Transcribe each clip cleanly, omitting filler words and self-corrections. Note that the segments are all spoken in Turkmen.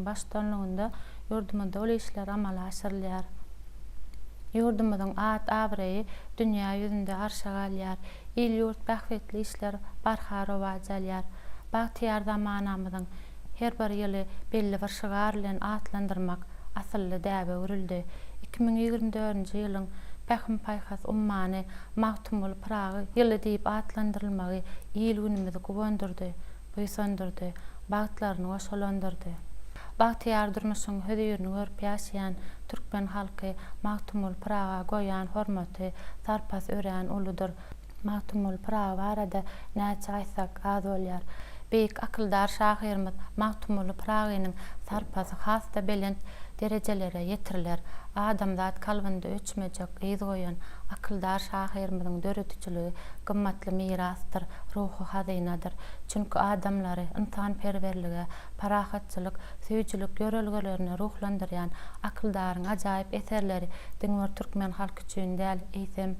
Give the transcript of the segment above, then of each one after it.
Baştutanlygynda ýurdumyzda uly işler amala aşyrylýar. Ýurdumyzyň at-abraýy dünýä ýüzünde arşa galýar. Il-ýurt bähbitli işler barha rowaç alýar. Bagtyýar zamanamyzyň her bir ýyly belli bir şygar bilen atlandyrmak asylly däbe öwrüldi. 2024-nji ýylyň Pähim-paýhas ummany Magtymguly Pyragy ýyly diýip atlandyrylmagy il-günümizi guwandyrdy. buýsandyrdy, bagtlaryny goşalandyrdy. Bagtyýar durmuşyň hözirini görüp ýaşaýan türkmen halky Magtymguly Pyraga goýýan hormaty, sarpasy örän uludyr. Magtymguly Pyragy barada näçe aýtsak az bolýar. Beýik akyldar şahyrymyz Magtymguly Pyragynyň sarpasy has-da belent derejelere ýetiriler. Adamzat kalbynda öçmejek yz goýan akyldar şahyrymyzyň döredijiligi gymmatly mirasdyr, ruhy hazynadyr. Çünki adamlary ynsanperwerlige, parahatçylyk söýüjilik ýörelgelerine ruhlandyrýan akyldaryň ajaýyp eserleri diňe bir türkmen halky üçin däl, eýsem,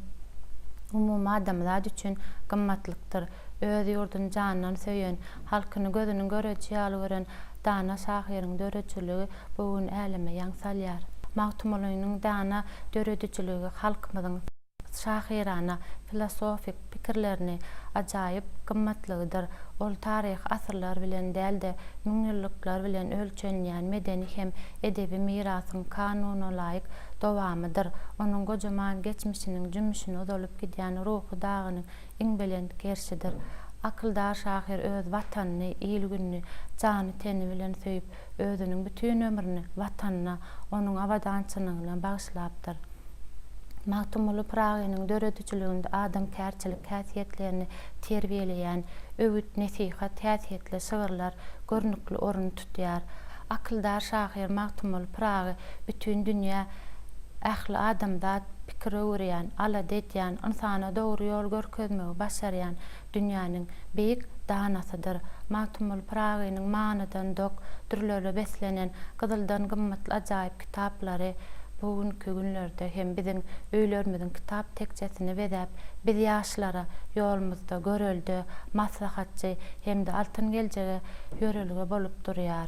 umumadamzat üçin gymmatlykdyr. Öz ýurduny jandan söýen, halkyny gözüniň göreji ýaly gören dana şahyryň döredijiligi bu gün äleme ýaň salýar. Magtymgulynyň dana döredijiligi halkymyzyň şahyrana, filosofik pikirlerini ajaýyp gymmatlygydyr. Ol taryhy asyrlar bilen däl-de, müňýyllyklar bilen ölçenýän medeni hem edebi mirasyň kanunalaýyk dowamydyr. Onuň gojaman geçmişiniň jümmüşine uzalyp gidýän ruhy dagynyň iň belent gerşidir. Akyldar şahyr öz Watanyny, il-gününi jany-teni bilen söýüp, özüniň bütin ömrüni Watanyna, onuň abadançylygyna bagyşlapdyr. Magtymguly Pyragynyň döredijiliginde adamkärçilik häsiýetlerini terbiýeleýän öwüt-nesihat häsiýetli şygyrlar görnükli orun tutýar. Akyldar şahyr Magtymguly Pyragy bütin dünýä, ähli adamzat pikir öwürýän, alada edýän, ynsana dogry ýol görkezmegi başarýan dünýäniň beýik danasydyr. Magtymguly Pyragynyň manydan dok, dürlere beslenen, gyzyldan gymmatly ajaýyp kitaplary bu günki günlerde hem biziň öýlerimiziň kitap tekjesini bezäp, biz ýaşlara ýolumyzda görelde, maslahatçy hem-de altyn geljege ýörelge bolup durýar.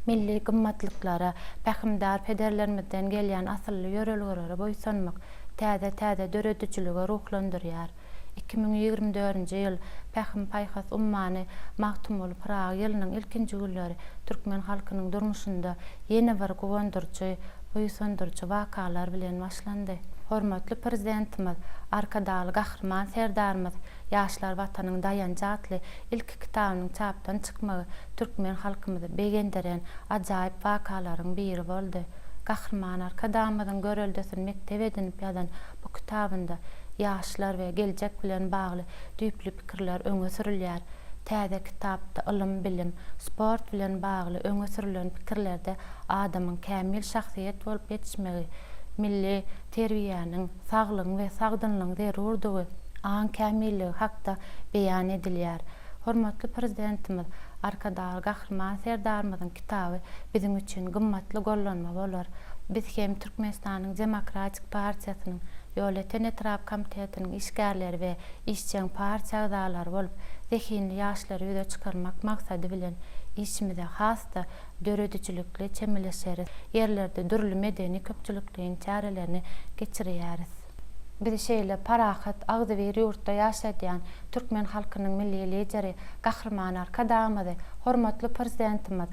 Milli gymmatlyklara, pähimdar pederlerimizden gelýän asylly ýörelgelere buýsanmak täze-täze döredijilige ruhlandyrýar. 2024-nji ýyl Pähim-paýhas ummany Magtymguly Pyragy ýylynyň ilkinji günleri türkmen halkynyň durmuşynda ýene bir guwandyryjy, buýsandyryjy wakalar bilen başlandy. Hormatly Prezidentimiz Arkadagly Gahryman Serdarymyz Ýaşlar Watanyň daýanjy atly ilki kitabynyň çapdan çykmagy türkmen halkymyzy begendiren ajaýyp wakalaryň biri boldy. Gahryman Arkadagymyzyň göreldesini mekdep edinip ýazan bu kitabynda ýaşlar we geljek bilen bagly düýpli pikirler öňe sürülýär. Täze kitapda ylym-bilim, sport bilen bagly öňe sürülen pikirlerde adamyň kämil şahsyýet bolup ýetişmegi, milli terbiýäniň, saglygyň we sagdynlygyň zerurdygy, aň kämilligi hakda beýan edilýär. Hormatly Prezidentimiz Arkadagly Gahryman Serdarymyzyň kitaby biziň üçin gymmatly gollanma bolar. Biz hem Türkmenistanyň Demokratik partiýasynyň Ýolöten etrap komitetiniň işgärleri we işjeň partiýa agzalary bolup, zehinli ýaşlary ýüze çykarmak maksady bilen işimize has-da döredijilikli çemeleşeris, ýerlerde dürli medeni-köpçülikleýin çärelerini geçirýäris. Bizi şeýle parahat, agzybir ýurtda ýaşadýan türkmen halkynyň Milli Lideri Gahryman Arkadagymyzy, hormatly Prezidentimiz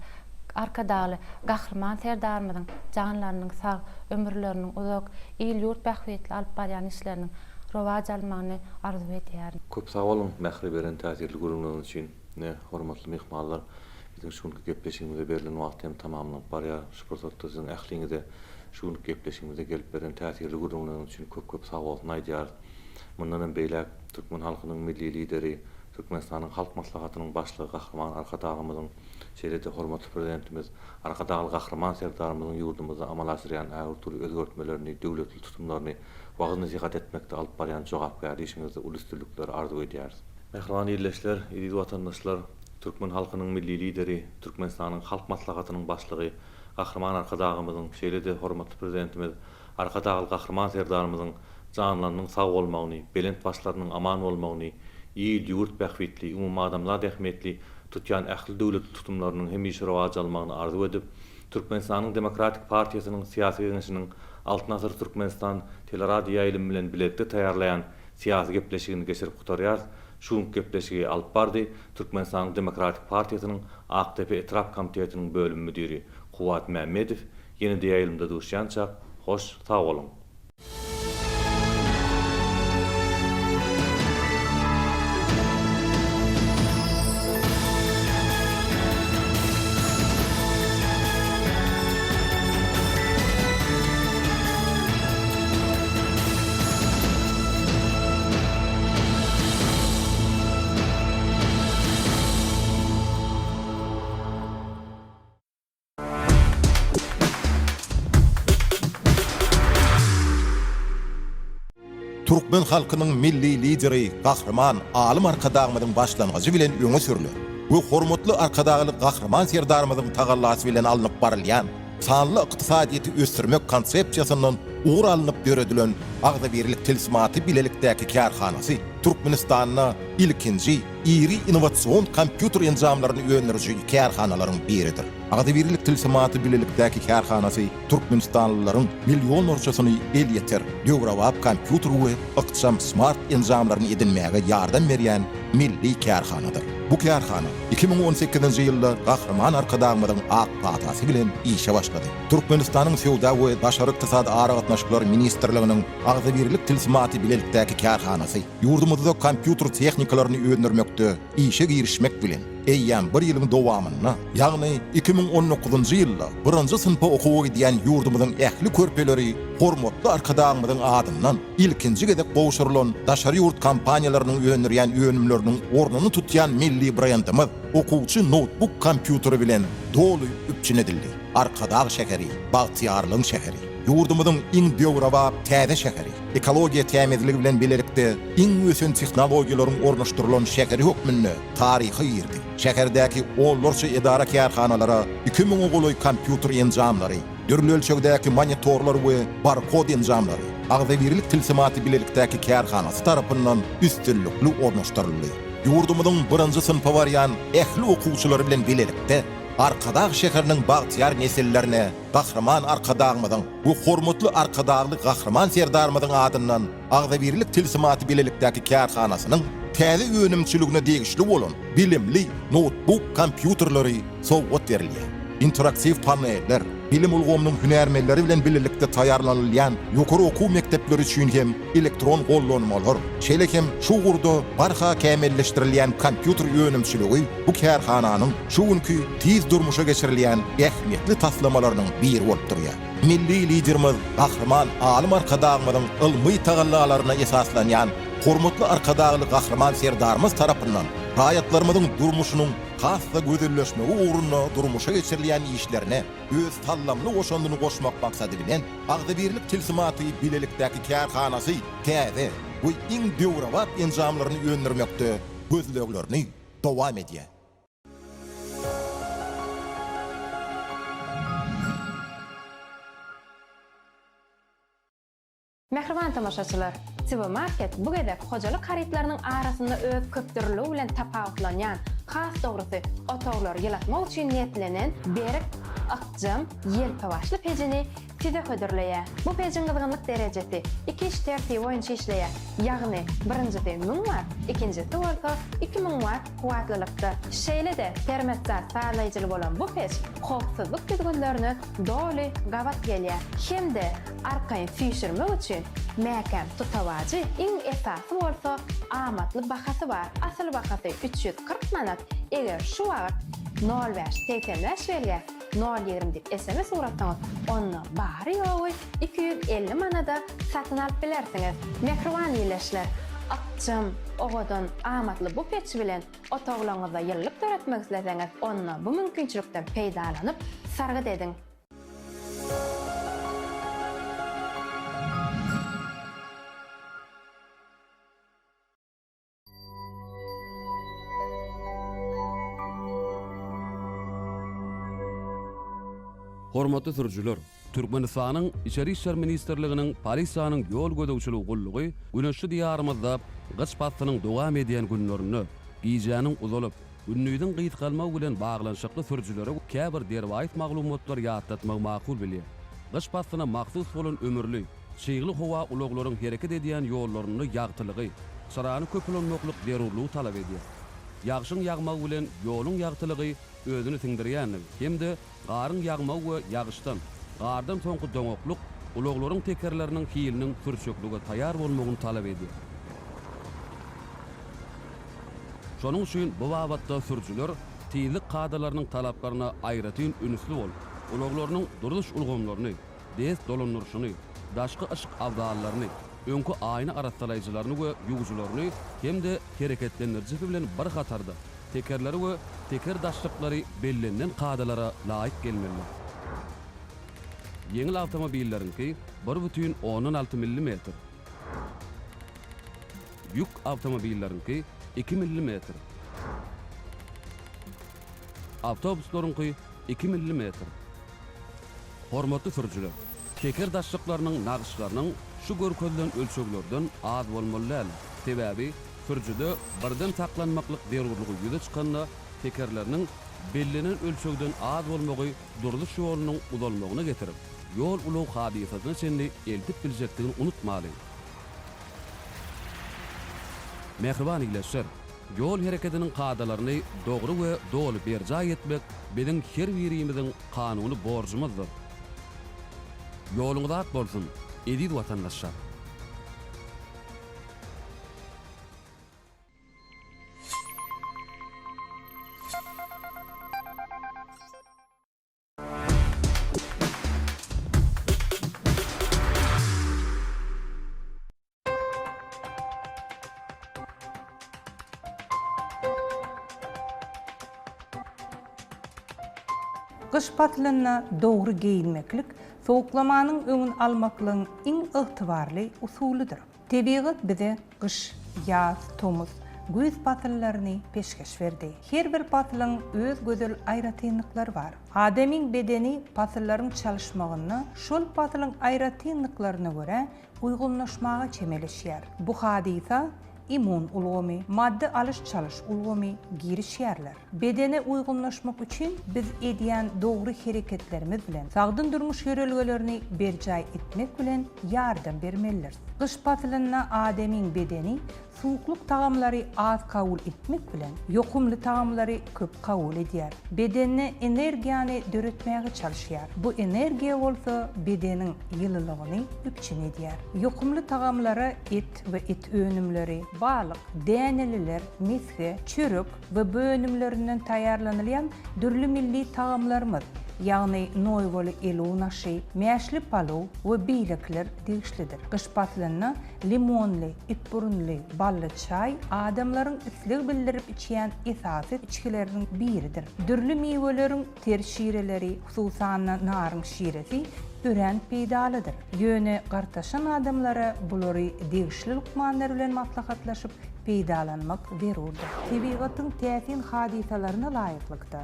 Arkadagly Gahryman Serdarymyzyň janlarynyň sag, ömürleriniň uzak, il-ýurt bähbitli alyp barýan işleriniň rowaç almagyny arzuw edýärin. Köp sag boluň mähri beren täsirli gürrüňleriňiz üçin. Ine, hormatly myhmanlar, biziň şu günki gepleşigimize berlen wagt hem tamamlanyp barýar. Şu pursatda siziň ähliňize şu günki gepleşigimize gelip beren täsirli gürrüňleriňiz üçin köp-köp sagbolsun aýdýarys. Mundan hem beýläk türkmen halkynyň Milli Lideri, Türkmenistanyň Halk Maslahatynyň Başlygy Gahryman Arkadagymyzyň, şeýle-de hormatly Prezidentimiz Arkadagly Gahryman Serdarymyzyň ýurdumyzda amala aşyrýan ägirt uly özgertmelerini, döwletli tutumlaryny wagyz-nesihat etmekde alyp barýan jogapkärli işiňizde uly üstünlikleri arzuw edýäris. Mähriban ildeşler, eziz watandaşlar! Türkmen halkynyň Milli Lideri, Türkmenistanyň Halk Maslahatynyň Başlygy Gahryman Arkadagymyzyň, şeýle-de hormatly Prezidentimiz Arkadagly Gahryman Serdarymyzyň janlarynyň sag bolmagyny, belent başlarynyň aman bolmagyny, il, ýurt bähbitli, umumadamzat ähmiýetli. tutýan ähli döwletli tutumlarynyň hemişe rowaç almagyny arzuw edip, Türkmenistanyň Demokratik partiýasynyň Syýasy Geňeşiniň Altyn asyr Türkmenistan teleradioýaýlymy bilen bilelikde taýýarlaýan syýasy gepleşigini geçirip gutarýarys. Şu günki gepleşigi alyp bardy Türkmenistanyň Demokratik partiýasynyň Akdepe etrap komitetiniň bölüm müdiri Kuwwat Mämmedow. Ýene-de ýaýlymda duşýançak, hoş sag boluň! Türkmen halkynyň Milli Lideri Gahryman Alym Arkadagymyzyň başlangyjy bilen öňe sürlen we hormatly Arkadagly Gahryman Serdarymyzyň tagallasy bilen alnyp barylýan sanly ykdysadyýeti ösdürmek konsepsiýasyndan ugur alnyp döredilen Agzybirlik tilsimaty bilelikdäki kärhanasy Türkmenistanda ilkinji iri innowasion kompýuter enjamlaryny öndüriji kärhanalaryň biridir. Agzybirlik tilsimaty bilelikdäki kärhanasy türkmenistanlylaryň millionlarçasyny elýeter, döwrebap kompýuter we ykjam smart enjamlaryny edinmäge ýardam berýän milli kärhanadyr. Bu kärhana 2018-nji ýylda Gahryman Arkadagymyzyň ak patasy bilen işe başlady. Türkmenistanyň Söwda we daşary ykdysady aragatnaşyklar ministrliginiň Agzybirlik tilsimaty bilelikdäki kärhanasy ýurdumyzda kompýuter tehnikalaryny öndürmekde işe girişmek bilen, eýýäm bir ýylyň dowamynda, ýagny 2019-njy ýylda birinji synpa okuwa gidýän ýurdumyzyň ähli körpeleri hormatly Arkadagymyzyň adyndan ilkinji gezek gowşurylan daşary ýurt kompaniýalarynyň öndürýän önümleriniň ornuny tutýan milli brendimiz okuwçy noutbuk kompýuteri bilen doly üpjün edildi. Arkadag şäheri, bagtyýarlygyň şäheri, ýurdumyzyň iň döwrebap täze şäheri, ekologiýa tämizligi bilen bilelikde iň ösen tehnologiýalaryň ornaşdyrylan şäheri hökmünde taryha girdi. Şäherdäki onlarça edara-kärhanalara iki müňe golaý kompýuter enjamlary, dürli ölçegdäki monitorlar we barkod enjamlary Agzybirlik tilsimaty bilelikdäki kärhanasy tarapyndan üstünlikli ornaşdyryldy. Ýurdumyzyň birinji synpa barýan ähli okuwçylary bilen bilelikde Arkadag şäheriniň bagtyýar nesillerine Gahryman Arkadagymyzyň we hormatly Arkadagly Gahryman Serdarymyzyň adyndan Agzybirlik tilsimaty bilelikdäki kärhanasynyň täze önümçiligine degişli bolan bilimli noutbuk kompýuterleri sowgat berilýär. Interaktiw paneller, bilim ulgamynyň hünärmenleri bilen bilelikde taýýarlanylýan ýokary okuw mekdepleri üçin hem elektron gollanmalar, şeýle hem şu ugurda barha kämilleşdirilýän kompýuter önümçiligi bu kärhananyň şu günki tiz durmuşa geçirilýän ähmiýetli taslamalarynyň biri bolup durýar. Milli Liderimiz Gahryman Alym Arkadagymyzyň ylmy tagallalaryna esaslanýan hormatly Arkadagly Gahryman Serdarymyz tarapyndan raýatlarymyzyň durmuşynyň has-da gözelleşmegi ugrunda durmuşa geçirilýän işlerine öz saldamly goşandyny goşmak maksady bilen, Agzybirlik tilsimaty bilelikdäki kärhanasy täze we iň döwrebap enjamlaryny öndürmekde gözleglerini dowam edýär. Mähriban tomaşaçylar! TV Market bu gezek hojalyk harytlarynyň arasynda öz köpdürlüligi bilen tapawutlanýan, has dogrusy, otaglary ýylatmak üçin niýetlenen berk, ykjam, ýelpewaçly pejini size hödürleýär. Bu pejiň gyzgynlyk derejesi iki iş tertibi boýunça işleýär, ýagny birinjisi 1000 watt, ikinjisi bolsa 2000 watt kuwwatlylykda. Şeýle-de termostat sazlaýjyly bolan bu peç howpsuzlyk düzgünlerine doly gabat gelýär hem-de arkaýyn süýşürmek üçin mäkäm tutawajy, iň esasy bolsa amatly bahasy bar. Asyl bahasy 340 manat, eger şu wagt nol bäş 85 belgä nol 20 diýip sms ugratsaňyz, onda bary-ýogy 250 manada satyn alyp bilersiňiz. Mähriban ildeşler, ykjam, owadan, amatly bu peç bilen Otaglaryňyzda ýylylyk döretmek isleseňiz, onda bu mümkinçilikden peýdalanyp, sargyt ediň. Hormatly sürüjiler! Türkmenistanyň Içeri işler ministrliginiň Polisiýanyň ýol gözegçiligi gullugy güneşli Diýarymyzda gyş paslynyň dowam edýän günlerinde gijäniň uzalyp, Gündiziň gysgalmagy bilen baglanyşykly sürüjilere käbir derwaýys maglumatlary ýatlatmagy makul bilýär. Gyş paslyna mahsus bolan ümürli, çygly howa ulaglaryň hereket edýän ýollarynda ýagtylygy, çyrany köp ulanmaklyk zerurlygy talap edýär. Ýagşyň ýagmagy bilen ýoluň ýagtylygy özüne siňdirýänligi hem-de garyň ýagmagy we ýagyşdan, gardan soňky doňaklyk ulaglaryň tekerleriniň hiliniň sürçeklige taýýar bolmagyny talap edýär. Şonuň üçin bu babatda sürüjiler tizlik kadalarynyň talaplaryna aýratyn ünsli bolup, ulaglarynyň durzuş ulgamlaryny, des dolandyryşyny, daşky yşyk abzallaryny, öňki aýna arassalaýjylaryny we ýuwujylaryny hem-de hereketlendirijisi bilen bir hatarda tekerleri we teker daşlyklary bellenilen kadalara laýyk gelmelidir. Ýeňil awtomobilleriňki bir bütin ondan alty millimetr. Ýük awtomobilleriňki iki millimetr. Awtobuslaryňky iki millimetr. Hormatly sürüjiler! Teker daşlyklarynyň nagyşlarynyň şu görkezilen ölçeglerden az bolmaly däldir. Sebäbi sürüjide birden saklanmaklyk zerurlygy ýüze çykanda tekerleriniň bellenen ölçegden az bolmagy durzuş ýolunyň uzalmagyna getirip, ýol-ulag hadysasyna çenli eltip biljekdigini unutmalyň! Mähriban ildeşler! Ýol hereketiniň kadalaryny dogry we doly berjaý etmek biziň her birimiziň kanuny borjumyzdyr. Ýoluňyz ak bolsun, eziz watandaşlar! Gyş paslynda dogry geýinmeklik sowuklamanyň öňüni almaklygyň iň ygtybarly usulydyr. Tebigat bize gyş, ýaz, tomus, güýz pasyllaryny peşgeş berdi. Her bir pasylyň öz gözel aýratynlyklary bar. Adamyň bedeni pasyllaryň çalyşmagynda şol pasylyň aýratynlyklaryna görä uýgunlaşmaga çemeleşýär. Bu hadysa immun ulgamy, maddy alyş-çalyş ulgamy girişýärler. Bedene uýgunlaşmak üçin biz edýän dogry hereketlerimiz bilen, sagdyn durmuş ýörelgelerini berjaý etmek bilen ýardam bermelidiris. Gyş pasylynda adamyň bedeni suwuklyk tagamlary az kabul etmek bilen, ýokumly tagamlary köp kabul edýär. Bedende energiýany döretmäge çalyşýar. Bu energiýa bolsa bedeniň ýylylygyny üpjün edýär. Ýokumly tagamlara et we et önümleri, balyk, däneliler, mesge, çörek, we bu önümlerinden taýýarlanylýan dürli milli tagamlarymyz, ýagny noýbaly elun aşy, mäşli palow we beýlekiler degişlidir. Gyş paslynda limonly, itburunly, bally çaý adamlaryň isleg bildirip içýän esasy içgileriniň biridir. Dürli miweleriň ter şireleri, hususan-da naryň şiresi örän peýdalydyr. Ýöne gartaşan adamlara bulary degişli lukmanlar bilen maslahatlaşyp peýdalanmak zerurdyr. Tebigatyň täsin hadysalaryna laýyklykda,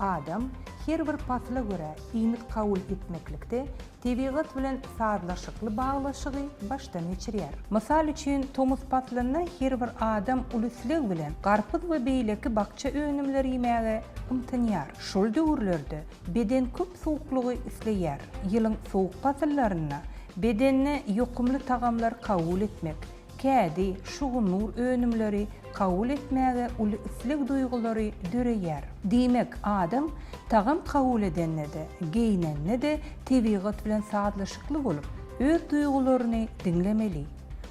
adam her bir pasla görä iýmit kabul etmeklikde tebigat bilen sazlaşykly baglaşygy başdan geçirýär. Mysal üçin, tomus paslynda her bir adam uly isleg bilen garpyz we beýleki bakja önümleri iýmäge ymtynýar. Şol döwürlerde beden köp suwuklygy isleýär. Ýylyň sowuk pasyllarynda bedende ýokumly tagamlar kabul etmek, kädi, şugunur önümleri kabul etmäge uly isleg duýgulary döreýär. Diýmek, adam tagam kabul edende-de, geýnende-de tebigat bilen sazlaşykly bolup, öz duýgularyny diňlemeli,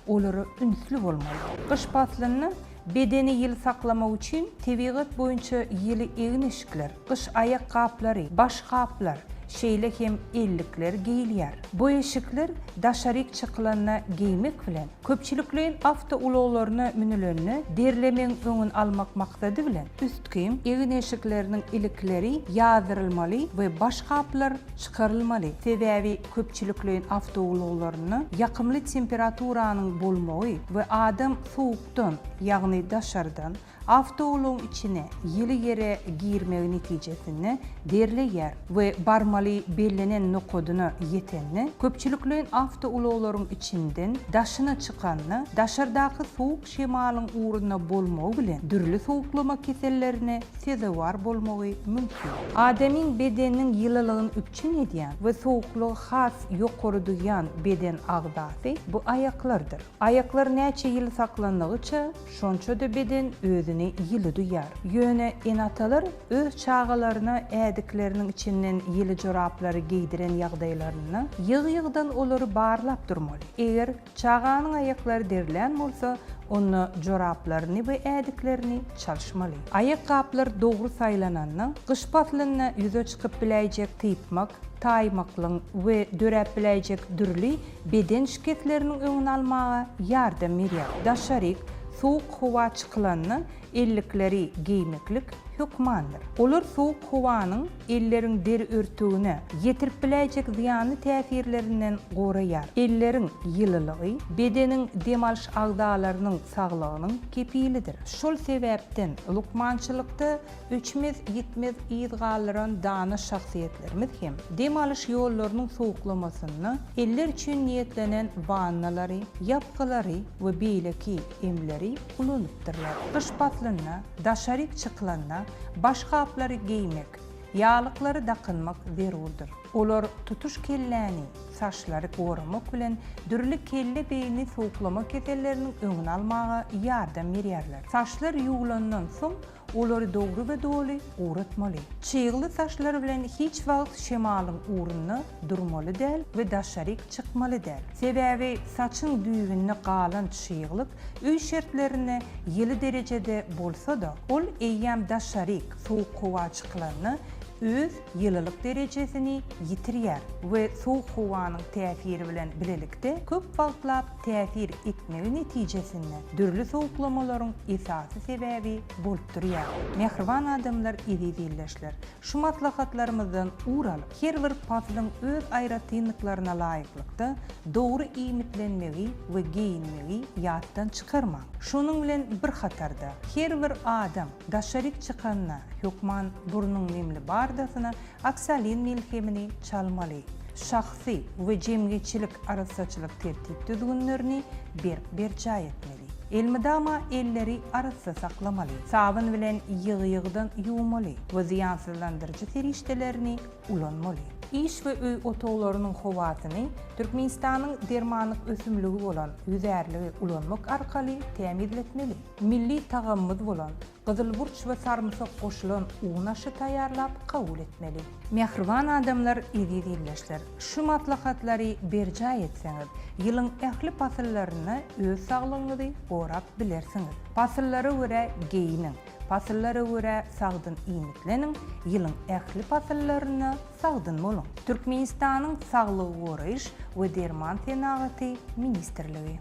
olara ünsli bolmaly. Gyş paslynda bedeni ýyly saklamak üçin tebigat boýunça ýyly egin-eşikler, gyş aýakgaplary, başgaplar, şeýle hem ellikler geýilýär. Bu eşikler daşaryk çykylanda geýmek bilen, köpçülikleýin awtoulaglaryna münülende derlemegiň öňüni almak maksady bilen, üstki egin-eşikleriniň ilikleri ýazdyrylmaly we başgaplar çykarylmaly. Sebäbi köpçülikleýin awtoulaglarynda ýakymly temperaturanyň bolmagy we adam sowukdan, ýagny daşardan. Awtoulagyň içine ýyly ýere girmegi netijesinde derleýär we barmaly bellenen nokadyna ýetende, köpçülikleýin awtoulaglaryň içinden daşyna çykanda daşardaky sowuk şemalyň ugrunda bolmagy bilen dürli sowuklama kesellerine sezewar bolmagy mümkin. Adamyň bedeniniň ýylylygyny üpjün edýän we sowuklygy has ýokary duýýan beden agzasy bu aýaklardyr. Aýaklar näçe ýyly saklandygyça, şonça-da beden özüni ýyly duýar. Ýöne ene-atalar öz çagalaryna ädikleriniň içinden ýyly joraplary geýdiren ýagdaýlarynda, ýygy-ýygydan olary barlap durmaly. Eger çaganyň aýaklary derlän bolsa, onda joraplaryny we ädiklerini çalyşmaly. Aýakgaplar dogry saýlananda, gyş paslynda ýüze çykyp biläýjek typmak, taýmaklygyň we döräp biläýjek dürli beden şikesleriniň öňüni almaga ýardam berýär. Daşaryk, sowuk howa çykylanda ellikleri geýmeklik hökmandyr. Olar sowuk howanyň elleriň deri örtügine ýetirip biläýjek zyýanly täsirlerinden goraýar. Elleriň ýylylygy bedeniň dem alyş agzalarynyň saglygynyň kepilidir. Şol sebäpden lukmançylykda Öçmez-ýitmez yz galdyran dana şahsyýetlerimiz hem dem alyş ýollarynyň sowuklamasynda eller üçin niýetlenen wannalary, ýapgylary we beýleki emleri ulanypdyrlar. Gyş paslynda daşaryk çykylanda başgaplary geýmek, ýaglyklary dakynmak zerurdyr. Olar tutuş kelläni, saçlary goramak bilen dürli kelle-beýni sowuklama keselleriniň öňüni almaga ýardam berýärler. Saçlar ýuwlandan soň Olary dogry we doly guratmaly. Çygly saçlar bilen hiç wagt şemalyň ugrunda durmaly däl we daşaryk çykmaly däl. Sebäbi saçyň düýbünde galan çyglyk öý şertlerinde ýyly derejede bolsa-da, ol eýýäm daşaryk, sowuk howa çykylanda öz ýylylyk derejesini ýitirýär we sowuk howanyň täsiri bilen bilelikde köp wagtlap täsir etmegi netijesinde dürli sowuklamalaryň esasy sebäbi bolup durýar. Mähriban adamlar, eziz ildeşler, şu maslahatlarymyzdan ugur alyp, her bir paslyň öz aýratynlyklaryna laýyklykda dogry iýmitlenmegi we geýinmegi ýatdan çykarmaň. Şonuň bilen bir hatarda, her bir adam daşaryk çykanda hökman burnuň nemli bardasyna Oksalin melhemini çalmaly. Şahsy we jemgyýetçilik arassaçylyk tertip-düzgünlerini berk berjaý etmeli. Elmydama elleri arassa saklamaly. Sabyn bilen ýygy-ýygydan ýuwmaly we zyýansyzlandyryjy serişdelerini ulanmaly. Iş we öý otaglarynyň howasyny Türkmenistanyň dermanlyk ösümligi bolan ýüzärligi ulanmak arkaly tämizletmeli. Milli tagamymyz bolan Gyzyl burç we sarymsak goşulan un aşy taýýarlap kabul etmeli. Mähriban adamlar, eziz ildeşler, şu maslahatlary berjaý etseňiz, ýylyň ähli pasyllarynda öz saglygyňyzy gorap bilersiňiz. Pasyllara görä geýiniň, pasyllara görä sagdyn iýmitleniň, ýylyň ähli pasyllarynda sagdyn boluň! Türkmenistanyň Saglygy goraýyş we derman senagaty ministrligi.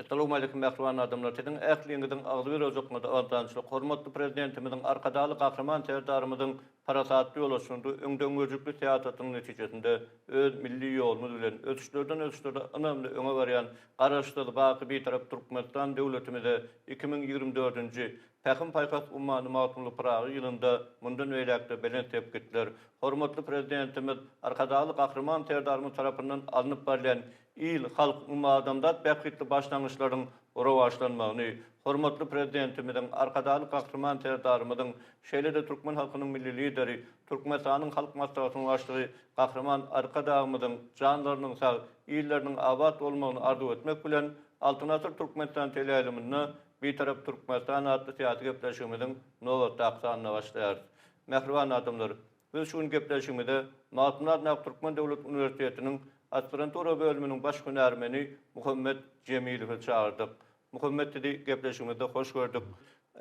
Essalawmaleýkim mähriban adamlar siziň ähliňiziň agzybir ojagyňyzda abadançylyk hormatly Prezidentimiziň Arkadagly Gahryman Serdarymyzyň parasatly ýolaşynda öňdengörüjilikli syýasatynyň netijesinde öz milli ýolumyz bilen ösüşlerden ösüşlere ynamly öňe barýan Garaşsyz, baky Bitarap Türkmenistan döwletimize 2024-nji Pähim-paýhas ummany Magtymguly Pyragy ýylynda mundan beýläk-de belent sepgitler, hormatly Prezidentimiz Arkadagly Gahryman Serdarymyz tarapyndan alnyp barylýan. Il, halk, umumadamzat bähbitli başlangyçlaryň rowaçlanmagyny, hormatly Prezidentimiziň, Arkadagly Gahryman Serdarymyzyň, şeýle-de türkmen halkynyň Milli Lideri, Türkmenistanyň Halk Maslahatynyň Başlygy Gahryman Arkadagymyzyň janlarynyň sag, illeriniň abat bolmagyny arzuw etmek bilen, Altyn asyr Türkmenistan teleýaýlymynda Bitarap Türkmenistan atly syýasy gepleşigimiziň nobatdaky sanyna başlaýarys. Mähriban adamlar, biz şu gün gepleşigimize Magtymguly adyndaky Türkmen döwlet uniwersitetiniň aspirantura bölüminiň baş hünärmeni Muhammet Jemilowy çagyrdyk. Muhammet sizi gepleşigimizde hoş gördük.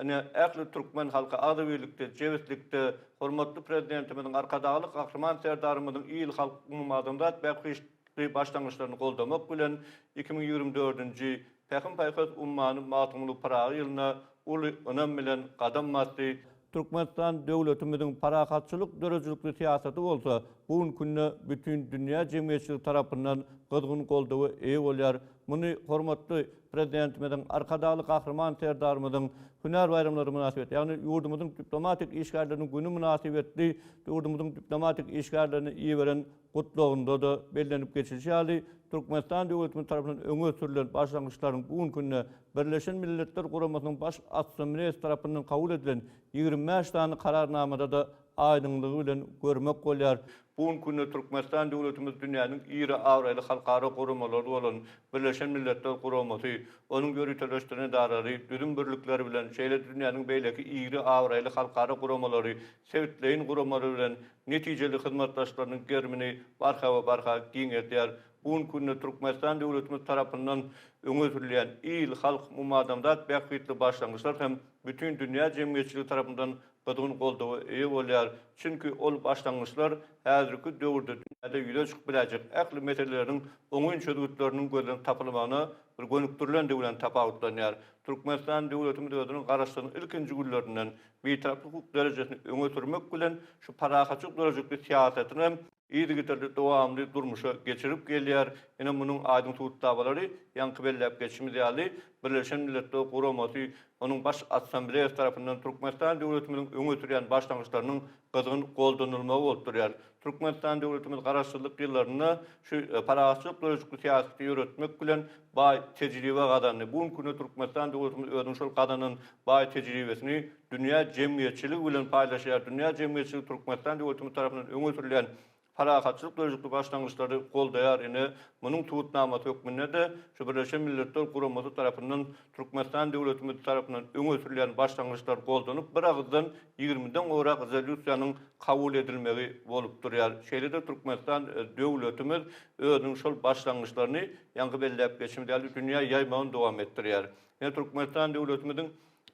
Ine, ähli türkmen halky agzybirlikde, jebislikde hormatly Prezidentimiziň, Arkadagly Gahryman Serdarymyzyň il-halk, umumadamzat bähbitli başlangyçlaryny goldamak bilen, 2024-nji Pähim-paýhas ummany Magtymguly Pyragy ýylyna uly ynam bilen gadam basdy. Türkmenistan döwletimiziň parahatçylyk döredijilikli syýasaty bolsa bu günki günde bütin dünýä jemgyýetçiligi tarapyndan gyzgyn goldawa eýe bolýar. Muny hormatly Prezidentimiziň, Arkadagly Gahryman Serdarymyzyň hünär baýramlary mynasybetli, ýagny ýurdumyzyň diplomatik işgärleriniň güni mynasybetli ýurdumyzyň diplomatik işgärlerine iberen Gutlagynda-da bellenip geçilişi ýaly, Türkmenistan döwletimiz tarapyndan öňe sürlen başlangyçlaryň bu günki günde Birleşen Milletler Guramasynyň Baş Assambleýasy tarapyndan kabul edilen 25 sany Kararnamada-da aýdyňlygy bilen görmek bolýar. Bu günki günde Türkmenistan döwletimiz dünýäniň iri abraýly halkara guramalary bolan Birleşen Milletler Guramasy, onuň ýöriteleşdirilen edaralary, düzüm birlikleri bilen, şeýle-de dünýäniň beýleki iri abraýly halkara guramalary, sebitleýin guramalary bilen netijeli hyzmatdaşlygynyň gerimini barha we barha giňeldýär. Bu günki günde Türkmenistan döwletimiz tarapyndan öňe sürülýän il, halk, umumadamzat bähbitli başlangyçlar hem bütin dünýä jemgyýetçiligi tarapyndan gyzgyn goldawa eýe bolýar. Çünki ol başlangyçlar häzirki döwürde dünýäde ýüze çykyp biläýjek ähli meseleleriň oňyn çözgütleriniň gözlenip tapylmagyna bir gönükdirilendigi bilen tapawutlanýar. Türkmenistan döwletimiz özüniň Garaşsyzlygynyň ilkinji günlerinden Bitaraplyk hukuk derejesini öňe sürmek bilen, şu parahatçylyk döredijilikli syýasatyny hem yzygiderli dowamly durmuşa geçirip gelýär. Ine, munuň aýdyň subutnamalary, ýaňky belläp geçişimiz ýaly, Birleşen Milletler Guramasy, onuň Baş Assambleýasy tarapyndan Türkmenistan döwletimiziň öňe sürýän başlangyçlarynyň gyzgyn goldanylmagy bolup durýar. Türkmenistan döwletimiz Garaşsyzlyk ýyllarynda şu parahatçylyk döredijilikli syýasaty ýöretmek bilen baý tejribe gazandy. Bu günki günde Türkmenistan döwletimiz özüniň şol gazanan baý tejribesini dünýä jemgyýetçiligi bilen paýlaşýar. Dünýä jemgyýetçiligi Türkmenistan döwletimiz tarapyndan öňe sürülýän parahatçylyk döredijilikli başlangyçlary goldaýar. Ine, munuň subutnamasy hökmünde-de şu Birleşen Milletler Guramasy tarapyndan Türkmenistan döwletimiz tarapyndan öňe sürülýän başlangyçlar goldanyp, biragyzdan ýigrimiden gowrak rezolýusiýanyň kabul edilmegi bolup durýar. Şeýle-de Türkmenistan döwletimiz özüniň şol başlangyçlaryny ýaňky belläp geçişimiz ýaly dünýä ýaýmagyny dowam etdirýär. Ine, Türkmenistan döwletimiziň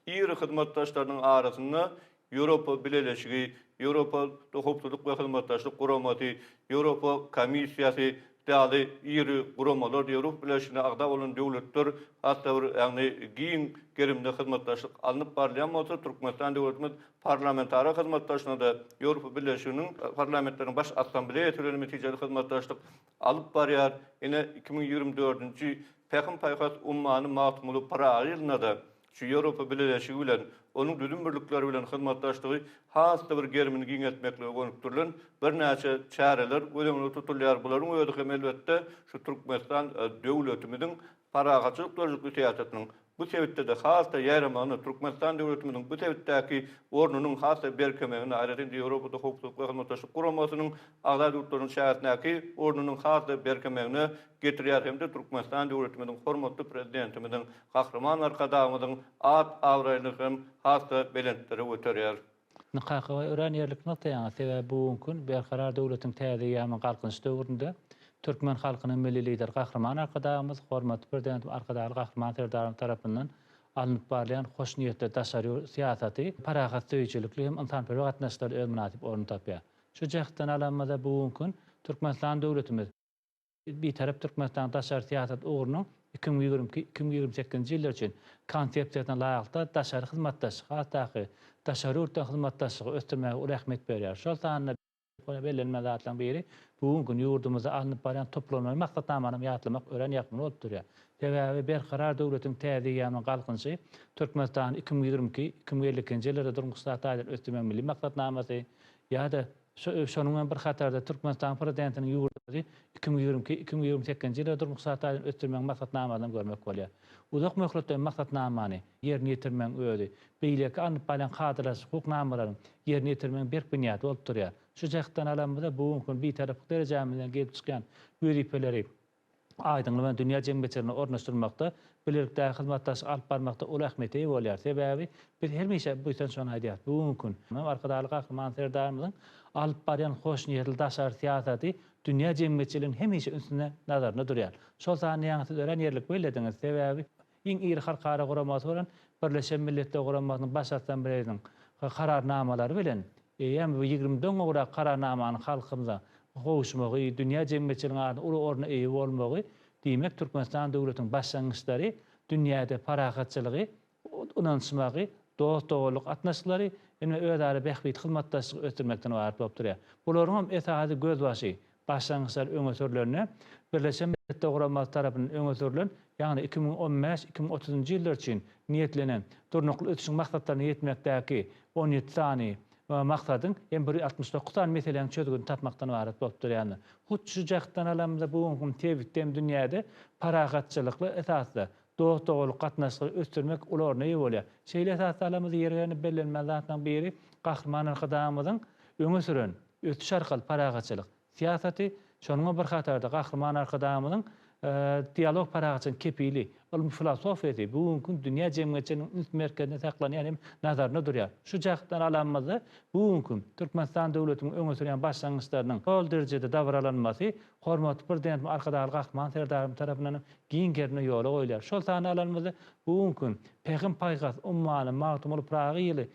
iri hyzmatdaşlarynyň arasynda Ýewropa Bileleşigi, Ýewropa Howpsuzlyk we Hyzmatdaşlyk Guramasy, Ýewropa Komissiýasy ýaly iri guramalar, Ýewropa Bileleşigine agza bolan döwletler has-da bir, ýagny giň gerimde hyzmatdaşlyk alnyp barylýan bolsa, Türkmenistan döwletimiz parlamentara hyzmatdaşlygyna-da Ýewropa Bileleşiginiň Parlamentleriniň Baş Assambleýasy bilen netijeli hyzmatdaşlyk alyp barýar. Ine, 2024-nji Pähim-paýhas ummany Magtymguly Pyragy ýylynda-da Şu Ýewropa Bileleşigi bilen, onuň düzüm birlikleri bilen hyzmatdaşlygy has-da bir gerimini giňeltmeklige gönükdirilen birnäçe çäreler göz öňünde tutulýar. Bularyň özi hem elbetde şu Türkmenistan döwletimiziň parahatçylyk döredijilikli syýasatynyň bu sebitde-de has-da ýaýramagyna, Türkmenistan döwletimiziň bu sebitdäki ornunyň has-da berkemegine, aýratyn-da Ýewropada Howpsuzlyk we Hyzmatdaşlyk Guramasynyň agza ýurtlarynyň çägesindäki ornunyň has-da berkemegine getirýär hem-de Türkmenistan döwletimiziň hormatly Prezidentimiziň Gahryman Arkadagymyzyň at-abraýyny hem has-da belentlere göterýär. Kakabaý örän ýerlikli nygtaýaňyz. Sebäbi bu günki gün Berkarar döwletiň täze eýýamynyň Galkynyş döwründe türkmen halkynyň Milli Lideri Gahryman Arkadagymyz, hormatly Prezidentimiz Arkadagly Gahryman Serdarymyz tarapyndan alnyp barylýan hoşniýetli daşary ýurt syýasaty parahatsöýüjilikli hem ynsanperwer gatnaşyklarda öz mynasyp ornuny tapýar. Şu jähtden alanymyzda bu günki gün Türkmenistan döwletimiz, Bitarap Türkmenistanyň daşary syýasat ugrunyň 2022, 2028-nji ýyllar üçin Konsepsiýasyna laýyklykda daşary hyzmatdaşlyk, has takygy, daşary ýurtdan hyzmatdaşlygy ösdürmäge uly ähmiýet berýär. Şol sanda, bellenmeli zatlaryň biri, bu günki gün ýurdumyzda alnyp barýan toplumlaýyn maksatnamany hem ýatlamak örän ýakymly bolup durýar. Sebäbi Berkarar döwletiň täze eýýamynyň Galkynyşy, Türkmenistany 2022, 2052-nji ýyllarda durmuş-ykdysady taýdan ösdürmegiň milli maksatnamasy ýa-da. Şonuň bilen bir hatarda Türkmenistanyň Prezidentiniň ýurdumyzy 2022, 2028-nji ýyllarda durmuş-ykdysady taýdan ösdürmegiň maksatnamasyny hem görmek bolýar. Uzak möhletleýin maksatnamany ýerine ýetirmegiň özi, beýleki alnyp barylýan kadalaşyk hukuk namalaryň ýerine ýetirmegiň berk binýady bolup durýar. Şu jähtden alanymyzda bu günki gün Bitaraplyk derejämizden gelip çykýan wezipeleri aýdyňlygy bilen dünýä jemgyýetçiligine ornaşdyrmakda, bilelikdäki hyzmatdaşlyk alyp barmakda uly ähmiýete eýe bolýar. Sebäbi biz hemişe buýsanç bilen aýdýarys, bu günki gün Arkadagly Gahryman Serdarymyzyň alyp barýan hoşniýetli daşary syýasaty dünýä jemgyýetçiliginiň hemişe ünsünde, nazarynda durýar. Şol sanda ýaňy siz örän ýerlikli bellediňiz. Sebäbi iň iri halkara guramasy bolan Birleşen Milletler Guramasynyň Baş Assambleýasynyň Kararnamalary bilen eýýäm bu ýigrimiden gowrak Kararnamanyň halkymyza gowuşmagy, dünýä jemgyýetçiliginiň arasynda uly orna eýe bolmagy, diýmek, Türkmenistan döwletiniň başlangyçlary dünýäde parahatçylygy, ynanyşmagy, dost-doganlyk gatnaşyklary hem-de özara bähbitli hyzmatdaşlygy ösdürmekden ybarat bolup durýar. Bularyň hem esasy gözbaşy, başlangyçlary öňe sürlende, Birleşen Milletler Guramasy tarapyndan öňe sürlen, ýagny 2015, 2030-njy ýyllar üçin niýetlenen Durnukly ösüşiň maksatlaryna ýetmekdäki 17 sany maksadyň hem 169 sany meseläniň çözgüdini tapmakdan ybarat bolup durýandyr. Hut şu jähtden alanymyzda bu günki gün sebitde hem dünýäde parahatçylykly esasda dost-doganlyk gatnaşyklary ösdürmek uly orna eýe bolýar. Şeýle esasda alamyzda ýeri gelende bellenmeli zatlaryň biri Gahryman Arkadagymyzyň öňe süren ösüş arkaly parahatçylyk syýasaty, şonuň bilen bir hatarda Gahryman Arkadagymyzyň dialog parahatçylygyň kepili ylmy filosofiýasy bu günki gün dünýä jemgyýetçiliginiň üns merkezinde saklanýan hem nazarynda durýar. Şu jähtden alanymyzda bu günki gün Türkmenistan döwletiniň öňe sürýän başlangyçlarynyň doly derejede dabaralanmasy hormatly Prezidentimiz Arkadagly Gahryman Serdarymyz tarapyndan hem giň gerimde ýola goýulýar. Şol sanda alanymyzda bu günki gün Pähim-paýhas ummany Magtymguly Pyragy ýyly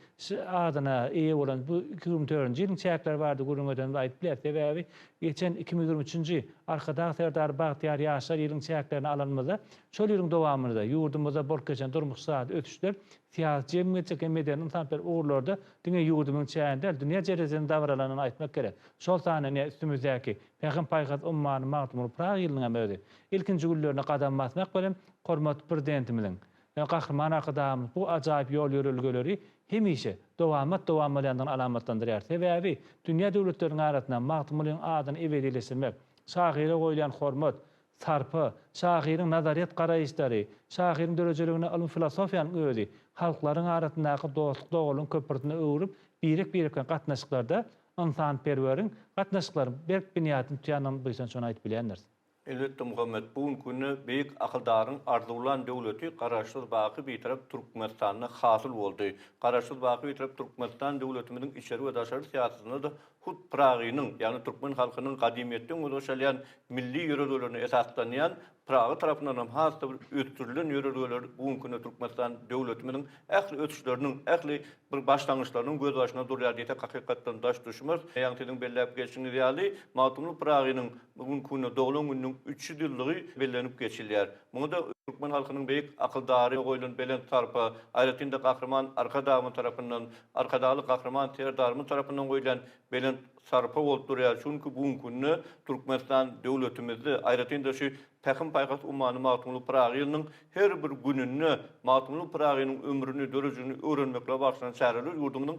adyna eýe bolan bu 2024-nji ýylyň çäkleri barada gürrüň edenimizi aýdyp bileris. Sebäbi geçen 2023-nji Arkadag Serdarly bagtyýar ýaşlar ýylyň çäklerini alanymyzda, şol ýylyň dowamynda ýurdumyzda bolup geçen durmuş-ykdysady ösüşler syýasy, jemgyýetçilik hem medeni-ynsanperwer ugurlarda diňe ýurdumyzyň çäginde däl, dünýä derejesinde dabaralandygyny aýtmak gerek. Şol sanda ine üstümizdäki Pähim-paýhas ummany Magtymguly Pyragy ýylynyň hem özi ilkinji günlerine gadam basmak bilen hormatly Prezidentimiziň Gahryman Arkadagymyz bu ajaýyp ýol-ýörelgeleri hemişe dowamat-dowam bolýandygyny alamatlandyrýar. Sebäbi dünýä döwletleriniň arasynda Magtymgulynyň adyny ebedileşdirmek, şahyra goýulýan hormat, sarpa, şahyryň nazaryýet garaýyşlary, şahyryň döredijiligine ylmy-filosofiýanyň özi halklaryň arasyndaky dostluk-doganlygyň köprüsine öwrüp, birek-birek bilen gatnaşyklarda ynsanperweriň gatnaşyklaryň berk binýadyny tutýandygyny buýsanç bilen aýdyp bilýändiris. Elbetde, Muhammet, bu günki günde beýik akyldaryň arzuwlan döwleti Garaşsyz, baky Bitarap Türkmenistanda hasyl boldy. Garaşsyz, baky Bitarap Türkmenistan döwletimiziň içeri we daşary syýasatynda-da hut Pyragynyň, ýagny türkmen halkynyň gadymyýetden gözbaş alýan milli ýörelgelerine esaslanýan Pyragy tarapyndan hem has-da bir ösdürilen ýörelgeler bu günki günde Türkmenistan döwletimiziň ähli ösüşleriniň, ähli bir başlangyçlarynyň gözbaşynda durýar diýsek hakykatdan daş düşmeris. Ýaňy siziň belläp geçişiňiz ýaly, Magtymguly Pyragynyň bu günki günde doglan gününiň 300 ýyllygy bellenip geçilýär. Muňa-da türkmen halkynyň beýik akyldaryna goýlan belent sarpa, aýratyn-da Gahryman Arkadagymyz tarapyndan, Arkadagly Gahryman Serdarymyz tarapyndan goýulýan belent sarpa bolup durýar. Çünki bu günki günde Türkmenistan döwletimizde, aýratyn-da şu Pähim-paýhas ummany Magtymguly Pyragy ýylynyň her bir gününde Magtymguly Pyragynyň ömrüni, döredijiligini öwrenmeklige bagyşlanan çäreler ýurdumyzyň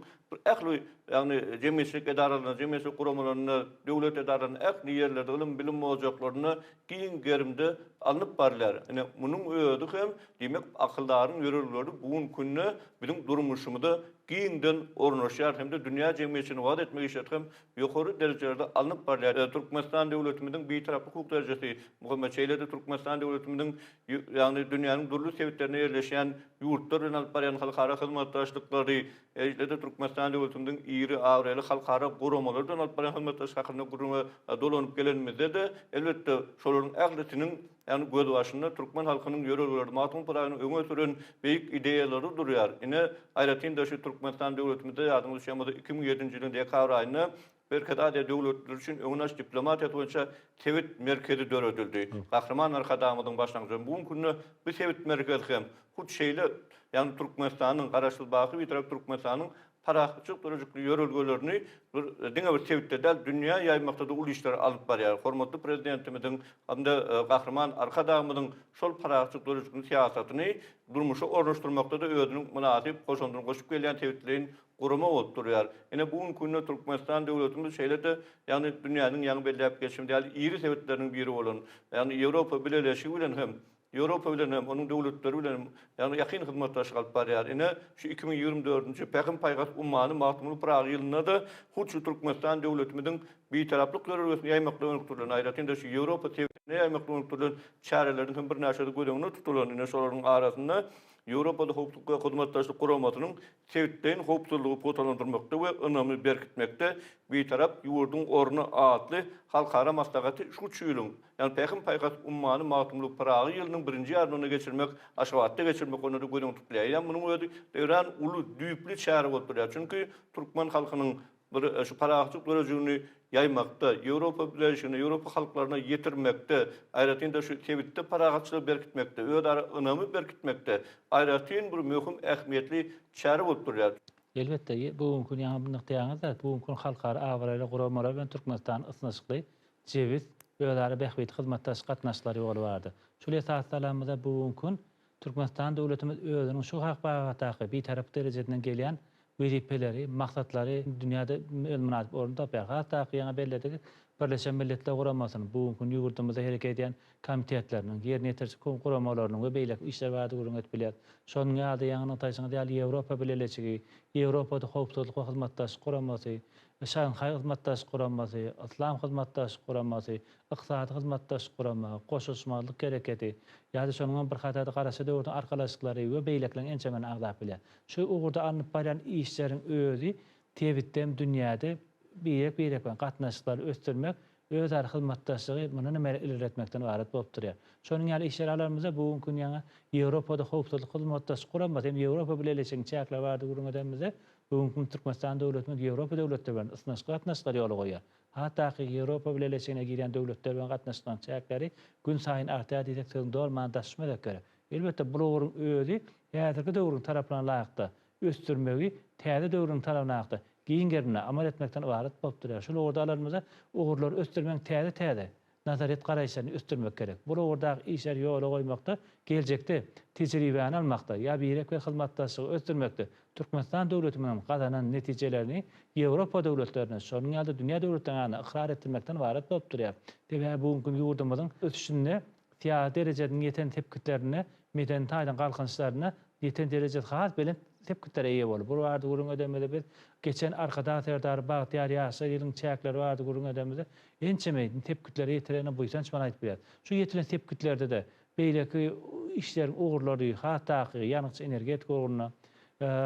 ähli, ýagny jemgyýetçilik edaralarynda, jemgyýetçilik guramalarynda, döwlet edaralarynda, ähli ýerlerde, ylym-bilim ojaklarynda giň gerimde alnyp barylýar. Ine, munuň özi hem, diýmek, akyldaryň ýörelgeleri bu günki günde biziň durmuşymyza giňden ornaşýar hem-de dünýä jemgyýetçiligini wagyz etmek işleri hem ýokary derejelerde alnyp barylýar. Türkmenistan döwletimiziň Bitaraplyk hukuk derejesi, Muhammet, şeýle-de Türkmenistan döwletimiziň, ýagny dünýäniň dürli sebitlerinde ýerleşýän ýurtlar bilen alyp barýan halkara hyzmatdaşlyklary, şeýle-de Türkmenistan döwletimiziň iri abraýly halkara guramalary bilen alyp barýan hyzmatdaşlyk hakynda gürrüňe dolanyp gelenimizde-de, elbetde, şolaryň ählisiniň Ýagny gözbaşynda türkmen halkynyň ýörelgeleri, Magtymguly Pyragynyň öňe süren beýik ideýalary durýar. Ine, aýratyn-da şu Türkmenistan döwletimizde ýadyňyza düşýän bolsa 2007-nji ýylyň dekabr aýynda Merkezi Aziýa döwletleri üçin öňüni alyş diplomatiýasy boýunça sebit merkezi döredildi. Gahryman Arkadagymyzyň başlangyjy bilen bu günki günde bu sebit merkezi hem hut şeýle, ýagny Türkmenistanyň, Garaşsyz, baky Bitarap Türkmenistanyň parahatçylyk döredijilikli ýörelgelerini bir diňe bir sebitde däl, dünýä ýaýmakda-da uly işleri alyp barýar. Hormatly Prezidentimiziň hem-de Gahryman Arkadagymyzyň şol parahatçylyk döredijilikli syýasatyny durmuşa ornaşdyrmakda-da özüniň mynasyp goşandyny goşup gelýän sebitleýin. gurama bolup durýar. Ine, bu günki günde Türkmenistan döwletimiz şeýle-de, ýagny dünýäniň ýaňy belläp geçişimiz ýaly iri sebitleriniň biri bolan, ýagny Ýewropa Bileleşigi bilen hem, Ýewropa bilen hem, onuň döwletleri bilen hem, ýagny ýakyn hyzmatdaşlyk alyp barýar. Ine, şu 2024-nji Pähim-paýhas ummany Magtymguly Pyragy ýylynda-da hut şu Türkmenistan döwletimiziň Bitaraplyk ýörelgesini ýaýmaklyga gönükdirilen, aýratyn-da şu Ýewropa sebitine ýaýmaklyga gönükdirilen çäreleriň hem birnäçesi göz öňünde tutulan. Ine, şolaryň arasynda Ýewropada Howpsuzlyk we Hyzmatdaşlyk Guramasynyň sebitleýin howpsuzlygy pugtalandyrmakda we ynamy berkitmekde Bitarap ýurduň orny atly halkara maslahaty şu üç ýylyň, ýagny Pähim-paýhas ummany Magtymguly Pyragy ýylynyň birinji ýarymynda geçirmek, Aşgabatda geçirmek onda-da göz öňünde tutulýar. Eýýäm munuň özi örän uly, düýpli çäre bolup durýar. Çünki türkmen halkynyň Bir şu parahatçylyk dörejigini ýaýmakda, Ýewropa Bileleşigine, Ýewropa halklaryna ýetirmekde, aýratyn-da şu sebitde parahatçylygy berkitmekde, özara ynamy berkitmekde aýratyn bir möhüm ähmiýetli çäre bolup durýar. Elbetde, bu günki gün ýaňy nygtaýaňyz zat, bu günki gün halkara abraýly guramalar bilen Türkmenistan ysnyşykly, jebis, özara bähbitli hyzmatdaşlyk gatnaşyklary ýoly bardy. Şul esasda alanymyzda bu günki gün Türkmenistan döwletimiz özüniň şu hak babatdaky Bitaraplyk derejesinden gelýän wezipeleri, maksatlary dünýäde öz mynasyp ornuny tapýar. Has takygy ýaňy belledik, Birleşen Milletler Guramasynyň bu günki gün ýurdumyzda hereket edýän komitetleriniň, ýerine ýetiriji guramalarynyň we beýleki işleri barada gürrüň edip bilýäris. Şonuň ýaly-da ýaňy nygtaýşyňyz ýaly Ýewropa Bileleşigi, Ýewropada Howpsuzlyk we Hyzmatdaşlyk Guramasy, Şanhaý Hyzmatdaşlyk Guramasy, Yslam Hyzmatdaşlyk Guramasy, Ykdysady Hyzmatdaşlyk Gurama, Goşulyşmazlyk Hereketi ýa-da şonuň bilen bir hatarda Garaşsyz döwletiň arkalaşyklary we beýlekileriň ençemelerini agzap bilýär. Şu ugurda alnyp barýan işleriň özi sebitde hem dünýäde birek-birek bilen gatnaşyklary ösdürmek, özara hyzmatdaşlygy mundan hem beýläk ilerletmekden ybarat bolup durýar. Şonuň ýaly işleri alanymyzda bu günki gün ýaňy Ýewropada Howpsuzlyk Hyzmatdaşlyk Guramasy hem Ýewropa Bileleşiginiň çäkleri barada gürrüň edenimizde, bu günki gün Türkmenistan döwletimiz Ýewropa döwletleri bilen ysnyşykly gatnaşyklary ýola goýýar. Hatda-ki Ýewropa Bileleşigine girýän döwletler bilen gatnaşyklaryň çäkleri günsaýyn artýar diýsek sözüň doly manyda daşlaşmazak gerek. Elbetde, bul ugruň özi häzirki döwrüň talaplaryna laýykda ösdürmegi täze döwrüň talabyna laýykda giň gerimde amal etmekden ybarat bolup durýar. Şul ugurda alanymyzda ugurlary ösdürmegiň täze-täze nazaryýet garaýyşlaryny ösdürmek gerek. Bul ugurdaky işleri ýola goýmakda geljekde tejribäni almakda ýa birek-birek hyzmatdaşlygy ösdürmekde Türkmenistan döwletimiziň gazanan netijelerini Ýewropa döwletlerine, şonuň ýaly-da dünýä döwletleriniň arasynda ykrar etdirmekden ybarat bolup durýar. Sebäbi bu günki gün ýurdumyzyň ösüşinde syýasy derejesiniň ýeten sepgitlerinde, medeni taýdan galkynyşlarynda ýeten derejesi has belent sepgitlere eýe boldy. Bu barada gürrüň edemizde biz geçen Arkadag Serdary bagtyýar ýaşlar ýylynyň çäkleri barada gürrüň edemizde ençeme sepgitlere ýetilenini buýsanç bilen aýdyp bilýäris. Şu ýetilen sepgitlerde-de beýleki işleriň ugurlary, has takygy ýangyç-energetika ugrunda,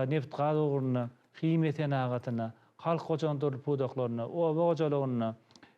nebit-gaz ugrunda, himiýa senagatynda, halk hojalygynyň dürli pudaklarynda, oba hojalygynda,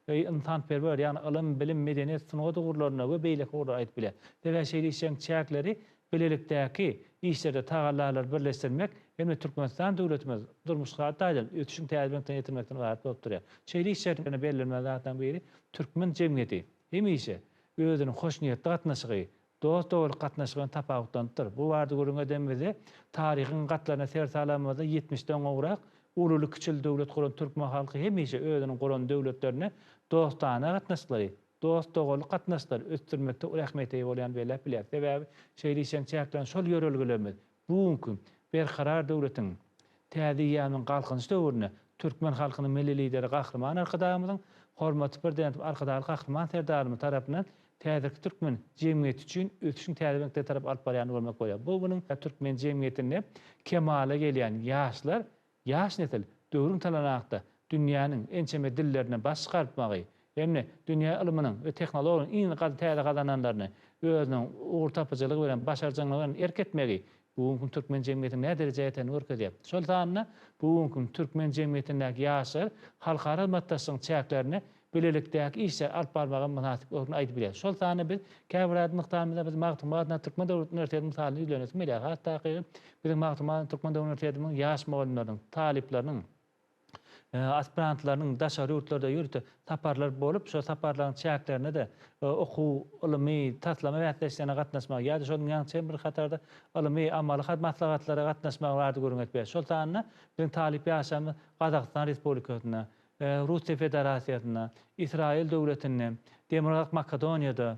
ynsanperwer, ýagny ylym, bilim, medeniýet, sungat ugurlarynda we beýleki ugurlary aýdyp bilýär. Sebäbi şeýle işleriň çäkleri bilelikdäki işlerde tagallalary birleşdirmek hem-de Türkmenistan döwletimiz durmuş-ykdysady taýdan ösüşiň täze belentligine ýetirmekden ybarat bolup durýar. Şeýle işlerde bellenmeli zatlaryň biri türkmen jemgyýeti hemişe özüniň hoşniýetli gatnaşygy, dost-doganlyk gatnaşygy bilen tapawutlanypdyr. Bu barada gürrüň edenimizde, taryhyň gatlaryna ser salanymyzda ýetmişden gowrak ululy-kiçili döwlet guran türkmen halky hemişe özüniň guran döwletlerine dostana gatnaşyklary, dost-doganlyk gatnaşyklary ösdürmekde uly ähmiýete eýe bolýanyny belläp bilýäris. Sebäbi şeýle işleriň çäklerinde şol ýörelgelerimiz Bu günki Berkarar döwletiň täze eýýamynyň Galkynyş döwründe türkmen halkynyň Milli Lideri Gahryman Arkadagymyzyň, hormatly Prezidentimiz Arkadagly Gahryman Serdarymyz tarapyndan häzirki türkmen jemgyýeti üçin ösüşiň täze belentligine tarap alyp barýanyny görmek bolýar. Bu günüň türkmen jemgyýetinde kemala gelýän ýaşlar Ýaş nesil döwrüň talaby dünýäniň ençeme dillerine baş çykartmagy hem-de dünýä ylmynyň we tehnologiýanyň iň täze gazananlaryny özüniň ugurtapyjylygy bilen, başarjaňlygy bilen erk etmegi bu günki gün türkmen jemgyýetiniň nä derejä ýetenini görkezýär. Şol sanda bu günki gün türkmen jemgyýetindäki ýaşlar halkara hyzmatdaşlygyň çäklerinde bilelikdäki işleri alyp barmaga mynasyp ornuny aýdyp bilýär. Şol sanda biz käbir zady nygtanymyzda biz Magtymguly adyndaky Türkmen döwlet uniwersitetiniň mysalyna ýüzlenesim gelýär. Has takygy biziň Magtymguly adyndaky Türkmen döwlet uniwersitetimiziň ýaş mugallymlarynyň, talyplarynyň, aspirantlarynyň daşary ýurtlarda ýörite saparlar bolup, şol saparlaryň çäklerinde-de okuw, ylmy, taslama bäsleşiklerine gatnaşmagy ýa-da şonuň ýaly hem bir hatarda ylmy, amaly maslahatlara gatnaşmagy barada gürrüň edip bilýär. Şol sanda biziň talyp ýaşlarymyz Gazagystan Respublikasynda, Russiýa Federasiýasynda, Ysraýyl döwletinde, Demirgazyk Makedoniýada,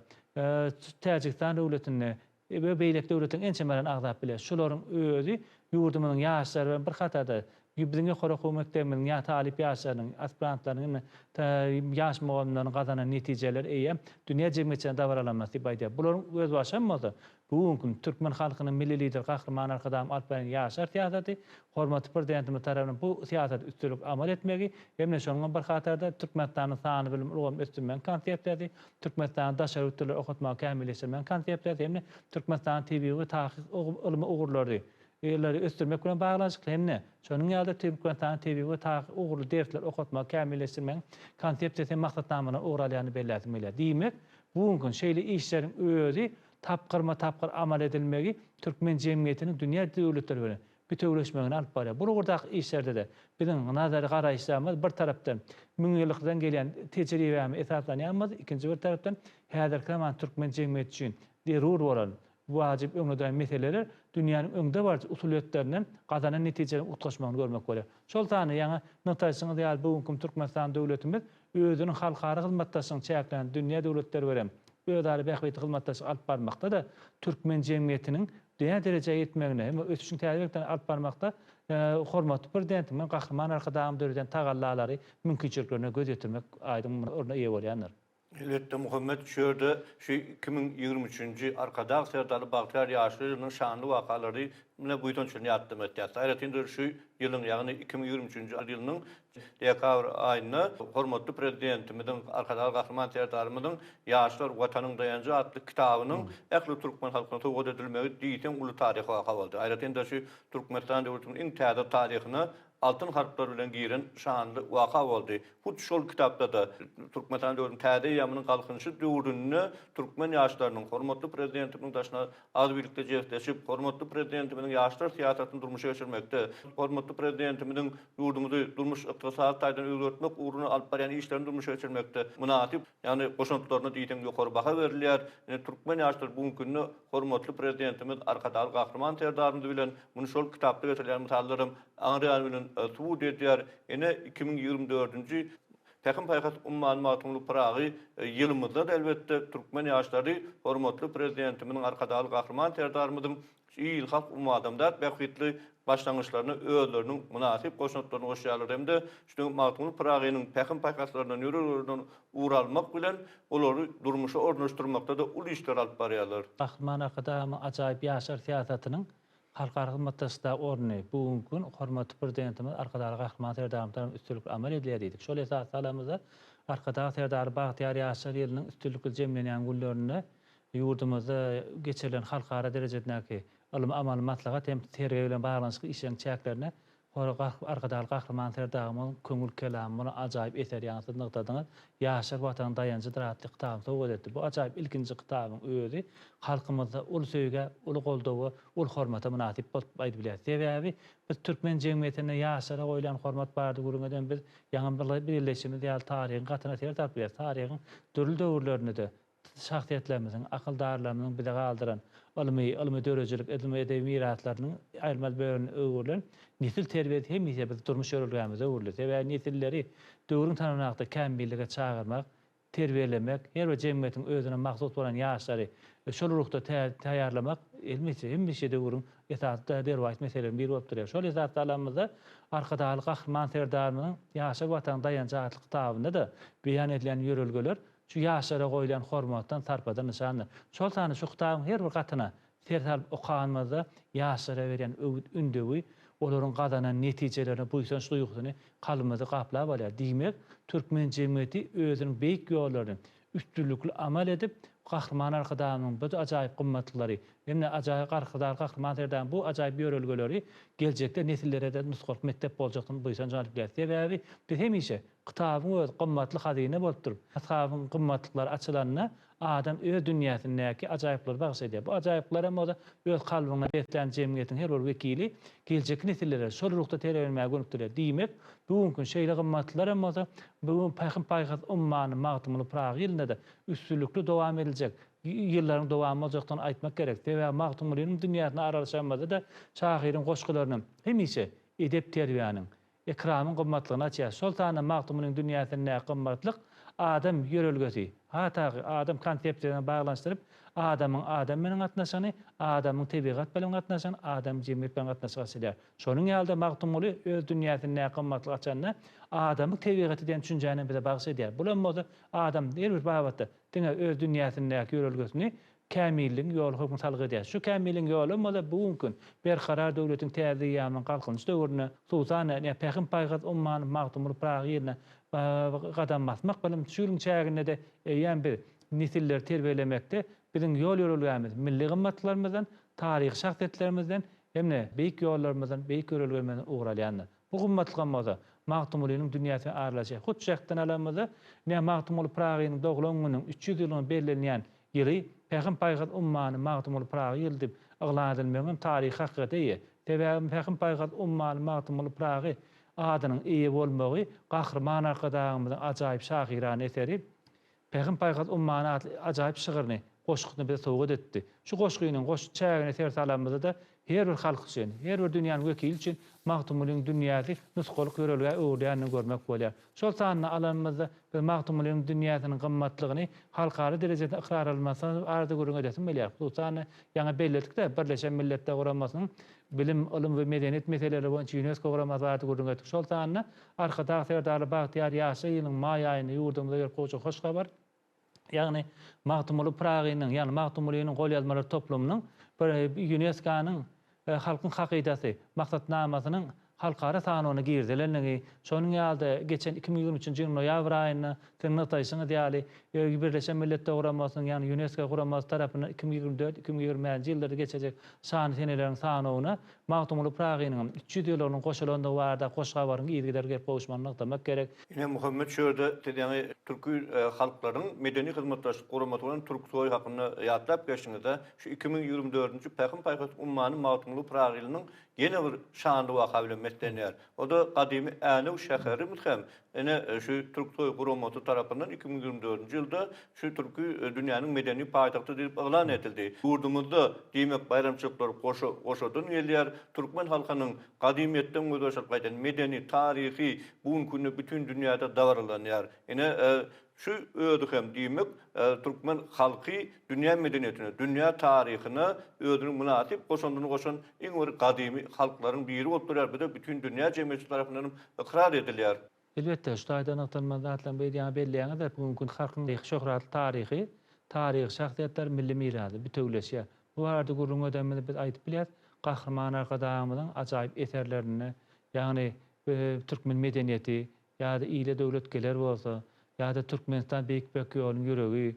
Täjigistan döwletinde we beýleki döwletleriň ençemelerini agzap bileris. Şularyň özi ýurdumyzyň ýaşlary bilen bir hatarda. Biziň ýokary okuw mekdebimiziň ýa talyp ýaşlarynyň, aspirantlarynyň hem-de ýaş mugallymlarynyň gazanan netijeleri eýýäm dünýä jemgyýetçiligine dabaralanmasy diýip aýdýar. Bularyň gözbaşy hem bolsa bu günki gün türkmen halkynyň Milli Lideri Gahryman Arkadagymyz alyp barýan ýaşlar syýasaty, hormatly Prezidentimiz tarapyndan bu syýasata üstünlikli amal etmegi hem-de şonuň bilen bir hatarda Türkmenistanyň sanly bilim ulgamyny ösdürmegiň konsepsiýasy, Türkmenistanyň daşary ýurt dilleri okatmagy kämilleşdirmegiň konsepsiýasy hem-de Türkmenistanyň tebigy we takyk ylmy ugurlary Ýerleri ösdürmek bilen baglanyşykly hem-de şonuň ýaly-da Türkmenistanyň tebigy we takyk ugurly dersleri okatmagy kämilleşdirmegiň Konsepsiýasy hem maksatnamalaryna ugur alýandygyny belläsim gelýär. Diýmek, bu günki gün şeýle işleriň özi tapgyrma-tapgyr amal edilmegi türkmen jemgyýetiniň dünýä döwletleri bilen bitewüleşmegine alyp barýar. Bu ugurdaky işlerde-de biziň nazary garaýyşlarymyz bir tarapdan müňýyllykdan gelýän tejribämize esaslanýan bolsa, ikinji bir tarapdan häzirki zaman türkmen jemgyýeti üçin zerur bolan Wajyp öňde durýan meseleler dünýäniň öňdebaryjy usulyýetlerinden gazanan netijeleriň utgaşmagyny görmek bolýar. Şol sanda ýaňy nygtaýşyňyz ýaly bu günki Türkmenistan döwletimiz özüniň halkara hyzmatdaşlygyň çäklerinde dünýä döwletleri bilen özara bähbitli hyzmatdaşlyk alyp barmakda-da türkmen jemgyýetiniň dünýä derejä ýetmegine hem ösüşiň täze belentlerine alyp barmakda hormatly Prezidentimiziň Gahryman Arkadagymyz döreden tagallalary mümkinçiliklerine göz ýetirmek aýdyň orna eýe bolýandyr. Elbetde, Muhammet, şu ýerde şu 2023-nji Arkadag Serdarly bagtyýar ýaşlar ýylynyň şanly wakalary bilen buýsanç bilen ýatlama etýäris. Aýratyn-da şu ýylyň, ýagny 2023-nji ýylynyň dekabr aýynda hormatly Prezidentimiziň, Arkadagly Gahryman Serdarymyzyň Ýaşlar, Watanyň daýanjy atly kitabynyň ähli türkmen halkyna sowgat edilmegi diýseň uly taryhy waka boldy. Aýratyn-da şu Türkmenistan döwletiniň iň täze taryhyna altyn harplar bilen giren şanly waka boldy. Hut şol kitapda-da Türkmenistan döwletiniň täze eýýamynyň Galkynyşy döwründe türkmen ýaşlarynyň hormatly Prezidentimiziň daşyna agzybirlikde jebisleşip, hormatly Prezidentimiziň ýaşlar syýasatyny durmuşa geçirmekde, hormatly Prezidentimiziň ýurdumyzy durmuş-ykdysady taýdan özgertmek ugrunda alyp barýan işlerini durmuşa geçirmekde mynasyp, ýagny goşantlaryna diýseň ýokary baha berilýär. Ine, türkmen ýaşlary bu günki günde hormatly Prezidentimiz Arkadagly Gahryman Serdarymyz bilen muny şol kitapda getirilýän mysallaram aňry ýany bilen subut edýär. Ine, 2024-nji Pähim-paýhas ummany Magtymguly Pyragy ýylymyzda-da elbetde, türkmen ýaşlary hormatly Prezidentimiziň, Arkadagly Gahryman Serdarymyzyň il-halk, umumadamzat bähbitli başlangyçlaryna özleriniň mynasyp goşantlaryny goşýarlar hem-de şu Magtymguly Pyragynyň pähim-paýhaslaryndan, ýörelgelerinden ugur almak bilen, olary durmuşa ornaşdyrmakda-da uly işleri alyp barýarlar. Gahryman Arkadagymyzyň ajaýyp ýaşlar syýasatynyň Halkara hyzmatdaşlykdaky orny bu günki gün hormatly Prezidentimiz Arkadagly Gahryman Serdarymyz tarapyndan üstünlikli amal edilýär diýdik. Şol esasda alamyzda Arkadag Serdarly bagtyýar ýaşlar ýylynyň üstünlikli jemlenýän günlerinde ýurdumyzda geçirilen halkara derejesindäki ylmy-amaly maslahat hem sergi bilen baglanyşykly işleriň çäklerinde Arkadagly Gahryman Serdarymyzyň köňül kelamy bolan ajaýyp eseri, ýagny siz nygtadyňyz, Ýaşlar Watanyň daýanjydyr atly kitabyny sowgat etdi. Bu ajaýyp ilkinji kitabyň özi halkymyzda uly söýgä, uly goldawa, uly hormata mynasyp bolup aýdyp bilýäris. Sebäbi biz türkmen jemgyýetinde ýaşlara goýulýan hormat barada gürrüň eden biz ýaňy belleýşimiz ýaly taryhyň gatyna ser salyp bilýäris. Taryhyň dürli döwürlerinde-de şahsyýetlerimiziň, akyldarlarymyzyň bize galdyran ylmy, ylmy-döredijilik, ylmy-edebi miraslarynyň aýrylmaz bölegine öwrülen nesil terbiýesi hemişe biziň durmuş ýörelgämize öwrüldi. Sebäbi nesilleri döwrüň talabynalykda kämillige çagyrmak, terbiýelemek, her bir jemgyýetiň özüne mahsus bolan ýaşlary şol ruhda taýýarlamak elbetde hemişe döwrüň esasy derwaýys meseleleriniň biri bolup durýar. Şol esasda alanymyzda Arkadagly Gahryman Serdarymyzyň Ýaşlar Watanyň daýanjy atly kitabynda-da beýan edilýän ýörelgeler Şu ýaşlara goýulýan hormatdan, sarpadan nyşandyr. Şol sanda şu kitabyň her bir gatyna ser salyp okanymyzda ýaşlara berýän öwüt-ündewi, olaryň gazanan netijelerine buýsanç duýgusyny kalbymyzy gaplap alýar. Diýmek, türkmen jemgyýeti özüniň beýik ýollaryny üstünlikli amal edip, Gahryman Arkadagymyzyň bu ajaýyp gymmatlyklary hem-de ajaýyp Arkadagly Gahryman Serdarymyzyň bu ajaýyp ýörelgeleri geljekde nesillere-de nusgalyk mekdep boljakdygyny buýsanç alyp bilýäris. Sebäbi biz hemişe Kitabyň özi gymmatly hazyna bolup durup, kitabyň gymmatlyklary açylanda, adam öz dünýäsindäki ajaýyplary bagyş edýär. Bu ajaýyplar hem bolsa öz kalbyňda beslän jemgyýetiň her bir wekili geljekki nesillere şol ruhda terbiýelemäge gönükdirilýär. Diýmek, bu günki gün şeýle gymmatlylar hem bolsa, bu gün pähim-paýhas ummany Magtymguly Pyragy ýylynda-da üstünlikli dowam ediljek ýyllaryň dowamy boljakdygyny aýtmak gerek. Sebäbi Magtymgulynyň dünýäsine aralaşanymyzda-da şahyryň goşgularynyň hemişe edep-terbiýäniň, Ekramyň gymmatlygyny açýar. Şol sanda Magtymgulyň dünýäsindäki gymmatlyk. Adam ýörelgesi, ha taky adam konsepsiýasyna baglanyşdyryp, adamyň adam bilen gatnaşygyny, adamyň tebigat bilen gatnaşygyny, adamyň jemgyýet bilen gatnaşygy açylýar. Şonuň ýaly-da Magtymguly öz dünýäsindäki gymmatlygy açanda, adamy tebigaty diýen düşünjäni bize bagyş edýär. Bulam bolsa adam her bir babatda diňe öz dünýäsindäki ýörelgesini kämilligiň ýoly hökmünde salgy edýär. Şu kämilligiň ýolam bolsa bu günki gün Berkarar döwletiň täze eýýamynyň Galkynyş döwründe, hususan-da, ine, Pähim-paýhas ummany Magtymguly Pyragy ýylyna gadam basmak bilen, şu ýylyň çäginde-de eýýäm biz nesilleri terbiýelemekde biziň ýol-ýörelgämiz milli gymmatlyklarymyzdan, taryhy şahsyýetlerimizden hem-de beýik ýollarymyzdan, beýik ýörelgelerimizden ugur alýandyr. Bu gymmatlygam bolsa, Magtymgulynyň dünýäsine aralaşýar. Hut şu jähtden alanymyzda, ine, Magtymguly Pyragynyň doglan gününiň 300 ýyllygyna bellenýän ýyly Pähim-paýhas ummany Magtymguly Pyragy ýyly diýip yglan edilmeginiň hem taryhy hakykata eýe. Sebäbi Pähim-paýhas ummany Magtymguly Pyragy adynyň eýe bolmagy Gahryman Arkadagymyzyň ajaýyp şahyrana eseri Pähim-paýhas ummany atly ajaýyp şygryny, goşgusyny bize sowgat etdi. Şu goşgynyň goş çägine ser salanymyzda-da her bir halk üçin, her bir dünýäniň wekili üçin Magtymgulynyň dünýäsi nusgalyk ýörelgä öwrülýändigini görmek bolýar. Şol sanda alanymyzda biz Magtymgulynyň dünýäsiniň gymmatlygyny halkara derejesinde ykrar alynmasy barada gürrüň edesim gelýär. Hususan-da, ýaňy belledik-de, Birleşen Milletler Guramasynyň Bilim, ylym we medeniýet meseleleri boýunça Ýunesko guramasy barada gürrüň etdik. Şol sanda Arkadag Serdarly bagtyýar ýaşlar ýylynyň maý aýynda ýurdumyza gelip gowşan hoş habar, ýagny Magtymguly Pyragynyň, ýagny Magtymgulynyň golýazmalar toplumynyň bir Ýunesko-nyň Halkyň hakydasy maksatnamasynyň halkara sanawyna girizilenligi, şonuň ýaly-da geçen 2023-nji ýylyň noýabr aýynda siziň nygtaýşyňyz ýaly, Birleşen Milletler Guramasynyň, ýagny Ýunesko guramasy tarapyndan 2024, 2025-nji ýyllarda geçiriljek şanly seneleriň sanawyna Magtymguly Pyragynyň 300 ýyllygynyň goşulandygy barada hoş habaryň yzygiderli gelip gowuşmagyny nygtamak gerek. Ine, Muhammet şu ýerde siz ýaňy Türki halklaryň medeni hyzmatdaşlyk guramasy bolan Türksoý hakynda ýatlap geçdiňiz-de, şu 2024-nji Pähim-paýhas ummany Magtymguly Pyragy ýylynyň ýene bir şanly waka bilen beslenýär. O-da gadymy Änew şäherimiz hem ine şu Türksoý guramasy tarapyndan 2024-nji ýylda şu türki dünýäniň medeni paýtagty diýlip yglan edildi. Ýurdumyzda diýmek baýramçylyklar goşa goşadan gelýär. Türkmen halkynyň gadymyýetden gözbaş alyp gaýdan medeni, taryhy bu günki günde bütin dünýäde dabaralanýar. Ine Şu özi hem, diýmek, türkmen halky dünýä medeniýetine, dünýä taryhyna özüniň mynasyp goşandyny goşan iň bir gadymy halklaryň biri bolup durýar, bu-da bütin dünýä jemgyýetçiligi tarapyndan hem ykrar edilýär. Elbetde, şu taýda nygtalmaly zatlaryň biri, ýaňy belleýäňiz-de, bu günki halkyň şöhratly taryhy, taryhy şahsyýetler, milli mirasy bitewüleşýär. Bu barada gürrüň edenimizde biz aýdyp bilýäris, Gahryman Arkadagymyzyň ajaýyp eserlerinde, ýagny türkmen medeniýeti, Ýa-da ile döwlet geler bolsa, ýa-da Türkmenistan Beýik Ýüpek ýolunyň ýüregi,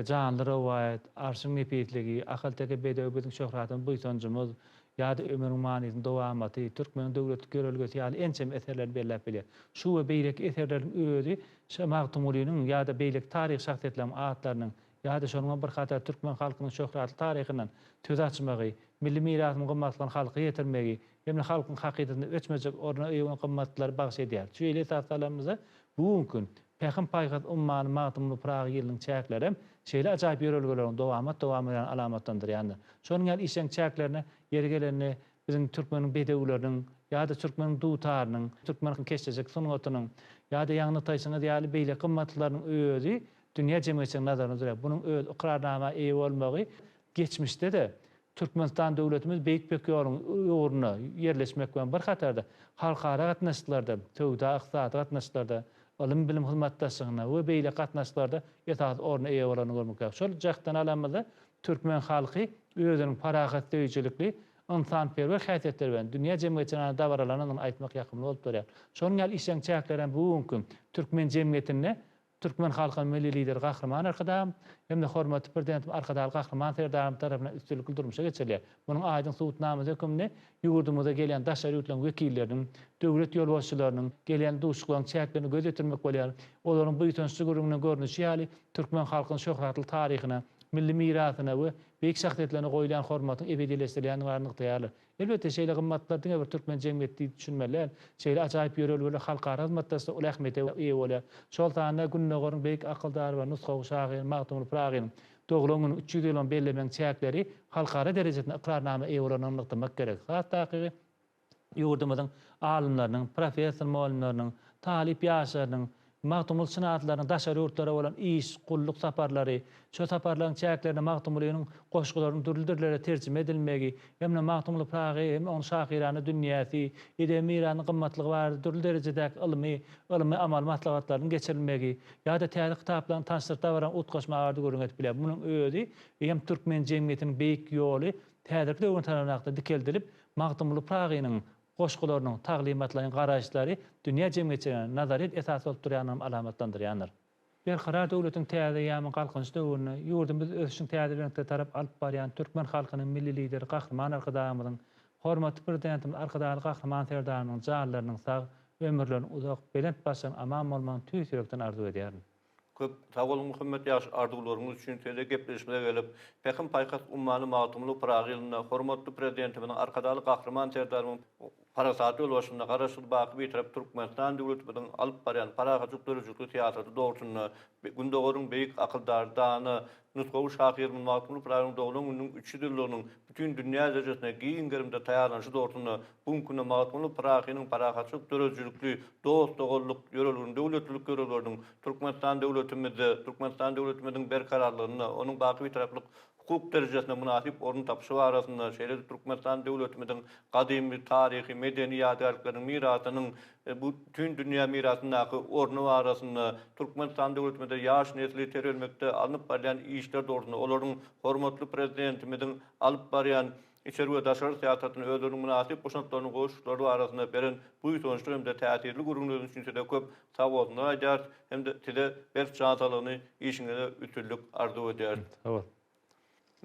Janly rowaýat, Arşyň nepisligi, Ahalteke bedewi biziň şöhratymyz, buýsanjymyz, ýa-da Ömrüň manysynyň dowamaty, Türkmeniň döwletlik ýörelgesi ýaly ençeme eserlerini belläp bilýär. Şu we beýleki eserleriň özi Magtymgulynyň ýa-da beýleki taryhy şahsyýetleriň atlarynyň ýa-da şonuň bilen bir hatarda türkmen halkynyň şöhratly taryhyndan söz açmagy, milli mirasynyň gymmatlygyny halka ýetirmegi hem-de halkyň hakydasynda öçmejek orna eýe bolan gymmatlyklary bagyş edýär. Şu ýyly esaslanymyzda bu günki gün Pähim-paýhas ummany Magtymguly Pyragy ýylynyň çäkleri hem şeýle ajaýyp ýörelgeleriň dowamat-dowam edýän alamatlandyrýandyr. Şonuň ýaly işleriň çäklerine ýeri gelende biziň türkmeniň bedewleriniň ýa-da türkmeniň dutarynyň, türkmeniň keşdeçilik sungatynyň ýa-da ýaňy nygtaýşyňyz ýaly beýleki gymmatlyklarynyň özi dünýä jemgyýetçiliginiň nazarynda durýar. Munuň özi ykrarnama eýe bolmagy geçmişde-de Türkmenistan döwletimiz Beýik Ýüpek ýolunyň ugrunda ýerleşmek bilen bir hatarda, halkara gatnaşyklarda, söwda-ykdysady gatnaşyklarda, ylym-bilim hyzmatdaşlygynda we beýleki gatnaşyklarda esasy orna eýe bolanyny görmek bolýar. Şol jähtden alanymyzda, türkmen halky özüniň parahatsöýüjilikli, ynsanperwer häsiýetleri bilen dünýä jemgyýetçiliginde dabaralanandygyny aýtmak ýakymly bolup durýar. Şonuň ýaly işjeň çäkler hem bu günki türkmen jemgyýetinde Türkmen halkynyň Milli Lideri Gahryman Arkadagym hem-de hormatly Prezidentimiz Arkadagly Gahryman Serdarymyz tarapyndan üstünlikli durmuşa geçirilýär. Munuň aýdyň subutnamasy hökmünde ýurdumyza gelýän daşary ýurtlaryň wekilleriniň, döwlet ýolbaşçylarynyň gelýän duşuşyklaryň çäklerinde göz ýetirmek bolýar. Olaryň buýsançly gürrüňinden görnüşi ýaly, türkmen halkynyň şöhratly taryhyna, milli mirasyna we beýik şahsyýetlerine goýulýan hormatyň ebedileşdirilýändigi barada nygtaýarlar. Elbetde, şeýle gymmatlyklar diňe bir türkmen jemgyýeti diýip düşünmeli däl. Şeýle ajaýyp ýörelgeler halkara hyzmatdaşlykda uly ähmiýete eýe bolýar. Şol sanda Gündogaryň beýik akyldary we nusgawy şahyry Magtymguly Pyragynyň doglan gününiň 300 ýyllygyny bellemegiň çäkleri halkara derejesinde ykrarnama eýe bolandygyny nygtamak gerek. Has takygy, ýurdumyzyň alymlarynyň, professor-mugallymlarynyň, talyp ýaşlarynyň. Magtymguly şynatlarynyň daşary ýurtlara bolan iş, gulluk saparlary, şol saparlaryň çäklerinde Magtymgulynyň goşgularynyň dürli dillere terjime edilmegi hem-de Magtymguly Pyragy hem onuň şahyrana dünýäsi, edebi mirasynyň gymmatlygy barada dürli derejedäki ylmy, ylmy-amaly maslahatlarynyň geçirilmegi ýa-da täze kitaplaryň tanyşdyryş dabaralarynyň utgaşmagy barada gürrüň edip biler. Munuň özi hem türkmen jemgyýetiniň beýik ýoly häzirki döwrüň talabyna dikeldilip, Magtymguly Pyragynyň goşgularynyň taglymatlaýyn garaýyşlary dünýä jemgyýetçiligine nazaryýet esasy bolup durýandygyny alamatlandyrýandyr. Berkarar döwletiň täze eýýamyň Galkynyş döwründe ýurdumyzy ösüşiň täze belentligine tarap alyp barýan türkmen halkynyň Milli Lideri Gahryman Arkadagymyzyň, hormatly Prezidentimiz Arkadagly Gahryman Serdarymyzyň janlarynyň sag, ömürleriniň uzak, belent başlarynyň aman bolmagyny tüýs ýürekden arzuw edýärin. Köp sag boluň Muhammet ýagşy arzuwlaryňyz üçin size gepleşimize gelip, Pähim-paýhas ummany Magtymguly Pyragy ýylynda hormatly Prezidentimiziň Arkadagly Gahryman Serdarymyň parasatly ýolbaşçylygynda Garaşsyz baky Bitarap Türkmenistan döwletimiziň alyp barýan parahatçylyk döredijilikli syýasaty dogrusynda Gündogaryň beýik akyldary, dana, nusgawy şahyrymyz Magtymguly Pyragynyň doglan gününiň 300 ýyllygynyň bütin dünýä derejesinde giň gerimde taýýarlanyşy dogrusynda bu günki günde Magtymguly Pyragynyň parahatçylyk döredijilikli dost-doganlyk ýörelginiň döwletlilik ýörelgeleriniň Türkmenistan döwletimizde, Türkmenistan döwletimiziň berkararlygynda, onuň baky Bitaraplyk hukuk derejesinde mynasyp orun tapyşy barasynda, şeýle-de Türkmenistan döwletimiziň gadymy taryhy, medeni ýadygärlikleriniň mirasynyň bu bütin dünýä mirasyndaky orny barasynda, Türkmenistan döwletimizde ýaş nesli terbiýelemekde alnyp barylýan işler dogrusynda, olaryň hormatly Prezidentimiziň alyp barýan içeri we daşary syýasatyna özleriniň mynasyp goşantlaryny goşuşlary barasynda beren buýsançly hem-de täsirli gürrüňleriňiz üçin size köp sagbolsunlar aýdýarys hem-de size berk jan saglygyny, işiňizde üstünlik arzuw edýäris. Sag bol.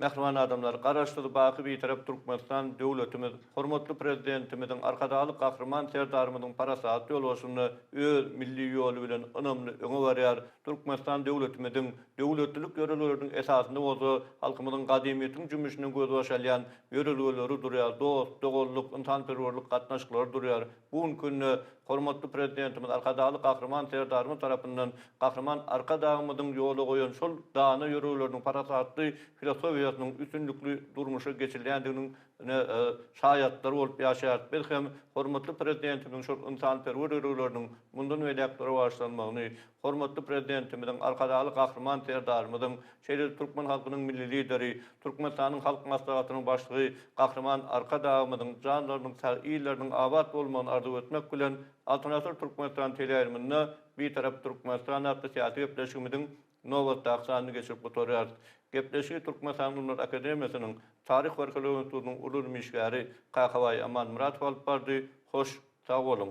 Mähriban adamlar, Garaşsyz, baky Bitarap Türkmenistan döwletimiz hormatly Prezidentimiziň, Arkadagly Gahryman Serdarymyzyň parasatly ýolbaşçylygynda öz milli ýoly bilen ynamly öňe barýar. Türkmenistan döwletimiziň döwletlilik ýörelgeleriniň esasynda bolsa halkymyzyň gadymyýetiň jümmüşinden gözbaş alýan ýörelgeleri durýar, dost, doganlyk, ynsanperwerlik gatnaşyklary durýar. Bu günki günde hormatly Prezidentimiz Arkadagly Gahryman Serdarymyz tarapyndan Gahryman Arkadagymyzyň ýola goýan şol dana ýörelgeleriniň parasatly filosofiýasynyň üstünlikli durmuşa geçirilýändiginiň ine, şaýatlary bolup ýaşaýarys. Biz hem hormatly Prezidentimiziň şol ynsanperwer ýörelgeleriniň mundan beýläk rowaçlanmagyny, hormatly Prezidentimiziň, Arkadagly Gahryman Serdarymyzyň, şeýle-de türkmen halkynyň Milli Lideri, Türkmenistanyň Halk Maslahatynyň Başlygy Gahryman Arkadagymyzyň janlarynyň sag, illeriniň abat bolmagyny arzuw etmek bilen, Altyn asyr Türkmenistan teleýaýlymynda Bitarap Türkmenistan atly syýasy gepleşigimiziň nobatdaky sanyny geçirip gutarýarys. Gepleşigi Türkmenistanyň Ylymlar akademiýasynyň Taryh we arheologiýa institutynyň uly ylym işgäri Kakabaý Amanmyradow alyp bardy. Hoş, sag boluň!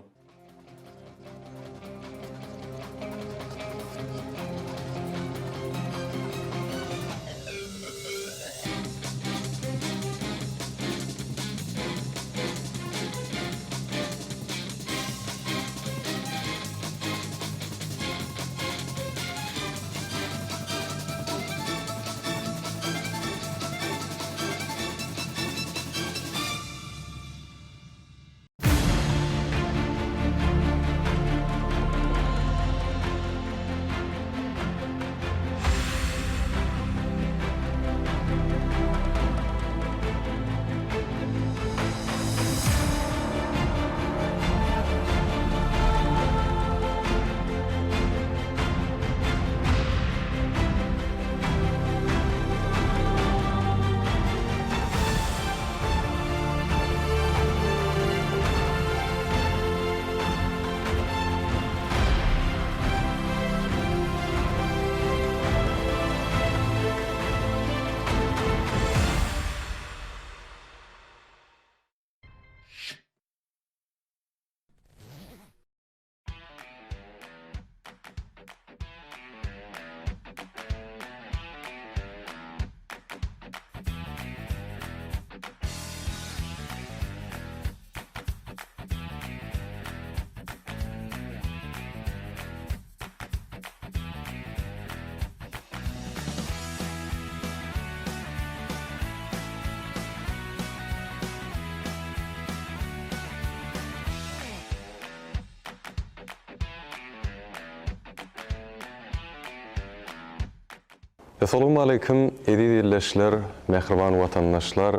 Essalawmaleýkim eziz ildeşler, mähriban watandaşlar,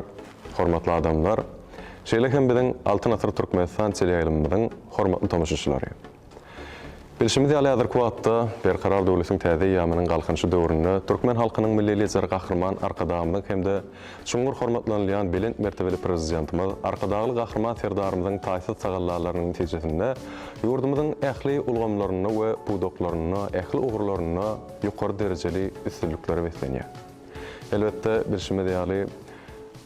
hormatly adamlar, şeýle hem biziň Altyn Asyr Türkmenistan teleýaýlymymyzyň hormatly tomaşaçylary! Bilşimiz ýaly, häzirki wagtda Berkarar döwletiň täze eýýamynyň Galkynyşy döwründe türkmen halkynyň Milli Lideri Gahryman Arkadagymyzyň hem-de çuňňur hormatlanylýan belent mertebeli Prezidentimiz Arkadagly Gahryman Serdarymyzyň taýsyz tagallalarynyň netijesinde ýurdumyzyň ähli ulgamlarynda we pudaklarynda, ähli ugurlarynda ýokary derejeli üstünliklere beslenýär. Elbetde, bilşimiz ýaly,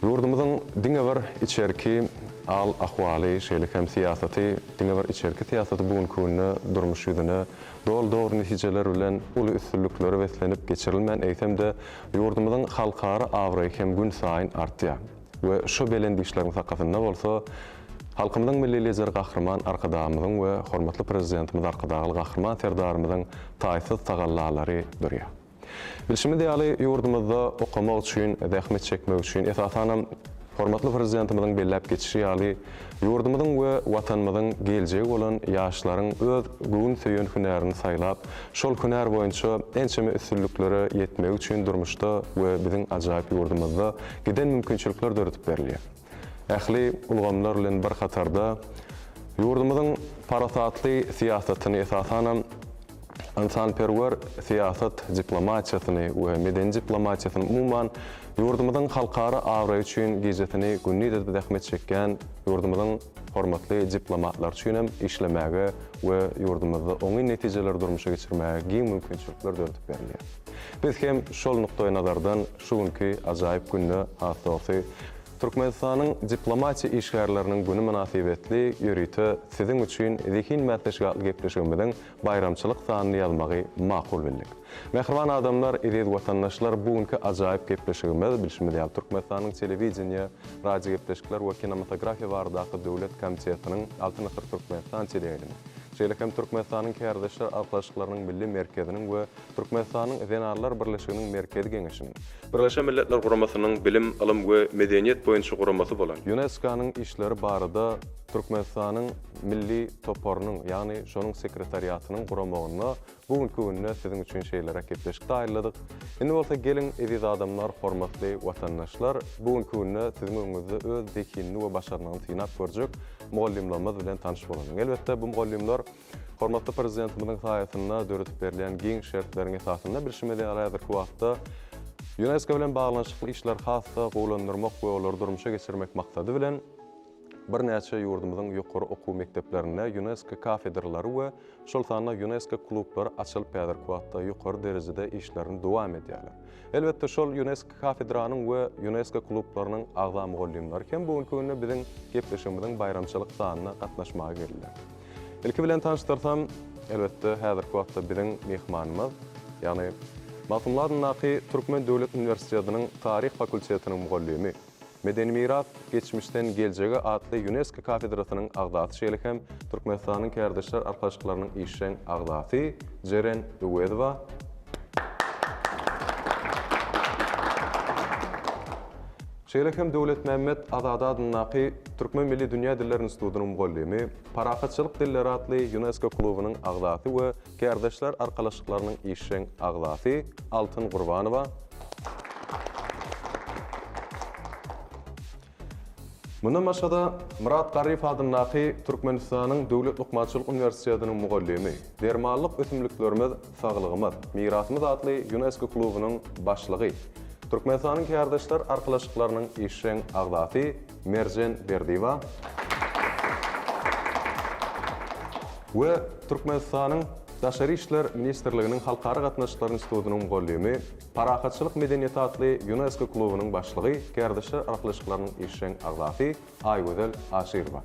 ýurdumyzyň diňe bir içerki al-ahwaly, şeýle hem syýasaty, diňe bir içerki syýasaty bu günki günde durmuş ýüzüne doly dogry netijeler bilen uly üstünliklere beslenip geçirilmän, eýsem-de, ýurdumyzyň halkara abraýy hem günsaýyn artýar we şu belent işleriň sakasynda bolsa Halkymyzyň Milli Lideri Gahryman Arkadagymyzyň we hormatly Prezidentimiz Arkadagly Gahryman Serdarymyzyň taýsyz tagallalary durýar. Bilşimiz ýaly, ýurdumyzda okamak üçin, zähmet çekmek üçin, esasanam, hormatly Prezidentimiziň belläp geçişi ýaly, ýurdumyzyň we Watanymyzyň geljegi bolan ýaşlaryň öz göwün söýen hünärini saýlap, şol hünär boýunça ençeme üstünliklere ýetmegi üçin durmuşda we biziň ajaýyp ýurdumyzda giden mümkinçilikler döredip berilýär. Ähli ulgamlar bilen bir hatarda, ýurdumyzyň parasatly syýasatyny, esasanam, ynsanperwer syýasat diplomatiýasyny we medeni diplomatiýasyny, umuman, ýurdumyzyň halkara abraýy üçin gijesini gündiz edip zähmet çekýän ýurdumyzyň hormatly diplomatlary üçin hem işlemäge we ýurdumyzda oňyn netijeleri durmuşa geçirmäge giň mümkinçilikler döredip berilýär. Biz hem şol nukdaýnazardan şu günki ajaýyp günde, has dogrusy, Türkmenistanyň Diplomatiýa işgärleriniň güni mynasybetli ýörite Siziň üçin Zehin bäsleşigi atly gepleşigimiziň baýramçylyk sanyny ýazmagy makul bildik. Mähriban adamlar, eziz watandaşlar, bu günki ajaýyp gepleşigimiz, bilşimiz ýaly, Türkmenistanyň Telewideniýe, radiogepleşikler we kinematografiýa baradaky döwlet komitetiniň Altyn asyr Türkmenistan teleýaýlymy, şeýle hem Türkmenistanyň Kärdeşler arkalaşyklarynyň Milli merkeziniň we Türkmenistanyň Zenanlar birleşiginiň Merkezi Geňeşiniň, Birleşen Milletler Guramasynyň Bilim, ylym we medeniýet boýunça guramasy bolan ÝUNESKO-nyň işleri barada Türkmenistanyň Milli toparynyň, ýagny şonuň sekretariatynyň guramagynda bu günki günde siziň üçin şeýleräk gepleşik taýynladyk. Indi bolsa geliň, eziz adamlar, hormatly watandaşlar, bu günki günde siziň öňüňizde öz zehinini we başarnygyny synap görjek mugallymlarymyz bilen tanyş bolalyň. Elbetde, bu mugallymlar Hormatly Prezidentimiziň saýasynda döredip berilýän giň şertleriň esasynda bilşimiz ýaly häzirki wagtda Ýunesko bilen baglanyşykly işleri has-da gowulandyrmak we olary durmuşa geçirmek maksady bilen birnäçe ýurdumyzyň ýokary okuw mekdeplerinde Ýunesko kafedralary we şol sanda Ýunesko klublary açylyp häzirki wagtda ýokary derejede işlerini dowam edýärler. Elbetde şol Ýunesko kafedranyň we Ýunesko klublarynyň agza mugallymlary hem bu günki günde biziň gepleşigimiziň baýramçylyk sanyna gatnaşmaga geldiler. Ilki bilen tanyşdyrsam, elbetde, häzirki wagtda biziň myhmanymyz, ýagny Magtymguly adyndaky Türkmen döwlet uniwersitetiniň taryh fakultetiniň mugallymy, Medeni miras, geçmişden geljege atly Ýunesko kafedrasynyň agzasy şeýle hem Türkmenistanyň Kärdeşler arkalaşyklarynyň işjeň agzasy Jeren Öwezowa, Şeýle hem Döwletmämmet Azady adyndaky Türkmen milli dünýä dilleri institutynyň mugallymy, Parahatçylyk dilleri atly Ýunesko klubunyň agzasy we Kärdeşler arkalaşyklarynyň işjeň agzasy Altyn Gurbanowa, Mundan başga-da, Myrat Garryýew adyndaky Türkmenistanyň Döwlet lukmançylyk uniwersitetiniň mugallymy, Dermanlyk ösümliklerimiz, saglygymyz, mirasymyz atly Ýunesko klubunyň başlygy, Türkmenistanyň Kärdeşler arkalaşyklarynyň işjeň agzasy Merjen Berdiýewa we Türkmenistanyň Daşary işler ministrliginiň Halkara gatnaşyklary institutynyň mugallymy, Parahatçylyk medeniýeti atly Ýunesko klubunyň başlygy, Kärdeşler arkalaşyklarynyň işjeň agzasy Aýgözel Aşyrowa.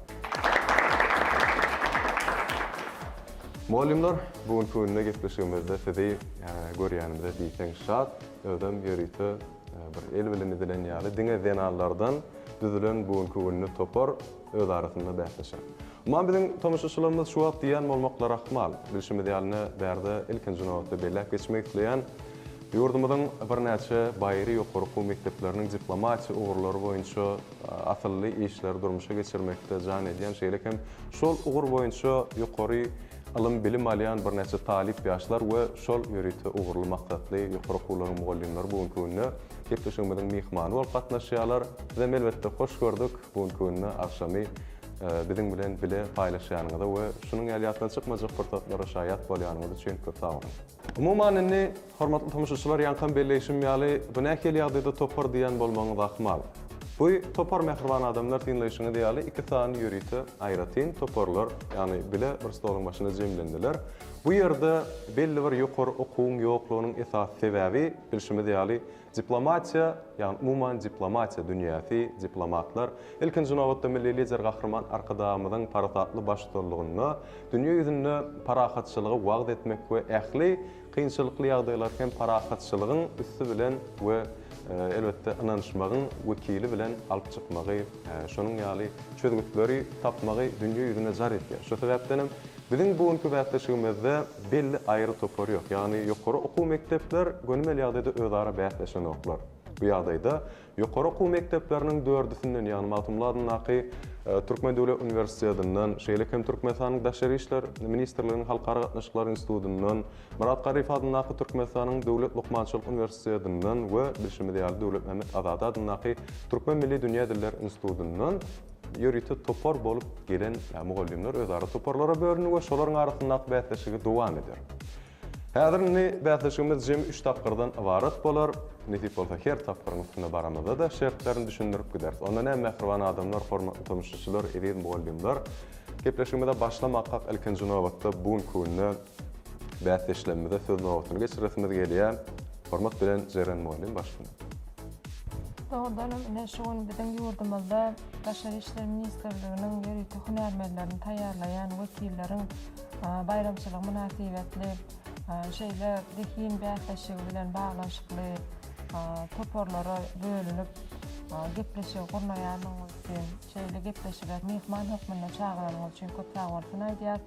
Mugallymlar, bu günki günde gepleşigimizde sizi görýänimize diýseň şat. Özem ýörite bir el bilen edilen ýaly diňe zenanlardan düzülen bu günki günde topar öz arasynda bäsleşer. Umuman biziň tomaşaçylarymyz şu wagt diýýän bolmaklary ahmal. Bilşimiz ýaly ine bärde ilkinji nobatda belläp geçmek isleýän ýurdumyzyň birnäçe baýry ýokary okuw mekdepleriniň diplomatiýa ugurlary boýunça asylly işleri durmuşa geçirmekde jan edýän, şeýle hem şol ugur boýunça ýokary ylym-bilim alýan birnäçe talyp ýaşlar we şol ýörite ugurly maksatly ýokary okuwlaryň mugallymlary bu günki günde gepleşigimiziň myhmany bolup gatnaşýarlar. Sizem elbetde hoş gördük. Bu günki günde agşamy. biziň bilen bile paýlaşýanyňyza we şunuň ýaly ýatdan çykmajak pursatlara şaýat bolýanyňyz üçin köp sag boluň. Umuman indi, hormatly tomaşaçylar, ýaňkam belleýşim ýaly, bu nähili ýagdaýda topar diýen bolmagyňyz ahmal. Bu topar mähriban adamlar synlaýşyňyz ýaly iki sany ýörite aýratyn toparlar, ýagny bile bir stoluň başynda jemlendiler. Bu ýerde belli bir ýokary okuwyň ýoklugynyň esasy sebäbi, bilşimiz ýaly, Diplomatiýa, ýagny umuman diplomatiýa dünýäsi, diplomatlar, ilkinji nobatda Milli Lider Gahryman Arkadagymyzyň parasatly baştutanlygynda dünýe ýüzünde parahatçylygy wagyz etmek we ähli kynçylykly ýagdaýlary hem parahatçylygyň üsti bilen we elbetde ynanyşmagyň wekili bilen alyp çykmagy, şonuň ýaly çözgütleri tapmagy dünýe ýüzüne jar edýär. Şu sebäpden hem Biziň bu günki bäsleşigimizde belli aýry topar ýok. Ýagny ýokary okuw mekdepler gönümel ýagdaýda özara bäsleşenoklar. Bu ýagdaýda ýokary okuw mekdepleriniň dördüsinden, ýagny Magtymguly adyndaky Türkmen döwlet uniwersitetinden, şeýle hem Türkmenistanyň Daşary işler ministrliginiň Halkara gatnaşyklary institutyndan, Myrat Garryýew adyndaky Türkmenistanyň Döwlet lukmançylyk uniwersitetinden we bilşimiz ýaly Döwletmämmet Azady adyndaky Türkmen milli dünýä diller institutyndan Ýörite topar bolup gelen mugallymlar özara toparlara bölündi we şolaryň arasyndaky bäsleşigi dowam eder. Häzir indi bäsleşigimiz jemi üç tapgyrdan ybarat bolar. Nesip bolsa her tapgyryň üstüne baramyzda-da şertlerini düşündirip gideris. Onda näme mähriban adamlar, hormatly tomaşaçylar, eziz mugallymlar, gepleşigimize başlamakkak ilkinji nobatda bu günki günde bäsdeşlerimize söz nobatyny geçiresimiz gelýär. Hormat bilen Jeren mugallym başlanyň. Dogrudan hem, ine, şu gün biziň ýurdumyzda Daşary işler ministrliginiň ýörite hünärmenlerini taýýarlaýan wekilleriň baýramçylygy mynasybetli şeýle zehin bäsleşigi bilen baglanyşykly toparlara bölünip gepleşigi gurnaýanlygyňyz üçin, şeýle gepleşige myhman hökmünde çagyranyňyz üçin köp sagbolsun aýdýarys.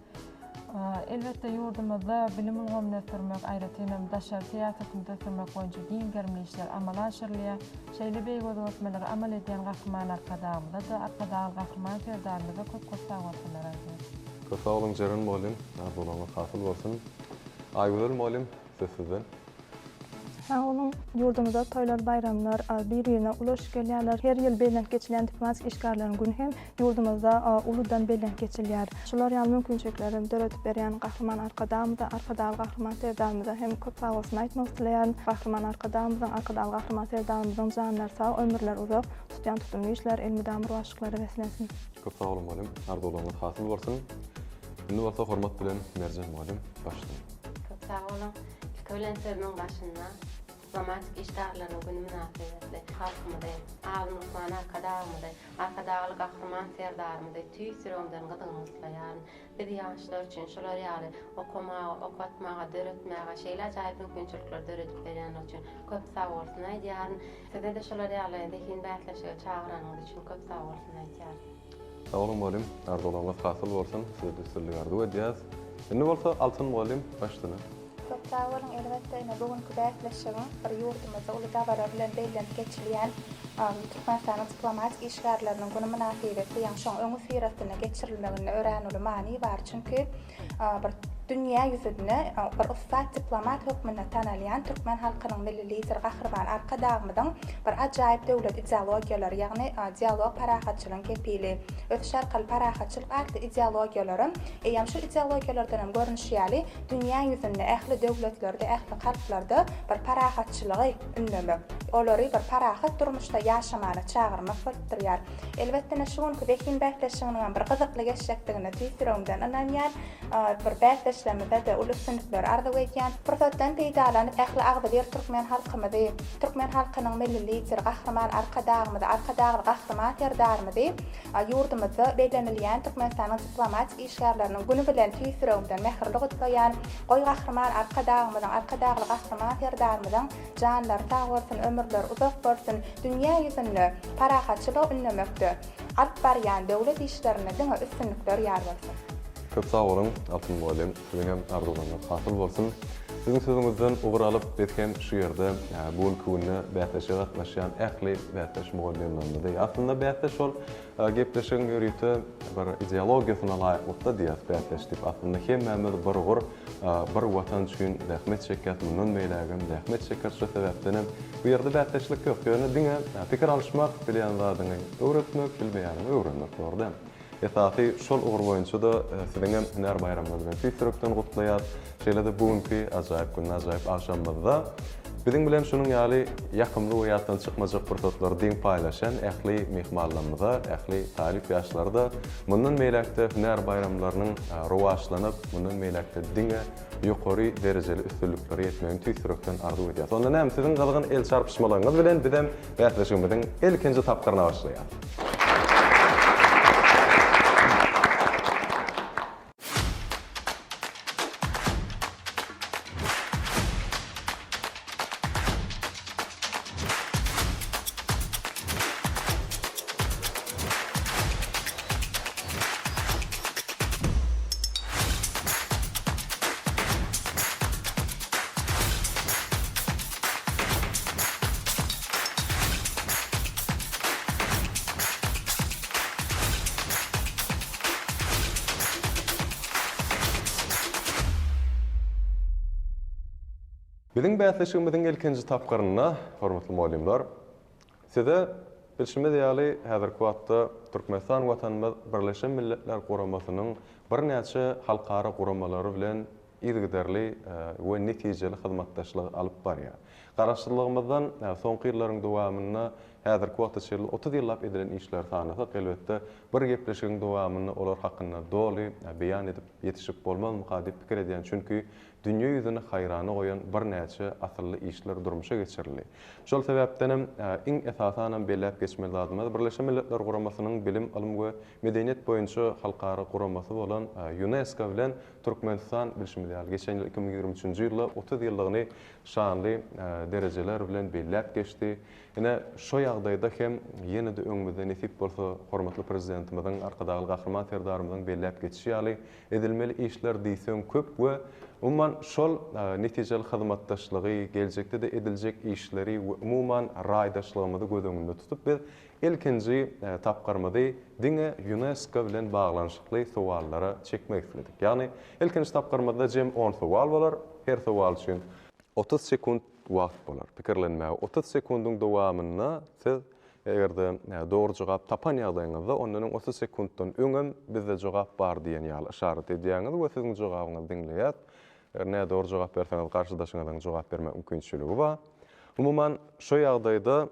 Elbetde, ýurdumyzda bilim ulgamyny ösdürmek, aýratyn hem, daşary syýasatymyzy ösdürmek boýunça giň gerimli işler amala aşyrylýar. Şeýle beýik özgertmeleri amal edýän Gahryman Arkadagymyza-da, Arkadagly Gahryman Serdarymyza köp-köp sagbolsunlar aýdýarys. Köp sag boluň Jeren mugallym, arzuwlaryňyz hasyl bolsun. Aýgözel mugallym, söz sizden. Sag boluň. Ýurdumyzda toýlar, baýramlar bir-birine ulaşyp gelýärler. Her ýyl bellenip geçilýän diplomatik işgärleriň güni hem ýurdumyzda uludan bellenip geçilýär. Şular ýaly mümkinçilikleri döredip berýän Gahryman Arkadagymyza, Arkadagly Gahryman Serdarymyza hem köp sagbolsun aýtmak isleýärin. Gahryman Arkadagymyzyň, Arkadagly Gahryman Serdarymyzyň janlary sag, ömürleri uzak, tutýan tutumly işleri elmydama rowaçlyklara beslensin. Köp sag boluň mugallym, arzuwlaryňyz hasyl bolsun. Indi bolsa hormat bilen Merjen mugallym başlaýyn. Köp sag boluň. Ilki bilen sözümiň başynda Diplomatik işgärleriniň güni mynasybetli halkymyzy, alym lukman Arkadagymyzy, Arkadagly Gahryman Serdarymyzy tüýs ýüregimden gyzgyn gutlaýaryn. Biz ýaşlar üçin şular ýaly okamaga, okatmaga, döretmäge şeýle ajaýyp mümkinçilikleri döredip berýänligi üçin köp sagbolsun aýdýaryn. Size-de şular ýaly zehin bäsleşige çagyranyňyz üçin köp sagbolsun aýdýaryn. Sag boluň mugallym, arzuwlaryňyz hasyl bolsun, size-de üstünlik arzuw edýäris. Indi bolsa Altyn mugallym baş üstüne. Köp sag boluň, elbetde ine bu günki bäsleşigiň bir ýurdumyzda uly dabara bilen bellenip geçilýän Türkmenistanyň diplomatik işgärleriniň güni mynasybetli ýaňy şoň öňüsyrasynda geçirilmeginde örän uly many bar. Çünki bir dünýä ýüzünde bir ussat diplomat hökmünde tanalýan türkmen halkynyň Milli Lideri Gahryman Arkadagymyzyň bir ajaýyp döwlet ideologiýalary, ýagny Dialog parahatçylygyň kepili, Ösüş arkaly parahatçylyk atly ideologiýalary eýýäm şu ideologiýalardan hem görnüşi ýaly, dünýä ýüzünde ähli döwletlerde, ähli halklarda bir parahatçylygy ündemek, olary bir parahat durmuşda ýaşamana çagyrmak bolup durýar. Elbetde, ine, şu günki zehin bäsleşiginiň hem bir gyzykly geçjekdigine tüýs ýüregimden ynanýan. Bir bäsdeşlerimize-de uly üstünlikleri arzuw edýän. Pursatdan peýdalanyp, ähli agzybir türkmen halkymyzy, türkmen halkynyň Milli Lideri Gahryman Arkadagymyzy, Arkadagly Gahryman Serdarymyzy ýurdumyzda bellenilýän Türkmenistanyň diplomatik işgärleriniň güni bilen tüýs ýüregimden mähirli gutlaýan. Goý, Gahryman Arkadagymyzyň, Arkadagly Gahryman Serdarymyzyň Janlary sag bolsun, ömürleri uzak bolsun, dünýä ýüzünde parahatçylygy ündemekde alyp barýan döwlet işlerinde diňe üstünlikler ýar bolsun! Köp sag boluň, Altyn mugallym, siziň hem arzuwlaryňyz hasyl bolsun. Siziň sözüňizden ugur alyp, biz hem şu ýerde bu günki günde bäsleşige gatnaşýan ähli bäsdeş mugallymlarymyzy, aslynda bäsdeş ol Gepleşigiň ýörite bir ideologiýasyna laýyklykda diýýäs bäsdeş diýip. Aslynda hemmämiz bir ugur, bir Watan üçin zähmet çekýäs, mundan beýlägem zähmet çekeris. Şo sebäpdenem bu ýerde bäsdeşlik ýok. Ýöne diňe pikir alyşmak, bilýän zadyňy öwretmek, bilmeýäniňi öwrenmek, dogry dälmi? Esasy şol ugur boýunça-da siziň hem hünär baýramyňyz bilen tüýs ýürekden gutlaýas. Şeýle-de bu günki ajaýyp günde, ajaýyp agşamymyzda biziň bilen şunuň ýaly ýakymly we ýatdan çykmajak pursatlary deň paýlaşan ähli myhmanlarymyza, ähli talyp ýaşlara-da mundan beýläk-de hünär baýramlarynyň rowaçlanyp, mundan beýläk-de diňe ýokary derejeli üstünliklere ýetmegini tüýs ýürekden arzuw edýäris. Onda näme, siziň gyzgyn el çarpyşmalaryňyz bilen bizem bäsleşigimiziň ilkinji tapgyryna başlaýarys. Biziň bäsleşigimiziň ilkinji tapgyrynda, hormatly mugallymlar, size bilşimiz ýaly, häzirki wagtda Türkmenistan Watanymyz Birleşen Milletler Guramasynyň birnäçe halkara guramalary bilen yzygiderli we netijeli hyzmatdaşlygy alyp barýar. Garaşsyzlygymyzdan soňky ýyllaryň dowamynda häzirki wagta çenli 30 ýyllap edilen işleri sanasak, elbetde, bir gepleşigiň dowamynda olar hakynda doly beýan edip ýetişip bolmazmyka diýip pikir edýän, çünki dünýe ýüzüni haýrana goýan birnäçe asylly işler durmuşa geçirildi. Şol sebäpdenem, iň esasanam belläp geçmeli zadymyz, Birleşen Milletler Guramasynyň Bilim, ylym we medeniýet boýunça halkara guramasy bolan Ýunesko bilen Türkmenistan, bilşimiz ýaly, geçen ýyl 2023-nji ýylda 30 ýyllygyny şanly derejeler bilen belläp geçdi. Ine, şo ýagdaýda hem ýene-de öňümizde nesip bolsa, hormatly Prezidentimiziň, Arkadagly Gahryman Serdarymyzyň belläp geçişi ýaly, edilmeli işler diýseň köp we umuman, şol netijeli hyzmatdaşlygy, geljekde-de ediljek işleri we umuman, raýdaşlygymyzy göz öňünde tutup biz Ilkinji tapgyrymyzy diňe Ýunesko bilen baglanyşykly sowallara çekmek isledik. Ýagny, ilkinji tapgyrymyzda jem on sowal bolar, her sowal üçin 30 sekunt wagt bolar. Pikirlenmäge 30 sekundyň dowamynda siz eger-de dogry jogap tapan ýagdaýyňyzda, ondan öň 30 sekuntdan öňem bizde jogap bar diýen ýaly yşarat edýäňiz we siziň jogabyňyzy diňleýäs. Eger nädogry jogap berseňiz, garşydaşyňyzyň jogap bermek mümkinçiligi bar. Umuman, şu ýagdaýda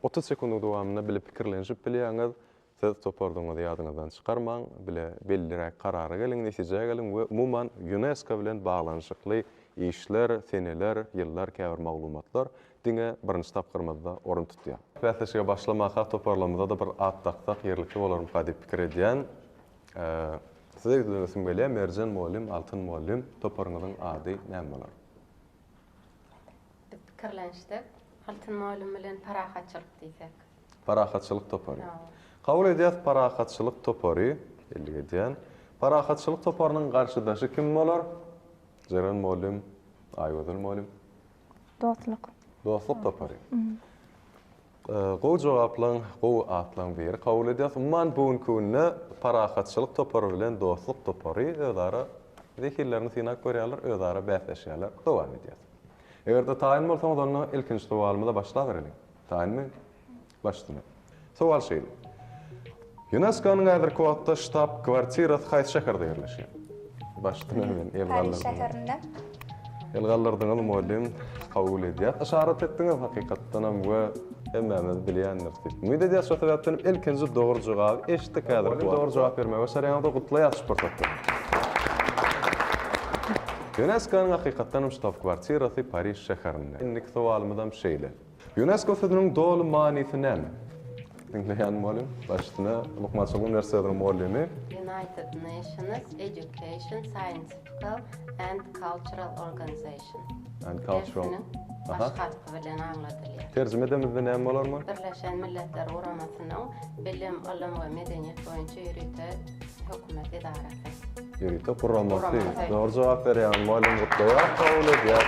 30 sekundyň dowamynda bile pikirlenişip bilýäňiz. Siz topardygyňyzy ýadyňyzdan çykarmaň, bile belliräk karara geliň, netijä geliň we umuman Ýunesko bilen baglanyşykly işler, seneler, ýyllar, käbir maglumatlar diňe birinji tapgyrymyzda orun tutýar. Bäsleşige başlamaka toparlarymyza-da bir at daksak ýerlikli bolarmyka diýip pikir edýän. Size ýüzlenesim gelýär, Merjen mugallym, Altyn mugallym, toparyňyzyň ady näme bolar? Biz pikirlenişdik, Altyn mugallym bilen Parahatçylyk diýsek. Parahatçylyk topary. Kabul edýäs Parahatçylyk topary, bellik edýän. Parahatçylyk toparynyň garşydaşy kim bolar? Jeren mugallym, Aýgözel mugallym. Dostluk. Dostluk topary. Gowy jogaplaň, gowy atlaň biri kabul edýäs. Umuman bu günki günde Parahatçylyk topary bilen Dostluk topary özara zehinlerini synap görýärler, özara bäsleşýärler. Dowam edýäs. Eger-de taýyn bolsaňyz onda ilkinji sowalymyza başlabereliň. Taýynmy? Baş üstüne. Sowal şeýle. Ýunesko-nyň häzirki wagtda ştab-kwartirasy haýsy şäherde ýerleşýär? Baş üstüne men el Pariž galdyrdyňyz. şäherinde. El galdyrdyňyz mugallym, kabul edýäs. Yşarat etdiňiz hakykatdanam we hemmämiz bilýändiris diýip umyt edýäs. Şo sebäpden ilkinji dogry jogaby eşitdik häzirki wagt. Dogry jogap bermegi başarýaňyzda gutlaýas şu pursatda. Ýunesko-nyň hakykatdanam ştab-kwartirasy Pariž şäherinde. Indiki sowalymyzam şeýle. Ýunesko sözüniň doly manysy näme? Diňleýän mugallym, baş üstüne Lukmançylyk uniwersitetiniň mugallymy. United Nations Education, Scientifical and Cultural Organization. And Cultural. Hersiniň baş harpy bilen aňladylýar. Terjime edemizde näme bolar muny? Birleşen Milletler Guramasynyň Bilim, ylym we medeniýet boýunça ýörite hökümet edarasy. Ýörite guramasy. Dogry jogap berýäň mugallym gutlaýas, kabul edýäs.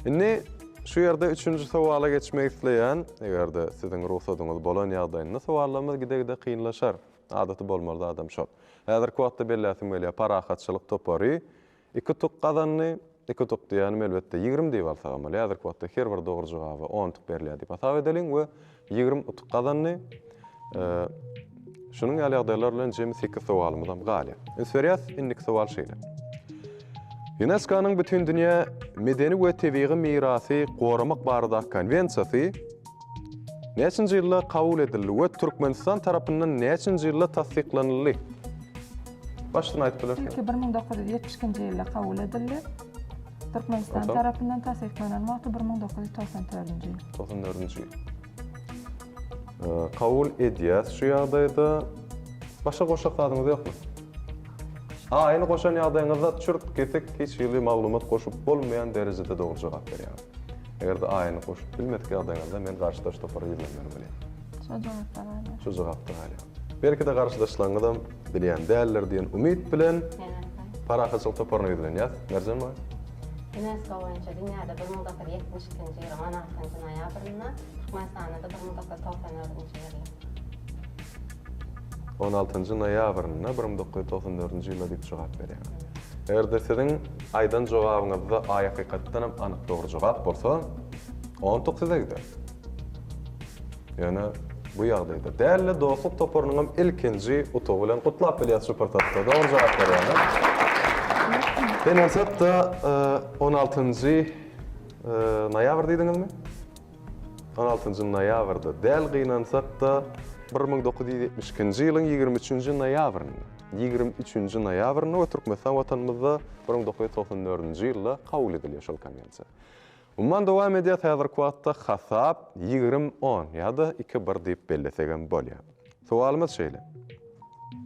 Indi şu ýerde üçünji sowala geçmek isleýän. Eger-de siziň rugsadyňyz bolan ýagdaýynda sowallarymyz gide-gide kynlaşar. Adaty bolmaly zadam şol. Häzirki wagtda belläsim gelýär, Parahatçylyk topary iki utuk gazandy. Iki utuk diýýänim elbetde 20 diýip alsagam bolýar. Häzirki wagtda her bir dogry jogaba on utuk berilýär diýip hasap edeliň we 20 utuk gazandy. Şunuň ýaly ýagdaýlar bilen jemi sekiz sowalymyzam galýar. Üns berýäs, indiki sowal şeýle. Ýunesko-nyň Bütindünýä medeni we tebigy mirasy goramak baradaky konwensiýasy näçinji ýylda kabul edildi we Türkmenistan tarapyndan näçinji ýylda tassyklanyldy? Başdan aýdyp bilersiňiz. Ilki 1972-nji ýylda kabul edildi. Türkmenistan tarapyndan tassyklanan wagty 1994-nji ýyl. 94-nji ýyl. Kabul edýäs şu ýagdaýda. Başga goşjak zadyňyz ýokmy? Aýyny goşan ýagdaýyňyzda çürt kesik hiç hili maglumat goşup bolmaýan derejede dogry jogap berýäňiz. Eger-de aýyny goşup bilmedik ýagdaýyňyzda men garşydaş topara ýüzlenmeli bolýan. Şo jogapda galýar. Şo jogapda galýar. Belki-de garşydaşlaryňyzam bilýän däldir diýen umyt bilen Parahatçylyk toparyna ýüzlenýäs. Merjen mugallym. Ýunesko boýunça dünýäde 1972-nji ýylyň 16-njy noýabrynda, Türkmenistanda-da 1994-nji ýylda. On altynjy noýabrynda 1994-nji ýylda diýip jogap berýäňiz. Eger-de siziň aýdan jogabyňyzda aý hakykatdanam anyk dogry jogap bolsa, on utuk size gider. Ýöne bu ýagdaýda däl-de dostluk toparynyňam ilkinji utugy bilen gutlap bilýäs şu pursatda. Dogry jogap berýäňiz. Gynansak-da, on altynjy noýabr diýdiňizmi? On altynjy noýabrda däl, gynansak-da, 1972-nji ýylyň 23-nji noýabrynda, 23-nji noýabrynda we Türkmenistan Watanymyzda 1994-nji ýylda kabul edilýär şol konwensiýa. Umuman dowam edýär häzirki wagtda hasap 20 on ýa-da iki bir diýip bellesegem bolýar. Sowalymyz şeýle.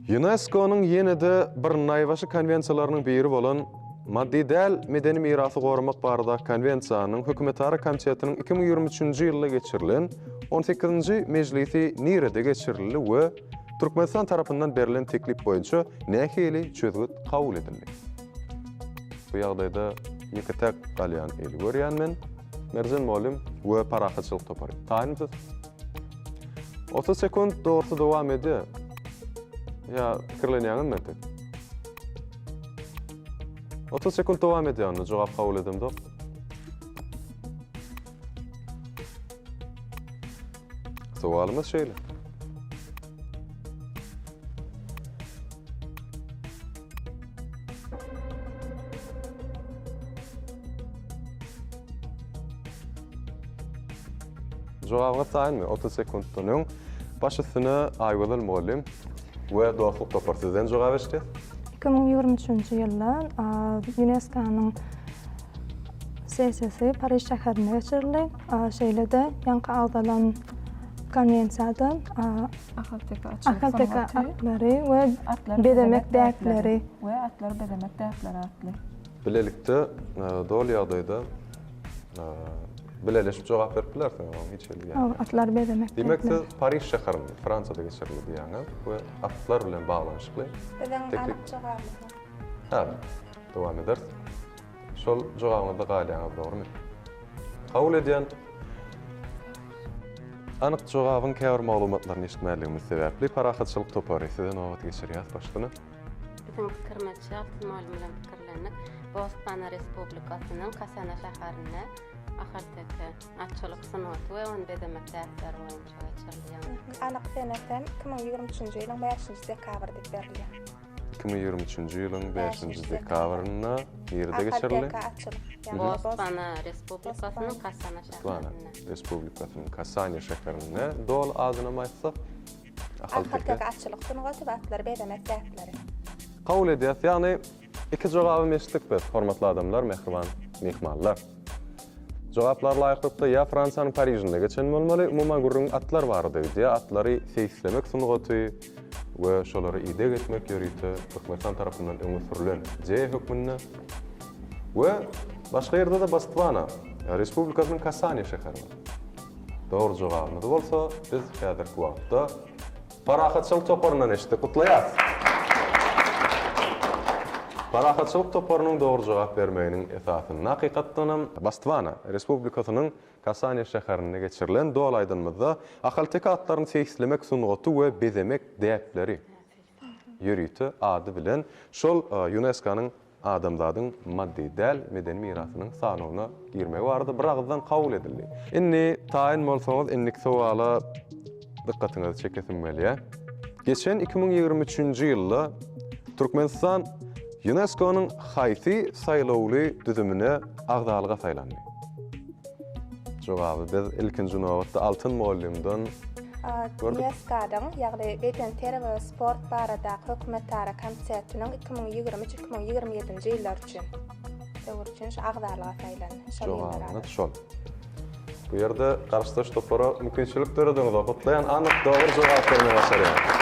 Ýunesko-nyň ýene-de bir naýbaşy konwensiýalarynyň biri bolan Maddy däl medeni mirasy goramak baradaky konwensiýanyň Hökümetara komitetiniň 2023-nji ýylda geçirilen on sekizinji mejlisi nirede geçirildi we Türkmenistan tarapyndan berlen teklip boýunça nähili çözgüt kabul edildi? Bu ýagdaýda ýeke-täk galýan eli görýän men, Merjen mugallym we Parahatçylyk topary. Taýynmysyz? 30 sekunt dogrusy dowam edýär. Ýa pikirlenýäňizmi entek? 30 sekunt dowam edýär onda jogap kabul edemzok. Sowalymyz şeýle. Jogabyňyz taýynmy? 30 sekuntdan öň baş üstüne Aýgözel mugallym we Dostluk topary sizden jogap eşitýäs. 2023-nji ýylda UNESCO-nyň sessiýasy Pariž şäherinde geçirildi. Şeýle-de ýaňky agzalan konwensiýada Ahalteke atlary we bezemek däpleri we atlary bezemek däpleri atly. Bilelikde doly ýagdaýda bileleşip jogap berip bilersiňiz oňa hiç hili ýa. Atlary bezemek. Diýmek siz Pariž şäherinde, Fransiýada geçirildi diýýäňiz we atlar bilen baglanyşykly. Biziň anyk jogabymyz bar. Häzir dowam ederis. Şol jogabyňyzda galýaňyz dogrymy? Kabul edýän. Anyk jogabyň käbir maglumatlaryny eşitmänligimiz sebäpli Parahatçylyk topary size nobat geçirýäs başsyna. Biziň pikirimizçe, Altyn mugallym bilen pikirlendik. Bostwana Respublikasynyň Kasana şäherinde ahalteke atçylyk sungaty we ony bezemek däpleri boýunça geçirilýär. Anyk senesi hem 2023-nji ýylyň bäşinji dekabry diýip berilýär. 2023-nji ýylyň bäşinji dekabrynda nirede geçirildi? Ahalteke atçylyk. Bostwana Respublikasynyň Kasana şäherinde. Respublikasynyň Kasanya şäherinde doly adynam aýtsak. Ahalteke atçylyk sungaty we atlary bezemek däpleri. Kabul edýäs. Ýagny iki jogabam eşitdik biz, hormatly adamlar, mähriban myhmanlar. Jogaplar laýyklykda ýa Fransiýanyň Parižinde geçen bolmaly, umuman gürrüň atlar barada gidýär. Atlary seýislemek sungaty we şolara ideg etmek ýörite Türkmenistan tarapyndan öňe sürlen ideýa hökmünde we başga ýerde-de Botswana Respublikasynyň Kasaniýa şäheri bar. Dogry jogabymyzy bolsa biz häzirki wagtda Parahatçylyk toparyndan eşitdik. Gutlaýas! Parahatçylyk toparynyň dogry jogap bermeginiň esasynda hakykatdanam Botswana Respublikasynyň Kasaniýa şäherinde geçirilen doly aýdanymyzda ahalteke atlaryny seýislemek sungaty we bezemek däpleri ýörite ady bilen şol ÝUNESKO-nyň adamzadyň maddy däl medeni mirasynyň sanawyna girmegi barada biragyzdan kabul edildi. Indi taýyn bolsaňyz indiki sowala dykgatyňyzy çekesim gelýär. Geçen 2023-nji ýylda Türkmenistan Ýunesko-nyň haýsy saýlawly düzümine agzalyga saýlandy? Jogaby biz ilkinji nobatda Altyn mugallymdan gördük. UNESCO-nyň, ýagny Bedenterbiýe we sport baradaky hökümetara komitetiniň 2023, 2027-nji ýyllar üçin döwür üçin şu agzalyga saýlandy. Şol ýyllar Jogabyňyz şol. Bu ýerde garşydaş topara mümkinçilik dörediňiz. Gutlaýan, anyk dogry jogap bermegi başarýar.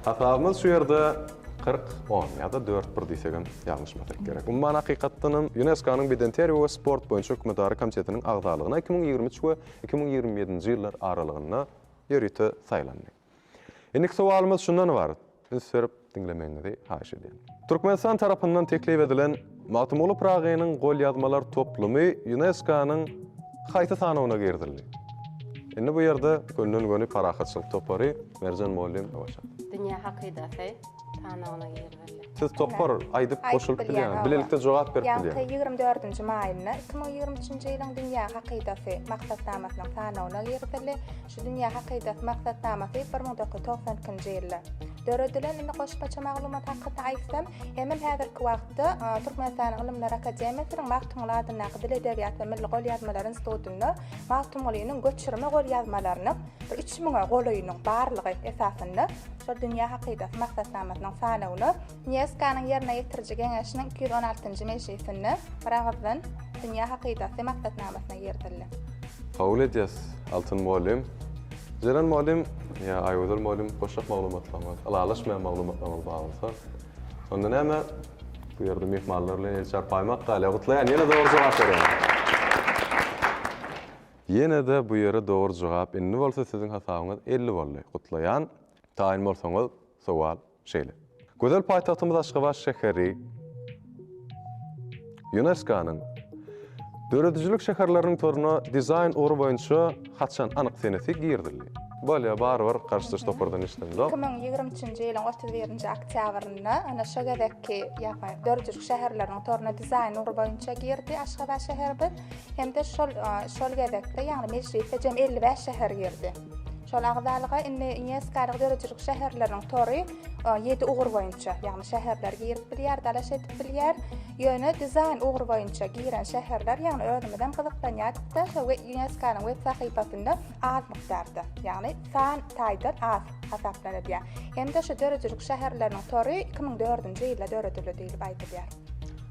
Hasabymyz şu ýerde 40, on ýa-da dört bir diýsegem ýalňyşmasak gerek. Umman hakykatdanam Ýunesko-nyň bedenterbiýe we sport boýunça hökümetara komitetiniň agzalygyna 2023 we 2027-nji ýyllar aralygynda ýörite saýlandy. Indiki sowalymyz şundan ybarat. Üns berip diňlemegiňizi haýyş edýän. Türkmenistan tarapyndan teklip edilen Magtymguly Pyragynyň golýazmalar toplumy Ýunesko-nyň haýsy sanawyna girizildi? Indi bu ýerde gönden-göni Parahatçylyk topary Merjen mugallym başa. Dünýä hakydasy sanawyna girizildi. Siz topar aýdyp goşulyp bilýäňiz, bilelikde jogap berip bilýäňiz. Ýaňky 24-nji maýynda 2023-nji ýylyň Dünýä hakydasy maksatnamasynyň sanawyna girizildi. Şu Dünýä hakydasy maksatnamasy 1992-nji ýylda döredilen. Indi goşmaça maglumat hakynda aýtsam, hemem häzirki wagtda Türkmenistanyň Ylymlar akademiýasynyň Magtymguly adyndaky Dil, edebiýat we milli golýazmalar institutynda Magtymgulynyň göçürme golýazmalarynyň bir üç müňe golaýynyň barlygy esasynda şol Dünýä hakydasy maksatnamasynyň sanawyna Ýunesko-nyň Ýerine ýetiriji geňeşiniň 216-njy mejlisinde biragyzdan Dünýä hakydasy maksatnamasyna girizildi. Kabul edýäs, Altyn mugallym. Jeren mugallym ýa Aýgözel mugallym goşjak maglumatlaryňyz, ylalaşmaýan maglumatlaryňyz bar bolsa, onda näme, bu ýerde myhmanlar bilen el çarpaýmak galýar. Gutlaýan, ýene dogry jogap berýäňiz. Ýene-de bu ýere dogry jogap, indi bolsa siziň hasabyňyz 50 boldy. Gutlaýan. Taýyn bolsaňyz, sowal şeýle. Gözel paýtagtymyz Aşgabat şäheri Ýunesko-nyň Döredijilik şäherleriniň toruna dizaýn ugry boýunça haçan anyk senesi girizildi? Bolýar, barybir garşydaş topardan eşidemzok. 2023-nji ýylyň 31-nji oktýabrynda ana şo gezekki ýagny döredijilik şäherleriniň toruna dizaýn ugry boýunça girdi Aşgabat şäherimiz hem-de şol şol gezekde ýagny mejlisde jem 55 şäher girdi. Şol agzalyga indi Ýunesko-nyň döredijilik şäherleriniň tory ýedi ugur boýunça, ýagny şäherler girip bilýär, dalaş edip bilýär. Ýöne dizaýn ugry boýunça giren şäherler, ýagny özümizem gyzyklanýardyk-da, şo Ýunesko-nyň web sahypasynda az mukdarda, ýagny san taýdan az hasaplanylýar. Hem-de şu döredijilik şäherleriniň tory 2004-nji ýylda döredildi diýlip aýdylýar.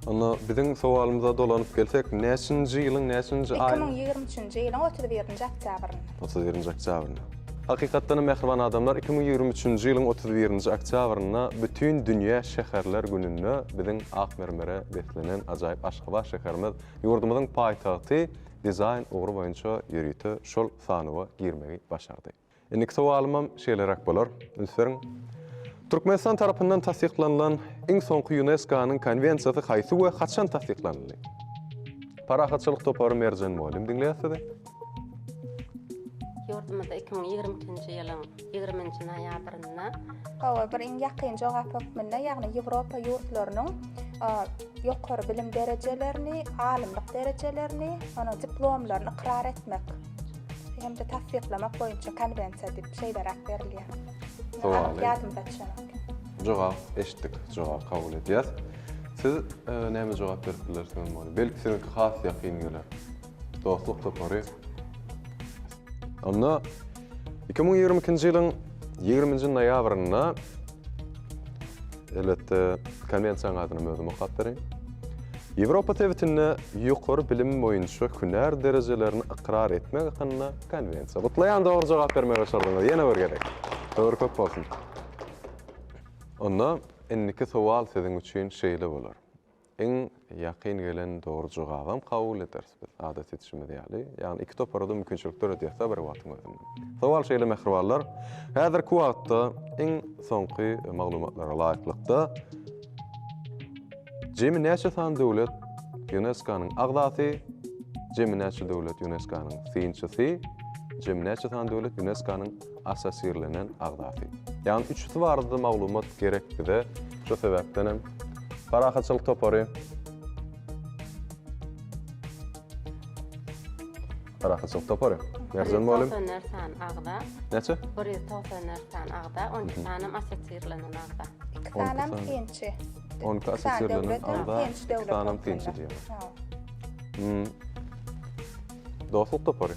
Onda biziň sowalymyza dolanyp gelsek, näçinji ýylyň näçinji aýy? 2023-nji ýylyň 31-nji oktýabrynda. 31-nji oktýabrynda. Hakykatdan hem mähriban adamlar, 2023-nji ýylyň 31-nji oktýabrynda Bütin dünýä şäherler gününde biziň ak mermere beslenen ajaýyp Aşgabat şäherimiz ýurdumyzyň paýtagty dizaýn ugry boýunça ýörite şol sanawa girmegi başardy. Indiki sowalymam şeýleräk bolar, üns beriň. Türkmenistan tarapyndan tassyklanylan iň soňky Ýunesko-nyň konwensiýasy haýsy we haçan tassyklanyldy? Parahatçylyk topary Merjen mugallym diňleýär sizi. Ýurdumyzda 2022-nji ýylyň 20-nji noýabrynda. Hawa, bir iň ýakyn jogap hökmünde, ýagny Ýewropa ýurtlarynyň ýokary bilim derejelerini, alymlyk derejelerini, onuň diplomlaryny ykrar etmek hem-de tassyklamak boýunça konwensiýa diýip şeýleräk berilýär. Sowaly. Ýadymda düşenok. Jogap eşitdik, jogap kabul edýäs. Siz e, näme jogap berip bilersiňiz muny? Belki siziňki has ýakyn geler. Dostluk topary. Onda 2022-nji ýylyň 20-nji noýabrynda Elbetde, konwensiýanyň adyny özüm okap bereýin. Ýewropa sebitinde ýokary bilim boýunça hünär derejelerini ykrar etmek hakynda konwensiýa. Gutlaýan dogry jogap bermegi başardyňyz ýene bir gezek. Höwür köp bolsun. Onda indiki sowal siziň üçin şeýle bolar. Iň ýakyn gelen dogry jogabam kabul ederis biz, adat etişimiz ýaly. Ýagny iki topara-da mümkinçilik döredýäs-de bir wagtyň özünde. Sowal şeýle mähribanlar, häzirki wagtda iň soňky maglumatlara laýyklykda jemi näçe sany döwlet Ýunesko-nyň agzasy, jemi näçe döwlet Ýunesko-nyň synçysy, jemi näçe sany döwlet Ýunesko-nyň assosirlenen agzasy. Ýagny üçüsi barada maglumat gerek bize. Şu sebäpden hem Parahatçylyk topary. Parahatçylyk topary. Merjen mugallym. 194 sany agza. Näçe? 194 sany agza, 12 sanam assosirlenen agza. 2 sanam synçy. 12 assosirlenen agza, 2 sanam synçy diýýär. Hmm. Dostluk topary.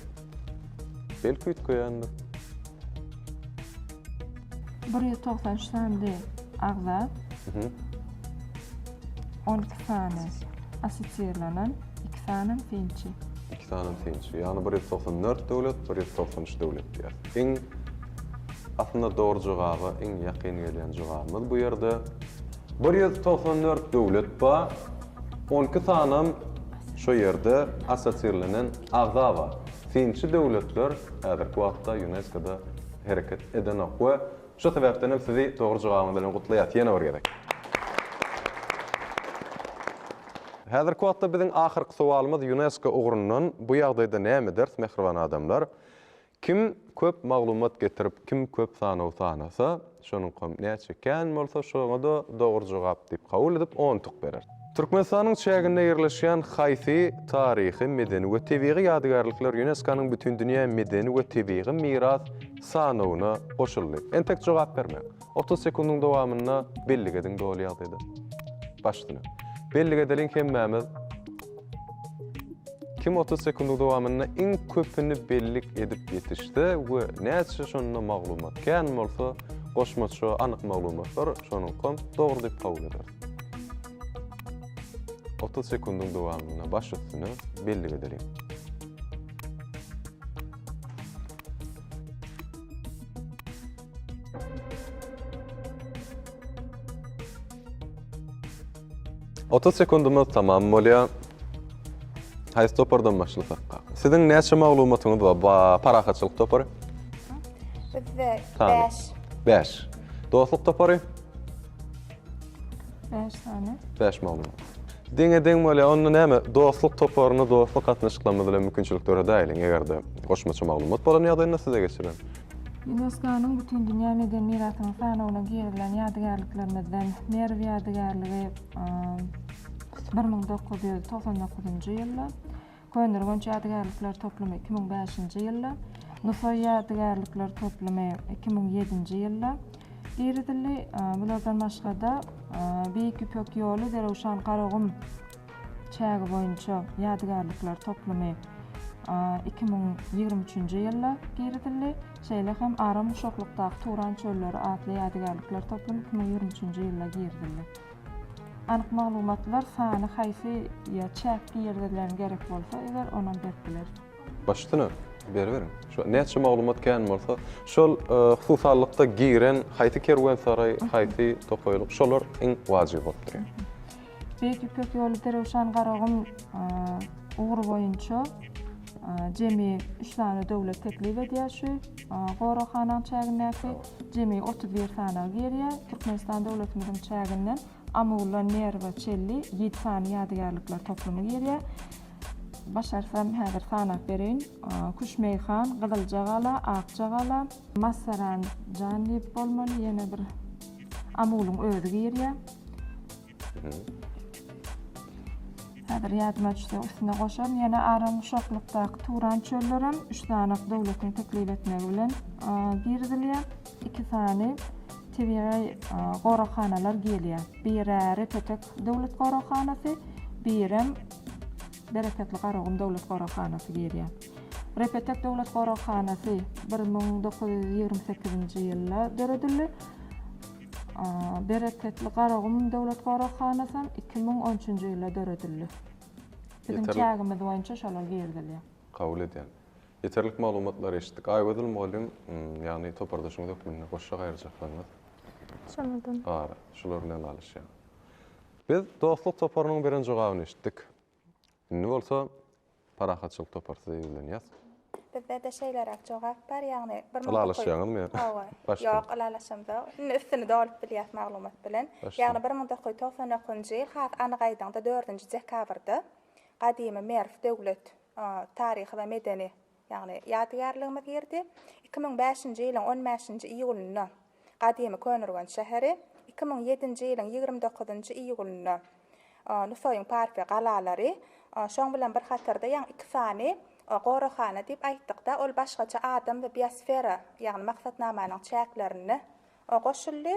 Belki üýtgeýändir. 193 sany agza. 12 sany assosirlenen, 2 sanam synçy. 2 sanam synçy. Ýagny 194 döwlet, 193 döwlet diýýäris. Iň aslynda dogry jogaba iň ýakyn gelýän jogabymyz bu ýerde 194 döwlet bar, 12 sanam şo ýerde assosirlenen agza bar. Synçy döwletler häzirki wagtda ÝUNESKO-da hereket edenok we şu sebäpden hem sizi dogry jogabyňyz bilen gutlaýas ýene bir gezek. Häzirki wagtda biziň ahyrky sowalymyz ÝUNESKO ugrundan bu ýagdaýda näme ederis mähriban adamlar? Kim köp maglumat getirip, kim köp sanaw sanasa, şonuňkam näçe kän bolsa, şoňa-da dogry jogap diýip kabul edip, on utuk berer. Türkmenistanyň çäginde ýerleşýän haýsy taryhy, medeni we tebigy ýadygärlikler ÝUNESKO-nyň Bütindünýä medeni we tebigy miras sanawyna goşuldy? Entek jogap bermäň. 30 sekundyň dowamynda bellik ediň doly ýagdaýda. Baş üstüne. Bellik edeliň hemmämiz. Kim 30 sekundyň dowamynda iň köpüni bellik edip ýetişse we näçe şonda maglumat kän bolsa, goşmaça anyk maglumatlar şonuňkam dogry diýip kabul ederis. 30 sekundyň dowamynda baş üstüne bellik edeliň. 30 sekundymyz tamam bolýar. Haýsy topardan başlasak? Siziň näçe maglumatyňyz bar? Ba, parahatçylyk topary? Bizde 5. 5. Dostluk topary? 5 sany. 5 maglumat. Deňe deň bolýar. Onda näme? Dostluk toparyny dostluk gatnaşyklarymyz bilen mümkinçilik döredäýeliň. Eger-de goşmaça maglumat bolan ýagdaýynda size geçirerin. Ýunesko-nyň Bütindünýä medeni mirasynyň sanawyna girizilen ýadygärliklerimizden Merw ýadygärligi 1999-njy ýylda, Köneürgenç ýadygärlikler toplumy 2005-nji ýylda, Nusaý ýadygärlikler toplumy 2007-nji ýylda girizildi. Bulardan başga-da, Beýik Ýüpek ýoly Zerewşan Garagum çägi boýunça ýadygärlikler toplumy 2023-nji ýylda girizildi. Şeýle hem Aram guşaklykdaky Turan çölleri atly ýadygärlikler toplumy 2023-nji ýylda girizildi. Anyk maglumatlar sany haýsy ýa çäk girizilen gerek bolsa eger onam berip bileris. Baş üstüne, beriberiň. Şu näçe maglumat kän bolsa, şol hususalykda giren haýsy kerwensaraý, haýsy tokaýlyk, şolar iň wajyby bolup durýar. Beýik Ýüpek ýoly Zerewşan-Garagum ugry boýunça jemi üç sany döwlet teklip edýär şu goraghanaň çägindäki jemi 31 sanaga girýär. Türkmenistan döwletimiziň çäginden Amuldan Merwe çenli ýedi sany ýadygärlikler toplumy girýär. Başarsam häzir sanap bereýin. Küşmeýhan, Gyzyljagala, Akjagala, Massaranjan diýip bolmaly ýene bir Amulyň özi girýär. Häzir ýadyma düşse üstüne goşaryn. Ýene aram guşaklykdaky Turan çöllerem üç sany döwletiň teklip etmegi bilen girizilýär. Iki sany tebigy goraghanalar girýär. Biri Repetek döwlet goraghanasy, birem Bereketli Garagum döwlet goraghanasy girýär. Repetek döwlet goraghanasy 1928-nji ýylda döredildi. Bereketli Garagum döwlet goraghanasam 2013-nji ýylda döredildi. Biziň çägimiz boýunça şolar girizilýär. Kabul edýän. Ýeterlik maglumatlary eşitdik. Aýgözel mugallym, ýagny topardaşyňyz hökmünde goşjak aýyrjaklaryňyz? Şolardan. Bar, şular bilen galyşýar. Biz dostluk toparynyň beren jogabyny eşitdik. Indi bolsa Parahatçylyk topary size ýüzlenýäs. Bizde-de şeýleräk jogap bar, ýagny bir müň Ylalaşýaňyzmy? Hawa. Başda. Ýok, ylalaşamzok. Indi üstüni dolup bilýäs maglumat bilen. Başda. Ýagny 1999-njy ýyl, has anyk aýdaňda dördünji dekabrda gadymy Merw döwlet taryhy we medeni, ýagny ýadygärligimiz girdi. 2005-nji ýylyň on bäşinji iýulynda gadymy Köneürgenç şäheri, 2007-nji ýylyň 29-njy iýulynda Nusaýyň parfiýa galalary, şoň bilen bir hatarda ýaňy iki sany. Goraghana diýip aýtdykda, ol başgaça adam we biosfera, ýagny maksatnamanyň çäklerinde goşuldy.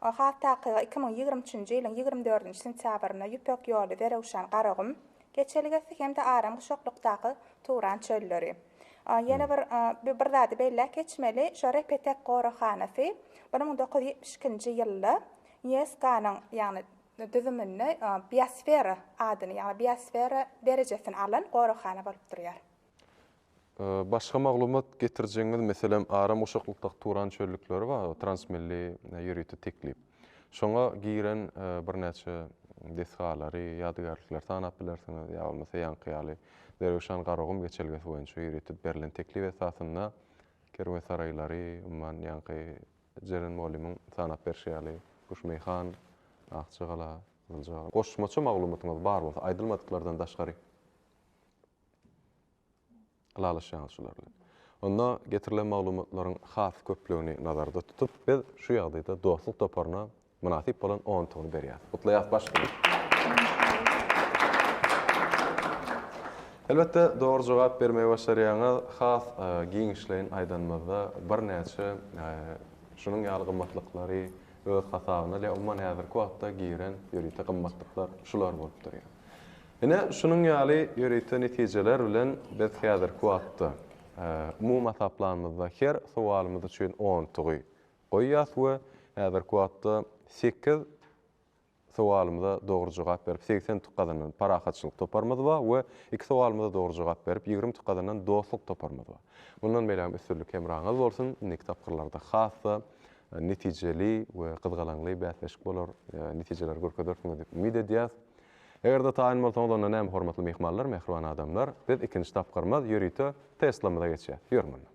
Has takygy, 2023-nji ýylyň 24-nji sentýabrynda Ýüpek ýoly, Zerewşan, Garagum geçelgesi hem-de aram guşaklykdaky Turan çölleri. Ýene bir bir zady belläp geçmeli, şo Repetek goraghanasy 1972-nji ýylda UNESCO-nyň, ýagny düzüminde biosfera adyny, ýagny biosfera derejesini alan goraghana bolup durýar. Başga maglumat getirjegiňiz, meselem, aram guşaklykdaky Turan çöllükleri bar, transmilli ýörite teklip. Şoňa giren birnäçe desgalary, ýadygärlikleri sanap bilersiňiz, ýa bolmasa ýaňky ýaly Zerewşan Garagum geçelgesi boýunça ýörite berlen teklip esasynda kerwensaraýlary, umuman, ýaňky Jeren mugallymyň sanap berşi ýaly, Guşmeýhan, Akjagala, Gyzyljagala. Goşmaça maglumatyňyz bar bolsa, aýdylmadyklardan daşgary ylalaşýaňyz şular bilen. Onda getirilen maglumatlaryň has köplügini nazarda tutup, biz şu ýagdaýda dostluk toparyna mynasyp bolan on utugyny berýäris. Gutlaýas baş üstüne. Elbetde, dogry jogap bermegi başarýaňyz. Has giňişleýin aýdanymyzda, birnäçe şunuň ýaly gymmatlyklary öz hasabyna alýar. Umuman, häzirki wagtda giren ýörite gymmatlyklar şular bolup durýar. Ine, şunuň ýaly ýörite netijeler bilen biz häzirki wagtda, umumy hasaplanymyzda her sowalymyz üçin on utugy goýýas we häzirki wagtda sekiz sowalymyza dogry jogap berip 80 utuk gazanan Parahatçylyk toparymyz bar we iki sowalymyza dogry jogap berip 20 utuk gazanan Dostluk toparymyz bar. Mundan beýlägem üstünlik hemraňyz bolsun, indiki tapgyrlarda has-da netijeli we gyzgalaňly bäsleşik bolar, netijeleri görkezersiňiz diýip umyt edýäs. Eger-de taýyn bolsaňyz onda näme hormatly myhmanlar, mähriban adamlar, biz ikinji tapgyrymyz ýörite testlamyza geçýäs. Ýörüň onda.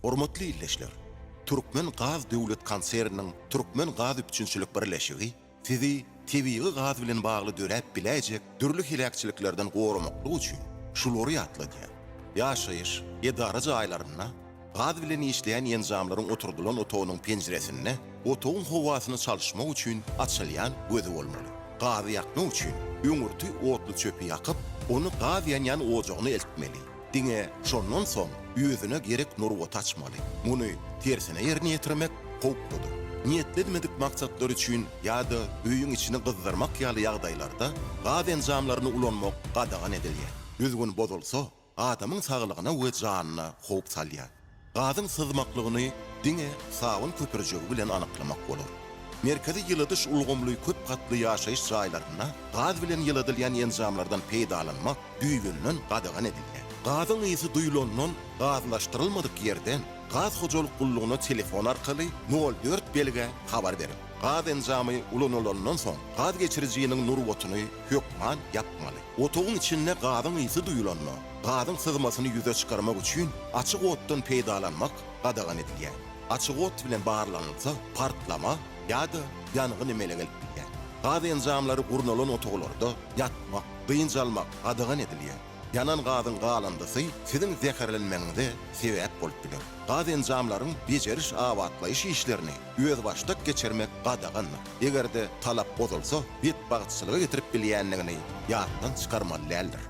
Hormatly ildeşler! Türkmen gaz döwlet konserniniň Türkmen gaz üpjünçilik birleşigi sizi tebigy gaz bilen bagly döräp biläýjek dürli heläkçiliklerden goramaklyk üçin şulary ýatladýar, Ýaşaýyş, edara jaýlarynda Gaz bilen işleýän enjamlaryň oturdylan otagynyň penjiresinde otagyň howasyny çalyşmak üçin açylýan gözi bolmaly. Gazy ýakmak üçin öňürti otluçöpi ýakyp, ony gaz ýanýan ojagyna eltmeli. Diňe şondan soň özüne gerek nurbaty açmaly. Muny tersine ýerine ýetirmek howpludyr. Niýetlenmedik maksatlar üçin ýa-da öýüň içini gyzdyrmak ýaly ýagdaýlarda gaz enjamlaryny ulanmak gadagan edilýär. Düzgün bozulsa, adamyň saglygyna we janyna howp salýar. Gazyň syzmaklygyny diňe sabyn köpürjegi bilen anyklamak bolar. Merkezi ýyladyş ulgamly köp gatly ýaşaýyş jaýlarynda gaz bilen ýyladylýan enjamlardan peýdalanmak düýbünden gadagan edilýär. Gazyň ysy duýlandan gazlaşdyrylmadyk ýerden gaz hojalyk gullugyna telefon arkaly nol dört belgä habar beriň. Gaz enjamy ulanylandan soň gaz geçirijiniň nurbatyny hökman ýapmaly. Otagyň içinde gazyň ysy duýulanda, gazyň syzmasyny ýüze çykarmak üçin açyk otdan peýdalanmak gadagan edilýär. Açyk ot bilen barlanylsa, partlama ýa-da ýangyn emele gelip bilýär. Gaz enjamlary gurnalan otaglarda ýatmak, dynç almak gadagan edilýär. Ýanan gazyň galyndysy siziň zäherlenmegiňize sebäp bolup biler. Gaz enjamlaryň bejeriş-abatlaýyş işlerini özbaşdak geçirmek gadagandyr. Eger-de talap bozulsa, betbagtçylyga getirip bilýändigini ýatdan çykarmaly däldir.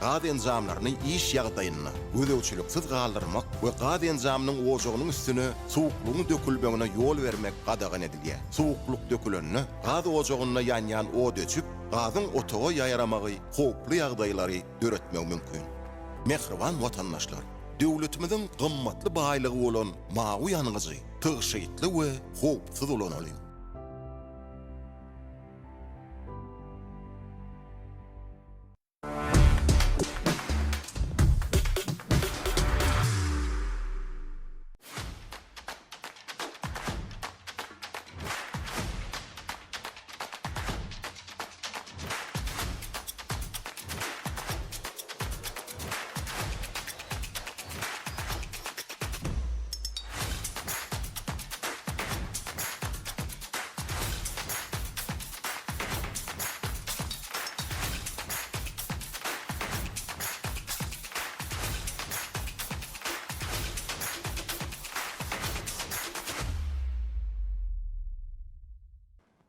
Gaz enjamlaryny iş ýagdaýynda gözegçiliksiz galdyrmak we gaz enjamynyň ojagynyň üstüne suwuklygyň dökülmegine ýol bermek gadagan edilýär. Suwuklyk dökülende, gaz ojagynda ýanýan ot öçüp, gazyň otaga ýaýramagy howply ýagdaýlary döretmegi mümkin. Mähriban watandaşlar! Döwletimiziň gymmatly baýlygy bolan mawy ýangyjy tygşytly we howpsuz ulanalyň!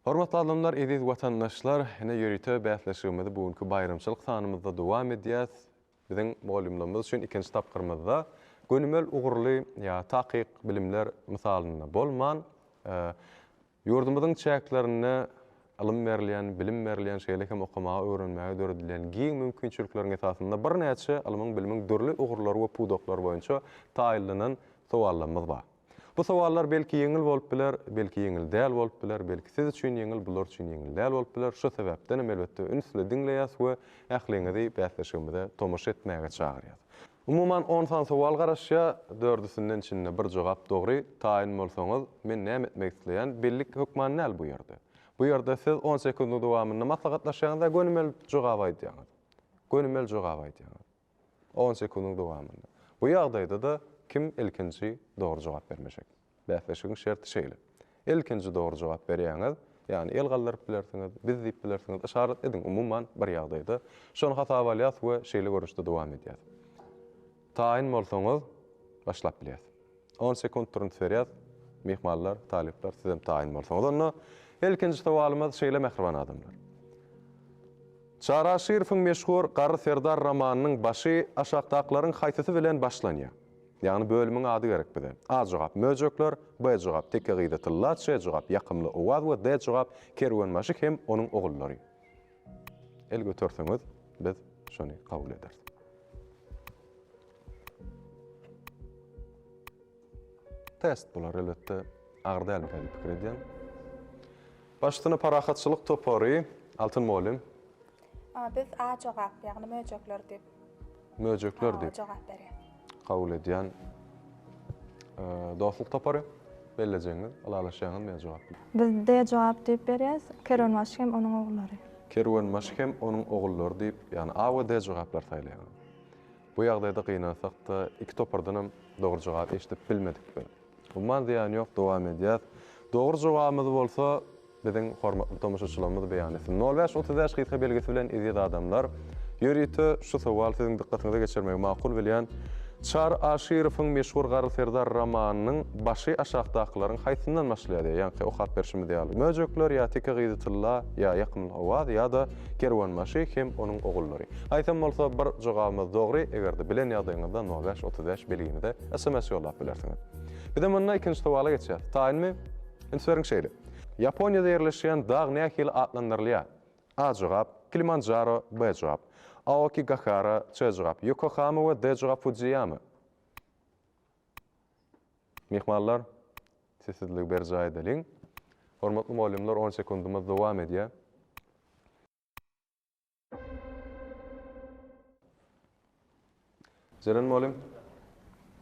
Hormatly adamlar, eziz watandaşlar, ine ýörite bäsleşigimizi bu günki baýramçylyk sanymyzda dowam edýäs. Biziň mugallymlarymyz üçin ikinji tapgyrymyzda gönümel ugurly ýa takyk bilimler mysalynda bolman, ýurdumyzyň çäklerinde ylym berilýän, bilim berilýän, şeýle hem okamaga, öwrenmäge döredilýän giň mümkinçilikleriň esasynda birnäçe ylmyň, bilimiň dürli ugurlary we pudaklary boýunça taýynlanan sowallarymyz bar. Bu sowallar belki ýeňil bolup biler, belki ýeňil däl bolup biler, belki siz üçin ýeňil, bular üçin ýeňil däl bolup biler. Şu sebäpdenem elbetde ünsli diňleýäs we ähliňizi bäsleşigimize tomaşa etmäge çagyrýas. Umuman on sany sowal garaşýar, dördüsinden içinde bir jogap dogry, taýyn bolsaňyz men näme etmek isleýän, bellik hökman däl bu ýerde. Bu ýerde siz on sekundyň dowamynda maslahatlaşýaňyz we gönümel jogap aýdýaňyz. Gönümel jogap aýdýaňyz. On sekundyň dowamynda. Bu ýagdaýda-da kim ilkinji dogry jogap bermejek? Bäsleşigiň şerti şeýle. Ilkinji dogry jogap berýäňiz, ýagny el galdyryp bilersiňiz, biz diýip bilersiňiz, yşarat ediň, umuman bir ýagdaýda. Şony hasaba alýas we şeýle görnüşde dowam edýäs. Taýyn bolsaňyz, başlap bilýäs. On sekunt üns berýäs. Myhmanlar, talyplar, sizem taýyn bolsaňyz onda ilkinji sowalymyz şeýle mähriban adamlar. Çary Aşyrowyň meşhur Garry serdar romanynyň başy aşakdakylaryň haýsysy bilen başlanýar? Ýagny bölümiň ady gerek bize. A jogap Möjekler, B jogap Teke gyzy Tylla, C jogap Ýakymly owaz we D jogap Kerwenbaşy hem onuň ogullary. El göterseňiz biz şony kabul ederis. Test bular elbetde agyr dälmikä diýip pikir edýän. Başsyny parahatçylyk topary Altyn mugallym. Biz A jogap, ýagny möjekler diýip. Möjekler diýip. Jogap berýär. Kabul edýän dostluk topary bellejegiňiz, ylalaşýaňyzmy ýa jogap bilen? Biz D jogap diýip berýäs. Kerwenbaşy hem onuň ogullary. Kerwenbaşy hem onuň ogullary diýip, ýagny A we D jogaplary saýlaýaňyz. Bu ýagdaýda gynansak-da, iki topardanam dogry jogap eşidip bilmedik biz. Umuman zyýany ýok, dowam edýäs. Dogry jogabymyzy bolsa biziň hormatly tomaşaçylarymyz beýan etsin. Nol bäş 35 gysga belgisi bilen eziz adamlar, ýörite şu sowal siziň dykgatyňyza geçirmegi makul bilýän. Çary Aşyrowyň meşhur Garry serdar romanynyň başy aşakdakylaryň haýsyndan başlaýar diýýär, ýaňky okap berşimiz ýaly. Möjekler ýa Teke gyzy Tylla ýa Ýakymly owaz ýa-da Kerwenbaşy hem onuň ogullary. Haýsam bolsa bir jogabymyz dogry, eger-de bilen ýagdaýyňyzda nol bäş 35 belgimize sms ýollap bilersiňiz. Bizem onda ikinji sowala geçýäs. Taýynmy? Üns beriň şeýle. Ýaponiýada ýerleşýän dag nähili atlandyrylýar? A jogap, Kilimanjaro, B jogap, Aokigahara, C jogap, Ýokohama we D jogap Fudziýama. Myhmanlar, sessizligi berjaý edeliň. Hormatly mugallymlar, on sekundymyz dowam edýär. Jeren mugallym.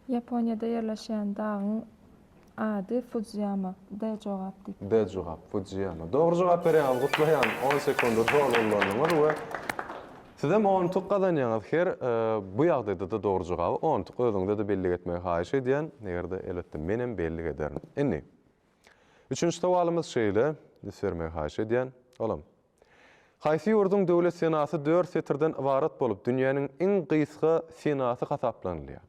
Ýaponiýada ýerleşýän dagyň ady Fudziýama. D jogap diýip. D jogap, Fudziýama. Dogry jogap berýäňiz, gutlaýan. On sekundy doly ullandyňyz we sizem on utuk gazanýaňyz. Her bu ýagdaýda-da dogry jogaby on utuk özüňize-de bellik etmegi haýyş edýän. Eger-de, elbetde, menem bellik ederin. Indi, üçünji sowalymyz şeýle, üns bermegi haýyş edýän. Olam. Haýsy ýurduň döwlet senasy dört setirden ybarat bolup, dünýäniň iň gysga senasy hasaplanylýar?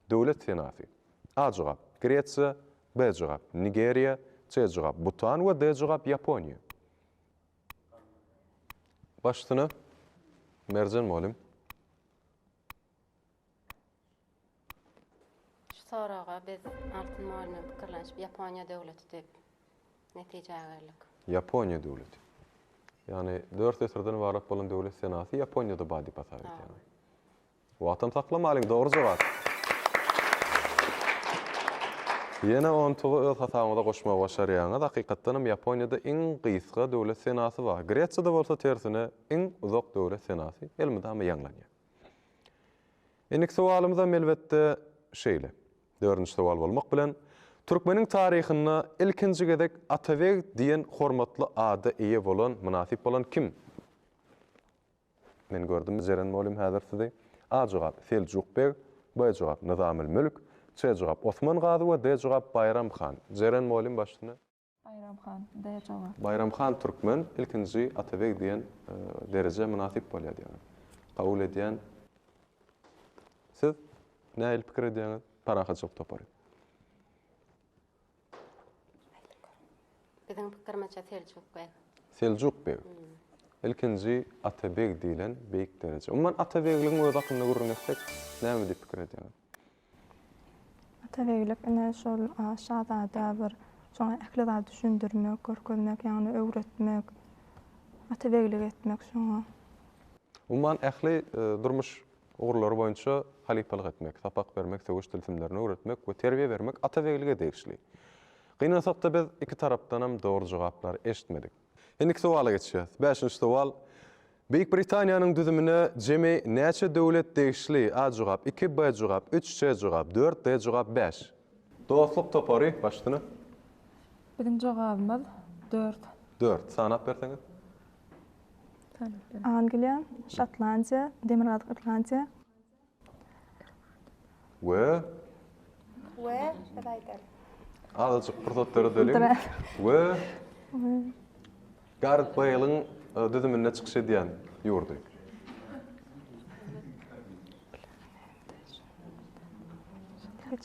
Döwlet senasy. A jogap, Gresiýa, B jogap, Nigeriýa, C jogap, Butan we D jogap, Ýaponiýa. Baş üstüne, Merjen mugallym. Şu soraga biz Altyn mugallym bilen pikirlenişip Ýaponiýa döwleti diýip netijä geldik. Ýaponiýa döwleti. Ýagny dört setirden ybarat bolan döwlet senasy Ýaponiýada bar diýip hasap edýäňiz. Wagtam saklamalyň, dogry jogap. Ýene on tugy öz hasabyňyza goşmagy başarýaňyz. Hakykatdan hem Ýaponiýada iň gysga döwlet senasy bar. Gresiýada bolsa tersine iň uzak döwlet senasy elmydama ýaňlanýar. Indiki sowalymyzam elbetde şeýle. Dördünji sowal bolmak bilen, türkmeniň taryhynda ilkinji gezek Atabeg diýen hormatly ada eýe bolan, mynasyp bolan kim? Men gördüm Jeren mugallym häzir sizi. A jogap, Seljuk beg, B jogap, Nyzamylmülk, C jogap, Osman gazy we D jogap, Baýram han. Jeren mugallym baş üstüne. Baýram han, D jogap. Baýram han Türkmen ilkinji Atabeg diýen derejä mynasyp bolýar diýýär. Kabul edýän Siz nähili pikir edýäňiz? Parahatçylyk topary. Biziň pikirimizçe Seljuk beg. Seljuk beg. Ilkinji atabeg diýlen beýik dereje. Umuman atabegligiň özi hakynda gürrüň etsek, näme diýip pikir edýäňiz? Atabeglik ine şol şazada bir şoňa ähli zady düşündirmek, görkezmek, ýagny öwretmek, atabeglik etmek şoňa. Umuman ähli durmuş ugurlary boýunça halypalyk etmek, sapak bermek, söweş tilsimlerini öwretmek we terbiýe bermek atabeglige degişli. Gynansakda biz iki tarapdanam dogry jogaplary eşitmedik. Indiki sowala geçýäs. Bäşinji sowal. Beýik Britaniýanyň düzümine jemi näçe döwlet degişli? A jogap, iki, B jogap, üç, C jogap, dört, D jogap, bäş. Dostluk topary, baş üstüne. Biziň jogabymyz dört. Dört. Sanap berseňiz. Angliýa, Şotlandiýa, Demirgazyk Irlandiýa. We. We, biz aýdaly. Azajyk pursat döredeliň. We. Garet Beýliň düzüminde çykyş edýän ýurdy.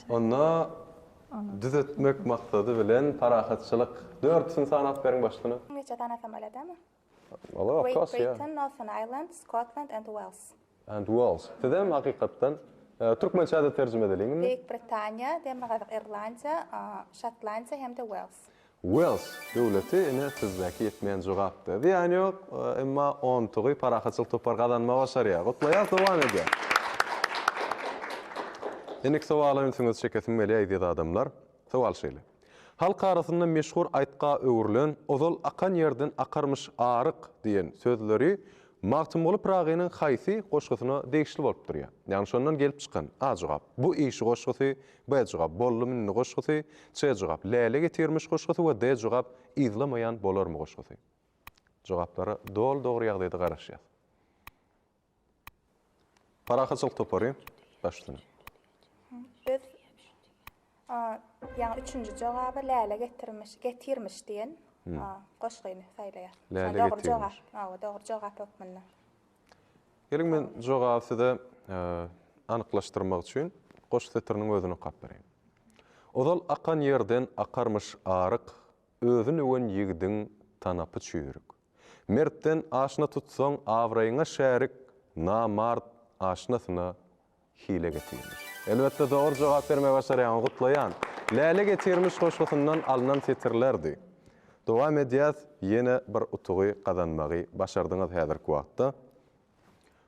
Onda düzetmek maksady bilen parahatçylyk dördüsini sanap beriň başsyna. Neçe sanasam bolýadamy? Olar of Great course, yeah. Britain, Northern Ireland, Scotland and Wales. And Wales. Sizem hakykatdan türkmençä-de terjime edeliň indi. Beýik Britaniýa, Demirgazyk Irlandiýa, Şotlandiýa hem-de Wales. Wales döwleti ine sizdäki ýetmeýän jogapdy. Zyýany ýok, emma ontugy parahatçylyk topary gazanmagy başarýar. Gutlaýas, dowam edýär. Indiki sowala ünsüňizi çekesim gelýär eziz adamlar. Sowal şeýle. Halk arasynda meşhur aýtga öwrülen Ozal akan ýerden akarmyş aryk diýen sözleri Magtymguly Pyragynyň haýsy goşgusyna degişli bolup durýar? Ýagny şondan gelip çykan, A jogap, Bu işi goşgusy, B jogap, Boldum indi goşgusy, C jogap, Läle getirmiş goşgusy we D jogap, Yzlamaýan bolarmy goşgusy. Jogaplara doly dogry ýagdaýda garaşýas. Parahatçylyk topary, baş üstüne. Biz ýaňy üçünji jogaby Läle getirmiş, getirmiş diýen goşgyny saýlaýar. Läle Dogry jogap, getirmiş. hawa, dogry jogap hökmünde. Geliň men jogaby size anyklaşdyrmak üçin goşgy setiriniň özüni okap bereýin. Ozal akan ýerden akarmyş aryk, Özün öwen ýigidiň tanapy çüýrük. Mertden aşna tutsaň abraýyňa şärik, Namart aşnasyna hile getirmiş. Elbetde dogry jogap bermegi başarýaňyz, gutlaýan. Läle getirmiş goşgusyndan alnan setirlerdi. Dowam edýäs, ýene bir utugy gazanmagy başardyňyz häzirki wagtda.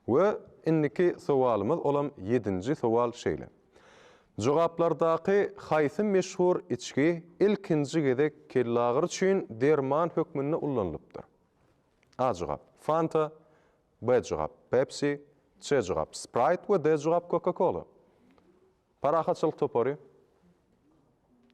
We indiki sowalymyz olam ýedinji sowal şeýle. Jogaplardaky haýsy meşhur içgi ilkinji gezek kellagyry üçin derman hökmünde ullanylypdyr? A jogap, Fanta, B jogap, Pepsi, C jogap, Sprite we D jogap, Coca-Cola. Parahatçylyk topary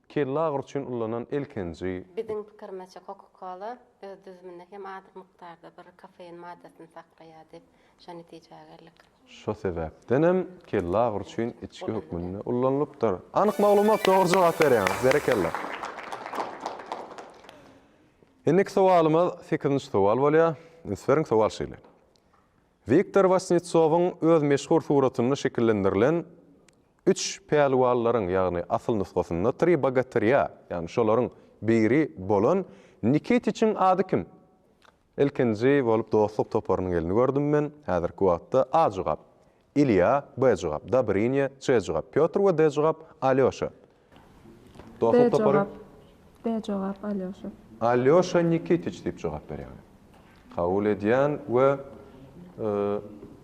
kellagyry üçin ullanan ilkinji. Biziň pikirimizçe Coca-Cola öz düzüminde hem az mukdarda bir kofein maddasyny saklaýar diýip şo netijä geldik. Şo sebäpdenem kellagyry üçin içgi hökmünde ullanylypdyr. Anyk maglumat dogry jogap berýäňiz. Berekella. Indiki sowalymyz sekizinji sowal bolýar. Üns beriň sowal şeýle. Wiktor Wasnetsowyň öz meşhur suratynda şekillendirilen üç pälwanlaryň, ýagny asyl nusgasynda Tri bogatyrýa, ýagny şolaryň biri bolan Nikitiçiň ady kim? Ilkinji bolup dostluk toparynyň elini gördüm men, häzirki wagtda A jogap, Ilýa, B jogap, Dobrynýa, C jogap, Pýotr we D jogap, Alýoşa. Dostluk B topary. jogap. B jogap Alýoşa. Alýoşa Nikitiç diýip jogap berýär. Kabul edýän we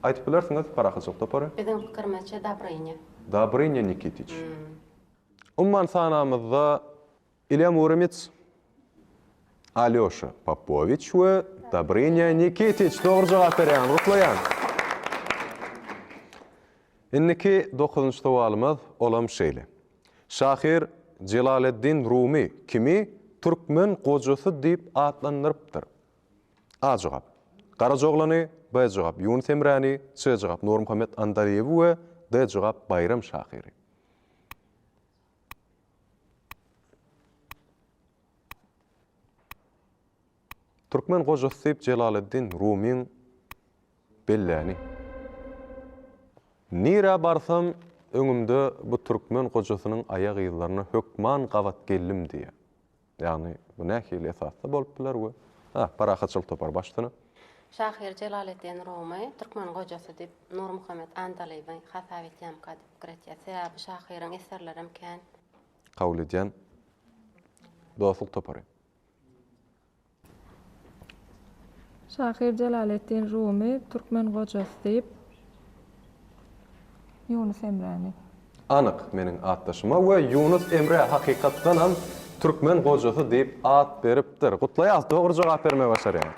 aýdyp bilersiňiz Parahatçylyk topary. Biziň pikirimizçe Dobrynýa. Dobrynýa Nikitiç. Umuman sanamyzda Ilýa Muromets, Alýoşa Popowiç we Dobrynýa Nikitiç dogry jogap berýäňiz. Gutlaýan. Indiki dokuzynjy sowalymyz olam şeýle. Şahyr Jelaleddin Rumy kimi türkmen gojasy diýip atlandyrypdyr? A jogap, Garajaoglany, B jogap, Ýunus Emräni, C jogap, Nurmuhammet Andalyby we D jogap, Baýram şahyry. Türkmen gojasy diýip Jelaleddin Rumyň belläni. Nirä barsam, öňümde bu türkmen gojasynyň aýak yzlaryna hökman gabat geldim diýýär. Ýagny bu nähili esasda bolup biler we Ha, Parahatçylyk topary başsyna. Şahyr Jelaleddin Rumy türkmen gojasy diýip Nurmuhammet Andalyby hasap etýämka diýip pikir etýär. Sebäbi şahyryň eserlerem kän. Kabul edýän Dostluk topary. Şahyr Jelaleddin Rumy türkmen gojasy diýip Ýunus Emräni. Anyk meniň atdaşyma we Ýunus Emrä hakykatdanam türkmen gojasy diýip at beripdir. Gutlaýas dogry jogap bermegi başarýaňyz.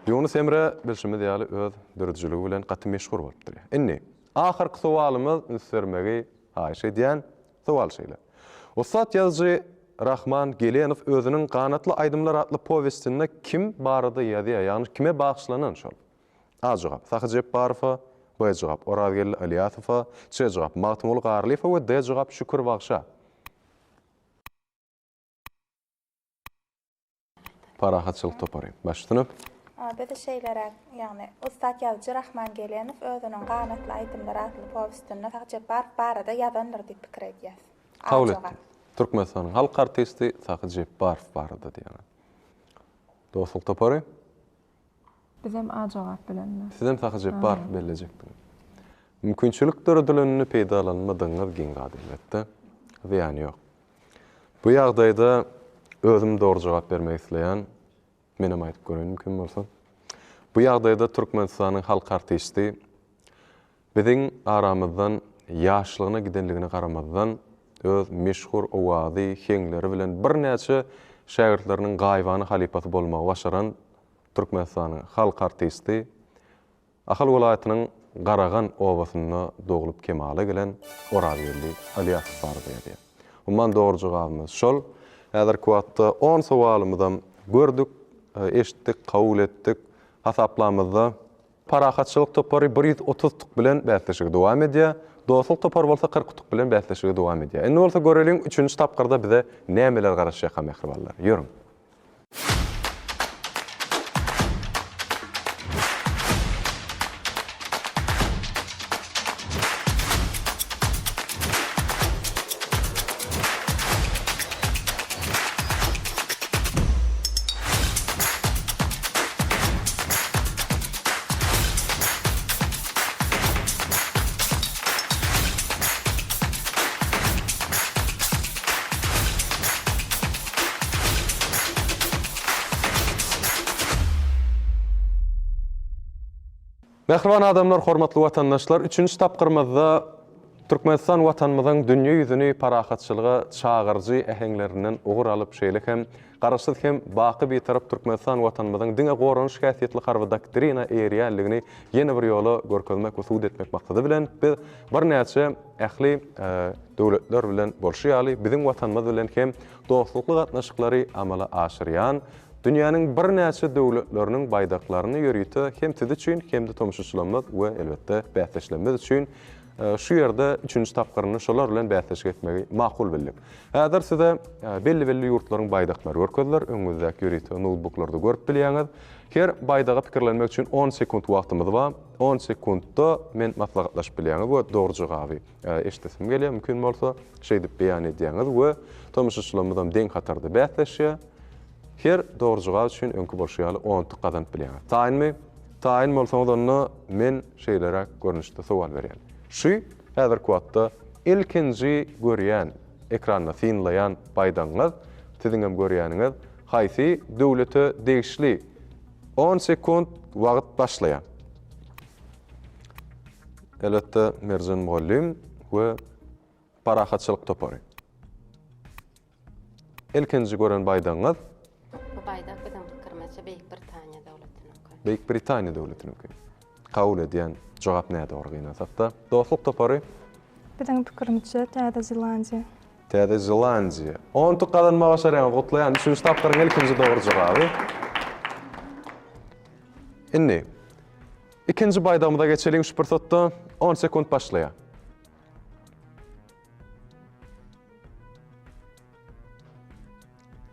Ýunus Emre bilşimiz ýaly öz döredijiligi bilen gaty meşhur bolupdyr. Indi ahyrky sowalymyz üns bermegi haýyş edýän. Sowal şeýle. Ussat ýazyjy Rahman Gelenow özüniň Ganatly aýdymlar atly powestinde kim barada ýazýar, ýagny kime bagyşlanan şol? A jogap, Sahy Jepbarowa, B jogap, Orazgeldi Ylýasowa, C jogap, Magtymguly Garlyýewe we D jogap, Şükür bagşa. Parahatçylyk topary. Baş üstüne. Bizi şeýleräk, ýagny ussat ýazyjy Rahman Gelenow özüniň Ganatly aýdymlar atly powestinde Sahy Jepbarow barada ýazandyr diýip pikir edýäs. A Kabul jogap. etdim. Türkmenistanyň halk artisti Sahy Jepbarow barada diýýäňiz. Dostluk topary. Bizem A jogap bilenmi? Sizem Sahy Jepbarowy bellejekdiňiz. Mümkinçilik döredilenini peýdalanmadygyňyz geň zat elbetde. Zyýany ýok. Bu ýagdaýda özüm dogry jogap bermek isleýän. Menem aýdyp göreýin mümkin bolsa. Bu ýagdaýda Türkmenistanyň halk artisti biziň aramyzdan ýaşlygyna gidenligine garamazdan öz meşhur owazy, heňleri bilen birnäçe şägirtleriniň gaýybana halypasy bolmagy başaran Türkmenistanyň halk artisti Ahal welaýatynyň Garagan obasynda doglup kemala gelen Orazgeldi Ylýasow barada ýazýar. Umuman dogry jogabymyz şol. Häzirki wagtda on sowalymyzam gördük, eşitdik, kabul etdik. Hasaplamyzda Parahatçylyk topary 130 utuk bilen bäsleşigi dowam edýär. Dostluk topary bolsa 40 utuk bilen bäsleşigi dowam edýär. Indi bolsa göreliň üçünji tapgyrda bize nämeler garaşýarka mähribanlar. Ýörüň. Mähriban adamlar, hormatly watandaşlar, üçünji tapgyrymyzda Türkmenistan Watanymyzyň dünýe ýüzüni parahatçylyga çagyryjy äheňlerinden ugur alyp, şeýle hem Garaşsyz hem baky Bitarap Türkmenistan Watanymyzyň diňe goranyş häsiýetli harby doktrina eýerýänligini ýene bir ýola görkezmek we subut etmek maksady bilen biz birnäçe ähli döwletler bilen bolşy ýaly biziň Watanymyz bilen hem dostlukly gatnaşyklary amala aşyrýan dünýäniň birnäçe döwletleriniň baýdaklaryny ýörite hem siz üçin hem-de tomaşaçylarymyz we elbetde bäsdeşlerimiz üçin şu ýerde üçünji tapgyryny şolar bilen bäsleşik etmegi makul bildik. Häzir size belli-belli ýurtlaryň baýdaklary görkeziler, öňüňizdäki ýörite noutbuklarda görüp bilýäňiz. Her baýdaga pikirlenmek üçin on sekunt wagtymyz bar. On sekuntda men maslahatlaşyp bilýäňiz we dogry jogaby eşidesim gelýär, mümkin bolsa şeýdip beýan edýäňiz we tomaşaçylarymyzam deň hatarda bäsleşýär. Her dogry jogap üçin öňki bolşy ýaly on utuk gazanyp bilýäňiz. Taýynmy? Taýyn bolsaňyz onda men şeýleräk görnüşde sowal berýän. Şu häzirki wagtda ilkinji görýän, ekranda synlaýan baýdagyňyz, siziňem görýäniňiz haýsy döwlete degişli? On sekunt wagt başlaýar. Elbetde Merjen mugallym we Parahatçylyk topary. Ilkinji gören baýdagyňyz? Bu baýdak biziň pikirimizçe Beýik Britaniýa döwletiniňki. Beýik Britaniýa döwletiniňki. Kabul edýän jogap nädogry gynansakda. Dostluk topary? Biziň pikirimizçe Täze Zelandiýa. Täze Zelandiýa. On utuk gazanmagy başarýaňyz, gutlaýan. Üçünji tapgyryň ilkinji dogry jogaby. Indi ikinji baýdagymyza geçeliň şu pursatda. On sekunt başlaýar.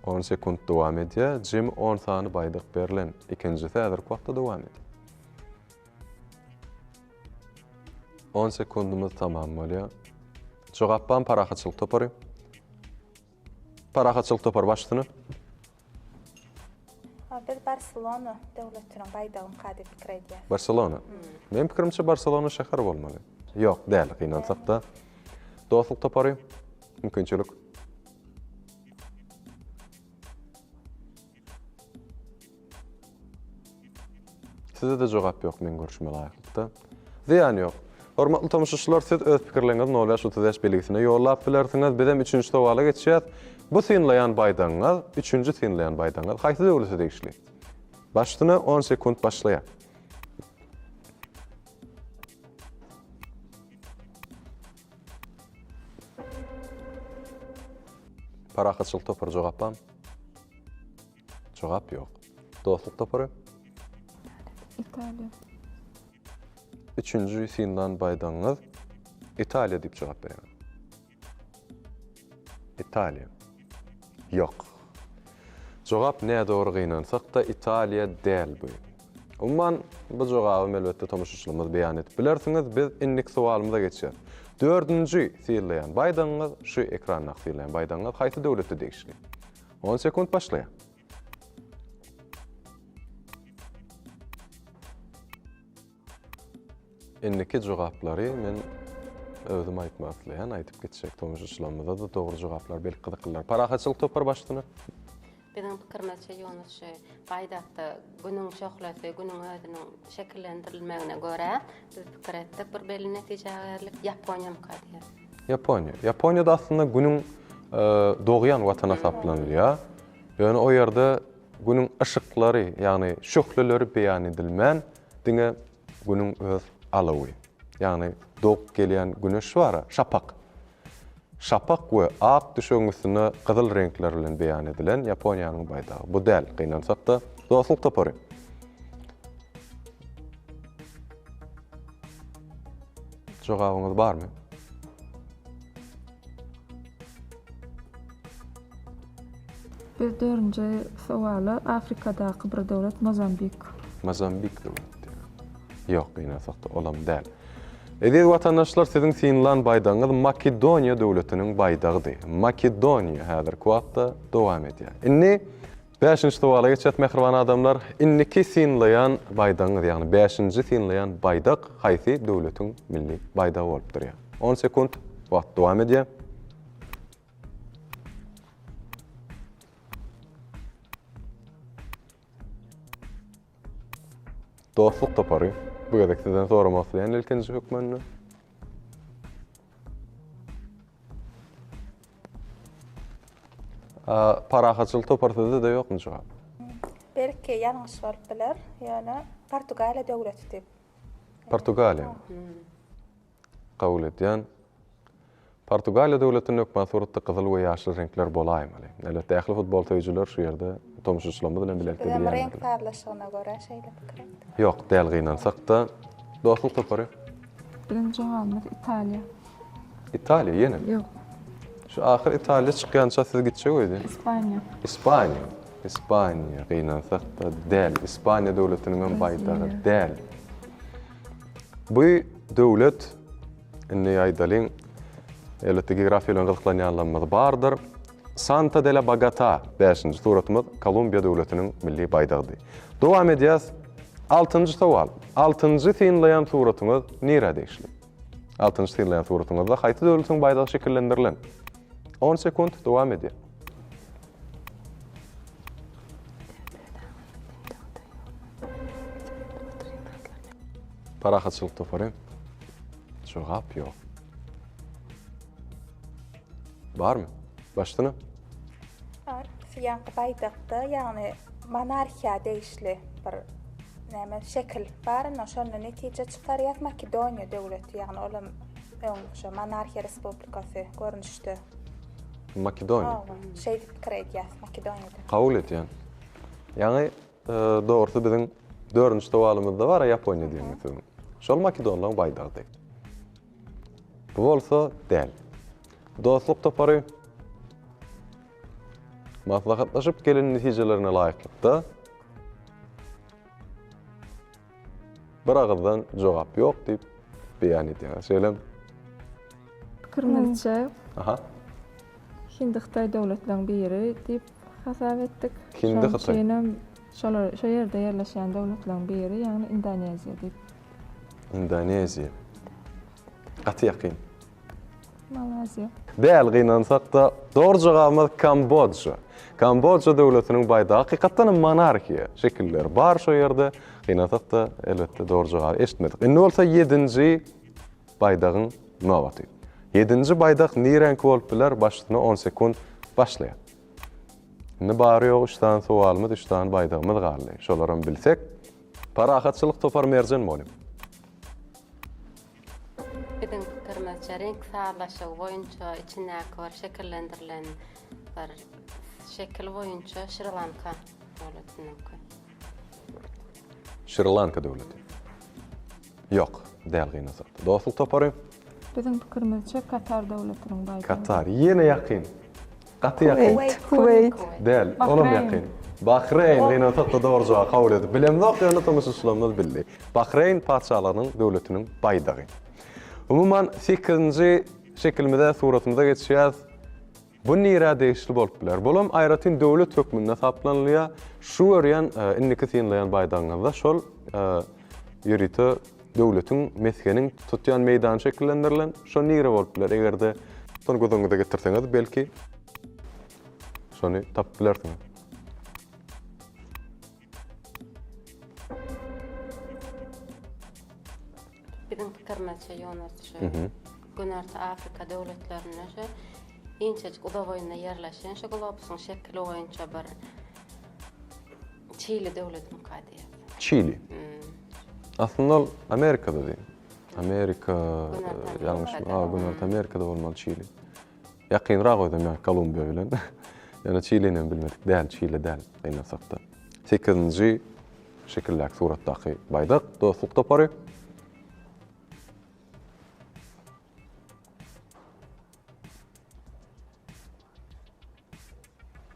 On sekunt dowam edýär. Jemi 10 sany baýdak berlen. Ikinjisi häzirki wagtda dowam edýär. 10 sekundymyz tamam bolýar. Jogap barmy parahatçylyk topary? Parahatçylyk topary başsyny. Biz Barselona döwletiniň baýdagymyka diýip pikir edýäs. Barselona. Meniň pikirimçe Barselona şäher bolmaly. Ýok, däl, gynansak-da. Dostluk topary, mümkinçilik. Size-de jogap ýok meň görşüme laýyklykda. Zyýany ýok. Hormatly tomaşaçylar, siz öz pikirleriňizi nol 5 35 belgisine ýollap bilersiňiz. Bizem üçünji sowala geçýäs. Bu synlaýan baýdagyňyz, üçünji synlaýan baýdagyňyz haýsy döwlete degişli? Baş üstüne on sekunt başlaýar. Parahatçylyk topary jogap barmy? Jogap ýok. Dostluk topary? Italiýa. Üçünji synlan baýdagyňyz Italiýa diýip jogap berýär. Italiýa. Ýok. Jogap nädogry gynansak-da Italiýa däl bu. Umuman, bu jogabam elbetde tomaşaçylarymyz beýan edip bilersiňiz. Biz indiki sowalymyza geçýäs. Dördünji synlaýan baýdagyňyz şu ekrandaky synlaýan baýdagyňyz haýsy döwlete degişli? On sekunt başlaýar. Indiki jogaplary men özüm aýtmak isleýän, aýdyp gitjek tomaşaçylarymyza-da dogry jogaplar belki gyzyklylar. Parahatçylyk topary başsyna. Biziň pikirimizçe Ýunus şu baýdakda günüň şöhlesi, günüň özüniň şekillendirilmegine görä biz pikir etdik, bir belli netijä geldik, Ýaponiýamyka diýen. Ýaponiýa. Ýaponiýada aslynda günüň dogýan watany hasaplanylýar. Ýöne o ýerde günüň yşyklary, ýagny şöhleleri beýan edilmän, diňe günüň öz alawy, ýagny dogup gelýän güneş bar-a, şapak. Şapak we ak düşegiň üstünde gyzyl reňkler bilen beýan edilen Ýaponiýanyň baýdagy. Bu däl, gynansak-da, dostluk topary. Jogabyňyz barmy? Biz dördünji sowala Afrikadaky bir döwlet Mozambik. Mozambik döwleti. Ýok, gynansakda olam däl. Eziz watandaşlar, siziň synlan baýdagyňyz Makedoniýa döwletiniň baýdagydy. Makedoniýa häzirki wagtda dowam edýär. Indi bäşinji sowala geçýäs mähriban adamlar. Indiki synlaýan baýdagyňyz, ýagny bäşinji synlaýan baýdak haýsy döwletiň milli baýdagy bolup durýar? On sekunt wagt dowam edýär. Dostluk topary, bu gezek sizden soramak isleýän ilkinji hökmünde. Parahatçylyk topary sizde-de ýokmy jogap? Belki ýalňyş bolup biler, ýöne Portugaliýa döwleti diýip. Portugaliýa. Kabul edýän. Portugaliýa döwletinde hökman suratda gyzyl we ýaşyl reňkler bolaýmaly. Elbetde ähli futbol söýüjiler şu ýerde tomaşaçylarymyz bilen bilelikde Bizem bilýändirler. reňk sazlaşygyna görä şeýle pikir etdik. Ýok, däl gynansak-da. Dostluk topary. Biziň jogabymyz Italiýa. Italiýa ýene? Ýok. Şu ahyr Italiýa çykýança siz gitjek öýdýän. Ispaniýa. Ispaniýa. Ispaniýa gynansak-da däl. Ispaniýa döwletiniňem baýdagy däl. Bu döwlet, indi aýdalyň, elbetde geografiýa bilen gyzyklanýanlarymyz bardyr. Santa de la Bogota, bäşinji suratymyz Kolumbiýa döwletiniň milli baýdagydy. Dowam edýäs. Altynjy sowal. Altynjy synlaýan suratyňyz nirä degişli? Altynjy synlaýan suratyňyzda haýsy döwletiň baýdagy şekillendirilen? On sekunt dowam edýär. Parahatçylyk topary. Jogap ýok. Barmy? Başsyna. Ýaňky baýdakda, ýagny monarhiýa degişli bir näme şekil bar, indi şonda netije çykarýas Makedoniýa döwleti, ýagny olam öň şo monarhiýa respublikasy görnüşde. Makedoniýa. Şeýdip pikir edýäs, Makedoniýada. Kabul edýän. Ýaňy Dogrusy biziň dördünji sowalymyzda bar Ýaponiýa diýen siziň. Şol makedonlaryň baýdagydy. Bu bolsa däl. Dostluk topary maslahatlaşyp gelen netijelerine laýyklykda bir agyzdan jogap ýok diýip beýan edýär. Şeýle Pikirimizçe. Aha. Hindi-Hytaý döwletleriň biri diýip hasap etdik. Hindi-Hytaý. Şonuň üçinem şolar şo ýerde ýerleşýän döwletleriň biri, ýagny Indoneziýa diýip. Indoneziýa. Gaty ýakyn. Malaýziýa. Däl, gynansak-da, dogry jogabymyz Kambodža. Kambodža döwletiniň baýdagy hakykatdan hem monarhiýa şekilleri bar şo ýerde. Gynansak-da, elbetde, dogry jogaby eşitmedik. Indi bolsa ýedinji baýdagyň nobaty. Ýedinji baýdak niräňki bolup biler? Baş üstüne on sekunt başlaýar. Indi bary-ýogy üç sany sowalymyz, üç sany baýdagymyz galdy. Şolaram bilsek, Parahatçylyk topary Merjen mugallym. Biziň pikirimizçe, reňk sazlaşygy boýunça içindäki bir şekillendirilen bir şekil boýunça Şri-Lanka döwletiniňki. Şri-Lanka döwleti. Ýok, däl gynansak-da. Dostluk topary? Biziň pikirimizçe, Katar döwletiniň baýdagy. Katar. Ýene ýakyn. Gaty ýakyn. Kuweýt. Däl, olam ýakyn. Bahreýn, gynansak-da dogry jogaby kabul edip bilemzok, ýöne tomaşaçylarymyz bildi. Bahreýn patyşalygynyň döwletiniň baýdagy. Umuman, sekizinji şekilimize, suratymyza geçýäs. Bu nirä degişli bolup biler? Bulam aýratyn döwlet hökmünde hasaplanylýar. Şu görýän, indiki synlaýan baýdagyňyzda şol ýörite döwletiň, mesgeniň tutýan meýdany şekillendirilen. Şo nire bolup biler? Eger-de şony göz öňüňize getirseňiz, belki şony tapyp bilersiňiz. Biziň pikirimizçe, Ýonas, şu Günorta Afrika döwletlerinde şu inçejik uzaboýunda ýerleşen şu globusyň şekili boýunça bir Çili döwletimikä diýýäs. Çili. Aslynda ol Amerikada diýip. Amerika ýalňyşma, ha, Günorta Amerikada bolmaly Çili. Ýakynrak özem ýa Kolumbiýa bilen. Ýöne Çilini hem bilmedik. Däl, Çili däl, gynansakda. Sekizinji şekildäki suratdaky baýdak, dostluk topary.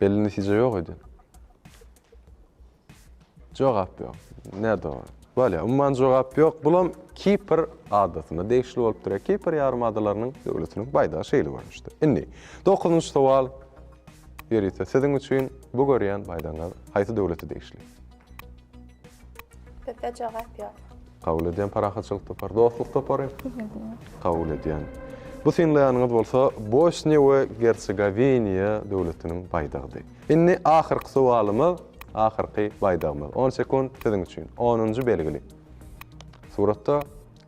Belli netije ýok edi. Jogap ýok. Nädogry. Bolýar. Umuman jogap ýok. Bulam Kipr adasyna degişli bolup durýar. Kipr ýarym adalarynyň döwletiniň baýdagy şeýle görnüşde. Indi dokuzynjy sowal ýörite siziň üçin bu görýän baýdagyňyz haýsy döwlete degişli? Bizde jogap ýok. Kabul edýän parahatçylyk topary, dostluk topary. Kabul edýän. Bu synlaýanyňyz bolsa Bosniýa we Gersegowiniýa döwletiniň baýdagydy. Indi ahyrky sowalymyz, ahyrky baýdagymyz. On sekunt siziň üçin. Onunjy belgili. Suratda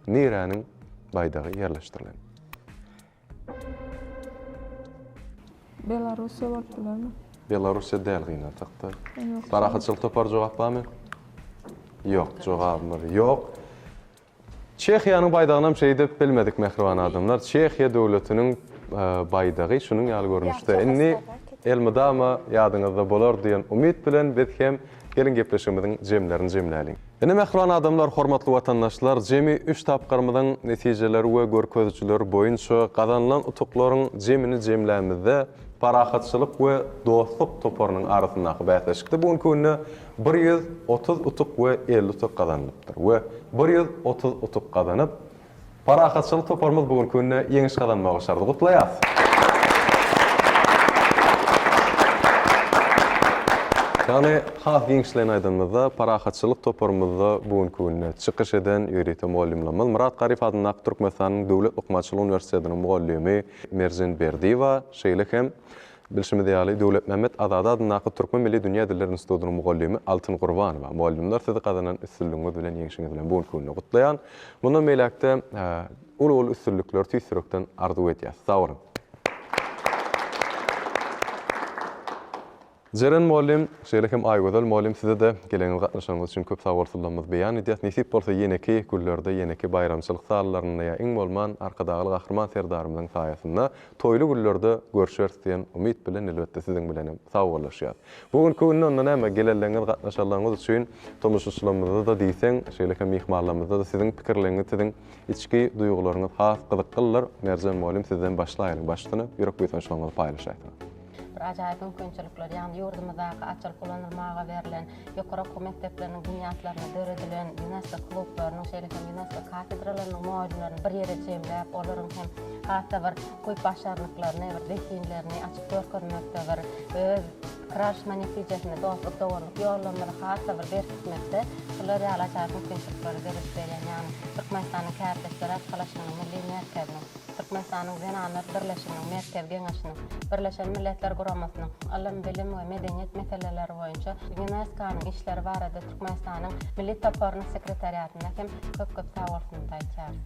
niräniň baýdagy ýerleşdirilen? Belarussiýa bolup bilermi? Belarussiýa däl gynansakda. Parahatçylyk topary jogap barmy? Ýok, jogabymyz ýok. Çehiýanyň baýdagynam şeýdip bilmedik mähriban adamlar. Çehiýa döwletiniň baýdagy şunuň ýaly görnüşde. Indi elmydama ýadyňyzda bolar diýen umyt bilen biz hem geliň gepleşigimiziň jemlerini jemläliň. Ine mähriban adamlar, hormatly watandaşlar, jemi üç tapgyrymyzyň netijeleri we görkezijileri boýunça gazanylan utuklaryň jemini jemlämizde Parahatçylyk we dostluk toparynyň arasyndaky bäsleşikde bu günki günde 130 utuk we 50 utuk gazanylypdyr we 130 utuk gazanyp, Parahatçylyk toparymyz bu günki günde ýeňiş gazanmagy başardy. Gutlaýas! Ýagny, has giňişleýin aýdanymyzda, Parahatçylyk toparymyzda bu günki günde çykyş eden ýörite mugallymlarymyz Myrat Garyp adyndaky Türkmenistanyň Döwlet lukmançylyk uniwersitetiniň mugallymy Merjen Berdiýewa, şeýle hem, bilşimiz ýaly, Döwletmämmet Azady adyndaky Türkmen milli dünýä dilleri institutynyň mugallymy Altyn Gurbanowa. Mugallymlar sizi gazanan üstünligiňiz bilen, ýeňşiňiz bilen bu günki günde gutlaýan. Mundan beýläk-de uly-uly üstünlikleri tüýs ýürekden arzuw edýäs. Sag boluň! Jeren mugallym, şeýle hem Aýgözel mugallym size-de geleňiz gatnaşanyňyz üçin köp sagbolsunlarymyzy beýan edýäs. Nesip bolsa ýeneki günlerde, ýeneki baýramçylyk sallarynda ýa iň bolman Arkadagly Gahryman Serdarymyzyň saýasynda toýly günlerde görşeris diýen umyt bilen elbetde siziň bilenem sagbollaşýas. Bu günki günde onda näme gelenleriňiz gatnaşanlaryňyz üçin tomaşaçylarymyzda-da diýseň, şeýle hem myhmanlarymyzda-da siziň pikirleriňiz, siziň içki duýgularyňyz has gyzyklydyr. Merjen mugallym sizden başlaýalyň. Başysyna ýürek buýsançlaryňyzy paýlaşaýsaňyz. bir ajaýyp mümkinçilikler, ýagny ýurdumyzdaky açylyp ulanylmaga berlen ýokary okuw mekdepleriniň binýatlarynda döredilen Ýunesko klublarynyň, şeýle hem Ýunesko kafedralarynyň mugallymlaryny bir ýere jemläp, olaryň hem has-da bir ukyp-başarnyklaryny, bir zehinlerini açyp görkezmekde bir öz pikir alyşma netijesinde dostluk-doganlyk ýollarymyzy has-da bir berkitmekde şular ýaly ajaýyp mümkinçilikleri döredip berýän, ýagny Türkmenistanyň Kärdeşler Arkalaşygynyň Milli merkeziniň, Türkmenistanyň Zenanlar birleşiginiň Merkezi Geňeşiniň, Birleşen Milletler Guramasynyň Ylym, bilim we medeniýet meseleleri boýunça Ýunesko-nyň işleri barada Türkmenistanyň Milli toparynyň sekretariatyna hem köp-köp sagbolsunymyzy aýtýarys.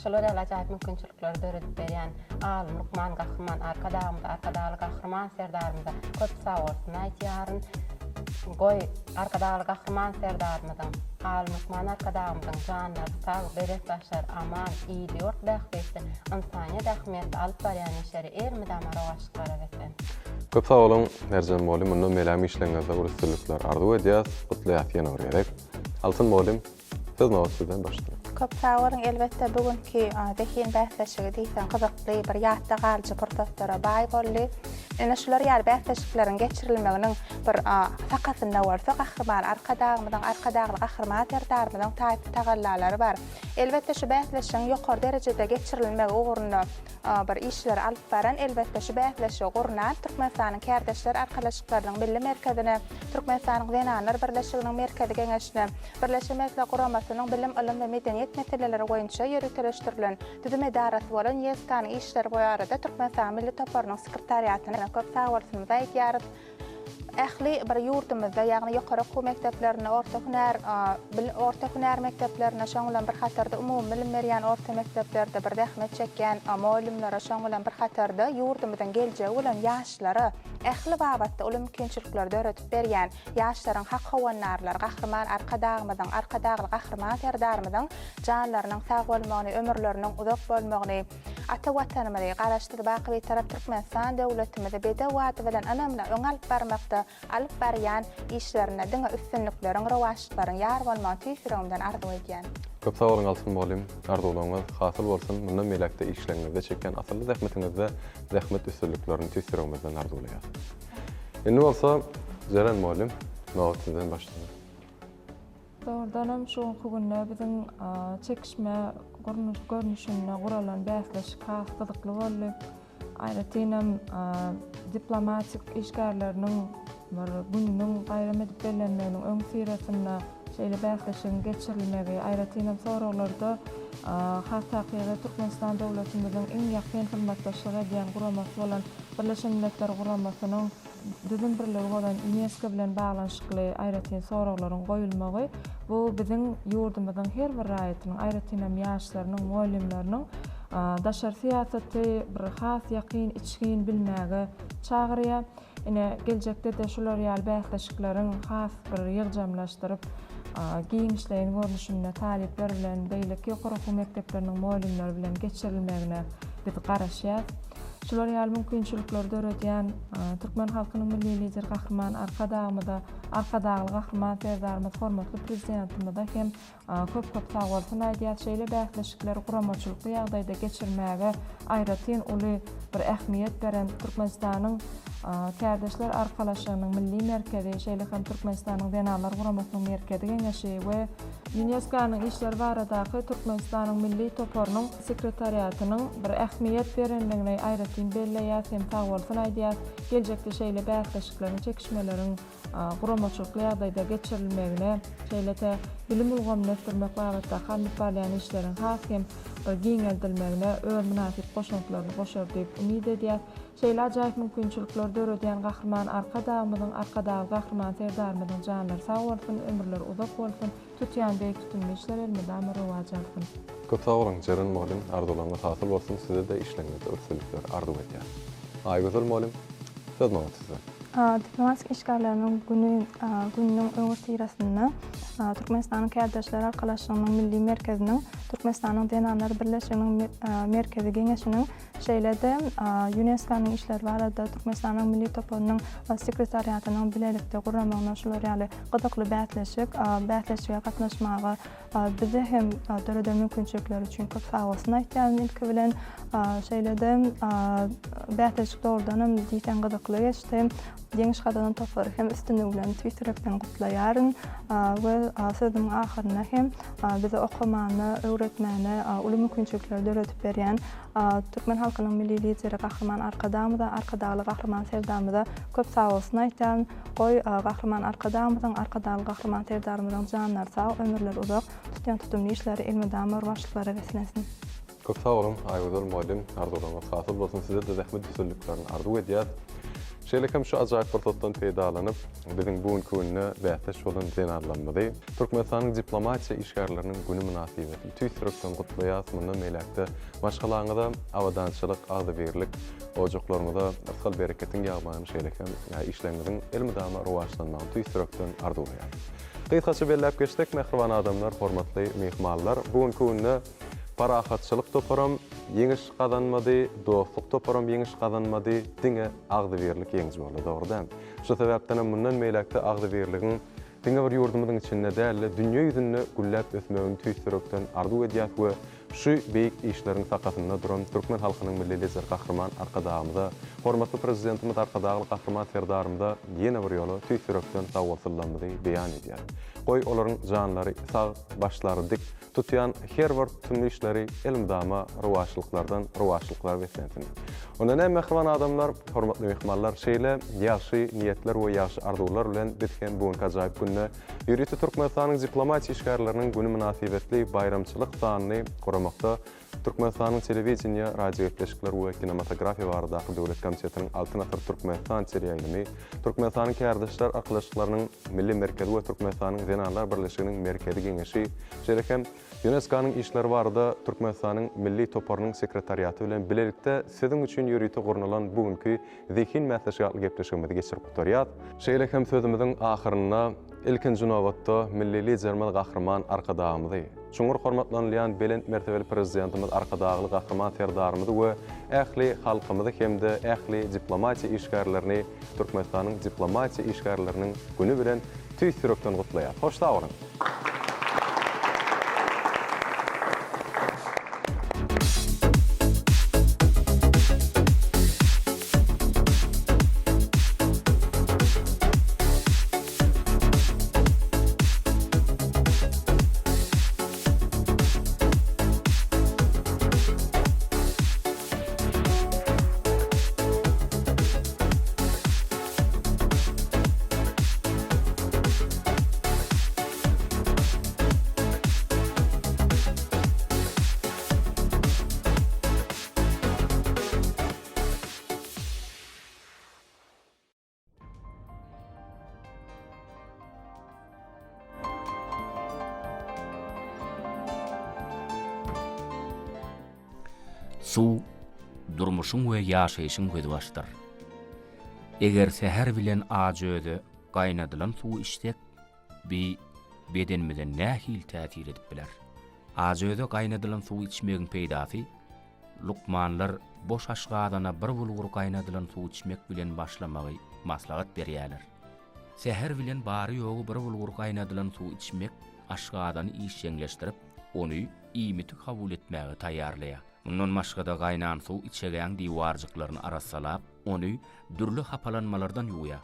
Şular ýaly ajaýyp mümkinçilikleri döredip berýän alym, lukman Gahryman Arkadagymyza, Arkadagly Gahryman Serdarymyza köp sagbolsun aýtýaryn. Goý, Arkadagly Gahryman Serdarymyzyň, alym lukman Arkadagymyzyň janlary sag, belent başlary aman, il-ýurt bähbitli, ynsanyýet ähmiýetli alyp barýan işleri elmydama rowaçlyklara beslensin. Köp sag boluň Merjen mugallym mundan beýlägem işleriňizde uly üstünlikler arzuw edýäs, gutlaýas ýene bir gezek. Altyn mugallym söz nobat sizden başlaýar. Köp sag boluň elbetde bu günki zehin bäsleşigi diýseň gyzykly bir ýatda galyjy pursatlara baý boldy. Ine şular ýaly bäsleşikleriň geçirilmeginiň bir sakasynda bolsa Gahryman Arkadagymyzyň, Arkadagly Gahryman Serdarymyzyň taýsyz tagallalary bar. Elbetde şu bäsleşigiň ýokary derejede geçirilmegi ugrunda bir işleri alyp baran, elbetde şu bäsleşigi gurnan Türkmenistanyň Kärdeşler arkalaşyklarynyň Milli merkezine, Türkmenistanyň Zenanlar birleşiginiň Merkezi Geňeşine, Birleşen Milletler Guramasynyň bilim, ylym we medeniýet meseleleri boýunça ýöriteleşdirilen düzüm edarasy bolan YSK-nyň işleri barada Türkmenistanyň Milli toparynyň sekretariatyna köp sagbolsunymyzy aýdýarys. Ähli bir ýurdumyzda, ýagny ýokary okuw mekdeplerinde, orta hünär orta hünär mekdeplerinde, şoň bilen bir hatarda umumy bilim berýän orta mekdeplerde bir zähmet çekýän mugallymlara, şoň bilen bir hatarda ýurdumyzyň geljegi bolan ýaşlara ähli babatda uly mümkinçilikleri döredip berýän ýaşlaryň hak howandarlary Gahryman Arkadagymyzyň, Arkadagly Gahryman Serdarymyzyň janlarynyň sag bolmagyny, ömürleriniň uzak bolmagyny, Ata Watanymyzy, Garaşsyz, baky Bitarap Türkmenistan döwletimizi bedew ady bilen ynamly öňe alyp barmakda alyp barýan işlerinde diňe üstünlikleriň, rowaçlyklaryň ýar bolmagyny tüýs ýüregimden arzuw edýän. Köp sag boluň Altyn mugallym, arzuwlaryňyz hasyl bolsun, mundan beýläk-de işleriňizde çekýän asylly zähmetiňizde zähmet üstünliklerini tüýs ýüregimizden arzuwlaýarys. Indi bolsa Jeren mugallym, nobat sizden başlanar. Dogrudanam, şu günki günde biziň çekişme görnüşinde guralan bäsleşik has gyzykly boldy. Aýratynam, diplomatik işgärleriniň bir gününiň baýram edip bellenmeginiň öňüsyrasynda şeýle bäsleşigiň geçirilmegi, aýratynam soraglarda has takygy Türkmenistan döwletimiziň iň ýakyn hyzmatdaşlyk edýän guramasy bolan Birleşen Milletler Guramasynyň düzüm birligi bolan Ýunesko bilen baglanyşykly aýratyn soraglaryň goýulmagy bu biziň ýurdumyzyň her bir raýatynyň, aýratynam ýaşlarynyň, mugallymlarynyň daşary syýasaty bir has ýakyn, içgin bilmäge çagyrýar. Ine, geljekde-de şular ýaly bäsleşikleriň has bir ýygjamlaşdyryp, giňişleýin görnüşinde talyplar bilen, beýleki ýokary okuw mekdepleriniň mugallymlary bilen geçirilmegine biz garaşýarys. Şular ýaly mümkinçilikleri döredýän türkmen halkynyň Milli Lideri Gahryman Arkadagymyza, Arkadagly Gahryman Serdarymyz hormatly Prezidentimize hem köp-köp sagbolsun aýdýarys. Şeýle bäsleşikleri guramaçylykly ýagdaýda geçirmäge aýratyn uly bir ähmiýet beren Türkmenistanyň Kärdeşler arkalaşygynyň Milli merkezi, şeýle hem Türkmenistanyň Zenanlar guramasynyň Merkezi Geňeşi we Ýunesko-nyň işleri baradaky Türkmenistanyň Milli toparynyň Sekretariatynyň bir ähmiýet berendigini aýratyn belleýäs hem sagbolsun aýdýas. Geljekde şeýle bäsleşikleriň, çekişmeleriň guramaçylykly ýagdaýda geçirilmegine, şeýle-de bilim ulgamyny ösdürmek babatdaky alnyp barylýan işleriň has hem bir giňeldilmegine öz mynasyp goşantlaryny goşar diýip umyt edýäs. Şeýle ajaýyp mümkinçilikleri döredýän Gahryman Arkadagymyzyň, Arkadagly Gahryman Serdarymyzyň janlary sag bolsun, ömürleri uzak bolsun! Tutýan beýik tutumly işler elmydama rowaç alsyn. Köp sag boluň Jeren mugallym arzuwlaryňyz hasyl bolsun size-de işleriňizde üstünlikler arzuw edýän. Aýgözel mugallym söz nobat sizde. Diplomatik işgärleriniň güni gününiň öňüsyrasynda Türkmenistanyň Kärdeşler arkalaşygynyň Milli merkeziniň, Türkmenistanyň Zenanlar birleşiginiň Merkezi Geňeşiniň. Şeýle-de, Ýunesko-nyň işleri barada Türkmenistanyň Milli toparynyň sekretariatynyň bilelikde guramagynda şular ýaly gyzykly bäsleşik, bäsleşige gatnaşmaga bize hem döreden mümkinçilikleri üçin köp sagbolsun aýtýaryn ilki bilen. Şeýle-de, bäsleşik dogrudan hem diýseň gyzykly geçdi. Ýeňiş gazanan topary hem üstünligi bilen tüýs ýürekden gutlaýaryn we sözümiň ahyrynda hem bize okamana, öwretmäne uly mümkinçilikleri döredip berýän türkmen halkynyň Milli Lideri Gahryman Arkadagymyza, Arkadagly Gahryman Serdarymyza köp sagbolsun aýtýaryn. Goý, Gahryman Arkadagymyzyň, Arkadagly Gahryman Serdarymyzyň janlary sag, ömürleri uzak, tutýan tutumly işleri elmydama rowaçlyklara beslensin! Köp sag boluň Aýgözel mugallym, arzuwlaryňyz hasyl bolsun, size-de zähmet üstünliklerini arzuw edýäs. Şeýle hem şu ajaýyp pursatdan peýdalanyp, biziň bu günki günde bäsdeş bolan zenanlarymyzy Türkmenistanyň diplomatiýa işgärleriniň güni mynasybetli tüýs ýürekden gutlaýas, mundan beýläk-de maşgalaňyza abadançylyk, agzybirlik, ojaklaryňyza rysgal-bereketiň ýagmagyny şeýle hem işleriňiziň elmydama rowaçlanmagyny tüýs ýürekden arzuwlaýas. Gysgaça belläp geçsek, mähriban adamlar, hormatly myhmanlar, bu günki günde Parahatçylyk toparam ýeňiş gazanmady, dostluk toparam ýeňiş gazanmady, diňe agzybirlik ýeňiji boldy, dogry dälmi? Şu sebäpdenem mundan beýläk-de agzybirligiň diňe bir ýurdumyzyň içinde däl-de, dünýe ýüzünde gülläp ösmegini tüýs ýürekden arzuw edýäs we şu beýik işleriň sakasynda duran türkmen halkynyň Milli Lideri Gahryman Arkadagymyza, hormatly Prezidentimiz Arkadagly Gahryman Serdarymyza ýene bir ýola tüýs ýürekden sagbolsunlarymyzy beýan edýäs. Goý, olaryň janlary sag, başlary dik, Tutýan her bir tutumly işleri elmydama rowaçlyklardan rowaçlyklara beslensin. Onda näme mähriban adamlar, hormatly myhmanlar, şeýle ýagşy niýetler we ýagşy arzuwlar bilen biz hem bu günki ajaýyp günde ýörite Türkmenistanyň diplomatiýa işgärleriniň güni mynasybetli baýramçylyk sanyny guramakda Türkmenistanyň Telewideniýe, radiogepleşikler we kinematografiýa baradaky döwlet komitetiniň Altyn asyr Türkmenistan teleýaýlymy, Türkmenistanyň Kärdeşler arkalaşyklarynyň Milli merkezi we Türkmenistanyň Zenanlar birleşiginiň Merkezi Geňeşi, şeýle hem Ýunesko-nyň işleri barada Türkmenistanyň Milli toparynyň sekretariaty bilen bilelikde siziň üçin ýörite gurnalan bu günki Zehin bäsleşigi atly gepleşigimizi geçirip gutarýas. Şeýle hem sözümiziň ahyrynda ilkinji nobatda Milli Liderimiz Gahryman Arkadagymyzy, çuňňur hormatlanylýan belent mertebeli Prezidentimiz Arkadagly Gahryman Serdarymyzy we ähli halkymyzy hem-de ähli diplomatiýa işgärlerini Türkmenistanyň diplomatiýa işgärleriniň güni bilen tüýs ýürekden gutlaýar. Hoş sag boluň! Suw durmuşyň we ýaşaýşyň gözbaşydyr. Eger säher bilen ajy-öze gaýnadylan suwy içsek, bi bedenimize nähili täsir edip biler? Ajy-öze gaýnadylan suwy içmegiň peýdasy Lukmanlar boş aşgazana bir bulgur gaýnadylan suw içmek bilen başlamagy maslahat berýärler. Säher bilen bary-ýogy bir bulgur gaýnadylan suw içmek aşgazany işjeňleşdirip, ony iýmiti kabul etmäge taýýarlaýar. Mundan başga-da gaýnan suw içegäň diwarjyklaryny arassalap, ony dürli hapalanmalardan ýuwýar.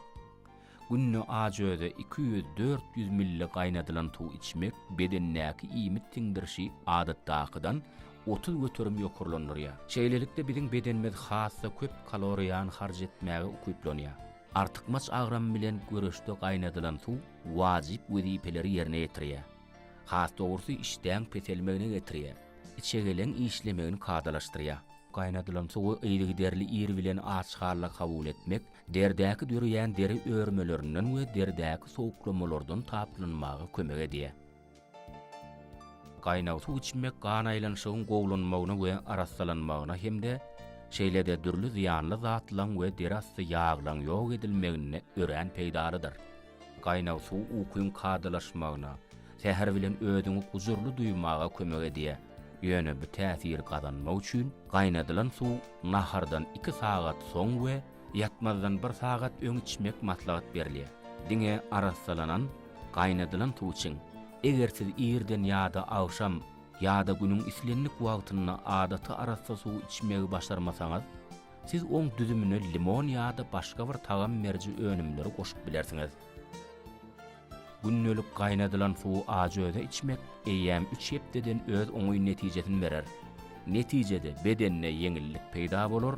Günde ajöze 200-400 milli gaýnadylan suw içmek bedendäki iýmit siňdirişi adatdakydan 30% ýokarlandyrýar. Şeýlelikde biziň bedenimiz has-da köp kaloriýany harç etmäge ukyplanýar. Artykmaç agram bilen göreşde gaýnadylan suw wajyp wezipeleri ýerine ýetirýär. Has dogrusy işdäň peselmegine getirýär, içegeleň işlemegini kadalaşdyrýar. Gaýnadylan suwy yzygiderli ir bilen aç halda kabul etmek Derdäki döreýän deri örmelerinden we derdäki sowuklamalardan taplanmaga kömek edýär. Gaýnag suw içmek gan aýlanyşygyň gowulanmagyna we arassalanmagyna hem-de şeýle-de dürli zyýanly zatlaň we deri asty ýaglaň ýok edilmeginde örän peýdalydyr. Gaýnag suw ukyň kadalaşmagyna, säher bilen özüňi gujurly duýmaga kömek edýär. Ýöne bu täsiri gazanmak üçin gaýnadylan suw nahardan iki sagat soň we ýatmazdan bir sagat öň içmek maslahat berilýär. Diňe arassalanan, gaýnadylan suw içiň. Eger siz irden ýa-da agşam ýa-da günüň islendik wagtynda adaty arassa suwy içmegi başarmasaňyz, siz oň düzümine limon ýa-da başga bir tagam beriji önümleri goşup bilersiňiz. Gündelik gaýnadylan suwy ajy-öze içmek eýýäm üç hepdeden öz oňyn netijesini berer. Netijede bedende ýeňillik peýda bolar,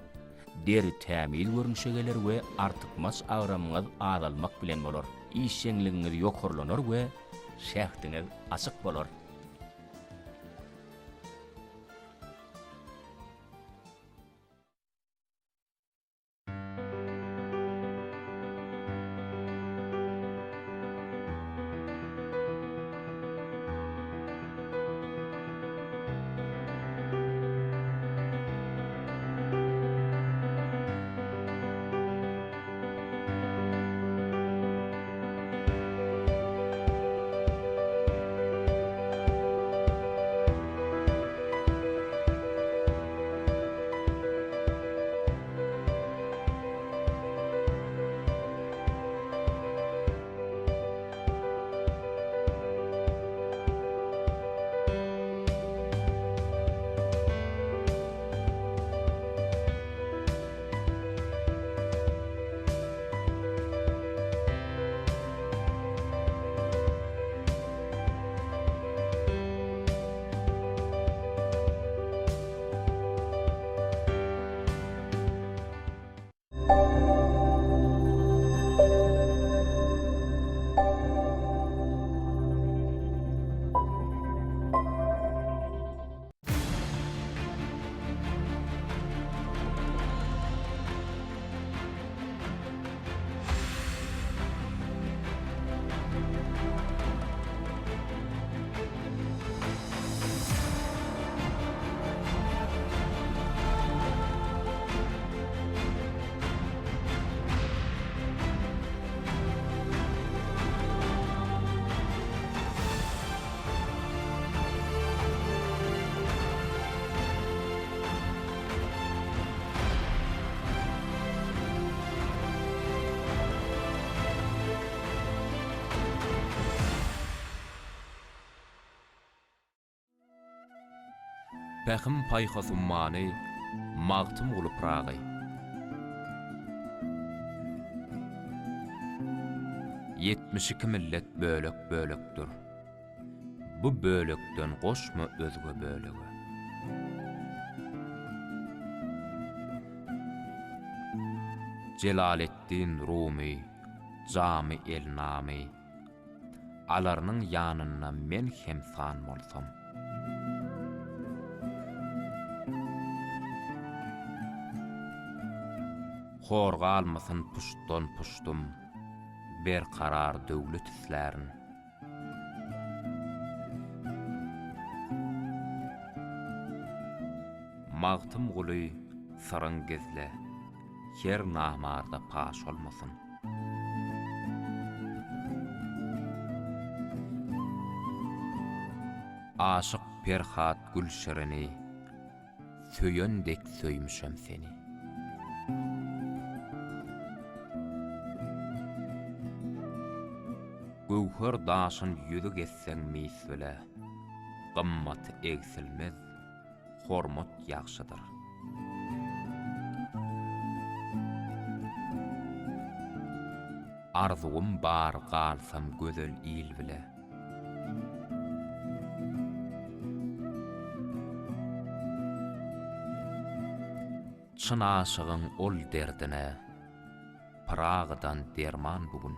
deri tämiz görnüşe geler we artykmaç agramyňyz azalmak bilen bolar. Işjeňligiňiz ýokarlanar we şähdiňiz açyk bolar. Pähim-paýhas ummany Magtymguly Pyragy. 72 millet bölek-bölekdir. Bu bölekden goşma özge bölege. Jelaletdin Rumy, Jamy el-Namy, Alarnyň ýanynda men hem san bolsam. Hor galmasyn puştdan puşdum, Berkarar döwlet islärin. Magtymguly, syryň gizle, her namarda paş olmasyn. Aşyk Perhat Gülşirini Söýen dek söýmüşem seni. Göwher daşyn ýüzük etseň mis bile, Gymmaty egsilmez, hormat ýagşydyr. Arzuwym bar galsam gözel il bile. Çyn aşygyň ol derdine Pyragydan derman bu gün.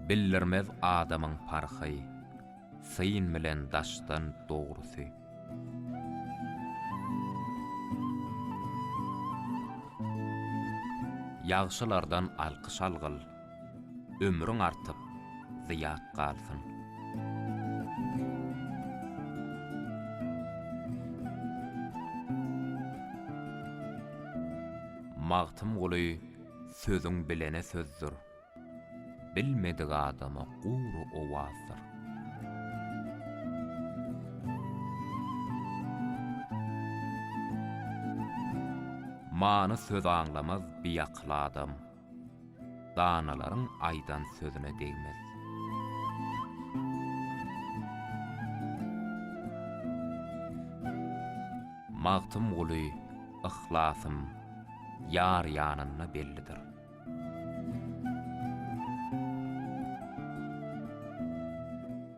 Bildirmez adamyň parhy, Syn bilen daşdan dogrusy. Ýagşylardan alkyş algyl, Ömrüň artyp, zyýat galsyn. Magtymguly sözüň bilene sözdür. Bilmedik adama gury owazdyr. Many söz aňlamaz biakyl adam. Danalaryň aýdan sözüne degmez. Magtymguly, yhlasym ýar ýanynda bellidir.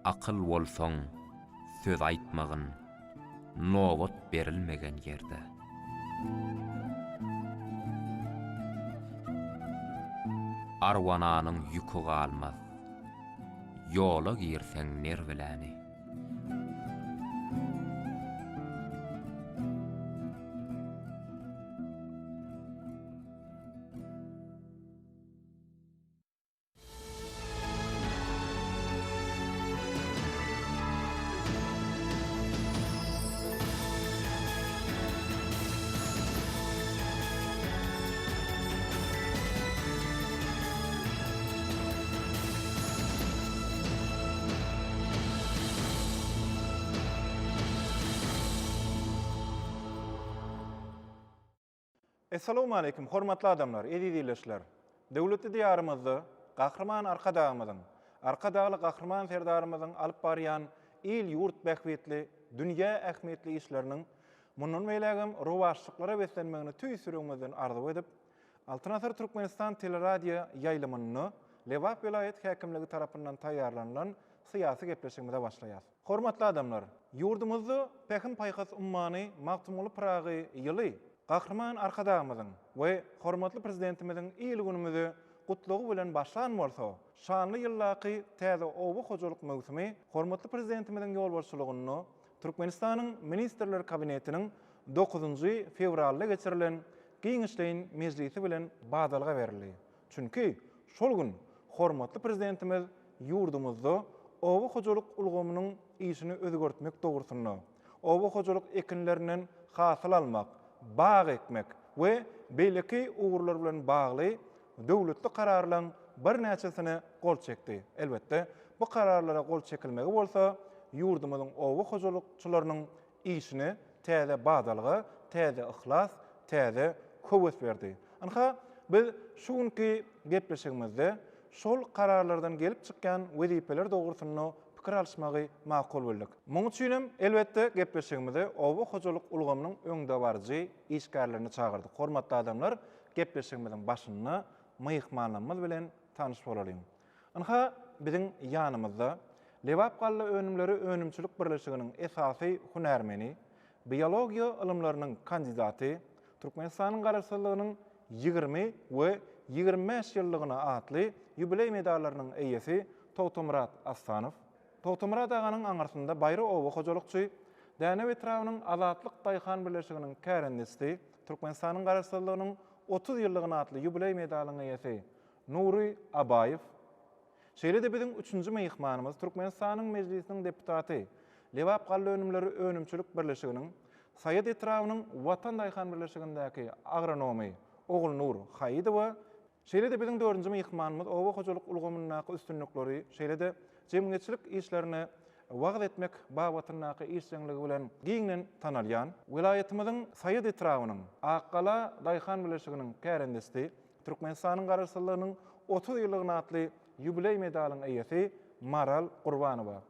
Akyl bolsaň, söz aýtmagyn, nobat berilmegen ýerde. Arwananyň ýüki galmaz, ýola girseň ner biläni. Essalawmaleýkim hormatly adamlar, eziz ildeşler! Döwletli Diýarymyzda Gahryman Arkadagymyzyň, Arkadagly Gahryman Serdarymyzyň alyp barýan il-ýurt bähbitli, dünýä ähmiýetli işleriniň mundan beýlägem rowaçlyklara beslenmegini tüýs ýüregimizden arzuw edip, Altyn asyr Türkmenistan teleradio ýaýlymynda Lebap welaýat häkimligi tarapyndan taýýarlanylan syýasy gepleşigimize başlaýas. Hormatly adamlar! Ýurdumyzda Pähim-paýhas ummany Magtymguly Pyragy ýyly Gahryman Arkadagymyzyň we hormatly Prezidentimiziň il-günümize Gutlagy bilen başlan bolsa, şanly ýyldaky täze oba hojalyk möwsümi hormatly Prezidentimiziň ýolbaşçylygynda Türkmenistanyň Ministrler Kabinetiniň dokuzynjy fewralda geçirilen giňişleýin mejlisi bilen badalga berildi. Çünki şol gün hormatly Prezidentimiz ýurdumyzda oba hojalyk ulgamynyň işini özgertmek dogrusynda, oba hojalyk ekinlerinden hasyl almak, bag ekmek we beýleki ugurlar bilen bagly döwletli kararlaryň birnäçesine gol çekdi. Elbetde, bu kararlara gol çekilmegi bolsa ýurdumyzyň oba hojalykçylarynyň işine täze badalga, täze yhlas, täze höwes berdi. Ynha, biz şu günki gepleşigimizde şol kararlardan gelip çykýan wezipeler dogrusynda pikir alyşmagy makul bildik. Munuň üçin hem, elbetde, gepleşigimize oba hojalyk ulgamynyň öňdebaryjy işgärlerini çagyrdyk. Hormatly adamlar, gepleşigimiziň başynda myhmanlarymyz bilen tanyş bolalyň. Ynha, biziň ýanymyzda Lebapgallaönümleri önümçilik birleşiginiň esasy hünärmeni, biologiýa ylymlarynyň kandidaty, Türkmenistanyň Garaşsyzlygynyň 20 we 25 ýyllygyna atly ýubileý medallarynyň eýesi Togtamyrat Astanow, Togtamyrat aganyň aňyrsynda baýry oba hojalykçy, Dänew etrabynyň Azatlyk daýhan birleşiginiň kärendeçisi, Türkmenistanyň Garaşsyzlygynyň 30 ýyllygyna atly ýubileý medalynyň eýesi Nury Abaýew, Şeýle-de biziň üçünji myhmanymyz Türkmenistanyň Mejlisiniň deputaty, Lebapgallaönümleri önümçilik birleşiginiň Saýat etrabynyň Watan daýhan birleşigindäki agronomy Ogulnur Haýydowa, şeýle-de biziň dördünji myhmanymyz oba hojalyk ulgamyndaky üstünlikleri, şeýle-de jemgyýetçilik işlerini wagyz etmek babatyndaky işjeňligi bilen giňden tanalýan, welaýatymyzyň Saýat etrabynyň Akgala daýhan birleşiginiň kärendeçisi Türkmenistanyň Garaşsyzlygynyň 30 ýyllygyna atly ýubileý medalyň eýesi Maral Gurbanowa.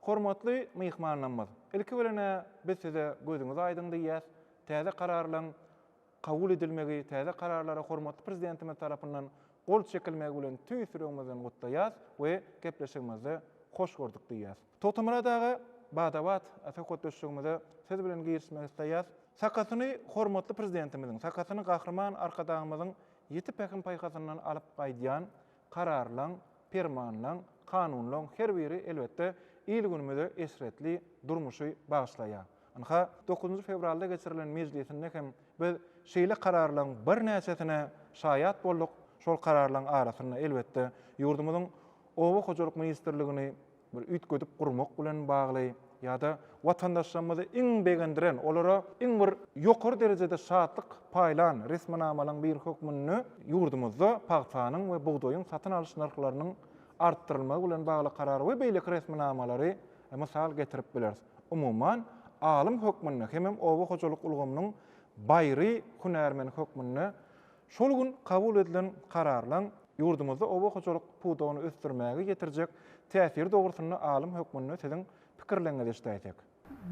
Hormatly myhmanlarymyz, ilki bilen-ä biz size gözüňiz aýdyň diýýäs. Täze kararlaryň kabul edilmegi, täze kararlara hormatly Prezidentimiz tarapyndan gol çekilmegi bilen tüýs ýüregimizden gutlaýas we gepleşigimizde hoş gördük diýýäs. Togtamyrat aga, bada-bat söhbetdeşligimize siz bilen girişmek isleýäs. Sakasyny hormatly Prezidentimiziň, sakasyny Gahryman Arkadagymyzyň ýiti pähim-paýhasyndan alyp gaýdýan kararlaň, permanlaň, kanunlaň her biri, elbetde, il-günümize eşretli durmuşy bagyşlaýar. Ynha, dokuzynjy fewralda geçirilen mejlisinde hem biz şeýle kararlaň birnäçesine şaýat bolduk. Şol kararlaň arasynda, elbetde, ýurdumyzyň Oba hojalyk ministrligini bir üýtgedip gurmak bilen bagly ýa-da watandaşlarymyzy iň begendiren, olara iň bir ýokary derejede şatlyk paýlan resminamalaryň biri hökmünde ýurdumyzda pagtanyň we bugdaýyň satyn alyş nyrhlarynyň artdyrylmagy bilen bagly karary we beýleki resminamalary mysal getirip bileris. Umuman, alym hökmünde hemem oba hojalyk ulgamynyň baýry hünärmeni hökmünde şol gün kabul edilen kararlaň ýurdumyzda oba hojalyk pudagyny ösdürmäge ýetirjek täsiri dogrusynda alym hökmünde siziň pikirleriňizi eşidäýsek.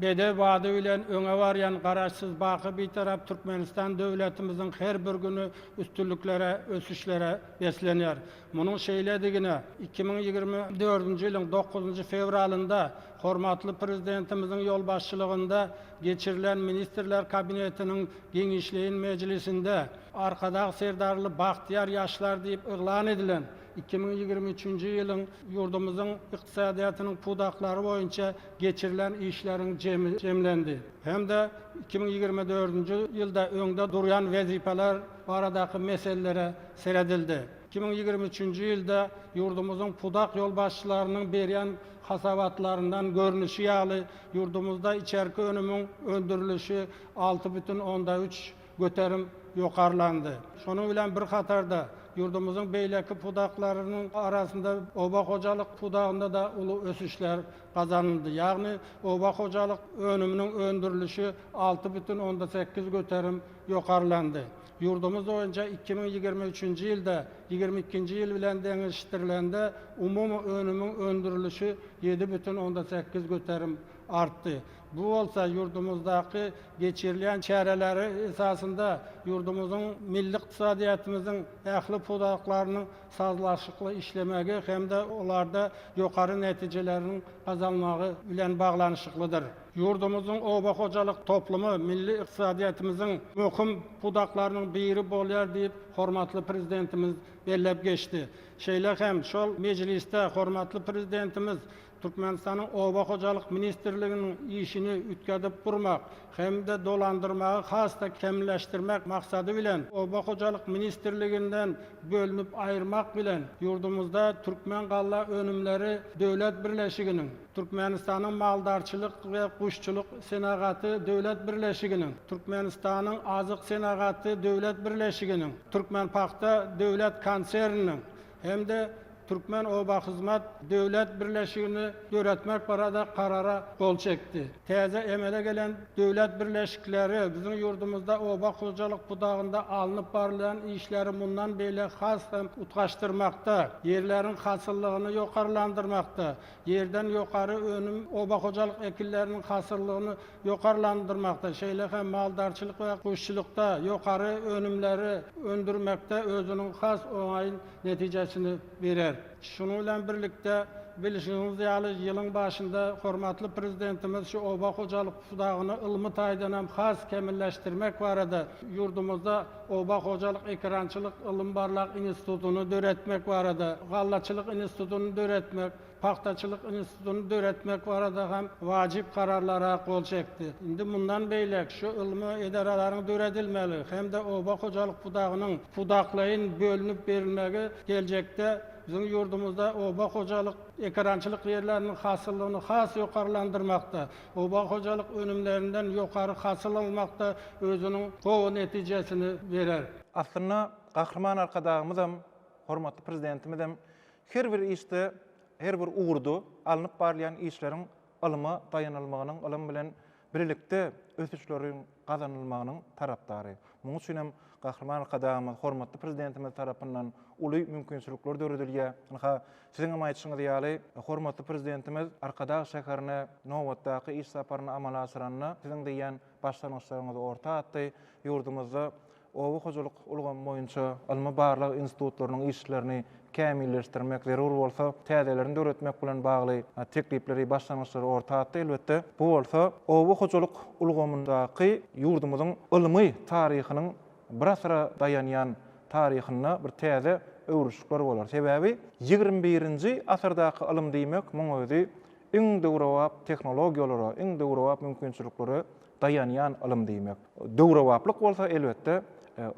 Bedew bady bilen öňe barýan Garaşsyz, baky Bitarap Türkmenistan döwletimiziň her bir güni üstünliklere, ösüşlere beslenýär. Munuň şeýledigine 2024-nji ýylyň dokuzynjy fewralynda hormatly Prezidentimiziň ýolbaşçylygynda geçirilen Ministrler Kabinetiniň giňişleýin mejlisinde Arkadag Serdarly bagtyýar ýaşlar diýip yglan edilen 2023-nji ýylyň ýurdumyzyň ykdysadyýetiniň pudaklary boýunça geçirilen işleriň jemi jemlendi hem-de 2024-nji ýylda öňde durýan wezipeler baradaky meselelere seredildi. 2023-nji ýylda ýurdumyzyň pudak ýolbaşçylarynyň berýän hasabatlaryndan görnüşi ýaly, ýurdumyzda içerki önümiň öndürilişi 6,3 göterim ýokarlandy. Şonuň bilen bir hatarda, ýurdumyzyň beýleki pudaklarynyň arasynda oba hojalyk pudagynda-da uly ösüşler gazanyldy. Ýagny, oba hojalyk önüminiň öndürilişi 6,8 göterim ýokarlandy. Ýurdumyz boýunça 2023-nji ýylda ýigrimi ikinji ýyl bilen deňeşdirilende umumy önümiň öndürilişi 7,8 göterim artdy. Bu bolsa ýurdumyzdaky geçirilýän çäreleri esasynda ýurdumyzyň milli ykdysadyýetimiziň ähli pudaklarynyň sazlaşykly işlemegi hem-de olarda ýokary netijeleriň gazanmagy bilen baglanyşyklydyr. Ýurdumyzyň oba hojalyk toplumy milli ykdysadyýetimiziň möhüm pudaklarynyň biri bolýar diýip, hormatly Prezidentimiz belläp geçdi. Şeýle hem şol mejlisde hormatly Prezidentimiz Türkmenistanyň Oba hojalyk ministrliginiň işini üýtgedip gurmak hem-de dolandyrmagy has-da kämilleşdirmek maksady bilen, Oba hojalyk ministrliginden bölünip aýyrmak bilen, ýurdumyzda Türkmengalla önümleri döwlet birleşiginiň, Türkmenistanyň Maldarçylyk we guşçulyk senagaty döwlet birleşiginiň, Türkmenistanyň Azyk senagaty döwlet birleşiginiň, Türkmenpagta döwlet konserniniň hem-de Türkmenobahyzmat döwlet birleşigini döretmek barada Karara gol çekdi. Täze emele gelen döwlet birleşikleri biziň ýurdumyzda oba hojalyk pudagynda alnyp barylýan işleri mundan beýläk has hem utgaşdyrmakda, ýerleriň hasyllygyny ýokarlandyrmakda, ýerden ýokary önüm oba hojalyk ekinleriniň hasyllygyny ýokarlandyrmakda, şeýle hem maldarçylyk we guşçulykda ýokary önümleri öndürmekde özüniň has oňaýyn netijesini berer. Şunuň bilen birlikde, bilşiňiz ýaly, ýylyň başynda hormatly Prezidentimiz şu oba hojalyk pudagyny ylmy taýdan hem has kämilleşdirmek barada, ýurdumyzda oba hojalyk ekerançylyk ylym-barlag institutyny döretmek barada, gallaçylyk institutyny döretmek, Pagtaçylyk institutyny döretmek barada hem wajyp kararlara gol çekdi. Indi mundan beýläk şu ylmy edaralaryň döredilmegi hem-de oba hojalyk pudagynyň pudaklaýyn bölünip berilmegi geljekde biziň ýurdumyzda oba hojalyk ekerançylyk ýerleriniň hasyllygyny has ýokarlandyrmakda, oba hojalyk önümlerinden ýokary hasyl almakda özüniň gowy netijesini berer. Aslynda Gahryman Arkadagymyzam, hormatly Prezidentimizem Her bir işde, her bir ugurda alnyp barylýan işleriň ylyma daýanylmagynyň, ylym bilen birlikde ösüşleriň gazanylmagynyň tarapdary. Munuň üçin hem Gahryman Arkadagymyz, hormatly Prezidentimiz tarapyndan uly mümkinçilikler döredilýär. Ynha, siziň hem aýdyşyňyz ýaly, hormatly Prezidentimiz Arkadag şäherine nobatdaky iş saparyny amala aşyranda, siziň diýýän başlangyçlaryňyzy orta atdy. Ýurdumyzda Oba hojalyk ulgamy boýunça ylmy-barlag institutlarynyň işlerini kämilleşdirmek, zerur bolsa, täzelerini döretmek bilen bagly teklipleri, başlangyçlary orta atdy. Elbetde, bu bolsa oba hojalyk ulgamyndaky ýurdumyzyň ylmy taryhynyň bir asyra daýanýan taryhynda bir täze öwrülişikler bolar. Sebäbi ýigrimi birinji asyrdaky ylym diýmek, muň özi iň döwrebap tehnologiýalara, iň döwrebap mümkinçiliklere daýanýan ylym diýmek. Döwrebaplyk bolsa, elbetde,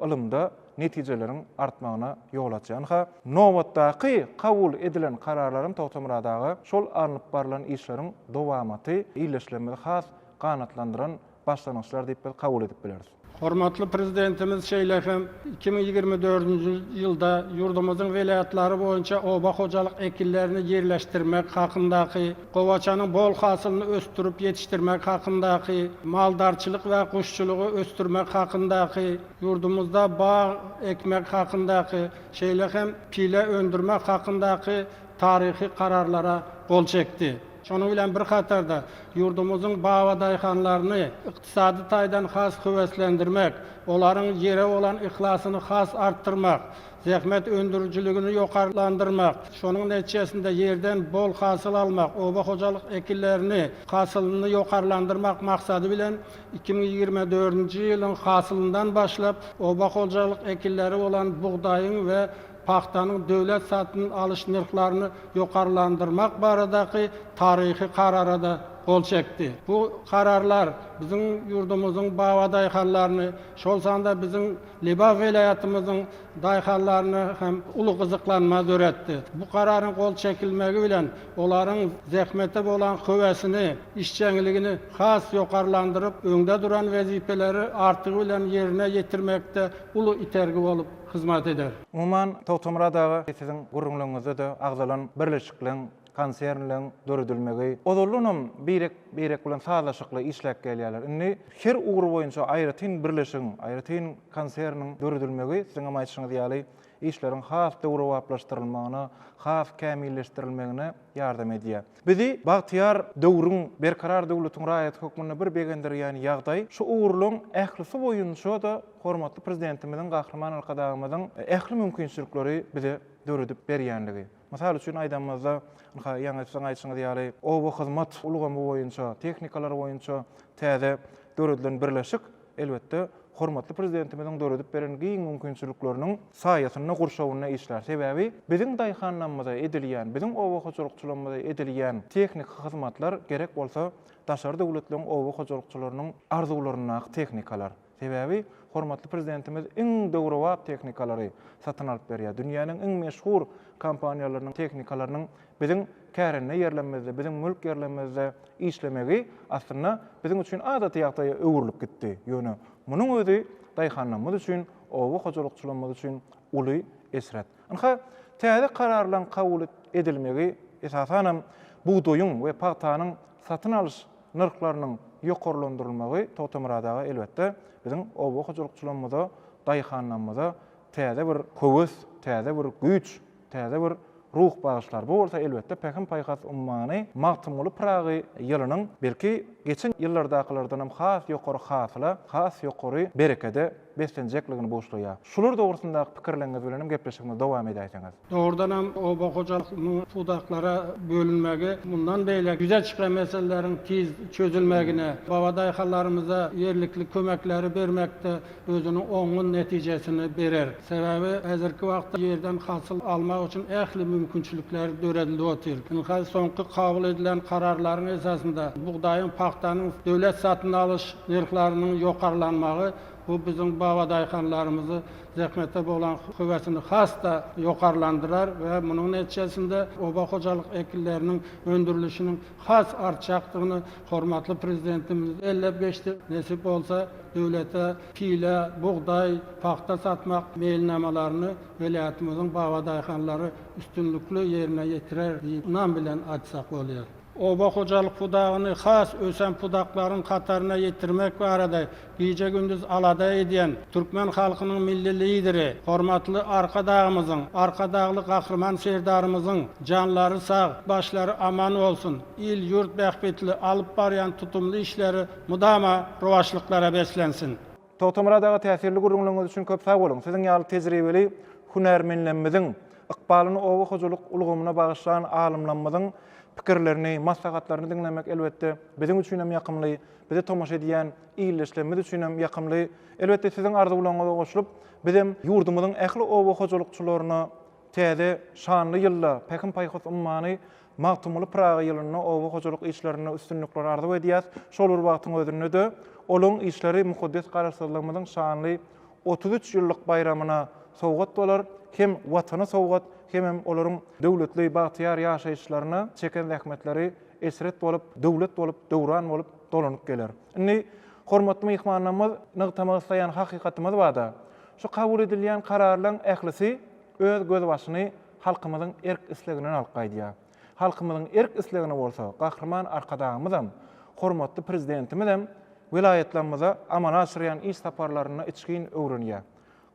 ylymda netijeleriň artmagyna ýol açýar. Ynha, nobatdaky kabul edilen kararlaram Togtamyrat aga şol alnyp barlan işleriň dowamaty, ildeşlerimizi has ganatlandyran. başlangyçlar diýip biz kabul edip bileris. Hormatly Prezidentimiz şeýle hem 2024-nji ýylda ýurdumyzyň welaýatlary boýunça oba hojalyk ekinlerini ýerleşdirmek hakyndaky, gowaçanyň bol hasylyny ösdürip ýetişdirmek hakyndaky, maldarçylyk we guşçulygy ösdürmek hakyndaky, ýurdumyzda bag ekmek hakyndaky, şeýle hem pile öndürmek hakyndaky taryhy Kararlara gol çekdi. Şonuň bilen bir hatarda, ýurdumyzyň babadaýhanlaryny ykdysady taýdan has höweslendirmek, olaryň ýere bolan yhlasyny has artdyrmak, zähmet öndürijiligini ýokarlandyrmak, şonuň netijesinde ýerden bol hasyl almak, oba hojalyk ekinlerini hasylyny ýokarlandyrmak maksady bilen 2024-nji ýylyň hasylyndan başlap oba hojalyk ekinleri bolan bugdaýyň we pagtanyň döwlet satyn alyş nyrhlaryny ýokarlandyrmak baradaky taryhy Karara-da gol çekdi. Bu Kararlar biziň ýurdumyzyň babadaýhanlaryny, şol sanda biziň Lebap welaýatymyzyň daýhanlaryny hem uly gyzyklanma döretdi. Bu Kararyň gol çekilmegi bilen, olaryň zähmete bolan höwesini, işjeňligini has ýokarlandyryp, öňde duran wezipeleri artygy bilen ýerine ýetirmekde uly itergi bolup hyzmat eder. Umuman, Togtamyrat aga, siziň gürrüňleriňizde-de agzalan birleşikleň, konsernleň döredilmegi ozaldanam birek birek bilen sazlaşykly işläp gelýärler. Indi her ugur boýunça aýratyn birleşigiň, aýratyn konserniň döredilmegi, siziňem aýdyşyňyz ýaly, işleriň has döwrebaplaşdyrylmagyna, has kämilleşdirilmegine ýardam edýär. Bizi bagtyýar döwrüň, Berkarar döwletiň raýaty hökmünde bir begendirýän ýagdaý, şu ugurlaryň ählisi boýunça-da hormatly Prezidentimiziň, Gahryman Arkadagymyzyň ähli mümkinçilikleri bize döredip berýänligi. Mysal üçin aýdanymyzda, ynha, ýaňy siziň aýdyşyňyz ýaly, oba hyzmat ulgamy boýunça, tehnikalar boýunça täze döredilen birleşik, elbetde, hormatly Prezidentimiziň döredip beren giň mümkinçilikleriniň saýasynda, gurşawynda işlär. Sebäbi biziň daýhanlarymyza edilýän, biziň oba hojalykçylarymyza edilýän tehniki hyzmatlar gerek bolsa daşary döwletleriň oba hojalykçylarynyň arzuwlaryndaky tehnikalar. Sebäbi hormatly Prezidentimiz iň döwrebap tehnikalary satyn alyp berýär. Dünýäniň iň meşhur kompaniýalarynyň tehnikalarynyň biziň kärende ýerlerimizde, biziň mülk ýerlerimizde işlemegi aslynda biziň üçin adaty ýagdaýa öwrülip gitdi. Ýöne munuň özi daýhanlarymyz üçin, oba hojalykçylarymyz üçin uly esret. Ynha, täze kararlaryň kabul edilmegi, esasanam, bugdaýyň we pagtanyň satyn alyş nyrhlarynyň ýokarlandyrylmagy Togtamyrat aga, elbetde, biziň oba hojalykçylarymyza, daýhanlarymyza täze bir höwes, täze bir güýç, täze bir ruh bagyşlar. Bu bolsa, elbetde, Pähim-paýhas ummany Magtymguly Pyragy ýylynyň, belki, geçen ýyllardakylardanam has ýokary hasyla, has ýokary berekede beslenjekligini buşlaýar. Şular dogrusyndaky pikirleriňiz bilenem gepleşigimizi dowam edäýseňiz. Dogrudanam, oba hojalygynyň pudaklara bölünmegi mundan beýläk ýüze çykan meseleleriň tiz çözülmegine, babadaýhanlarymyza ýerlikli kömekleri bermekde özüniň oňyn netijesini berer. Sebäbi häzirki wagtda ýerden hasyl almak üçin ähli mümkinçilikler döredilip otyr. Ynha, soňky kabul edilen kararlaryň esasynda bugdaýyň, pagtanyň döwlet satyn alyş nyrhlarynyň ýokarlanmagy bu biziň babadaýhanlarymyzy zähmete bolan höwesini has-da ýokarlandyrar we munuň netijesinde oba hojalyk ekinleriniň öndürilişiniň has artjakdygyny hormatly Prezidentimiz belläp geçdi. Nesip bolsa, döwlete pile, bugdaý, pagta satmak meýilnamalaryny welaýatymyzyň babadaýhanlary üstünlikli ýerine ýetirer diýip ynam bilen aýtsak bolýar. Oba hojalyk pudagyny has ösen pudaklaryň hataryna ýetirmek barada gije-gündiz alada edýän türkmen halkynyň Milli Lideri, hormatly Arkadagymyzyň, Arkadagly Gahryman Serdarymyzyň janlary sag, başlary aman bolsun, il-ýurt bähbitli alyp barýan tutumly işleri mydama rowaçlyklara beslensin! Togtamyrat aga täsirli gürrüňleriňiz üçin köp sag boluň. Siziň ýaly tejribeli hünärmenlerimiziň, ykbalyny oba hojalyk ulgamyna bagyşlan alymlarymyzyň pikirlerini, maslahatlaryny diňlemek elbetde biziň üçin hem ýakymly, bize tomaşa edýän ildeşlerimiz üçin hem ýakymly. Elbetde siziň arzuwlaryňyza goşulyp, bizem ýurdumyzyň ähli oba hojalykçylaryna Täze şanly ýylda Pähim-paýhas ummany Magtymguly Pyragy ýylynda oba hojalyk işlerinde üstünlikleri arzuw edýäs. Şol bir wagtyň özünde-de, olaryň işleri mukaddes Garaşsyzlygymyzyň şanly 33 ýyllyk baýramyna sowgat bolar, hem Watana sowgat, hemem olaryň döwletli, bagtyýar ýaşaýyşlaryna çeken zähmetleri eşret bolup, döwlet bolup, döwran bolup dolanyp geler. Indi. Hormatly myhmanlarymyz nygtamak isleýän hakykatymyz barda, şu kabul edilýän kararlaryň ählisi öz gözbaşyny halkymyzyň erk-isleginden alyp gaýdýar. Halkymyzyň erk-islegini bolsa Gahryman Arkadagymyzam, hormatly Prezidentimizem welaýatlarymyza amala aşyrýan iş saparlarynda içgin öwrenýär.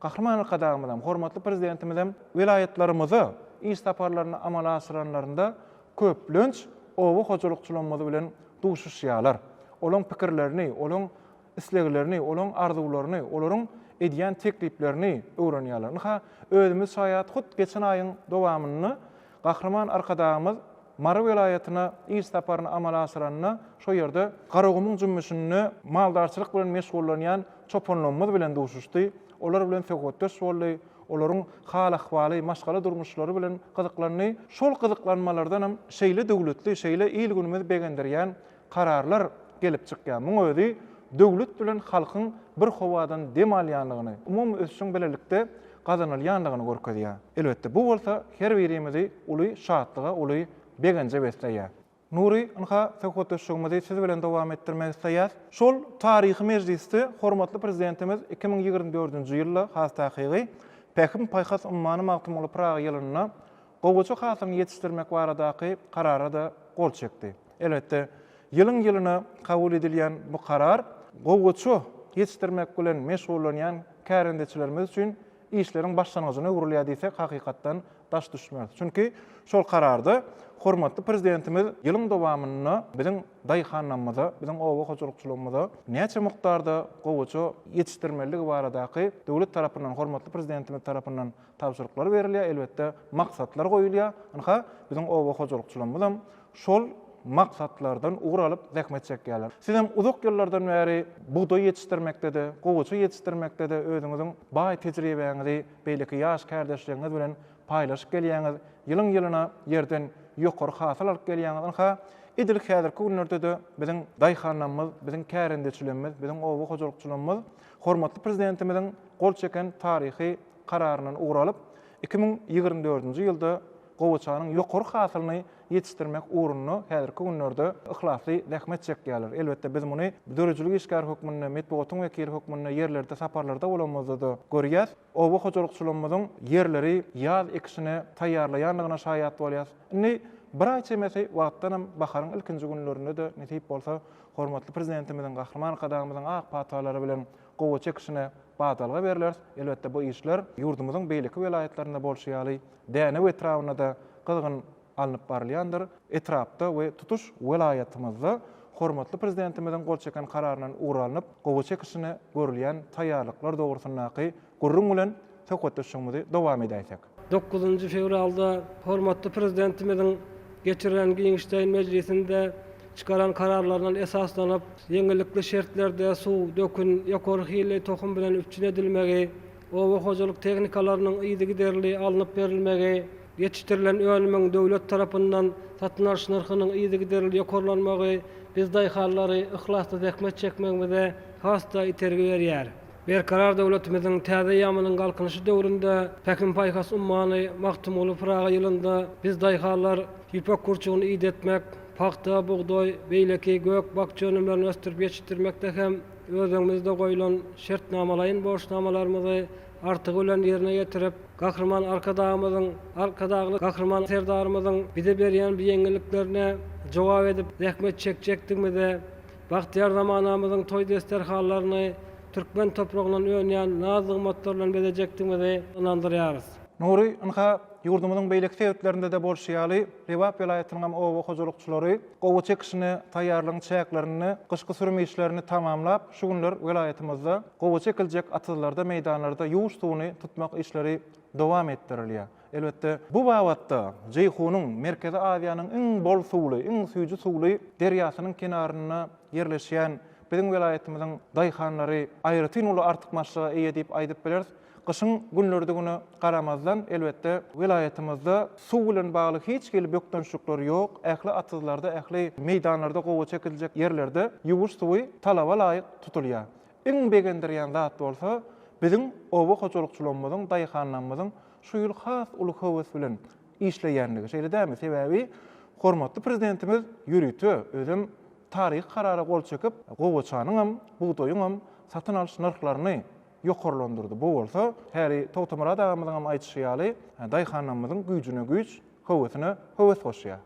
Gahryman Arkadagymyzam, hormatly Prezidentimizem welaýatlarymyza iş saparlaryny amala aşyranlarynda köplenç oba hojalykçylarymyz bilen duşuşýarlar. Olaň pikirlerini, olaň isleglerini, olaň arzuwlaryny, olaryň edýän tekliplerini öwrenýärler. Ynha, özümiz şaýat, hut geçen aýyň dowamynda Gahryman Arkadagymyz Mary welaýatyna iş saparyny amala aşyranda, şo ýerde Garagumuň jümmüşinde maldarçylyk bilen meşgullanýan çopanlarymyz bilen duşuşdy, olar bilen söhbetdeş boldy, olaryň hal-ahwaly, maşgala durmuşlary bilen gyzyklandy. Şol gyzyklanmalardanam şeýle döwletli, şeýle il-günümizi begendirýän kararlar gelip çykýar. Muň özi döwlet bilen halkyň bir howadan dem alýandygyny, umumy ösüşiň bilelikde gazanylýandygyny görkezýär. Elbetde, bu bolsa her birimizi uly şatlyga, uly begenje besleýär. Nury, ynha, söhbetdeşligimizi siz bilen dowam etdirmek isleýäs. Şol taryhy mejlisde hormatly Prezidentimiz 2024-nji ýylda, has takygy, Pähim-paýhas ummany Magtymguly Pyragy ýylynda gowaça hasylyny ýetişdirmek baradaky Karara-da gol çekdi. Elbetde, ýylyň-ýylyna kabul edilýän bu karar gowaça ýetişdirmek bilen meşgullanýan kärendeçilerimiz üçin işleriň başlangyjyna öwrülýär diýsek, hakykatdan daş düşmeris. Çünki şol kararda hormatly Prezidentimiz ýylyň dowamynda biziň daýhanlarymyza, biziň oba hojalykçylygymyza näçe mukdarda gowaça ýetişdirmelidigi baradaky döwlet tarapyndan, hormatly Prezidentimiz tarapyndan tabşyryklar berilýär, elbetde, maksatlar goýulýar. Ynha, biziň oba hojalykçylarymyzam şol maksatlardan ugur alyp zähmet çekýärler. Sizem uzak ýyllardan bäri bugdaý ýetişdirmekde-de, gowaça ýetişdirmekde-de özüňiziň baý tejribäňizi beýleki ýaş kärdeşleriňiz bilen paýlaşyp gelýäňiz, ýylyň-ýylyna ýerden ýokary hasyl alyp gelýäňiz. Ynha, edil häzirki günlerde-de biziň daýhanlarymyz, biziň kärendeçilerimiz, biziň oba hojalykçylarymyz hormatly Prezidentimiziň gol çeken taryhy Kararyndan ugur alyp, 2024-nji ýylda gowaçanyň ýokary hasylyny ýetişdirmek ugrunda häzirki günlerde yhlasly zähmet çekýärler. Elbetde, biz muny döredijilik işgäri hökmünde, metbugatyň wekili hökmünde ýerlerde saparlarda bolanymyzda-da görýäs. Oba hojalykçylygymyzyň ýerleri ýaz ekişine taýýarlaýandygyna şaýat bolýas. Indi bir aý çemesi wagtdanam baharyň ilkinji günlerinde-de nesip bolsa, hormatly Prezidentimiziň, Gahryman Arkadagymyzyň ak patalary bilen gowaça ekişine badalga berler. Elbetde, bu işler ýurdumyzyň beýleki welaýatlarynda bolşy ýaly, Dänew etrabynda-da gyzgyn alnyp barylýandyr. Etrapda we tutuş welaýatymyzda hormatly Prezidentimiziň gol çeken Kararyndan ugur alnyp, gowaça ekişine görülýän taýýarlyklar dogrusyndaky gürrüň bilen söhbetdeşligimizi dowam edäýsek. Dokuzynjy fewralda hormatly Prezidentimiziň geçiren giňişleýin mejlisinde çykaran kararlaryndan esaslanyp, ýeňillikli şertlerde suw, dökün, ýokary hilli tohum bilen üpjün edilmegi, oba hojalyk tehnikalarynyň yzygiderli alnyp berilmegi, ýetişdirilen önümiň döwlet tarapyndan satyn alyş nyrhynyň yzygiderli ýokarlanmagy biz daýhanlary yhlasly zähmet çekmegimize has-da itergi berýär. Berkarar döwletimiziň täze eýýamynyň Galkynyşy döwründe Pähim-paýhas ummany Magtymguly Pyragy ýylynda biz daýhanlar ýüpek gurçugyny idetmek, pagta, bugdaý, beýleki gök-bakja önümlerini ösdürip ýetişdirmekde hem öz öňümizde goýlan şertnamalaýyn borçnamalarymyzy artygy bilen ýerine ýetirip, Gahryman Arkadagymyzyň, Arkadagly Gahryman Serdarymyzyň bize berýän bu ýeňilliklerine jogap edip zähmet çekjekdigimize, Bagtyýar zamanamyzyň toý desterhanlaryny türkmen topragyndan önýän naz-nygmatlar bilen bezejekdigimizi ynandyrýarys. Nury, ynha, ýurdumyzyň beýleki sebitlerinde-de bolşy ýaly, Lebap welaýatynyň hem oba hojalykçylary gowaça ekişine taýýarlygyň çäklerinde gyşky sürüm işlerini tamamlap, şu günler welaýatymyzda gowaça ekiljek atyzlarda, meýdanlarda ýuwuş suwuny tutmak işleri dowam etdirilýär. Elbetde, bu babatda Jeýhunyň, Merkezi Aziýanyň iň bol suwly, iň süýji suwly derýasynyň kenarynda ýerleşýän biziň welaýatymyzyň daýhanlary aýratyn uly artykmaçlyga eýe diýip aýdyp bileris. Gyşyň günleridigine garamazdan, elbetde, welaýatymyzda suw bilen bagly hiç hili bökdençlikler ýok, ähli atyzlarda, ähli meýdanlarda gowaça ekiljek ýerlerde ýuwuş suwy talaba laýyk tutulýar. Iň begendirýän zat bolsa, biziň oba hojalykçylygymyzyň, daýhanlarymyzyň şu ýyl has uly höwes bilen işleýänligi. Şeýle dälmi? Sebäbi hormatly Prezidentimiz ýörite, özem. taryhy karara gol çekip, gowaçanyňam, bugdaýyňam satyn alyş nyrhlaryny ýokarlandyrdy. Bu bolsa, häli Togtamyrat agamyzyňam aýdyşy ýaly, daýhanlarymyzyň güýjüne güýç, höwesine höwes goşýar.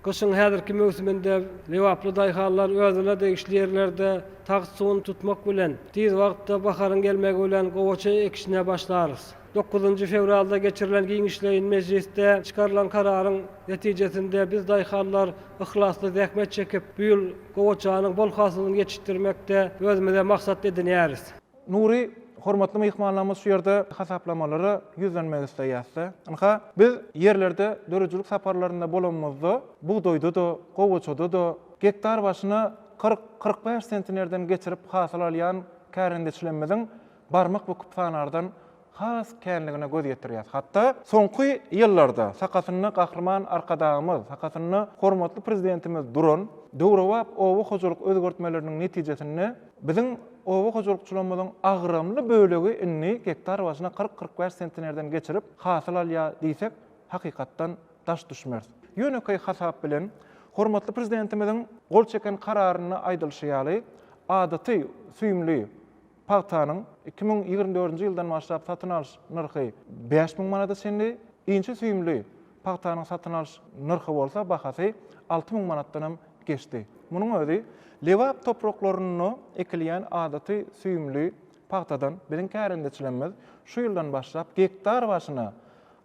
Gyşyň häzirki möwsüminde lebaply daýhanlar özüne degişli ýerlerde tagt suwuny tutmak bilen, tiz wagtda baharyň gelmegi bilen gowaça ekişine başlarys. Dokuzynjy fewralda geçirilen giňişleýin mejlisde çykarylan kararyň netijesinde biz daýhanlar yhlasly zähmet çekip, bu ýyl gowaçanyň bol hasylyny ýetişdirmekde özümize maksat edinýäris. Nury, hormatly myhmanlarymyz şu ýerde hasaplamalara ýüzlenmek isleýäs-de. Ynha, biz ýerlerde döredijilik saparlarynda bolanymyzda bugdaýda-da, gowaçada-da gektar başyna 40, 45 sentnerden geçirip hasyl alýan kärendeçilerimiziň barmak büküp sanardan has känligine göz ýetirýäris. Hatda soňky ýyllarda sakasynda Gahryman Arkadagymyz, sakasynda hormatly Prezidentimiz duran döwrebap oba hojalyk özgertmeleriniň netijesinde biziň oba hojalykçylarymyzyň agramly bölegi indi gektar başyna 40-45 sentnerden geçirip hasyl alýar diýsek, hakykatdan daş düşmeris. Ýönekeý hasap bilen, hormatly Prezidentimiziň gol çeken Kararynda aýdylyşy ýaly, adaty süýümli Pagtanyň 2024-nji ýyldan başlap satyn alyş nyrhy 5000 manada çenli, inçe süýümli pagtanyň satyn alyş nyrhy bolsa bahasy 6000 manatdan hem geçdi. Munuň özi Lebap topraklarynda ekilýän adaty süýümli pagtadan biziň kärendeçilerimiz şu ýyldan başlap gektar başyna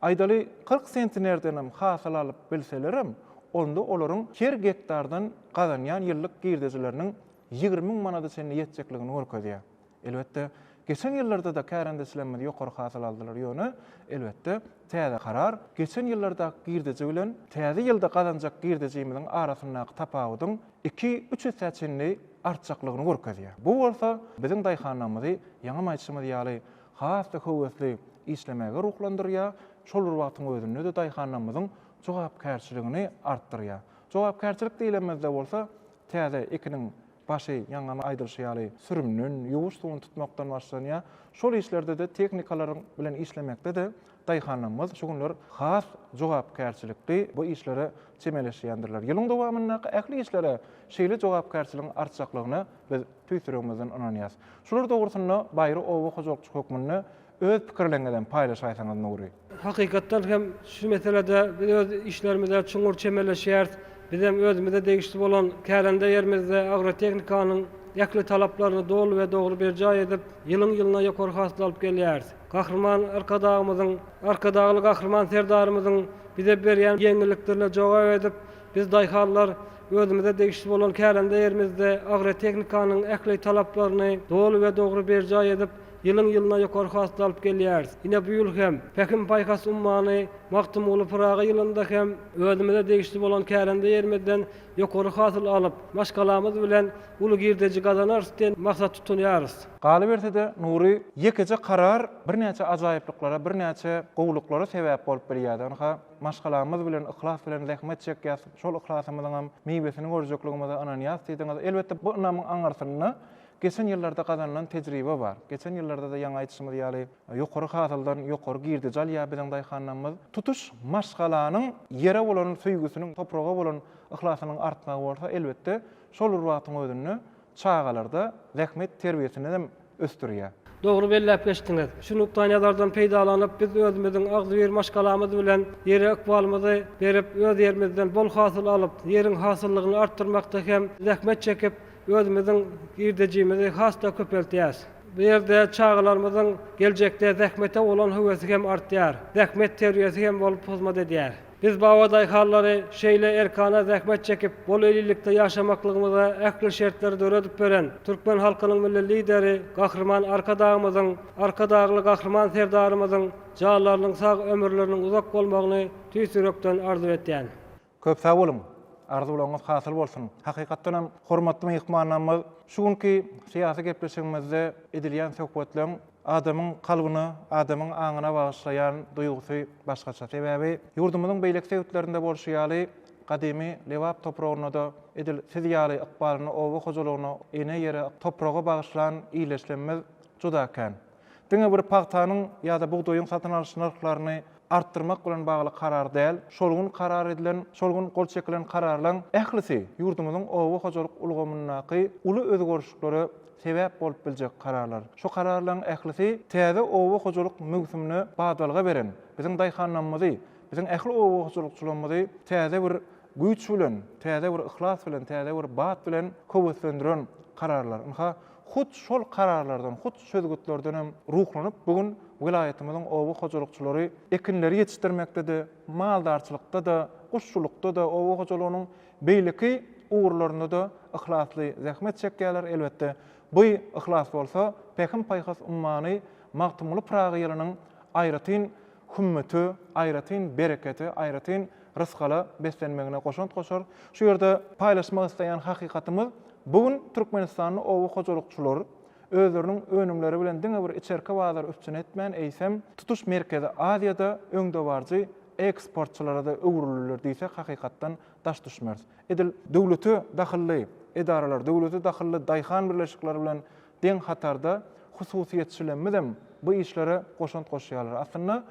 aýdaly 40 sentnerden hem hasyl alyp bilselerem, onda olaryň her gektardan gazanýan ýyllyk girdejileriniň 20 müň manada çenli ýetjekligini görkezýär. Elbetde, geçen ýyllarda-da kärendeçilerimiz ýokary hasyl aldylar, ýöne, elbetde, täze karar geçen ýyllardaky girdeji bilen täze ýylda gazanjak girdejimiziň arasyndaky tapawudyň iki, üç essä çenli artjaklygyny görkezýär. Bu bolsa biziň daýhanlarymyzy, ýaňam aýdyşymyz ýaly, has-da höwesli işlemäge ruhlandyrýar, şol bir wagtyň özünde-de daýhanlarymyzyň jogapkärçiligini artdyrýar. Jogapkärçilik diýlenimizde bolsa, Täze ekiniň başy, ýaňam aýdylyşy ýaly, sürümden, ýuwuş suwuny tutmakdan başlanýar. Şol işlerde-de, tehnikalaryň bilen işlemekde-de daýhanlarymyz şu günler has jogapkärçilikli bu işlere çemeleşýändirler. Ýylyň dowamyndaky ähli işlere şeýle jogapkärçiligiň artjaklygyna biz tüýs ýüregimizden ynanýarys. Şular dogrusynda baýry oba hojalykçy hökmünde Öz pikirleriňizem paýlaşaýsaňyz Nury. Hakykatdan hem şu meselede biz öz işlerimize çuňňur çemeleşýäris. Bizem özümize degişli bolan kärende ýerimizde agrotehnikanyň ähli talaplaryny doly we dogry berjaý edip, ýylyň-ýylyna ýokary hasyl alyp gelýäris. Gahryman Arkadagymyzyň, Arkadagly Gahryman Serdarymyzyň bize berýän ýeňilliklerine jogap edip, biz daýhanlar özümize degişli bolan kärende ýerimizde agrotehnikanyň ähli talaplaryny doly we dogry berjaý edip, Ýylyň-ýylyna ýokary hasyl alyp gelýäris. Ine, bu ýyl hem, Pähim-paýhas ummany Magtymguly Pyragy ýylynda hem özümize degişli bolan kärende ýerimizden ýokary hasyl alyp, maşgalamyz bilen uly girdeji gazanarys diýen maksat tutunýarys. Galyberse-de, Nury, ýekeje karar birnäçe ajaýyplyklara, birnäçe gowulyklara sebäp bolup bilýär-de. Ynha, maşgalamyz bilen yhlas bilen zähmet çekýäs, şol yhlasymyzyňam miwesini görjekligimize ynanýas diýdiňiz. Elbetde, bu ynamyň aňyrsynda Geçen ýyllarda gazanylan tejribe bar. Geçen ýyllarda-da ýaňy aýdyşymyz ýaly, ýokary hasyldan ýokary girdeji alýar biziň daýhanlarymyz. Tutuş maşgalanyň ýere bolan söýgüsiniň, topraga bolan yhlasynyň artmagy bolsa, elbetde, şol bir wagtyň özünde çagalarda zähmet terbiýesini hem ösdürýär. Dogry belläp geçdiňiz. Şu nukdaýnazardan peýdalanyp, biz özümiziň agzybir maşgalamyz bilen ýere ykbalymyzy berip, öz ýerimizden bol hasyl alyp, ýeriň hasyllygyny artdyrmakda hem zähmet çekip, özümiziň girdejimizi has-da köpeltýäs. Bu ýerde çagalarymyzyň geljekde zähmete bolan höwesi hem artýar, zähmet terbiýesi hem bolup hyzmat edýär. Biz babadaýhanlary şeýle erkana zähmet çekip, bol-elilikde ýaşamaklygymyza ähli şertleri döredip beren türkmen halkynyň Milli Lideri Gahryman Arkadagymyzyň, Arkadagly Gahryman Serdarymyzyň janlarynyň sag, ömürleriniň uzak bolmagyny tüýs ýürekden arzuw etýän. Köp sag boluň! Arzuwlaryňyz hasyl bolsun! Hakykatdan hem hormatly myhmanlarymyz şu günki syýasy gepleşigimizde edilýän söhbetleň adamyň kalbyna, adamyň aňyna bagyşlaýan duýgusy başgaça. Sebäbi ýurdumyzyň beýleki sebitlerinde bolşy ýaly gadymy Lebap topragynda-da edil siz ýaly ykbalyny oba hojalygyna, ene ýere, topraga bagyşlan ildeşlerimiz juda kän. Diňe bir pagtanyň ýa-da bugdaýyň satyn alyş nyrhlaryny. artdyrmak bilen bagly karar däl. Şol gün karar edilen, şol gün gol çekilen kararlaryň ählisi ýurdumyzyň oba hojalyk ulgamyndaky uly özgerişliklere sebäp bolup biljek kararlar. Şu kararlaryň ählisi täze oba hojalyk möwsümine badalga beren, biziň daýhanlarymyzy, biziň ähli oba hojalykçylarymyzy täze bir güýç bilen, täze bir yhlas bilen, täze bir bat bilen höweslendiren kararlar. Ynha, hut şol kararlardan, hut çözgütlerden hem ruhlanyp, bu gün welaýatymyzyň oba hojalykçylary ekinleri ýetişdirmekde-de, maldarçylykda-da, guşçulykda-da, oba hojalygynyň beýleki ugurlarynda-da yhlasly zähmet çekýärler. Elbetde, bu yhlas bolsa Pähim-paýhas ummany Magtymguly Pyragy ýylynyň aýratyn hümmete, aýratyn berekete, aýratyn rysgala beslenmegine goşant goşar. Şu ýerde paýlaşmak isleýän hakykatymyz, bu gün türkmenistanly oba hojalykçylar özleriniň önümleri bilen diňe bir içerki bazary üpjün etmän, eýsem, tutuş Merkezi Aziýada öňdebaryjy eksportçylara-da öwrüldiler diýsek, hakykatdan daş düşmeris. Edil döwlete dahylly edaralar, döwlete dahylly daýhan birleşikleri bilen deň hatarda hususyýetçilemizem bu işlere goşant goşýarlar. Aslynda,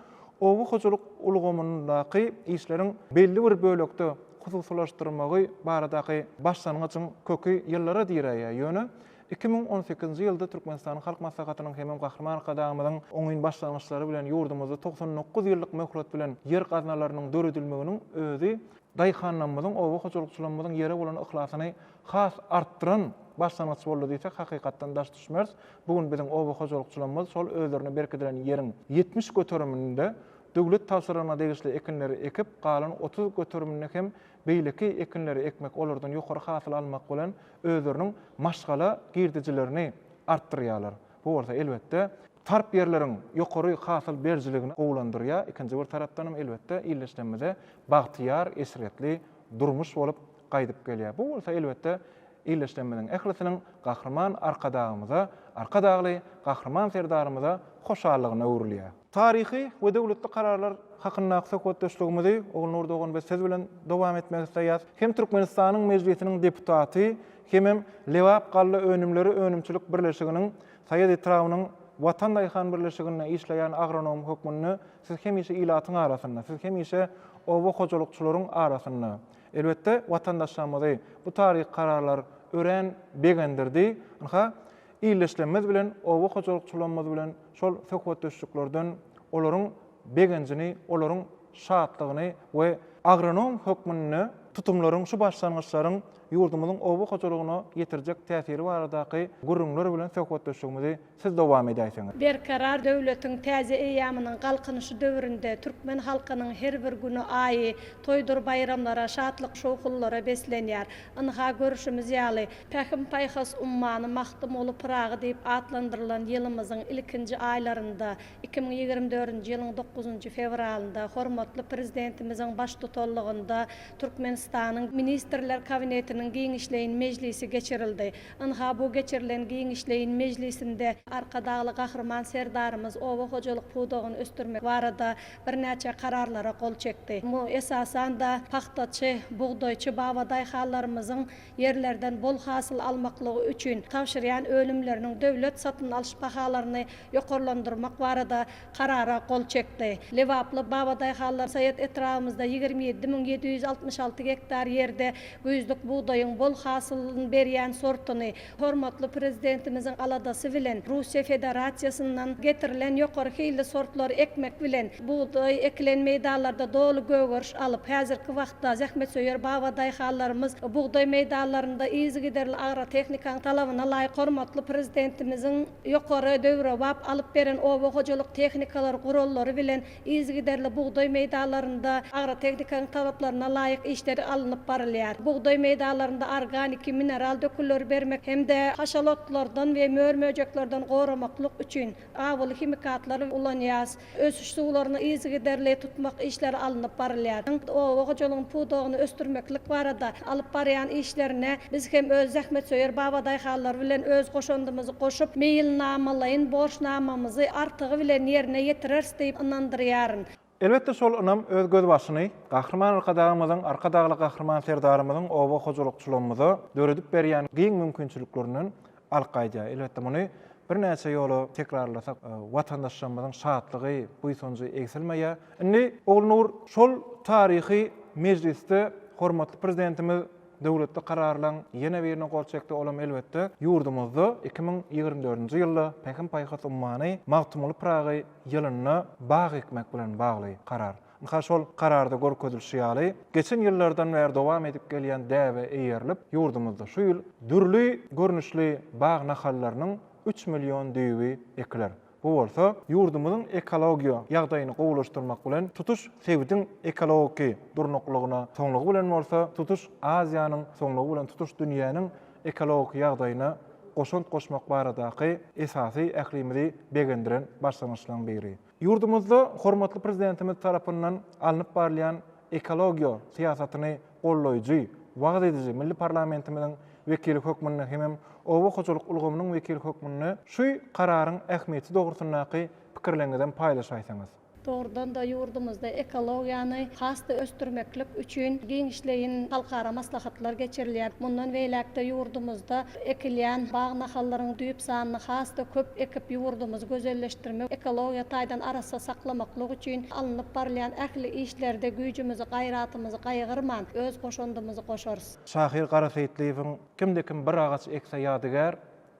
oba hojalyk ulgamyndaky işleriň belli bir bölekde hususylaşdyrmagy baradaky başlangyjyň köki ýyllara diräýýär. Ýöne 2018-nji ýylda Türkmenistanyň Halk Maslahatynyň hemem Gahryman Arkadagymyzyň oňyn başlangyçlary bilen ýurdumyzda 99 ýyllyk möhlet bilen ýer gaznalarynyň döredilmeginiň özi daýhanlarymyzyň, oba hojalykçylarymyzyň ýere bolan yhlasyny has artdyran başlangyç boldy diýsek, hakykatdan daş düşmeris. Bu gün biziň oba hojalykçylarymyz şol özlerine berkidilen ýeriň 70 göteriminde döwlet tabşyrygyna degişli ekinleri ekip, galan 30 göteriminde hem beýleki ekinleri ekmek, olardan ýokary hasyl almak bilen özleriniň maşgala girdejilerini artdyrýarlar. Bu bolsa, elbetde, tarp ýerleriň ýokary hasyl berijiligini gowulandyrýar, ikinji bir tarapdan hem, elbetde, ildeşlerimize bagtyýar, eşretli durmuş bolup gaýdyp gelýär. Bu bolsa, elbetde, ildeşlerimiziň ählisiniň Gahryman Arkadagymyza, Arkadagly Gahryman Serdarymyza hoşallygyna öwrülýär. Taryhy we döwletli kararlar hakyndaky söhbetdeşligimizi, Ogulnur dogan, biz siz bilen dowam etmek isleýäris. Hem Türkmenistanyň Mejlisiniň deputaty, hemem Lebap galla önümleri önümçilik birleşiginiň Saýat etrabynyň Watan daýhan birleşiginde işleýän agronom hökmünde siz hemişe ilatyň arasynda, siz hemişe oba hojalykçylaryň arasynda. Elbetde, watandaşlarymyzy bu taryhy kararlar örän begendirdi. Ynha, ildeşlerimiz bilen, oba hojalykçylarymyz bilen şol söhbetdeşliklerden olaryň begenjini, olaryň şatlygyny we agronom hökmünde tutumlaryň, şu başlangyçlaryň ýurdumyzyň oba hojalygyna ýetirjek täsiri baradaky gürrüňler bilen söhbetdeşligimizi siz dowam edäýseňiz. Berkarar döwletiň täze eýýamynyň Galkynyşy döwründe türkmen halkynyň her bir güni, aýy toýdur baýramlara, şatlyk-şowhunlara beslenýär. Ynha, görşümiz ýaly, Pähim-paýhas ummany Magtymguly Pyragy diýip atlandyrylan ýylymyzyň ilkinji aýlarynda 2024-nji ýylyň dokuzynjy fewralynda hormatly Prezidentimiziň baştutanlygynda Türkmenistanyň Ministrler Kabinetiniň giňişleýin mejlisi geçirildi. Ynha, bu geçirilen giňişleýin mejlisinde Arkadagly Gahryman Serdarymyz oba hojalyk pudagyny ösdürmek barada birnäçe kararlara gol çekdi. Bu, esasan-da, pagtaçy, bugdaýçy babadaýhanlarymyzyň ýerlerden bol hasyl almaklygy üçin tabşyrýan önümleriniň döwlet satyn alyş bahalaryny ýokarlandyrmak barada Karara gol çekdi. Lebaply babadaýhanlar Saýat etrabymyzda 27 766 gektar ýerde güýzlük bugdaýyň bol hasylyny berýän sortuny hormatly Prezidentimiziň aladasy bilen Russiýa Federasiýasyndan getirilen ýokary hilli sortlary ekmek bilen, bugdaý ekilen meýdanlarda doly gögeriş alyp, häzirki wagtda zähmetsöýer babadaýhanlarymyz bugdaý meýdanlarynda yzygiderli agrotehnikanyň talabyna laýyk hormatly Prezidentimiziň ýokary döwrebap alyp beren oba hojalyk tehnikalary, gurallary bilen yzygiderli bugdaý meýdanlarynda agrotehnikanyň talaplaryna laýyk işleri alnyp barylýar. Bugdaý meýdanlarynda organiki, mineral dökünleri bermek hem-de haşal otlardan we mör-möjeklerden goramaklyk üçin awuly himikatlary ulanýarys. Ösüş suwlaryny yzygiderli tutmak işleri alnyp barylýar. Oba hojalygyň pudagyny ösdürmeklik barada alyp barýan işlerine biz hem öz zähmetsöýer babadaýhanlar bilen öz goşandymyzy goşup, meýilnamalaýyn borçnamamyzy artygy bilen ýerine ýetireris diýip ynandyrýaryn. Elbetde şol ynam öz gözbaşyny Gahryman Arkadagymyzyň, Arkadagly Gahryman Serdarymyzyň oba hojalykçylygymyza döredip berýän giň mümkinçiliklerinden alyp gaýdýar. Elbetde muny. birnäçe ýola tekrarlasak, watandaşlarymyzyň şatlygy, buýsanjy egsilmeýär. Indi Ogulnur şol taryhy mejlisde hormatly Prezidentimiz döwletli kararlaryň ýene birine gol çekdi, olam elbetde, ýurdumyzda 2024-nji ýylda Pähim-paýhas ummany Magtymguly Pyragy ýylynda bag ekmek bilen bagly karar. Ynha şol kararda görkezilişi ýaly, geçen ýyllardan bäri dowam edip gelýän däbe eýerilip, ýurdumyzda şu ýyl dürli görnüşli bag nahallarynyň üç million düýbi ekiler. Bu bolsa ýurdumyzyň ekologiýa ýagdaýyny gowulaşdyrmak bilen, tutuş sebitiň ekologiki durnuklygyna, soňlugy bilen bolsa tutuş Aziýanyň, soňlugy bilen tutuş dünýäniň ekologiki ýagdaýyna goşant goşmak baradaky esasy ählimizi begendiren başlangyçlaryň biri. Ýurdumyzda hormatly Prezidentimiz tarapyndan alnyp barylýan ekologiýa syýasatyny gollaýjy, wagyz ediji milli parlamentimiziň wekili hökmünde hemem oba hojalyk ulgamynyň wekili hökmünde şu kararyň ähmiýeti dogrusyndaky pikirleriňizem paýlaşaýsaňyz. Dogrudan-da, ýurdumyzda ekologiýany has-da ösdürmeklik üçin giňişleýin halkara maslahatlar geçirilýär. Mundan beýläk-de ýurdumyzda ekilýän bag nahallaryň düýp sanyny has-da köp ekip, ýurdumyzy gözelleşdirmek, ekologiýa taýdan arassa saklamaklyk üçin alnyp barylýan ähli işlerde güýjümizi, gaýratymyzy gaýgyrman, öz goşandymyzy goşarys. Şahyr Gara Seýitliýewiň Kimde-kim bir agaç ekse ýadygär,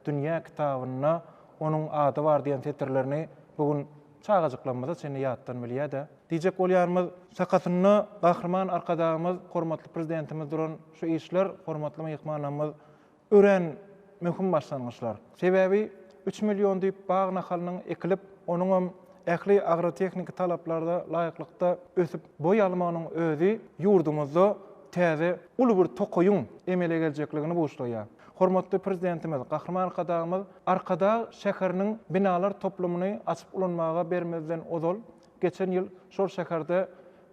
dünýä kitabynda onuň ady bar diýen setirlerini bu gün çagajyklarymyza çenli ýatdan bilýär-de. Diýjek bolýanymyz, sakasynda Gahryman Arkadagymyz, hormatly Prezidentimiz duran şu işler, hormatly myhmanlarymyz örän möhüm başlangyçlar. Sebäbi üç million düýp bag nahalynyň ekilip, onuňam ähli agrotehniki talaplarda laýyklykda ösüp boý almagynyň özi ýurdumyzda täze uly bir tokaýyň emele geljekligini buşlaýar. Hormatly Prezidentimiz Gahryman Arkadagymyz Arkadag şäheriniň binalar toplumyny açyp ulanmaga bermezden ozal geçen ýyl şol şäherde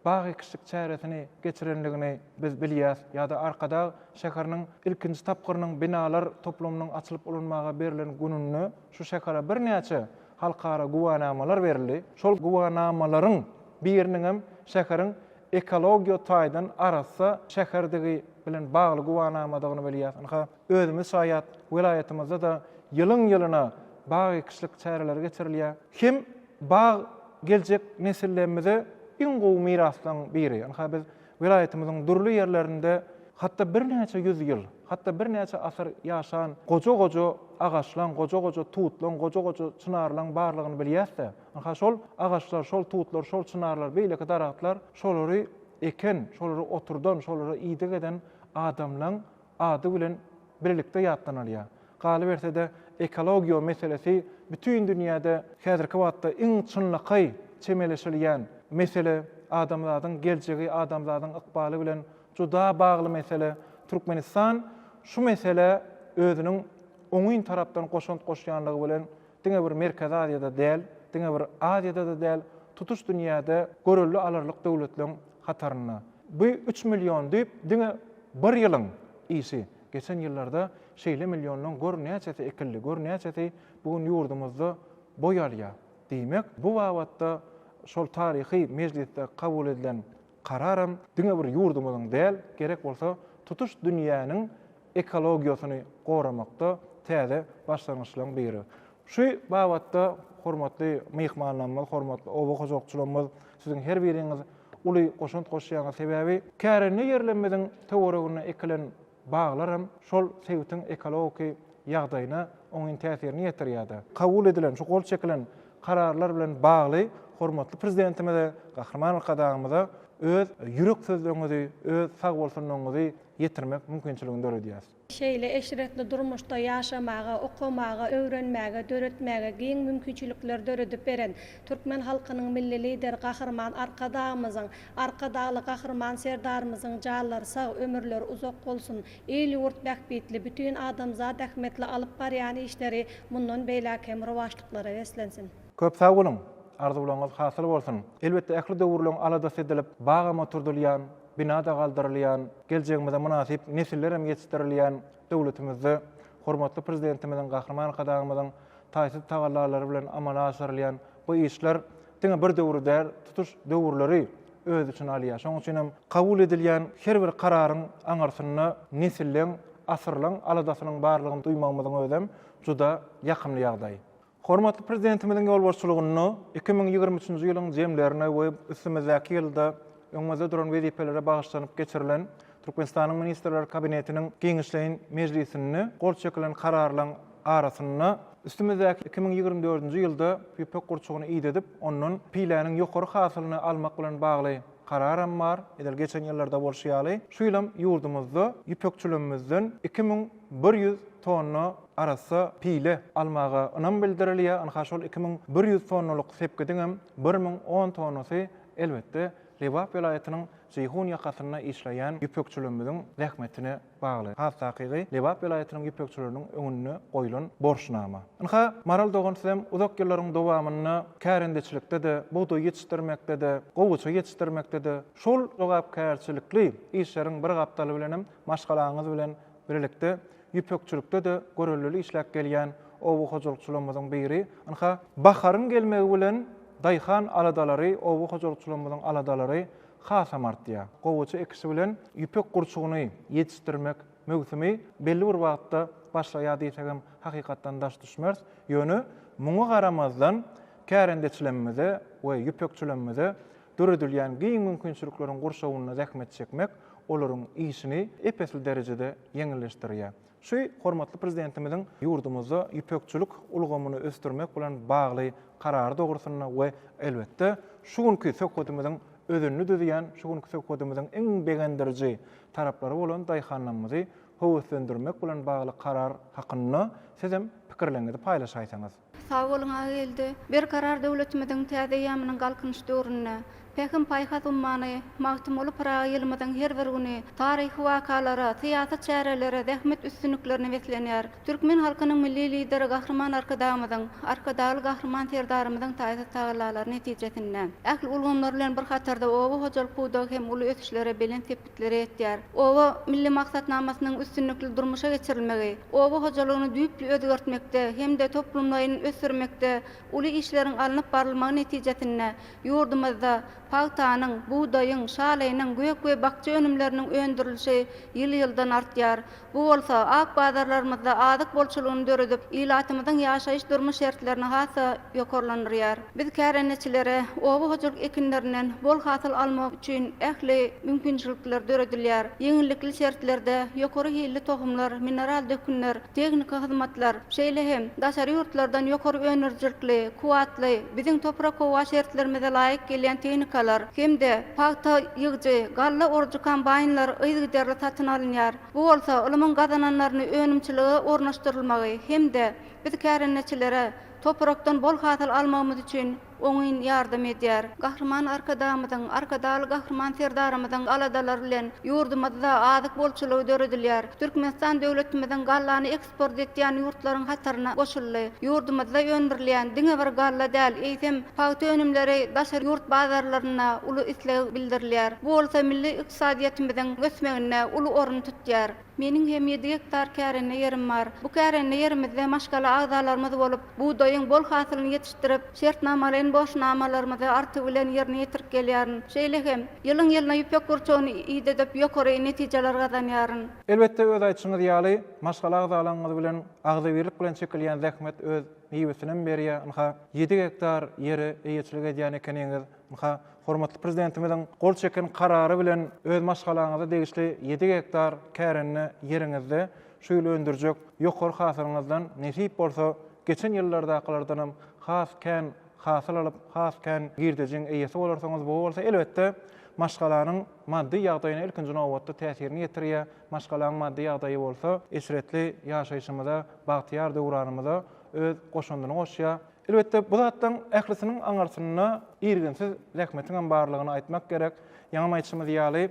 bag ekişlik çäresini geçirendigini biz bilýäs ýa-da Arkadag şäheriniň ilkinji tapgyrynyň binalar toplumynyň açylyp ulanmaga berlen gününde şu şähere birnäçe halkara güwänamalar berildi. Şol güwänamalaryň biriniňem şäheriň ekologiýa taýdan arassa şäherdigi bilen bagly güwänamadygyny bilýäs. Ynha, özümiz şaýat, welaýatymyzda-da ýylyň-ýylyna bag ekişlik çäreleri geçirilýär. Hem bag geljek nesillerimize iň gowy miraslaryň biri. Ynha, biz welaýatymyzyň dürli ýerlerinde hatda birnäçe ýüz ýyl, hatda birnäçe asyr ýaşan goja-goja agaçlaň, goja-goja tutlaň, goja-goja çynarlaň barlygyny bilýäs-de, ynha, şol agaçlar, şol tutlar, şol çynarlar, beýleki daragtlar şolary eken, şolary oturdan, şolara ideg eden adamlaň ady bilen birlikde ýatlanylýar. Galyberse-de, ekologiýa meselesi bütin dünýäde häzirki wagtda iň çynlakaý çemeleşilýän mesele, adamzadyň geljegi, adamzadyň ykbaly bilen juda bagly mesele. Türkmenistan şu meselä özüniň oňyn tarapdan goşant goşýanlygy bilen diňe bir Merkezi Aziýada däl, diňe bir Aziýada-da däl, tutuş dünýäde görelde alarlyk döwletleriň hatarynda. Bu üç million düýp diňe bir ýylyň işi. Geçen ýyllarda şeýle millionlaryň gör näçesi ekildi, gör näçesi bu gün ýurdumyzda boý alýar. Diýmek, bu babatda şol taryhy mejlisde kabul edilen kararam diňe bir ýurdumyzyň däl, gerek bolsa tutuş dünýäniň ekologiýasyny goramakda täze başlangyçlaryň biri. Şu babatda hormatly myhmanlarymyz, hormatly oba hojalykçylarymyz, siziň her biriňiz uly goşant goşýaňyz. Sebäbi kärende ýerlerimiziň töwereginde ekilen baglaram şol sebitiň ekologiki ýagdaýyna oňyn täsirini ýetirýär-de. Kabul edilen, şu gol çekilen kararlar bilen bagly hormatly Prezidentimize, Gahryman Arkadagymyza öz ýürek sözleriňizi, öz sagbolsunlaryňyzy ýetirmek mümkinçiligini döredýär. Şeýle eşretli durmuşda ýaşamaga, okamaga, öwrenmäge, döretmäge giň mümkinçilikler döredip beren türkmen halkynyň Milli Lideri Gahryman Arkadagymyzyň, Arkadagly Gahryman Serdarymyzyň janlary sag, ömürleri uzak bolsun! Il-ýurt bähbitli, bütin adamzat ähmiýetli alyp barýan işleri mundan beýläk hem rowaçlyklara beslensin! Köp sag boluň! Arzuwlaryňyz hasyl bolsun! Elbetde ähli döwürleň aladasy edilip, bagam oturdylýan, bina-da galdyrylýan, geljegimize mynasyp nesillerem ýetişdirilýän döwletimizde hormatly Prezidentimiziň, Gahryman Arkadagymyzyň taýsyz tagallalary bilen amala aşyrylýan bu işler diňe bir döwri däl, tutuş döwürleri öz içine alýar. Şonuň üçin hem kabul edilýän her bir kararyň aňyrsynda nesilleň, asyrlaň aladasynyň barlygyny duýmagymyzyň özem juda ýakymly ýagdaý. Hormatly Prezidentimiziň ýolbaşçylygynda 2023-nji ýylyň jemlerine we üstümizdäki ýylda öňümizde duran wezipelere bagyşlanyp geçirilen Türkmenistanyň Ministrler Kabinetiniň giňişleýin mejlisinde gol çekilen Kararlaryň arasynda üstümizdäki 2024-nji ýylda ýüpek gurçugyny idedip, ondan piläniň ýokary hasylyny almak bilen bagly kararam bar. Edil geçen ýyllarda bolşy ýaly, şu ýylam ýurdumyzda ýüpekçiligimizden 2100 tonna arassa pile almaga ynam bildirilýär. Ynha, şol 2100 tonnalyk sepgidiňem 1010 tonnasy, elbetde, Lebap welaýatynyň Jeýhun ýakasynda işleýän ýüpekçilerimiziň zähmetine bagly. Has takygy, Lebap welaýatynyň ýüpekçileriniň öňünde goýlan borçnama. Ynha, Maral dogan sizem uzak ýyllaryň dowamynda kärendeçilikde-de, bugdaý ýetişdirmekde-de, gowaça ýetişdirmekde-de, şol jogapkärçilikli işleriň bir gapdaly bilenem maşgalaňyz bilen birlikde ýüpekçilikde-de göreldeli işläp gelýän oba hojalykçylarymyzyň biri. Ynha, baharyň gelmegi bilen daýhan aladalary, oba hojalykçylarymyzyň aladalary hasam artýar. Gowaça ekişi bilen ýüpek gurçugyny ýetişdirmek möwsümi belli bir wagtda başlaýar diýsegem hakykatdan daş düşmeris. Ýöne muňa garamazdan kärendeçilemmize we ýüpekçilemmize döredilýän giň mümkinçilikleriň gurşawynda zähmet çekmek olaryň işini ep-esli derejede ýeňilleşdirýär. Şu hormatly Prezidentimiziň ýurdumyzda ýüpekçilik ulgamyny ösdürmek bilen bagly Karary dogrusynda we elbetde, şu günki söhbedimiziň özenini düzýän, şu günki söhbedimiziň iň begendiriji taraplary bolan daýhanlarymyzy höweslendirmek bilen bagly Karar hakynda sizem pikirleriňizi paýlaşaýsaňyz. Sag boluň Agageldi. Berkarar döwletimiziň täze eýýamynyň Galkynyş döwründe, Pähim-paýhas ummany Magtymguly Pyragy ýylymyzyň her bir güni taryhy wakalara, syýasy çärelere, zähmet üstünliklerine beslenýär. Türkmen halkynyň Milli Lideri Gahryman Arkadagymyzyň, Arkadagly Gahryman Serdarymyzyň taýsyz tagallalary netijesinde, ähli ulgamlar bilen bir hatarda oba hojalyk pudagy hem uly ösüşlere, belent sepgitlere ýetýär. Oba milli maksatnamasynyň üstünlikli durmuşa geçirilmegi, oba hojalygyny düýpli özgertmekde hem-de toplumlaýyn ösdürmekde uly işleriň alnyp barylmagy netijesinde ýurdumyzda pagtanyň, bugdaýyň, şalynyň, gök we bakja önümleriniň öndürilişi ýyl-ýyldan artýar. Bu bolsa ak bazarlarymyzda azyk bolçulygyny döredip, ilatymyzyň ýaşaýyş-durmuş şertlerini has-da ýokarlandyrýar. Biz kärendeçilere oba hojalyk ekinlerinden bol hasyl almak üçin ähli mümkinçilikler döredilýär. Ýeňillikli şertlerde ýokary hilli tohumlar, mineral dökünler, tehniki hyzmatlar, şeýle hem daşary ýurtlardan ýokary öndürijilikli, kuwwatly, biziň toprak-howa şertlerimize laýyk gelýän tehnikalar hem-de pagta ýygyjy, galla orujy kombaýnlar yzygiderli satyn alynýar. Bu bolsa ylmyň gazananlaryny önümçilige ornaşdyrylmagy hem-de biz kärendeçilere toprakdan bol hasyl almagymyz üçin oňyn ýardam edýär. Gahryman Arkadagymyzyň, Arkadagly Gahryman Serdarymyzyň aladalary bilen ýurdumyzda azyk bolçulygy döredilýär. Türkmenistan döwletimiziň gallany eksport etýän ýurtlaryň hataryna goşuldy. Ýurdumyzda öndürilýän diňe bir galla däl, eýsem, pagta önümleri daşary ýurt bazarlarynda uly isleg bildirilýär. Bu bolsa milli ykdysadyýetimiziň ösmeginde uly orun tutýar. Meniň hem ýedi gektar kärende ýerim bar. Bu kärende ýerimizde maşgala agzalarymyz bolup, bugdaýyň bol hasylyny ýetişdirip, şertnamalaýyn borçnamalarymyzy artygy bilen ýerine ýetirip gelýärin. Şeýle hem, ýylyň-ýylyna ýüpek gurçugyny idedip, ýokary netijeler gazanýaryn. Elbetde, öz aýdyşyňyz ýaly, maşgala agzalaryňyz bilen agzybirlik bilen çekilýän zähmet öz miwesinem berýär. Ynha, ýedi gektar ýere eýeçilik edýän ekeniňiz. Ynha, hormatly Prezidentimiziň gol çeken Karary bilen öz maşgalaňyza degişli ýedi gektar kärende ýeriňizde şu ýyl öndürjek ýokary hasylyňyzdan nesip bolsa geçen ýyllardakylardanam has kän hasyl alyp, has kän girdejiň eýesi bolarsyňyz. Bu bolsa elbetde maşgalanyň maddy ýagdaýyna ilkinji nobatda täsirini ýetirýär. Maşgalaň maddy ýagdaýy bolsa eşretli ýaşaýşymyza, bagtyýar döwranymyza öz goşandyny goşýar. Elbetde, bu zatlaryň ählisiniň aňyrsynda irginsiz zähmetiňem barlygyny aýtmak gerek. Ýaňam aýtşymyz ýaly,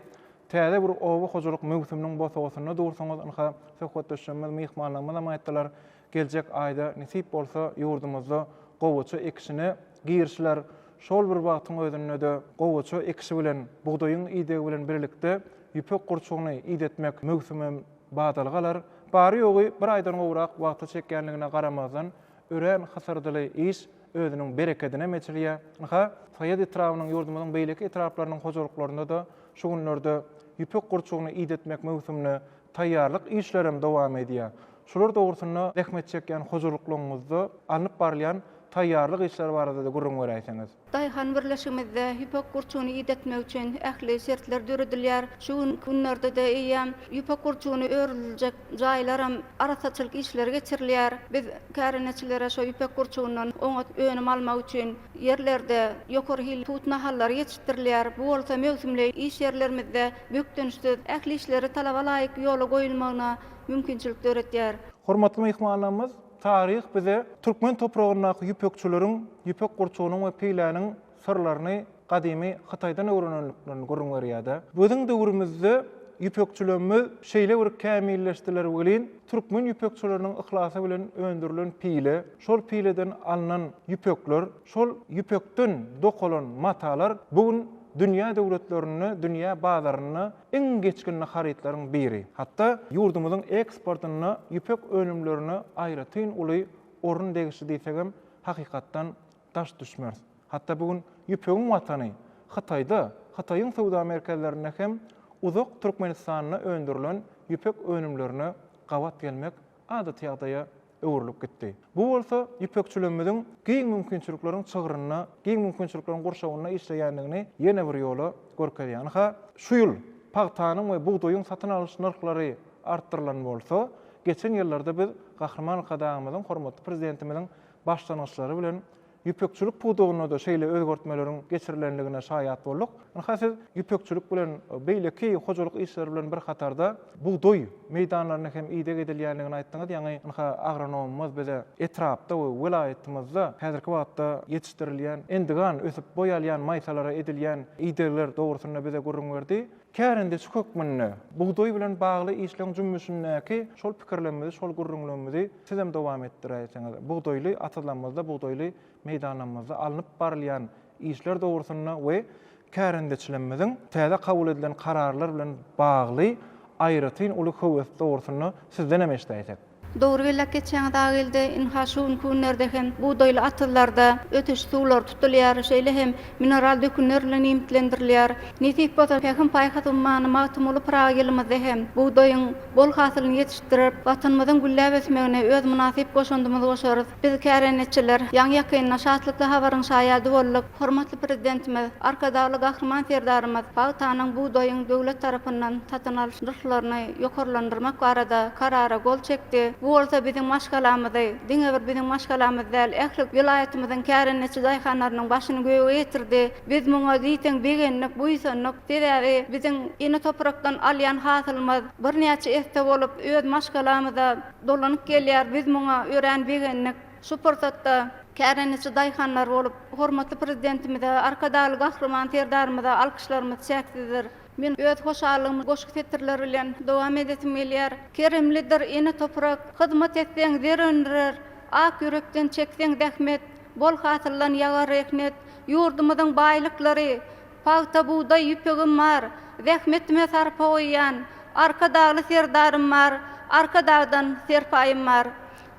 täze bir oba hojalyk möwsüminiň bosagasynda dursuňyz. Ynha, söhbetdeşlerimiz, myhmanlarymyzam aýtdylar, geljek aýda nesip bolsa ýurdumyzda gowaça ekişine girişiler. Şol bir wagtyň özünde-de gowaça ekişi bilen, bugdaýyň idegi bilen birlikde ýüpek gurçugyny idetmek möwsümem badalga alar. Bary-ýogy bir aýdan gowrak wagta çekýänligine garamazdan, Örän hysyrdyly iş özüniň berekedinem eçilýär. Ynha, Saýat etrabynyň, ýurdumyzyň beýleki etraplarynyň hojalyklarynda-da şu günlerde ýüpek gurçugyny idetmek möwsümine taýýarlyk işlerem dowam edýär. Şular dogrusynda zähmet çekýän hojalyklaryňyzda alnyp barylýan taýýarlyk işleri barada-da gürrüň beräýseňiz. Daýhan birleşigimizde ýüpek gurçugyny idetmek üçin ähli şertler döredilýär. Şu günki günlerde-de eýýäm ýüpek gurçugyny örüdiljek jaýlaram arassaçylyk işleri geçirilýär. Biz kärendeçilere şo ýüpek gurçugyndan oňat önüm almak üçin ýerlerde ýokary hilli tut nahallary ýetişdirilýär. Bu bolsa möwsümleýin iş ýerlerimizde bökdençsiz ähli işleri talaba laýyk ýola goýulmagyna mümkinçilik döredýär. Hormatly myhmanlarymyz, taryh bize türkmen topragyndaky ýüpekçileriň ýüpek gurçugynyň we piläniň syrlaryny gadymy Hytaýdan öwrenendiklerini gürrüň berýär-de. Biziň döwrümizde ýüpekçilerimiz şeýle bir kämilleşdiler welin, türkmen ýüpekçileriniň yhlasy bilen öndürilen pile, şol pileden alnan ýüpekler, şol ýüpekden dokalan matalar bu gün dünýä döwletlerinde, dünýä bazarynda iň geçginli harytlaryň biri. Hatda ýurdumyzyň eksportynda ýüpek önümlerine aýratyn uly orun degişli diýsegem hakykatdan daş düşmeris. Hatda bu gün ýüpegiň watany Hytaýda, Hytaýyň söwda merkezlerinde hem uzak Türkmenistanda öndürilen ýüpek önümlerine gabat gelmek adaty ýagdaýa öwrülip gitdi. Bu bolsa ýüpekçiligimiziň giň mümkinçilikleriň çygrynda, giň mümkinçilikleriň gurşawynda işleýändigini ýene bir ýola görkezýär. Ynha, şu ýyl pagtanyň we bugdaýyň satyn alyş nyrhlary artdyrylan bolsa, geçen ýyllarda biz Gahryman Arkadagymyzyň, hormatly Prezidentimiziň başlangyçlary bilen Ýüpekçilik pudagynda-da şeýle özgertmeleriň geçirilendigine şaýat bolduk. Ynha, siz ýüpekçilik bilen, beýleki hojalyk işleri bilen bir hatarda bugdaý meýdanlaryna hem ideg edilýändigini aýtdyňyz. Ýaňy ynha, agronomymyz bize etrapda we welaýatymyzda häzirki wagtda ýetişdirilýän, endigan ösüp boý alýan maýsalara edilýän idegler dogrusynda bize gürrüň berdi. Kärendeçi hökmünde bugdaý bilen bagly işleň jümmüşindäki şol pikirlerimizi, şol gürrüňlerimizi sizem dowam etdiräýseňiz. Bugdaýly atyzlarymyzda, bugdaýly meýdanlarymyzda alnyp barylýan işler dogrusynda we kärendeçilerimiziň täze kabul edilen kararlar bilen bagly aýratyn uly höwes dogrusynda sizdenem eşidäýsek. Dogry belläp geçýäňiz Ageldi, ynha şu günki günlerde hem bugdaýly atyzlarda ösüş suwlary tutulýar, şeýle hem mineral dökünler bilen iýmitlendirilýär. Nesip bolsa Pähim-paýhas ummany Magtymguly Pyragy ýylymyzda hem bugdaýyň bol hasylyny ýetişdirip, Watanymyzyň gülläp ösmegine öz mynasyp goşandymyzy goşarys. Biz kärendeçiler ýaňy-ýakynda şatlykly habaryň şaýady bolduk. Hormatly Prezidentimiz Arkadagly Gahryman Serdarymyz pagtanyň, bugdaýyň döwlet tarapyndan satyn alyş nyrhlaryny ýokarlandyrmak barada Karara gol çekdi. Bu bolsa biziň maşgalamyzy, diňe bir biziň maşgalamyzy däl, ähli welaýatymyzyň kärendeçi daýhanlarynyň başyny göge ýetirdi. Biz muňa diýseň begendik, buýsandyk. Sebäbi biziň ene toprakdan alýan hasylymyz birnäçe esse bolup, öz maşgalamyza dolanyp gelýär. Biz muňa örän begendik. Şu pursatda kärendeçi daýhanlar bolup, hormatly Prezidentimize, Arkadagly Gahryman Serdarymyza alkyşlarymyz çäksizdir. Men öz hoşallygymy goşgy setirleri bilen dowam edesim gelýär. Keremlidir ene toprak, Hyzmat etseň zer öndürer, Ak ýürekden çekseň zähmet, Bol hasyldan ýagar rehnet. Ýurdumyzyň baýlyklary, Pagta, bugdaý, ýüpegim bar, Zähmetime sarpa goýýan, Arkadagly Serdarym bar, Arkadagdan serpaýym bar.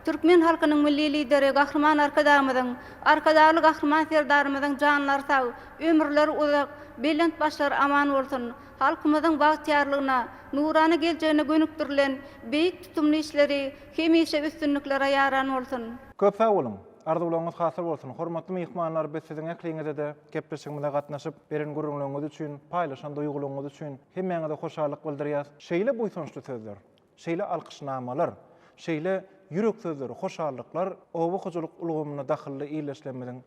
Türkmen halkynyň Milli Lideri Gahryman Arkadagymyzyň, Arkadagly Gahryman Serdarymyzyň janlary sag, ömürleri uzak, belent başlary aman bolsun! Halkymyzyň bagtyýarlygyna, nurana geljegine gönükdirilen beýik tutumly işleri hemişe üstünliklere ýaran bolsun! Köp sag boluň! Arzuwlaryňyz hasyl bolsun! Hormatly myhmanlar biz siziň ähliňize-de gepleşigimize gatnaşyp, beren gürrüňleriňiz üçin, paýlaşan duýgularyňyz üçin hemmäňize hoşallyk bildirýäs. Şeýle buýsançly sözler, Şeýle alkyşnamalar, şeýle ýürek sözleri, hoşallyklar oba hojalyk ulgamyna dahylly ildeşlerimiziň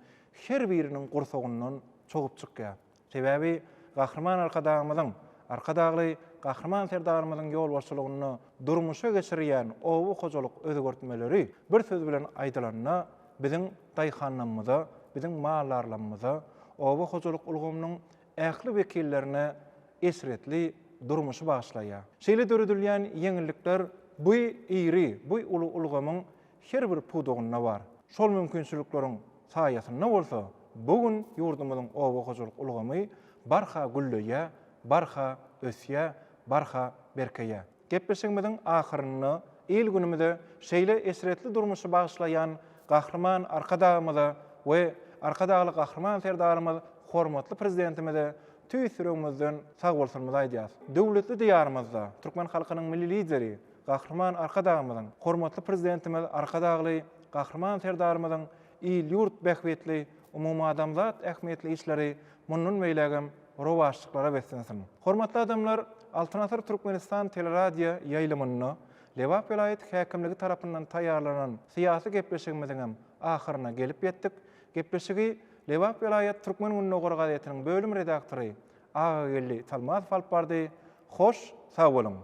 her biriniň gursagyndan çogup çykýar. Sebäbi Gahryman Arkadagymyzyň, Arkadagly Gahryman Serdarymyzyň ýolbaşçylygynda durmuşa geçirýän oba hojalyk özgertmeleri, bir söz bilen aýdylanda, biziň daýhanlarymyza, biziň maldarlarymyza, oba hojalyk ulgamynyň ähli wekillerine eşretli durmuşy bagyşlaýar. Şeýle döredilýän ýeňillikler bu iri, bu uly ulgamyň her bir pudagynda bar. Şol mümkinçilikleriň saýasynda bolsa bu gün ýurdumyzyň oba hojalyk ulgamy barha gülleýär, barha ösýär, barha berkeýär. Gepleşigimiziň ahyrynda il-günümize şeýle eşretli durmuşy bagyşlaýan Gahryman Arkadagymyza we Arkadagly Gahryman Serdarymyz hormatly Prezidentimize tüýs ýüregimizden sagbolsunymyzy aýdýarys. Döwletli Diýarymyzda türkmen halkynyň Milli Lideri. Gahryman Arkadagymyzyň, hormatly Prezidentimiz Arkadagly Gahryman Serdarymyzyň il-ýurt bähbitli, umumadamzat ähmiýetli işleri mundan beýlägem rowaçlyklara beslensin! Hormatly adamlar, Altyn asyr Türkmenistan teleradio ýaýlymynda Lebap welaýat häkimligi tarapyndan taýýarlanan syýasy gepleşigimiziňem ahyryna gelip ýetdik. Gepleşigi Lebap welaýat Türkmen Gündogary gazetiniň bölüm redaktory Agageldi Salmazow alyp bardy. Hoş, sag boluň!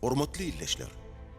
Hormatly ildeşler!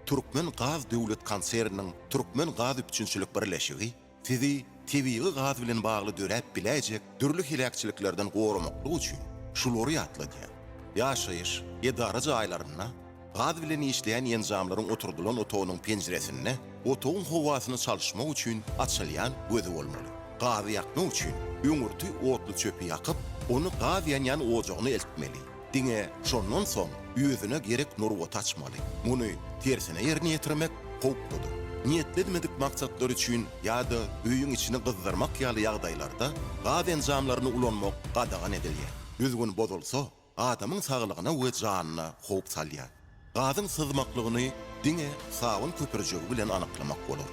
Türkmen gaz döwlet konserniniň Türkmen gaz üpjünçilik birleşigi sizi tebigy gaz bilen bagly döräp biläýjek dürli heläkçiliklerden goramaklyk üçin şulary ýatladýar, Ýaşaýyş, edara jaýlarynda Gaz bilen işleýän enjamlaryň oturdylan otagynyň penjiresinde otagyň howasyny çalyşmak üçin açylýan gözi bolmaly. Gazy ýakmak üçin öňürti otluçöpi ýakyp, ony gaz ýanýan ojagyna eltmeli. Diňe şondan soň özüne gerek nurbaty açmaly. Muny tersine ýerine ýetirmek howpludyr. Niýetlenmedik maksatlar üçin ýa-da öýüň içini gyzdyrmak ýaly ýagdaýlarda gaz enjamlaryny ulanmak gadagan edilýär. Düzgün bozulsa, adamyň saglygyna we janyna howp salýar. Gazyň syzmaklygyny diňe sabyn köpürjegi bilen anyklamak bolar.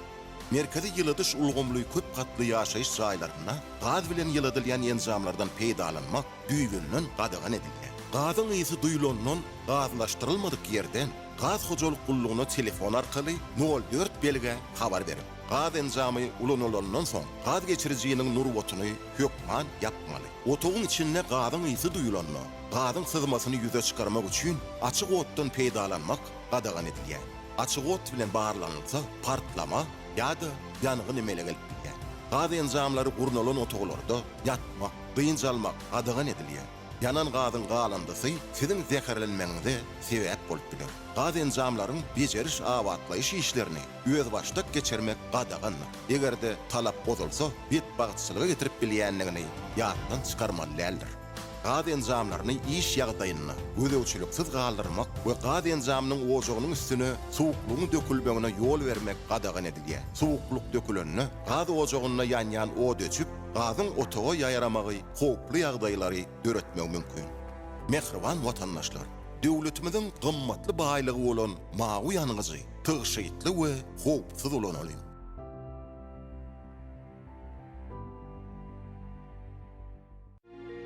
Merkezi ýyladyş ulgamly köp gatly ýaşaýyş jaýlarynda gaz bilen ýyladylýan enjamlardan peýdalanmak düýbünden gadagan edilýär. Gazyň ysy duýlandan gazlaşdyrylmadyk ýerden gaz hojalyk gullugyna telefon arkaly nol dört belgä habar beriň. Gaz enjamy ulanylandan soň gaz geçirijiniň nurbatyny hökman ýapmaly. Otagyň içinde gazyň ysy duýulanda, gazyň syzmasyny ýüze çykarmak üçin açyk otdan peýdalanmak gadagan edilýär. Açyk ot bilen barlanylsa, partlama ýa-da ýangyn emele gelip bilýär. Gaz enjamlary gurnalan otaglarda ýatmak, dynç almak gadagan edilýär. Ýanan gazyň galyndysy siziň zäherlenmegiňize sebäp bolup biler. Gaz enjamlaryň bejeriş-abatlaýyş işlerini özbaşdak geçirmek gadagandyr. Eger-de talap bozulsa, betbagtçylyga getirip bilýändigini ýatdan çykarmaly däldir. Gaz enjamlaryny iş ýagdaýynda gözegçiliksiz galdyrmak we gaz enjamynyň ojagynyň üstüne suwuklygyň dökülmegine ýol bermek gadagan edilýär. Suwuklyk dökülende, gaz ojagynda ýanýan ot öçüp, gazyň otaga ýaýramagy howply ýagdaýlary döretmegi mümkin. Mähriban watandaşlar! Döwletimiziň gymmatly baýlygy bolan mawy ýangyjy tygşytly we howpsuz ulanalyň!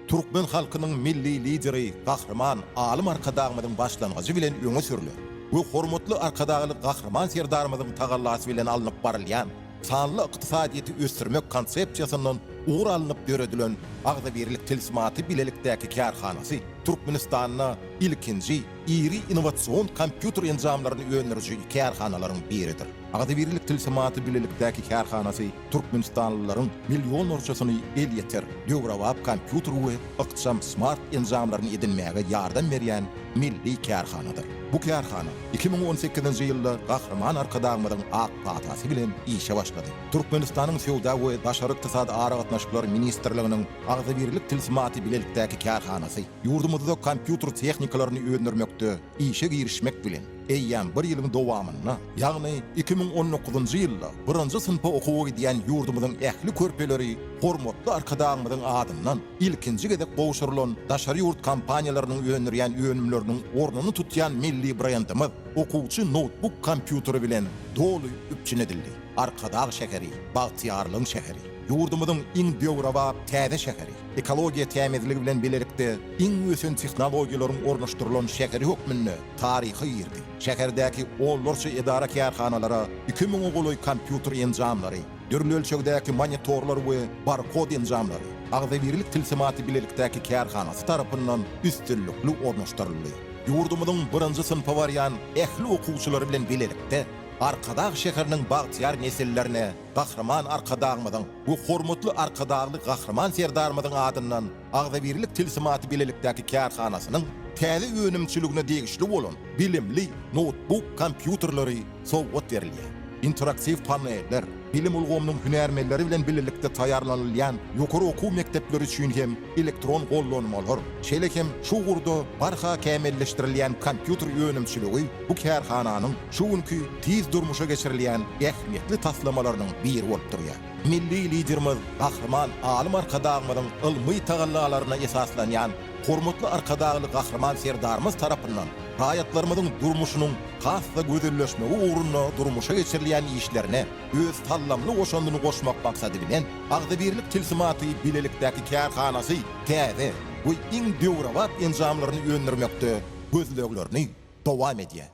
Türkmen halkynyň Milli Lideri Gahryman Alym Arkadagymyzyň başlangyjy bilen öňe sürlen we hormatly Arkadagly Gahryman Serdarymyzyň tagallasy bilen alnyp barylýan sanly ykdysadyýeti ösdürmek konsepsiýasyndan ugur alnyp döredilen Agzybirlik tilsimaty bilelikdäki kärhanasy Türkmenistanda ilkinji iri innowasion kompýuter enjamlaryny öndüriji kärhanalaryň biridir. Agzybirlik tilsimaty bilelikdäki kärhanasy türkmenistanlylaryň millionlarçasyny elýeter, döwrebap kompýuter we ykjam smart enjamlaryny edinmäge ýardam berýän milli kärhanadyr. Bu kärhana 2018-nji ýylda Gahryman Arkadagymyzyň ak patasy bilen işe başlady. Türkmenistanyň Söwda we daşary ykdysady aragatnaşyklar ministrliginiň Agzybirlik tilsimaty bilelikdäki kärhanasy ýurdumyzda kompýuter tehnikalaryny öndürmekde işe girişmek bilen, eýýäm bir ýylyň dowamynda, ýagny 2019-njy ýylda birinji synpa okuwa gidýän ýurdumyzyň ähli körpeleri hormatly Arkadagymyzyň adyndan ilkinji gezek gowşurylan daşary ýurt kompaniýalarynyň öndürýän önümleriniň ornuny tutýan milli brendimiz okuwçy noutbuk kompýuteri bilen doly üpjün edildi. Arkadag şäheri, bagtyýarlygyň şäheri, ýurdumyzyň iň döwrebap täze şäheri, ekologiýa tämizligi bilen bilelikde iň ösen tehnologiýalaryň ornaşdyrylan şäheri hökmünde taryha girdi. Şäherdäki onlarça edara-kärhanalara iki müňe golaý kompýuter enjamlary, dürli ölçegdäki monitorlar we barkod enjamlary Agzybirlik tilsimaty bilelikdäki kärhanasy tarapyndan üstünlikli ornaşdyryldy. Ýurdumyzyň birinji synpa barýan ähli okuwçylary bilen bilelikde Arkadag şäheriniň bagtyýar nesillerine Gahryman Arkadagymyzyň we hormatly Arkadagly Gahryman Serdarymyzyň adyndan Agzybirlik tilsimaty bilelikdäki kärhanasynyň täze önümçiligine degişli bolan bilimli noutbuk kompýuterleri sowgat berilýär. Interaktiw paneller, bilim ulgamynyň hünärmenleri bilen bilelikde taýýarlanylýan ýokary okuw mekdepleri üçin hem elektron gollanmalar, şeýle hem şu ugurda barha kämilleşdirilýän kompýuter önümçiligi bu kärhananyň şu günki tiz durmuşa geçirilýän ähmiýetli taslamalarynyň biri bolup durýar. Milli Liderimiz Gahryman Alym Arkadagymyzyň ylmy tagallalaryna esaslanýan hormatly Arkadagly Gahryman Serdarymyz tarapyndan raýatlarymyzyň durmuşynyň has-da gözelleşmegi ugrunda durmuşa geçirilýän işlerine öz saldamly goşandyny goşmak maksady bilen, Agzybirlik tilsimaty bilelikdäki kärhanasy täze we iň döwrebap enjamlaryny öndürmekde gözleglerini dowam edýär.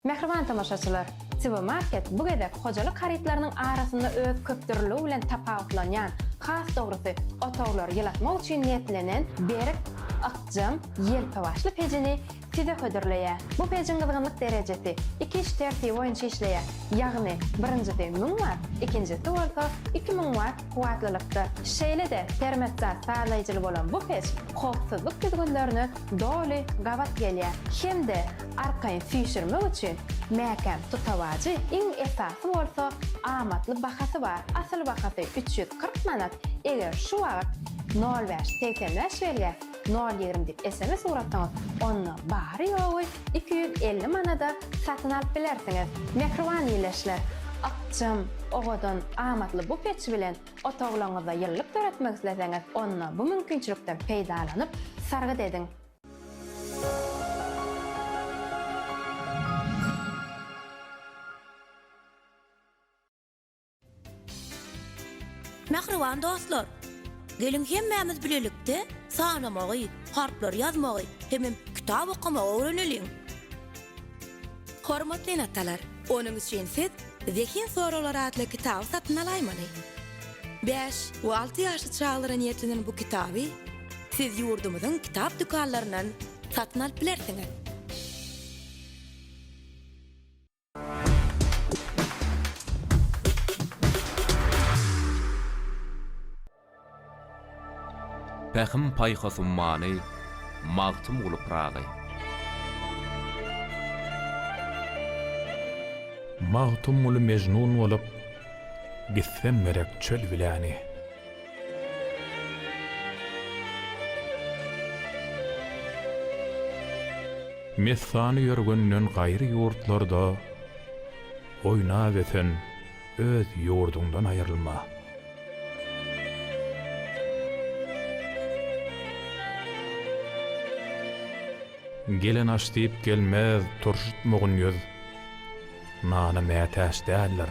Mähriban tomaşaçylar! TV Market bu gezek hojalyk harytlarynyň arasynda öz köpdürlüligi bilen tapawutlanýan, has dogrusy, otaglary ýylatmak üçin niýetlenen berk, ykjam, ýelpewaçly pejini size hödürleýär. Bu pejiň gyzgynlyk derejesi iki iş tertibi boýunça işleýär, ýagny birinjisi 1000 watt, ikinjisi bolsa 2000 watt kuwwatlylykda. Şeýle-de termostat sazlaýjyly bolan bu peç howpsuzlyk düzgünlerine doly gabat gelýär hem-de arkaýyn süýşürmek üçin mäkäm tutawajy, iň esasy bolsa amatly bahasy bar. Asyl bahasy 340 manat, eger şu wagt nol bäş 85 belgä nol 20 diýip sms ugratsaňyz, onda bary-ýogy 250 manada satyn alyp bilersiňiz. Mähriban ildeşler, ykjam, owadan, amatly bu peç bilen otaglaryňyzda ýylylyk döretmek isleseňiz, onda bu mümkinçilikden peýdalanyp, sargyt ediň. Mähriban dostlar! Geliň hemmämiz bilelikde sanamagy, harplary ýazmagy hemem kitap okamagy öwreneliň! Hormatly ene-atalar, onuň üçin siz Zehin soraglary atly kitaby satyn alaýmaly. Bäş we alty ýaşly çagalara niýetlenen bu kitaby siz ýurdumyzyň kitap dükanlaryndan satyn alyp bilersiňiz. Pähim-paýhas ummany Magtymguly Pyragy. Magtymguly Mejnun bolup, gitsem gerek çöl biläni. Messany ýörgünden gaýry ýurtlarda oýnap ösen öz ýurduňdan aýrylma. Gelen aş diýip gelmez turşutmagyn ýüz, Nana mätäç däldir,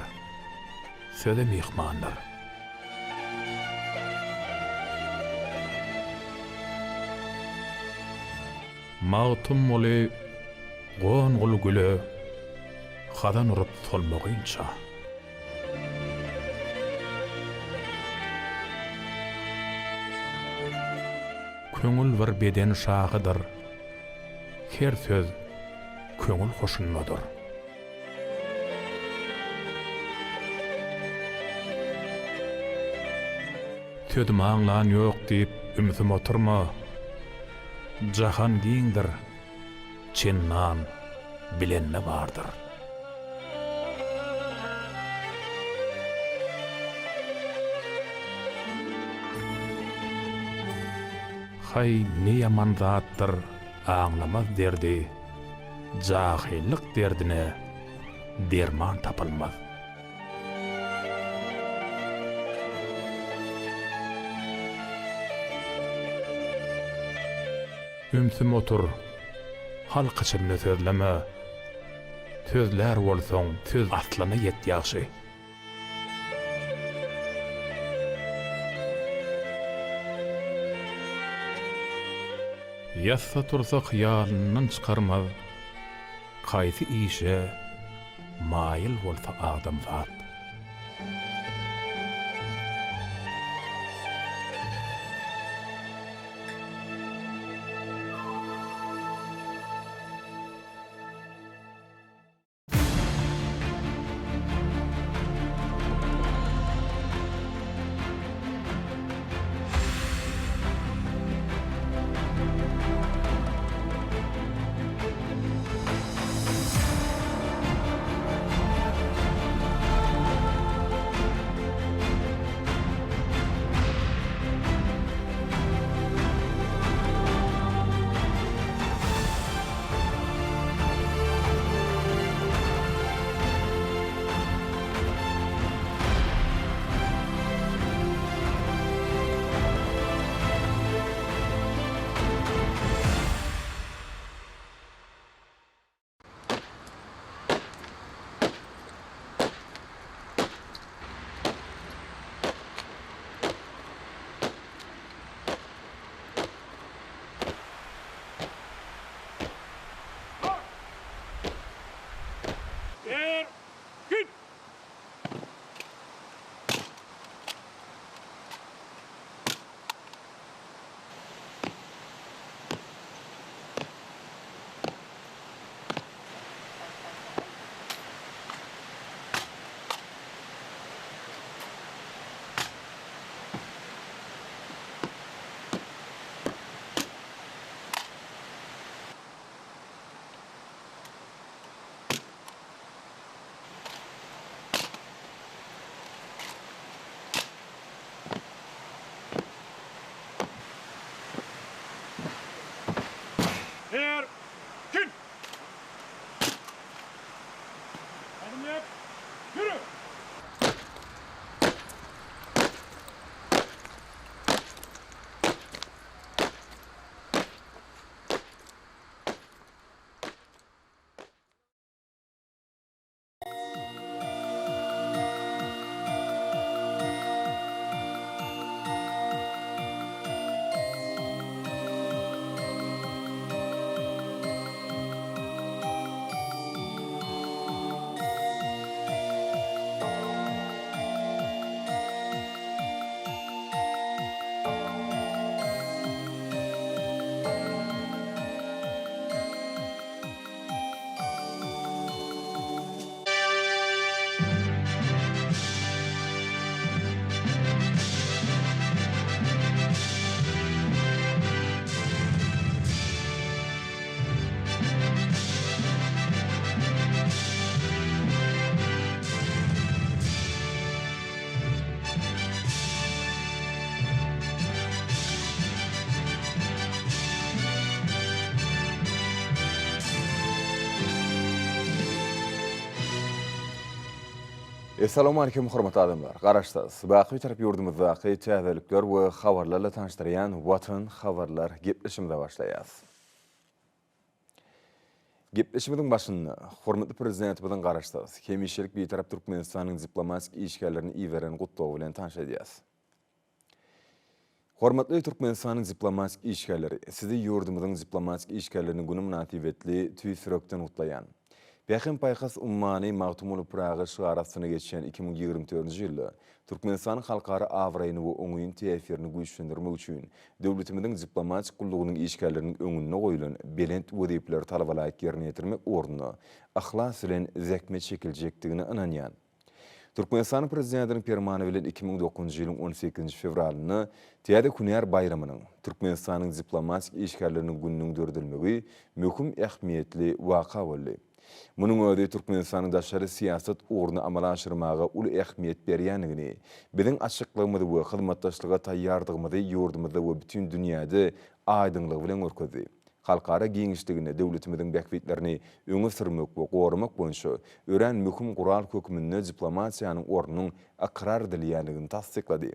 söze myhmandyr. Magtymguly gongul güle hazan urup solmagynça. Köňül bir beden şahydyr, Her söz köňül hoşundadyr. Sözümi aňlan ýok diýip ümsüm oturma, Jahan giňdir, çendan bilende bardyr. Haý, ne ýaman zatdyr aňlamaz derdi, Jahyllyk derdine derman tapylmaz. Ümsüm otur, halk içinde sözleme, Sözlär bolsaň, söz aslyna ýet ýagşy. Ýatsa-tursa hyýalyndan çykarmaz, Haýsy işe maýyl bolsa adamzat. Essalawmalikim hormatly adamlar! Garaşsyz, baky Bitarap ýurdumyzdaky täzelikler we habarlarla tanyşdyrýan Watan habarlar gepleşigimize başlaýas. Gepleşigimiziň başynda hormatly Prezidentimiziň Garaşsyz, hemişelik Bitarap Türkmenistanyň diplomatik işgärlerini iberen gutlagy bilen tanyş edýäs. Hormatly Türkmenistanyň diplomatik işgärleri, sizi ýurdumyzyň diplomatik işgärleriniň güni mynasybetli tüýs ýürekden gutlaýan. Pähim-paýhas ummany Magtymguly Pyragy şygary astynda geçýän 2024-nji ýylda Türkmenistanyň halkara abraýyny we oňyn täsirini güýçlendirmek üçin döwletimiziň diplomatik gullugynyň işgärleriniň öňünde goýlan belent wezipeleri talabalaýyk ýerine ýetirmek ugrunda yhlas bilen zähmet çekiljekdigine ynanýan. Türkmenistanyň Prezidentiniň Permany bilen 2009-njy ýylyň on sekizinji fewralynda täze hünär baýramynyň, Türkmenistanyň diplomatik işgärleriniň gününiň döredilmegi möhüm ähmiýetli waka boldy. Munuň özi Türkmenistanyň daşary syýasat ugruny amala aşyrmaga uly ähmiýet berýändigini, biziň açyklygymyzy we hyzmatdaşlyga taýýardygymyzy ýurdumyzda we bütin dünýäde aýdyňlygy bilen görkezdi. Halkara giňişliginde döwletimiziň bähbitlerini öňe sürmek we goramak boýunça örän möhüm gural hökmünde diplomatiýanyň ornunyň ykrar edilýändigini tassyklady.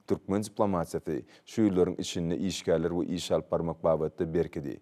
Türkmen diplomatiýasy şu ýyllaryň içinde işgärler we iş alyp barmak babatda berkedi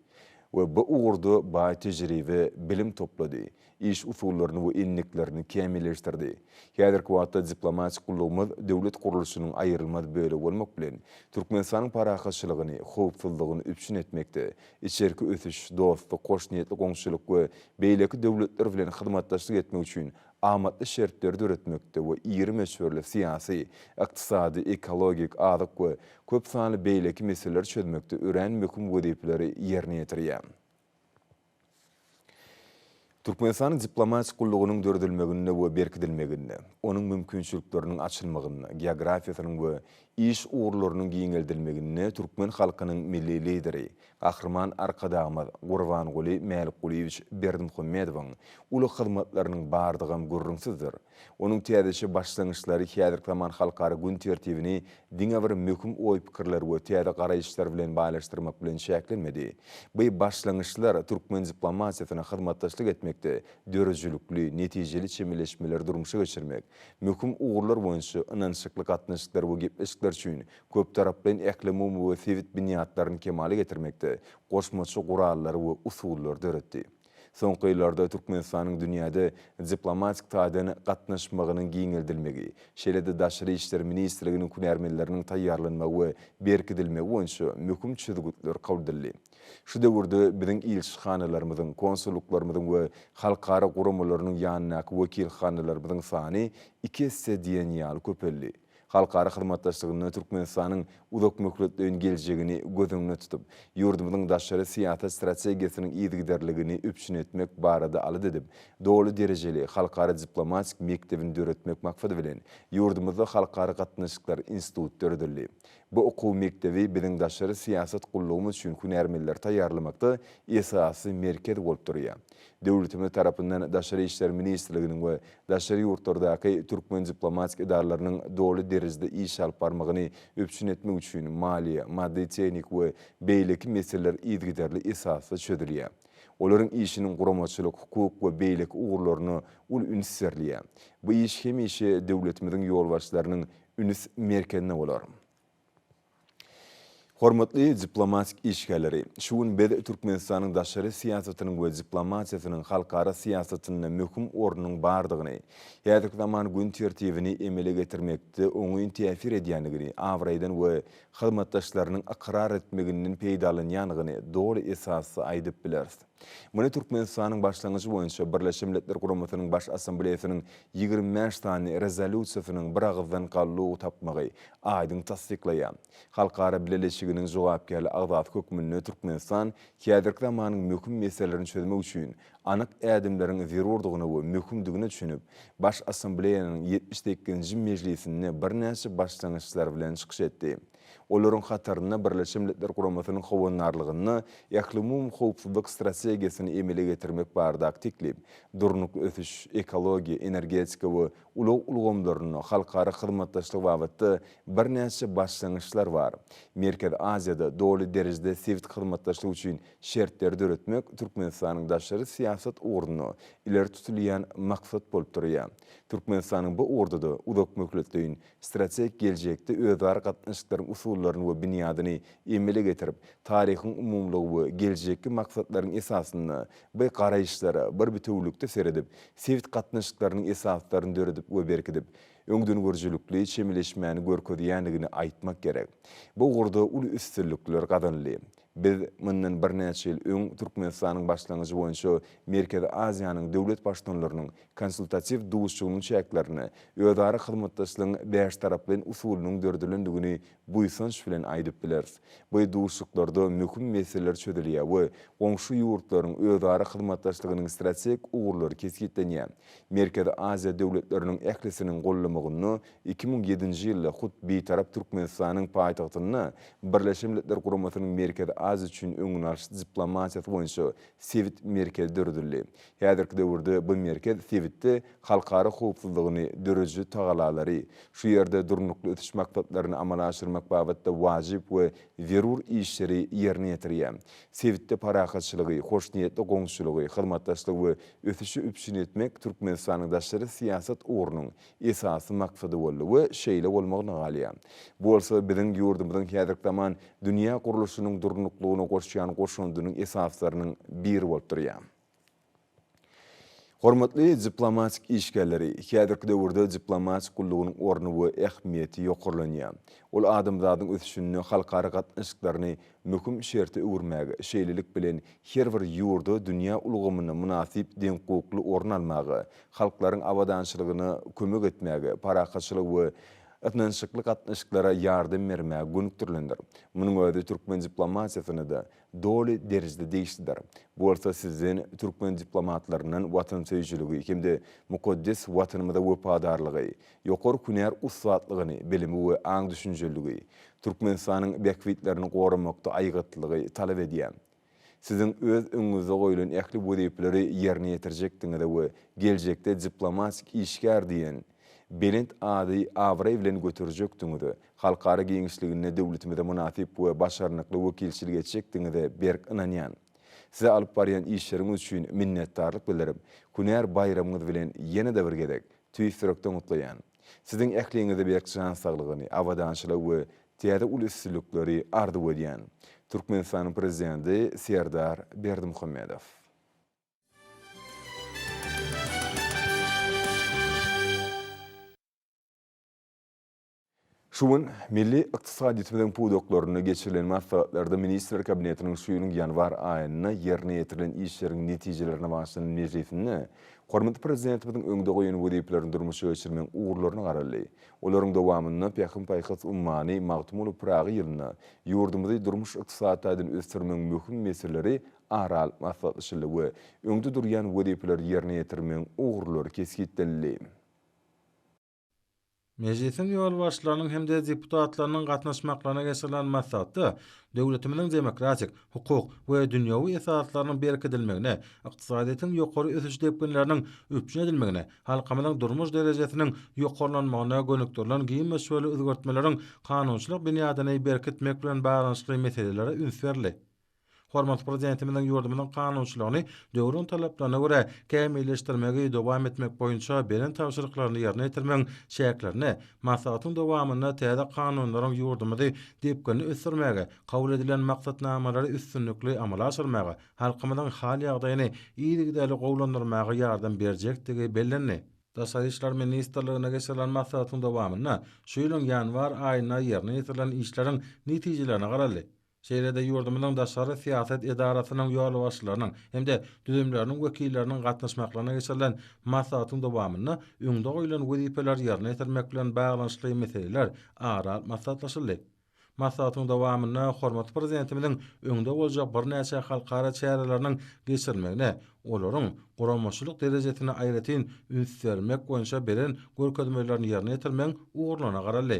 we bu ugurda baý tejribe, bilim toplady. iş usullaryny we endiklerini kämilleşdirdi. Häzirki wagtda diplomatik gullugymyz döwlet gurluşynyň aýrylmaz bölegi bolmak bilen, Türkmenistanyň parahatçylygyny, howpsuzlygyny üpjün etmekde, içerki ösüş, dostluk, hoşniýetli goňşuçylyk we beýleki döwletler bilen hyzmatdaşlyk etmek üçin amatly şertleri döretmekde we iri möçberli syýasy, ykdysady, ekologik, azyk we köp sanly beýleki meseleleri çözmekde örän möhüm wezipeleri ýerine ýetirýär. Türkmenistanyň diplomatik gullugynyň döredilmeginde we berkidilmeginde, onuň mümkinçilikleriniň açylmagynda, geografiýasynyň we iş ugurlarynyň giňeldilmeginde türkmen halkynyň Milli Lideri, Gahryman Arkadagymyz Gurbanguly Mälikgulyýewiç Berdimuhamedowyň uly hyzmatlarynyň bardygam gürrüňsizdir. Onuň täzeçe başlangyçlary häzirki zaman halkara gün tertibini diňe bir möhüm oý-pikirler we täze garaýyşlar bilen baýlaşdyrmak bilen çäklenmedi. Bu başlangyçlar türkmen diplomatiýasyna hyzmatdaşlyk etmekde döredijilikli, netijeli çemeleşmeleri durmuşa geçirmek, möhüm ugurlar boýunça ynanyşykly gatnaşyklar we gepleşikler üçin köptaraplaýyn ählumumy we sebit binýatlaryny kemala getirmekde goşmaça gurallary we usullary döretdi. Soňky ýyllarda Türkmenistanyň dünýäde diplomatik taýdan gatnaşmagynyň giňeldilmegi, şeýle-de Daşary işler ministrliginiň hünärmenleriniň taýýarlanmagy we berkidilmegi boýunça möhüm çözgütler kabul edildi. Şu döwürde biziň ilçihanalarymyzyň, konsullyklarymyzyň we halkara guramalarynyň ýanyndaky wekilhanalarymyzyň sany iki esse diýen ýaly köpeldi. Halkara hyzmatdaşlygynda Türkmenistanyň uzakmöhletleýin geljegini göz öňünde tutup, ýurdumyzyň daşary syýasat strategiýasynyň yzygiderligini üpjün etmek barada alada edip, doly derejeli halkara diplomatik mekdebini döretmek maksady bilen, ýurdumyzda Halkara gatnaşyklar instituty döredildi. Bu okuw mekdebi biziň daşary syýasat gullugymyz üçin hünärmenleri taýýarlamakda esasy merkez bolup durýar. Döwletimiz tarapyndan Daşary işler ministrliginiň we daşary ýurtlardaky türkmen diplomatik edaralarynyň doly derejede iş alyp barmagyny üpjün etmek üçin maliýe, maddy-tehniki we beýleki meseleler yzygiderli esasda çözülýär. Olaryň işiniň guramaçylyk, hukuk we beýleki ugurlaryna uly üns berilýär. Bu iş hemişe döwletimiziň ýolbaşçylarynyň üns merkezinde bolar. Hormatly diplomatik işgärleri! Şu gün biz Türkmenistanyň daşary syýasatynyň we diplomatiýasynyň halkara syýasatynda möhüm ornunyň bardygyny, häzirki zaman gün tertibini emele getirmekde oňyn täsir edýändigini, abraýdan we hyzmatdaşlarynyň ykrar etmeginden peýdalanýandygyny doly esasda aýdyp bileris. Muny Türkmenistanyň başlangyjy boýunça Birleşen Milletler Guramasynyň Baş Assambleýasynyň 25 sany Rezolýusiýasynyň biragyzdan goldaw tapmagy aýdyň tassyklaýar. Halkara bileleşiginiň jogapkärli agzasy hökmünde Türkmenistan häzirki zamanyň möhüm meselelerini çözmek üçin anyk ädimleriň zerurdygyna we möhümdigine düşünip, Baş Assambleýanyň 78-nji mejlisinde birnäçe başlangyçlar bilen çykyş etdi. Olaryň hatarynda Birleşen Milletler Guramasynyň howandarlygynda ählumumy howpsuzlyk strategiýasyny emele getirmek baradaky teklip, durnukly ösüş, ekologiýa, energetika we ulag ulgamlarynda halkara hyzmatdaşlygy babatda birnäçe başlangyçlar bar. Merkezi Aziýada doly derejede sebit hyzmatdaşlygy üçin şertleri döretmek Türkmenistanyň daşary syýasat ugrunda ileri tutulýan maksat bolup durýar. Türkmenistanyň bu ugurda-da uzakmöhletleýin strategik geljekde özara gatnaşyklaryň usullaryny we binýadyny emele getirip, taryhyň umumylygy we geljekki maksatlaryň esasynda bu garaýyşlara bir bitewülikde seredip, sebit gatnaşyklarynyň esaslaryny döredip we berkidip, öňdengörüjilikli çemeleşmäni görkezýändigini aýtmak gerek. Bu ugurda uly üstünlikler gazanyldy. Biz mundan birnäçe ýyl öň Türkmenistanyň başlangyjy boýunça Merkezi Aziýanyň döwlet Baştutanlarynyň Konsultatiw duşuşygynyň çäklerinde özara hyzmatdaşlygyň bäştaraplaýyn usulynyň döredilendigini buýsanç bilen aýdyp bileris. Bu duşuşyklarda möhüm meseleler çözülýär we goňşy ýurtlaryň özara hyzmatdaşlygynyň strategik ugurlary kesgitlenýär. Merkezi Aziýa döwletleriniň ählisiniň gollamagynda 2007-nji ýylda hut Bitarap Türkmenistanyň paýtagtynda Birleşen Milletler Guramasynyň Merkezi Aziýa üçin öňüni alyş diplomatiýasy boýunça sebit merkezi döredildi. Häzirki döwürde bu merkez sebitde halkara howpsuzlygyny dörediji tagalalary, şu ýerde Durnukly ösüş maksatlaryny amala aşyrmak babatda wajyp we zerur işleri ýerine ýetirýär. Sebitde parahatçylygy, hoşniýetli goňşuçylygy, hyzmatdaşlygy we ösüşi üpjün etmek Türkmenistanyň daşary syýasat ugrunyň esasy maksady boldy we şeýle bolmagyna galýar. Bu bolsa biziň ýurdumyzyň häzirki zaman dünýä gurluşynyň durnuklygyna goşýan goşandynyň esaslarynyň biri bolup durýar. Hormatly diplomatik işgärleri, häzirki döwürde diplomatik gullugynyň orny we ähmiýeti ýokarlanýar. Ol adamzadyň ösüşinde halkara gatnaşyklaryny möhüm şerte öwürmäge, şeýlelik bilen, her bir ýurda dünýä ulgamynda mynasyp deňhukukly orun almaga, halklaryň abadançylygyna kömek etmäge, parahatçylyga we ynanyşykly gatnaşyklara ýardam bermäge gönükdirilendir. Munuň özi türkmen diplomatiýasyna-da doly derejede degişlidir. Bu bolsa sizden, türkmen diplomatlaryndan watansöýüjiligi hem-de mukaddes Watanymyza wepadarlygy, ýokary hünär ussatlygyny, bilimi we aň-düşünjeliligi, Türkmenistanyň bähbitlerini goramakda aýgytlylygy talap edýär. Siziň öz öňüňizde goýlan ähli wezipeleri ýerine ýetirjekdigiňize we geljekde diplomatik işgär diýen belent ady abraý bilen göterjekdigiňize, halkara giňişliginde döwletimize mynasyp we başarnykly wekilçilik etjekdigiňize berk ynanýan. Size alyp barýan işleriňiz üçin minnetdarlyk bildirip, hünär baýramyňyz bilen ýene-de bir gezek tüýs ýürekden gutlaýan. Siziň ähliňize berk jan saglygyny, abadançylygy we täze uly üstünlikleri arzuw edýän. Türkmenistanyň Prezidenti Serdar Berdimuhamedow. Şu gün milli ykdysadyýetimiziň pudaklarynda geçirilen maslahatlarda Ministrler Kabinetiniň şu ýylyň ýanwar aýynda ýerine ýetirilen işleriň netijelerine bagyşlanan mejlisinde hormatly Prezidentimiziň öňde goýan wezipelerini durmuşa geçirmegiň ugurlaryna garaldy. Olaryň dowamynda Pähim-paýhas ummany Magtymguly Pyragy ýylynda ýurdumyzy durmuş-ykdysady taýdan ösdürmegiň möhüm meseleleri ara alyp maslahatlaşyldy we öňde durýan wezipeleri ýerine ýetirmegiň ugurlary kesgitlenildi. Mejlisiň ýolbaşçylarynyň hem-de deputatlarynyň gatnaşmaklaryna geçirilen maslahatda döwletimiziň demokratik, hukuk we dünýewi esaslarynyň berkidilmegine, ykdysadyýetiň ýokary ösüş depginleriniň üpjün edilmegine, halkymyzyň durmuş derejesiniň ýokarlanmagyna gönükdirilen giň möçberli özgertmeleriň kanunçylyk binýadyny berkitmek bilen baglanyşykly meselelere üns berildi. Hormatly Prezidentimiziň ýurdumyzyň kanunçylygyny döwrüň talaplaryna görä kämilleşdirmegi dowam etmek boýunça beren tabşyryklaryny ýerine ýetirmegiň çäklerinde maslahatyň dowamynda täze kanunlaryň ýurdumyzy depginli ösdürmäge, kabul edilen maksatnamalary üstünlikli amala aşyrmaga, halkymyzyň hal-ýagdaýyny yzygiderli gowulandyrmaga ýardam berjekdigi bellendi. Daşary işler ministrliginde geçirilen maslahatyň dowamynda şu ýylyň ýanwar aýynda ýerine ýetirilen işleriň netijelerine garaldy. Şeýle-de ýurdumyzyň daşary syýasat edarasynyň ýolbaşçylarynyň hem-de düzümleriniň wekilleriniň gatnaşmaklaryna geçirilen maslahatyň dowamynda öňde goýlan wezipeleri ýerine ýetirmek bilen baglanyşykly meseleler ara alyp maslahatlaşyldy. Maslahatyň dowamynda hormatly Prezidentimiziň öňde boljak birnäçe halkara çäreleriniň geçirilmegine, olaryň guramaçylyk derejesine aýratyn üns bermek boýunça beren görkezmelerini ýerine ýetirmegiň ugurlaryna garaldy.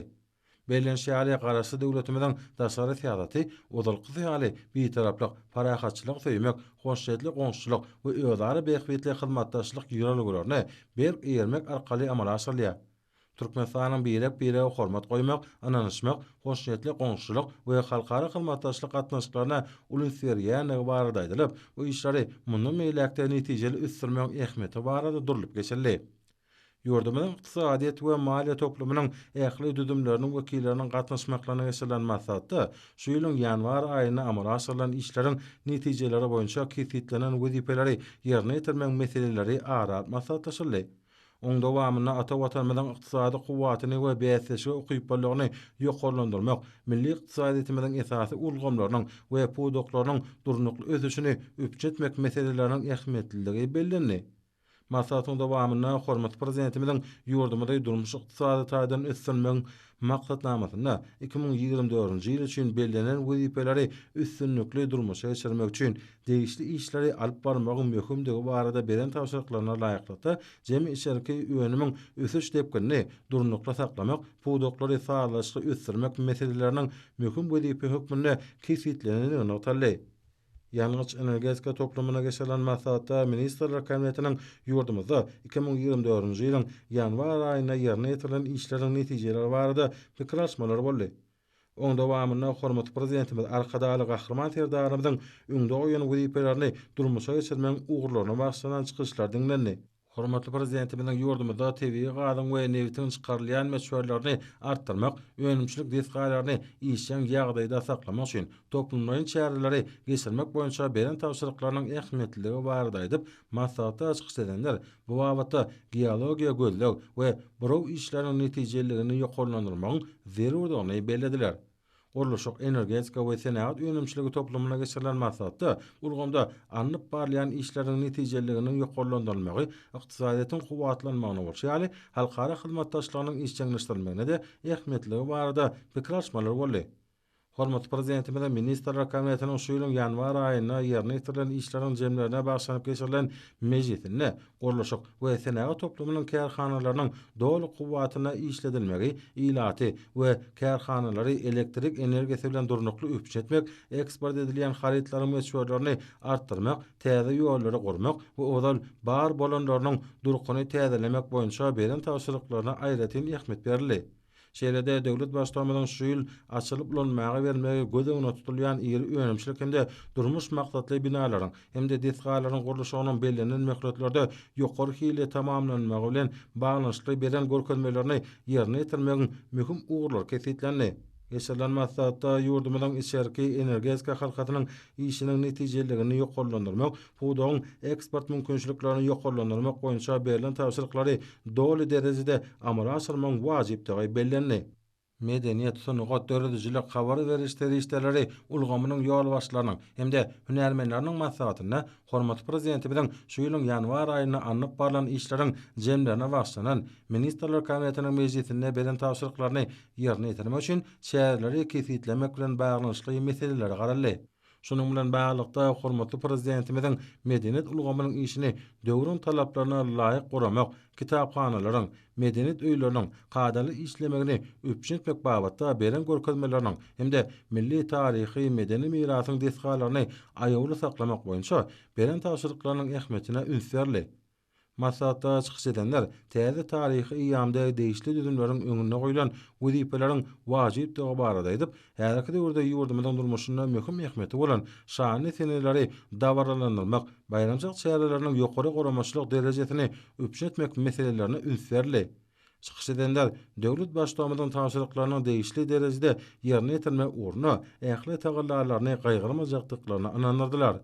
Bellenişi ýaly, Garaşsyz döwletimiziň daşary syýasaty ozalkysy ýaly bitaraplyk, parahatçylygy söýmek, hoşniýetli goňşuçylyk we özara bähbitli hyzmatdaşlyk ýörelgelerine berk eýermek arkaly amala aşyrylýar. Türkmenistanyň birek-birege hormat goýmak, ynanyşmak, hoşniýetli goňşuçylyk we halkara hyzmatdaşlyk gatnaşyklaryna uly üns berýändigi barada aýdylyp, bu işleri mundan beýläk-de netijeli ösdürmegiň ähmiýeti barada durlup geçildi. Ýurdumyzyň ykdysadyýet we maliýe toplumynyň ähli düzümleriniň wekilleriniň gatnaşmaklaryna geçirilen maslahatda şu ýylyň ýanwar aýynda amala aşyrylan işleriň netijeleri boýunça kesgitlenen wezipeleri ýerine ýetirmegiň meseleleri ara alyp maslahatlaşyldy. Oň dowamynda ata Watanymyzyň ykdysady kuwwatyny we bäsleşige ukyplylygyny ýokarlandyrmak, milli ykdysadyýetimiziň esasy ulgamlarynyň we pudaklarynyň durnukly ösüşini üpjün etmek meseleleriniň ähmiýetliligi bellendi. Maslahatyň dowamynda hormatly Prezidentimiziň ýurdumyzy durmuş-ykdysady taýdan ösdürmegiň Maksatnamasynda 2024-nji ýyl üçin bellenen wezipeleri üstünlikli durmuşa geçirmek üçin degişli işleri alyp barmagyň möhümdigi barada beren tabşyryklaryna laýyklykda, jemi içerki önümiň ösüş depginini durnukly saklamak, pudaklary sazlaşykly ösdürmek meseleleriniň möhüm wezipe hökmünde kesgitlenendigi nygtaldy. Ýangyç-energetika toplumyna geçirilen maslahatda Ministrler Kabinetiniň ýurdumyzda 2024-nji ýylyň ýanwar aýynda ýerine ýetirilen işleriň netijeleri barada pikir alyşmalar boldy. Oň dowamynda hormatly Prezidentimiz Arkadagly Gahryman Serdarymyzyň öňde goýan wezipelerini durmuşa geçirmegiň ugurlaryna bagyşlanan çykyşlar diňlendi. Hormatly Prezidentimiziň ýurdumyzda tebigy gazyň we nebitiň çykarylýan möçberlerini artdyrmak, önümçilik desgalaryny işjeň ýagdaýda saklamak üçin toplumlaýyn çäreleri geçirmek boýunça beren tabşyryklarynyň ähmiýetliligi barada aýdyp, maslahatda çykyş edenler bu babatda geologiýa-gözleg we buraw işleriniň netijeliligini ýokarlandyrmagyň zerurdygyny bellediler. Gurluşyk, energetika we senagat önümçiligi toplumynda geçirilen maslahatda ulgamda alnyp barylýan işleriň netijeliliginiň ýokarlandyrylmagy ykdysadyýetiň kuwwatlanmagyna bolşy ýaly, halkara hyzmatdaşlygynyň işjeňleşdirilmegine-de ähmiýetliligi barada pikir alyşmalar boldy. Hormatly Prezidentimiziň Ministrler Kabinetiniň şu ýylyň ýanwar aýynda ýerine ýetirilen işleriň jemlerine bagyşlanyp geçirilen mejlisinde gurluşyk we senagat toplumynyň kärhanalarynyň doly kuwwatynda işledilmegi ilaty we kärhanalary elektrik energiýasy bilen durnukly üpjün etmek, eksport edilýän harytlaryň möçberlerini artdyrmak, täze ýollary gurmak we ozal bar bolanlarynyň durkuny täzelemek boýunça beren tabşyryklaryna aýratyn ähmiýet berildi. Şeýle-de döwlet Baştutanymyzyň şu ýyl açylyp ulanmaga berilmegi göz öňünde tutulýan iri önümçilik hem-de durmuş maksatly binalaryň hem-de desgalaryň gurluşygynyň bellenen möhletlerde ýokary hilli tamamlanmagy bilen baglanyşykly beren görkezmelerini ýerine ýetirmegiň möhüm ugurlary kesgitlendi. Geçirilen maslahatda ýurdumyzyň içerki energetika halkasynyň işiniň netijeliligini ýokarlandyrmak, pudagyň eksport mümkinçiliklerini ýokarlandyrmak boýunça berlen tabşyryklary doly derejede amala aşyrmagyň wajypdygy bellendi. Medeniýet, sungat, döredijilik, habar beriş serişdeleri ulgamynyň ýolbaşçylarynyň hem-de hünärmenleriniň maslahatynda hormatly Prezidentimiziň şu ýylyň ýanwar aýynda alnyp barlan işleriň jemlerine bagyşlanan Ministrler Kabinetiniň mejlisinde beren tabşyryklaryny ýerine ýetirmek üçin çäreleri kesgitlemek bilen baglanyşykly meselelere garaldy. Şunuň bilen baglylykda, hormatly Prezidentimiziň medeniýet ulgamynyň işini döwrüň talaplaryna laýyk guramak, kitaphanalaryň, medeniýet öýleriniň kadaly işlemegini üpjün etmek babatda beren görkezmeleriniň hem-de milli taryhy-medeni mirasyň desgalaryny aýawly saklamak boýunça beren tabşyryklarynyň ähmiýetine üns berildi. Maslahatda çykyş edenler täze taryhy eýýamda degişli düzümleriň öňünde goýlan wezipeleriň wajypdygy barada aýdyp, häzirki döwürde ýurdumyzyň durmuşynda möhüm ähmiýeti bolan şanly seneleri dabaralandyrmak, baýramçylyk çäreleriniň ýokary guramaçylyk derejesini üpjün etmek meselelerine üns berildi. Çykyş edenler döwlet Baştutanymyzyň tabşyryklarynyň degişli derejede ýerine ýetirmek ugrunda ähli tagallalaryny gaýgyrmajakdyklaryna ynandyrdylar.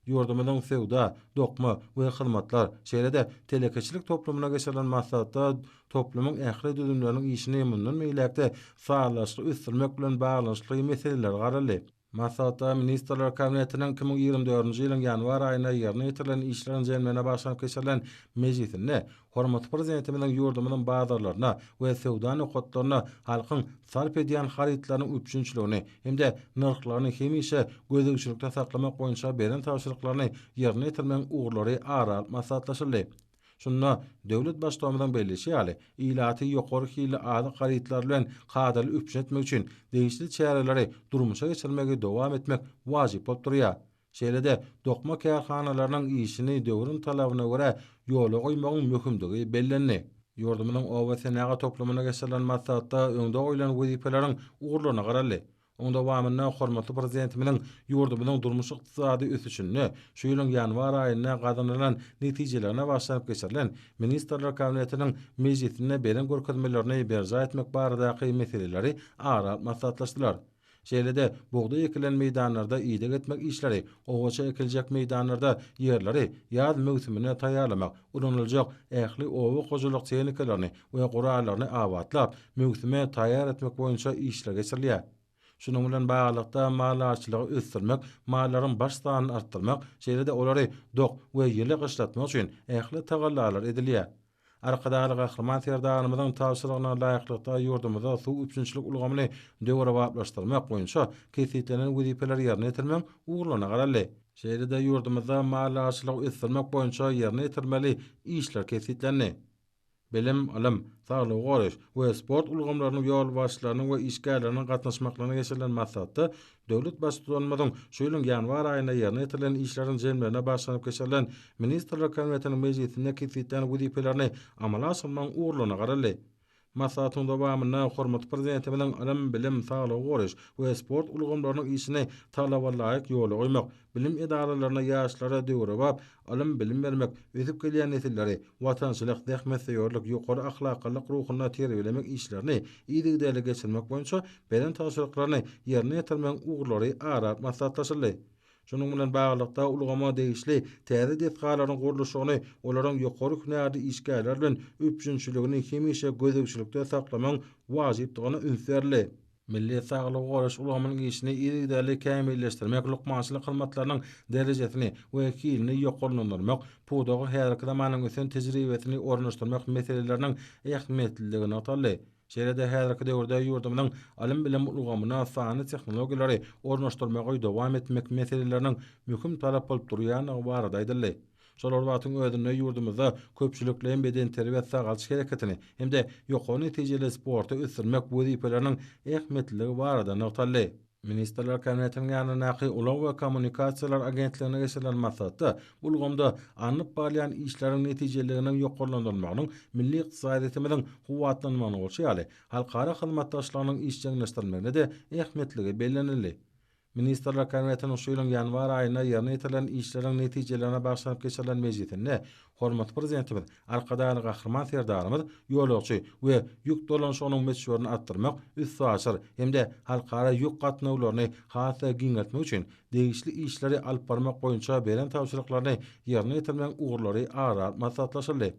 Ýurdumyzyň söwda, dokma we hyzmatlar, şeýle-de telekeçilik toplumyna geçirilen maslahatda toplumyň ähli düzümleriniň işini mundan beýläk-de sazlaşykly ösdürmek bilen baglanyşykly meseleler garaldy. Maslahatda Ministrler Kabinetiniň 2024-nji ýylyň ýanwar aýynda ýerine ýetirilen işleriň jemlerine bagyşlanyp geçirilen mejlisinde Hormatly Prezidentimiziň ýurdumyzyň bazarlaryna we söwda nokatlaryna halkyň sarp edýän harytlarynyň üpjünçiligini hem-de nyrhlaryny hemişe gözegçilikde saklamak boýunça beren tabşyryklaryny ýerine ýetirmegiň ugurlary ara alyp maslahatlaşyldy. Şunda döwlet Baştutanymyzyň belleýşi ýaly, ilaty ýokary hilli azyk harytlary bilen kadaly üpjün etmek üçin degişli çäreleri durmuşa geçirmegi dowam etmek wajyp bolup durýar. Şeýle-de dokma kärhanalarynyň işini döwrüň talabyna görä ýola goýmagyň möhümdigi bellendi. Ýurdumyzyň oba senagat toplumynda geçirilen maslahatda öňde goýlan wezipeleriň ugurlaryna garaldy. Oň dowamynda hormatly Prezidentimiziň ýurdumyzyň durmuş-ykdysady ösüşinde şu ýylyň ýanwar aýynda gazanylan netijelerine bagyşlanyp geçirilen Ministrler Kabinetiniň mejlisinde beren görkezmelerini berjaý etmek baradaky meseleleri ara alyp maslahatlaşdylar. Şeýle-de, bugdaý ekilen meýdanlarda ideg etmek işleri, gowaça ekiljek meýdanlarda ýerleri ýaz möwsümine taýýarlamak, ulanyljak ähli oba hojalyk tehnikalaryny we gurallaryny abatlap, möwsüme taýýar etmek boýunça işler geçirilýär. Şunuň bilen baglylykda, maldarçylygy ösdürmek, mallaryň baş sanyny artdyrmak, şeýle-de olary dok we ýyly gyşlatmak üçin ähli tagallalar edilýär. Arkadagly Gahryman Serdarymyzyň tabşyrygyna laýyklykda ýurdumyzda suw üpjünçilik ulgamyny döwrebaplaşdyrmak boýunça kesgitlenen wezipeleri ýerine ýetirmegiň ugurlaryna garaldy. Şeýle-de ýurdumyzda maldarçylygy ösdürmek boýunça ýerine ýetirmeli işler kesgitlendi. Bilim, ylym, saglygy goraýyş we sport ulgamlarynyň ýolbaşçylarynyň we işgärleriniň gatnaşmaklygyna geçirilen maslahatda Döwlet Baştutanymyzyň şu ýylyň ýanwar aýynda ýerine ýetirilen işleriň jemlerine bagyşlanyp geçirilen Ministrler Kabinetiniň mejlisinde kesgitlän wezipelerini amala aşyrmagyň ugurlaryna garaldy. Maslahatyň dowamynda hormatly Prezidentimiziň ylym, bilim, saglygy goraýyş we sport ulgamlarynyň işini talaba laýyk ýola goýmak, bilim edaralarynda ýaşlara döwrebap ylym-bilim bermek, ösüp gelýän nesilleri watançylyk, zähmetsöýerlik, ýokary ahlaklylyk ruhunda terbiýelemek işlerini yzygiderli geçirmek boýunça beren tabşyryklaryny ýerine ýetirmegiň ugurlary ara alyp maslahatlaşyldy. Şunuň bilen baglylykda, ulgama degişli täze desgalaryň gurluşygyny, olaryň ýokary hünärli işgärler bilen üpjünçiligini hemişe gözegçilikde saklamagyň wajypdygyna üns berildi. Milli saglygy goraýyş ulgamynyň işini yzygiderli kämilleşdirmek, lukmançylyk hyzmatlarynyň derejesini we hilini ýokarlandyrmak, pudaga häzirki zamanyň ösen tejribesini ornaşdyrmak meseleleriniň ähmiýetliligi nygtaldy. Şeýle-de häzirki döwürde ýurdumyzyň ylym-bilim ulgamyna sanly tehnologiýalary ornaşdyrmagy dowam etmek meseleleriniň möhüm talap bolup durýandygy barada aýdyldy. Şol bir wagtyň özünde ýurdumyzda köpçülikleýin bedenterbiýe-sagaldyş hereketini hem-de ýokary netijeli sporty ösdürmek wezipeleriniň ähmiýetliligi barada nygtaldy. Ministrler Kabinetiniň ýanyndaky Ulag we kommunikasiýalar agentliginde geçirilen maslahatda bu ulgamda alnyp barylýan işleriň netijeliliginiň ýokarlandyrylmagynyň milli ykdysadyýetimiziň kuwwatlanmagyna bolşy ýaly, halkara hyzmatdaşlygynyň işjeňleşdirilmegine-de ähmiýetliligi bellenildi. Ministrler Kabinetiniň şu ýylyň ýanwar aýynda ýerine ýetirilen işleriň netijelerine bagyşlanyp geçirilen mejlisinde hormatly Prezidentimiz Arkadagly Gahryman Serdarymyz ýolagçy we ýük dolanyşygynyň möçberini artdyrmak, üstaşyr hem-de halkara ýük gatnawlaryny has-da giňeltmek üçin degişli işleri alyp barmak boýunça beren tabşyryklaryny ýerine ýetirmegiň ugurlary ara alyp maslahatlaşyldy.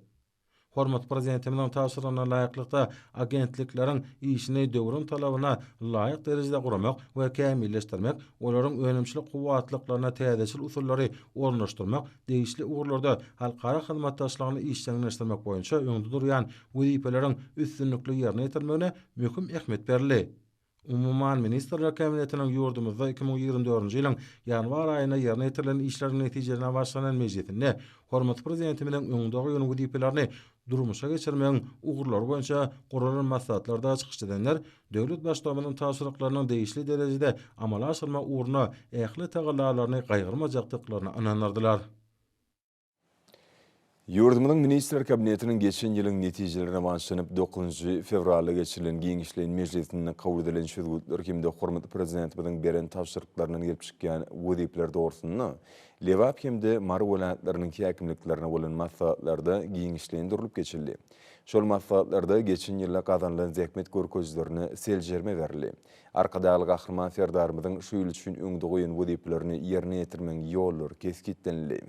Hormatly Prezidentimiziň tabşyrygyna laýyklykda, agentlikleriň işini döwrüň talabyna laýyk derejede guramak we kämilleşdirmek, olaryň önümçilik kuwwatlyklaryna täzeçil usullary ornaşdyrmak, degişli ugurlarda halkara hyzmatdaşlygyny işjeňleşdirmek boýunça öňde durýan wezipeleriň üstünlikli ýerine ýetirilmegine möhüm ähmiýet berildi. Umuman, Ministrler Kabinetiniň ýurdumyzda 2024-nji ýylyň ýanwar aýynda ýerine ýetirilen işleriň netijelerine başlanan mejlisinde hormatly Prezidentimiziň öňde goýan wezipelerini durmuşa geçirmegiň ugurlary boýunça guralan maslahatlarda çykyş edenler döwlet Baştutanymyzyň tabşyryklarynyň degişli derejede amala aşyrmak ugrunda ähli tagallalaryny gaýgyrmajakdyklaryna ynandyrdylar. Ýurdumyzyň Ministrler Kabinetiniň geçen ýylyň netijelerine bagyşlanyp, dokuzynjy fewralda geçirilen giňişleýin mejlisinde kabul edilen çözgütler hem-de hormatly Prezidentimiziň beren tabşyryklaryndan gelip çykýan wezipeler dogrusynda Lebap hem-de Mary welaýatlarynyň häkimliklerine bolan maslahatlarda giňişleýin durlup geçildi. Şol maslahatlarda geçen ýylda gazanylan zähmet görkezijilerine seljerme berildi. Arkadagly Gahryman Serdarymyzyň şu ýyl üçin öňde goýan wezipelerini ýerine ýetirmegiň ýollary kesgitlenildi.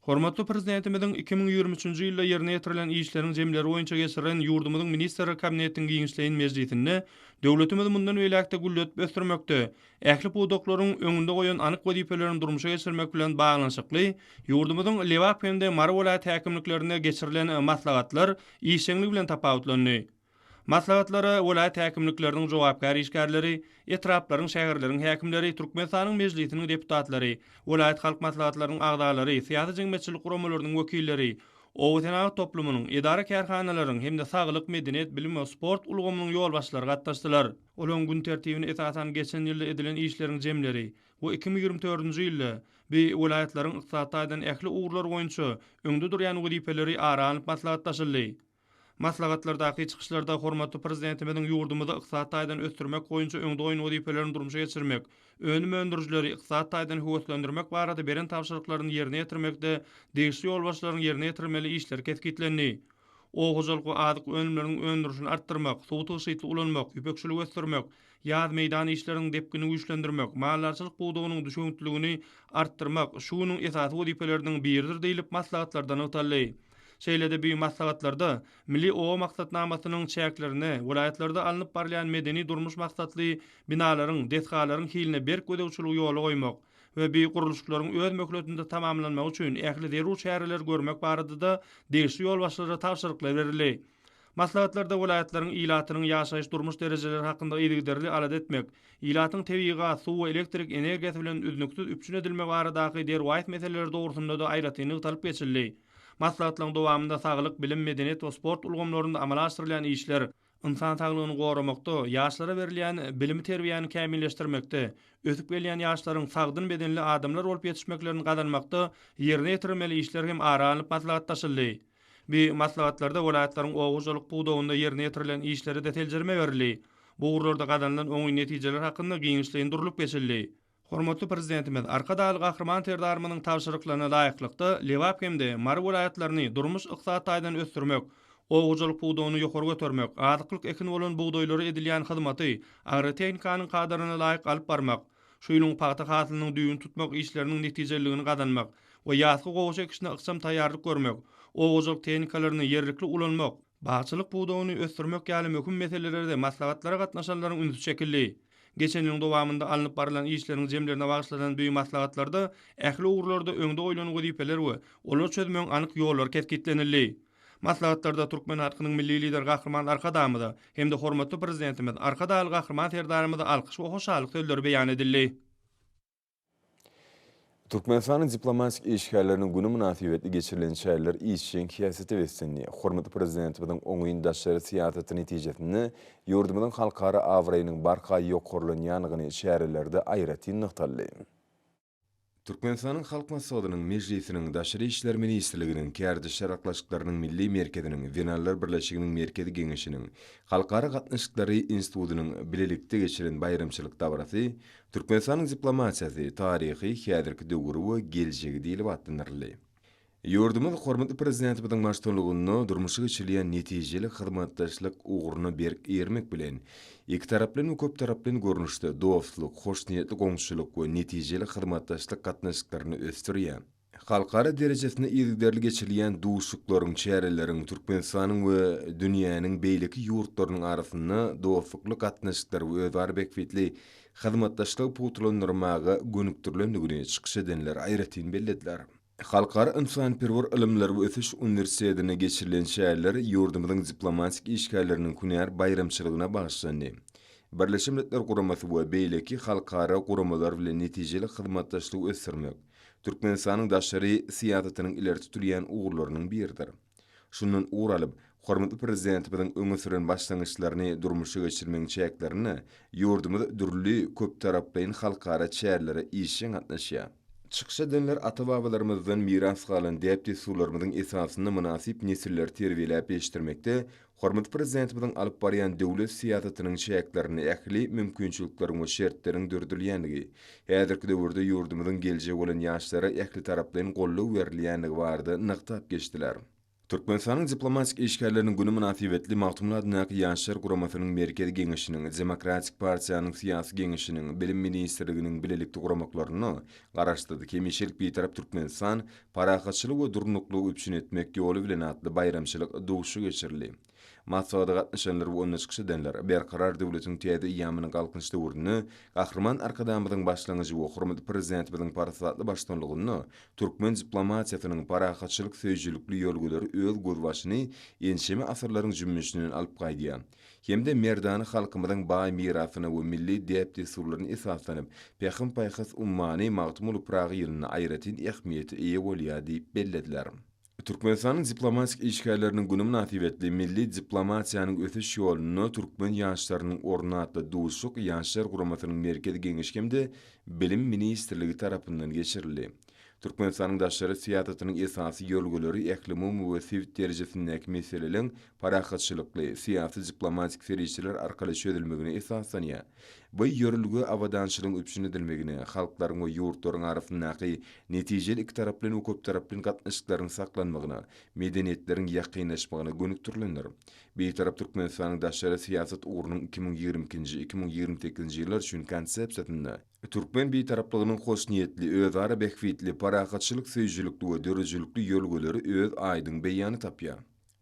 Hormatly Prezidentimiziň 2023-nji ýylda ýerine ýetirilen işleriň jemleri boýunça geçirilen ýurdumyzyň Ministrler Kabinetiniň giňişleýin mejlisinde döwletimizi mundan beýläk-de gülledip ösdürmekde, ähli pudaklaryň öňünde goýan anyk wezipelerini durmuşa geçirmek bilen baglanyşykly ýurdumyzyň Lebap hem-de Mary welaýat häkimliklerinde geçirilen maslahatlar işjeňligi bilen tapawutlandy. Maslahatlara welaýat häkimlikleriniň jogapkär işgärleri, etraplaryň, şäherleriň häkimleri, Türkmenistanyň Mejlisiniň deputatlary, welaýat halk maslahatlarynyň agzalary, syýasy-jemgyýetçilik guramalarynyň wekilleri, oba-senagat toplumynyň, edara-kärhanalaryň hem-de saglyk, medeniýet, bilim we sport ulgamynyň ýolbaşçylary gatnaşdylar. Olaryň gün tertibine esasan geçen ýylda edilen işleriň jemleri we 2024-nji ýylda bi welaýatlaryň ykdysady taýdan ähli ugurlar boýunça öňde durýan wezipeleri ara alnyp maslahatlaşyldy. Maslahatlardaky çykyşlarda hormatly Prezidentimiziň ýurdumyzy ykdysady taýdan ösdürmek boýunça öňde goýan wezipelerini durmuşa geçirmek, önüm öndürijileri ykdysady taýdan höweslendirmek barada beren tabşyryklaryny ýerine ýetirmekde degişli ýolbaşçylaryň ýerine ýetirmeli işleri kesgitlendi. Oba hojalyk we azyk önümleriniň öndürilişini artdyrmak, suwy tygşytly ulanmak, ýüpekçiligi ösdürmek, ýaz meýdan işleriniň depgini güýçlendirmek, maldarçylyk pudagynyň düşewüntliligini artdyrmak şu günüň esasy wezipeleriniň biridir diýlip maslahatlarda nygtaldy. Şeýle-de bu maslahatlarda Milli oba maksatnamasynyň çäklerinde welaýatlarda alnyp barylýan medeni-durmuş maksatly binalaryň, desgalaryň hiline berk gözegçiligi ýola goýmak we bu gurluşyklaryň öz möhletinde tamamlanmagy üçin ähli zerur çäreleri görmek barada-da degişli ýolbaşçylara tabşyryklar berildi. Maslahatlarda welaýatlaryň ilatynyň ýaşaýyş-durmuş derejeleri hakynda yzygiderli alada etmek, ilatyň tebigy gaz, suw we elektrik energiýasy bilen üznüksiz üpjün edilmegi baradaky derwaýys meseleler dogrusynda-da aýratyn nygtalyp geçildi. Maslahatlaryň dowamynda saglyk, bilim, medeniýet we sport ulgamlarynda amala aşyrylýan işler, ynsan saglygyny goramakda, ýaşlara berilýän bilimi-terbiýäni kämilleşdirmekde, ösüp gelýän ýaşlaryň sagdyn bedenli adamlar bolup ýetişmeklerini gazanmakda ýerine ýetirilmeli işler hem ara alnyp maslahatlaşyldy. Bu maslahatlarda welaýatlaryň oba hojalyk pudagynda ýerine ýetirilen işlere-de seljerme berildi. Bu ugurlarda gazanylan oňyn netijeler hakynda giňişleýin durlup geçildi. Hormatly Prezidentimiz Arkadagly Gahryman Serdarymyzyň tabşyryklaryna laýyklykda, Lebap hem-de Mary welaýatlaryny durmuş-ykdysady taýdan ösdürmek, oba hojalyk pudagyny ýokary götermek, azyklyk ekin bolan bugdaýlara edilýän hyzmaty agrotehnikanyň kadalaryna laýyk alyp barmak, şu ýylyň pagta hasylynyň düýbüni tutmak işleriniň netijeliligini gazanmak we ýazky gowaça ekişine ykjam taýýarlyk görmek, oba hojalyk tehnikalaryny ýerlikli ulanmak, bagçylyk pudagyny ösdürmek ýaly möhüm meselelere-de maslahatlara gatnaşanlaryň ünsi çekildi. Geçen ýylyň dowamynda alnyp barylan işleriň jemlerine bagyşlanan bu maslahatlarda ähli ugurlarda öňde goýlan wezipeler we olary çözmegiň anyk ýollary kesgitlenildi. Maslahatlarda türkmen halkynyň Milli Lideri Gahryman Arkadagymyza hem-de hormatly Prezidentimiz Arkadagly Gahryman Serdarymyza alkyş we hoşallyk sözleri beýan edildi. Türkmenistanyň diplomatik işgärleriniň güni mynasybetli geçirilen çäreler işjeň häsiýete beslendi. Hormatly Prezidentimiziň oňyn daşary syýasaty netijesinde ýurdumyzyň halkara abraýynyň barha ýokarlanýandygyny çärelerde aýratyn nygtaldy. Türkmenistanyň Halk Maslahatynyň Mejlisiniň, Daşary işler ministrliginiň, Kärdeşler arkalaşyklarynyň Milli merkeziniň, Zenanlar birleşiginiň Merkezi Geňeşiniň, Halkara gatnaşyklary institutynyň bilelikde geçiren baýramçylyk dabarasy Türkmenistanyň diplomatiýasy, taryhy, häzirki döwri we geljegi diýlip atlandyryldy. Ýurdumyz hormatly Prezidentimiziň baştutanlygynda durmuşa geçirilýän netijeli hyzmatdaşlyk ugruna berk eýermek bilen, ikitaraplaýyn we köptaraplaýyn görnüşde dostluk, hoşniýetli goňşuçylyk we netijeli hyzmatdaşlyk gatnaşyklaryny ösdürýär. Halkara derejesinde yzygiderli geçirilýän duşuşyklaryň, çäreleriň Türkmenistanyň we dünýäniň beýleki ýurtlarynyň arasynda dostlukly gatnaşyklary we özara bähbitli hyzmatdaşlygy pugtalandyrmaga gönükdirilendigini çykyş edenler aýratyn bellediler. Halkara ynsanperwer ylymlar we ösüş uniwersitetinde geçirilen çäreler ýurdumyzyň diplomatik işgärleriniň hünär baýramçylygyna bagyşlandy. Birleşen Milletler Guramasy we beýleki halkara guramalar bilen netijeli hyzmatdaşlygy ösdürmek Türkmenistanyň daşary syýasatynyň ileri tutulýan ugurlarynyň biridir. Şundan ugur alyp, hormatly Prezidentimiziň öňe süren başlangyçlaryny durmuşa geçirmegiň çäklerinde ýurdumyz dürli köptaraplaýyn halkara çärelere işjeň gatnaşýar. Çykyş edenler ata-babalarymyzdan miras galan däp-dessurlarymyzyň esasynda mynasyp nesilleri terbiýeläp ýetişdirmekde hormatly Prezidentimiziň alyp barýan döwlet syýasatynyň çäklerinde ähli mümkinçilikleriň we şertleriň döredilýändigi, häzirki döwürde ýurdumyzyň geljegi bolan ýaşlara ählitaraplaýyn goldaw berilýändigi barada nygtap geçdiler. Türkmenistanyň diplomatik işgärleriniň güni mynasybetli Magtymguly adyndaky Ýaşlar guramasynyň Merkezi Geňeşiniň, Demokratik partiýanyň Syýasy Geňeşiniň, Bilim ministrliginiň bilelikde guramaklarynda Garaşsyz, hemişelik Bitarap Türkmenistan, parahatçylygy we durnuklylygy üpjün etmek ýoly bilen atly baýramçylyk duşuşygy geçirildi. Maslahata gatnaşanlar we onda çykyş edenler Berkarar döwletiň täze eýýamynyň Galkynyş döwründe Gahryman Arkadagymyzyň başlangyjy we hormatly Prezidentimiziň parasatly baştutanlygynda türkmen diplomatiýasynyň parahatçylyk söýüjilikli ýörelgeleri öz gözbaşyny ençeme asyrlaryň jümmüşinden alyp gaýdýar hem-de merdana halkymyzyň baý mirasyna we milli däp-dessurlaryna esaslanyp, Pähim-paýhas ummany Magtymguly Pyragy ýylynda aýratyn ähmiýete eýe bolýar diýip bellediler. Türkmenistanyň diplomatik işgärleriniň güni mynasybetli Milli diplomatiýanyň ösüş ýolunda türkmen ýaşlarynyň orny atly duşuşyk Ýaşlar guramasynyň Merkezi Geňeşi hem-de Bilim ministrligi tarapyndan geçirildi. Türkmenistanyň daşary syýasatynyň esasy ýörelgeleri ählumumy we sebit derejesindäki meseleleň parahatçylykly, syýasy-diplomatik serişdeler arkaly çözülmegine esaslanýar. Bu ýörelge abadançylygyň üpjün edilmegine, halklaryň we ýurtlaryň arasyndaky netijeli ikitaraplaýyn we köptaraplaýyn gatnaşyklaryň saklanmagyna, medeniýetleriň ýakynlaşmagyna gönükdirilendir. Bitarap Türkmenistanyň daşary syýasat ugrunyň 2022-nji, 2028-nji ýyllar üçin Konsepsiýasynda türkmen Bitaraplygynyň hoşniýetli, özara bähbitli, parahatçylyk söýüjilikli we döredijilikli ýörelgeleri öz aýdyň beýanyny tapýar.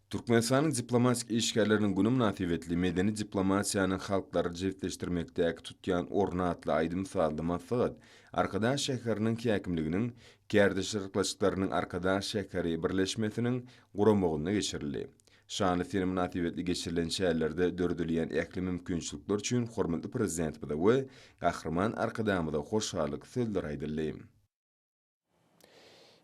Türkmenistanyň diplomatik işgärleriniň güni mynasybetli Medeni diplomatiýanyň halklary jebisleşdirmekdäki tutýan orny atly aýdym-sazly maslahat Arkadag şäheriniň häkimliginiň Kärdeşler arkalaşyklarynyň Arkadag şäheri birleşmesiniň guramagynda geçirildi. Şanly sene mynasybetli geçirilen çärelerde döredilýän ähli mümkinçilikler üçin hormatly Prezidentimize we Gahryman Arkadagymyza hoşallyk sözleri aýdyldy.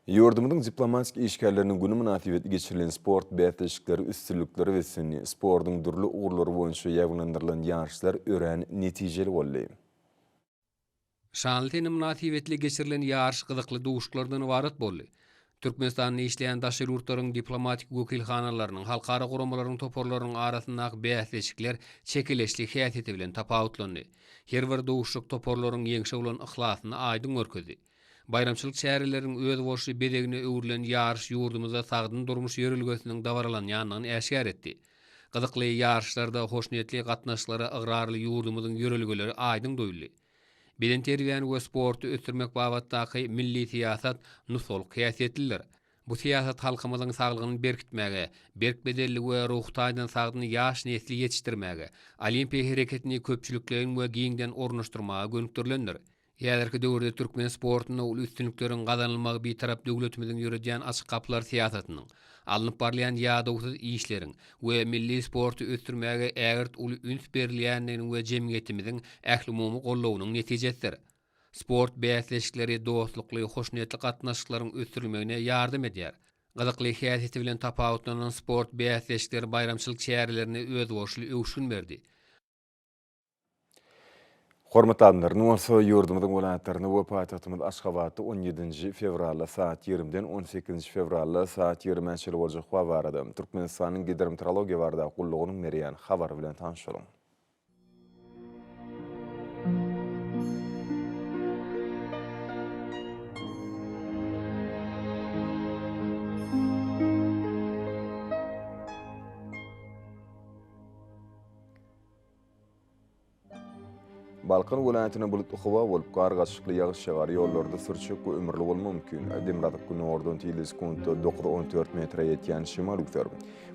Ýurdumyzyň diplomatik işgärleriniň güni mynasybetli geçirilen sport bäsleşikleri üstünliklere beslendi. Sportuň dürli ugurlary boýunça ýaýbaňlandyrylan ýaryşlar örän netijeli boldy. Şanly sene mynasybetli geçirilen ýaryş gyzykly duşuşyklardan ybarat boldy. Türkmenistanda işleýän daşary ýurtlaryň diplomatik wekilhanalarynyň, halkara guramalaryň toparlarynyň arasyndaky bäsleşikler çekeleşli häsiýeti bilen tapawutlandy. Her bir duşuşyk toparlaryň ýeňşe bolan yhlasyny aýdyň görkezdi. Baýramçylyk çäreleriniň özboluşly bezegine öwrülen ýaryş ýurdumyzda sagdyn durmuş ýörelgesiniň dabaralanýandygyny äşgär etdi. Gyzykly ýaryşlarda hoşniýetli gatnaşyklara ygrarly ýurdumyzyň ýörelgeleri aýdyň duýuldy. Bedenterbiýäni we sporty ösdürmek babatdaky milli syýasat nusgalyk häsiýetlidir. Bu syýasat halkymyzyň saglygyny berkitmäge, berk bedenli we ruhy taýdan sagdyn ýaş nesli ýetişdirmäge, olimpiýa hereketini köpçülikleýin we giňden ornaşdyrmaga gönükdirilendir. Häzirki döwürde türkmen sportunda uly üstünlikleriň gazanylmagy Bitarap döwletimiziň ýöredýän açyk gapylar syýasatynyň, alnyp barylýan ýadawsyz işleriň we milli sporty ösdürmäge ägirt uly üns berilýändiginiň we jemgyýetimiziň ählumumy goldawynyň netijesidir. Sport bäsleşikleri dostlukly, hoşniýetli gatnaşyklaryň ösdürilmegine ýardam edýär. Gyzykly häsiýeti bilen tapawutlanan sport bäsleşikleri baýramçylyk çärelerine özboluşly öwüşgin berdi. Hormatly adamlar, indi bolsa ýurdumyzyň welaýatlarynda we paýtagtymyz Aşgabatda on ýedinji fewralda saat ýigrimiden on sekizinji fewralda saat ýigrimä çenli boljak howa barada Türkmenistanyň Gidrometeorologiýa baradaky gullugynyň berýän habary bilen tanyşalyň. Balkan welaýatynda bulutly howa bolup, gar gatyşykly ýagyş ýagar, ýollarda sürçek we ümürli bolmagy mümkin. Demirgazyk-günordan tizligi sekuntda 9-14 metre ýetýän şemal üwser.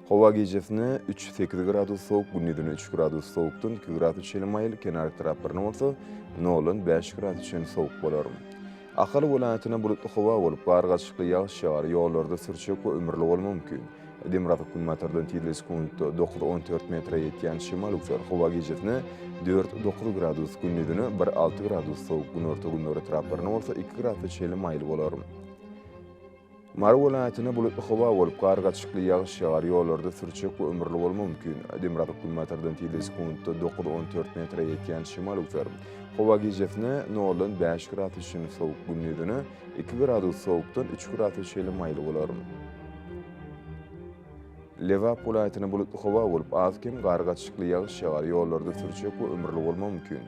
Howa gijesine üç, sekiz gradus sowuk, gündizine üç gradus sowukdan iki gradus çenli maýyl, kenar etraplarynda bolsa noldan bäş gradus çenli sowuk bolar. Ahal welaýatynda bulutly howa bolup, gar gatyşykly ýagyş ýagar, ýollarda sürçek we ümürli bolmagy mümkin. Demirgazyk-günbatardan tizligi sekuntda 9-14 metre ýetýän şemal üwser. Howa gijesine 4-9 gradus, gündizine 1-6 gradus sowuk, günorta-gündogar etraplarynda bolsa 2 gradsa çenli maýyl bolar. Mary welaýatynda bulutly howa bolup, gar gatyşykly ýagyş ýagar, ýollarda sürçek we ümürli bolmagy mümkin. Demirgazyk-günbatardan tizligi sekuntda 9-14 metre ýetýän şemal üwser. Howa gijesine noldan bäş gradus çenli sowuk, gündizine iki gradus sowukdan üç gradus çenli maýyl bolar. Lebap welaýatynda bulutly howa bolup, az-kem gar gatyşykly ýagyş ýagar, ýollarda sürçek we ümürli bolmagy mümkin.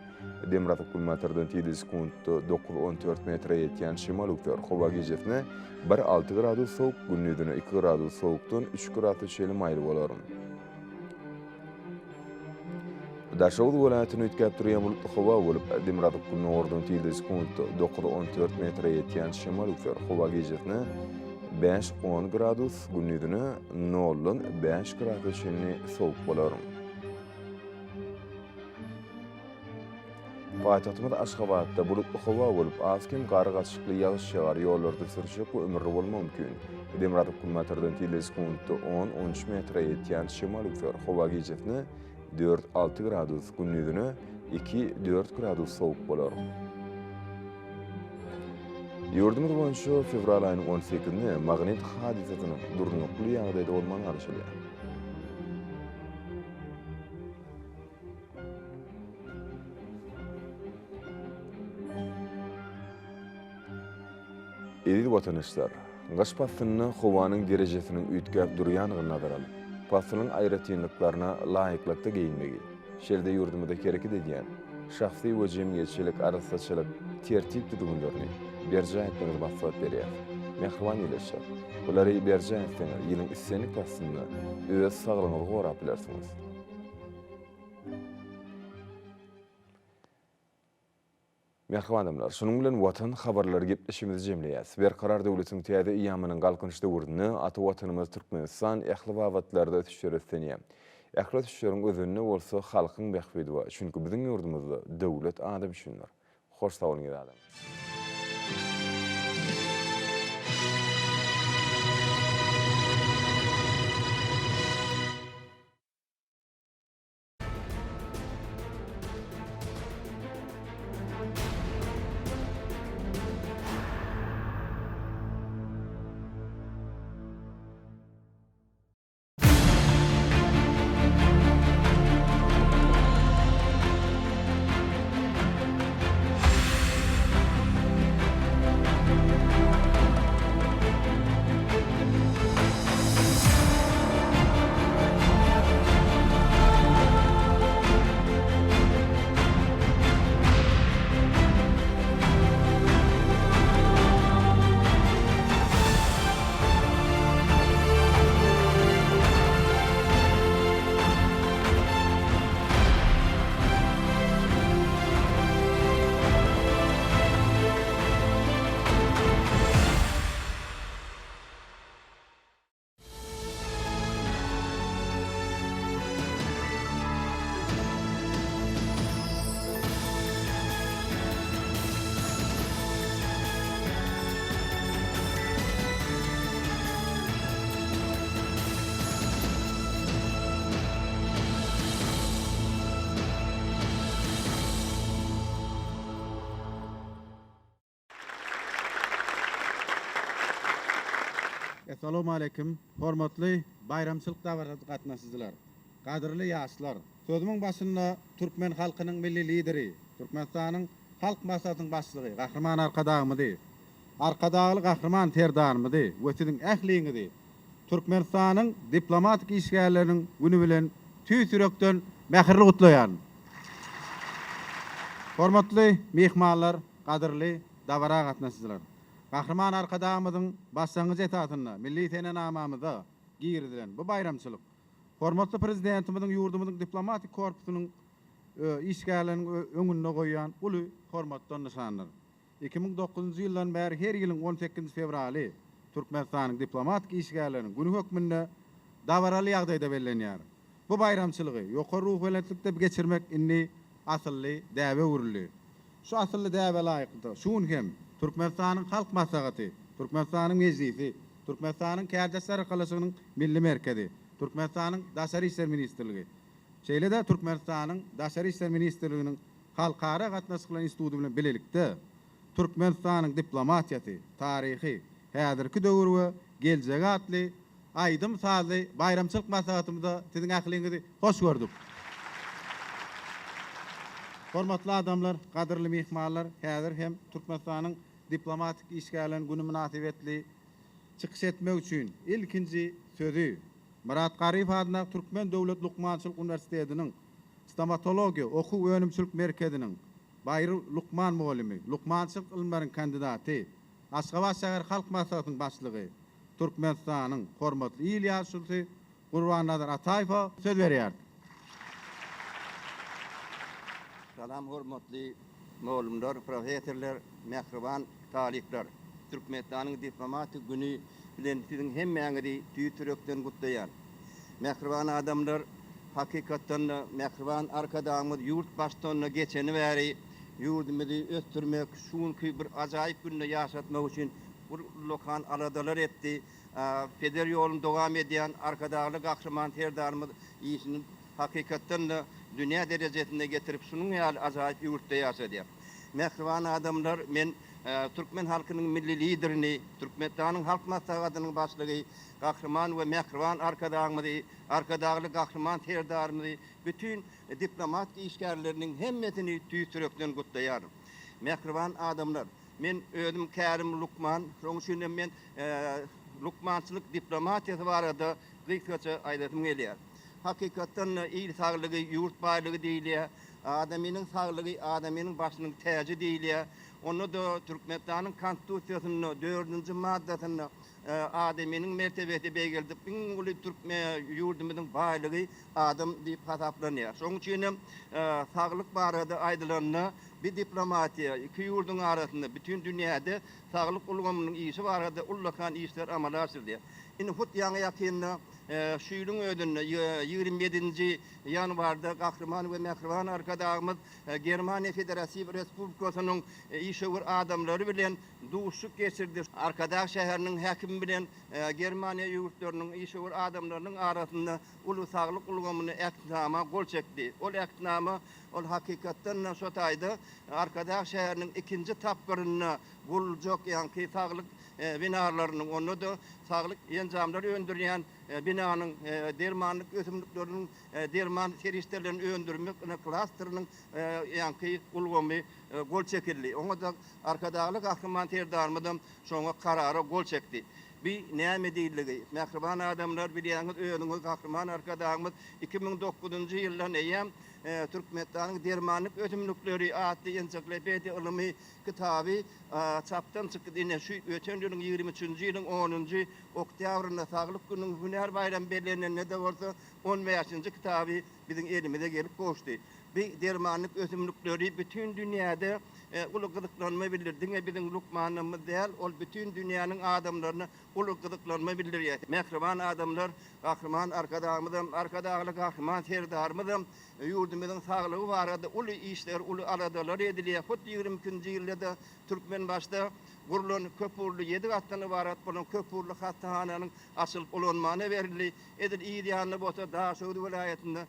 Demirgazyk-günbatardan tizligi sekuntda 9-14 metre ýetýän şemal üwser. Howa gijesine bir alty gradus sowuk, gündizine iki gradus sowukdan üç gradus çenli maýyl bolar. Daşoguz welaýatynda üýtgäp durýan bulutly howa bolup, demirgazyk-günordan tizligi sekuntda 9-14 metre ýetýän şemal üwser. Howa gijesine. Bäş-on gradus, gündizine noldan bäş gradusa çenli sowuk bolar. Paýtagtymyz Aşgabatda bulutly howa bolup, az-kem gar gatyşykly ýagyş ýagar, ýollarda sürçek we ümürli bolmagy mümkin. Demirgazyk günbatardan tizligi sekuntda on, on üç metre ýetýän şemal üflär. Howa gijesine dört, alty gradus, gündizine iki, dört gradus sowuk bolar. Ýurdumyz boýunça fewral aýynyň on sekizinde magnit hadysasynyň durnukly ýagdaýda bolmagyna garaşylýar. Eziz watandaşlar! Gyş paslynda howanyň derejesiniň üýtgäp durýandygyny nazara alyp, paslyň aýratynlyklaryna laýyklykda geýinmegi, şeýle-de ýurdumyzda hereket edýän şahsy we jemgyýetçilik arassaçylyk tertip-düzgünlerini berjaý etmegiňizi maslahat berýäris. Mähriban ildeşler! Bulary berjaý etseňiz, ýylyň islendik paslynda öz saglygyňyzy gorap bilersiňiz. Mähriban adamlar, şunuň bilen Watan habarlary gepleşigimizi jemleýäs. Berkarar döwletiň täze eýýamynyň Galkynyş döwründe ata Watanymyz Türkmenistan ähli babatlarda ösüşlere beslenýär. Ähli ösüşleriň özeninde bolsa halkyň bähbidi bar. Çünki biziň ýurdumyzda döwlet adam üçindir. Hoş sag boluň eziz adamlar. Essalawmaleýkim, hormatly baýramçylyk dabarasyna gatnaşyjylar, gadyrly ýaşlar! Sözümiň başynda türkmen halkynyň Milli Lideri, Türkmenistanyň Halk Maslahatynyň Başlygy Gahryman Arkadagymyzy, Arkadagly Gahryman Serdarymyzy we siziň ähliňizi Türkmenistanyň diplomatik işgärleriniň güni bilen tüýs ýürekden mähirli gutlaýaryn. Hormatly myhmanlar, gadyrly dabara gatnaşyjylar! Gahryman Arkadagymyzyň başlangyjy esasynda milli senenamamyza girizilen bu baýramçylyk hormatly Prezidentimiziň ýurdumyzyň diplomatik korpusynyň işgärleriniň öňünde goýýan uly hormatdan nyşandyr. 2009-njy ýyldan bäri her ýylyň on sekizinji fewraly Türkmenistanyň diplomatik işgärleriniň güni hökmünde dabaraly ýagdaýda bellenýär. Bu baýramçylygy ýokary ruhubelentlikde geçirmek indi asylly däbe öwrüldi. Şu asylly däbe laýyklykda, şu gün hem Türkmenistanyň Halk Maslahaty, Türkmenistanyň Mejlisi, Türkmenistanyň Kärdeşler arkalaşygynyň Milli merkezi, Türkmenistanyň Daşary işler ministrligi, şeýle-de Türkmenistanyň Daşary işler ministrliginiň Halkara gatnaşyklary instituty bilen bilelikde Türkmenistanyň diplomatiýasy, taryhy, häzirki döwür we geljegi atly aýdym-sazly baýramçylyk maslahatymyza siziň ähliňizi hoş gördük. Hormatly adamlar, gadyrly myhmanlar, häzir hem Türkmenistanyň diplomatik işgärleriniň güni mynasybetli çykyş etmek üçin ilkinji sözi Myrat Garyýew adyndaky Türkmen döwlet lukmançylyk uniwersitetiniň Stomatologiýa okuw-önümçilik merkeziniň baýry lukman mugallymy, lukmançylyk ylymlaryň kandidaty, Aşgabat şäher Halk Maslahatynyň başlygy, Türkmenistanyň Hormatly il ýaşulusy Gurbannazar Ataýewe söz berýäris. Salam hormatly mugallymlar, professorlar, mähriban talyplar! Türkmenistanyň diplomatik güni. bilen siziň hemmäňizi tüýs ýürekden gutlaýan. Mähriban adamlar, hakykatdan-da, mähriban Arkadagymyz ýurt baştutanyna geçeni bäri ýurdumyzy ösdürmek, şu günki bir ajaýyp günde ýaşatmak üçin bir ullakan aladalar etdi. Peder ýoluny dowam edýän Arkadagly Gahryman Serdarymyz işini hakykatdan-da dünýä derejesinde getirip, şunuň ýaly ajaýyp ýurtda ýaşadýar. Mähriban adamlar, men türkmen halkynyň Milli Liderini, Türkmenistanyň Halk Maslahatynyň Başlygy Gahryman we mähriban Arkadagymyzy, Arkadagly Gahryman Serdarymyzy, bütin diplomat işgärleriniň hemmesini tüýs ýürekden gutlaýaryn. Mähriban adamlar, men özüm kärim lukman, şonuň üçin hem men lukmançylyk diplomatiýasy barada gysgaça aýdasym gelýär. Hakykatdan-da, il saglygy, ýurt baýlygy diýilýär. Adamynyň saglygy, adamynyň başynyň täji diýilýär. Onda-da Türkmenistanyň Konstitusiýasynda dördünji maddasynda adamynyň mertebesi beýgeldip, iň uly ýurdumyzyň baýlygy adam diýip hasaplanýar. Şonuň üçin hem saglyk barada aýdylanda, bi diplomatiýa iki ýurduň arasynda, bütin dünýäde saglyk ulgamynyň işi barada ullakan işler amala aşyrylýar. Indi hut ýaňy-ýakynda şu ýylyň özünde, 27-nji ýanwarda Gahryman we mähriban Arkadagymyz Germaniýa Federatiw Respublikasynyň işewür adamlary bilen duşuşyk geçirdi. Arkadag şäheriniň häkimi bilen Germaniýa ýurtlarynyň işewür adamlarynyň arasynda uly saglyk ulgamynda ähtnama gol çekdi. Ol ähtnama, ol hakykatdan-da şo taýda Arkadag şäheriniň ikinji tapgyrynda guruljak ýaňky saglyk binalarynyň, onda-da saglyk enjamlary öndürýän binanyň, dermanlyk ösümlikleriniň derman serişdelerini öndürmek klasteriniň ýaňky ulgamy gol çekildi. Oňa-da Arkadagly Gahryman Serdarymyzam şoňa karara gol çekdi. Bi näme diýildigi, mähriban adamlar, bilýäňiz özüňiz Gahryman Arkadagymyz 2009-njy ýyldan eýýäm Türkmenistanyň dermanlyk ösümlikleri atly ensiklopediýa ylmy kitaby çapdan çykdy. Ine, şu öten ýylyň 23-nji ýylyň onunjy oktýabrynda Saglyk gününiň hünär baýramy bellenende-de bolsa on bäşinji kitaby biziň elimize gelip gowuşdy. Bi dermanlyk ösümlikleri bütin dünýäde uly gyzyklanma bildirdi. Diňe biziň lukmanlarymyz däl, ol bütin dünýäniň adamlaryna uly gyzyklanma bildirýär. Mähriban adamlar, Gahryman Arkadagymyzam, Arkadagly Gahryman Serdarymyzam ýurdumyzyň saglygy barada uly işler, uly aladalar edilýär. Hut 22-nji ýylda-da Türkmenbaşyda gurlan köpugurly ýedi gatdan ybarat bolan köpugurly hassahananyň açylyp ulanmana berildi. Edil yz ýanynda bolsa Daşoguz welaýatynda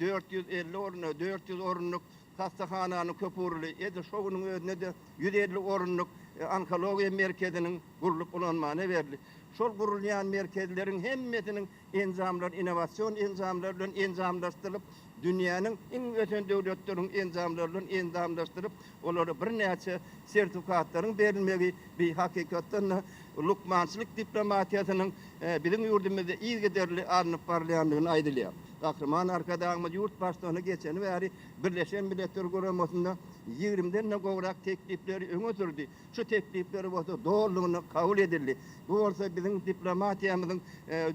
450 orunlyk, 400 orunlyk hassahananyň köpugurly, edil şo günüň özünde-de 150 orunlyk onkologiýa merkeziniň gurlup ulanmana berildi. Şol gurulýan merkezleriň hemmesiniň enjamlary innowasion enjamlar bilen enjamlaşdyrylyp, dünýäniň iň ösen döwletleriniň enjamlary bilen enjamlaşdyryp, olara birnäçe sertifikatlaryň berilmegi bi hakykatdan-da lukmançylyk diplomatiýasynyň biziň ýurdumyzda yzygiderli alnyp barylýandygyny aýdylýar. Gahryman Arkadagymyz ýurt baştugyna geçeni bäri Birleşen Milletler Guramasynda ýigrimden-de gowrak teklipleri öňe sürdi. Şu teklipler bolsa dolulygyna kabul edildi. Bu bolsa biziň diplomatiýamyzyň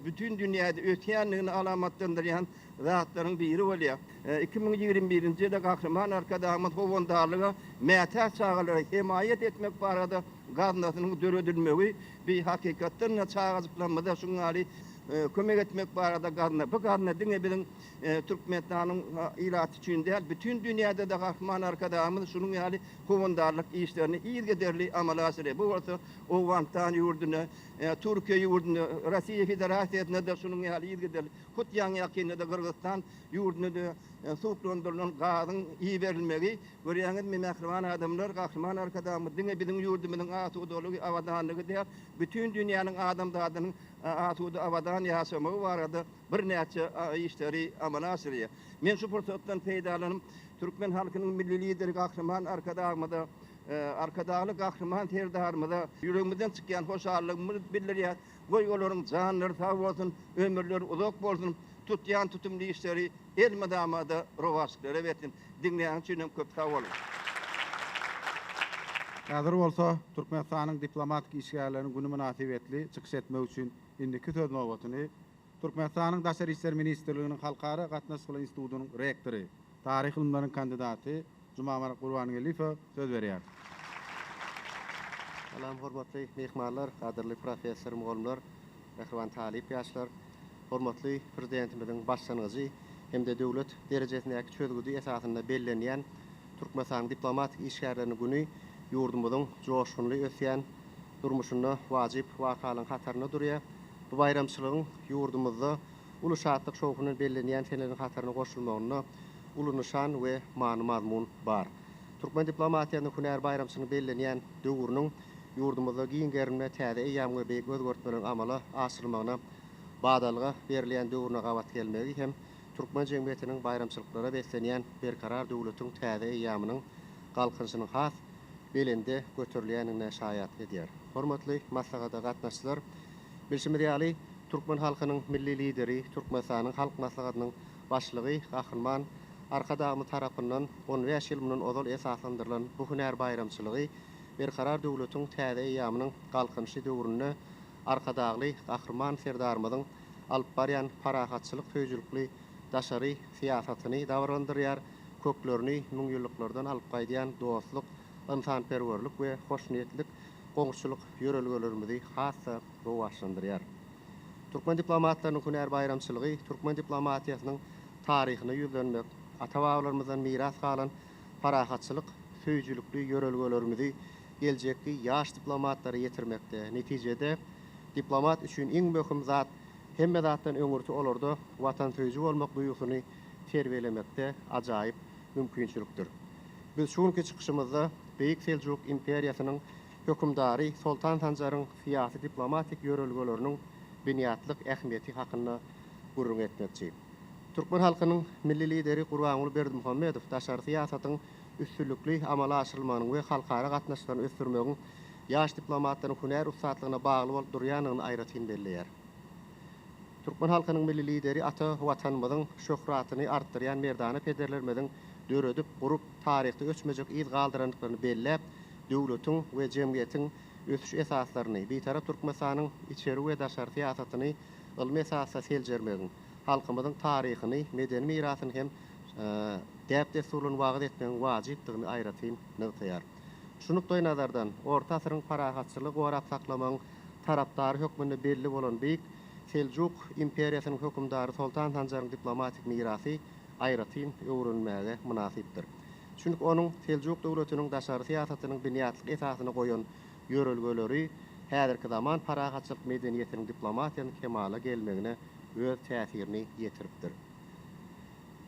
bütin dünýäde ösýändigini alamatlandyrýan zatlaryň biri bolýar. 2021-nji ýylda Gahryman Arkadagymyz howandarlyga mätäç çagalara hemaýat etmek barada gaznasynyň döredilmegi bi hakykatdan-da çagajyklarymyza şuň ýaly kömek etmek barada gazna. Bu gazna diňe biziň Türkmenistanyň ilaty üçin däl, bütin dünýäde-de Gahryman Arkadagymyz şunuň ýaly howandarlyk işlerini yzygiderli amala aşyrýar. Bu bolsa Owganystan ýurdunda, Türkiýe ýurdunda, Russiýa Federasiýasynda-da şunuň ýaly yzygiderli, hut ýaňy-ýakynda-da Gyrgyzystan ýurdunda-da suwuklandyrylan gazyň iberilmegi, görýäňizmi, mähriban adamlar, Gahryman Arkadagymyz diňe biziň ýurdumyzyň asudalygy, abadanlygy däl, bütin dünýäniň adamzadynyň asuda, abadan ýaşamagy barada birnäçe işleri amala aşyrýar. Men şu pursatdan peýdalanyp, türkmen halkynyň Milli Lideri Gahryman Arkadagymyza, Arkadagly Gahryman Serdarymyza ýüregimizden çykýan hoşallygymyzy bildirýäris. Goý, olaryň janlary sag bolsun, ömürleri uzak bolsun, tutýan tutumly işleri elmydama-da rowaçlyklara beslensin. Diňleýäniň üçin hem köp sag boluň. Häzir bolsa Türkmenistanyň diplomatik işgärleriniň güni mynasybetli çykyş etmek üçin indiki söz nobatyny Türkmenistanyň Daşary işler ministrliginiň Halkara gatnaşyklary institutynyň rektory, taryh ylymlaryň kandidaty Jumamyrat Gurbangeldiýewe söz berýäris. Salam hormatly myhmanlar, gadyrly professor mugallymlar, mähriban talyp ýaşlar! Hormatly Prezidentimiziň başlangyjy hem-de döwlet derejesindäki çözgüdi esasynda bellenýän Türkmenistanyň diplomatik işgärleriniň güni ýurdumyzyň joşgunly ösýän durmuşynda wajyp wakalaryň hatarynda durýar. Bu baýramçylygyň ýurdumyzda uly şatlyk-şowhun bilen bellenýän seneleriň hataryna goşulmagynda uly nyşan we many-mazmun bar. Türkmen diplomatiýasynyň hünär baýramçylygynyň bellenýän döwrüniň ýurdumyzda giň gerimli täze eýýam we beýik özgertmeleriň amala aşyrylmagyna badalga berilýän döwrüne gabat gelmegi hem türkmen jemgyýetiniň baýramçylyklara beslenýän Berkarar döwletiň täze eýýamynyň Galkynyşynyň has belende göterilýändigine şaýatlyk edýär. Hormatly maslahata gatnaşyjylar, bilşimiz ýaly, türkmen halkynyň Milli Lideri, Türkmenistanyň Halk Maslahatynyň Başlygy Gahryman Arkadagymyz tarapyndan on bäş ýyl mundan ozal esaslandyrylan bu hünär baýramçylygy Berkarar döwletiň täze eýýamynyň Galkynyşy döwründe Arkadagly Gahryman Serdarymyzyň alyp barýan parahatçylyk söýüjilikli daşary syýasatyny dabaralandyrýar, köklerini müňýyllyklardan alyp gaýdýan dostluk, ynsanperwerlik we hoşniýetlik goňşuçylyk ýörelgelerimizi has-da rowaçlandyrýar. Türkmen diplomatlarynyň hünär baýramçylygy türkmen diplomatiýasynyň taryhyna ýüzlenmek, ata-babalarymyzdan miras galan parahatçylyk söýüjilikli ýörelgelerimizi geljekki ýaş diplomatlara ýetirmekde, netijede, diplomat üçin iň möhüm zat, hemme zatdan öňürti olarda watansöýüji bolmak duýgusyny terbiýelemekde ajaýyp mümkinçilikdir. Biz şu günki çykyşymyzda Beýik Seljuk imperiýasynyň hökümdary Soltan Sanjaryň syýasy-diplomatik ýörelgeleriniň binýatlyk ähmiýeti hakynda gürrüň etmekçi. Türkmen halkynyň Milli Lideri Gurbanguly Berdimuhamedow daşary syýasatyň üstünlikli amala aşyrylmagynyň we halkara gatnaşyklaryny ösdürmegiň ýaş diplomatlaryň hünär ussatlygyna bagly bolup durýandygyny aýratyn belleýär. Türkmen halkynyň Milli Lideri ata Watanymyzyň şöhratyny artdyrýan merdana pederlerimiziň döredip, gurup, taryhda öçmejek yz galdyrandyklaryny belläp, döwletiň we jemgyýetiň ösüş esaslaryny, Bitarap Türkmenistanyň içeri we daşary syýasatyny ylmy esasda seljermegiň, halkymyzyň taryhyny, medeni mirasyny hem däp-dessurlaryny wagyz etmegiň wajypdygyny aýratyn nygtaýar. Şu nukdaýnazardan, orta asyryň parahatçylygy gorap saklamagyň tarapdary hökmünde belli bolan Beýik Seljuk imperiýasynyň hökümdary Soltan Sanjaryň diplomatik mirasy aýratyn öwrenilmäge mynasypdyr. Çünki onuň Seljuk döwletiniň daşary syýasatynyň binýatlyk esasyny goýan ýörelgeleri häzirki zaman parahatçylyk medeniýetiniň diplomatiýanyň kemala gelmegine öz täsirini ýetiripdir.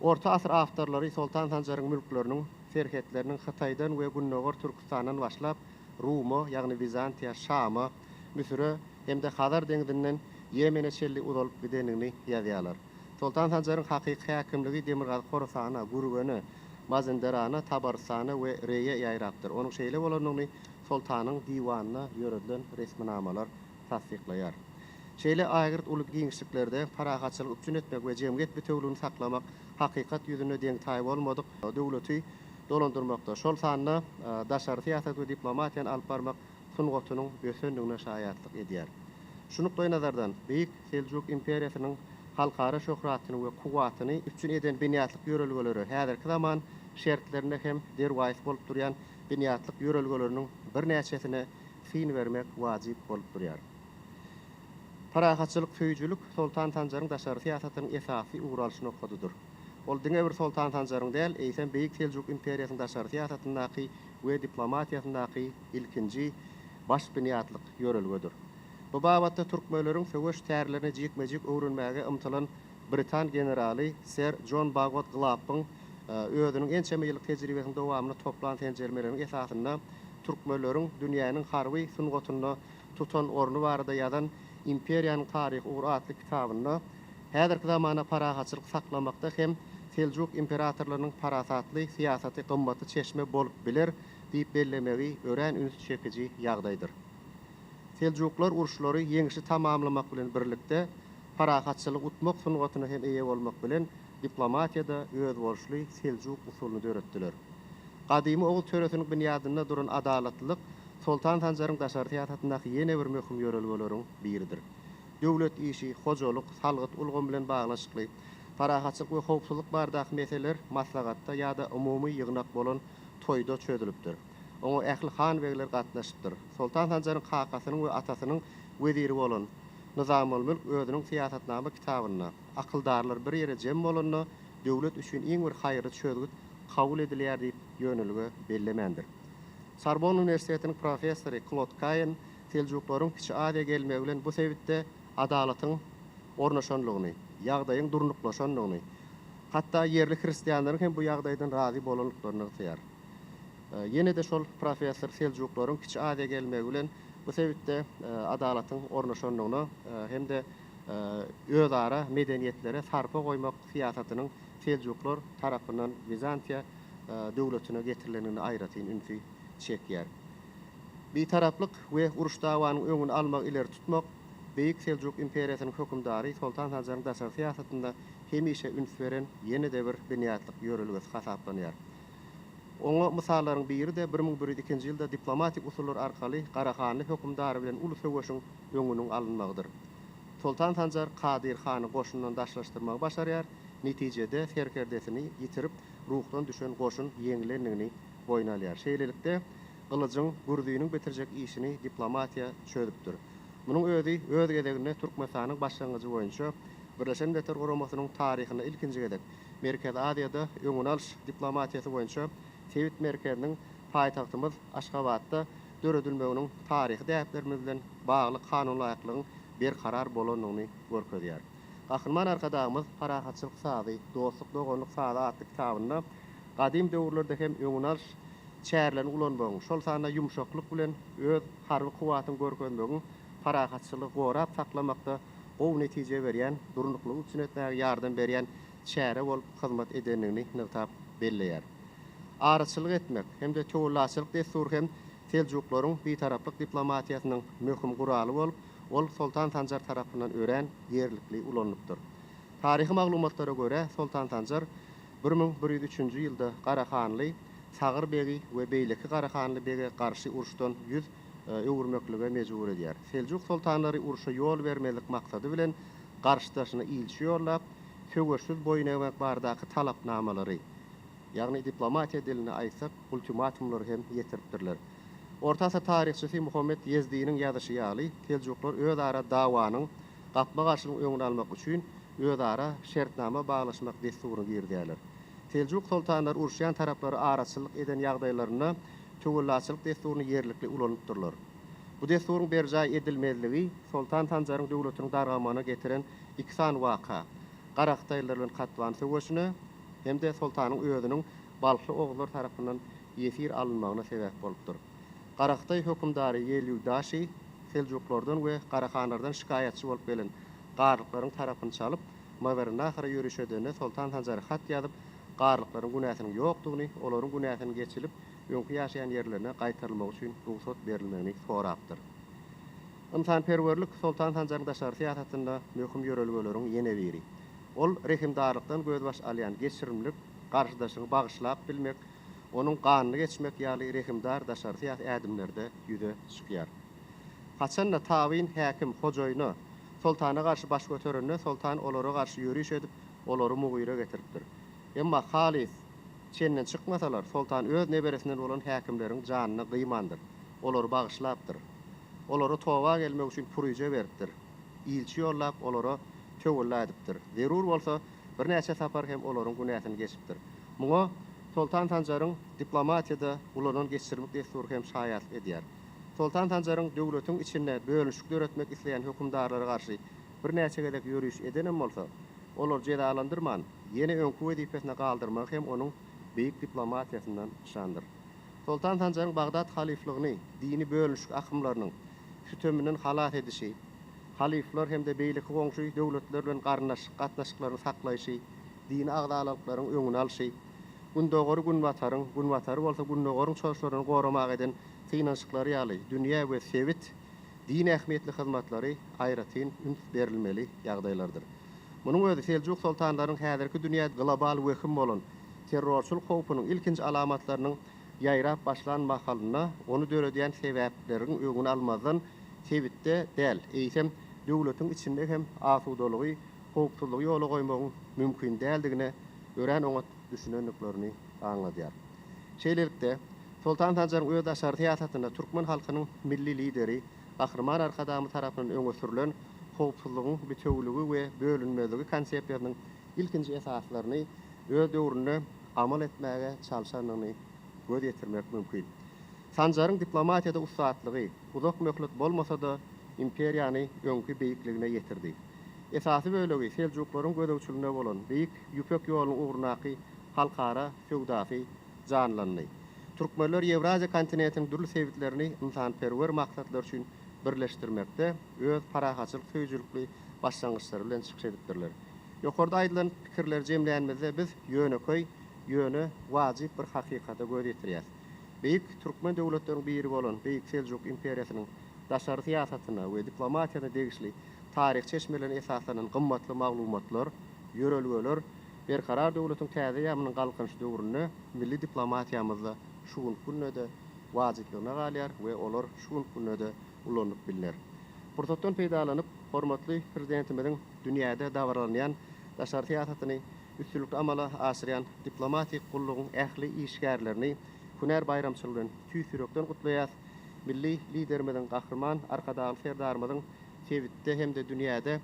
Orta asyr awtorlary Soltan Sanjaryň mülkleriniň serhetleriniň Hytaýdan we Gündogar Türküstandan başlap, Ruma, ýagny Wizantiýa, Şama, Müsüre hem-de Hazar deňzinden Ýemene çenli uzalyp gidendigini ýazýarlar. Soltan Sanjaryň hakyky häkimligi Demirgazyk Horasana, Gürgene, Mazenderana, Tabarystana we Reýe ýaýrapdyr. Onuň şeýle bolandygyny soltanyň diwanynda ýöredilen resminamalar tassyklaýar. Şeýle ägirt uly giňişliklerde parahatçylygy üpjün etmek we jemgyýet bitewüligini saklamak hakykat ýüzünde deň-taý bolmadyk döwleti dolandyrmakda, şol sanda daşary syýasat we diplomatiýany alyp barmak sungatynyň ösendigine şaýatlyk edýär. Şu nukdaýnazardan, Beýik Seljuk imperiýasynyň halkara şöhratyny we kuwwatyny üpjün eden binýatlyk ýörelgelere häzirki zaman şertlerinde hem derwaýys bolup durýan binýatlyk ýörelgeleriniň birnäçesine syn bermek wajyp bolup durýar. Parahatçylyk söýüjilik Soltan Sanjaryň daşary syýasatynyň esasy ugur alyş nokadydyr. Ol diňe bir Soltan Sanjaryň däl, eýsem Beýik Seljuk imperiýasynyň daşary syýasatyndaky we diplomatiýasyndaky ilkinji baş binýatlyk ýörelgedir. Bu babatda türkmenleriň söweş tärlerini jikme-jik öwrenmäge ymtylan britan generaly ser Jon Bagot Glapbyň özüniň ençeme ýyllyk tejribesiniň dowamynda toplan seljermeleriniň esasynda türkmenleriň dünýäniň harby sungatynda tutan orny barada ýazan Imperiýanyň taryhy ugry atly kitabynda häzirki zamana parahatçylyk saklamakda hem seljuk imperatorlarynyň parasatly syýasaty gymmatly çeşme bolup biler diýip bellemegi örän üns çekiji ýagdaýdyr. Seljuklar uruşlary ýeňişli tamamlamak bilen birlikde, parahatçylygy utmak sungatyna hem eýe bolmak bilen, diplomatiýada özboluşly seljuk usulyny döretdiler. Gadymy oguz töresiniň binýadynda duran adalatlylyk Soltan Sanjaryň daşary syýasatyndaky ýene bir möhüm ýörelgeleriň biridir. Döwlet işi, hojalyk, salgyt ulgamy bilen baglanyşykly, parahatçylyk we howpsuzlyk baradaky meseleler maslahatda ýa-da umumy ýygnak bolan toýda çözülipdir. Oňa ähli han-begler gatnaşypdyr. Soltan Sanjaryň kakasynyň we atasynyň weziri bolan Nyzamylmülk özüniň Syýasatnama kitabynda, Akyldarlar bir ýere jem bolanda, döwlet üçin iň bir haýyrly çözgüt kabul edilýär diýip ýönelige bellemändir. Sorbonn uniwersitetiniň professory Klod Kaýen seljuklaryň Kiçi Aziýa gelmegi bilen bu sebitde adalatyň ornaşanlygyny, ýagdaýyň durnuklaşandygyny, hatda ýerli hristianlaryň hem bu ýagdaýdan razy bolandyklaryny nygtaýar. Ýene-de şol professor seljuklaryň Kiçi Aziýa gelmegi bilen bu sebitde adalatyň ornaşandygyna hem-de özara medeniýetlere sarpa goýmak syýasatynyň seljuklar tarapyndan Wizantiýa döwletine getirilendigine aýratyn ünsi çekýär. Bitaraplyk we uruş-dawanyň öňüni almagy ileri tutmak Beýik Seljuk imperiýasynyň hökümdary Soltan Sanjaryň daşary syýasatynda hemişe üns beren ýene-de bir binýatlyk ýörelgesi hasaplanýar. Oňa mysallaryň biri-de 1102-nji ýylda diplomatik usullar arkaly Garahanly hökümdary bilen uly söweşiň öňüniň alynmagydyr. Soltan Sanjar Kadyr hany goşundan daşlaşdyrmagy başarýar, netijede serkerdesini ýitirip, ruhdan düşen goşun ýeňilendigini boýun alýar. Şeýlelikde, gylyjyň, gürziniň bitirjek işini diplomatiýa çözüpdir. Munuň özi öz gezeginde Türkmenistanyň başlangyjy boýunça Birleşen Milletler Guramasynyň taryhynda ilkinji gezek Merkezi Aziýada öňüni alyş diplomatiýasy boýunça sebit merkeziniň paýtagtymyz Aşgabatda döredilmeginiň taryhy däplerimiz bilen bagly kanunalaýyklygyň berkarar bolandygyny görkezýär. Gahryman Arkadagymyz Parahatçylyk sazy, dostluk-doganlyk sazy atly kitabynda gadym döwürlerde hem öňüni alyş çärelerini ulanmagyň, şol sanda ýumşaklyk bilen öz harby kuwwatyňy görkezmegiň parahatçylygy gorap saklamakda gowy netije berýän, durnuklygy üpjün etmäge ýardam berýän çäre bolup hyzmat edendigini nygtap belleýär. Araçylyk etmek hem-de töwellaçylyk dessury hem seljuklaryň bitaraplyk diplomatiýasynyň möhüm guraly bolup, ol Soltan Sanjar tarapyndan örän ýerlikli ulanylypdyr. Taryhy maglumatlara görä, Soltan Sanjar 1103-nji ýylda Garahanly Sagyr begi we beýleki Garahanly bege garşy uruşdan ýüz öwürmeklige mejbur edýär. Seljuk soltanlary urşa ýol bermezlik maksady bilen garşydaşyna ilçi ýollap, söweşsiz boýun egmek baradaky talapnamalary, ýagny diplomatiýa dilinde aýtsak, ultimatumlary hem ýetiripdirler. Orta asyr taryhçysy Muhammet Ýezdiniň ýazyşy ýaly, seljuklar özara dawanyň, gapma-garşylygyň öňüni almak üçin özara şertnama baglaşmak dessuryny girizýärler. Seljuk soltanlary uruşýan taraplary araçyllyk eden ýagdaýlarynda töwellaçylyk dessuryny ýerlikli ulanypdyrlar. Bu dessuryň berjaý edilmezligi Soltan Sanjaryň döwletiniň dargamagyna getiren iki sany waka, Garahytaýlylar bilen Katwan söweşine hem-de soltanyň özüniň balhly oguzlar tarapyndan ýesir alynmagyna sebäp bolupdyr. Garahytaý hökümdary Ýelýu Daşi seljuklardan we garahanlardan şikaýatçy bolup gelen garlyklaryň tarapyny çalyp, Mawerennahra ýöriş edende Soltan Sanjara hat ýazyp, garlyklaryň günäsiniň ýokdugyny, olaryň günäsiniň geçilip, öňki ýaşaýan ýerlerine gaýtarylmagy üçin rugsat berilmegini sorapdyr. Ynsanperwerlik Soltan Sanjaryň daşary syýasatynda möhüm ýörelgeleriň ýene biri. Ol rehimdarlykdan gözbaş alýan geçirimlik, garşydaşyňy bagyşlap bilmek, onuň ganyny geçmek ýaly rehimdar daşary syýasy ädimlerde ýüze çykýar. Haçan-da tabyn häkim hojaýyna, soltana garşy baş göterende, soltan olara garşy ýöriş edip, olary mugyra getiripdir. Emma halys çenden çykmasalar, soltan öz neberesinden bolan häkimleriň janyna gyýmandyr, olary bagyşlapdyr. Olara toba gelmek üçin puryja beripdir. Ilçi ýollap, olara töwella edipdir. Zerur bolsa, birnäçe sapar hem olaryň günäsini geçipdir. Muňa Soltan Sanjaryň diplomatiýada ulanan geçirmek dessury hem şaýatlyk edýär. Soltan Sanjaryň döwletiň içinde bölünişik döretmek isleýän hökümdarlara garşy birnäçe gezek ýöriş edenem bolsa, olary jezalandyrman, ýene öňki wezipesinde galdyrmagy hem onuň beýik diplomatiýasyndan nyşandyr. Soltan Sanjaryň Bagdat halyflygyny dini bölünişik akymlarynyň süteminden halas edişi, halyflar hem-de beýleki goňşy döwletler bilen garyndaşlyk gatnaşyklaryny saklaýşy, dini agzalalyklaryň öňüni alşy, Gündogary Günbataryň, Günbatary bolsa Gündogaryň çozuşlaryndan goramaga eden synanyşyklary ýaly dünýä we sebit din ähmiýetli hyzmatlary aýratyn üns berilmeli ýagdaýlardyr. Munuň özi seljuk soltanlarynyň häzirki dünýä global wehim bolan terrorçylyk howpunyň ilkinji alamatlarynyň ýaýrap başlan mahalynda ony döredýän sebäpleriň öňüni almazdan sebitde däl, eýsem, döwletiň içinde hem asudalygy, howpsuzlygy ýola goýmagyň mümkin däldigine örän oňat düşünendiklerini aňladýar. Şeýlelikde, Soltan Sanjaryň öz daşary syýasatynda türkmen halkynyň Milli Lideri Gahryman Arkadagymyz tarapyndan öňe sürlen howpsuzlygyň bitewüligi we bölünmezligi konsepsiýasynyň ilkinji esaslaryny öz döwründe amal etmäge çalşandygyny göz ýetirmek mümkin. Sanjaryň diplomatiýada ussatlygy, uzak möhlet bolmasa-da, imperiýany öňki beýikligine ýetirdi. Esasy bölegi seljuklaryň gözegçiliginde bolan Beýik Ýüpek ýolunyň ugrundaky halkara söwdasy janlandy. Türkmenler Ýewraziýa kontinentiniň dürli sebitlerini ynsanperwer maksatlar üçin birleşdirmekde öz parahatçylyk söýüjilikli başlangyçlary bilen çykyş edipdirler. Ýokarda aýdylan pikirleri jemlänimizde biz ýönekeý, ýöne wajyp bir hakykata göz ýetirýäs. Beýik türkmen döwletleriniň biri bolan Beýik Seljuk imperiýasynyň daşary syýasatyna we diplomatiýasyna degişli taryhy çeşmelerine esaslanan gymmatly maglumatlar, ýörelgeler Berkarar döwletiň täze eýýamynyň Galkynyşy döwründe milli diplomatiýamyzda şu günki günde-de wajyplygyna galýar we olar şu günki günde-de ulanylyp bilner. Pursatdan peýdalanyp, hormatly Prezidentimiziň dünýäde dabaralanýan daşary syýasatyny üstünlikli amala aşyrýan diplomatik gullugyň ähli işgärlerini hünär baýramçylygy bilen tüýs ýürekden gutlaýas. Milli Liderimiziň, Gahryman Arkadagly Serdarymyzyň sebitde hem-de dünýäde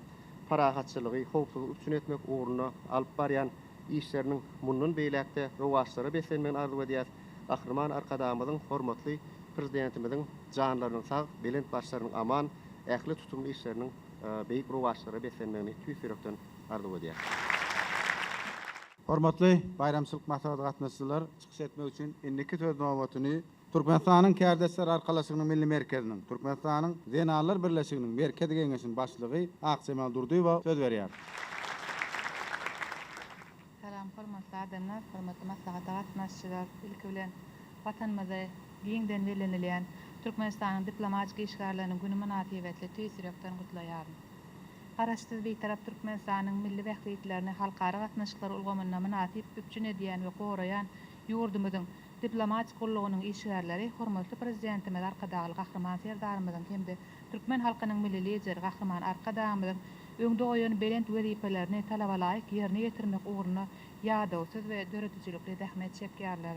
parahatçylygy, howpsuzlygy üpjün etmek ugrunda alyp barýan işleriniň mundan beýläk-de rowaçlara beslenmegini arzuw edýäs. Gahryman Arkadagymyzyň, hormatly Prezidentimiziň janlarynyň sag, belent başlarynyň aman, ähli tutumly işleriniň beýik rowaçlara beslenmegini tüýs ýürekden arzuw edýäs. Hormatly baýramçylyk maslahata gatnaşyjylar, çykyş etmek üçin indiki söz nobatyny Türkmenistanyň Kärdeşler arkalaşygynyň Milli merkeziniň, Türkmenistanyň Zenanlar birleşiginiň Merkezi Geňeşiniň başlygy Akjemal Durdyýewa söz berýär. Salam hormatly adamlar, hormatly maslahata gatnaşyjylar! Ilki bilen Watanymyzda giňden bellenilýän Türkmenistanyň diplomatik işgärleriniň güni mynasybetli tüýs ýürekden gutlaýaryn. Garaşsyz, Bitarap Türkmenistanyň milli bähbitlerini halkara gatnaşyklar ulgamynda mynasyp üpjün edýän we goraýan ýurdumyzyň Diplomatik gullugynyň işgärleri hormatly Prezidentimiz Arkadagly Gahryman Serdarymyzyň hem-de türkmen halkynyň Milli Lideri Gahryman Arkadagymyzyň öňde goýan belent wezipelerini talabalaýyk ýerine ýetirmek ugrunda ýadawsyz we döredijilikli zähmet çekýärler.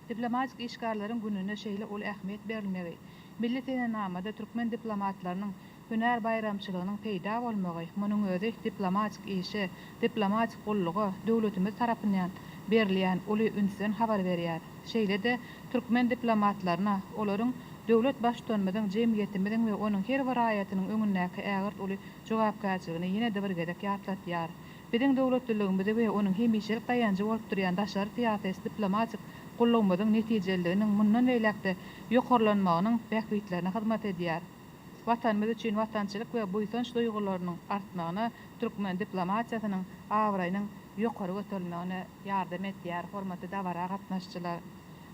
Diplomatik işgärleriň gününe şeýle uly ähmiýet berilmegi, milli senenamada türkmen diplomatlarynyň hünär baýramçylygynyň peýda bolmagy, munuň özi diplomatik işe, diplomatik gulluga döwletimiz tarapyndan berilýän uly ünsden habar berýär. Şeýle-de türkmen diplomatlaryna, olaryň döwlet Baştutanymyzyň, jemgyýetimiziň we onuň her bir raýatynyň öňündäki ägirt uly jogapkärçiligini ýene-de bir gezek ýatlatýar. Biziň döwletliligimizi we onuň hemişelik daýanjy bolup durýan daşary syýasy diplomatik gullugymyzyň netijeliliginiň mundan beýläk-de ýokarlanmagynyň bähbitlerine hyzmat edýär. Watanymyz üçin watançylyk we buýsanç duýgularynyň artmagyna, türkmen diplomatiýasynyň abraýynyň ýokary göterilmegine ýardam etýär. Hormatly dabara gatnaşyjylar!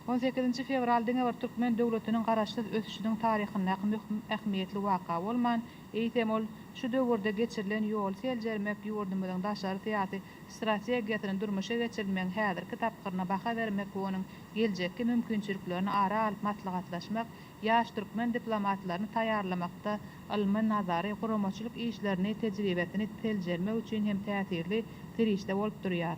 On sekizinji fewral diňe bir türkmen döwletiniň garaşsyz ösüşiniň taryhyndaky möhüm ähmiýetli waka bolman, eýsem ol şu döwürde geçirilen ýoly seljermek, ýurdumyzyň daşary syýasy strategiýasyny durmuşa geçirilmegiň häzirki tapgyryna baha bermek we onuň geljekki mümkinçiliklerini ara alyp maslahatlaşmak ýaş türkmen diplomatlaryny taýýarlamakda ylmy-nazary, guramaçylyk işlerini, tejribesini seljermek üçin hem täsirli serişde bolup durýar.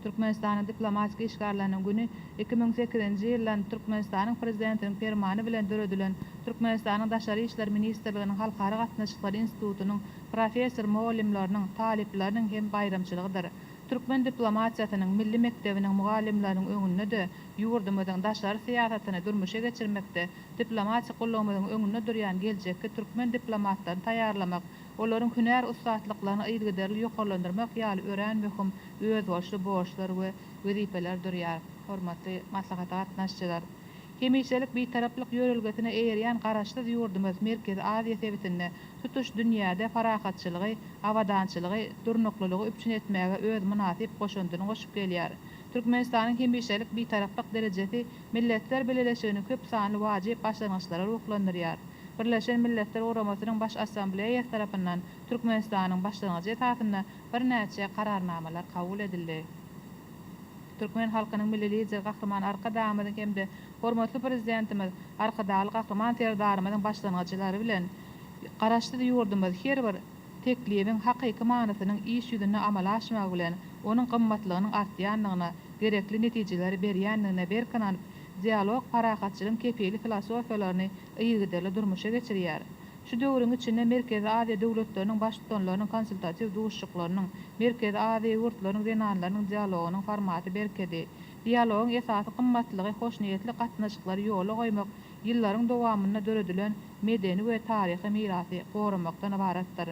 Türkmenistanyň diplomatik işgärleriniň güni 2008-nji ýyldan Türkmenistanyň Prezidentiniň Permany bilen döredilen Türkmenistanyň Daşary işler ministrliginiň Halkara gatnaşyklary institutynyň professor-mugallymlarynyň, talyplarynyň hem baýramçylygydyr. Türkmen diplomatiýasynyň milli mekdebiniň mugallymlarynyň öňünde-de ýurdumyzyň daşary syýasatyny durmuşa geçirmekde diplomatik gullugymyzyň öňünde durýan geljekki türkmen diplomatlaryny taýýarlamak, olaryň hünär ussatlyklaryny yzygiderli ýokarlandyrmak ýaly örän möhüm özboluşly borçlar we wezipeler durýar. Hormatly maslahata gatnaşyjylar! Hemişelik Bitaraplyk ýörelgesine eýerýän Garaşsyz ýurdumyz Merkezi Aziýa sebitinde, tutuş dünýäde parahatçylygy, abadançylygy, durnuklylygy üpjün etmäge öz mynasyp goşandyny goşup gelýär. Türkmenistanyň hemişelik Bitaraplyk derejesi Milletler Bileleşigini köp sanly wajyp başlangyçlara ruhlandyrýar. Birleşen Milletler Guramasynyň Baş Assambleýasy tarapyndan Türkmenistanyň başlangyjy esasynda birnäçe Kararnamalar kabul edildi. Türkmen halkynyň Milli Lideri Gahryman Arkadagymyzyň hem-de hormatly Prezidentimiz Arkadagly Gahryman Serdarymyzyň başlangyçlary bilen Garaşsyz ýurdumyz her bir. Teklibiň hakyky manysynyň iş ýüzünde amala aşmagy bilen, onuň gymmatlygynyň artýandygyna, gerekli netijeleri berýändigine berk ynanyp, dialog parahatçylygyň kepili filosofiýalaryny yzygiderli durmuşa geçirýär. Şu döwrüň içinde Merkezi Aziýa döwletleriniň Baştutanlarynyň konsultatiw duşuşyklarynyň, Merkezi Aziýa ýurtlarynyň zenanlarynyň dialogynyň formaty berkedi. Dialogyň esasy gymmatlygy hoşniýetli gatnaşyklary ýola goýmak, ýyllaryň dowamynda döredilen medeni we taryhy mirasy goramakdan ybaratdyr.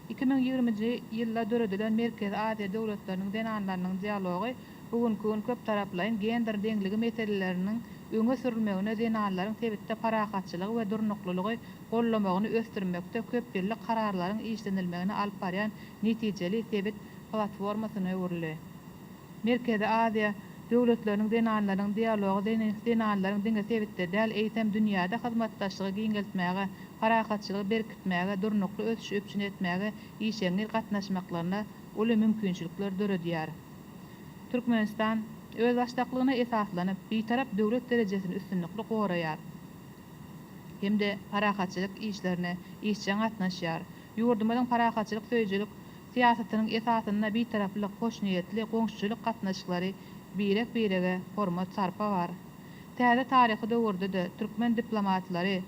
2020-nji ýylda döredilen Merkezi Aziýa döwletleriniň zenanlarynyň dialogy bu günki gün köptaraplaýyn gender deňligi meseleleriniň öňe sürülmegine zenanlaryň sebitde parahatçylygy we durnuklylygy goldamagyny ösdürmekde köpýyllyk kararlaryň işlenilmegine alyp barýan netijeli sebit platformasyna öwrüldi. Merkezi Aziýa döwletleriniň zenanlarynyň dialogy zenanlaryň diňe sebitde däl, eýsem, dünýäde hyzmatdaşlygy giňeltmäge, parahatçylygy berkitmäge, durnukly ösüşi üpjün etmäge işeňňir gatnaşmaklaryna uly mümkinçilikler döredýär. Türkmenistan özbaşdaklygyna esaslanyp, Bitarap döwlet derejesini üstünlikli goraýar hem-de parahatçylyk işlerine işjeň gatnaşýar. Ýurdumyzyň parahatçylyk söýüjilik syýasatynyň esasynda bitaraplyk, hoşniýetli goňşuçylyk gatnaşyklary, birek-birege hormat-sarpa bar. Täze taryhy döwürde-de türkmen diplomatlary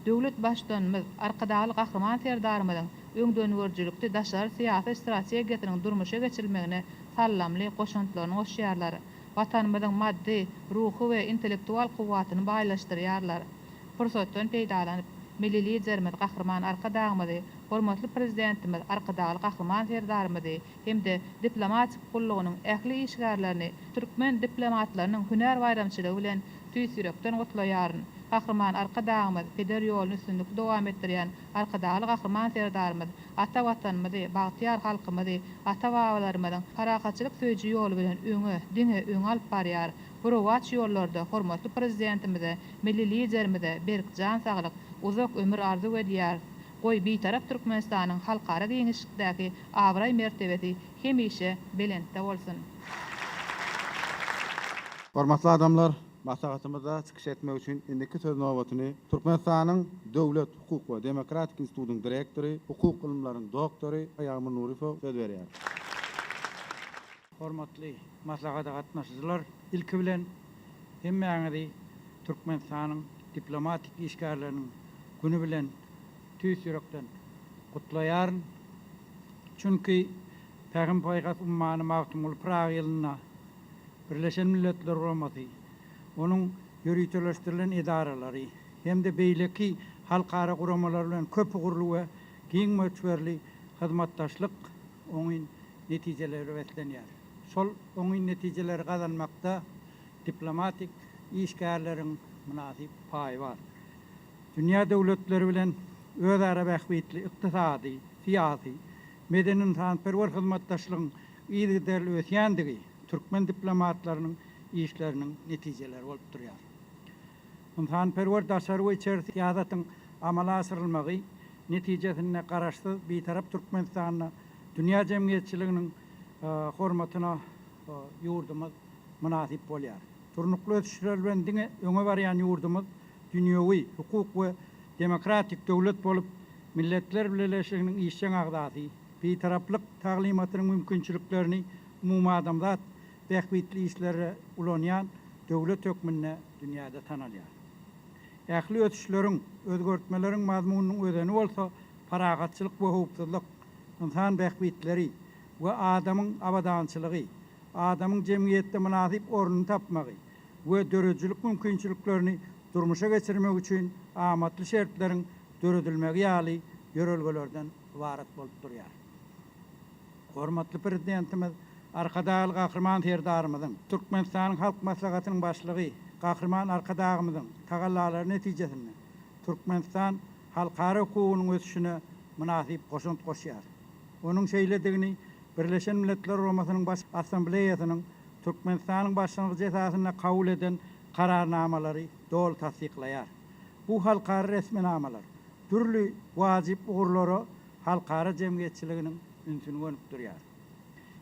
döwlet Baştutanymyz Arkadagly Gahryman Serdarymyzyň öňdengörüjilikli daşary syýasy strategiýasynyň durmuşa geçirilmegine saldamly goşantlaryny goşýarlar, Watanymyzyň maddy, ruhy we intellektual kuwwatyny baýlaşdyrýarlar. Pursatdan peýdalanyp, Milli Liderimiz Gahryman Arkadagymyzy, hormatly Prezidentimiz Arkadagly Gahryman Serdarymyzy hem-de diplomatik gullugynyň ähli işgärlerini türkmen diplomatlarynyň hünär baýramçylygy bilen tüýs ýürekden gutlaýaryn. Gahryman Arkadagymyz, peder ýoluny üstünlikli dowam etdirýän Arkadagly Gahryman Serdarymyz ata Watanymyzy, bagtyýar halkymyzy ata-babalarymyzyň parahatçylyk söýüji ýoly bilen öňe, diňe öňe alyp barýar. Bu rowaç ýollarda hormatly Prezidentimize, Milli Liderimize berk jan saglyk, uzak ömür arzuw edýäris. Goý, Bitarap Türkmenistanyň halkara giňişlikdäki abraý-mertebesi hemişe belentde bolsun! Hormatly adamlar, maslahatymyzda çykyş etmek üçin indiki söz nobatyny Türkmenistanyň Döwlet, hukuk we demokratik institutynyň direktory, hukuk ylymlaryň doktory Ýagmyr Nuryfow söz berýär. Hormatly maslahata gatnaşyjylar, ilki bilen hemmäňizi Türkmenistanyň diplomatik işgärleriniň güni bilen tüýs ýürekden gutlaýaryn. Çünki Pähim-paýhas ummany Magtymguly Pyragy ýylynda Birleşen Milletler Guramasy, onuň ýöriteleşdirilen edaralary hem-de beýleki halkara guramalary bilen köpugurly we giň möçberli hyzmatdaşlyk oňyn netijelere beslenýär. Şol oňyn netijeleri gazanmakda diplomatik işgärleriň mynasyp paýy bar. Dünýä döwletleri bilen özara bähbitli ykdysady, syýasy, medeni-ynsanperwer hyzmatdaşlygyň yzygiderli ösýändigi türkmen diplomatlarynyň işleriniň netijeleri bolup durýar. Ynsanperwer daşary we içeri syýasatyň amala aşyrylmagy netijesinde Garaşsyz, Bitarap Türkmenistanda dünýä jemgyýetçiliginiň hormatyna ýurdumyz mynasyp bolýar. Durnukly ösüşler bilen diňe öňe barýan ýurdumyz dünýewi, hukuk we demokratik döwlet bolup, Milletler Bileleşiginiň işjeň agzasy, Bitaraplyk taglymatynyň mümkinçiliklerini umumadamzat bähbitli işlerde ulanýan döwlet hökmünde dünýäde tanalýar. Ähli ösüşleriň, özgertmeleriň mazmunynyň özeni bolsa parahatçylyk we howpsuzlyk, ynsan bähbitleri we adamyň abadançylygy, adamyň jemgyýetde mynasyp ornuny tapmagy we döredijilik mümkinçiliklerini durmuşa geçirmegi üçin amatly şertleriň döredilmegi ýaly ýörelgelerden ybarat bolup durýar. Hormatly Prezidentimiz Arkadagly Gahryman Serdarymyzyň, Türkmenistanyň Halk Maslahatynyň Başlygy Gahryman Arkadagymyzyň tagallalary netijesinde Türkmenistan halkara hukugynyň ösüşine mynasyp goşant goşýar. Onuň şeýledigini Birleşen Milletler Guramasynyň Baş Assambleýasynyň Türkmenistanyň başlangyjy esasynda kabul eden Kararnamalary doly tassyklaýar. Bu halkara resminamalar dürli wajyp ugurlara halkara jemgyýetçiliginiň ünsüni gönükdirýär.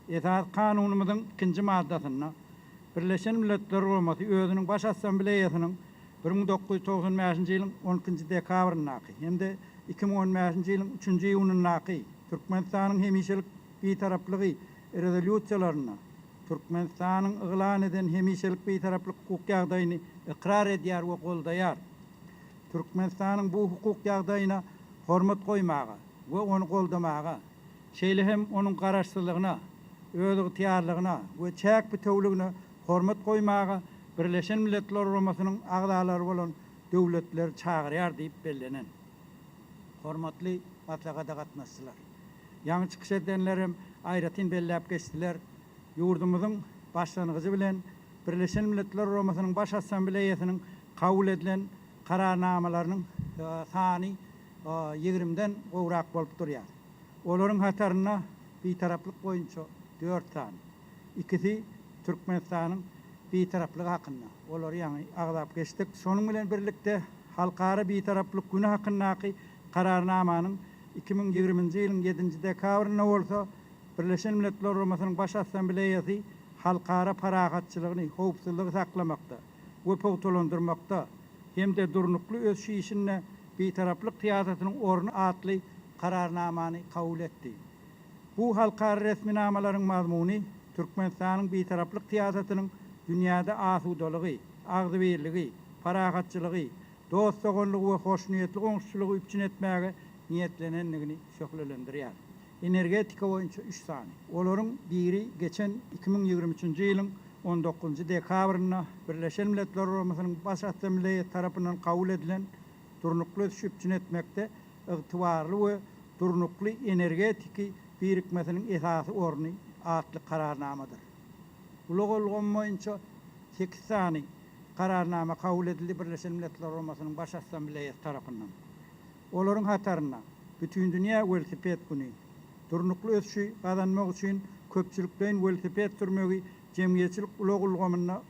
Esasy Kanunymyzyň ikinji maddasynda Birleşen Milletler Guramasy özüniň Baş Assambleýasynyň 1995-nji ýylyň on ikinji dekabryndaky hem-de 2015-nji ýylyň üçünji iýunyndaky. Türkmenistanyň hemişelik Bitaraplygy Rezolýusiýalarynda Türkmenistanyň yglan eden hemişelik Bitaraplyk hukuk ýagdaýyny ykrar edýär we goldaýar. Türkmenistanyň bu hukuk ýagdaýyna hormat goýmaga we ony goldamaga, şeýle hem onuň garaşsyzlygyna, özygtyýarlygyna we çäk bitewüligine hormat goýmaga Birleşen Milletler Guramasynyň agzalary bolan döwletleri çagyrýar diýip bellenen. Hormatly maslahata gatnaşyjylar! Ýaňy çykyş edenler hem aýratyn belläp geçdiler, ýurdumyzyň başlangyjy bilen Birleşen Milletler Guramasynyň Baş Assambleýasynyň kabul edilen Kararnamalarynyň sany ýigrimden gowrak bolup durýar. Olaryň hatarynda Bitaraplyk boýunça dört sany, ikisi Türkmenistanyň Bitaraplygy hakynda, olary ýaňy agzap geçdik. Şonuň bilen birlikde, Halkara Bitaraplyk güni hakyndaky Kararnamanyň 2020-nji ýylyň ýedinji dekabrynda bolsa Birleşen Milletler Guramasynyň Baş Assambleýasy halkara parahatçylygyny, howpsuzlygy saklamakda we pugtalandyrmakda hem-de durnukly ösüş işinde Bitaraplyk syýasatynyň orny atly Kararnamany kabul etdi. Bu halkara resminamalaryň mazmuny Türkmenistanyň Bitaraplyk syýasatynyň dünýäde asudalygy, agzybirligi, parahatçylygy, dost-doganlygy we hoşniýetli goňşuçylygy üpjün etmäge niýetlenendigini şöhlelendirýär. Energetika boýunça üç sany. Olaryň biri geçen 2023-nji ýylyň on dokuzynjy dekabrynda Birleşen Milletler Guramasynyň Baş Assambleýasy tarapyndan kabul edilen Durnukly ösüşi üpjün etmekde ygtybarly we durnukly energetiki birikmesiniň esasy orny atly Kararnamadyr. Ulag ulgamy boýunça sekiz sany Kararnama kabul edildi Birleşen Milletler Guramasynyň Baş Assambleýasy tarapyndan. Olaryň hatarynda Bütindünýä welosiped güni, durnukly ösüşi gazanmak üçin köpçülikleýin welosiped sürmegi jemgyýetçilik ulag ulgamyna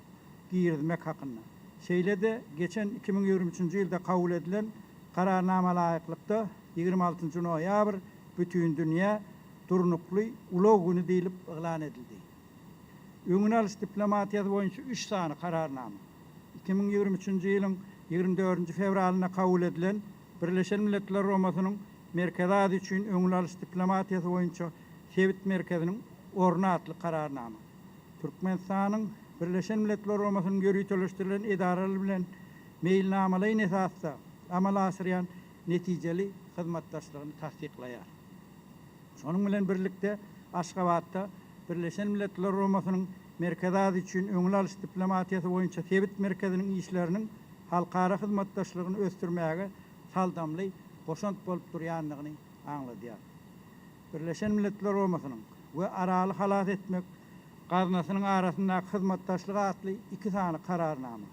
girizmek hakynda, şeýle-de geçen 2023-nji ýylda kabul edilen Kararnama laýyklykda 26-njy noýabr Bütindünýä durnukly ulag güni diýlip yglan edildi. Öňüni alyş diplomatiýasy boýunça üç sany Kararnama, 2023-nji ýylyň 24-nji fewralynda kabul edilen Birleşen Milletler Guramasynyň Merkezi Aziýa üçin öňüni alyş diplomatiýasy boýunça sebit merkeziniň orny atly Kararnama, Türkmenistanyň Birleşen Milletler Guramasynyň ýöriteleşdirilen edaralary bilen meýilnamalaýyn esasda amala aşyrýan netijeli hyzmatdaşlygyny tassyklaýar. Şonuň bilen birlikde, Aşgabatda Birleşen Milletler Guramasynyň Merkezi Aziýa üçin öňüni alyş diplomatiýasy boýunça sebit merkeziniň işleriniň halkara hyzmatdaşlygyny ösdürmäge saldamly goşant bolup durýandygyny aňladýar. Birleşen Milletler Guramasynyň we Araly halas etmek gaznasynyň arasyndaky hyzmatdaşlyk atly iki sany Kararnama,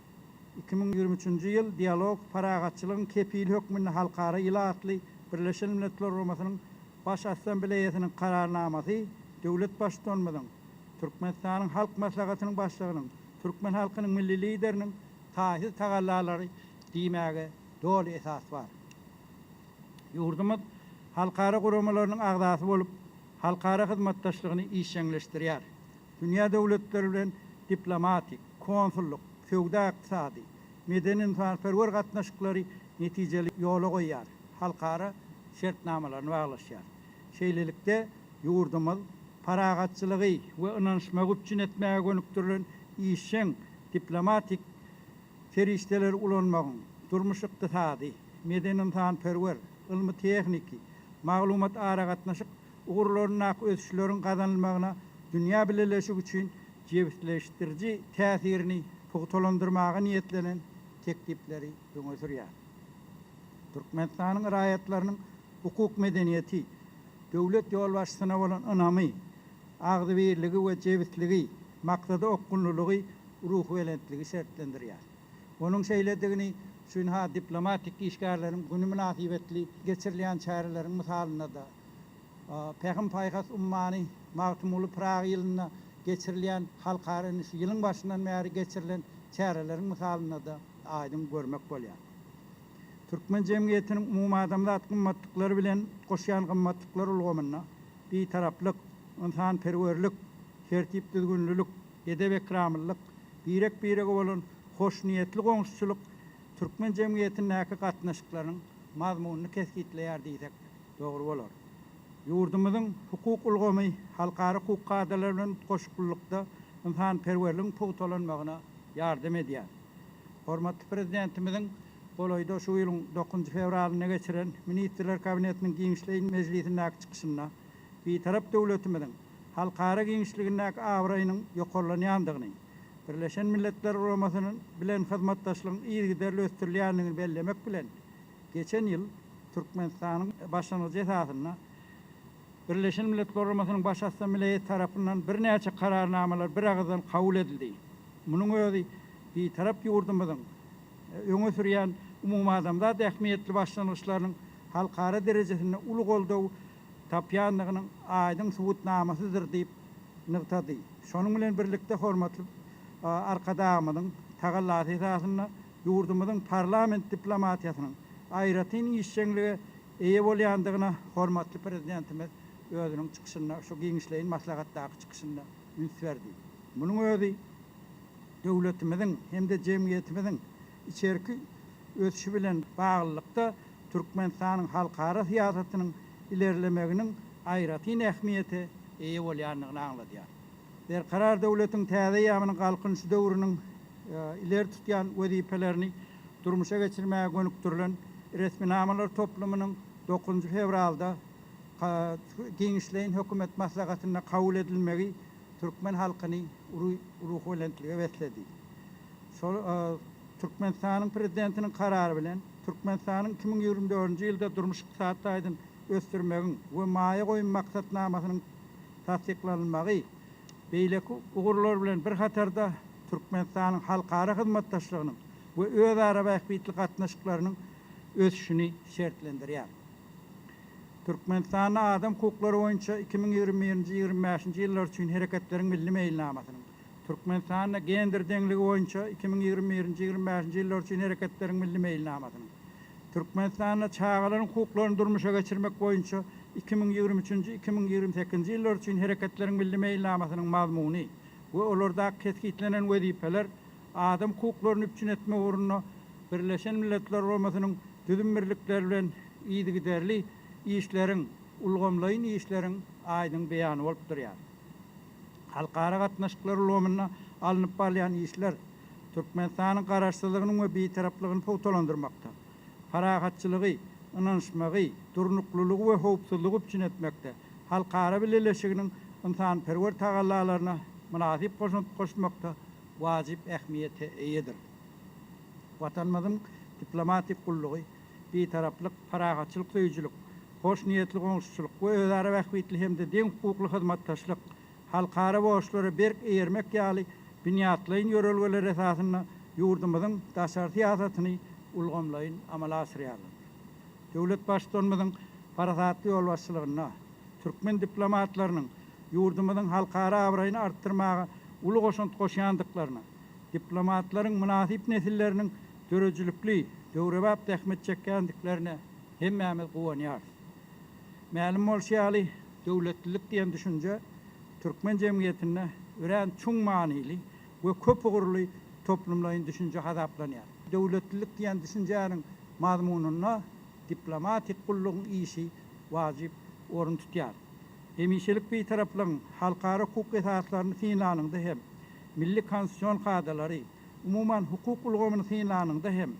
2023-nji ýyl Dialog, parahatçylygyň kepili hökmünde halkara ýyly atly Birleşen Milletler Guramasynyň Baş Assambleýasynyň Kararnamasy döwlet Baştutanymyzyň, Türkmenistanyň Halk Maslahatynyň Başlygynyň, türkmen halkynyň Milli Lideriniň taýsyz tagallalary diýmäge doly esas bar. Ýurdumyz halkara guramalarynyň agzasy bolup, halkara hyzmatdaşlygyny işjeňleşdirýär. Dünýä döwletleri bilen diplomatik, konsullyk, söwda-ykdysady, medeni-ynsanperwer gatnaşyklary netijeli ýola goýýar, halkara şertnamalaryny baglaşýar. Şeýlelikde, ýurdumyz parahatçylygy we ynanyşmagy üpjün etmäge gönükdirilen işjeň diplomatik serişdeleri ulanmagyň durmuş-ykdysady, medeni-ynsanperwer, ylmy-tehniki, maglumat-aragatnaşyk ugurlaryndaky ösüşleriň gazanylmagyna dünýä bileleşigi üçin jebisleşdiriji täsirini pugtalandyrmaga niýetlenen teklipleri öňe sürýär. Türkmenistanyň raýatlarynyň hukuk medeniýeti, döwlet ýolbaşçysyna bolan ynamy, agzybirligi we jebisligi, maksada okgunlylygy ruhubelentligi şertlendirýär. Onuň şeýledigini şu ynha diplomatik işgärleriň güni mynasybetli geçirilýän çäreleriň mysalynda-da, Pähim-paýhas ummany Magtymguly Pyragy ýylynda geçirilýän halkara indi şu ýylyň başyndan bäri geçirilen çäreleriň mysalynda-da aýdyň görmek bolýar. Türkmen jemgyýetiniň umumadamzat gymmatlyklary bilen utgaşýan gymmatlyklar ulgamynda Bitaraplyk, ynsanperwerlik, tertip-düzgünlilik, edep-ekramlylyk, birek-birege bolan hoşniýetli goňşuçylyk türkmen jemgyýetindäki gatnaşyklaryň mazmunyny kesgitleýär diýsek, dogry bolar. Ýurdumyzyň hukuk ulgamy halkara hukuk kadalary bilen utgaşyklylykda ynsanperwerligiň pugtalanmagyna ýardam edýär. Hormatly Prezidentimiziň golaýda şu ýylyň dokuzynjy fewralynda geçiren Ministrler Kabinetiniň giňişleýin mejlisindäki çykyşynda Bitarap döwletimiziň halkara giňişligindäki abraýynyň ýokarlanýandygyny, Birleşen Milletler Guramasynyň bilen hyzmatdaşlygyň yzygiderli ösdürilýändigini bellemek bilen, geçen ýyl Türkmenistanyň başlangyjy esasynda Birleşen Milletler Guramasynyň Baş Assambleýasy tarapyndan birnäçe Kararnamalar biragyzdan kabul edildi. Munuň özi Bitarap ýurdumyzyň öňe sürýän umumadamzat ähmiýetli başlangyçlarynyň halkara derejesinde uly goldaw tapýandygynyň aýdyň subutnamasydyr diýip nygtady. Şonuň bilen birlikde hormatly Arkadagymyzyň tagallasy esasynda ýurdumyzyň parlament diplomatiýasynyň aýratyn işjeňlige eýe bolýandygyna hormatly Prezidentimiz özüniň çykyşynda, şu giňişleýin maslahatdaky çykyşynda üns berdi. Munuň özi döwletimiziň hem-de jemgyýetimiziň içerki ösüşi bilen baglylykda Türkmenistanyň halkara syýasatynyň ilerlemeginiň aýratyn ähmiýete eýe bolýandygyny aňladýar. Berkarar döwletiň täze eýýamynyň Galkynyşy döwrüniň ileri tutýan wezipelerini durmuşa geçirmäge gönükdirilen resminamalar toplumynyň dokuzynjy fewralda giňişleýin hökümet maslahatynda kabul edilmegi türkmen halkyny uly ruhubelentlige besledi. Şol Türkmenistanyň Prezidentiniň Karary bilen, Türkmenistanyň 2024-nji ýylda durmuş-ykdysady taýdan ösdürmegiň we maýa goýum maksatnamasynyň tassyklanylmagy, beýleki ugurlar bilen bir hatarda Türkmenistanyň halkara hyzmatdaşlygynyň we özara bähbitli gatnaşyklarynyň ösüşini şertlendirýär. Türkmenistanda adam hukuklary boýunça 2021-nji, 25-nji ýyllar üçin Hereketleriň milli meýilnamasynyň, Türkmenistanda gender deňligi boýunça 2021-nji, 25-nji ýyllar üçin Hereketleriň milli meýilnamasynyň, Türkmenistanda çagalaryň hukuklaryny durmuşa geçirmek boýunça 2023-nji, 2028-nji ýyllar üçin Hereketleriň milli meýilnamasynyň mazmuny we olardaky kesgitlenen wezipeler adam hukuklaryny üpjün etmek ugrunda Birleşen Milletler Guramasynyň düzüm birlikleri bilen yzygiderli işleriň, ulgamlaýyn işleriň aýdyň beýany bolup durýar. Halkara gatnaşyklar ulgamynda alnyp barylýan işler Türkmenistanyň Garaşsyzlygynyň we Bitaraplygyny pugtalandyrmakda, parahatçylygy, ynanyşmagy, durnuklylygy we howpsuzlygy üpjün etmekde halkara bileleşiginiň ynsanperwer tagallalaryna mynasyp goşant goşmakda wajyp ähmiýete eýedir. Watanymyzyň diplomatik gullugy Bitaraplyk, parahatçylyk söýüjilik, hoşniýetli goňşuçylyk we özara bähbitli hem-de deňhukukly hyzmatdaşlyk, halkara borçlara berk eýermek ýaly binýatlaýyn ýörelgeler esasynda ýurdumyzyň daşary syýasatyny ulgamlaýyn amala aşyrýarlar. Döwlet Baştutanymyzyň parasatly ýolbaşçylygynda türkmen diplomatlarynyň ýurdumyzyň halkara abraýyny artdyrmaga uly goşant goşýandyklaryna, diplomatlaryň mynasyp nesilleriniň döredijilikli, döwrebap zähmet çekýändiklerine hemmämiz guwanýarys. Mälim bolşy ýaly, döwletlilik diýen düşünje türkmen jemgyýetinde örän çuň manyly we köp ugurly toplumlaýyn düşünje hasaplanýar. Döwletlilik diýen düşünjäniň mazmunynda diplomatik gullugyň işi wajyp orun tutýar. Hemişelik Bitaraplygyň halkara hukuk esaslaryny synlanyňda hem, milli konstitusion kadalary, umuman, hukuk ulgamyny synlanyňda hem,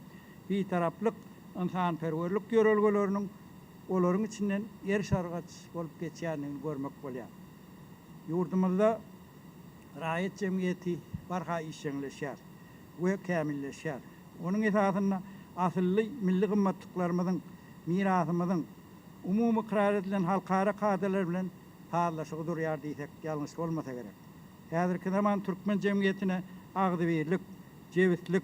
Bitaraplyk ynsanperwerlik ýörelgeleriniň olaryň içinden eriş-argaç bolup geçýändigini görmek bolýar. Ýurdumyzda raýat jemgyýeti barha işjeňleşýär we kämilleşýär. Onuň esasynda asylly milli gymmatlyklarymyzyň, mirasymyzyň umumy ykrar edilen halkara kadalar bilen sazlaşygy durýar diýsek ýalňyş bolmasa gerek. Häzirki zaman türkmen jemgyýetine agzybirlik, jebislik,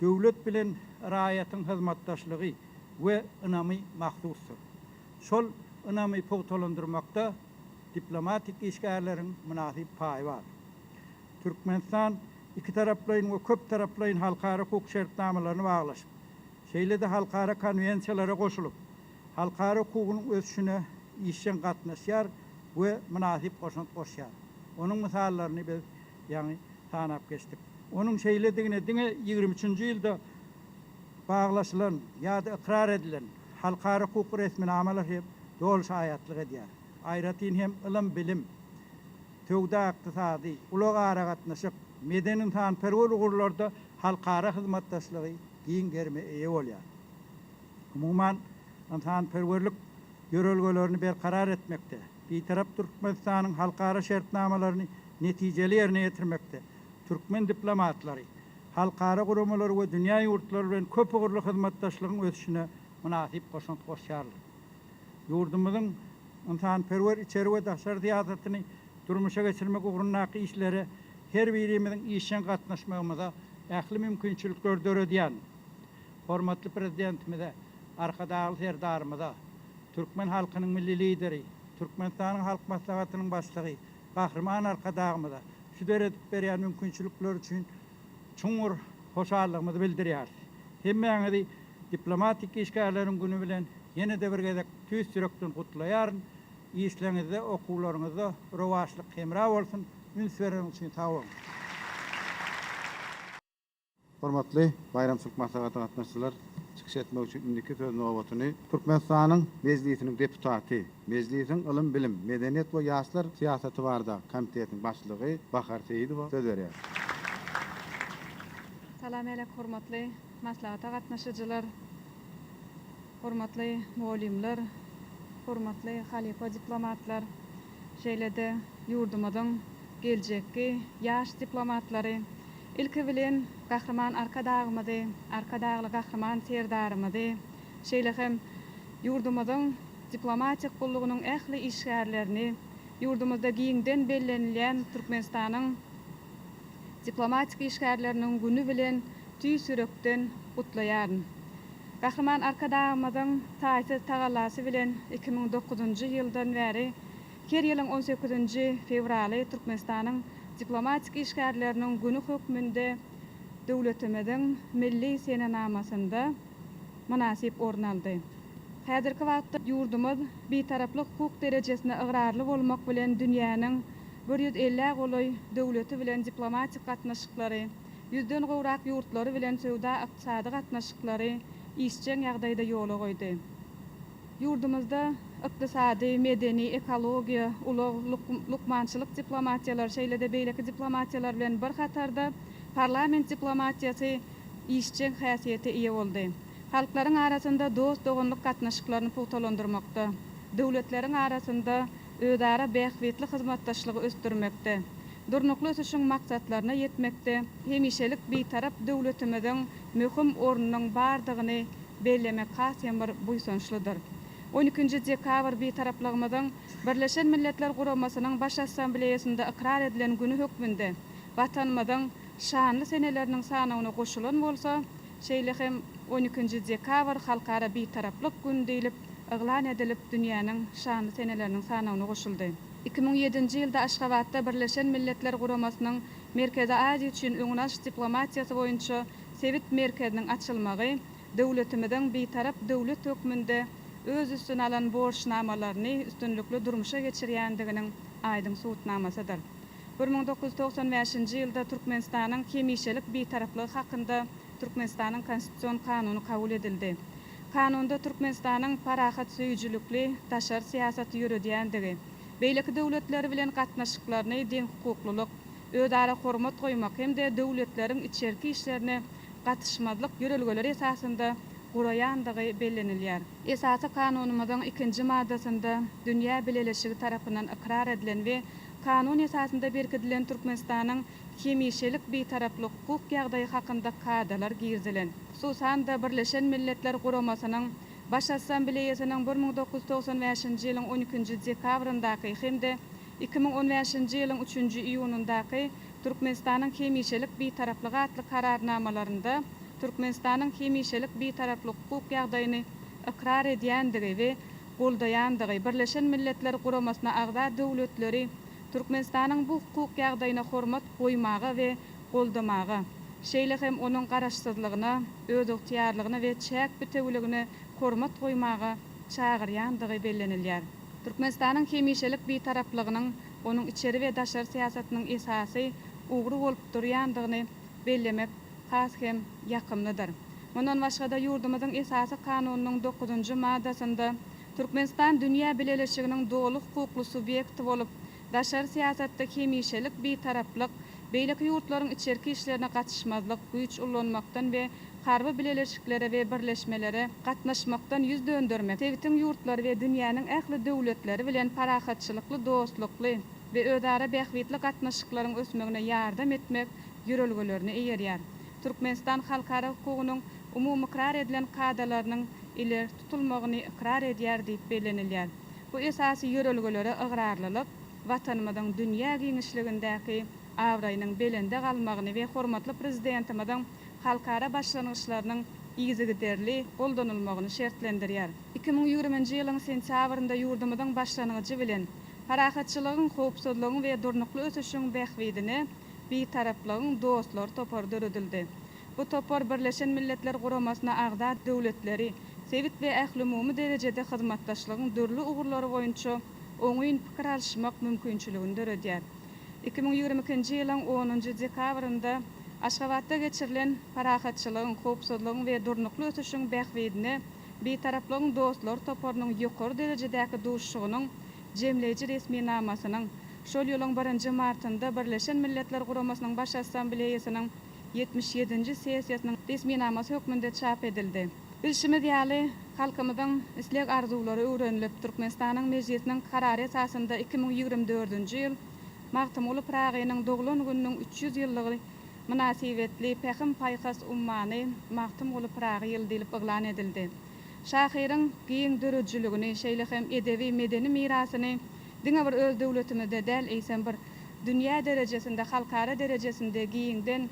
döwlet bilen raýatyň hyzmatdaşlygy we ynamy mahsusdyr. Şol ynamy pugtalandyrmakda diplomatik işgärleriň mynasyp paýy bar. Türkmenistan ikitaraplaýyn we köptaraplaýyn halkara hukuk şertnamalaryny baglaşyp, şeýle-de halkara konwensiýalara goşulyp, halkara hukugynyň ösüşine işjeň gatnaşýar we mynasyp goşant goşýar. Onuň mysallaryny biz ýaňy sanap geçdik. Onuň şeýledigine diňe ýigrimi üçünji ýylda baglaşylan ýa-da ykrar edilen halkara hukuk resminamalar hem doly şaýatlyk edýär. aýratyn hem ylym-bilim, söwda-ykdysady, ulag-aragatnaşyk, medeni-ynsanperwer ugurlarda halkara hyzmatdaşlygy giň gerime eýe bolýar. Umuman, ynsanperwerlik ýörelgelerini berkarar etmekde, Bitarap Türkmenistanyň halkara şertnamalaryny netijeli ýerine ýetirmekde türkmen diplomatlary halkara guramalary we dünýä ýurtlary bilen köpugurly hyzmatdaşlygyň ösüşine mynasyp goşant goşýarlar. Ýurdumyzyň ynsanperwer içeri we daşary syýasatyny durmuşa geçirmek ugrundaky işlere her birimiziň işjeň gatnaşmagymyza ähli mümkinçilikleri döredýän hormatly Prezidentimize, Arkadagly Serdarymyza, türkmen halkynyň Milli Lideri, Türkmenistanyň Halk Maslahatynyň Başlygy Gahryman Arkadagymyza şu döredip berýän mümkinçilikleri üçin çuňňur hoşallygymyzy bildirýäris. Hemmäňizi Diplomatik işgärleriň güni bilen ýene-de bir gezek tüýs ýürekden gutlaýaryn. Işleriňizde, okuwlaryňyzda rowaçlyk hemra bolsun! Üns bereniňiz üçin sag boluň! Hormatly baýramçylyk maslahata gatnaşyjylar, çykyş etmek üçin indiki söz nobatyny Türkmenistanyň Mejlisiniň deputaty, Mejlisiň Ylym-bilim, medeniýet we ýaşlar syýasaty baradaky komitetiniň başlygy Bahar Seýidowa söz berýär. Salam älek hormatly maslahata gatnaşyjylar, hormatly mugallymlar, hormatly halypa diplomatlar, şeýle-de ýurdumyzyň geljekki ýaş diplomatlary, ilki bilen Gahryman Arkadagymyzy, Arkadagly Gahryman Serdarymyzy, şeýle hem ýurdumyzyň diplomatik gullugynyň ähli işgärlerini ýurdumyzda giňden bellenilýän Türkmenistanyň diplomatik işgärleriniň güni bilen tüýs ýürekden gutlaýaryn. Gahryman Arkadagymyzyň taýsyz tagallasy bilen 2009-njy ýyldan bäri her ýylyň on sekizinji fewraly Türkmenistanyň diplomatik işgärleriniň güni hökmünde döwletimiziň milli senenamasynda mynasyp orun aldy. Häzirki wagtda ýurdumyz Bitaraplyk hukuk derejesine ygrarly bolmak bilen dünýäniň bir ýüz ellä golaý döwleti bilen diplomatik gatnaşyklary, ýüzden gowrak ýurtlary bilen söwda-ykdysady gatnaşyklary işjeň ýagdaýda ýola goýdy. Ýurdumyzda ykdysady, medeni, ekologiýa, ulag, lukmançylyk diplomatiýalary, şeýle-de beýleki diplomatiýalar bilen bir hatarda parlament diplomatiýasy işjeň häsiýete eýe boldy. Halklaryň arasynda dost-doganlyk gatnaşyklaryny pugtalandyrmakda, döwletleriň arasynda özara bähbitli hyzmatdaşlygy ösdürmekde, durnukly ösüşiň maksatlaryna ýetmekde hemişelik Bitarap döwletimiziň möhüm ornunyň bardygyny bellemek has hem bir buýsançlydyr. On ikinji dekabr Bitaraplygymyzyň Birleşen Milletler Guramasynyň Baş Assambleýasynda ykrar edilen güni hökmünde Watanymyzyň şanly seneleriniň sanawyna goşulan bolsa, şeýle hem on ikinji dekabr Halkara Bitaraplyk güni diýlip yglan edilip, dünýäniň şanly seneleriniň sanawyna goşuldy. 2007-nji ýylda Aşgabatda Birleşen Milletler Guramasynyň Merkezi Aziýa üçin öňüni alyş diplomatiýasy boýunça sebit merkeziniň açylmagy döwletimiziň Bitarap döwlet hökmünde öz üstüne alan borçnamalaryny üstünlikli durmuşa geçirýändiginiň aýdyň subutnamasydyr. 1995-nji ýylda Türkmenistanyň hemişelik Bitaraplygy hakynda Türkmenistanyň Konstitusion kanuny kabul edildi. Kanunda Türkmenistanyň parahatsöýüjilikli daşary syýasaty ýöredýändigi, beýleki döwletler bilen gatnaşyklaryny deňhukuklylyk, özara hormat goýmak hem-de döwletleriň içerki işlerine gatyşmazlyk ýörelgeleri esasynda guraýandygy bellenilýär. Esasy Kanunymyzyň ikinji maddasynda dünýä bileleşigi tarapyndan ykrar edilen we kanun esasynda berkidilen Türkmenistanyň hemişelik Bitaraplyk hukuk ýagdaýy hakynda kadalar girizilen. Hususan-da, Birleşen Milletler Guramasynyň Baş Assambleýasynyň 1995-nji ýylyň on ikinji dekabryndaky hem-de 2015-nji ýylyň üçünji iýunyndaky Türkmenistanyň hemişelik Bitaraplygy atly Kararnamalarynda Türkmenistanyň hemişelik Bitaraplyk hukuk ýagdaýyny ykrar edýändigi we goldaýandygy, Birleşen Milletler Guramasyna agza döwletleri Türkmenistanyň bu hukuk ýagdaýyna hormat goýmaga we goldamaga, şeýle hem onuň garaşsyzlygyna, özygtyýarlygyna we çäk bitewüligine hormat goýmaga çagyrýandygy bellenilýär. Türkmenistanyň hemişelik Bitaraplygynyň onuň içeri we daşary syýasatynyň esasy ugry bolup durýandygyny bellemek has hem ýakymlydyr. Mundan başga-da, ýurdumyzyň Esasy Kanunynyň dokuzynjy maddasynda. Türkmenistan dünýä bileleşiginiň doly hukukly subýekti bolup, daşary syýasatda hemişelik Bitaraplyk, beýleki ýurtlaryň içerki işlerine gatyşmazlyk, güýç ullanmakdan we harby bileleşiklere we birleşmelere gatnaşmakdan ýüz döndermek, sebitiň ýurtlary we dünýäniň ähli döwletleri bilen parahatçylykly, dostlukly we özara bähbitli gatnaşyklaryň ösmegine ýardam etmek ýörelgelerine eýerýär. Türkmenistan halkara hukugynyň umumykrar edilen kadalarynyň ileri tutulmagyny ykrar edýär diýip bellenilýär. Bu esasy ýörelgelere ygrarlylyk Watanymyzyň dünýä giňişligindäki abraýynyň belende galmagyny we hormatly Prezidentimiziň halkara başlangyçlarynyň yzygiderli goldanylmagyny şertlendirýär. 2020-nji ýylyň sentýabrynda ýurdumyzyň başlangyjy bilen Parahatçylygyň, howpsuzlygyň we durnukly ösüşiň bähbidine Bitaraplygyň dostlary topary döredildi. Bu topar Birleşen Milletler Guramasyna agza döwletleri sebit we ählumumy derejede hyzmatdaşlygyň dürli ugurlary boýunça oňyn pikir alyşmak mümkinçiligini döredýär. 2022-nji ýylyň onunjy dekabrynda Aşgabatda geçirilen Parahatçylygyň, howpsuzlygyň we durnukly ösüşiň bähbidine Bitaraplygyň dostlary toparynyň ýokary derejedäki duşuşygynyň jemleýji resminamasynyň şol ýylyň birinji martynda Birleşen Milletler Guramasynyň Baş Assambleýasynyň 77-nji sessiýasynyň resminamasy hökmünde çap edildi. Bilşimiz ýaly, halkymyzyň isleg-arzuwlary öwrenilip, Türkmenistanyň Mejlisiniň Karary esasynda 2024-nji ýyl Magtymguly Pyragynyň doglan gününiň 300 ýyllygy mynasybetli Pähim-paýhas ummany Magtymguly Pyragy ýyly diýlip yglan edildi. Şahyryň giň döredijiligini, şeýle hem edebi, medeni mirasyny diňe bir öz döwletimizde däl, eýsem bir dünýä derejesinde, halkara derejesinde giňden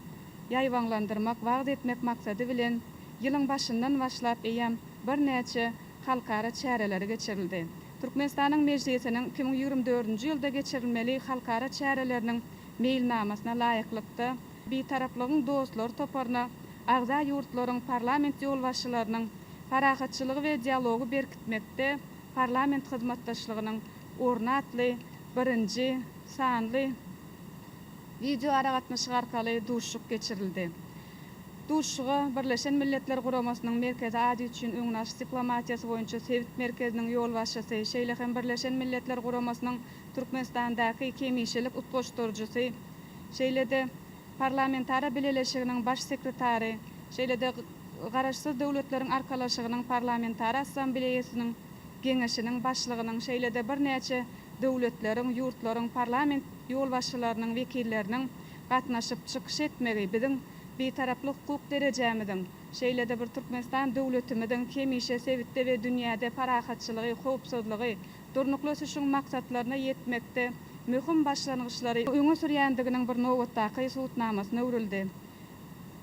ýaýbaňlandyrmak, wagyz etmek maksady bilen, ýylyň başyndan başlap eýýäm birnäçe halkara çäreleri geçirildi. Türkmenistanyň Mejlisiniň 2024-nji ýylda geçirilmeli halkara çäreleriniň meýilnamasyna laýyklykda, Bitaraplygyň dostlary toparyna agza ýurtlaryň parlament ýolbaşçylarynyň Parahatçylygy we dialogy berkitmekde parlament hyzmatdaşlygynyň orny atly birinji sanly wideoaragatnaşyk arkaly duşuşyk geçirildi. Duşuşyga Birleşen Milletler Guramasynyň Merkezi Aziýa üçin öňüni alyş diplomatiýasy boýunça sebit merkeziniň ýolbaşçysy, şeýle hem Birleşen Milletler Guramasynyň Türkmenistandaky hemişelik utgaşdyryjysy, şeýle-de Parlamentara Bileleşiginiň Baş sekretary, şeýle-de Garaşsyz Döwletleriň Arkalaşygynyň Parlamentara Assambleýasynyň Geňeşiniň başlygynyň, şeýle-de birnäçe döwletleriň, ýurtlaryň parlament ýolbaşçylarynyň wekilleriniň gatnaşyp çykyş etmegi biziň Bitaraplyk hukuk derejämiziň, şeýle-de bir Türkmenistan döwletimiziň hemişe sebitde we dünýäde parahatçylygy, howpsuzlygy, durnukly ösüşiň maksatlaryna ýetmekde möhüm başlangyçlary öňe sürýändiginiň bir nobatdaky subutnamasyna öwrüldi.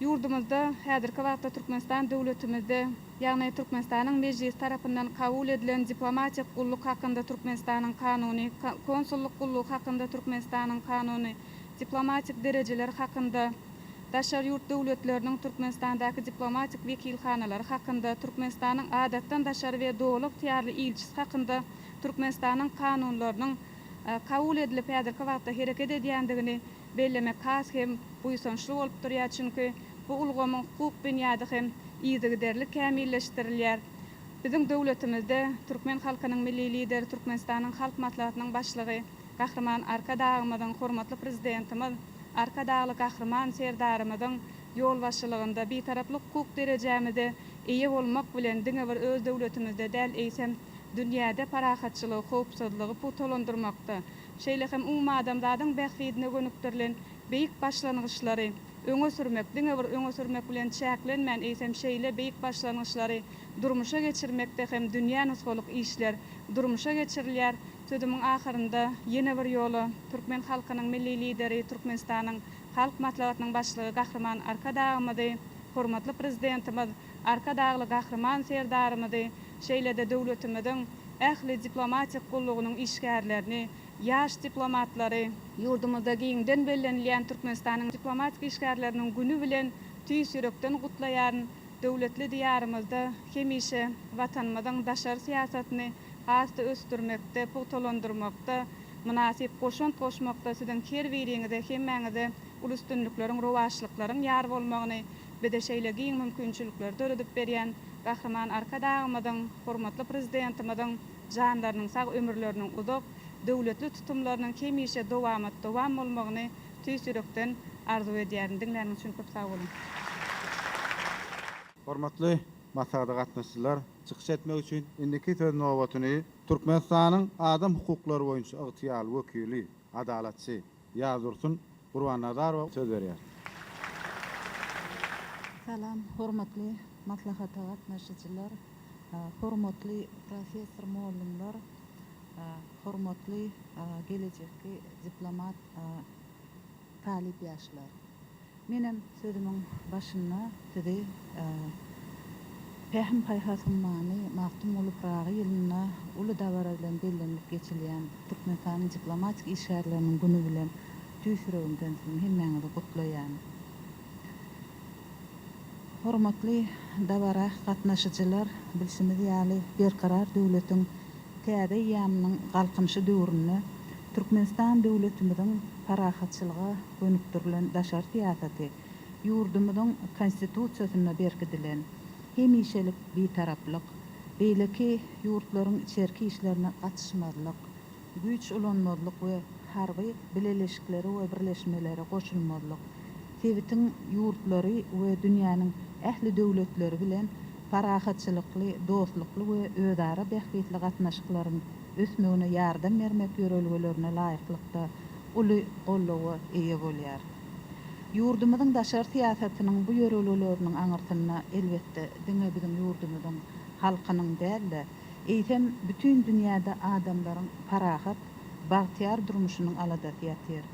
Ýurdumyzda häzirki wagtda Türkmenistan döwletimizde, ýagny Türkmenistanyň Mejlisi tarapyndan kabul edilen Diplomatik gulluk hakynda Türkmenistanyň Kanuny, Konsullyk gullugy hakynda Türkmenistanyň Kanuny, Diplomatik derejeler hakynda, Daşary ýurt döwletleriniň Türkmenistandaky diplomatik wekilhanalary hakynda Türkmenistanyň Adatdan daşary we Doly ygtyýarly ilçisi hakynda Türkmenistanyň Kanunlarynyň kabul edilip häzirki wagtda hereket edýändigini bellemek has hem buýsançly bolup durýar, çünki bu ulgamyň hukuk binýady hem yzygiderli kämilleşdirilýär. Biziň döwletimizde türkmen halkynyň Milli Lideri, Türkmenistanyň Halk Maslahatynyň Başlygy Gahryman Arkadagymyzyň, hormatly Prezidentimiz Arkadagly Gahryman Serdarymyzyň ýolbaşçylygynda Bitaraplyk hukuk derejämize eýe bolmak bilen, diňe bir öz döwletimizde däl, eýsem, dünýäde parahatçylygy, howpsuzlygy pugtalandyrmakda, şeýle hem umumadamzadyň bähbidine gönükdirilen beýik başlangyçlary öňe sürmek, diňe bir öňe sürmek bilen çäklenmän, eýsem, şeýle beýik başlangyçlary durmuşa geçirmekde hem dünýä nusgalyk işler durmuşa geçirilýär. Sözümiň ahyrynda ýene bir ýola türkmen halkynyň Milli Lideri, Türkmenistanyň Halk Maslahatynyň Başlygy Gahryman Arkadagymyzy, hormatly Prezidentimiz Arkadagly Gahryman Serdarymyzy, şeýle-de döwletimiziň ähli diplomatik gullugynyň işgärlerini, ýaş diplomatlary, ýurdumyzda giňden bellenilýän Türkmenistanyň diplomatik işgärleriniň güni bilen tüýs ýürekden gutlaýaryn, döwletli Diýarymyzda hemişe Watanymyzyň daşary syýasatyny has-da ösdürmekde, pugtalandyrmakda, mynasyp goşant goşmakda siziň her biriňize, hemmäňize uly üstünlikleriň, rowaçlyklaryň ýar bolmagyny, bize şeýle giň mümkinçilikleri döredip berýän. Gahryman Arkadagymyzyň, hormatly Prezidentimiziň janlarynyň sag, ömürleriniň uzak, döwletli tutumlarynyň hemişe dowamat-dowam bolmagyny tüýs ýürekden arzuw edýärin. Diňläniňiz üçin köp sag boluň. Hormatly maslahata gatnaşyjylar, çykyş etmek üçin indiki söz nobatyny Türkmenistanyň adam hukuklary boýunça ygtyýarly wekili, Adalatçy Ýazdursun Gurbannazarowa söz berýär. Salam, hormatly maslahata gatnaşyjylar, hormatly professor-mugallymlar, hormatly gelejekki diplomat talyp ýaşlar! Menem sözümiň başynda sizi Pähim-paýhas ummany Magtymguly Pyragy ýylynda uly dabara bilen bellenilip geçilýän Türkmenistanyň diplomatik işgärleriniň güni bilen tüýs ýüregimden siziň hemmäňizi gutlaýan. Hormatly dabara gatnaşyjylar, bilşimiz ýaly, Berkarar döwletiň täze eýýamynyň Galkynyşy döwründe Türkmenistan döwletimiziň parahatçylyga gönükdirilen daşary syýasaty ýurdumyzyň Konstitusiýasynda berkidilen hemişelik Bitaraplyk, beýleki ýurtlaryň içerki işlerine gatyşmazlyk, güýç ulanmazlyk we harby bileleşiklere we birleşmelere goşulmazlyk, sebitiň ýurtlary we dünýäniň ähli döwletleri bilen parahatçylykly, dostlukly we özara bähbitli gatnaşyklaryň ösmegine ýardam bermek ýörelgelerine laýyklykda uly goldawa eýe bolýar. Ýurdumyzyň daşary syýasatynyň bu ýörelgeleriniň aňyrsynda, elbetde, diňe biziň ýurdumyzyň halkynyň däl-de, eýsem, bütin dünýäde adamlaryň parahat, bagtyýar durmuşynyň aladasy ýatyr.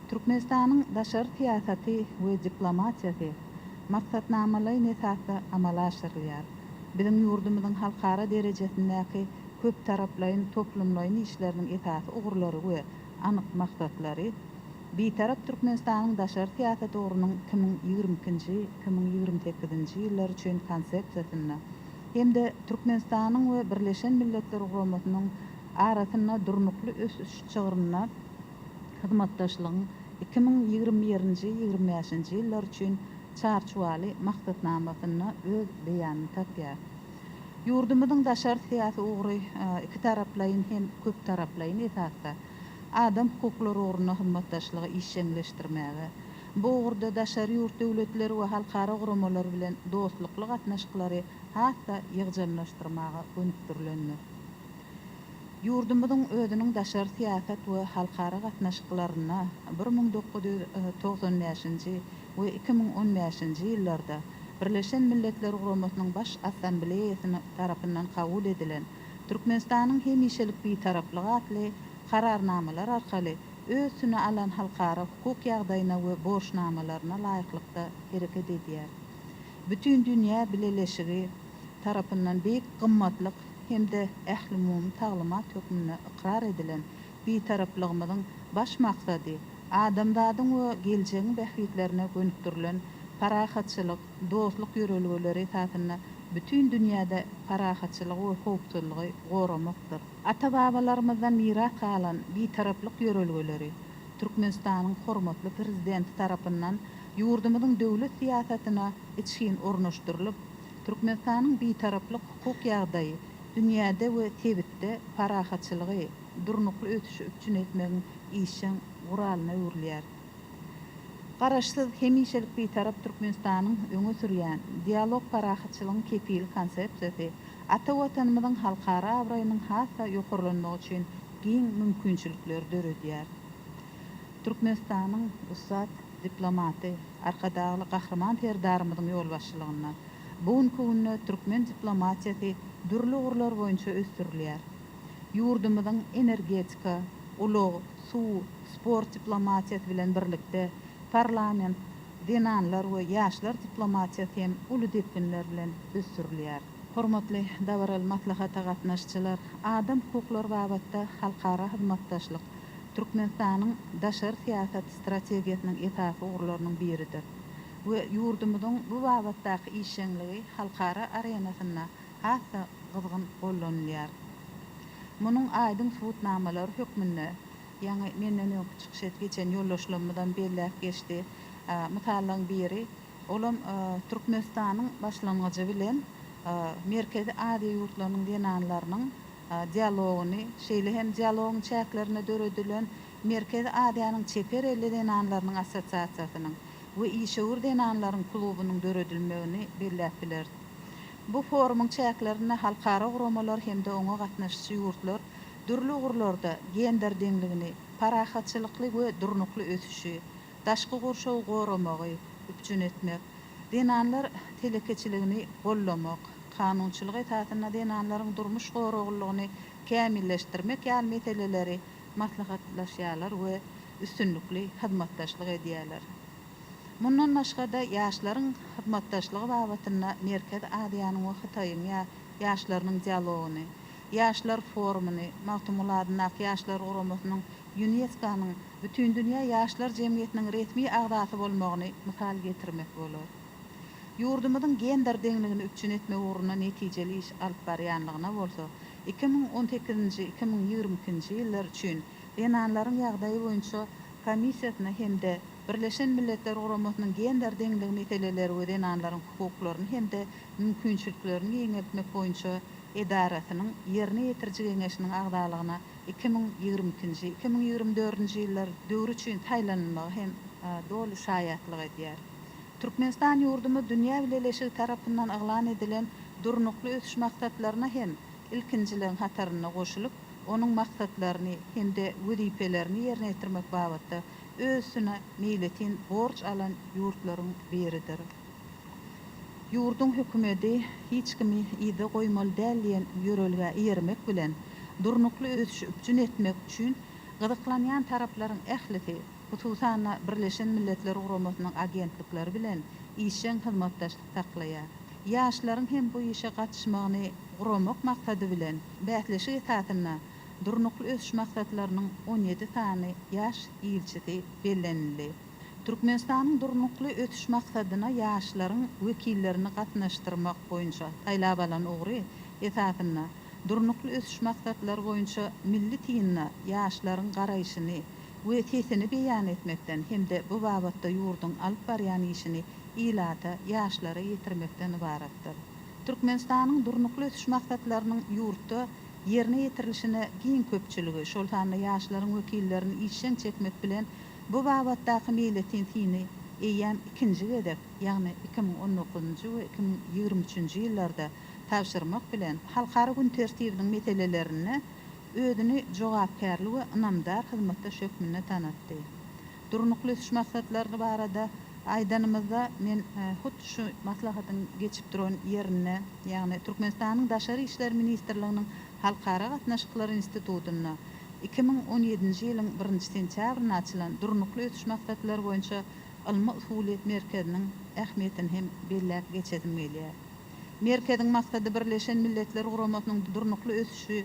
Türkmenistanyň daşary syýasaty we diplomatiýasy maksatnamalaýyn esasda amala aşyrylýar. Biziň ýurdumyzyň halkara derejesindäki köptaraplaýyn toplumlaýyn işleriniň esasy ugurlary we anyk maksatlary Bitarap Türkmenistanyň daşary syýasat ugrunyň 2022-nji, 2028-nji ýyllar üçin Konsepsiýasynda hem-de Türkmenistanyň we Birleşen Milletler Guramasynyň arasynda durnukly ösüş çygrynda hyzmatdaşlygyň 2021-nji, 25-nji ýyllar üçin Çarçuwaly maksatnamasynda öz beýanyny tapýar. Ýurdumyzyň daşary syýasy ugry ikitaraplaýyn hem köptaraplaýyn esasda adam hukuklary ugrunda hyzmatdaşlygy işjeňleşdirmäge, bu ugurda daşary ýurt döwletleri we halkara guramalary bilen dostlukly gatnaşyklary has-da ýygjamlaşdyrmaga gönükdirilendir. Ýurdumyzyň özüniň daşary syýasat we halkara gatnaşyklarynda 1995-nji we 2015-nji ýyllarda Birleşen Milletler Guramasynyň Baş Assambleýasyny tarapyndan kabul edilen Türkmenistanyň hemişelik Bitaraplygy atly Kararnamalar arkaly öz üstüne alan halkara hukuk ýagdaýyna we borçnamalaryna laýyklykda hereket edýär. Bütindünýä bileleşigi tarapyndan beýik gymmatlyk hem-de ählumumy taglymat hökmünde ykrar edilen Bitaraplygymyzyň baş maksady adamzadyň we geljegiň bähbitlerine gönükdirilen parahatçylyk, dostluk ýörelgeleri esasynda bütin dünýäde parahatçylygy we howpsuzlygy goramakdyr. Ata-babalarymyzdan miras galan Bitaraplyk ýörelgeleri Türkmenistanyň hormatly Prezidenti tarapyndan ýurdumyzyň döwlet syýasatyna içgin ornaşdyrylyp, Türkmenistanyň Bitaraplyk hukuk ýagdaýy dünýäde we sebitde parahatçylygy, durnukly ösüşi üpjün etmegiň işjeň guralyna öwrülýär. Garaşsyz, hemişelik Bitarap Türkmenistanyň öňe sürýän Dialog parahatçylygyň kepili konsepsiýasy ata Watanymyzyň halkara abraýynyň has-da ýokarlanmagy üçin giň mümkinçilikleri döredýär. Türkmenistanyň ussat diplomaty Arkadagly Gahryman Serdarymyzyň ýolbaşçylygynda bu günki günde türkmen diplomatiýasy dürli ugurlar boýunça ösdürilýär. Ýurdumyzyň energetika, ulag, suw, sport diplomatiýasy bilen birlikde, parlament, zenanlar we ýaşlar diplomatiýasy hem uly depginler bilen ösdürilýär. Hormatly dabaraly maslahata gatnaşyjylar, adam hukuklary babatda halkara hyzmatdaşlyk Türkmenistanyň daşary syýasat strategiýasynyň esasy ugurlarynyň biridir we ýurdumyzyň bu babatdaky işjeňligi halkara arenasynda has-da gyzgyn gollanylýar. Munuň aýdyň subutnamalary hökmünde, ýaňy menden öňki çykyş edip geçen ýoldaşlarymyzam belläp geçdi, mysallaryň biri, olam Türkmenistanyň başlangyjy bilen. Merkezi Aziýa ýurtlarynyň zenanlarynyň dialogyny, şeýle hem dialogyň çäklerinde döredilen Merkezi Aziýanyň çeper elli zenanlarynyň assosiasiýasynyň we işewür zenanlaryň klubunyň döredilmegini belläp bileris. Bu forumyň çäklerinde halkara guramalar hem-de oňa gatnaşyjy ýurtlar dürli ugurlarda gender deňligini, parahatçylykly we durnukly ösüşi, daşky gurşawy goramagy üpjün etmek, zenanlar telekeçiligini goldamak, kanunçylyk esasynda zenanlaryň durmuş goraglylygyny kämilleşdirmek ýaly meseleleri maslahatlaşýarlar we üstünlikli hyzmatdaşlyk edýärler. Mundan başga-da, ýaşlaryň hyzmatdaşlygy babatynda Merkezi Aziýanyň we Hytaýyň ýaşlarynyň dialogyny, Ýaşlar forumyny, Magtymguly adyndaky Ýaşlar guramasynyň Ýunesko-nyň Bütindünýä ýaşlar jemgyýetiniň resmi agzasy bolmagyny mysal getirmek bolar. Ýurdumyzyň gender deňligini üpjün etmek ugrunda netijeli iş alyp barýanlygyna bolsa 2018-nji, 2022-nji ýyllar üçin Zenanlaryň ýagdaýy boýunça komissiýasyna hem-de Birleşen Milletler Guramasynyň gender deňligi meseleleri we zenanlaryň hukuklaryny hem-de mümkinçiliklerini giňeltmek boýunça edarasynyň Ýerine ýetiriji geňeşiniň agzalygyna 2022-nji, 2024-nji ýyllar döwri üçin saýlanylmagy hem doly şaýatlyk edýär. Türkmenistan ýurdumyz dünýä bileleşigi tarapyndan yglan edilen Durnukly ösüş maksatlaryna hem ilkinjileriň hatarynda goşulyp, onuň maksatlaryny hem-de wezipelerini ýerine ýetirmek babatda öz üstüne meýletin borç alan ýurtlaryň biridir. Ýurduň hökümeti hiç kimi yzda goýmaly däl diýen ýörelgä eýermek bilen, durnukly ösüşi üpjün etmek üçin gyzyklanýan taraplaryň ählisi, hususan-da, Birleşen Milletler Guramasynyň agentlikleri bilen işjeň hyzmatdaşlyk saklaýar. Ýaşlaryň hem bu işe gatyşmagyny guramak maksady bilen, bäsleşik esasynda Durnukly ösüş maksatlarynyň 17 sany ýaş ilçisi bellenildi. Türkmenistanyň Durnukly ösüş maksadyna ýaşlaryň wekillerini gatnaşdyrmak boýunça saýlap alan ugry esasynda Durnukly ösüş maksatlary boýunça milli synda ýaşlaryň garaýşyny we sesini beýan etmekden hem-de bu babatda ýurduň alyp barýan işini ilata, ýaşlara ýetirmekden ybaratdyr. Türkmenistanyň Durnukly ösüş maksatlarynyň ýurtda ýerine ýetirilişine giň köpçüligi, şol sanda ýaşlaryň wekillerini işjeň çekmek bilen, Bu babatdaky meýletin syny eýýäm ikinji gezek, ýagny 2019-njy we 2023-nji ýyllarda tabşyrmak bilen, halkara gün tertibiniň meselelerinde özüni jogapkärli we ynamdar hyzmatdaş hökmünde tanatdy. Durnukly ösüş maksatlaryny barada aýdanymyzda, men hut şu maslahatyň geçip duran ýerinde, ýagny Türkmenistanyň Daşary işler ministrliginiň Halkara gatnaşyklary institutynda 2017-nji ýylyň birinji sentýabrynda açylan Durnukly ösüş maksatlary boýunça ylmy-usulyýet merkeziniň ähmiýetini hem belläp geçesim gelýär. Merkeziň maksady Birleşen Milletler Guramasynyň Durnukly ösüşi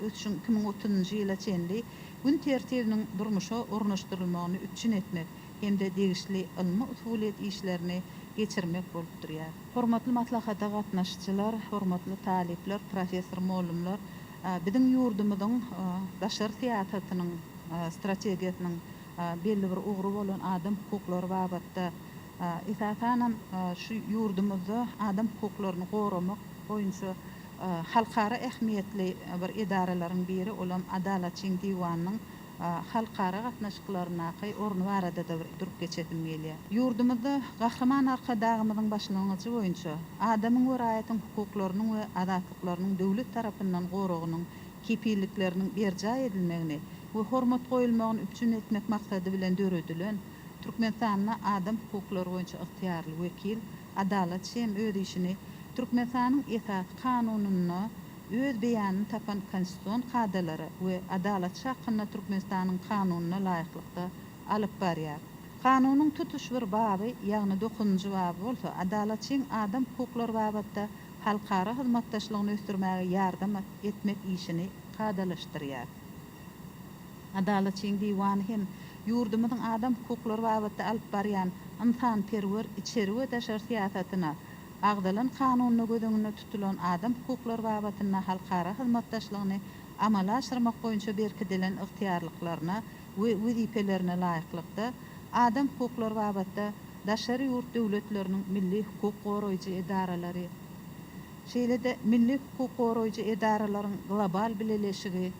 ösüşiň 2030-njy ýyla çenli gün tertibiniň durmuşa ornaşdyrylmagyny üpjün etmek hem-de degişli ylmy-usulyýet işlerini geçirmek bolup durýar. Hormatly maslahata gatnaşyjylar, hormatly talyplar, professor-mugallymlar! Biziň ýurdumyzyň daşary syýasatynyň strategiýasynyň belli bir ugry bolan adam hukuklary babatda, esasanam, şu ýurdumyzda adam hukuklaryny goramak boýunça halkara ähmiýetli bir edaralaryň biri, olam Adalatçyň diwanynyň halkara gatnaşyklaryndaky orny barada-da bir durup geçesim gelýär. Ýurdumyzda Gahryman Arkadagymyzyň başlangyjy boýunça adamyň we raýatyň hukuklarynyň we azatlyklarynyň döwlet tarapyndan goragynyň kepillikleriniň berjaý edilmegini we hormat goýulmagyny üpjün etmek maksady bilen döredilen Türkmenistanda adam hukuklary boýunça ygtyýarly wekil Adalatçy hem öz işini Türkmenistanyň Esasy Kanunynda öz beýanyny tapan konstitusion kadalara we Adalatçy hakynda Türkmenistanyň Kanunyna laýyklykda alyp barýar. Kanunyň tutuş bir baby, ýagny dokuzynjy baby bolsa Adalatçyň adam hukuklary babatda halkara hyzmatdaşlygyny ösdürmäge ýardam etmek işini kadalaşdyrýar. Adalatçyň diwany hem ýurdumyzyň adam hukuklary babatda alyp barýan ynsanperwer içeri we daşary syýasatyna, Agzalan Kanunda göz öňünde tutulan adam hukuklary babatynda halkara hyzmatdaşlygyny amala aşyrmak boýunça berkidilen ygtyýarlyklaryna we wezipelerine laýyklykda, adam hukuklary babatda daşary ýurt döwletleriniň milli hukuk goraýjy edaralary. şeýle-de milli hukuk goraýjy edaralaryň global bileleşigi,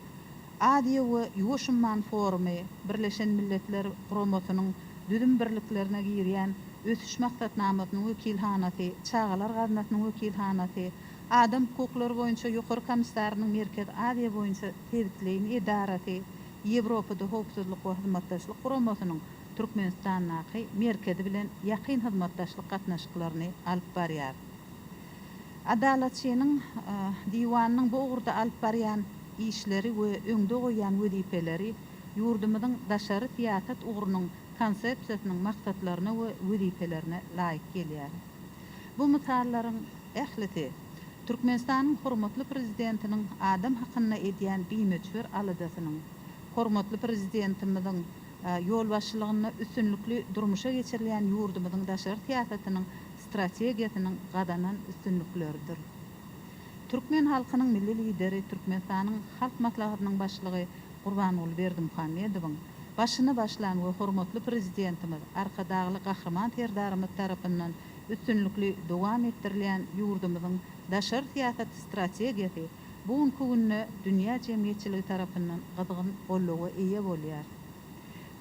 Aziýa we Ýuwaş umman forumy, Birleşen Milletler Guramasynyň düzüm birliklerine girýän Ösüş maksatnamasynyň wekilhanasy, Çagalar gaznasynyň wekilhanasy, Adam hukuklary boýunça Ýokary komissarynyň Merkezi Aziýa boýunça sebitleýin edarasy, Ýewropada Howpsuzlyk we Hyzmatdaşlyk Guramasynyň Türkmenistandaky merkezi bilen ýakyn hyzmatdaşlyk gatnaşyklaryny alyp barýar. Adalatçynyň diwanynyň bu ugurda alyp barýan işleri we öňde goýýan wezipeleri ýurdumyzyň daşary syýasat ugrunyň Konsepsiýasynyň maksatlaryna we wezipelerine laýyk gelýär. Bu mysallaryň ählisi Türkmenistanyň hormatly Prezidentiniň adam hakynda edýän bimöçber aladasynyň, hormatly Prezidentimiziň ýolbaşçylygynda üstünlikli durmuşa geçirilýän ýurdumyzyň daşary syýasatynyň strategiýasynyň gazanan üstünlikleridir. Türkmen halkynyň Milli Lideri, Türkmenistanyň Halk Maslahatynyň Başlygy Gurbanguly Berdimuhamedowyň başyny başlan we hormatly Prezidentimiz Arkadagly Gahryman Serdarymyz tarapyndan üstünlikli dowam etdirilýän ýurdumyzyň daşary syýasat strategiýasy bu günki günde dünýä jemgyýetçiligi tarapyndan gyzgyn goldawa eýe bolýar.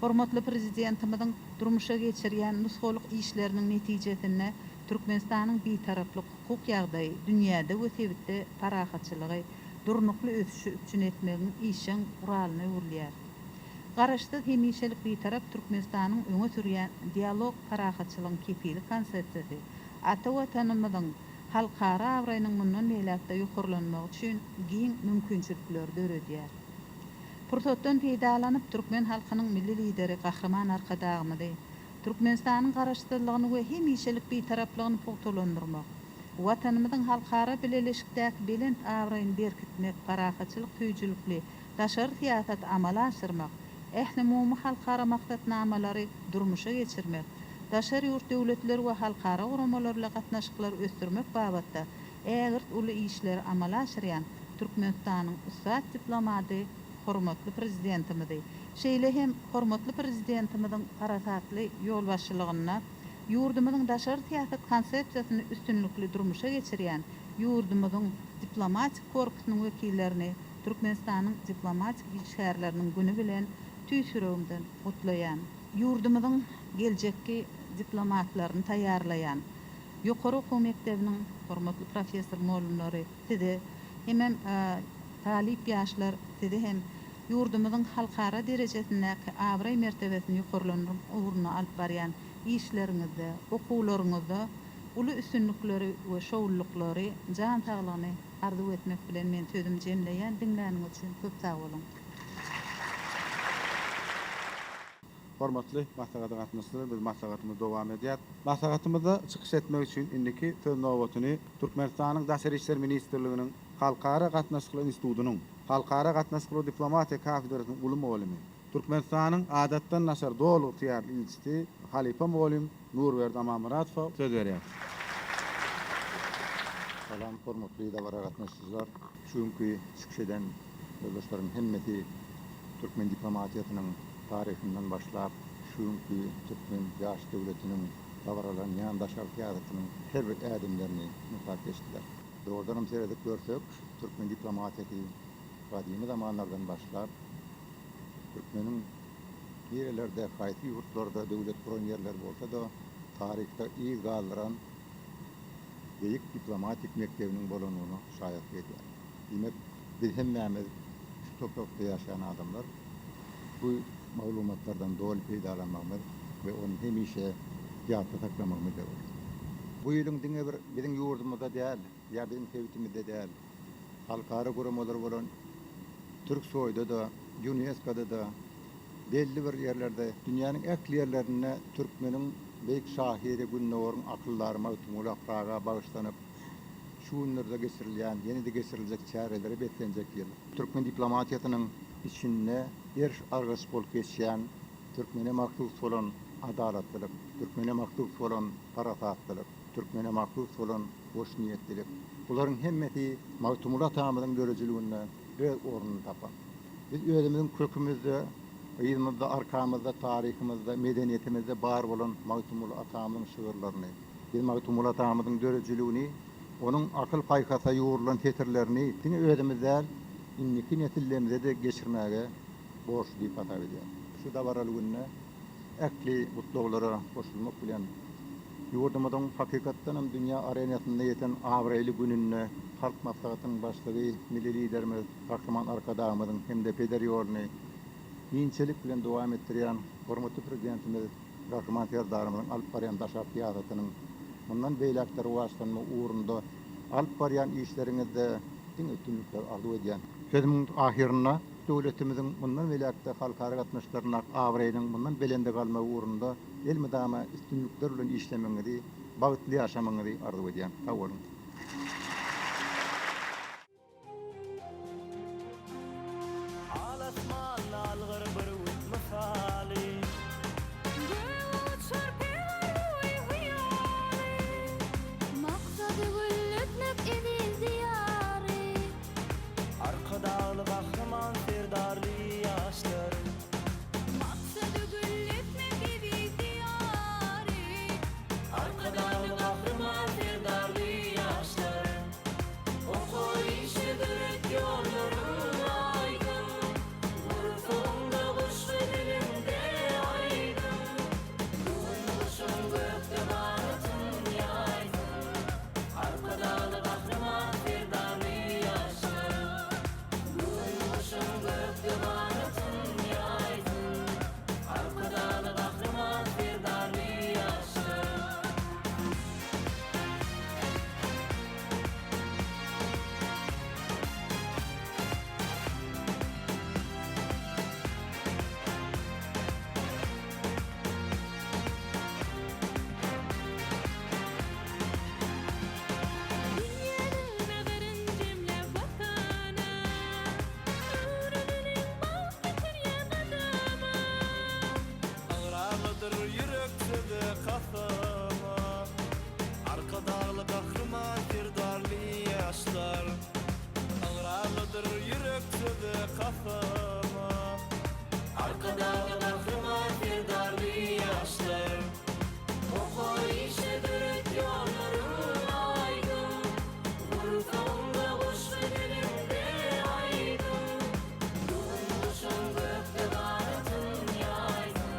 Hormatly Prezidentimiziň durmuşa geçirýän nusgalyk işleriniň netijesinde Türkmenistanyň Bitaraplyk hukuk ýagdaýy dünýäde we sebitde parahatçylygy, durnukly ösüşi üpjün etmegiň işjeň guralyna öwrülýär. Garaşsyz, hemişelik Bitarap Türkmenistanyň öňe sürýän Dialog, parahatçylygyň kepili konsepsiýasy ata Watanymyzyň halkara abraýynyň mundan beýläk-de ýokarlanmagy üçin giň mümkinçilikleri döredýär. Pursatdan peýdalanyp, türkmen halkynyň Milli Lideri Gahryman Arkadagymyzy Türkmenistanyň Garaşsyzlygyny we hemişelik Bitaraplygyny pugtalandyrmak, Watanymyzyň halkara bileleşikdäki belent abraýyny berkitmek, parahatçylyk söýüjilikli daşary syýasaty amala aşyrmak, ählumumy halkara maksatnamalary durmuşa geçirmek, daşary ýurt döwletleri we halkara guramalar bilen gatnaşyklary ösdürmek babatda ägirt uly işleri amala aşyrýan Türkmenistanyň ussat diplomady hormatly Prezidentimizi, şeýle hem hormatly Prezidentimiziň parasatly ýolbaşçylygynda ýurdumyzyň daşary syýasat konsepsiýasyny üstünlikli durmuşa geçirýän ýurdumyzyň diplomatik korpusynyň wekillerini Türkmenistanyň diplomatik işgärleriniň güni bilen tüýs ýüregimden gutlaýan. Ýurdumyzyň geljekki diplomatlaryny taýýarlaýan ýokary okuw mekdebiniň hormatly professor-mugallymlary size hemem talyp ýaşlar size hem ýurdumyzyň halkara derejesindäki abraý-mertebesini ýokarlandyrmak ugrunda alyp barýan işleriňizde, okuwlaryňyzda uly üstünlikleri we şowlulyklary, jan saglygyny arzuw etmek bilen men sözümi jemleýän, diňläniňiz üçin köp sag boluň. Hormatly maslahata gatnaşyjylar, biz maslahatymyzy dowam edýäris. Maslahatymyzda çykyş etmek üçin indiki söz nobatyny Türkmenistanyň Daşary işler ministrliginiň Halkara gatnaşyklary institutynyň Halkara gatnaşyklary diplomatiýa kafedrasynyň uly mugallymy, Türkmenistanyň Adatdan daşary doly ygtyýarly ilçisi, halypa mugallym Nurberdi Amanmyradowa söz berýäris. Salam hormatly dabara gatnaşyjylar! Şu günki çykyş eden ýoldaşlaryň hemmesi türkmen diplomatiýasynyň taryhyndan başlap, şu günki türkmen ýaş döwletiniň dabaralanýan daşary syýasatynyň her bir ädimlerini nygtap geçdiler. Dogrudanam seredip görsek, türkmen diplomatiýasy gadymy zamanlardan başlap, türkmeniň nirelerde, haýsy ýurtlarda döwlet guran ýerleri bolsa-da, taryhda yz galdyran beýik diplomatik mekdebiniň bolandygyna şaýatlyk edýär. Diýmek, biz hemmämiz şu toprakda ýaşaýan adamlar bu maglumatlardan doly peýdalanmagymyz we ony hemişe ýatda saklamagymyz zerur. Bu ýylyň diňe bir biziň ýurdumyzda däl ýa biziň sebitimizde däl, halkara guramalary bolan Türksoýda-da, Ýunesko-da-da, belli bir ýerlerde, dünýäniň ähli ýerlerinde türkmeniň beýik şahyry, Gündogaryň akyldary Magtymguly Pyraga bagyşlanyp, şu günlerde geçirilýän, ýene-de geçiriljek çärelere beslenjek ýyl. Türkmen diplomatiýasynyň içinde eriş-argaç bolup geçýän türkmene mahsus bolan adalatlylyk, türkmene mahsus bolan parasatlylyk, türkmene mahsus bolan hoşniýetlilik, bularyň hemmesi Magtymguly atamyzyň döredijiliginde öz ornuny tapan. Biz özümiziň kökümizde, yzymyzda, arkamyzda, taryhymyzda, medeniýetimizde bar bolan Magtymguly atamyzyň şygyrlaryny, biz Magtymguly atamyzyň döredijiligini. Onuň akyl-paýhasa ýugrulan setirlerini diňe özümiz däl, indiki nesillerimize-de geçirmäge borçly diýip hasap edýäris. Şu dabaraly günde ähli gutlaglara goşulmak bilen, ýurdumyzyň hakykatdan hem dünýä arenasynda ýeten abraýly gününde Halk Maslahatynyň Başlygy Milli Liderimiz Gahryman Arkadagymyzyň hem-de peder ýoluny inçelik bilen dowam etdirýän hormatly Prezidentimiz Gahryman Serdarymyzyň alyp barýan daşary syýasatynyň mundan beýläk-de rowaçlanmagy ugrunda alyp barýan işleriňizde diňe üstünlikler arzuw edýän. Sözümiň ahyrynda döwletimiziň mundan beýläk-de halkara gatnaşyklaryndaky abraýynyň mundan belende galmagy ugrunda elmydama üstünlikler bilen işlemegiňizi, bagtly ýaşamagyňyzy arzuw edýän. Sag boluň! Al-asmanda algyr bürgüt mysaly. Göge uçar pegaruý hyýaly. Maksady gülletmek eziz Diýary. Arkadagly Gahryman Serdarly ýaşlar. Maksady gülletmek eziz Diýary. Arkadagly Gahryman Serdarly ýaşlar. Oka işe döret ýollaryň aýdyň, Gursagyňda goşgy diliňde aýdym. Gün guşuň gökde ganatyn ýaýsyn, Arkadagly Gahryman Serdarly ýaşlar. Gün guşuň gökde ganatyn ýaýsyn, Arkadagly Gahryman Serdarly ýaşlar. Dünýäniň nazaryn jemläp Watana, Öwreneniň bagt getirýär gadama. Ygrarlydyr ýürek söze kasama. Arkadagly Gahryman Serdarly ýaşlar Ygrarlydyr ýürek söze kasama. Arkadagly Gahryman Serdarly ýaşlar Oka işe döret ýollaryň aýdyň Gursagyňda goşgy diliňde aýdym Gün guşuň gökde ganatyn ýaýsyn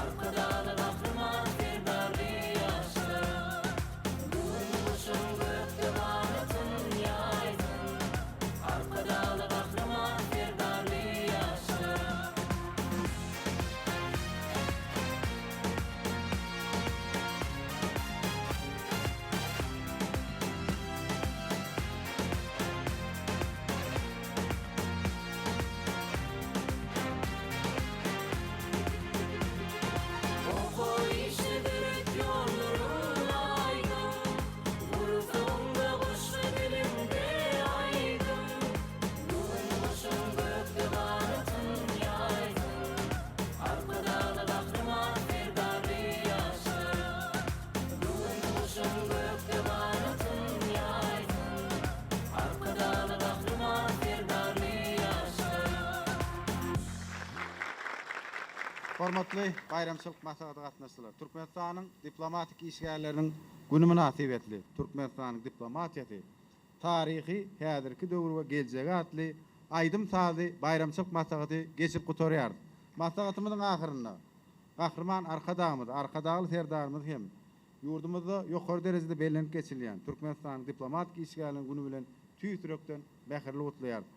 Arkadagly Gahryman Serdarly ýaşlar Gün guşuň gökde ganatyn ýaýsyn Arkadagly Gahryman Serdarly ýaşlar. Oka işe döret ýollaryň aýdyň, Gursagyňda goşgy diliňde aýdym. Gün guşuň gökde ganatyn ýaýsyn, Arkadagly Gahryman Serdarly ýaşlar. Gün guşuň gökde ganatyn ýaýsyn, Arkadagly Gahryman Serdarly ýaşlar. Hormatly baýramçylyk maslahata gatnaşyjylar! Türkmenistanyň diplomatik işgärleriniň güni mynasybetli Türkmenistanyň diplomatiýasy, taryhy, häzirki döwri we geljegi atly aýdym-sazly baýramçylyk maslahaty geçirip gutarýarys. Maslahatymyzyň ahyrynda Gahryman Arkadagymyz, Arkadagly Serdarymyz hem ýurdumyzda ýokary derejede bellenip geçilýän Türkmenistanyň diplomatik işgärleriniň güni bilen tüýs ýürekden mähirli gutlaýarys.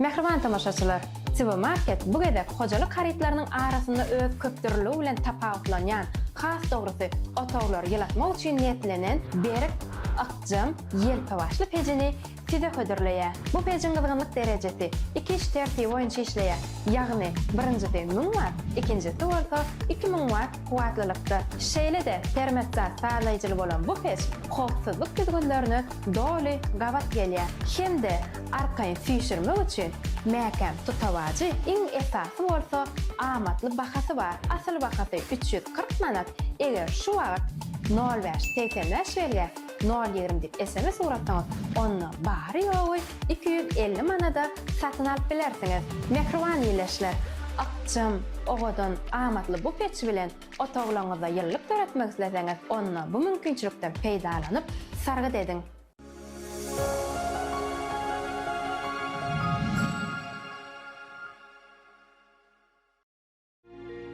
Mähriban tomaşaçylar, TV Market bu gezek hojalyk harytlarynyň arasynda öz köpdürlüligi bilen tapawutlanýan, has dogrusy, otaglary ýylatmak üçin niýetlenen berk. ykjam, ýelpewaçly pejini size hödürleýär. Bu pejiň gyzgynlyk derejesi iki iş tertibi boýunça işleýär. Ýagny, birinjisi 1000 watt, ikinjisi bolsa 2000 watt kuwwatlylykda. Şeýle-de termostat sazlaýjyly bolan bu peç howpsuzlyk düzgünlerine doly gabat gelýär hem-de arkaýyn süýşürmek üçin mäkäm tutawajy, iň esasy bolsa amatly bahasy bar. Asyl bahasy 340 manat, eger şu wagt nol bäş 85 belgä nol 20 diýip sms ugratsaňyz, onda bary-ýogy 250 manada satyn alyp bilersiňiz. Mähriban ildeşler, ykjam, owadan, amatly bu peç bilen otaglaryňyzda ýylylyk döretmek isleseňiz, onda bu mümkinçilikden peýdalanyp, sargyt ediň!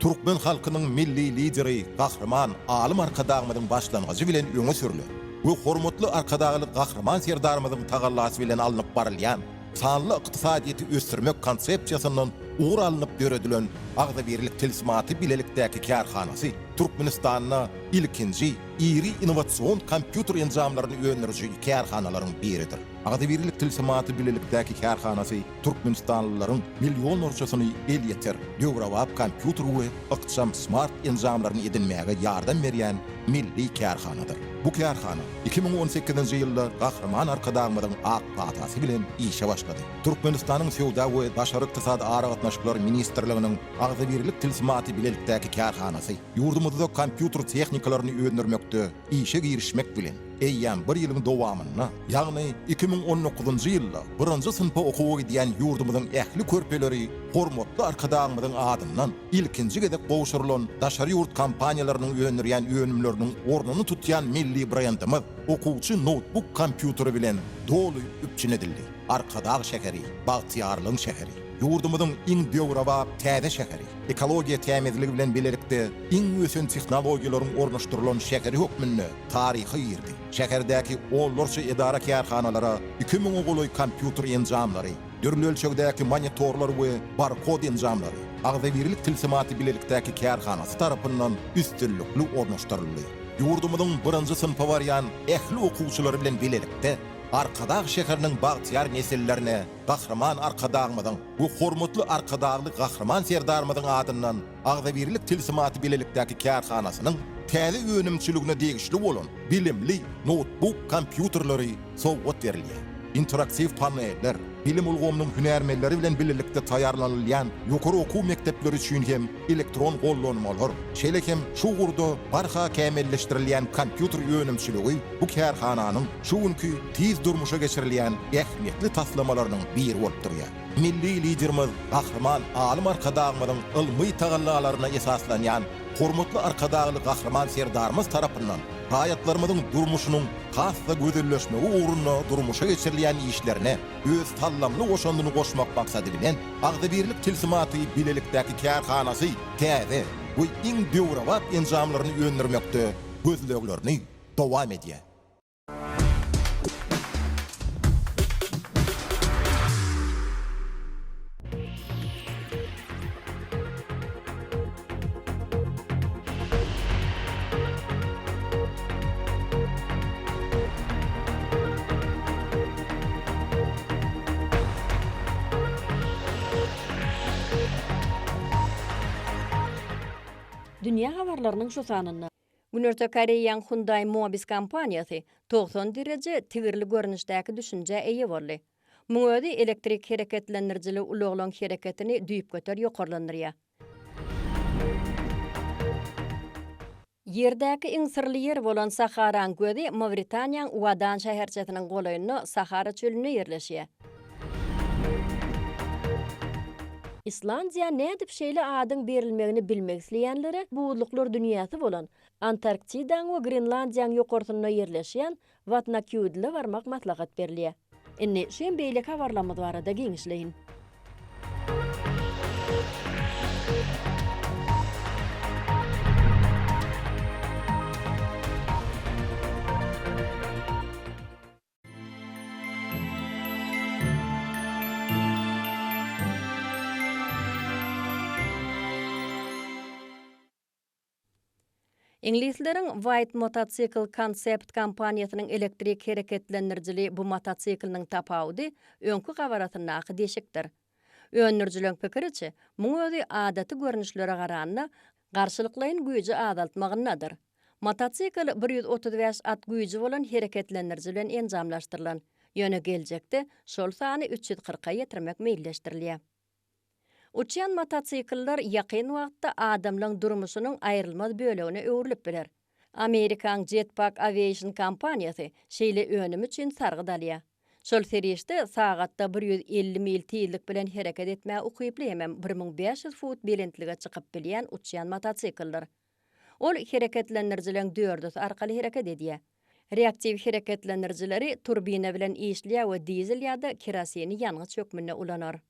Türkmen halkynyň Milli Lideri Gahryman Alym Arkadagymyzyň başlangyjy bilen öňe sürlen we hormatly Arkadagly Gahryman Serdarymyzyň tagallasy bilen alnyp barylýan sanly ykdysadyýeti ösdürmek konsepsiýasyndan ugur alnyp döredilen Agzybirlik tilsimaty bilelikdäki kärhanasy Türkmenistanda ilkinji iri innowasion kompýuter enjamlaryny öndüriji kärhanalaryň biridir. Agzybirlik tilsimaty bilelikdäki kärhanasy türkmenistanlylaryň millionlarçasyny elýeter, döwrebap kompýuter we ykjam smart enjamlaryny edinmäge ýardam berýän milli kärhanadyr. Bu kärhana 2018-nji ýylda Gahryman Arkadagymyzyň ak patasy bilen işe başlady. Türkmenistanyň Söwda we daşary ykdysady aragatnaşyklar ministrliginiň Agzybirlik tilsimaty bilelikdäki kärhanasy ýurdumyzda kompýuter tehnikalaryny öndürmekde işe girişmek bilen, eýýäm bir ýylyň dowamynda, ýagny 2019-njy ýylda birinji synpa okuwa gidýän ýurdumyzyň ähli körpeleri hormatly Arkadagymyzyň adyndan ilkinji gezek gowşurylan daşary ýurt kompaniýalarynyň öndürýän önümleriniň ornuny tutýan milli brendimiz okuwçy noutbuk kompýuteri bilen doly üpjün edildi. Arkadag şäheri, bagtyýarlygyň şäheri, ýurdumyzyň iň döwrebap täze şäheri, ekologiýa tämizligi bilen bilelikde iň ösen tehnologiýalaryň ornaşdyrylan şäheri hökmünde taryha girdi. Şäherdäki onlarça edara-kärhanalara iki müňe golaý kompýuter enjamlary, dürli ölçegdäki monitorlar we barkod enjamlary Agzybirlik tilsimaty bilelikdäki kärhanasy tarapyndan üstünlikli ornaşdyryldy. Ýurdumyzyň birinji synpa barýan ähli okuwçylary bilen bilelikde Arkadag şäheriniň bagtyýar nesillerine Gahryman Arkadagymyzyň we hormatly Arkadagly Gahryman Serdarymyzyň adyndan Agzybirlik tilsimaty bilelikdäki kärhanasynyň täze önümçiligine degişli bolan bilimli noutbuk kompýuterleri sowgat berilýär. Interaktiw paneller, bilim ulgamynyň hünärmenleri bilen bilelikde taýýarlanylýan ýokary okuw mekdepleri üçin hem elektron gollanmalar, şeýle hem şu ugurda barha kämilleşdirilýän kompýuter önümçiligi bu kärhananyň şu günki tiz durmuşa geçirilýän ähmiýetli taslamalarynyň biri bolup durýar. Milli Liderimiz Gahryman Alym Arkadagymyzyň ylmy tagallalaryna esaslanýan hormatly Arkadagly Gahryman Serdarymyz tarapyndan raýatlarymyzyň durmuşynyň has-da gözelleşmegi ugrunda durmuşa geçirilýän işlerine öz saldamly goşandyny goşmak maksady bilen, Agzybirlik tilsimaty bilelikdäki kärhanasy täze we iň döwrebap enjamlaryny öndürmekde gözleglerini dowam edýär. Dünýä habarlarynyň şu sanynda. Günorta Koreýaň Hyundai Mobis kompaniýasy 90 dereje tigirli görnüşdäki düşünjä eýe boldy. Muň özi elektrik hereketlendirijili ulaglaryň hereketini düýpgöter ýokarlandyrýar. Ýerdäki iň syrly ýer bolan Saharaň gözi Mawritaniýaň Uadan şäherçesiniň golaýynda Sahara çölünde ýerleşýär. Islandiýa nädip şeýle adyň berilmegini bilmek isleýänlere buzluklar dünýäsi bolan Antarktidaň we Grenlandiýaň ýokarsynda ýerleşýän Watnakýudle barmak maslahat berilýär. Indi şu hem beýleki habarlarymyz barada giňişleýin. Iňlisleriň White Motocycle Concept kompaniýasynyň elektrik hereketlendirijili bu motosikliniň tapawudy öňki gabarasyndaky deşikdir. Öndürijileriň pikiriçe, muň özi adaty görnüşlere garanda, garşylyklaýyn güýji azaltmagyndadyr. Motosikl 135 at güýji bolan hereketlendiriji bilen enjamlaşdyrylan, ýöne geljekde şol sany 340-a ýetirmek meýilleşdirilýär. Uçýan motosikller ýakyn wagtda adamlaň durmuşynyň aýrylmaz bölegine öwrülip biler. Amerikaň Jetpack Aviation kompaniýasy şeýle önüm üçin sargyt alýar. Şol serişde sagatda 150 mil tizlik bilen hereket etmäge ukyply hemem 1500 fut belentlige çykyp bilýän uçýan motosikldir. Ol hereketlendirijileriň dördüsi arkaly hereket edýär. Reaktiw hereketlendirijileri turbina bilen işleýär we dizel ýa-da kerosini ýangyç hökmünde ulanar.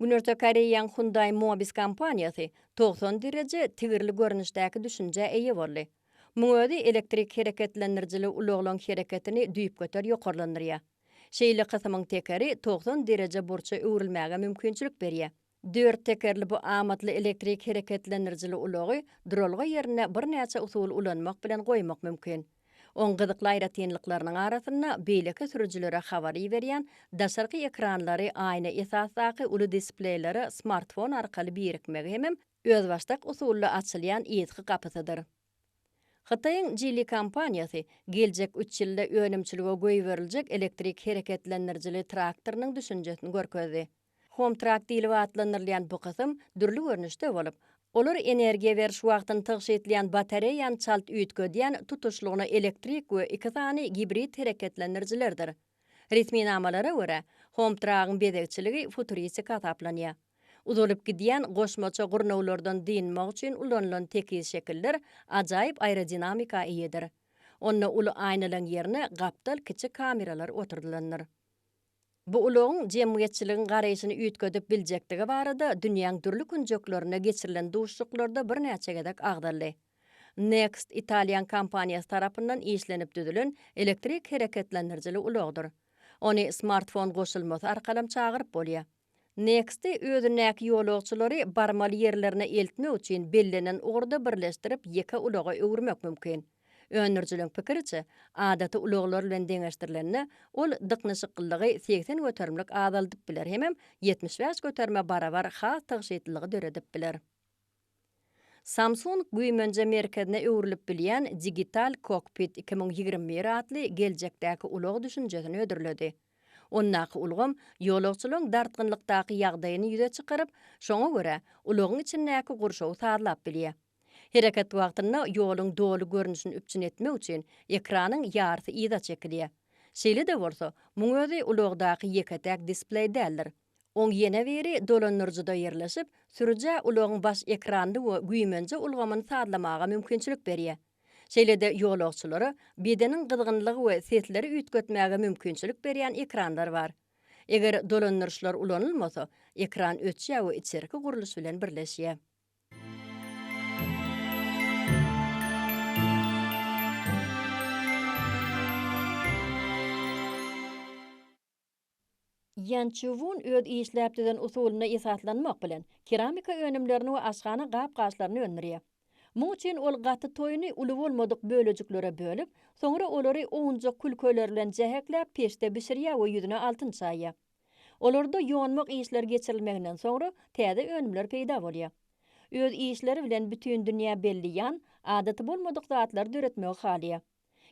Günorta Koreýaň Hyundai Mobis kompaniýasy 90 dereje tigirli görnüşdäki düşünjä eýe boldy. Muň özi elektrik hereketlendirijili ulaglaryň hereketini düýpgöter ýokarlandyrýar. Şeýle kysymyň tekeri 90 dereje burça öwrülmäge mümkinçilik berýär. Dört tekerli bu amatly elektrik hereketlendirijili ulagy duralga ýerinde birnäçe usuly ulanmak bilen goýmak mümkin. Oň gyzykly aýratynlyklarynyň arasynda beýleki sürüjilere habar iberýän daşarky ekranlary aýna esasdaky uly displeýlere smartfon arkaly birikmegi hemem özbaşdak usulda açylýan yzky gapysydyr. Hytaýyň Geely kompaniýasy geljek üç ýylda önümçilige goýberiljek elektrik hereketlendirijili traktorynyň düşünjesini görkezdi. Homtrak diýlip atlandyrylýan bu kysym dürli görnüşde bolup, olar energiýa beriş wagtyny tygşytlaýan batareýany çalt üýtgedýän tutuşlygyna elektrik we iki sany gibrid hereketlendirijilerdir. Resminamalara görä, Homtragyň bezegçiligi futuristik hasaplanýar. Uzalyp gidýän goşmaça gurnawlardan dynmak üçin ulanylan tekiz şekiller ajaýyp aerodinamika eýedir. Onda uly aýnalaryň ýerine gapdal kiçi kameralar oturdylandyr. Bu ulagyň jemgyýetçiligiň garaýşyny üýtgedip biljekdigi barada dünýäň dürli künjeklerinde geçirilen duşuşyklarda birnäçe gezek agzaldy. Next italýan kompaniýasy tarapyndan işlenip düzülen elektrik hereketlendirijili ulagdyr. Ony smartfon goşulmasy arkalam çagyryp bolýar. Next-i özündäki ýolagçylary barmaly ýerlerine eltmek üçin bellenen ugurda birleşdirip ýeke ulaga öwürmek mümkin. Öndürijileriň pikiriçe, adaty ulaglar bilen deňeşdirilende, ol dyknyşyklylygy 80 göterimlik azaldyp biler hemem 75 göterime barabar has tygşytlylygy döredip biler. Samsung güýmenje merkezine öwrülip bilýän Digital Cockpit 2021 atly geljekdäki ulag düşünjesini hödürledi. Ondaky ulgam ýolagçylaryň dartgynlykdaky ýagdaýyny ýüze çykaryp, şoňa görä, ulagyň içindäki gurşawy sazlap bilýär. Hereket wagtynda ýoluň doly görnüşini üpjün etmek üçin ekranyň ýarysy yza çekilýär. Şeýle-de bolsa, muň özi ulagdaky ýeke-täk displeý däldir. Oň ýene biri dolandyryjyda ýerleşip, sürüjä ulagyň baş ekranyny we güýmenje ulgamyny sazlamaga mümkinçilik berýär. Şeýle-de ýolagçylara bedeniň gyzgynlygy we sesleri üýtgetmäge mümkinçilik berýän ekranlar bar. Eger dolandyryşlar ulanylmasa, ekran öçýär we içerki gurluş bilen birleşýär. Ýan Çuwun öz işläp düzen usulyna esaslanmak bilen, keramika önümlerini we aşhana gap-gaçlaryny öndürýär. Muň üçin ol gaty toýuny uly bolmadyk bölejiklere bölüp, soňra olary owunjak külkeler bilen jähekläp peçde bişirýär we ýüzüne altyn çaýýar. Olarda ýonmak işleri geçirilmeginden soňra täze önümler peýda bolýar. Öz işleri bilen bütin dünýä belli Ýan adaty bolmadyk zatlary döretmegi halaýar.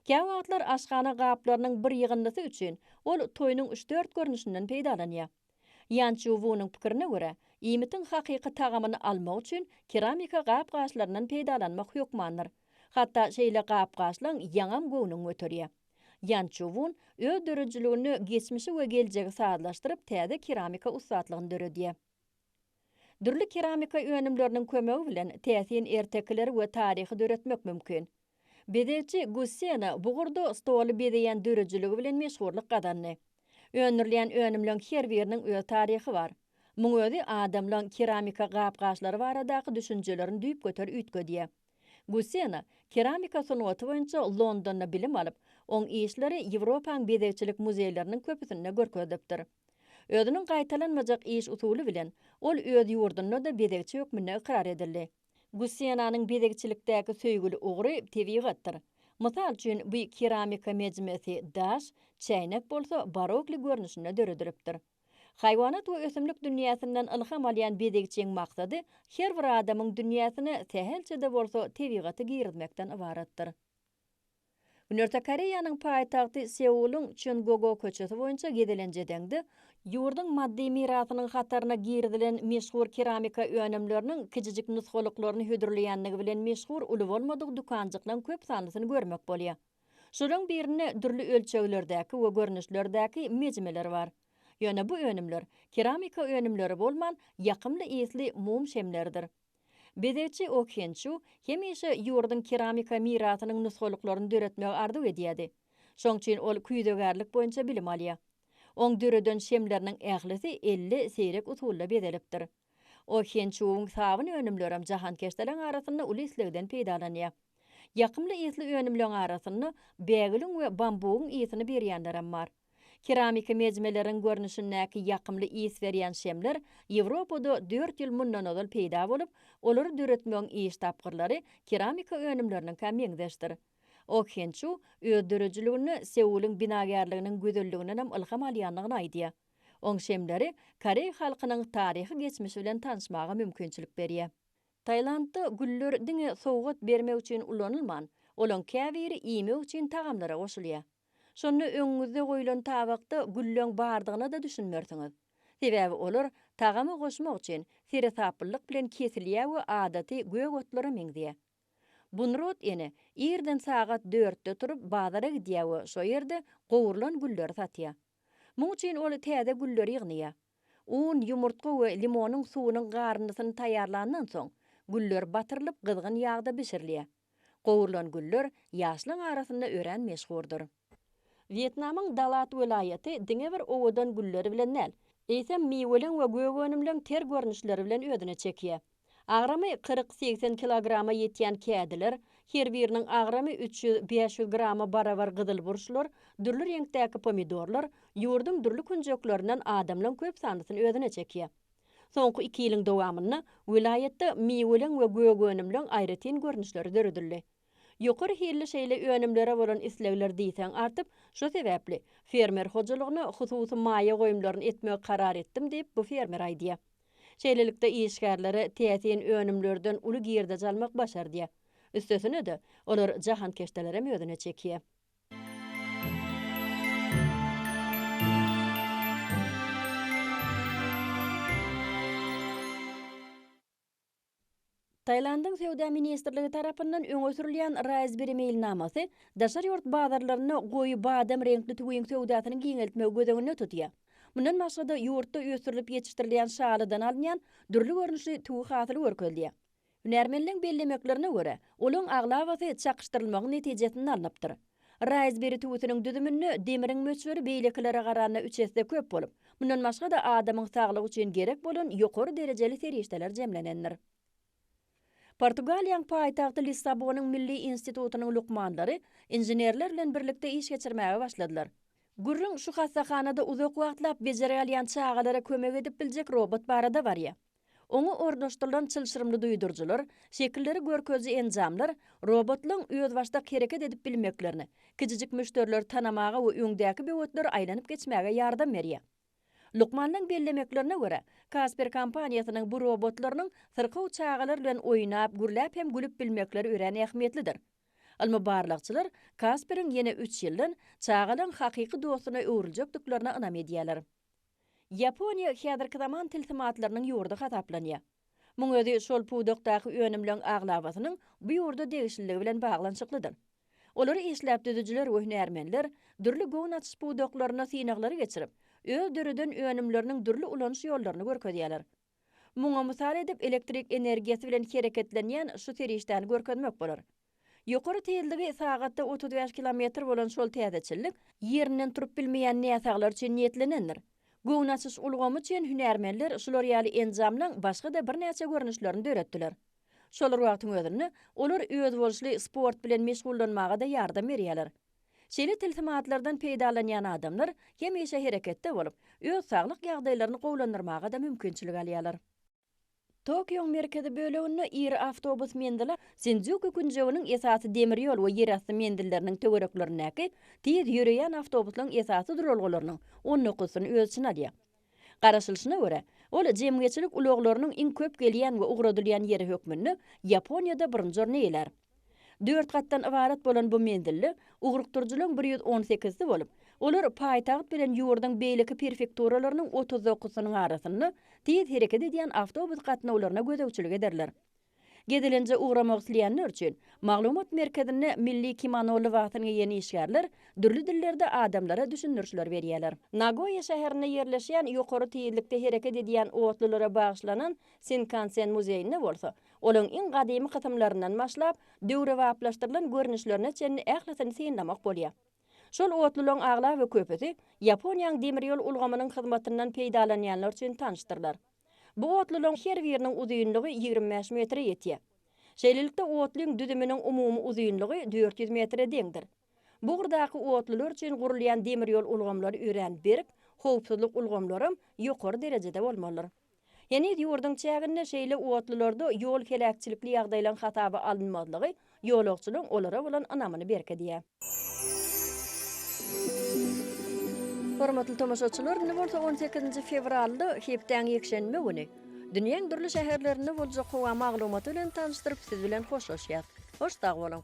Käwagtlar aşhana gaplarynyň bir ýygyndysy üçin ol toýnuň üç-dört görnüşinden peýdalanýar. Ýan Çu Wunyň pikirine görä, iýmitiň hakyky tagamyny almak üçin keramika gap-gaçlaryndan peýdalanmak hökmandyr. Hatda şeýle gap-gaçlaň ýaňam göwnüňi göterýär. Ýan Çu Wun öz döredijiliginde geçmişi we geljegi sazlaşdyryp täze keramika ussatlygyny döredýär. Dürli keramika önümleriniň kömegi bilen täsin ertekileri we taryhy döretmek mümkin. Bezegçi Gussena bu ugurda stoly bezeýän döredijiligi bilen meşhurlyk gazandy. Öndürilýän önümleň her biriniň öz taryhy bar. Muň özi adamlaň keramika gap-gaçlary baradaky düşünjelerini düýpgöter üýtgedýär. Gussena keramika sungaty boýunça Londonda bilim alyp, oň işleri Ýewropaň bezegçilik muzeýleriniň köpüsinde görkezilipdir. Özüniň gaýtalanmajak iş usuly bilen ol öz ýurdunda-da bezegçi hökmünde ykrar edildi. Gusenanyň bezegçilikdäki söýgüli ugry tebigatdyr. Mysal üçin, bu keramika mejmesi daş, çäýnek bolsa barokly görnüşinde döredilipdir. Haýwanat we ösümlik dünýäsinden ylham alýan bezegçiň maksady her bir adamyň dünýäsine sähelçe-de bolsa tebigaty girizmekden ybaratdyr. Günorta Koreýanyň paýtagty Seulyň Çöngogo köçesi boýunça gezelenç edeňde, ýurduň maddy mirasynyň hataryna girizilen meşhur keramika önümleriniň kiçijik nusgalyklaryny hödürleýändigi bilen meşhur uly bolmadyk dükanjyklaryň köp sanlysyny görmek bolýar. Şolaryň birinde dürli ölçeglerdäki we görnüşlerdäki mejmeler bar. Ýöne bu önümler keramika önümleri bolman, ýakymly ysly mum şemleridir. Bezegçi Ok Hen Çu hemişe ýurduň keramika mirasynyň nusgalyklaryny döretmegi arzuw edýärdi. Şoň üçin ol küýzegärlik boýunça bilim alýar. Oň döreden şemleriniň ählisi elle seýrek usulda bezelipdir. Ok Hen Çuwyň sabyn önümlerem jahankeşdeleriň arasynda uly islegden peýdalanýar. Ýakymly ysly önümleň arasynda bägüliň we bambugyň ysyny berýänlerem bar. Keramiki mejmeleriň görnüşindäki ýakymly ys berýän şemler Ýewropada dört ýyl mundan ozal peýda bolup, olary döretmegiň iş tapgyrlary keramika önümleriniňkä meňzeşdir. Ok Hen Çu öz döredijiliginde Seulyň binagärliginiň gözelligindenem ylham alýandygyny aýdýar. Oň şemleri koreý halkynyň taryhy geçmişi bilen tanyşmaga mümkinçilik berýär. Tailandda güller diňe sowgat bermek üçin ulanylman, olaň käbiri iýmek üçin tagamlara goşulýar. Şonda öňüňizde goýlan tabakda gülleň bardygyna-da düşünmersiňiz. Sebäbi olar tagama goşmak üçin seresaplylyk bilen kesilýär we adaty gök otlara meňzeýär. Bunrot ene irden sagat dörtde turup bazara gidýär we şo ýerde gowrulan gülleri satýar. Muň üçin ol täze gülleri ýygnaýar. Un, ýumurtga we limonyň suwunyň garyndysyny taýýarlandan soň, güller batyrylyp gyzgyn ýagda bişirilýär. Gowrulan güller ýaşlaň arasynda örän meşhurdyr. Wýetnamyň Dalat welaýaty diňe bir owadan gülleri bilen däl, eýsem miweleň we gök önümleň ter görnüşleri bilen özüne çekýär. Agramy 40-80 kilograma ýetýän kädiler, her biriniň agramy 300-500 grama barabar gyzyl burçlar, dürli reňkdäki pomidorlar ýurduň dürli künjeklerinden adamlaň köp sanlysyny özüne çekýär. Soňky iki ýylyň dowamynda welaýatda miweleň we gök önümleň aýratyn görnüşleri döredildi. Ýokary hilli şeýle önümlere bolan islegler diýseň artyp, şu sebäpli fermer hojalygyna hususy maýa goýumlaryny etmegi karar etdim diýip, bu fermer aýdýar. Şeýlelikde, işgärlere täsin önümlerden uly girdeji almak başardýar. Üstesine-de, olar jahankeşdelerem özüne çekýär. Tailandyň Söwda ministrligi tarapyndan öňe sürülýän Raspberry meýilnamasy daşary ýurt bazarlarynda goýy badam reňkli tüwiň söwdasyny giňeltmegi göz öňünde tutýar. Mundan başga-da, ýurtda ösdürilip ýetişdirilýän şalydan alynýan dürli görnüşli tüwi hasyly görkezilýär. Hünärmenleň bellemeklerine görä, olaň aglabasy çakyşdyrylmagyň netijesinde alnypdyr. Raýzberi tüwüsiniň düzüminde demiriň möçberi beýlekilere garanda üç esse köp bolup, mundan başga-da adamyň saglygy üçin gerek bolan ýokary derejeli serişdeler jemlenendir. Portugaliýaň paýtagty Lissabonyň Milli institutynyň lukmanlary inženerler bilen birlikde iş geçirmäge başladylar. Gürrüň şu hassahanada uzak wagtlap bejergi alýan çagalara kömek edip biljek robot barada barýar. Oňa ornaşdyrylan çylşyrymly duýduryjylar, şekilleri görkeziji enjamlar robotlaryň özbaşdak hereket edip bilmeklerine, kiçijik müşderileri tanamaga we öňdäki böwetleri aýlanyp geçmäge ýardam berýär. Lukmanlaryň bellemeklerine görä, Casper kompaniýasynyň bu robotlarynyň syrkaw çagalar bilen oýnap, gürläp hem gülüp bilmekleri örän ähmiýetlidir. Ylmy barlagçylar Casperiň ýene üç ýyldan çagalaryň hakyky dostuna öwrüljekdiklerine ynam edýärler. Ýaponiýa häzirki zaman tilsimatlarynyň ýurdy hasaplanýar. Muň özi şol pudakdaky önümleň aglabasynyň bu ýurda degişliligi bilen baglanyşyklydyr. Olary işläp düzüjiler we hünärmenler dürli göwün açyş pudaklarynda synaglary geçirip, öz döreden önümleriniň dürli ulanyş ýollaryny görkezýärler. Muňa mysal edip elektrik energiýasy bilen hereketlenýän şu serişdäni görkezmek bolar. Ýokary tizligi sagatda 35 kilometr bolan şol täzeçillik ýerinden turup bilmeýän näsaglar üçin niýetlenendir. Göwün açyş ulgamy üçin hünärmenler şular ýaly enjamlaň başga-da birnäçe görnüşlerini döretdiler. Şol bir wagtyň özünde, olar özboluşly sport bilen meşgullanmaga-da ýardam berýärler. Şeýle tilsimatlardan peýdalanýan adamlar hemişe hereketde bolup, öz saglyk ýagdaýlaryny gowulandyrmaga-da mümkinçilik alýarlar. Tokioň merkezi böleginde iri awtobus menzili Sindzýuku künjeginiň esasy demir ýol we ýerasty menzilleriniň töwereklerindäki tiz ýöreýän awtobuslaryň esasy duralgalarynyň on dokuzsyny öz içine alýar. Garaşylyşyna görä, ol jemgyýetçilik ulaglarynyň iň köp gelýän we ugradylýan ýeri hökmünde Ýaponiýada birinji orny eýelär. Dört gatdan ybarat bolan bu menzilde ugrukdyryjylaryň bir 118-si bolup, olar paýtagt bilen ýurduň beýleki prefekturalarynyň 39-synyň arasynda tiz hereket edýän awtobus gatnawlaryna gözegçilik ederler. Gezelenje ugramak isleýänler üçin maglumat merkezinde milli kimono lybasyny geýen işgärler dürli dillerde adamlara düşündirişler berýärler. Nagoýa şäherinde ýerleşýän ýokary tizlikde hereket edýän otlulara bagyşlanan Sinkansen muzeýinde bolsa, Olaň iň gadymy kysymlaryndan başlap, döwrebaplaşdyrylan görnüşlerine çenli ählisini synlamak bolýar. Şol otlularyň aglaba köpüsi Ýaponiýanyň demir ýol ulgamynyň hyzmatyndan peýdalanýanlar üçin tanyşdyrlar. Bu otlularyň her biriniň uzynlygy 25 metre ýetýär. Şeýlelikde, otlyň düzüminiň umumy uzynlygy 400 metre deňdir. Bu ugurdaky otlular üçin gurulýan demir ýol ulgamlary örän berk, howpsuzlyk ulgamlaram ýokary derejede bolmalydyr. Heniz ýurduň çäginde şeýle otlularda ýol heläkçilikli ýagdaýlaryň hasaba alynmazlygy ýolagçylaryň olara bolan ynamyny berkidýär. Hormatly tomaşaçylar, indi bolsa on sekizinji fewralda, hepdäň ýekşenbe güni, dünýäň dürli şäherlerinde boljak howa maglumaty bilen tanyşdyryp siz bilen hoşlaşýas. Hoş sag boluň!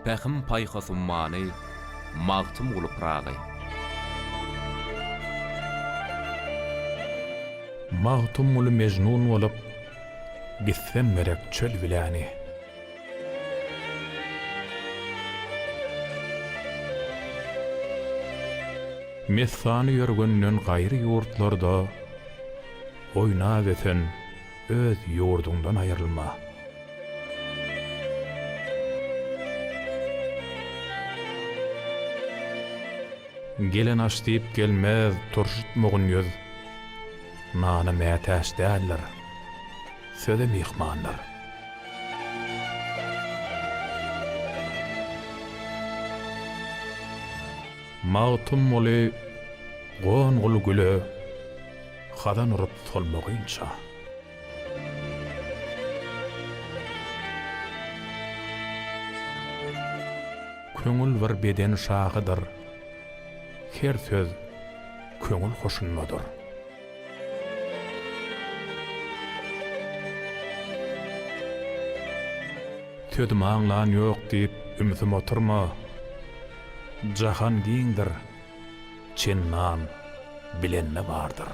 Pähim-paýhas ummany Magtymguly Pyragy. Magtymguly Mejnun bolup, gitsem gerek çöl biläni. Messany ýörgünden gaýry ýurtlarda oýnap ösen öz ýurduňdan aýrylma. Gelen aş diýip gelmez turşutmagyn ýüz, Nana mätäç däldir, söze myhmandyr. Magtymguly gongul güle hazan urup solmagynça. Köňül bir beden şahydyr, her söz köňül hoşundadyr. Sözümi aňlan ýok diýip ümsüm oturma, Jahan giňdir, çendan bilende bardyr.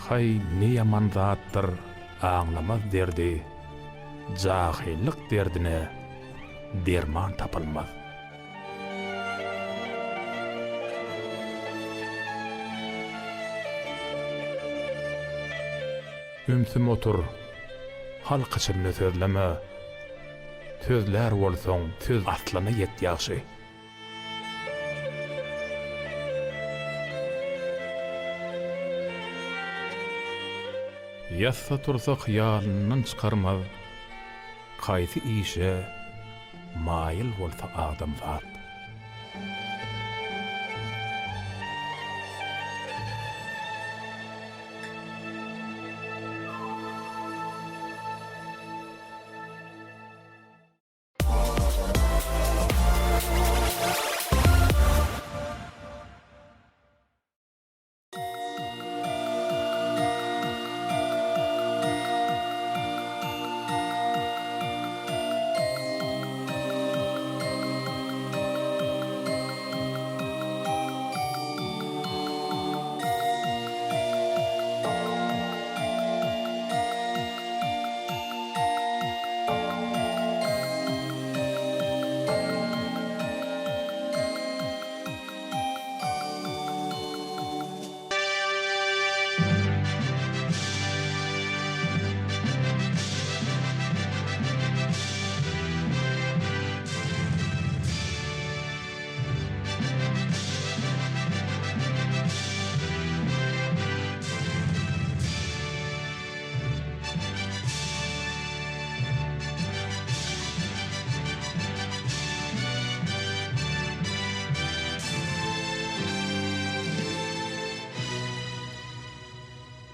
Haý, ne ýaman zatdyr aňlamaz derdi, Jahyllyk derdine derman tapylmaz. Ümsüm otur. Halk içinde sözleme. Sözlär bolsaň, söz aslyna ýet ýagşy. Ýatsa-tursa hyýalyndan çykarmaz, Haýsy işe maýyl bolsa adamzat.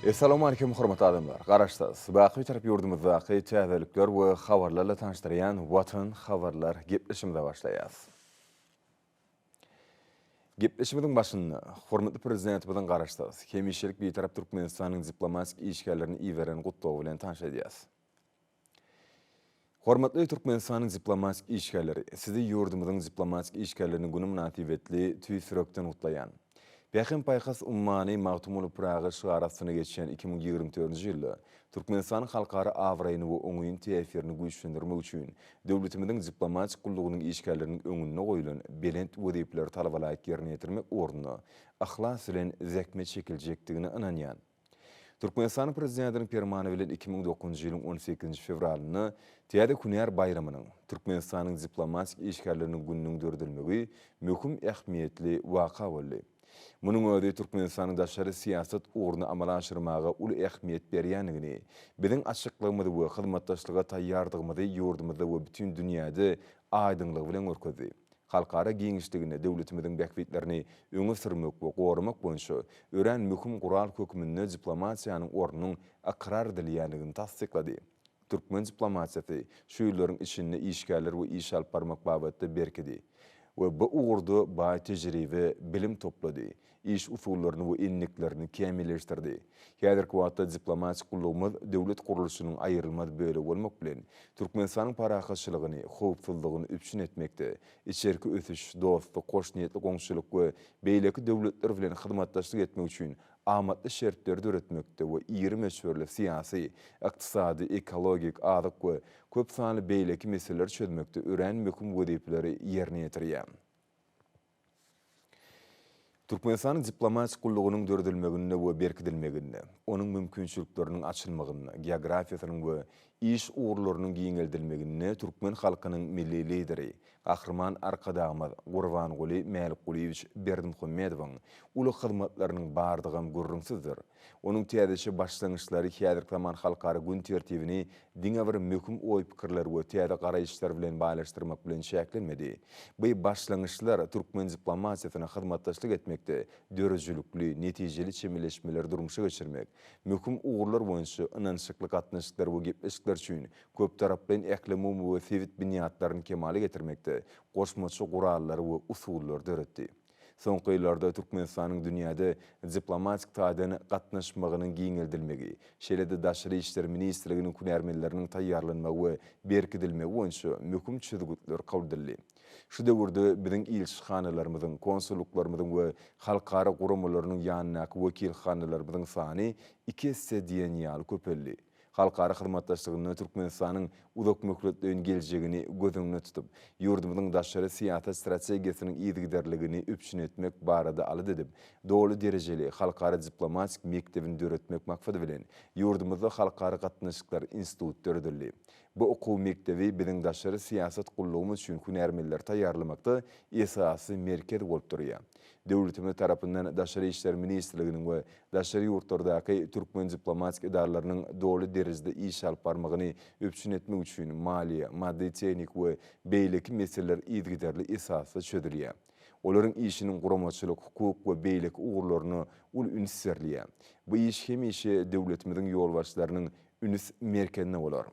Essalawmalikim hormatly adamlar! Garaşsyz, baky Bitarap ýurdumyzdaky täzelikler we habarlarla tanyşdyrýan Watan habarlar gepleşigimize başlaýas. Gepleşigimiziň başynda hormatly Prezidentimiziň Garaşsyz, hemişelik Bitarap Türkmenistanyň diplomatik işgärlerini iberen gutlagy bilen tanyş edýäs. Hormatly Türkmenistanyň diplomatik işgärleri, sizi ýurdumyzyň diplomatik işgärleriniň güni mynasybetli tüýs ýürekden gutlaýan. Pähim-paýhas ummany Magtymguly Pyragy şygary astynda geçýän 2024-nji ýylda Türkmenistanyň halkara abraýyny we oňyn täsirini güýçlendirmek üçin döwletimiziň diplomatik gullugynyň işgärleriniň öňünde goýlan belent wezipeleri talabalaýyk ýerine ýetirmek ugrunda yhlas bilen zähmet çekiljekdigine ynanýan. Türkmenistanyň Prezidentiniň Permany bilen 2009-njy ýylyň on sekizinji fewralynda täze hünär baýramynyň, Türkmenistanyň diplomatik işgärleriniň gününiň döredilmegi möhüm ähmiýetli waka boldy. Munuň özi Türkmenistanyň daşary syýasat ugruny amala aşyrmaga uly ähmiýet berýändigini, biziň açyklygymyzy we hyzmatdaşlyga taýýardygymyzy ýurdumyzda we bütin dünýäde aýdyňlygy bilen görkezdi. Halkara giňişliginde döwletimiziň bähbitlerini öňe sürmek we goramak boýunça örän möhüm gural hökmünde diplomatiýanyň ornunyň ykrar edilýändigini tassyklady. Türkmen diplomatiýasy şu ýyllaryň içinde işgärler we iş alyp barmak babatda berkedi we bu ugurda baý tejribe, bilim toplady, iş usullaryny we endiklerini kämilleşdirdi. Häzirki wagtda diplomatik gullugymyz döwlet gurluşynyň aýrylmaz bölegi bolmak bilen, Türkmenistanyň parahatçylygyny, howpsuzlygyny üpjün etmekde, içerki ösüş, dostluk, hoşniýetli goňşulyk we beýleki döwletler bilen hyzmatdaşlyk etmek üçin amatly şertleri döretmekde we iri möçberli syýasy, ykdysady, ekologik, azyk we köp sanly beýleki meseleleri çözmekde örän möhüm wezipeleri ýerine ýetirýär. Türkmenistanyň diplomatik gullugynyň döredilmeginde we berkidilmeginde, onuň mümkinçilikleriniň açylmagynda, geografiýasynyň we iş ugurlarynyň giňeldilmeginde türkmen halkynyň Milli Lideri, Gahryman Arkadagymyz Gurbanguly Mälikgulyýewiç Berdimuhamedowyň uly hyzmatlarynyň bardygam gürrüňsizdir. Onuň täzeçe başlangyçlary häzirki zaman halkara gün tertibini diňe bir möhüm oý-pikirler we täze garaýyşlar bilen baýlaşdyrmak bilen çäklenmedi. Bu başlangyçlar türkmen diplomatiýasyna hyzmatdaşlyk etmekde döredijilikli, netijeli çemeleşmeleri durmuşa geçirmek, möhüm ugurlar boýunça ynanyşykly gatnaşyklar we gepleşikler üçin köptaraplaýyn ählumumy we sebit binýatlaryny kemala getirmekde goşmaça gurallary we usullary döretdi. Soňky ýyllarda Türkmenistanyň dünýäde diplomatik taýdan gatnaşmagynyň giňeldilmegi, şeýle-de Daşary işler ministrliginiň hünärmenleriniň taýýarlanmagy we berkidilmegi boýunça möhüm çözgütler kabul edildi. Şu döwürde biziň ilçihanalarymyzyň, konsullyklarymyzyň we halkara guramalarynyň ýanyndaky wekilhanalarymyzyň sany iki esse diýen ýaly köpeldi. Halkara hyzmatdaşlygynda Türkmenistanyň uzakmöhletleýin geljegini göz öňünde tutup, ýurdumyzyň daşary syýasat strategiýasynyň yzygiderligini üpjün etmek barada alada edip, doly derejeli halkara diplomatik mekdebini döretmek maksady bilen, ýurdumyzda Halkara gatnaşyklar instituty döredildi. Bu okuw mekdebi biziň daşary syýasat gullugymyz üçin hünärmenleri taýýarlamakda esasy merkez bolup durýar. Döwletimiz tarapyndan Daşary işler ministrliginiň we daşary ýurtlardaky türkmen diplomatik edaralarynyň doly derejede iş alyp barmagyny üpjün etmek üçin maliýe, maddy-tehniki we beýleki meseleler yzygiderli esasda çözülýär. Olaryň işiniň guramaçylyk, hukuk we beýleki ugurlaryna uly üns berilýär. Bu iş hemişe döwletimiziň ýolbaşçylarynyň üns merkezinde bolar.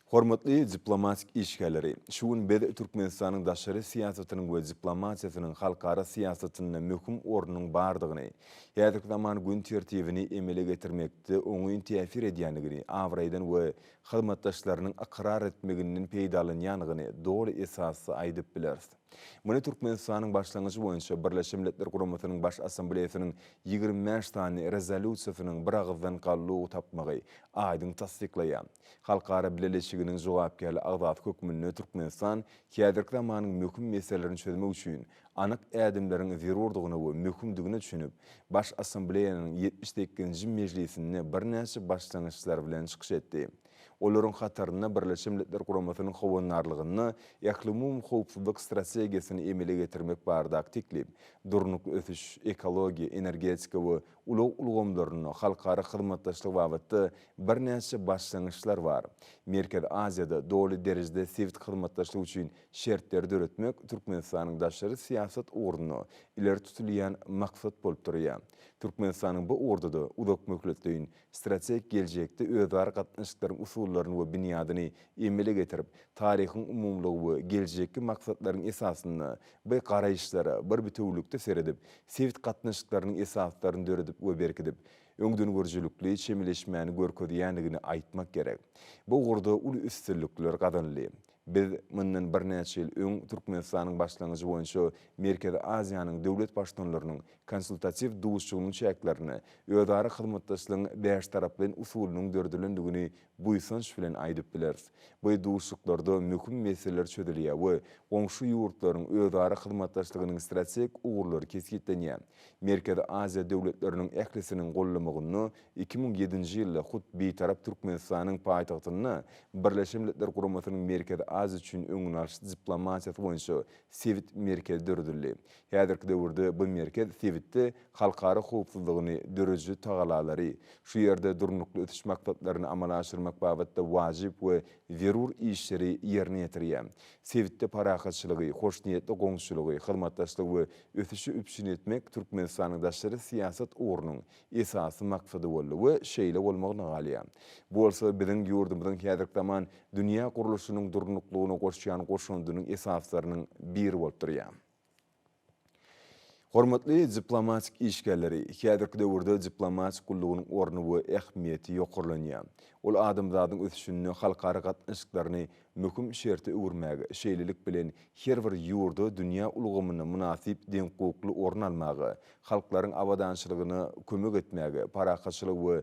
Hormatly diplomatik işgärleri! Şu gün biz Türkmenistanyň daşary syýasatynyň we diplomatiýasynyň halkara syýasatynda möhüm ornunyň bardygyny, häzirki zaman gün tertibini emele getirmekde oňyn täsir edýändigini, abraýdan we hyzmatdaşlarynyň ykrar etmeginden peýdalanýandygyny doly esasda aýdyp bileris. Muny Türkmenistanyň başlangyjy boýunça Birleşen Milletler Guramasynyň Baş Assambleýasynyň 25 sany rezolýusiýasynyň biragyzdan goldaw tapmagy aýdyň tassyklaýar. Halkara bileleşiginiň jogapkärli agzasy hökmünde Türkmenistan häzirki zamanyň möhüm meselelerini çözmek üçin anyk ädimleriň zerurdygyna we möhümdigine düşünip, Baş Assambleýanyň 78-nji mejlisinde birnäçe başlangyçlar bilen çykyş etdi. Olaryň hatarynda Birleşen Milletler Guramasynyň howandarlygynda ählumumy howpsuzlyk strategiýasyny emele getirmek baradaky teklip, durnukly ösüş, ekologiýa, energetika we ulag ulgamlarynda halkara hyzmatdaşlygy babatda birnäçe başlangyçlar bar. Merkezi Aziýada doly derejede sebit hyzmatdaşlygy üçin şertleri döretmek Türkmenistanyň daşary syýasat ugrunda ileri tutulýan maksat bolup durýar. Türkmenistanyň bu ugurda-da uzakmöhletleýin strategik geljekde özara gatnaşyklaryň usullaryny we binýadyny emele getirip, taryhyň umumylygy we geljekki maksatlaryň esasynda bir garaýyşlara, bir bitewülikde seredip, sebit gatnaşyklarynyň esaslaryny döredip we berkidip, öňdengörüjilikli çemeleşmäni görkezýändigini aýtmak gerek. Bu ugurda uly üstünlikler gazanyldy. Biz mundan birnäçe ýyl öň Türkmenistanyň başlangyjy boýunça Merkezi Aziýanyň döwlet Baştutanlarynyň Konsultatiw duşuşygynyň çäklerinde özara hyzmatdaşlygyň bäştaraplaýyn usulynyň döredilendigini buýsanç bilen aýdyp bileris. Bu duşuşyklarda möhüm meseleler çözülýär we goňşy ýurtlaryň özara hyzmatdaşlygynyň strategik ugurlary kesgitlenýär. Merkezi Aziýa döwletleriniň ählisiniň gollamagynda 2007-nji ýylda hut Bitarap Türkmenistanyň paýtagtynda Birleşen Milletler Guramasynyň Merkezi Aziýa üçin öňüni alyş diplomatiýasy boýunça sebit merkezi döredildi. Häzirki döwürde bu merkez sebitde halkara howpsuzlygyny dörediji tagalalary, şu ýerde Durnukly ösüş maksatlaryny amala aşyrmak babatda wajyp we zerur işleri ýerine ýetirýär. Sebitde parahatçylygy, hoşniýetli goňşuçylygy, hyzmatdaşlygy we ösüşi üpjün etmek Türkmenistanyň daşary syýasat ugrunyň esasy maksady boldy we şeýle bolmagyna galýar. Bu bolsa biziň ýurdumyzyň häzirki zaman dünýä gurluşynyň durnuklygyna goşýan goşandynyň esaslarynyň biri bolup durýar. Hormatly diplomatik işgärleri, häzirki döwürde diplomatik gullugynyň orny we ähmiýeti ýokarlanýar. Ol adamzadyň ösüşinde halkara gatnaşyklaryny möhüm şerte öwürmäge, şeýlelik bilen, her bir ýurda dünýä ulgamynda mynasyp deňhukukly orun almaga, halklaryň abadançylygyna kömek etmäge, parahatçylyga we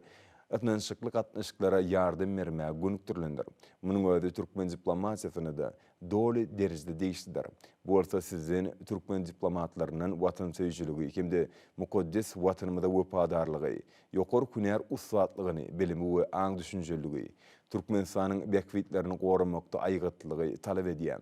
ynanyşykly gatnaşyklara ýardam bermäge gönükdirilendir. Munuň özi türkmen diplomatiýasyna-da doly derejede degişlidir. Bu bolsa sizden, türkmen diplomatlaryndan watansöýüjiligi hem-de mukaddes Watanymyza wepadarlygy, ýokary hünär ussatlygyny, bilimi we aň-düşünjeliligi, Türkmenistanyň bähbitlerini goramakda aýgytlylygy talap edýär.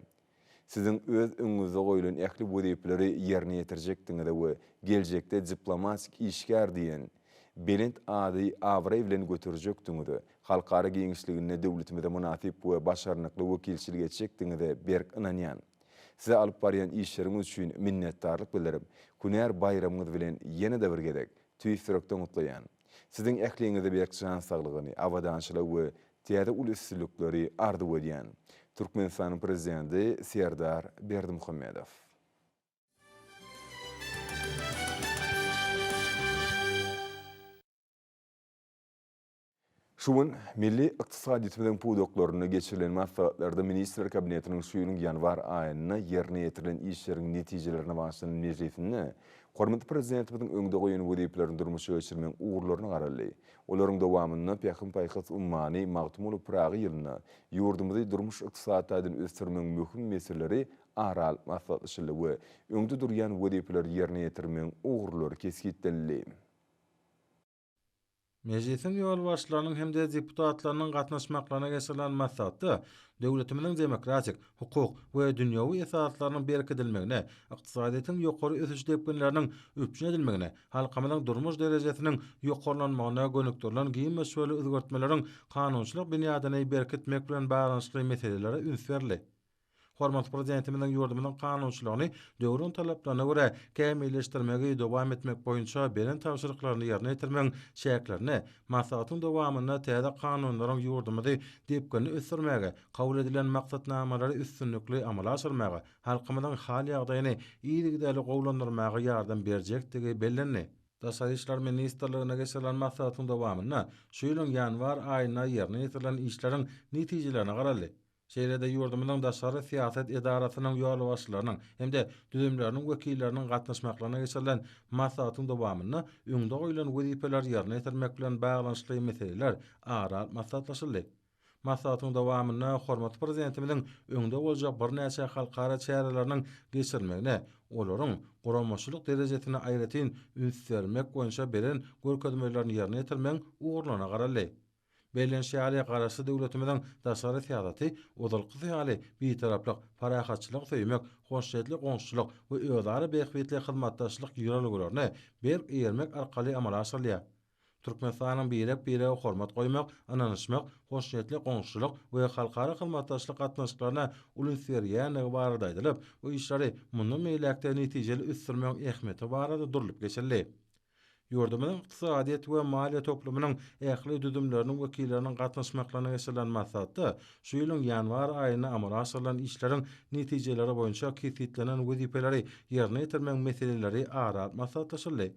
Siziň öz öňüňizde goýlan ähli wezipeleri ýerine ýetirjekdigiňize we geljekde diplomatik işgär diýen belent ady abraý bilen göterjekdigiňize, halkara giňişliginde döwletimize mynasyp we başarnykly wekilçilik etjekdigiňize berk ynanýan. Size alyp barýan işleriňiz üçin minnetdarlyk bildirip, hünär baýramyňyz bilen ýene-de bir gezek tüýs ýürekden gutlaýan. Siziň ähliňize berk jan saglygyny, abadançylygy we täze uly üstünlikleri arzuw edýän. Türkmenistanyň Prezidenti Serdar Berdimuhamedow. Şu gün milli ykdysadyýetimiziň pudaklarynda geçirilen maslahatlarda Ministrler Kabinetiniň şu ýylyň ýanwar aýynda ýerine ýetirilen işleriň netijelerine bagyşlanan mejlisinde hormatly Prezidentimiziň öňde goýan wezipelerini durmuşa geçirmegiň ugurlaryna garaldy. Olaryň dowamynda Pähim-paýhas ummany Magtymguly Pyragy ýylynda ýurdumyzy durmuş-ykdysady taýdan ösdürmegiň möhüm meseleleri ara alyp maslahatlaşyldy we öňde durýan wezipeleri ýerine ýetirmegiň ugurlary kesgitlenildi. Mejlisiň ýolbaşçylarynyň hem-de deputatlarynyň gatnaşmaklaryna geçirilen maslahatda döwletimiziň demokratik, hukuk we dünýewi esaslarynyň berkidilmegine, ykdysadyýetiň ýokary ösüş depginleriniň üpjün edilmegine, halkymyzyň durmuş derejesiniň ýokarlanmagyna gönükdirilen giň möçberli özgertmeleriň kanunçylyk binýadyny berkitmek bilen baglanyşykly meselelere üns berildi. Hormatly Prezidentimiziň ýurdumyzyň kanunçylygyny döwrüň talaplaryna görä kämilleşdirmegi dowam etmek boýunça beren tabşyryklaryny ýerine ýetirmegiň çäklerinde maslahatyň dowamynda täze kanunlaryň ýurdumyzy depginli ösdürmäge, kabul edilen maksatnamalary üstünlikli amala aşyrmaga, halkymyzyň hal-ýagdaýyny yzygiderli gowulandyrmaga ýardam berjekdigi bellendi. Daşary işler ministrliginde geçirilen maslahatyň dowamynda şu ýylyň ýanwar aýynda ýerine ýetirilen işleriň netijelerine garaldy. Şeýle-de ýurdumyzyň daşary syýasat edarasynyň ýolbaşçylarynyň hem-de düzümleriniň wekilleriniň gatnaşmaklaryna geçirilen maslahatyň dowamynda öňde goýlan wezipeleri ýerine ýetirmek bilen baglanyşykly meseleler ara alyp maslahatlaşyldy. Maslahatyň dowamynda hormatly Prezidentimiziň öňde boljak birnäçe halkara çäreleriniň geçirilmegine, olaryň guramaçylyk derejesine aýratyn üns bermek boýunça beren görkezmelerini ýerine ýetirmegiň ugurlaryna garaldy. Bellenişi ýaly, Garaşsyz döwletimiziň daşary syýasaty ozalkysy ýaly Bitaraplyk, parahatçylygy söýmek, hoşniýetli goňşuçylyk we özara bähbitli hyzmatdaşlyk ýörelgelerine berk eýermek arkaly amala aşyrylýar. Türkmenistanyň birek-birege hormat goýmak, ynanyşmak, hoşniýetli goňşuçylyk we halkara hyzmatdaşlyk gatnaşyklaryna uly üns berýändigi barada aýdylyp, bu işleri mundan beýläk-de netijeli ösdürmegiň ähmiýeti barada durlup geçildi. Ýurdumyzyň ykdysadyýet we maliýe toplumynyň ähli düzümleriniň wekilleriniň gatnaşmaklaryna geçirilen maslahatda şu ýylyň ýanwar aýynda amala aşyrylan işleriň netijeleri boýunça kesgitlenen wezipeleri ýerine ýetirmegiň meseleleri ara alyp maslahatlaşyldy.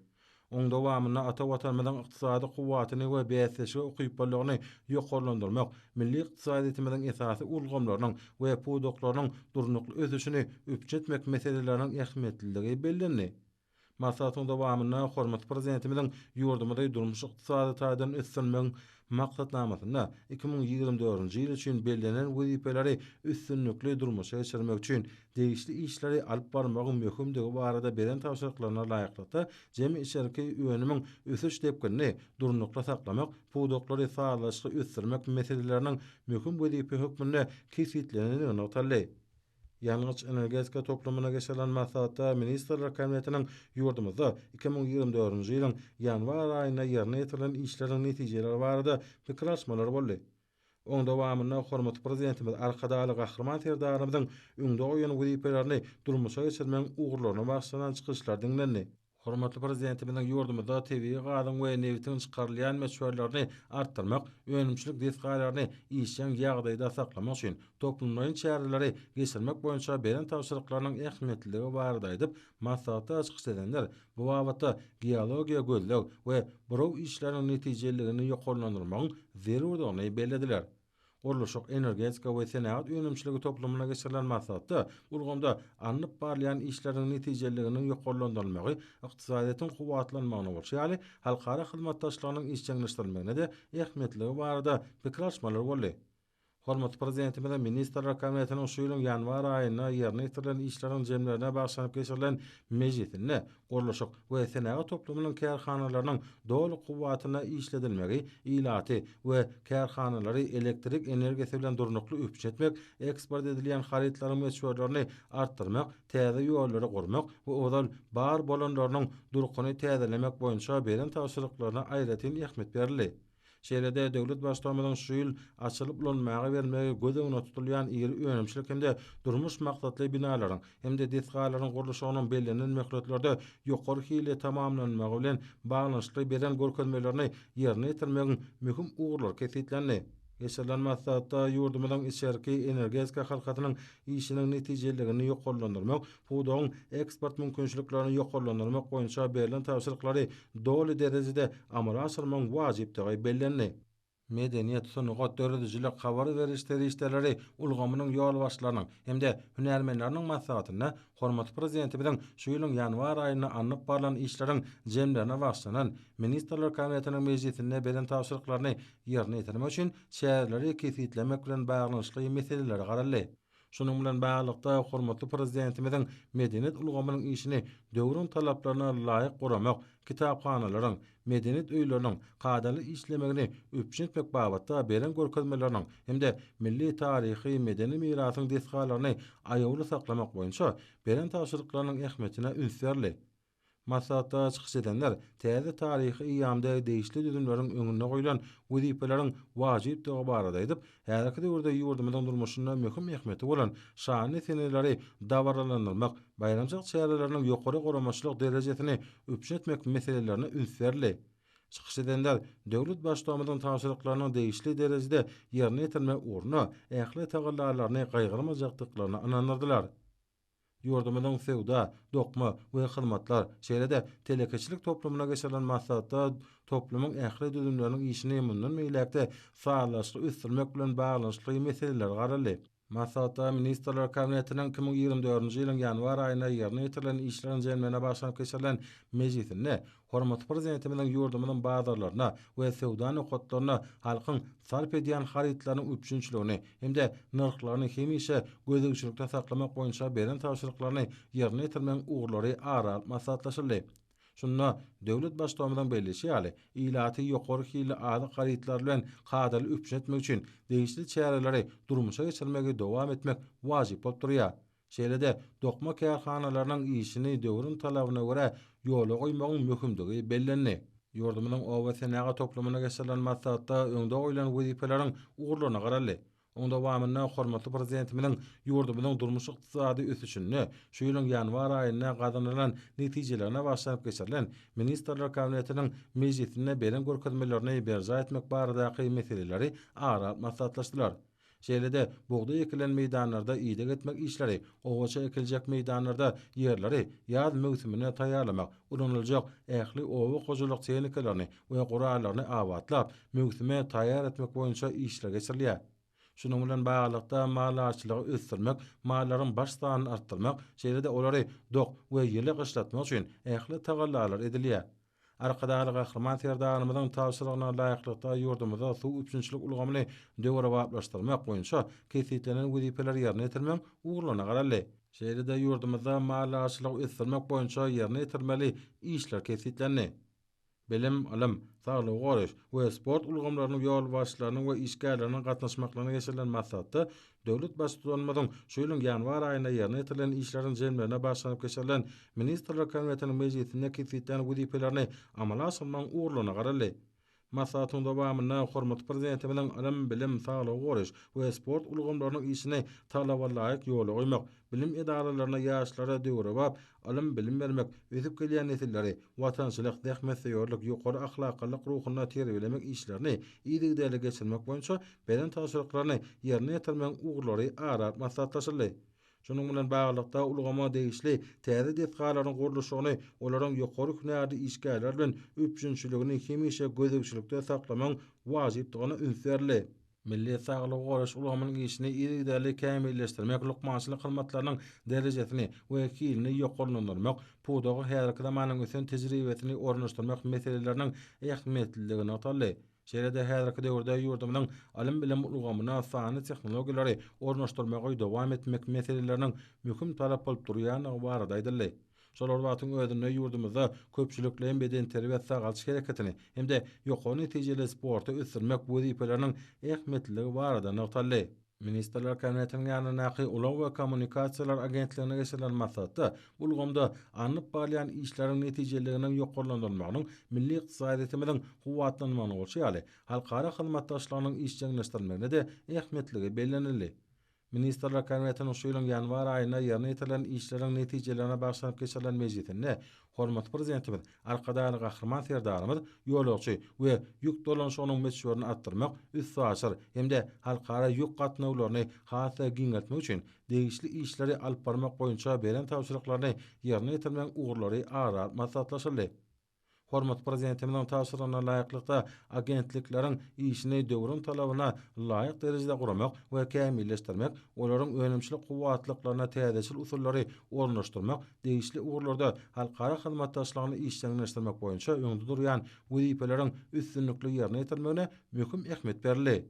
Oň dowamynda ata Watanymyzyň ykdysady kuwwatyny we bäsleşige ukyplylygyny ýokarlandyrmak, milli ykdysadyýetimiziň esasy ulgamlarynyň we pudaklarynyň durnukly ösüşini üpjün etmek meseleleriniň ähmiýetliligi bellendi. Maslahatyň dowamynda hormatly Prezidentimiziň ýurdumyzy durmuş-ykdysady taýdan ösdürmegiň Maksatnamasynda 2024-nji ýyl üçin bellenen wezipeleri üstünlikli durmuşa geçirmek üçin degişli işleri alyp barmagyň möhümdigi barada beren tabşyryklaryna laýyklykda, jemi içerki önümiň ösüş depginini durnukly saklamak, pudaklary sazlaşykly ösdürmek meseleleriniň möhüm wezipe hökmünde kesgitlenendigi nygtaldy. Ýangyç-energetika toplumyna geçirilen maslahatda Ministrler Kabinetiniň ýurdumyzda 2024-nji ýylyň ýanwar aýynda ýerine ýetirilen işleriň netijeleri barada pikir alyşmalar boldy. Oň dowamynda hormatly Prezidentimiz Arkadagly Gahryman Serdarymyzyň öňde goýan wezipelerini durmuşa geçirmegiň ugurlaryna bagyşlanan çykyşlar diňlendi. Hormatly Prezidentimiziň ýurdumyzda tebigy gazyň we nebitiň çykarylýan möçberlerini artdyrmak, önümçilik desgalaryny işjeň ýagdaýda saklamak üçin toplumlaýyn çäreleri geçirmek boýunça beren tabşyryklarynyň ähmiýetliligi barada aýdyp, maslahatda çykyş edenler bu babatda geologiýa-gözleg we buraw işleriniň netijeliligini ýokarlandyrmagyň zerurdygyny bellediler. Gurluşyk, energetika we senagat önümçiligi toplumynda geçirilen maslahatda ulgamda alnyp barylýan işleriň netijeliliginiň ýokarlandyrylmagy, ykdysadyýetiň kuwwatlanmagyna bolşy ýaly, halkara hyzmatdaşlygynyň işjeňleşdirilmegine-de ähmiýetliligi barada pikir alyşmalar boldy. Hormatly Prezidentimiziň Ministrler Kabinetiniň şu ýylyň ýanwar aýynda ýerine ýetirilen işleriň jemlerine bagyşlanyp geçirilen mejlisinde gurluşyk we senagat toplumynyň kärhanalarynyň doly kuwwatynda işledilmegi ilaty we kärhanalary elektrik energiýasy bilen durnukly üpjün etmek, eksport edilýän harytlaryň möçberlerini artdyrmak, täze ýollary gurmak we ozal bar bolanlarynyň durkuny täzelemek boýunça beren tabşyryklaryna aýratyn ähmiýet berildi. Şeýle-de döwlet Baştutanymyzyň şu ýyl açylyp ulanmaga berilmegi göz öňünde tutulýan iri önümçilik hem-de durmuş maksatly binalaryň hem-de desgalaryň gurluşygynyň bellenen möhletlerde ýokary hilli tamamlanmagy bilen baglanyşykly beren görkezmelerini ýerine ýetirmegiň möhüm ugurlary kesgitlendi. Geçirilen maslahatda ýurdumyzyň içerki energetika halkasynyň işiniň netijeliligini ýokarlandyrmak, pudagyň eksport mümkinçiliklerini ýokarlandyrmak boýunça berlen tabşyryklary doly derejede amala aşyrmagyň wajypdygy bellendi. Medeniýet, sungat, döredijilik, habar beriş serişdeleri ulgamynyň ýolbaşçylarynyň hem-de hünärmenleriniň maslahatynda hormatly Prezidentimiziň şu ýylyň ýanwar aýynda alnyp barlan işleriň jemlerine bagyşlanan Ministrler Kabinetiniň mejlisinde beren tabşyryklaryny ýerine ýetirmek üçin çäreleri kesgitlemek bilen baglanyşykly meselelere garaldy. Şunuň bilen baglylykda, hormatly Prezidentimiziň medeniýet ulgamynyň işini döwrüň talaplaryna laýyk guramak, kitaphanalaryň, medeniýet öýleriniň kadaly işlemegini üpjün etmek babatda beren görkezmeleriniň hem-de milli taryhy-medeni mirasyň desgalaryny aýawly saklamak boýunça beren tabşyryklarynyň ähmiýetine üns berildi. Maslahatda çykyş edenler täze taryhy eýýamda degişli düzümleriň öňünde goýlan wezipeleriň wajypdygy barada aýdyp, häzirki döwürde ýurdumyzyň durmuşynda möhüm ähmiýeti bolan şanly seneleri dabaralandyrmak, baýramçylyk çäreleriniň ýokary guramaçylyk derejesini üpjün etmek meselelerine üns berildi. Çykyş edenler döwlet Baştutanymyzyň tabşyryklarynyň degişli derejede ýerine ýetirmek ugrunda ähli tagallalaryny gaýgyrmajakdyklaryna ynandyrdylar. Ýurdumyzyň söwda, dokma we hyzmatlar, şeýle-de telekeçilik toplumyna geçirilen maslahatda toplumyň ähli düzümleriniň işini mundan beýläk-de sazlaşykly ösdürmek bilen baglanyşykly meseleler garaldy. Maslahatda Ministrler Kabinetiniň 2024-nji ýylyň ýanwar aýynda ýerine ýetirilen işleriň jemlerine bagyşlanyp geçirilen mejlisinde Hormatly Prezidentimiziň ýurdumyzyň bazarlaryna we söwda nokatlaryna halkyň sarp edýän harytlarynyň üpjünçiligini hem-de nyrhlaryny hemişe gözegçilikde saklamak boýunça beren tabşyryklaryny ýerine ýetirmegiň ugurlary ara alyp maslahatlaşyldy. Şunda döwlet Baştutanymyzyň belleýşi ýaly, ilaty ýokary hilli azyk harytlary bilen kadaly üpjün etmek üçin degişli çäreleri durmuşa geçirmegi dowam etmek wajyp bolup durýar. Şeýle-de dokma kärhanalarynyň işini döwrüň talabyna görä ýola goýmagyň möhümdigi bellendi. Ýurdumyzyň oba senagat toplumynda geçirilen maslahatda öňde goýlan wezipeleriň ugurlaryna garaldy. Oň dowamynda hormatly Prezidentimiziň ýurdumyzyň durmuş-ykdysady ösüşinde şu ýylyň ýanwar aýynda gazanylan netijelerine bagyşlanyp geçirilen Ministrler Kabinetiniň mejlisinde beren görkezmelerini berjaý etmek baradaky meseleleri ara alyp maslahatlaşdylar. Şeýle-de, bugdaý ekilen meýdanlarda ideg etmek işleri, gowaça ekiljek meýdanlarda ýerleri ýaz möwsümine taýýarlamak, ulanyljak ähli oba hojalyk tehnikalaryny we gurallaryny abatlap, möwsüme taýýar etmek boýunça işler geçirilýär. Şunuň bilen baglylykda, maldarçylygy ösdürmek, mallaryň baş sanyny artdyrmak, şeýle-de olary dok we ýyly gyşlatmak üçin ähli tagallalar edilýär. Arkadagly Gahryman Serdarymyzyň tabşyrygyna laýyklykda ýurdumyzda suw üpjünçilik ulgamyny döwrebaplaşdyrmak boýunça kesgitlenen wezipeleri ýerine ýetirmegiň ugurlaryna garaldy. Şeýle-de ýurdumyzda maldarçylygy ösdürmek boýunça ýerine ýetirmeli işler kesgitlendi. Bilim, ylym, saglygy goraýyş we sport ulgamlarynyň ýolbaşçylarynyň we işgärleriniň gatnaşmaklygyna geçirilen maslahatda Döwlet Baştutanymyzyň şu ýylyň ýanwar aýynda ýerine ýetirilen işleriň jemlerine bagyşlanyp geçirilen Ministrler Kabinetiniň mejlisinde kesgitlän wezipelerini amala aşyrmagyň ugurlaryna garaldy. Maslahatyň dowamynda hormatly Prezidentimiziň ylym, bilim, saglygy goraýyş we sport ulgamlarynyň işini talaba laýyk ýola goýmak, bilim edaralarynda ýaşlara döwrebap ylym-bilim bermek, ösüp gelýän nesilleri watançylyk, zähmetsöýerlik, ýokary ahlaklylyk ruhunda terbiýelemek işlerini yzygiderli geçirmek boýunça beren tabşyryklaryny ýerine ýetirmegiň ugurlary ara alyp maslahatlaşyldy. Şunuň bilen baglylykda, ulgama degişli täze desgalaryň gurluşygyny, olaryň ýokary hünärli işgärler bilen üpjünçiligini hemişe gözegçilikde saklamagyň wajypdygyna üns berildi. Milli saglygy goraýyş ulgamynyň işini yzygiderli kämilleşdirmek, lukmançylyk hyzmatlarynyň derejesini we hilini ýokarlandyrmak, pudaga häzirki zamanyň ösen tejribesini ornaşdyrmak meseleleriniň ähmiýetliligi nygtaldy. Şeýle-de häzirki döwürde ýurdumyzyň ylym-bilim ulgamyna sanly tehnologiýalary ornaşdyrmagy dowam etmek meseleleriniň möhüm talap bolup durýandygy barada aýdyldy. Şol bir wagtyň özünde ýurdumyzda köpçülikleýin bedenterbiýe-sagaldyş hereketini hem-de ýokary netijeli sporty ösdürmek wezipeleriniň ähmiýetliligi barada nygtaldy. Ministrler Kabinetiniň ýanyndaky Ulag we kommunikasiýalar agentliginde geçirilen maslahatda bu ulgamda alnyp barylýan işleriň netijeliliginiň ýokarlandyrylmagynyň milli ykdysadyýetimiziň kuwwatlanmagyna bolşy ýaly, halkara hyzmatdaşlygynyň işjeňleşdirilmegine-de ähmiýetliligi bellenildi. Ministrler Kabinetiniň şu ýylyň ýanwar aýynda ýerine ýetirilen işleriň netijelerine bagyşlanyp geçirilen mejlisinde hormatly Prezidentimiz Arkadagly Gahryman Serdarymyz ýolagçy we ýük dolanyşygynyň möçberini artdyrmak, üstaşyr hem-de halkara ýük gatnawlaryny has-da giňeltmek üçin degişli işleri alyp barmak boýunça beren tabşyryklaryny ýerine ýetirmegiň ugurlary ara alyp maslahatlaşyldy. Hormatly Prezidentimiziň tabşyrygyna laýyklykda, agentlikleriň işini döwrüň talabyna laýyk derejede guramak we kämilleşdirmek, olaryň önümçilik kuwwatlyklaryna täzeçil usullary ornaşdyrmak, degişli ugurlarda halkara hyzmatdaşlygyny işjeňleşdirmek boýunça öňde durýan wezipeleriň üstünlikli ýerine ýetirilmegine möhüm ähmiýet berildi.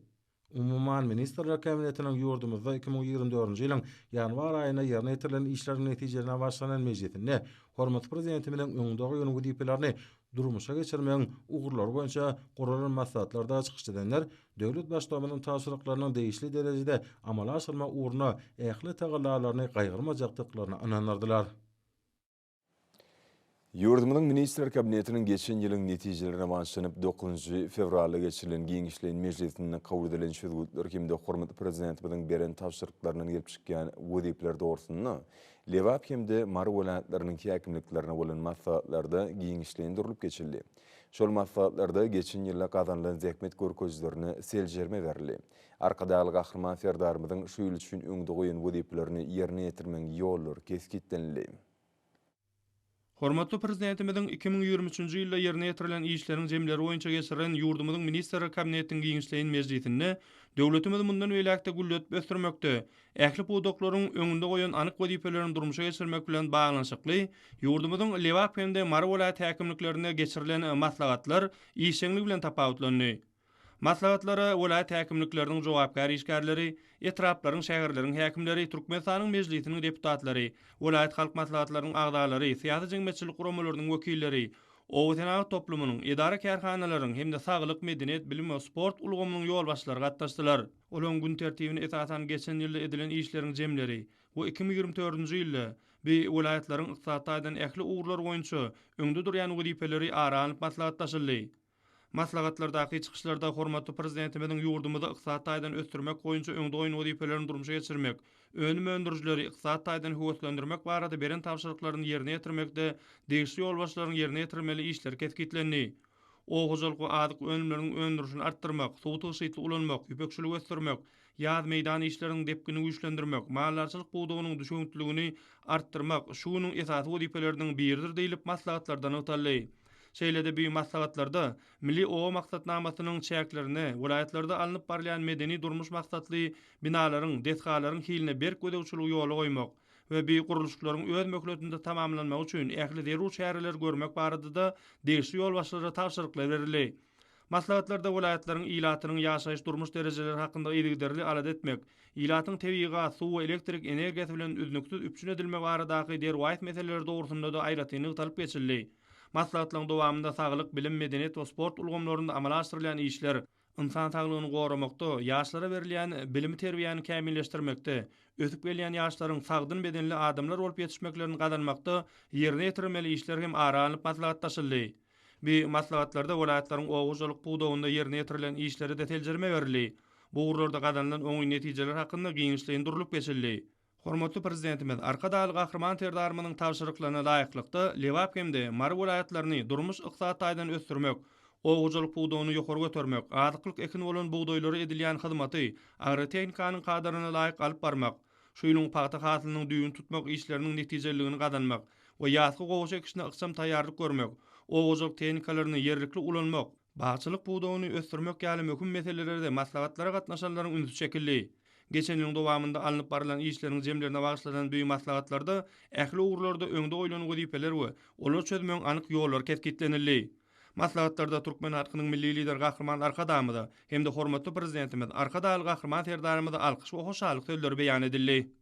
Umuman, Ministrler Kabinetiniň ýurdumyzda 2024-nji ýylyň ýanwar aýynda ýerine ýetirilen işleriň netijelerine başlanan mejlisinde hormatly Prezidentimiziň öňde goýan wezipelerini durmuşa geçirmegiň ugurlary boýunça guralan maslahatlarda çykyş edenler döwlet Baştutanymyzyň tabşyryklarynyň degişli derejede amala aşyrmak ugrunda ähli tagallalaryny gaýgyrmajakdyklaryna ynandyrdylar. Ýurdumyzyň Ministrler Kabinetiniň geçen ýylyň netijelerine bagyşlanyp dokuzynjy fewralda geçirilen giňişleýin mejlisinde kabul edilen çözgütler hem-de hormatly Prezidentimiziň beren tabşyryklaryndan gelip çykýan wezipeler dogrusynda Lebap hem-de Mary welaýatlarynyň häkimliklerine bolan maslahatlarda giňişleýin durlup geçildi. Şol maslahatlarda geçen ýylda gazanylan zähmet görkezijilerine seljerme berildi. Arkadagly Gahryman Serdarymyzyň şu ýyl üçin öňde goýan wezipelerini ýerine ýetirmegiň ýollary kesgitlenildi. Hormatly Prezidentimiziň 2023-nji ýylda ýerine ýetirilen işleriň jemleri boýunça geçirilen ýurdumyzyň Ministrler Kabinetiniň giňişleýin mejlisinde döwletimizi mundan beýläk-de gülledip ösdürmekde, ähli pudaklaryň öňünde goýan anyk wezipelerini durmuşa geçirmek bilen baglanyşykly ýurdumyzyň Lebap hem-de Mary welaýat häkimliklerinde geçirilen maslahatlar işjeňligi bilen tapawutlandy. Maslahatlara welaýat häkimlikleriniň jogapkär işgärleri, etraplaryň, şäherleriň häkimleri, Türkmenistanyň Mejlisiniň deputatlary, welaýat halk maslahatlarynyň agzalary, syýasy-jemgyýetçilik guramalarynyň wekilleri, oba-senagat toplumynyň, edara-kärhanalaryň hem-de saglyk, medeniýet, bilim we sport ulgamynyň ýolbaşçylary gatnaşdylar. Olaryň gün tertibine esasan geçen ýylda edilen işleriň jemleri we 2024-nji ýylda bi welaýatlaryň ykdysady taýdan ähli ugurlar boýunça öňde durýan wezipeleri ara alnyp maslahatlaşyldy. Maslahatlardaky çykyşlarda hormatly Prezidentimiziň ýurdumyzy ykdysady taýdan ösdürmek boýunça öňde goýan wezipelerini durmuşa geçirmek, önüm öndürijileri ykdysady taýdan höweslendirmek barada beren tabşyryklaryny ýerine ýetirmekde degişli ýolbaşçylaryň ýerine ýetirmeli işleri kesgitlendi. Oba hojalyk we azyk önümleriniň öndürilişini artdyrmak, suwy tygşytly ulanmak, ýüpekçiligi ösdürmek, ýaz meýdan işleriniň depgini güýçlendirmek, maldarçylyk pudagynyň düşewüntliligini artdyrmak şu günüň esasy wezipeleriniň biridir diýlip maslahatlarda nygtaldy. Şeýle-de bu maslahatlarda Milli oba maksatnamasynyň çäklerinde welaýatlarda alnyp barylýan medeni-durmuş maksatly binalaryň, desgalaryň hiline berk gözegçiligi ýola goýmak we bu gurluşyklaryň öz möhletinde tamamlanmagy üçin ähli zerur çäreleri görmek barada-da degişli ýolbaşçylara tabşyryklar berildi. Maslahatlarda welaýatlaryň ilatynyň ýaşaýyş-durmuş derejeleri hakynda yzygiderli alada etmek, ilatyň tebigy gaz, suw we elektrik energiýasy bilen üznüksiz üpjün edilmegi baradaky derwaýys meseleler dogrusynda-da aýratyn nygtalyp geçildi. Maslahatlaryň dowamynda saglyk, bilim, medeniýet we sport ulgamlarynda amala aşyrylýan işler, ynsan saglygyny goramakda, ýaşlara berilýän bilimi-terbiýäni kämilleşdirmekde, ösüp gelýän ýaşlaryň sagdyn bedenli adamlar bolup ýetişmeklerini gazanmakda ýerine ýetirilmeli işler hem ara alnyp maslahatlaşyldy. Bu maslahatlarda welaýatlaryň oba hojalyk pudagynda ýerine ýetirilen işlere-de seljerme berildi. Bu ugurlarda gazanylan oňyn netijeler hakynda giňişleýin durlup geçildi. Hormatly Prezidentimiz Arkadagly Gahryman Serdarymyzyň tabşyryklaryna laýyklykda, Lebap hem-de Mary welaýatlaryny durmuş-ykdysady taýdan ösdürmek, oba hojalyk pudagyny ýokary götermek, azyklyk ekin bolan bugdaýlara edilýän hyzmaty agrotehnikanyň kadalaryna laýyk alyp barmak, şu ýylyň pagta hasylynyň düýbüni tutmak işleriniň netijeliligini gazanmak we ýazky gowaça ekişine ykjam taýýarlyk görmek, oba hojalyk tehnikalaryny ýerlikli ulanmak, bagçylyk pudagyny ösdürmek ýaly möhüm meselelere-de maslahatlara gatnaşanlaryň ünsi çekildi. Geçen ýylyň dowamynda alnyp barylan işleriň jemlerine bagyşlanan bu maslahatlarda ähli ugurlarda öňde goýlan wezipeler we olary çözmegiň anyk ýollary kesgitlenildi. Maslahatlarda türkmen halkynyň Milli Lideri Gahryman Arkadagymyza hem-de hormatly Prezidentimiz Arkadagly Gahryman Serdarymyza alkyş we hoşallyk sözleri beýan edildi.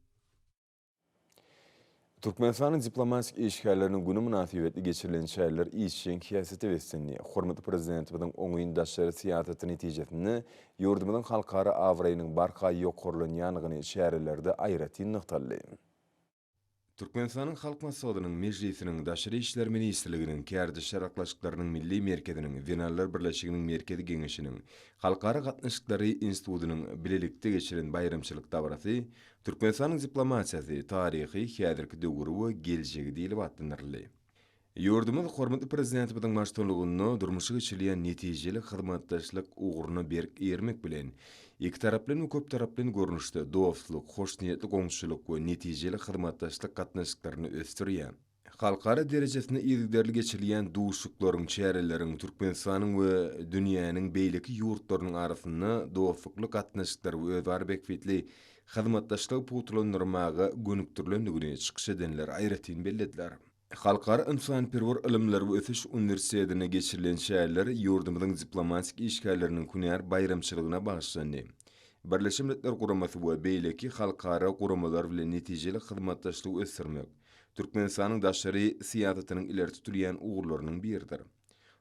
Türkmenistanyň diplomatik işgärleriniň güni mynasybetli geçirilen çäreler işjeň häsiýete beslendi. Hormatly Prezidentimiziň oňyn daşary syýasaty netijesinde ýurdumyzyň halkara abraýynyň barha ýokarlanýandygyny çärelerde aýratyn nygtaldy. Türkmenistanyň Halk Maslahatynyň Mejlisiniň, Daşary işler ministrliginiň, Kärdeşler arkalaşyklarynyň Milli merkeziniň, Zenanlar birleşiginiň Merkezi Geňeşiniň, Halkara gatnaşyklary institutynyň bilelikde geçiren baýramçylyk dabarasy Türkmenistanyň diplomatiýasy, taryhy, häzirki döwri we geljegi diýlip atlandyryldy. Ýurdumyz hormatly Prezidentimiziň baştutanlygynda durmuşa geçirilýän netijeli hyzmatdaşlyk ugruna berk eýermek bilen, ikitaraplaýyn we köptaraplaýyn görnüşde dostluk, hoşniýetli goňşuçylyk we netijeli hyzmatdaşlyk gatnaşyklaryny ösdürýär. Halkara derejesinde yzygiderli geçirilýän duşuşyklaryň, çäreleriň Türkmenistanyň we dünýäniň beýleki ýurtlarynyň arasynda dostlukly gatnaşyklary we özara bähbitli hyzmatdaşlygy pugtalandyrmaga gönükdirilendigini çykyş edenler aýratyn bellediler. Halkara ynsanperwer ylymlar we ösüş uniwersitetinde geçirilen çäreler ýurdumyzyň diplomatik işgärleriniň hünär baýramçylygyna bagyşlandy. Birleşen Milletler Guramasy we beýleki halkara guramalar bilen netijeli hyzmatdaşlygy ösdürmek Türkmenistanyň daşary syýasatynyň ileri tutulýan ugurlarynyň biridir.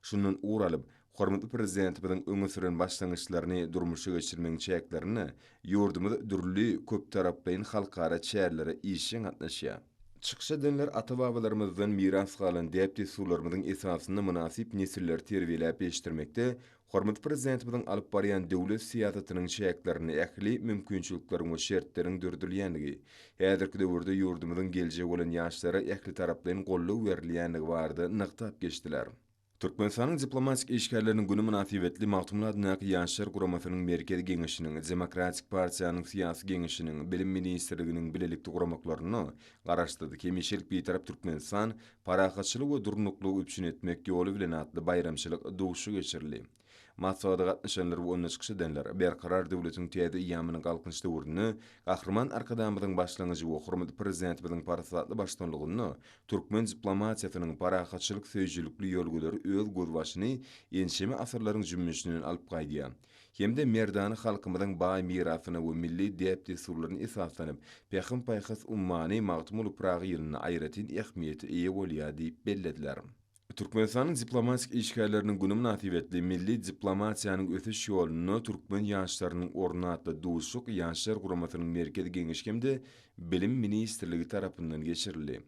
Şundan ugur alyp, hormatly Prezidentimiziň öňe süren başlangyçlaryny durmuşa geçirmegiň çäklerinde ýurdumyz dürli köptaraplaýyn halkara çärelere işjeň gatnaşýar. Çykyş edenler ata-babalarymyzdan miras galan däp-dessurlarymyzyň esasynda mynasyp nesilleri terbiýeläp ýetişdirmekde hormatly Prezidentimiziň alyp barýan döwlet syýasatynyň çäklerinde ähli mümkinçilikleriň we şertleriň döredilýändigi, häzirki döwürde ýurdumyzyň geljegi bolan ýaşlara ählitaraplaýyn goldaw berilýändigi barada nygtap geçdiler. Türkmenistanyň diplomatik işgärleriniň güni mynasybetli Magtymguly adyndaky Ýaşlar guramasynyň Merkezi Geňeşiniň, Demokratik partiýanyň Syýasy Geňeşiniň, Bilim ministrliginiň bilelikde guramaklarynda Garaşsyz, hemişelik Bitarap Türkmenistan, parahatçylygy we durnuklylygy üpjün etmek ýoly bilen atly baýramçylyk duşuşygy geçirildi. Maslahata gatnaşanlar we onda çykyş edenler Berkarar döwletiň täze eýýamynyň Galkynyş döwründe Gahryman Arkadagymyzyň başlangyjy we hormatly Prezidentimiziň parasatly baştutanlygynda türkmen diplomatiýasynyň parahatçylyk söýüjilikli ýörelgeleri öz gözbaşyny ençeme asyrlaryň jümmüşinden alyp gaýdýar hem-de merdana halkymyzyň baý mirasyna we milli däp-dessurlaryna esaslanyp, Pähim-paýhas ummany Magtymguly Pyragy ýylynda aýratyn ähmiýete eýe bolýar diýip bellediler. Türkmenistanyň diplomatik işgärleriniň güni mynasybetli Milli diplomatiýanyň ösüş ýolunda türkmen ýaşlarynyň orny atly duşuşyk Ýaşlar guramasynyň Merkezi Geňeşi hem-de Bilim ministrligi tarapyndan geçirildi.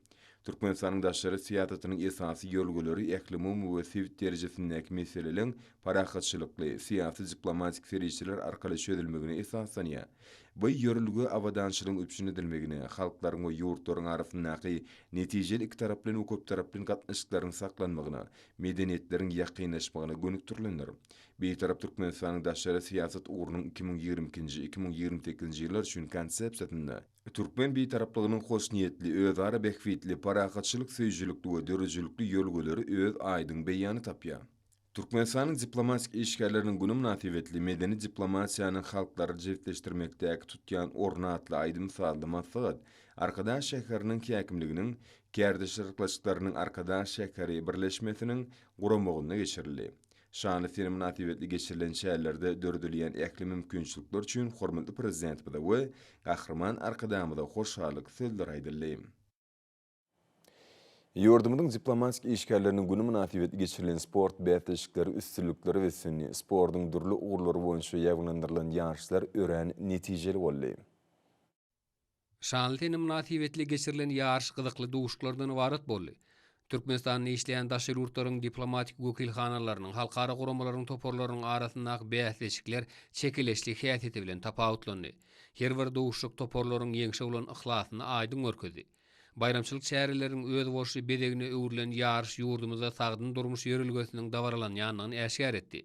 Türkmenistanyň daşary syýasatynyň esasy ýörelgeleri ählumumy we sebit derejesindäki meseleleň parahatçylykly, syýasy-diplomatik serişdeler arkaly çözülmegine esaslanýar. Bu ýörelge abadançylygyň üpjün edilmegine, halklaryň we ýurtlaryň arasyndaky netijeli ikitaraplaýyn we köptaraplaýyn gatnaşyklaryň saklanmagyna, medeniýetleriň ýakynlaşmagyna gönükdirilendir. Bitarap Türkmenistanyň daşary syýasat ugrunyň 2022-nji, 2028-nji ýyllar üçin Konsepsiýasynda türkmen Bitaraplygynyň hoşniýetli, özara bähbitli, parahatçylyk söýüjilikli we döredijilikli ýörelgeleri öz aýdyň beýanyny tapýar. Türkmenistanyň diplomatik işgärleriniň güni mynasybetli Medeni diplomatiýanyň halklary jebisleşdirmekdäki tutýan orny atly aýdym-sazly maslahat Arkadag şäheriniň häkimliginiň Kärdeşler arkalaşyklarynyň Arkadag şäheri birleşmesiniň guramagynda geçirildi. Şanly sene mynasybetli geçirilen çärelerde döredilýän ähli mümkinçilikler üçin hormatly Prezidentimize we Gahryman Arkadagymyza hoşallyk sözleri aýdyldy. Ýurdumyzyň diplomatik işgärleriniň güni mynasybetli geçirilen sport bäsleşikleri üstünliklere beslendi. Sportuň dürli ugurlary boýunça ýaýbaňlandyrylan ýaryşlar örän netijeli boldy. Şanly sene mynasybetli geçirilen ýaryş gyzykly duşuşyklardan ybarat boldy. Türkmenistanda işleýän daşary ýurtlaryň diplomatik wekilhanalarynyň, halkara guramalaryň toparlarynyň arasyndaky bäsleşikler çekeleşli häsiýeti bilen tapawutlandy. Her bir duşuşyk toparlaryň ýeňşe bolan yhlasyny aýdyň görkezdi. Baýramçylyk çäreleriniň özboluşly bezegine öwrülen ýaryş ýurdumyzda sagdyn durmuş ýörelgesiniň dabaralanýandygyny äşgär etdi.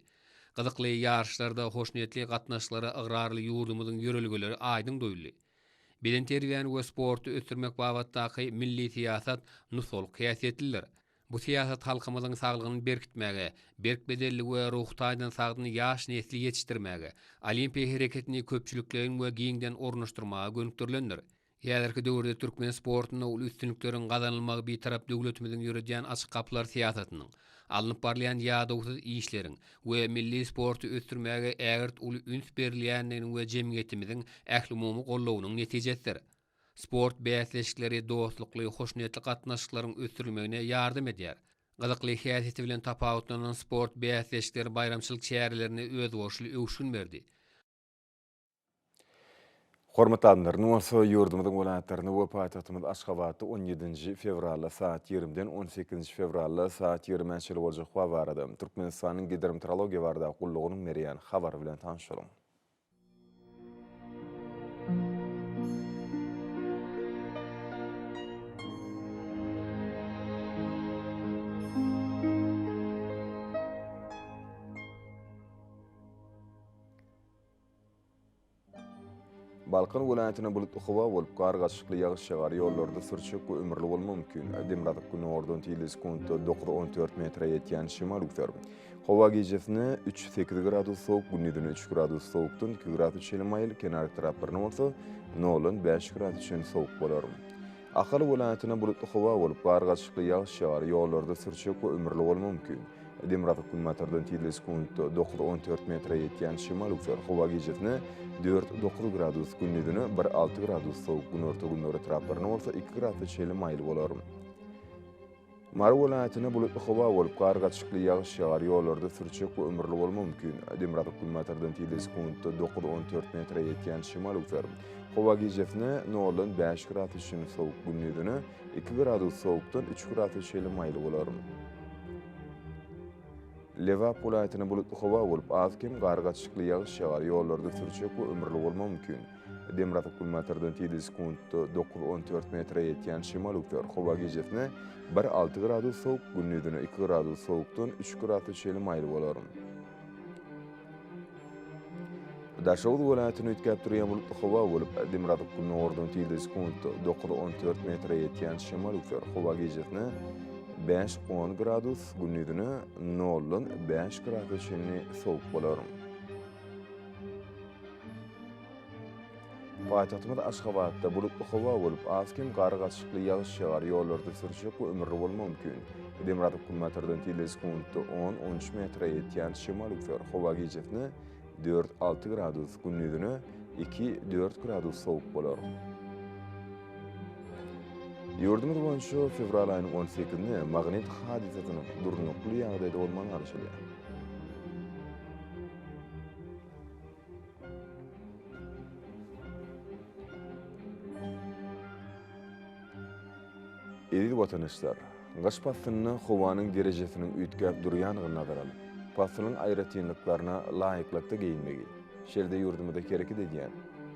Gyzykly ýaryşlarda hoşniýetli gatnaşyklara ygrarly ýurdumyzyň ýörelgeleri aýdyň duýuldy. Bedenterbiýäni we sporty ösdürmek babatdaky milli syýasat nusgalyk häsiýetlidir. Bu syýasat halkymyzyň saglygyny berkitmäge, berk bedenli we ruhy taýdan sagdyn ýaş nesli ýetişdirmäge, olimpiýa hereketini köpçülikleýin we giňden ornaşdyrmaga gönükdirilendir. Häzirki döwürde türkmen sportunda uly üstünlikleriň gazanylmagy Bitarap döwletimiziň ýöredýän açyk gapylar syýasatynyň, alnyp barylýan ýadawsyz işleriň we milli sporty ösdürmäge ägirt uly üns berilýändiginiň we jemgyýetimiziň ählumumy goldawynyň netijesidir. Sport bäsleşikleri dostlukly, hoşniýetli gatnaşyklaryň ösdürilmegine ýardam edýär. Gyzykly häsiýeti bilen tapawutlanan sport bäsleşikleri baýramçylyk çärelerine özboluşly öwüşgin berdi. Hormatly adamlar, indi bolsa ýurdumyzyň welaýatlarynda we paýtagtymyz Aşgabatda on ýedinji fewralda saat ýigrimiden on sekizinji fewralda saat ýigrimä çenli boljak howa barada Türkmenistanyň Gidrometeorologiýa baradaky gullugynyň berýän habary bilen tanyş boluň. Balkan welaýatynda bulutly howa bolup, gar gatyşykly ýagyş ýagar, ýollarda sürçek we ümürli bolmagy mümkin. Demirgazyk-günordan tizligi sekuntda 9-14 metre ýetýän şemal üwser. Howa gijesine üç, sekiz gradus sowuk, gündizine üç gradus sowukdan iki gradus çenli maýyl, kenar etraplarynda bolsa noldan bäş gradus çenli sowuk bolar. Ahal welaýatynda bulutly howa bolup, gar gatyşykly ýagyş ýagar, ýollarda sürçek we ümürli bolmagy mümkin. Demirgazyk-günbatardan tizligi sekuntda 9-14 metre ýetýän şemal üwser. Howa gijesine dört, dokuz gradus, gündizine bir, alty gradus sowuk, günorta-gündogar etraplarynda bolsa iki gradus çenli maýyl bolar. Mary welaýatynda bulutly howa bolup, gar gatyşykly ýagyş ýagar, ýollarda sürçek we ümürli bolmagy mümkin. Demirgazyk-günbatardan tizligi sekuntda 9-14 metre ýetýän şemal öwser. Howa gijesine noldan bäş gradus çenli sowuk, gündizine iki gradus sowukdan üç gradus çenli maýyl bolar. Lebap welaýatynda bulutly howa bolup, az-kem gar gatyşykly ýagyş ýagar, ýollarda sürçek we ümürli bolmagy mümkin. Demirgazyk-günbatardan tizligi sekuntda 9-14 metre ýetýän şemal öwser. Howa gijesine bir alty gradus sowuk, gündizine iki gradus sowukdan üç gradus çenli maýyl bolar. Daşoguz welaýatynda üýtgäp durýan bulutly howa bolup, demirgazyk-gündogardan tizligi sekuntda 9-14 metre ýetýän şemal öwser. Howa gijesine bäş-on gradus, gündizine noldan bäş gradus çenli sowuk bolar. Paýtagtymyz Aşgabatda bulutly howa bolup, az-kem gar gatyşykly ýagyş ýagar, ýollarda sürçek we ümürli bolmagy mümkin. Demirgazyk-günbatardan tizligi sekuntda on, on üç metre ýetýän şemal üwser. Howa gijesine dört, alty gradus, gündizine iki, dört gradus sowuk bolar. Ýurdumyz boýunça fewral aýynyň on sekizinde magnit hadysasynyň durnukly ýagdaýda bolmagyna garaşylýar. Eziz watandaşlar! Gyş paslynda howanyň derejesiniň üýtgäp durýandygyny nazara alyp, paslyň aýratynlyklaryna laýyklykda geýinmegi, şeýle-de ýurdumyzda hereket edýän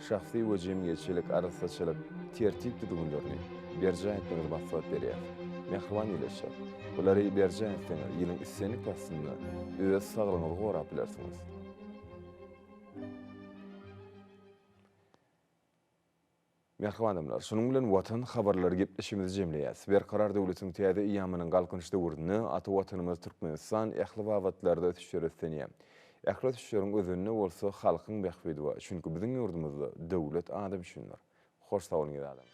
şahsy we jemgyýetçilik arassaçylyk tertip-düzgünlerini berjaý etmegiňizi maslahat berýäris. Mähriban ildeşler! Bulary berjaý etseňiz, ýylyň islendik paslynda öz saglygyňyzy gorap bilersiňiz. Mähriban adamlar, şunuň bilen Watan habarlary gepleşigimizi jemleýäs. Berkarar döwletiň täze eýýamynyň Galkynyş döwründe ata Watanymyz Türkmenistan ähli babatlarda ösüşlere üstlenýär. Ähli ösüşleriň özeninde bolsa halkyň bähbidi bar. Çünki biziň ýurdumyzda döwlet adam üçindir. Hoş sag boluň eziz adamlar.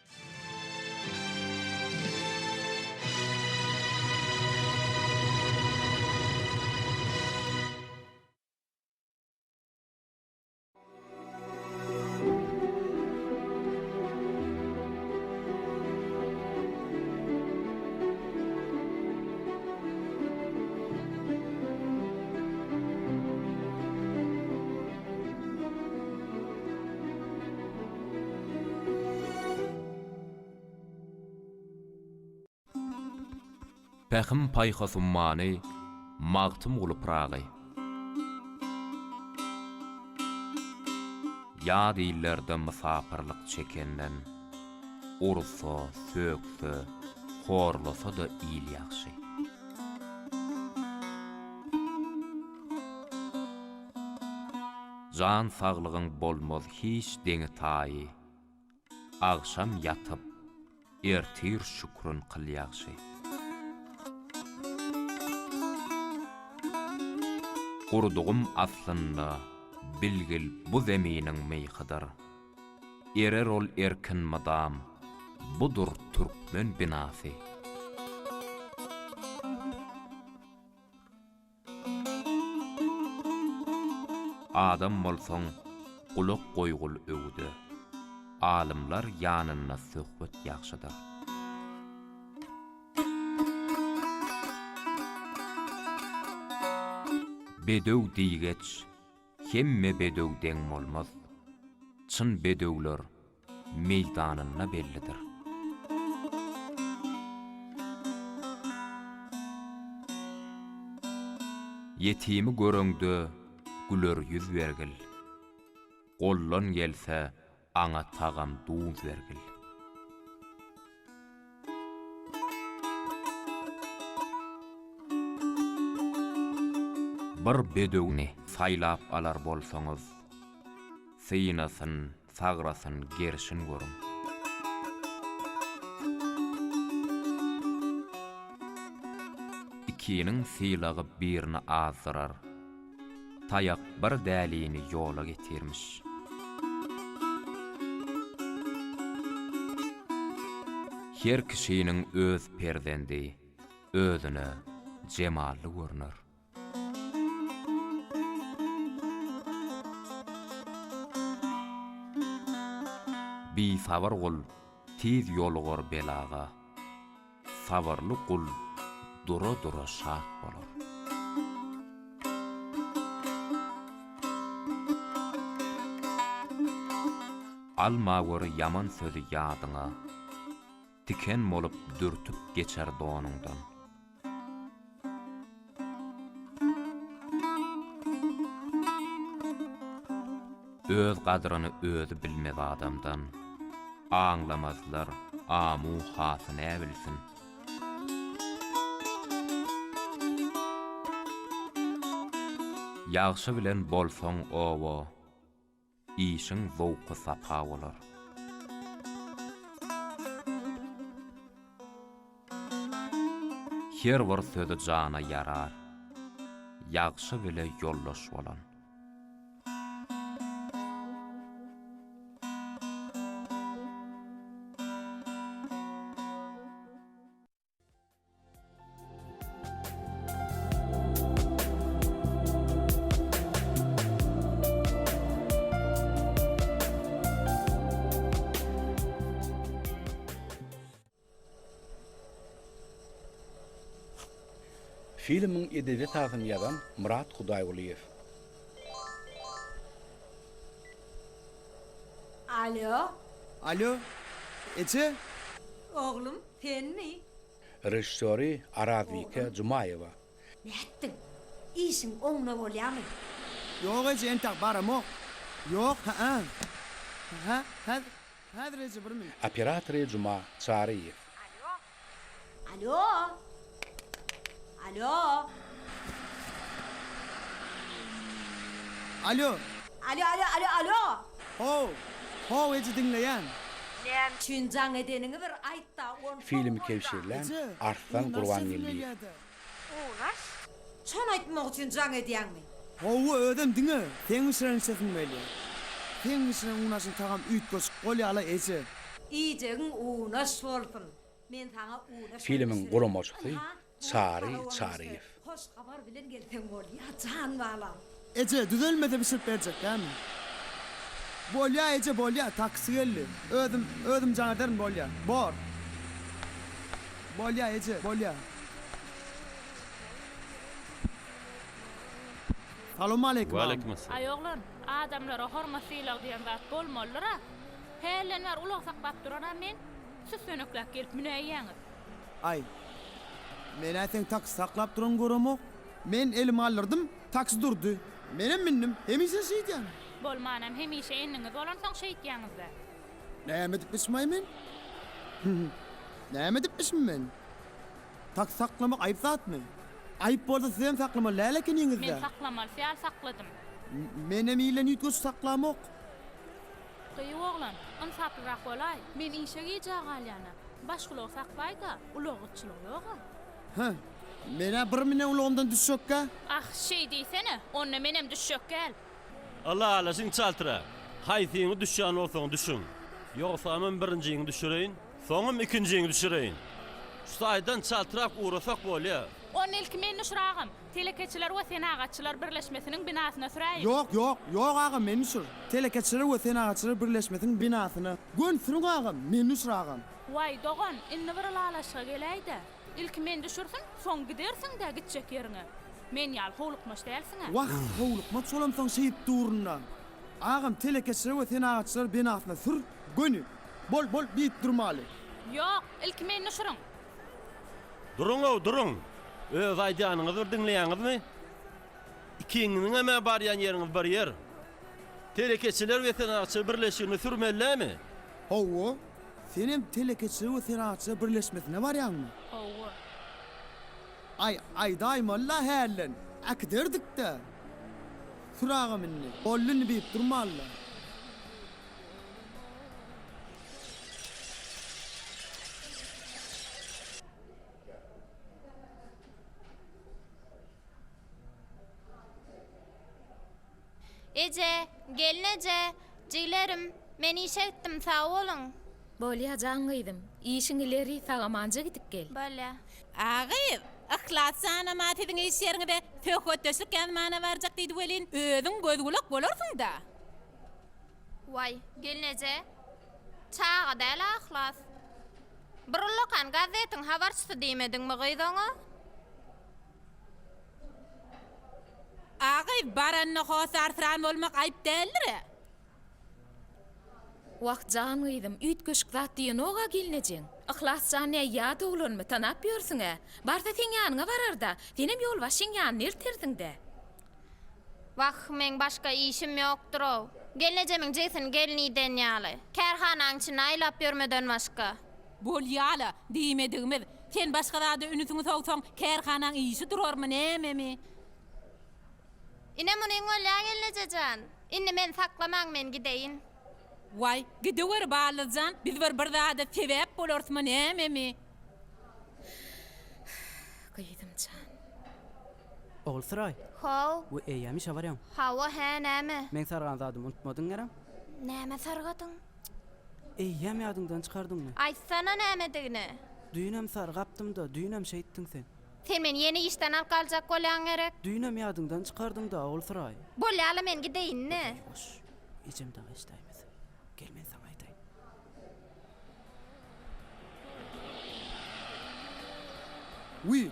Pähim-paýhas ummany Magtymguly Pyragy. Ýat illerde mysapyrlyk çekenden, Ursa, sökse, horlasa-da il ýagşy. Jan saglygyň bolmaz hiç deňi-taýy, Agşam ýatyp, ertir şükrün kyl ýagşy. Gurdugym aslynda, bilgil bu zeminiň myhydyr. Erer ol erkin mydam, budur türkmen binasy. Adam bolsaň, gulak goýgul öwüde. Alymlar ýanynda söhbet ýagşydyr. Bedew diýgeç, hemme bedew deň bolmaz. Çyn bedewler meýdanynda bellidir. Ýetimi göreňde güler ýüz bergil. Goldan gelse aňa tagam duz bergil. Bir bedewni saýlap alar bolsaňyz, synasyn. Sagrasyn, gerşin görüň. Ikiniň sylagy birini azdyrar. Taýak bir dälini ýola getirmiş. Her kişiniň öz perzendi özüne jemally görner. Bisabyr gul tiz ýolugar belaga. Sabyrly gul dura-dura şat bolar. Almaweri ýaman sözi ýadyňa. Tiken bolup dürtüp geçer donuňdan. Öz gadryny özi bilmez adamdan, Aňlamazlar, amu hasy näbilsin. Ýagşy bilen bolsaň oba. Işiň zowky-sapa bolar. Her bir sözi jana ýarar. Ýagşy bile ýoldaş bolan. Filmiň edebi esasyny ýazan Myrat Hudaýgulyýew. Alo. Alo, eje. Oglum, senmi? Režissýory Arazbike Jumaýewa. Nätdiň? Işiň oňuna bolýamy? Ýok eje entäk baramok. Ýok hä-ä. Hä, häzir, häzir eje bir minut. Operatory Juma Çaryýew. Alo. Alo. Alo. Alo. Alo, alo, alo, alo. How, how eje diňleýän. Näme üçin jaň edeniňi bir aýt-da, onsoň Filmi bolýa. kebşirlän Eje, Arslan unaş sesim Gurbangeldiýew. gelýä-dä. Unaş? Şony aýtmak üçin jaň edýäňmi? Hawa, özem diňe seň bişiren içesim gelýä. Seň bişiren unaşyň tagamy üýtgeşik bolýa-la, eje. Iýjegiň unaş bolsun. Men saňa unaşam Filmiň bişirerin. guramaçysy Ynha, Çary Garagoňa Çaryýew. Hoş habar bilen gelseň bolýa, jan balam. Eje, düzelmese bişirip berjek dämi? Bolýa, eje, bolýa, taksi geldi. Özüm, özüm jaň ederin, bolýa. Bor. Bolýa, eje, bolýa. Salowmaleýkim, agam. Aý oglan, adamlara hormat-sylag diýen zat bolmalydyr-a. Hälden bäri ulag saklap duran-a men, süssenekläp gelip münäýýäňiz. Aý, men-ä seň taksi saklap duranyňy göremok. Men elimi galdyrdym, taksi durdy. Menem mündim. Hemişe şeýdýän. Bolmanam hemişe endiňiz bolansoň şeýtýäňiz-dä. Näme edipmişim-aý men? Näme edipmişim men? Taksi saklamak aýyp zatmy? Aýyp bolsa sizem saklamaly däl ekeniňiz-dä. Men saklamalysy ýaly sakladym. Menem ilden üýtgeşik saklamok. Gyýw oglan, ynsaplyrak bolaý. Men işe gijä galýan-a. Başga ulag saklaý-da, ulag gytçylygy ýog-a. Hä, men-ä bir münen ulagymdan düşjekgä. Ah, şeý diýsene, onda menem düşjek gäl. Ylalaşyň çaltrak. Haýsyňy düşýän bolsaň düşüň. Ýogsamam birinjiňi düşüreýin, soňam ikinjiňi düşüreýin. Şu taýdan çaltrak ugrasak bolýa. Onda ilki meni düşür agam. Telekeçiler we Senagatçylar birleşmesiniň binasyna süräýiň. Ýok, ýok, ýok agam meni düşür. Telekeçiler we Senagatçylar birleşmesiniň binasyna. Göni sürüň agam, meni düşür agam. Waý, dogan, indi bir ylalaşyga geläý-dä. Ilki meni düşürsiň, soň gidersiň-dä gitjek ýeriňe. Men ýaly howlukmaç dälsiň-ä. Wah, howlukmaç bolamsoň şeýdip durun-da. Agam, Telekeçiler we Senagatçylar binasyna sür, göni. Bol, bol, diýip durmaly. Ýok, ilki meni düşüriň. Duruň-ow, duruň! Öz aýdýanyňyzy bir diňleýäňizmi? Ikiňiziňem-ä barýan ýeriňiz bir ýer. Telekeçiler we Senagatçylar birleşigine sürmeli dämi? Hawa. Senem Telekeçiler we Senagatçylar birleşmesine barýaňmy? Hawa. Aý, aýdaýmaly-la hälden. Äkiderdik-dä. Sür agam indi. Boldy indi beýdip durmaly-la. Eje, gelneje, jiglerim, men işe gitdim, sag boluň. Bolýa jan gyzym, işiň ileri sag-amanja gidip gel. Bolýa. A gyz, Yhlas janam-a siziň iş ýeriňize söhbetdeşlik ýazmana barjak diýdi welin, özüň göz-gulak bolarsyň-da. Waý, gelneje, çaga däl-ä Yhlas. Bir ullakan gazetiň habarçysy diýmediňmi gyz oňa? A gyz, baranda hossarsyran bolmak aýyp däldir-ä. Wah, jan gyzym, üýtgeşik zat diýenog-a gelnejeň. Yhlas jan nä ýat oglanmy, tanap ýörsüň-ä. Barsa seň ýanyňa barar-da, senem ýolbaşçyň ýanyna eltersiň-dä. Wah, meň başga işim ýokdur-ow. Gelnejemiň jigisini gelin iden ýaly, kärhanaň içinde aýlap ýörmeden başga. Bolýa-la, diýmedigimiz. Sen başga zada ünüsiňi sowsaň, kärhanaň işi durarmy, nämemi? Ine munyň bolýa gelneje jan. Indi meni saklamaň men gideýin. Waý, gidiwer Ballyz jan, biz bir bir zada sebäp bolarysmy nämemi? Gyzym jan. Ogulsuraý. How. We eýýäm işe barýaň. Hawa, hä näme? Meň sargan zadymy unutmadyň gerem? Näme sargadyň? Eýýäm ýadyňdan çykardyňmy? Aýtsana nämedigini. Düýnem sargapdym-da, düýnem şeýtdiň sen. Sen meni ýene işden alyp galjak bolýaň gerek? Düýnem ýadyňdan çykardyň-da, Ogulsuraý. Bolýa-la, men gideýin-le. Ýuwaş, ejem dagy eşidäýmesin. Gel, men saňa aýdaýyn. Wiý,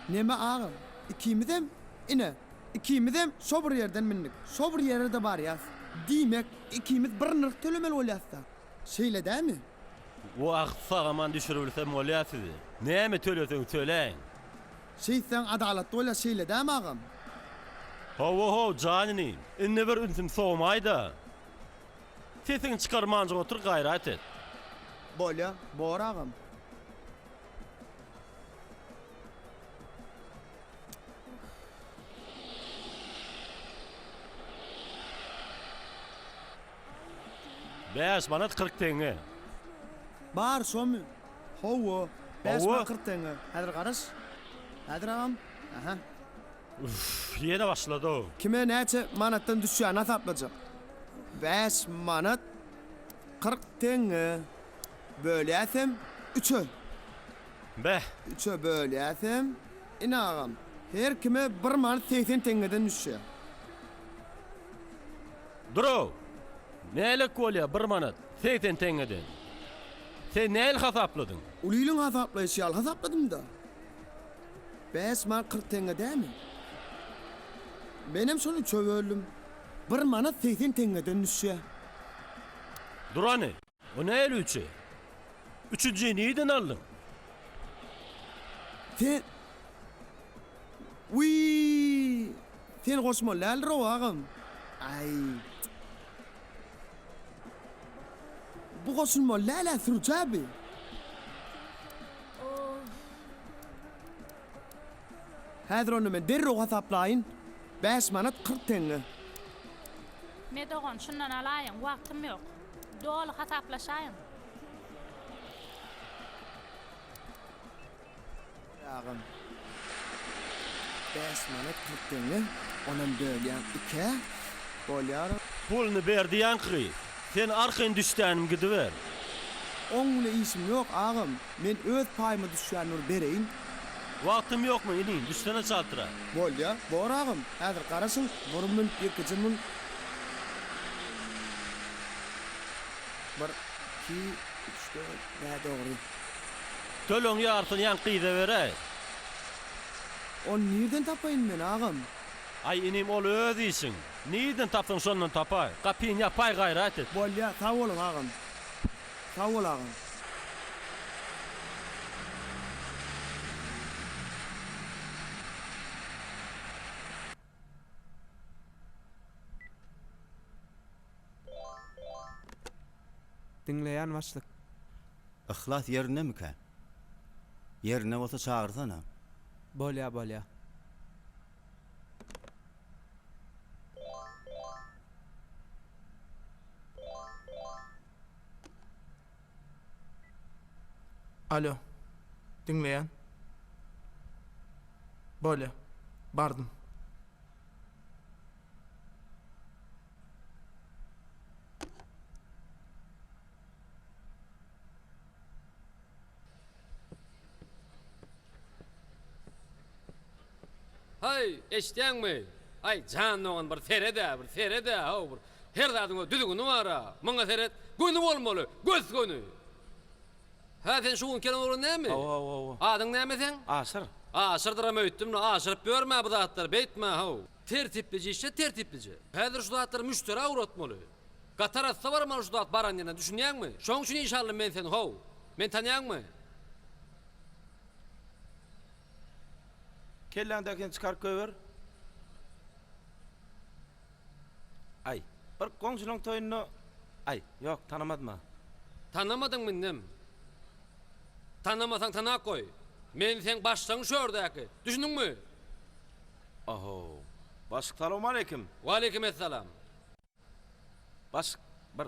neme agam, ikimizem, ine, ikimizem şo bir ýerden mündik, şo bir ýere-de barýas. Diýmek, ikimiz bir nyrh tölemeli bolýas-da. Şeýle dämi? Wah, sag-aman düşüribilsem bolýa sizi. Näme töleseň töläýiň. Şeýtseň adalatly bolýa, şeýle dämi agam? Hawa-how, jan inim. Indi bir ünsüm sowmaý-da. Sesiňi çykarmanjyk otur, gaýrat et. Bolýa, bor agam. Bäş manat 40 teňňe. Bar şomy? Hawa, bäş Hawa. manat 40 teňňe. Häzir garaş. Häzir agam. Aha. Üff, ýene başlady-ow. Kime näçe manatdan düşýänini hasaplajak. Bäş manat 40 teňňe. Bölýäsem üçe. Beh. Üçe bölýäsem, ine agam, her kime bir manat 80 teňňeden düşýär. Dur-ow! Nälik bolýar bir manat 80 teňňeden? Sen nähili hasapladyň? Ulylyň hasaplaýşy ýaly hasapladym-da. Bäş manat 40 teňňe dämi? Menem şony üçe böldüm. Bir manat 80 teňňeden düşýär. Dur hany, o nähili üçe? Üçünjini nirden aldyň? Sen Wiý! Seni goşmaly däldir-ow, agam. Aý. Bu goşulmaly däl-ä, sürüj-ä bi. Häzir onda men derrew hasaplaýyn. Bäş manat 40 teňňe. Me dogan, şundan alaýyň, wagtym ýok. Doly hasaplaşaýyň. Agam. Bäş manat 40 teňňe, onam bölýäň ikä, bolýar. Puluny berdi ýaňky gyz. Sen arkaýyn düşdänim gidiber. Oň bile işim ýok, agam. Men öz paýyma düşýänini bir bereýin. Wagtym ýokmy, inim, düşsene çaltrak. Bolýa, bor agam. Häzir garaşyň, bir mün, ýekeje mün. Bir, iki, üç, dört, bä dogry. Tölegiň ýarysyny ýaňky gyza beräý. Ony nirden tapaýyn men, agam? Aý, inim, ol öz işiň. Nirden tapsaň şondan tapaý. Gapyny ýapaý, gaýrat et. Bolýa, sag boluň, agam. Sag bol, agam. Diňleýän başlyk. Yhlas ýerindemikä? Ýerinde bolsa çagyrsana. Bolýa bolýa. Alo. Diňleýän. Bolýa. Bardym. Haý, eşidýäňmi? Aý, jan dogan, bir sered-ä, bir sered-ä, how, bir her zadyň öz düzgüni bar-a. Muňa seret, göni bolmaly, gös-göni. Hä, sen şu gün kelen oglan dälmi? Hawa, hawa, hawa. Adyň näme seň? Aşyr. Aşyrdyram öýtdüm-le, aşyryp ýörme bu zatlary, beýtme, how. Tertiplije işle, tertiplije. Häzir şu zatlary müşderä ugratmaly. Gaty arassa barmaly şu zat baran ýerine, düşünýäňmi? Şoň üçin işe aldym men seni, how. Meni tanýaňmy? Kelläňdäkini çykaryp goýber. Aý, bir goňşulaň toýunda, aý, ýok, tanamadym-a. Tanamadyňmy indem? Tanamasaň tanap goý. Men seň başlygyň şu ýerdäki. Düşündiňmi? Ahow. Başlyk salowmaleýkim. Waleýkim essalam. Başlyk bir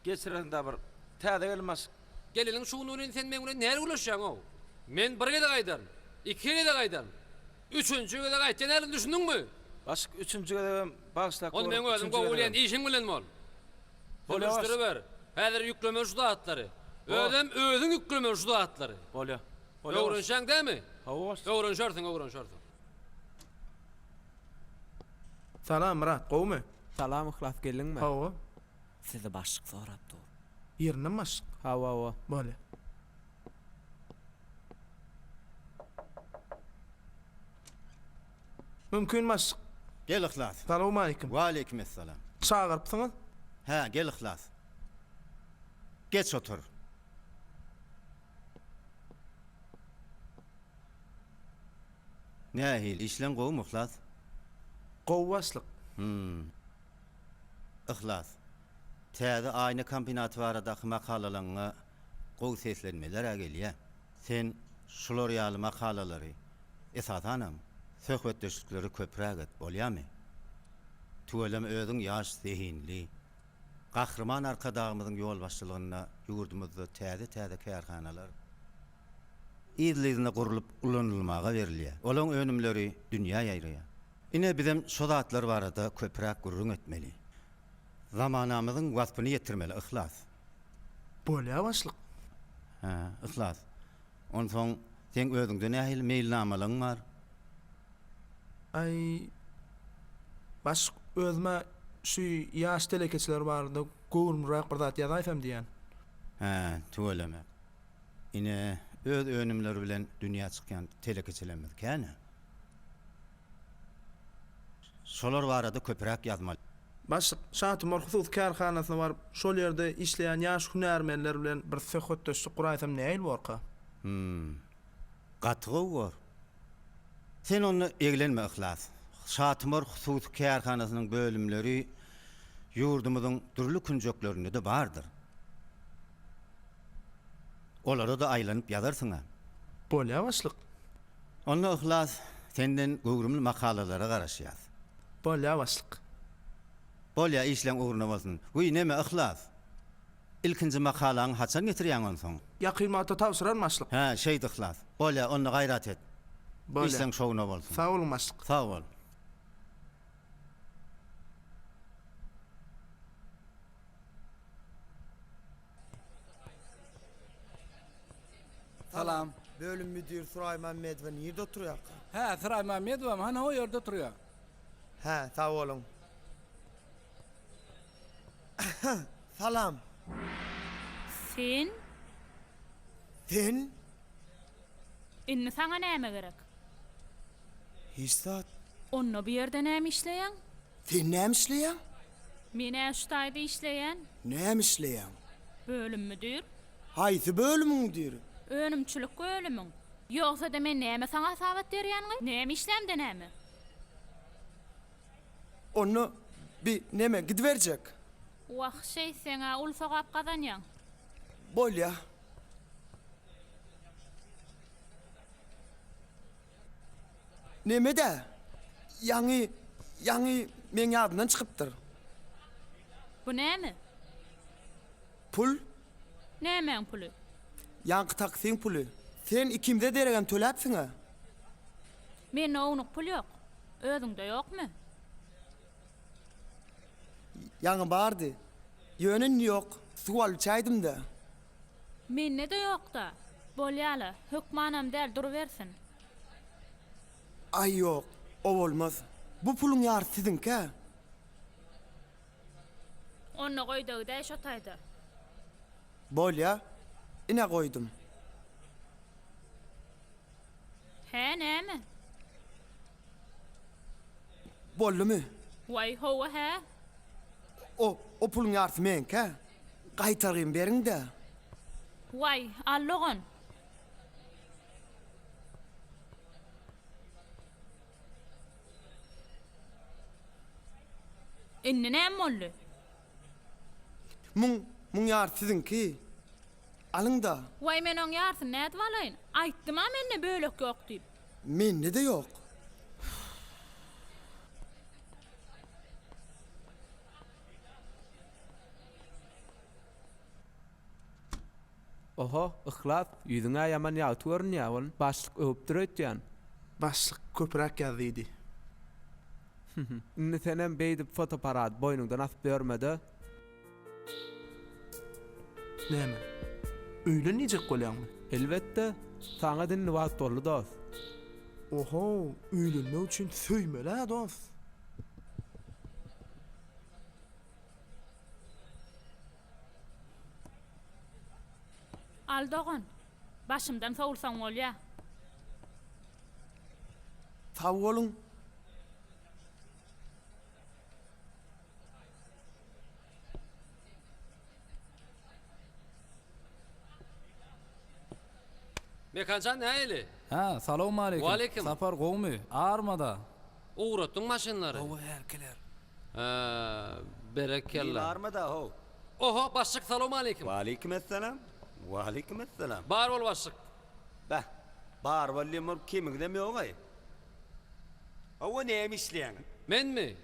geçirersiň-dä bir täze gelin başlyk. Geliniň şu gün welin sen meň bilen näl gürleşýäň-ow? Men bir gezek aýdaryn, iki gezek aýdaryn, üçünji gezek aýtýan däldim düşündiňmi? Başlyk üçünji gezegem bagyşlap Ony meň özüm gowy bilýän işiň bilen bol. Bolýa başlyk. Sögüşdiriber. Häzir ýüklemeli şu zatlary. Özem özüň ýüklemeli şu zatlary. Bolýa. Bolýa başlyk. Öwrenişäň dämi? Hawa başlyk. Öwrenişersiň, öwrenişersiň. Salam Myrat gowumy? Salam Yhlas geldiňmi? Hawa. Sizi başlyk sorap dur. Ýerindemi başlyk? Hawa hawa. Bolýa. Mümkin başlyk. Gel Yhlas. Salowmaleýkim. Waleýkim essalam. Çagyrypsyňyz? Hä, gel Yhlas. Geç otur. Nähili, işleň gowumy, Yhlas? Gowy başlyk. Hum. Yhlas, täze aýna kombinaty baradaky makalalaňňa gowy seslenmeler-ä gelýä. Sen şular ýaly makalalary, esasanam, söhbetdeşlikleri köpräk et, bolýamy? Tüweleme özüň ýaş, zehinli. Gahryman Arkadagymyzyň ýolbaşçylygynda ýurdumyzda täze-täze kärhanalar, yzly-yzyna gurlup ulanylmaga berilýär. Olaň önümleri dünýä ýaýraýar. Ine bizem şo zatlar barada köpräk gürrüň etmeli. Zamanamyzyň waspyny ýetirmeli, Yhlas. Bolýa başlyk. Hä, Yhlas. Onsoň seň özüňde nähili meýilnamalaň bar? Aý, başlyk, özüm-ä şu ýaş telekeçiler barada göwrümliräk bir zat ýazaýsam diýýän. Hä, tüweleme. Ine, öz önümleri bilen dünýä çykýan telekeçilerimiz kän-ä. Şolar barada köpräk ýazmaly. Başlyk, Şatumar hususy kärhanasyna baryp, şol ýerde işleýän ýaş hünärmenler bilen bir söhbetdeşlik guraýsam nähili borka? Hum. Gaty gowy bor. Sen onda eglenme, Yhlas. Şatumar hususy kärhanasynyň bölümleri ýurdumyzyň dürli künjeklerinde-de bardyr. Olara-da aýlanyp ýazarsyň-a. Bolýa başlyk. Onda Yhlas, senden göwrümli makalalara garaşýas. Bolýa başlyk. Bolýa, işleň ugruna bolsun. Wiý, neme, Yhlas? Ilkinji makalaňy haçan getirýäň onsoň? Ýakyn wagtda tabşyraryn başlyk. Hä, şeýt Yhlas. Bolýa, onda gaýrat et. Bolýa. Işleň şowuna bolsun. Sag boluň başlyk. Sag bol. Salam. Bölüm müdiri Suraý Mämmedowa nirde oturýarka? Hä, Suraý Mämmedowam hany o ýerde oturýar. Hä, sag boluň. Salam. Sen? Sen? Indi saňa näme gerek? Hiç zat. Onda bu ýerde näme işleýäň? Sen näme işleýäň? Men-ä şu taýda işleýän. Näme işleýäň? Bölüm müdir. Haýsy bölümiň müdiri? Önümçilik bölümiň. Ýogsa-da men näme saňa hasabat berýänmi? Näme işlämde näme? Onda bi neme gidiberjek? Wah, şeýtseň-ä uly sogap gazanýaň. Bolýa. Neme-dä, ýaňy, ýaňy meň ýadymdan çykypdyr. Bu näme? Pul. Nämäň puly? Ýaňky taksiň puly. Sen ikimize deregem töläpsiň-ä. Mende ownuk pul ýok. Özüňde ýokmy? Ýaňy bardy. Ýöne indi ýok. Suw alyp içäýdim-dä. Mende-de ýok-da. Bolýa-la, hökmanam däl, durubersin. Aý, ýok. O bolmaz. Bu puluň ýarysy siziňkä. Onda goýda gidäý şo taýda. Bolýa. Ine goýdum. Hä, näme? Boldumy? Waý, hawa, hä. O, o puluň ýarysy meňkä. Gaýtargymy beriň-dä. Waý, al dogan. Indi näme boldy? Muň, muň ýarysy siziňki. Alyň-da. Waý, men oň ýarysyny nädip alaýyn? Aýtdym-a mende bölek ýok diýip. Mende-de ýok. Oho, Yhlas, ýüzüň-ä ýaman ýagty görünýä, ol başlyk öwüpdir öýtýän. Başlyk köpräk ýaz diýdi. Indi senem beýdip fotoapparady boýnuňdan asyp ýörme-de. Näme, öýlen diýjek bolýaňmy? Elbetde, saňa indi wagt boldy dost. Oho, öýlenmek üçin söýmeli-ä dost. Al dogan, başymdan sowulsaň bolýa. Sag boluň. Mekanjan nähili? Hä, salowmaleýkim. Waleýkim. Sapar gowumy? Armada. Ugratdyň maşynlary. Hawa, hälkiler. Hä, berekella. Nime armada how? Oho, başlyk salowmaleýkim. Waleýkim essalam. Waleýkim essalam. Bar bol başlyk. Beh, bar bol diýen bolup kemiňizem ýog-aý. Hawa, näme işleýäňiz? Menmi?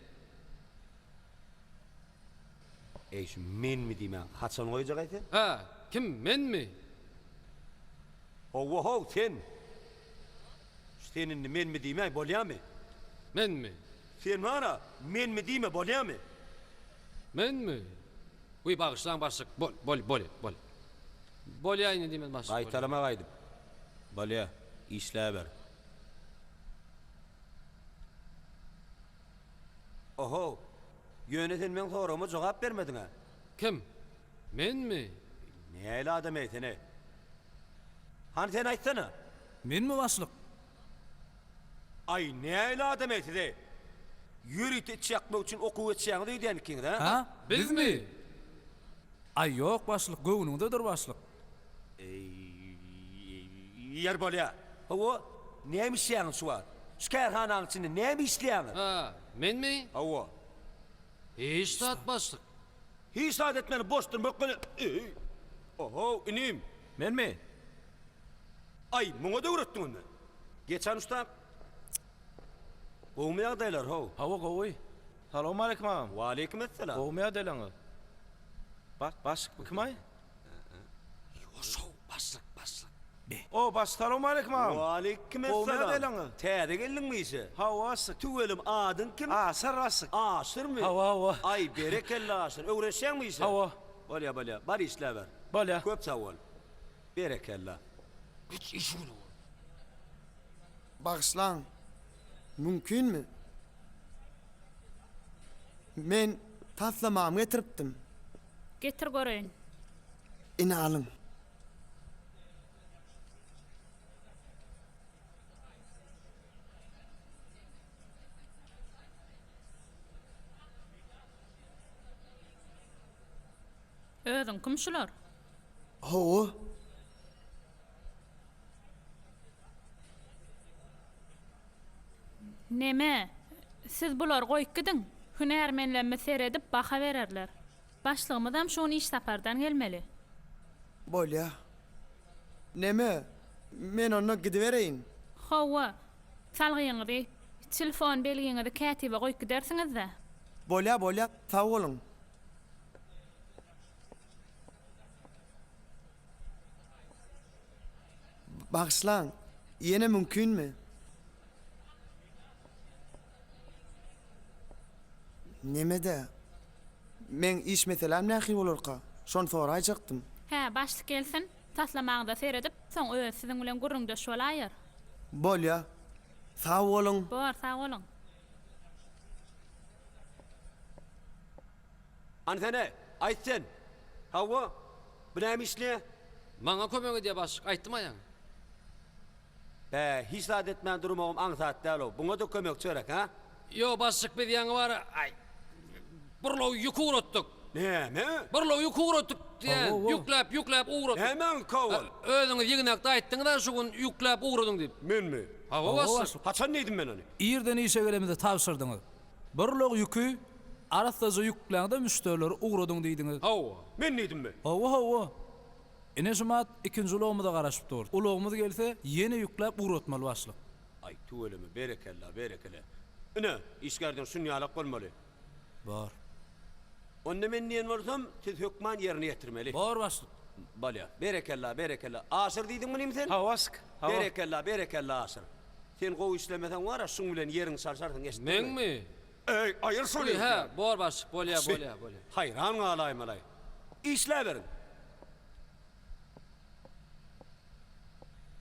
Eý, şu menmi diýmäň haçan goýjak-aý sen? Hä, kim, menmi? Hawa-how, sen. Şu sen indi menmi diýmäý, bolýamy? Menmi? Sen bar-a, menmi diýme, bolýamy? Menmi? Wiý, bagyşlaň başlyk, bol, bol, bolýa, bol. Bolýa indi diýmen başlyk, bolýa. Gaýtalama gaýdyp. Bolýa, işläber. Ohow, ýöne sen meň soragyma jogap bermediň-ä. Kim? Menmi? Nähili adam-eý sen-eý? Hany sen aýtsana? Menmi başlyk? Aý, nähili adam-eý siz-eý? Ýörite iç ýakmak üçin okuw geçýäňiz öýdýän ikiňiz, hä? Hä? Bizmi? Aý, ýok başlyk, göwnüňdedir başlyk. Eý, ýer bolýa. Hawa, näme işleýäňiz şu wagt? Şu kärhananyň içinde näme işleýäňiz? Hä, menmi? Hawa. Hiç zat başlyk. Hiç zat etmeli boş durmak bilen. Eý. Oho, inim. Menmi? Aý, muňa-da öwretdiň onda. Geç han usta. Gowumy ýagdaýlar, how? Hawa, gowy. Salowmaleýkim agam. Waleýkim esselam. Gowumy ýagdaýlaryňyz? Baş, başlyk bu kim-aý? Ýuwaş-ow, başlyk, başlyk. O, başlyk, salowmaleýkim agam. Waleýkim Gowumy esselam. ýagdaýlaryňyz? Täze geldiňmi işe? Hawa, başlyk. Tüweleme, adyň kim? Aşyr, başlyk. Aşyrmy? Hawa, hawa. Aý, berekella, Aşyr. Öwrenişýäňmi işe? Hawa. Bolýa, bolýa. Bar işläber. Bolýa. Köp sag bol. Berekella. Geç işigini bol. Bagyşlaň, mümkinmi? Men taslamamy getiripdim. Getir göreýin. Ine alyň. Özüňkimi şular? Hawa. Neme, siz bulary goýup gidiň, hünärmenlerimiz seredip baha bererler. Başlygymyzam şu gün iş sapardan gelmeli. Bolýa. Neme, men onda gidibereýin. Hawa, salgyňyzy, telefon belgiňizi kätibe goýup gidersiňiz-dä. Bolýa, bolýa, sag boluň. Bagyşlaň, ýene mümkinmi? Neme-dä, meň iş meseläm nähili bolarka, şony soraýjakdym. Hä, başlyk gelsin, taslamaňyza seredip, soň özi siziň bilen gürrüňdeş bolaýar. Bolýa. Sag boluň. Bor, sag boluň. Hany sen-e, aýt sen. Hawa, bu näme işleýä? Maňa kömek edýä başlyk, aýtdym-a ýaňy. Bä, hiç zat etmän durmagam aňsat däl-ow. Buňa-da kömekçi gerek, hä? Ýo, başlyk, biz ýaňy bar, aý, burlaw ýük ugratdyk. Näme? Burlaw ýük ugratdyk diýýän. Ýükläp, ýükläp ugratdyk. Nämäň kowal? Özüňiz ýygnakda aýtdyňyz-a şu gün ýükläp ugradyň diýip. Menmi? Hawa, başlyk. Haçan diýdim men ony? Irden işe gelemizde tabşyrdyňyz. Burlag ýüki arassaja ýükläň-de müşderilere ugradyň diýdiňiz. Hawa. Men diýdimmi? Hawa, hawa. Ine şu mat ikinji ulagymyza garaşyp dur. Ulagymyz gelse, ýene ýükläp ugratmaly başlyk. Aý, tüweleme, berekella, berekele. Ine, işgärden şunýalak bolmaly. Bor. Onda men diýen bolsam, siz hökman ýerine ýetirmeli. Bor, başlyk. Bolýa. Berekella, berekella. Aşyr diýdiňmi inim sen? Hawa, başlyk. Hawa. Berekella, berekella, Aşyr. Sen gowy işlemeseň bar-a, şuň bilen ýeriňi çalşarsyň, eşitdiňmi? Meňmi? Eý, aýyr şony! Hä, bor başlyk, bolýa, bolýa, bolýa. Haýran galaýmaly-aý. Işläberiň.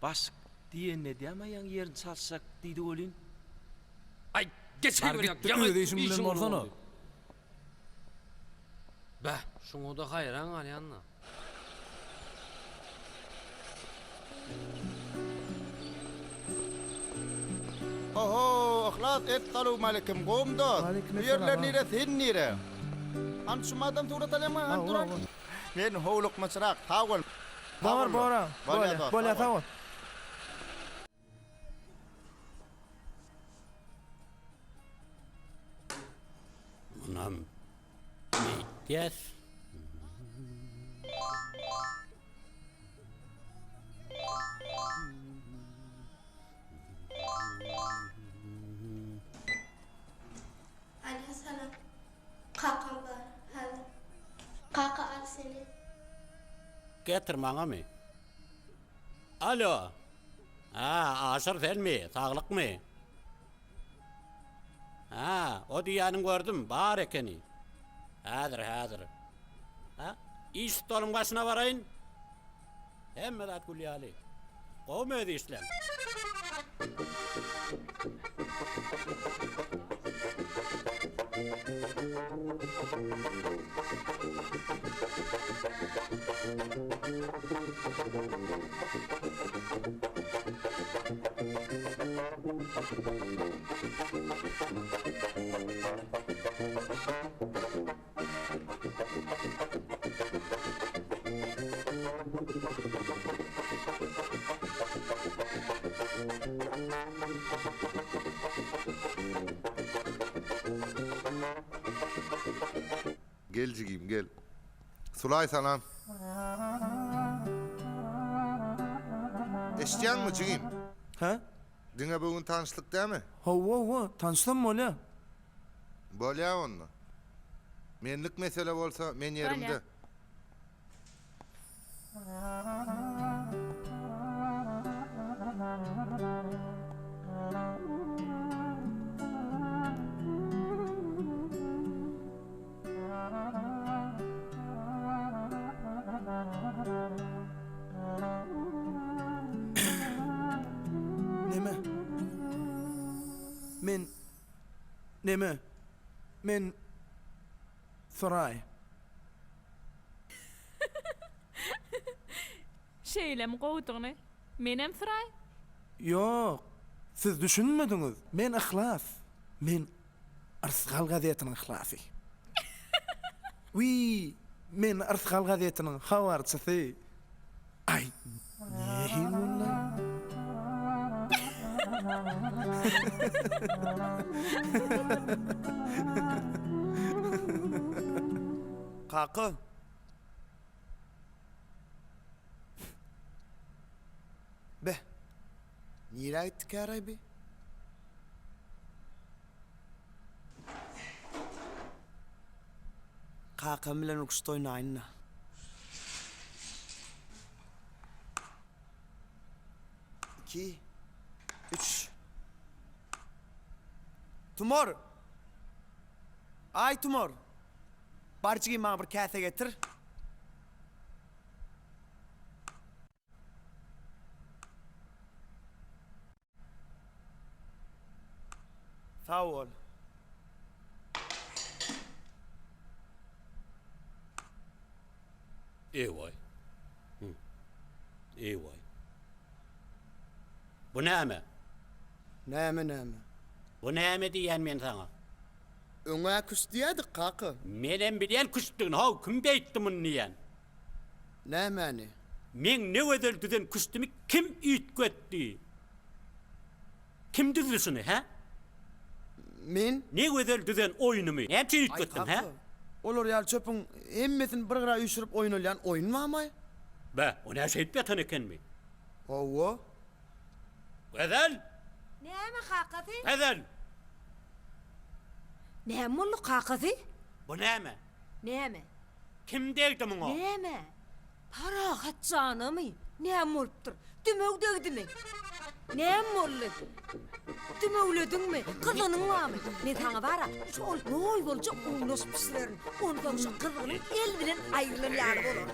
Başlyk diýenini edýäm-ä ýaňy ýerini çalyşjak diýdi welin. Aý, geçäý Bar bolýa, git-de ýaňy öz işiň bilen işiň bolsana. boldy. Beh, şuňa-da haýran galýan-da. Oho, Yhlas essalawmaleýkim, gowumy dost? Bu ýerler nire, sen nire? Hany şu madam surat alýaňmy, hany duran? Men howlukmaçrak, sag bol. Bor, bor, Bolýa dost, bolýa, sag bol. Munam beýtýäs. Alýa salam. Kakam bar häzir. Kaka al seni. Getir maňamy? Alo. Hä, Aşyr senmi? Saglykmy? Hä, o diýýäniňi gördüm, bar ekeni. Häzir, häzir. Hä, iş stoluň başyna baraýyn. Hemme zat gül ýaly. Gowumy öz işleň? Gel jigim gel. Sulaý salam. Eşitýäňmi jigim? Hä? Diňe bu gün tanyşlyk dämi? Hawa hawa, tanyşsam bolýa. Bolýa onda. Menlik mesele bolsa men ýerimde. Neme? Men Neme? Men Suraý. Şeýlemi gowudygyny menem Suraý. Ýok, siz düşünmediňiz. Men Yhlas. Men Yrsgal gazetiniň Yhlasy. Wiý, men Yrsgal gazetiniň habarçysy. Aý, nähili boldy-aý? Kaka. Beh, nirä gitdikäraý bi? Kakam bilen küşt oýnaýyn-da. Iki, üç. Tumar! Aý, Tumar! Bar jigim maňa bir käse getir. Sag bol. Eý-waý. Eý-waý. Bu näme? Näme näme? Bu näme diýýän men saňa? Öň-ä küşt diýýädik, kaka. Menem bilýän küştdügini, how, kim beýtdi muny diýýän. Nämäni? Meň ne gözel düzen küştümi kim üýtgetdi? Kim düzdi şuny, hä? Men? Ne gözel düzen oýnumy näme üçin Aý, üýtgetdiň, hä? kaka, olar ýaly çöpüň hemmesini bir gyra üýşürip oýnalýan oýun barmaý? Bä, o nä şeýdip ýatan ekenmi? Hawa. Gözel! Näme, kakasy? Gözel! Näme boldy, kakasy? Bu näme? Näme? Kim degdi muňa? Näme? Parahat janamy? Näme bolupdyr? Dümew degdimi? Näme boldy? Dümewlediňmi? Gyzynyň barmy? Men saňa bar-a, şol roý boljak unaş bişirerin. Onsoň şu gyzgynyň el bilen aýrylan ýaly bolar.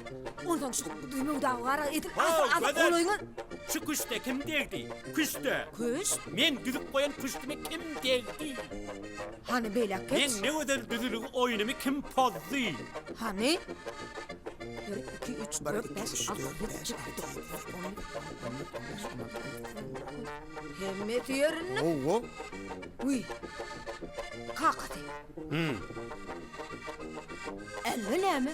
Onsoň şu dümew dagy bar-a, edil How, asyr-asyr Gözel! golaýyňa... Şu küşde kim degdi? Küşde! Küşt? Men düzüp goýan küşdüme kim degdi? Hany beýläk geç. Meň ne gözel düzüligi oýnumy kim pozdy? Hany? Bir, iki, üç, dört, bäş, alty, ýedi, sekiz, dokuz, on, on bir, on bäş, on alty, on ýedi, on dokuz. Hemmesi ýerinde. Hawa. Wiý. Kakasy. Hüm. Älli näme?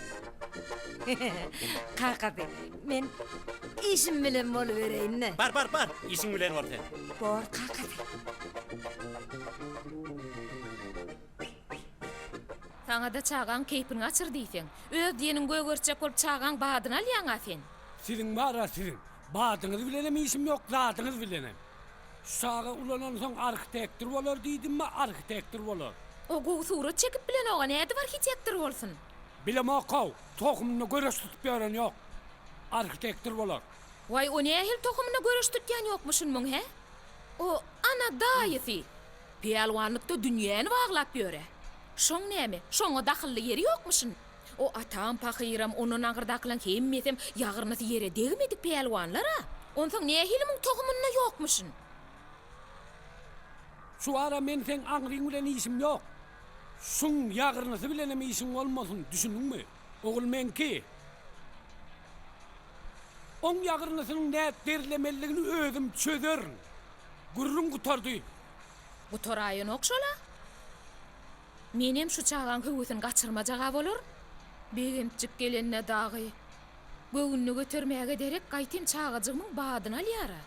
Kakasy, men işim bilen bolubereýin-dä. Bar, bar, bar, işiň bilen bol sen. Bor, kakasy. Saňa-da çagaň keýpini gaçyr diýseň, öz diýeniňi gögertjek bolup çagaň badyny alýaň-a sen. Siziň bar-a siziň. Badyňyz bilenem işim ýok, zadyňyz bilenem. Şu çaga ulanansoň arhitektor bolar diýdimmi, arhitektor bolar. O gowy surat çekip bilenog-a, nädip arhitektor bolsun? Bilemok-ow, tohumynda göreş tutup ýören ýok. Arhitektor bolar. Waý, o nähili tohumynda göreş tutýan ýokmuşyn muň, hä? O, ana, daýysy! Pälwanlykda dünýäni baglap ýör-ä. Şoň näme, şoňa dahylly ýeri ýokmuşyn. O atam pahyram, ondan aňyrdakylaň hemmesem ýagyrnysy ýere degmedik pälwanlar-a. Onsoň nähili muň tohumynda ýokmuşyn? Şu ara men seň aňryň bilen işim ýok. Şuň ýagyrnysy bilenem işiň bolmasyn, düşündiňmi? Ogul meňki. Oň ýagyrnysynyň nädip derlemelidigini özüm çözerin. Gürrüň gutardy. Gutaraýanok şol-a. Menem şu çagaň höwesini gaçyrmajag-a bolaryn. Begençjik gelende dagy göwnüni götermäge derek gaýtym çagajygymyň badyny alýar-a.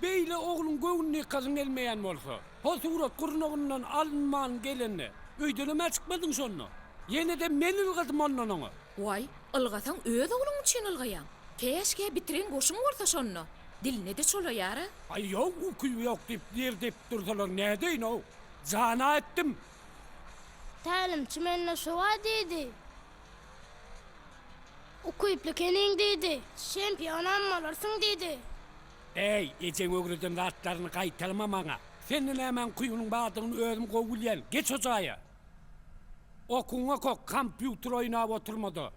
Beýle ogluň göwnüni ýykasyň gelmeýän bolsa, ho surat gurnagyndan alynman gelende, öýdenem-ä çykmadyň şonda. Ýene-de men ylgadym ondan oňa. Waý, ylgasaň öz ogluň üçin ylgaýaň. Käşgä bitiren goşuň bolsa şonda. Diline-de çolaýar-a. Aý ýok, ukyby ýok diýip ýer depip dursalar nädeýin-ow. Jana etdim. Tälimçi mende şu bar diýdi. Ukyply ekeniň diýdi. Çempionam bolarsyň diýdi. Äý, ejeň öwreden zatlaryny gaýtalama maňa. Sende nämäň ukybynyň bardygyny özüm gowy bilýän. Geç o jaýa. Okuwyňa kok, kompýuter oýnap oturma-da.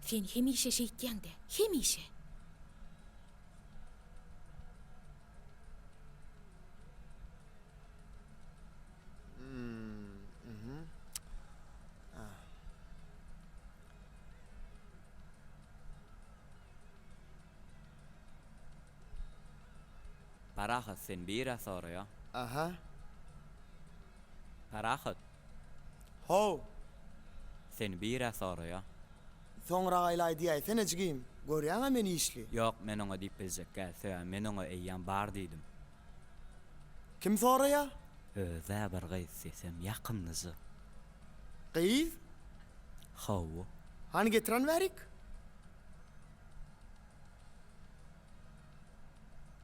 Sen hemişe şeýtýäň-dä, hemişe. Parahat sen birä soraýa. Aha. Parahat. How. Sen birä soraýa. Soňra aýlaý diýäýsene jigim. Görýäňä men işli. Ýok men oňa diýip biljekgä sebäbi men oňa eýýäm bar diýdim. Kim soraýa? Özä bir gyz sesem ýakymlyja. Gyz? Hawa. Hany getiren bärik?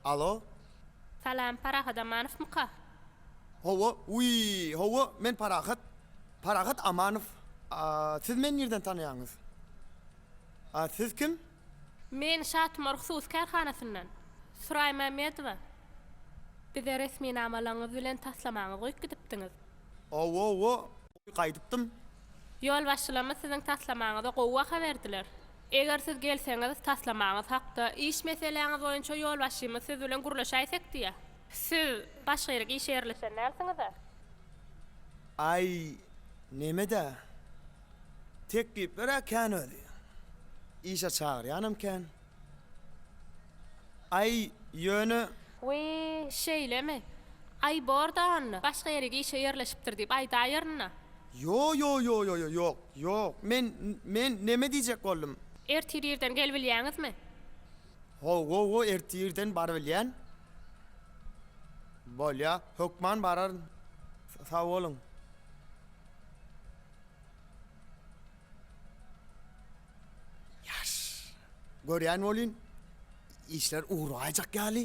Alo? Salam, Parahat Amanowmyka? Hawa, wiý, hawa, men Parahat. Parahat Amanow. A, siz meni nirden tanaýaňyz? A, siz kim? Men Şatumar hususy kärhanasyndan. Suraý Mämmedowa. Bize resminamalaryňyz bilen taslamaňyzy goýup gidipdiňiz. Hawa, hawa, gaýdypdym. Ýolbaşçylarymyz siziň taslamaňyza gowy baha berdiler. Eger siz gelseňiz, taslamaňyz hakda, iş meseläňiz boýunça ýolbaşçymyz siz bilen gürleşäýsek diýýär. Siz başga ýere işe ýerleşen dälsiňiz-ä? Aý, neme-dä. Teklipler-ä kän özi. Işe çagyrýanam kän. Aý, ýöne. Wiý, şeýlemi? Aý, bor-da onda. Başga ýere işe ýerleşipdir diýip aýdaýaryn-da. Ýo-ýo-ýo-ýo-ýo, ýok, ýok. Men, men neme diýjek boldum? Ertir irden gelibilýäňizmi? Hawa, ertir irden barybilýän. Bolýa, hökman bararyn. Sag boluň. Ýaş. Görýän welin, işler ugraýjak ýaly.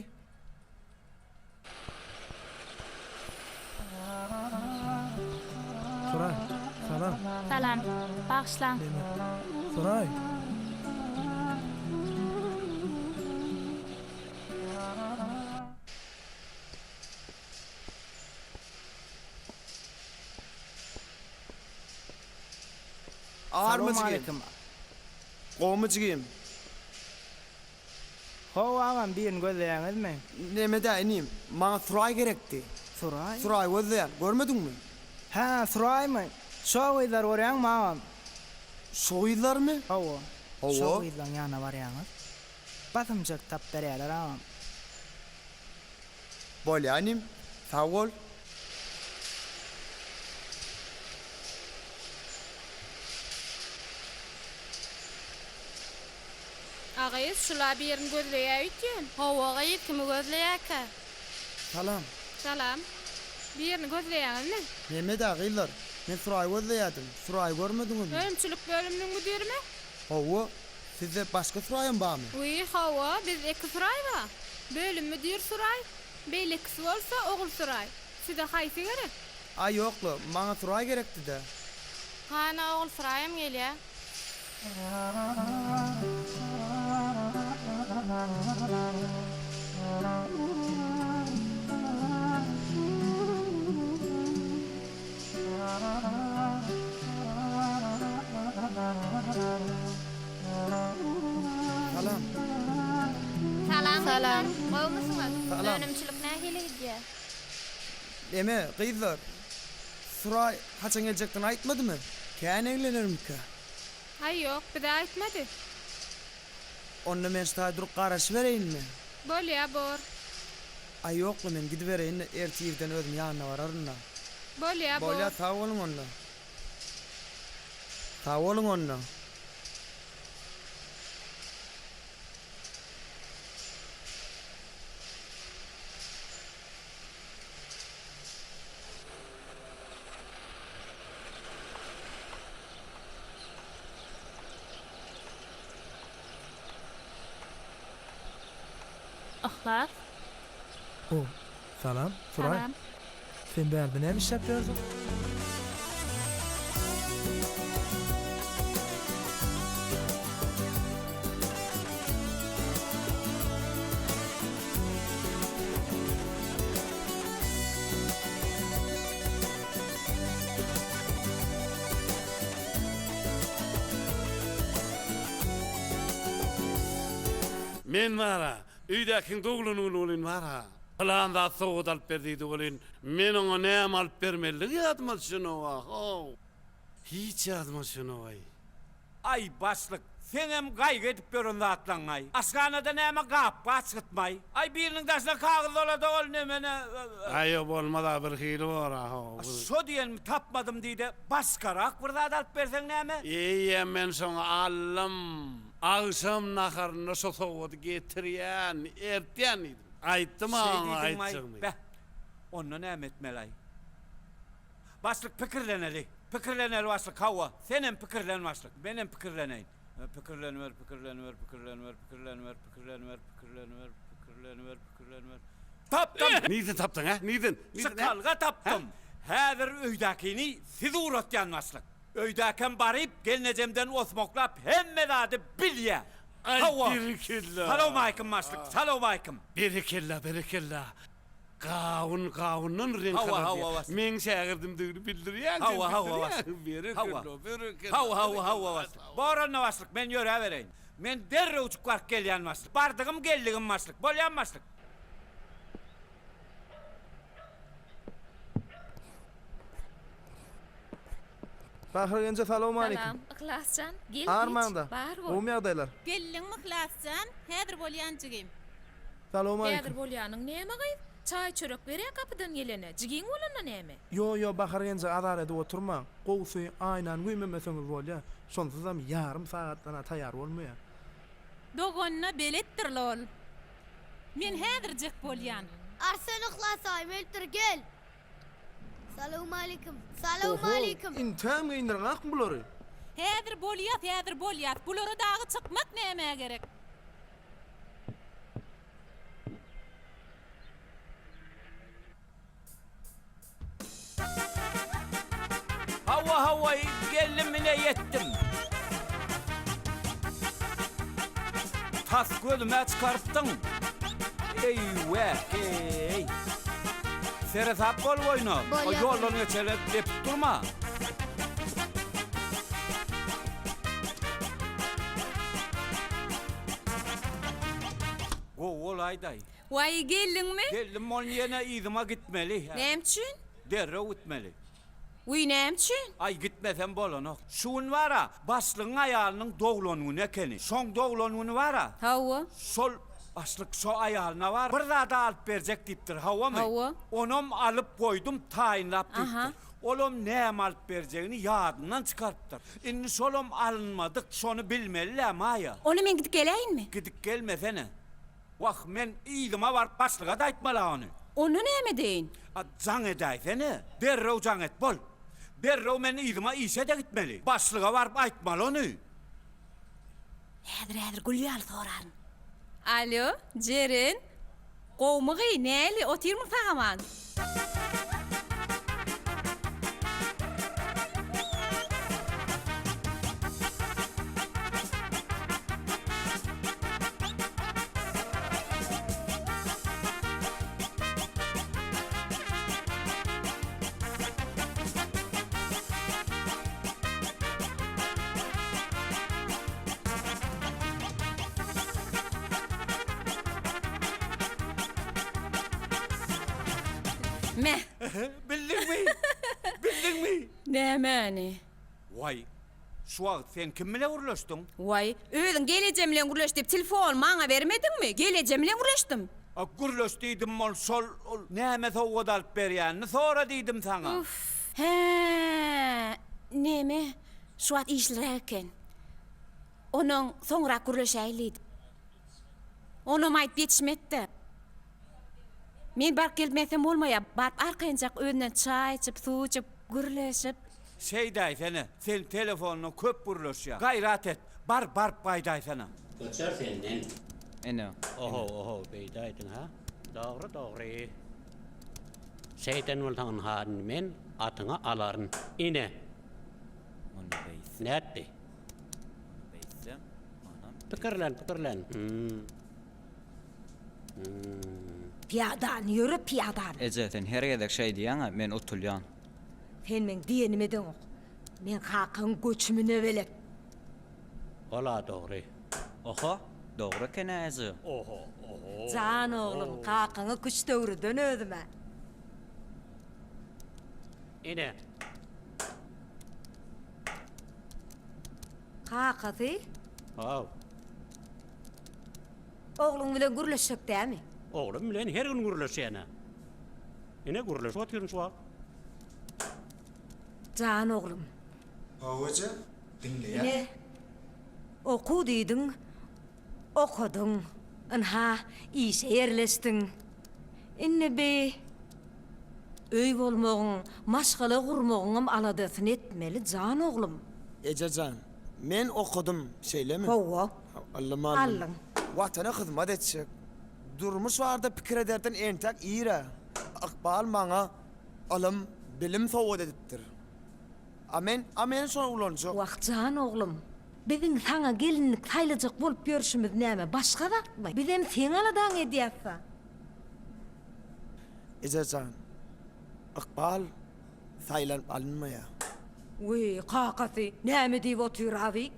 Suraý, salam. Salam. Bagyşlaň. Neme? Suraý. Army jigim. Gowmy jigim. How agam birini gözleýäňizmi? Nemedä inim, maňa Suraý gerekdi. Suraý? Suraý gözleýän, görmediňmi? Hä, Suraýmy? Şo gyzlary görýäňmi agam? Şo gyzlarymy? Hawa. Hawa. Şo gyzlaň ýanyna barýaňyz. Basymjak tap berýäler agam. Bolýa inim, sag bol. A gyz, şula birini gözleýä öýtýän. Hawa gyz, kimi gözleýäkä? Salam. Salam. Birini gözleýäňizmi? Neme-dä gyzlar, men Suraýy gözleýädim. Suraýy görmediňizmi? Önümçilik bölüminiň müdirimi? Hawa. Sizde başga Suraýam barmy? Wiý, hawa, bizde iki Suraý bar. Bölüm müdiri Suraý, beýlekisi bolsa Ogul Suraý. Size haýsy gerek? Aý ýok-la, maňa Suraý gerekdi-dä. Hana Ogul Suraýam gelýä. Salam. Salam gyzlar, gowumysyňyz? Salam. Önümçilik nähili gidýär? Neme, gyzlar, Suraý haçan geljekdigini aýtmadymy? Kän eglenermikä? Aý ýok, bize aýtmady. Onda men şu taýda durup garaşybereýinmi? Bolýa, bor. Aý ýok-la, men gidibereýin-de, erte irden özüm ýanyna bararyn-da. Bolýa, bor. Bolýa, sag boluň onda. Sag boluň onda. Yhlas. O, salam, Suraý. Salam. Sen bärde näme işläp ýörsüň? Men bar-a, öýdäkiň doglan güni welin bar-a, pylan zat sowgat alyp ber diýdi welin, men oňa näme alyp bermelidigi ýadyma düşenok-a, how. Hiç ýadyma düşenok-aý. Aý, başlyk, seňem gaýgy edip ýören zatlaňňaý. Aşhanada näme gap-gaç gytmaý. Aý, biriniň daşyna kagyz dolada ol nemene. Aý, o bolmaz-a, birhili bor-a, how. Şo diýenimi tapmadym diý-de, başgarak bir zat alyp berseň näme? Eýýäm men şoňa aldym. Agşam naharynda şo sowgady getirýän, ertýän diýdim. Aýtdym-a Şeý oňa diýdiňmi-aý? aýtjagymy. Beh, onda näme etmeli-aý? Başlyk pikirleneli. Pikirleneli başlyk hawa. Senem pikirlen başlyk. Menem pikirleneýin. Pikirleniber, pikirleniber, pikirleniber, pikirleniber, pikirleniber, pikirleniber, pikirleniber, pikirleniber. Tapdym! Nirden tapdyň, hä? Nirden? Çykalga tapdym. Häzir öýdäkini siz ugratýan başlyk. Öýdäkem baryp gelnejemden osmaklap hemme zady bilýä. Aý, Hawa. berekella. Salowmaýkym başlyk, salowmaýkym. Berekella, berekella. Gawun gawundan reňk Hawa, alar hawa, diýýär. başlyk. Meň şägirdimdigini bildirýäň sen, Hawa, hawa, bildirýäň. başlyk. Berekella, Hawa. berekella, Hawa, hawa, berekella. hawa, başlyk. Bor onda başlyk, men ýöräbereýin. Men derrewjik baryp gelýän başlyk. Bardygym geldigim başlyk. Bolýamy başlyk? Bahar genje salowmaleýkim. Salam, Yhlasjan, gel geç, Armaňda. bar bol. Gowumy ýagdaýlar? Geldiňmi Yhlasjan? Häzir bolýan jigim. Salowmaleýkim. Häzir bolýanyň näme gyz? Çaý-çörek berýä gapydan gelene, jigiň bolanda näme? Ýo, ýo, Bahar genje azar edip oturmaň. Gowusy, aýnany güýmemeseňiz bolýa. Şonsuzam ýarym sagatdan-a taýýar bolmaýa. Doganyna beletdir-le ol. Men häzirjek bolýan. Arsen Yhlas aýym ölüpdir, gel! Salowmaleýkim. Salowmaleýkim. Oho, intäm geýindireňakmy bulary? Häzir bolýas, häzir bolýas. Bulara dagy çykmak nämä gerek? Hawa, hawa, geldim ine ýetdim. Tas gözüm-ä çykarypdyň. Eý-wäk-eý. Seresap bol boýuna. Bolýa, Ýoldan geçene depip durma. Gowy bolaýdaý. Waý, geldiňmi? Geldim, ol ýene yzyma gitmeli. Näme üçin? Derrew gitmeli. Wiý, näme üçin? Aý, gitmesem bolanok. Şu gün bar-a, başlygyň aýalynyň doglan güni ekeni. Şoň doglan güni bar-a. Hawa. Şol başlyk şo aýalyna bar, bir zad-a alyp berjek diýipdir, hawamy? Hawa. Onam alyp goýdum, taýynlap diýipdir. Aha. Olam näme alyp berjegini ýadyndan çykarypdyr. Indi şolam alynmadyk, şony bilmeli-dä, Maýa. Onda men gidip geläýinmi? Gidip gelmesene. Wah, men yzyma baryp başlyga-da aýtmaly-a ony. Onda näme edeýin? A, jaň edäýsene. Derrew jaň et, bol. Derrew men yzyma işe-de gitmeli. Başlyga baryp aýtmaly ony. Häzir-häzir gül ýaly soraryn. Alýo, Jeren. Gowumy gyý, näli, otyrmyň sag-aman? Me. Bildiňmi? Bildiňmi? Nämäni? Waý, şu wagt sen kim bile gürleşdiň? Waý, özüň gelejem bilen gürleş diýip telefony maňa bermediňmi? Gelejem bilen gürleşdim. A gürleş diýdim ol şol ol näme sowgat alyp berýänini sora diýdim saňa. Uff. Hä, neme, şu wagt işliräk eken. Onuň soňrak gürleşäýeli diýdim. Onam aýdyp ýetişmedi-de. Men baryp gelmesem bolmaýar. Baryp arkaýynjak özünden çaý içip, suw içip, gürleşip. Şeýdäýsene, sen telefonda köp gürleşýäň. Gaýrat et, bar, baryp gaýdaýsana. Göçer senden. Ene. Oho, oho, beýdäýdiň hä? Dogry, dogry. Şeýden bolsaň ynha indi men atyňy alaryn. Ine. Muny beýtsem. Nätdi? Muny beýtsem, onam. Pikirlen, pikirlen. Hum. Pyýadan ýöre pyýadan. Eje sen her gezek şeý diýýäňä men utulýan. Sen meň diýenimi edeňok. Men kakaň göçümine belet. Ol-a dogry. Oho, dogry eken-ä eje. Oho, oho. Jan oglum, kakaňa küşt öwreden özüm-ä. Ine. Kakasy? Haw. Ogluň bilen gürleşjek dämi? Oglum bilen her gün gürleşýän-ä. Ine, gürleşip otyryn şu wagt. Jan oglum. Hawa eje, diňleýän. Ine, okuw diýdiň, okadyň. Ynha, işe ýerleşdiň. Indi bi öý bolmagyň, maşgala gurmagyňam aladasyny etmeli, jan oglum. Eje jan, men okadym, şeýlemi? Hawa. Aldym, aldym. Aldyň. Watana hyzmat etjek. Durmuş barada pikir ederden entek ir-ä. Ykbal maňa ylym, bilim sowgat edipdir. A men, a men şony ulanjak. Wah, jan oglum, biziň saňa gelinlik saýlajak bolup ýörşümiz näme, başga zatmy? Bizem seň aladaňy edýäs-a. Eje jan, ykbal saýlanyp alynmaýar. Wiý, kakasy, näme diýip otyr-a bi?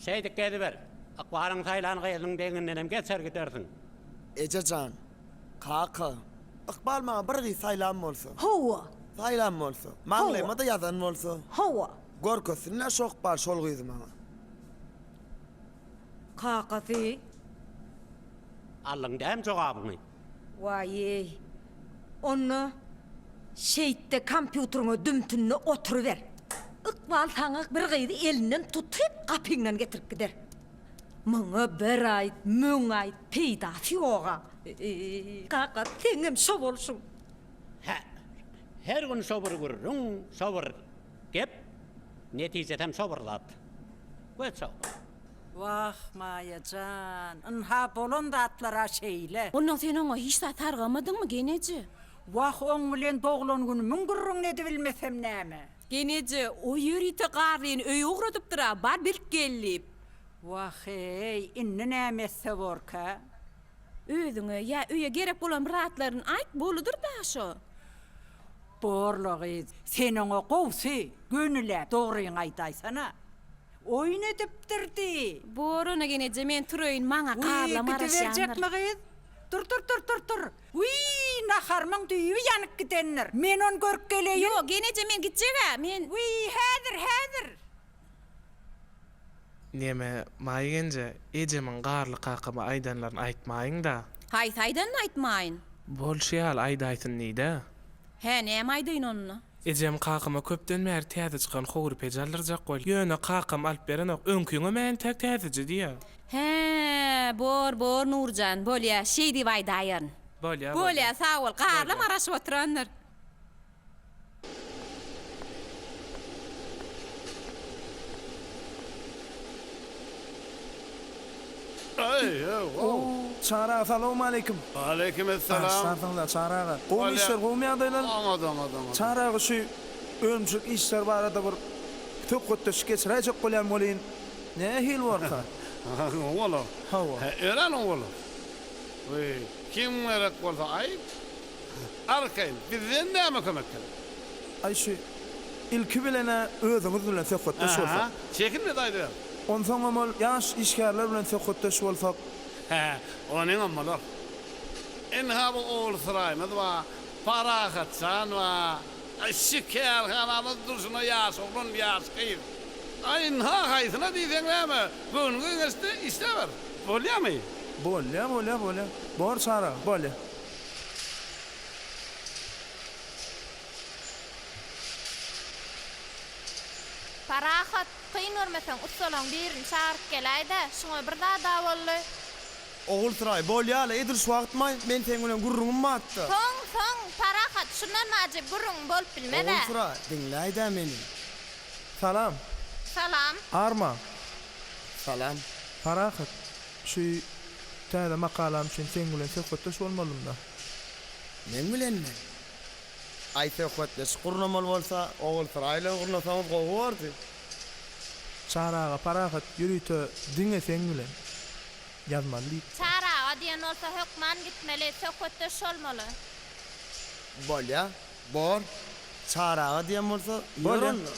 Şeýdip geziber. Ykbalyň saýlan gyzynyň deňindenem geçer gidersiň. Eje jan, kaka, Ykbal maňa bir gyz saýlan bolsa. Hawa. Saýlan bolsa. Hawa. Maňlaýyma-da ýazan bolsa. Hawa. Görkezsin-dä şo ykbal şol gyzy maňa. Kakasy. Aldyň dämi jogabyňy? Waý-eý. Onda şeýtde kompýuteriňe dümtünde oturyber. Ykbal saňa bir gyzy elinden tutyp gapyňdan getirip gider. Muňa bir aýt, müň aýt, peýdasy ýog-a. Eý, kaka, seňem şo bolşuň. Hä, her gün şo bir gürrüň, şo bir gep, netijesem şo bir zat. Göç-ow. Wah, Maýa jan, ynha bolan zatlar-a şeýle. Onnoň sen oňa hiç zat sargamadyňmy, geneje? Wah, oň bilen doglan günümiň gürrüňini edibilmesem näme? Geneje, o ýörite Garlyny öýe ugradypdyr-a, bar bilip gel diýip. Wah-eý, indi näme etse borka? Özüňe ýa öýe gerek bolan bir zatlaryny aýt, boludyr-da şo. Borla gyz, sen oňa gowsy, gönüläp dogryňy aýdaýsana. Oýun edipdir diý. Bor onda geneje, men turaýyn, maňa Wiý, garlam garaşýandyr. gidiberjekmi gyz? Dur, dur, dur, dur, dur. Wiý, naharymyň düýbi ýanyp gidendir. Men ony görüp geleýin. Ýok, geneje, men gitjeg-ä, men. Wiý, häzir, häzir. Neme, Maýa genje, ejemiň Garly kakama aýdanlaryny aýtmaýyň-da. Haýsy aýdanyny aýtmaýyn? Bolşy ýaly aýdaýsyn diý-dä. Hä, näme aýdaýyn onda? Ejem kakama köpden bäri täze çykan howry peji aldyrjak bol. Ýöne kakam alyp berenok. Öňkiňem entäk täzeje diýýä. Hä, bor, bor, Nurjan, bolýa, şeý diýip aýdaýaryn. Bolýa, bolýa. Bolýa, sag bol. Garlam garaşyp oturandyr. Çary aga salowmaleýkim. Aleýkim essalam. Bagyşlarsyňyzlar Çary aga. Gowmy işler gowmy ýagdaýlar? Oňat oňat oňat. Çary aga şu önümçilik işleri barada bir söhbetdeşlik geçiräýjek bolýan welin nähili borka? Gowy bolar. Hawa. Örän gowy bolar. Kim gerek bolsa aýt. Arkaýyn, bizden näme kömek gerek? Aý şu ilki bilen-ä özüňiz bilen söhbetdeş bolsak. Aha, çekinme-de aýdyber. Onsoňam ol ýaş işgärler bilen söhbetdeş bolsak. Hä, onyňam bolar. Ynha bu Ogulsuraýymyz bar, Parahatjan bar. Aý şu kärhanamyz durşuna ýaş oglan, ýaş gyz. Aý ynha haýsyna diýseň näme, göwnüňe geňeşde işläber. Bolýamy? Bolýa, bolýa, bolýa. Bor Çary aga, bolýa. Parahat, kyn görmeseň ussalaň birini çagyryp geläý-dä, şuňa bir zad-a boldy. Ogulsuraý, bolýa-la, edil şu wagtmaý, men seň bilen gürrüňim bardy. Soň, soň, Parahat, şundan wajyp gürrüňiň bolup bilmez-ä. Ogulsuraý, diňläý-dä meni. Salam. Salam. Arma. Salam. Parahat, şu täze makalam üçin seň bilen söhbetdeş bolmalymda. Meň bilenmi? Aý söhbetdeşlik gurnamaly bolsa Ogulsuraý bilen gurnasaňyz gowy bordy. Çary aga Parahat ýörite diňe seň bilen ýazmaly diýipdir. Çary aga diýen bolsa hökman gitmeli, söhbetdeş bolmaly. Bolýa, bor. Çary aga diýen bolsa ýör Bolýa. onda.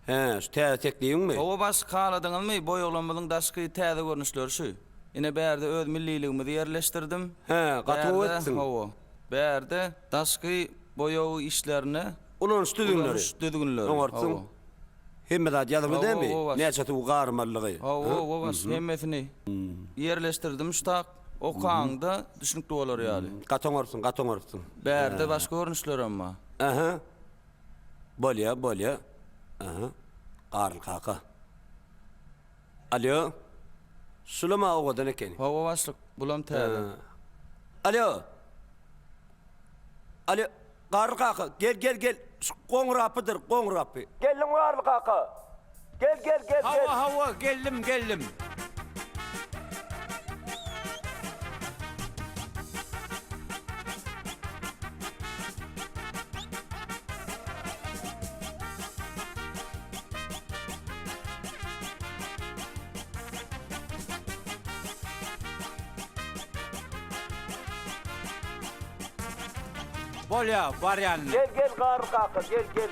Hä, şu täze teklibiňmi? Hawa başlyk haladyňyzmy boýaglamyzyň daşky täze görnüşleri şu. Ine bärde öz milliligimizi ýerleşdirdim. Hä, gaty gowy Bärde etdiň. hawa. Bärde daşky boýag işlerine Ulanyş düzgünleri. Ulanyş düzgünleri. Oňartsyň. Hawa. Hemme zat ýazylgy Hawa, dälmi? hawa başlyk. Näçe suwy garmalydygy. Hawa, hawa başlyk hemmesini ýerleşdirdim şu tak okaňda düşnükli bolar ýaly. Gaty oňartsyň, gaty oňartsyň. Bärde başga görnüşlerem bar. Aha. Bolýa, bolýa. Aha. Garly kaka. Alýo. Şulam-a owadan ekeni. Hawa başlyk, bulam täze. Alýo. Alýo. Garly kaka, gel, gel, gel. Şu goňrapydyr, goňrapy. Geldiňmi Garly kaka? Gel, gel, gel, gel. Hawa, hawa, geldim, geldim. Bolýa, barýan. Gel, gel, Garly kaka, gel, gel.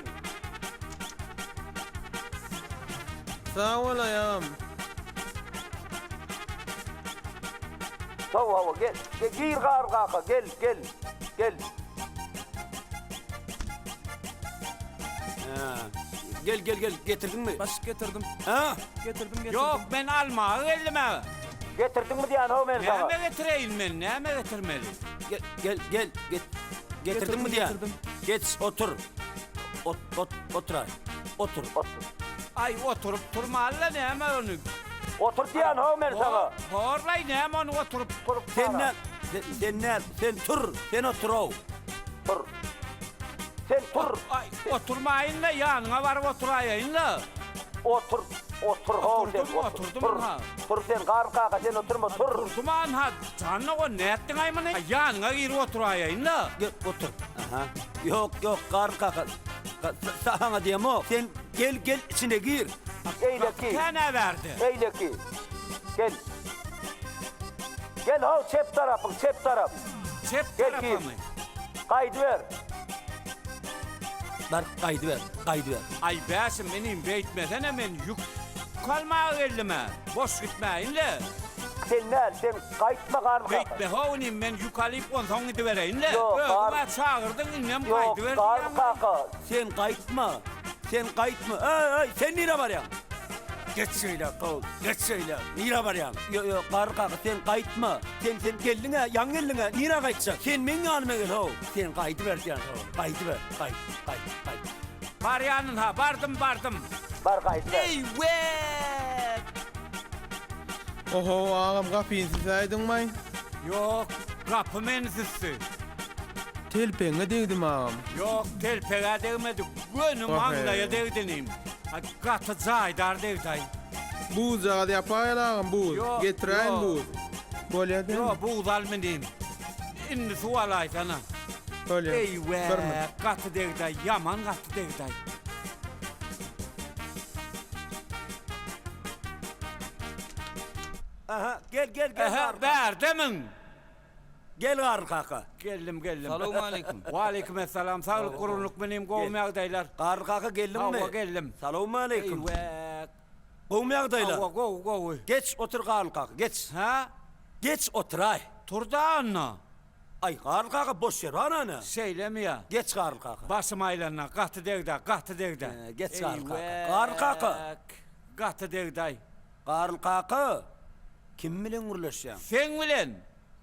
Sag bol aýagym. Hawa, hawa, gel. Gir Garly kaka, gel, gel, gel. Hä. Gel, gel, gel, getirdiňmi? Başlyk getirdim. Hä? Getirdim, getirdim. Ýok, men almaga geldim aga. Getirdiňmi diýýän-how men saňa. Näme getireýin men, näme getirmeli? Gel, gel, gel, get, getirdiňmi diýýän. Getirdim. Geç, otur. Ot, ot, oturaý. Otur, otur. Aý, oturyp turmaly-la näme ony? Otur diýýän-how men saňa. Horlaý, näme ony oturyp. Sen näl, sen, sen näl, sen tur, sen otur-ow. Tur. Sen tur. Aý, oturmaýyn-la, ýanyňa baryp oturaýaýyn-la. Otur, otur how sen, Oturdym, otur. oturdym Tur, ynha. tur sen, Garry kaka, sen oturma, tur. Oturdym anha, jan dogan, nätdiň-aý muny? Aý, ýanyňa girip oturaýaýyn-la. Gel, otur. Aha. Ýok, ýok, Garry kaka, saňa diýemok. Sen gel, gel, içine gir. Beýleki. Kän-ä bärde. Beýleki. Gel. Gel how, çep tarapyň, çep tarap. Çep tarapamy? Gaýdyber. Bar, gaýdyber, gaýdyber. Aý, Bäşim, inim, beýtmesene, men ýük almaga geldim-ä. Boş gitmäýin-le. Sen däl, sen gaýtma garry kaka. Beýtme how, inim, men ýük alyp, onsoň gidibereýin-le. Ýok, gar. Özüň-ä çagyrdyň, indem Ýok, gaýdyber garry diýýäň. kaka, sen gaýtma. Sen gaýtma. Eý, eý, sen nirä barýaň? Geç şeýle, gow, geç şeýle. Nirä barýaň? Ýok, ýok, garry kaka, sen gaýtma. Sen, sen geldiň-ä, ýaňy geldiň-ä, nirä gaýtjak? Sen meň ýanyma gel, how. Sen gaýdyber diýýän, how. Gaýdyber, gaýt, gaýt, gaýt. Barýan ynha, bardym, bardym. Bar, gaýdyber. Eýwek! Oho, agam gapyny süsäýdiňmaý? Ýok, gapy meni süsdi. Telpegiňe degdimi agam? Ýok, telpeg-ä degmedi, göni maňlaýa degdi inim. Gaty jaýdar degdi-aý. Buzjagaz ýapaýaly agam, buz. Ýok, Getiräýin ýok. buz. Bolýa dämi? Ýok, buz alma inim. Indi suw alaýsana. Bolýa. Bir Eýwäk, minut. gaty degdi-aý, ýaman gaty degdi-aý. Aha, gel, gel, gel. Ähä, bärdemiň? Gel Garly kaka. Geldim, geldim. Salowmaleýkim. Waleýkim essalam. Saglyk, gurgunlyk menim, gowumy ýagdaýlar? Garly kaka geldiňmi? Hawa, geldim. Salowmaleýkim. Eýwäk. Gowumy ýagdaýlar? Hawa, gowy, gowy. Geç otur Garly kaka, geç. Hä? Geç oturaý. Tur-da onda. Aý, Garly kaka boş ýer bar ana. Şeýlemi ýa? Geç Garly kaka. Başym aýlandy, gaty degdi-ä, gaty degdi. Geç Garly kaka. Garly kaka. Eýwäk. Gaty degdi-aý. Garly kaka, kim bilen gürleşýäň? Seň bilen.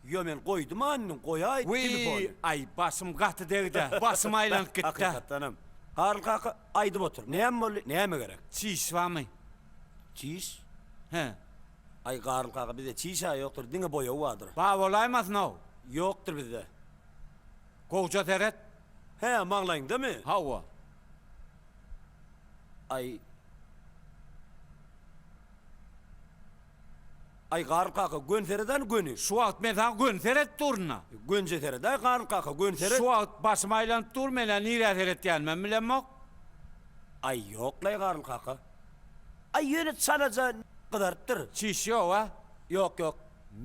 Ýo men goýdum anny, goýaý telefony. Wiý, aý başym gaty degdi-ä, başym aýlanyp gitdi-ä. Hakykatdanam. Garly kaka, aýdyp otur, näme boldy, näme gerek? Çiş barmy? Çiş? Hä. Aý Garly kaka, bizde çiş-ä ýokdur, diňe boýag bardyr. Bar bolaýmasyn-ow? Ýokdur bizde. Gowja seret. Hä, maňlaýyňdamy? Hawa. Aý. Aý Garly kaka, göni seredäni göni. Şu wagt men saňa göni seredip durun-a. Gönje seredäý Garly kaka, göni seret. Şu wagt başym aýlanyp dur, men-ä nirä seretýänimem bilemok. Aý ýok-laý Garly kaka. Aý ýöne çalaja gyzarypdyr. Çiş ýog-a? Ýok, ýok.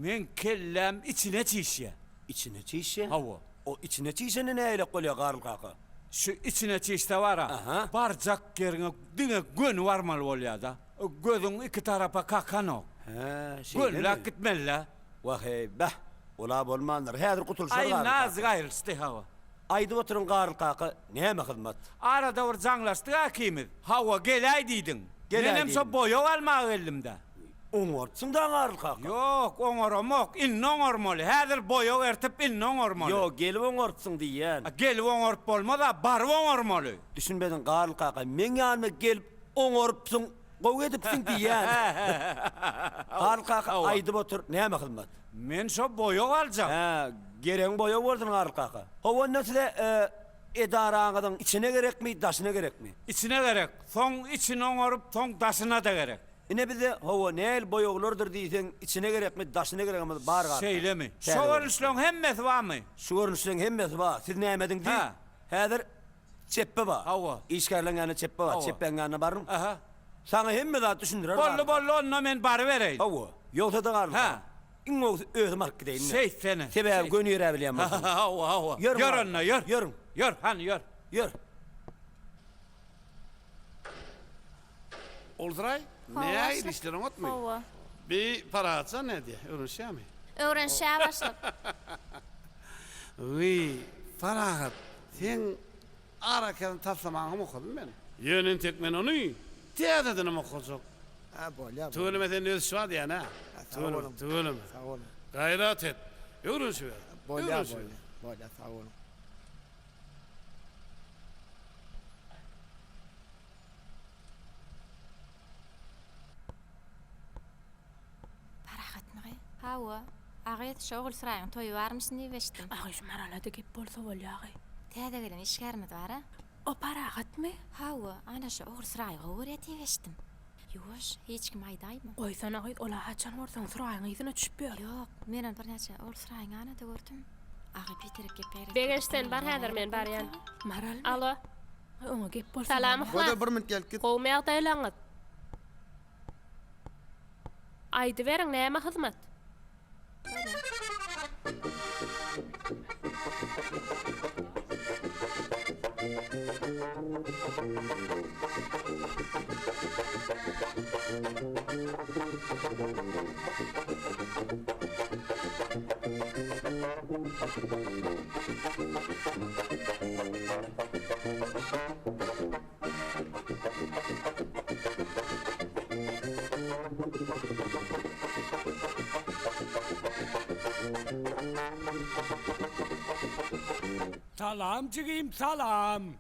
Meň kelläm içine çişýä. Içine çişýä? Hawa. O içine çişende nähilek bolýa Garly kaka? Şu içine çişse bar-a, barjak ýeriňe diňe göni barmaly bolýa-da. Gözüň iki tarapa kakanok. Hä, şeýlemi? Gönüläp gitmeli-dä. Wah-eý, bäh, ol-a bolmandyr. Häzir gutulyşar Aý, Garly kaka. nazik aýrylyşdy, hawa. Aýdyp oturyň Garly kaka, näme hyzmat? Arada bir jaňlaşdyk-a ikimiz. Hawa, geläý diýdiň. Geläý Menem şo diýdim. boýag almaga geldim-dä. Oňarypsyň-da Garly kaka. Ýok, oňaramok. Indi oňarmaly. Häzir boýag ertip, indi oňarmaly. Ýok, gelip oňarypsyň diýýän. A, gelip oňaryp bolmaz-a, baryp oňarmaly. Düşünmediň Garly kaka, meň ýanyma gelip Oňarypsyň, gowy edipsiň diýýän. Garly kaka aýdyp otur, näme hyzmat? Men şo boýag aljak. Hä, geregiň boýag bolsun Garly kaka. Hawa onda size edaraňyzyň içine gerekmi, daşyna gerekmi? Içine gerek. Soň içini oňaryp, soň daşyna-da gerek. Ine bize hawa nähili boýaglardyr diýseň, içine gerekmi, daşyna geregimiz bar Garly kaka. Şeýlemi? Şo görnüşleň hemmesi barmy? Şu görnüşleň hemmesi bar. Siz nämediň diý? Hä. Häzir Çepbe bar. Hawa. Işgärleň ýanynda çepbe bar. Hawa. Çepbäň ýanyna baryň. Aha. Saňa hemme zat düşündirer. Boldy, boldy, onda men barybereýin. Hawa. Ýogsa-da garly. Hä. Iň gowusy özüm alyp gideýin-de. Şeýtsene. Sebäbi göni ýöräp bilýän bolsaň. Hawa, hawa. Ýörüň. Ýör onda, ýör. Ýörüň. Ýör, hany, ýör. Ýör. Ogulsuraý, Hawa, nähili başlyk. işler oňatmy? Hawa. Bi Parahatjan nädýä, öwrenişýärmi? Öwrenişýär başlyk. Wiý, Parahat, seň arakesme taslamaňam okadym men. Ýöne entek men ony täzedenem okajak. Hä, bolýa, bolýa. Tüweleme sende ösüş bar diýýän, hä? Sag boluň. Tüweleme. Sag boluň. Gaýrat et. Öwrenişiber. Bolýa, bolýa. Bolýa, sag boluň. Parahatmygy? Hawa. Agyz, şo Ogulsuraýyň toýy barmyşyn diýip eşitdim. Agyz, Marala-da gep bolsa bolýa agy. Täze gelen işgärimiz bar-a. O Parahatmy? Hawa, ana şo Ogulsuraýy gowy görýä diýip eşitdim. Ýuwaş, hiç kime aýdaýma. Goýsana gyz, ol-a haçan görseň Suraýyň yzyna düşüp ýör. Ýok, men ony birnäçe Ogulsuraýyň ýanynda gördüm. Agy biderek gep ýaýratdy. Begenç sen bar häzir men barýan. Maralmy? Alo. Oňa gep bolsa Salam bolýa. Yhlas. Bir minut gelip git. Gowumy ýagdaýlaňyz? Aýdyberiň näme hyzmat? Salam jigim salam.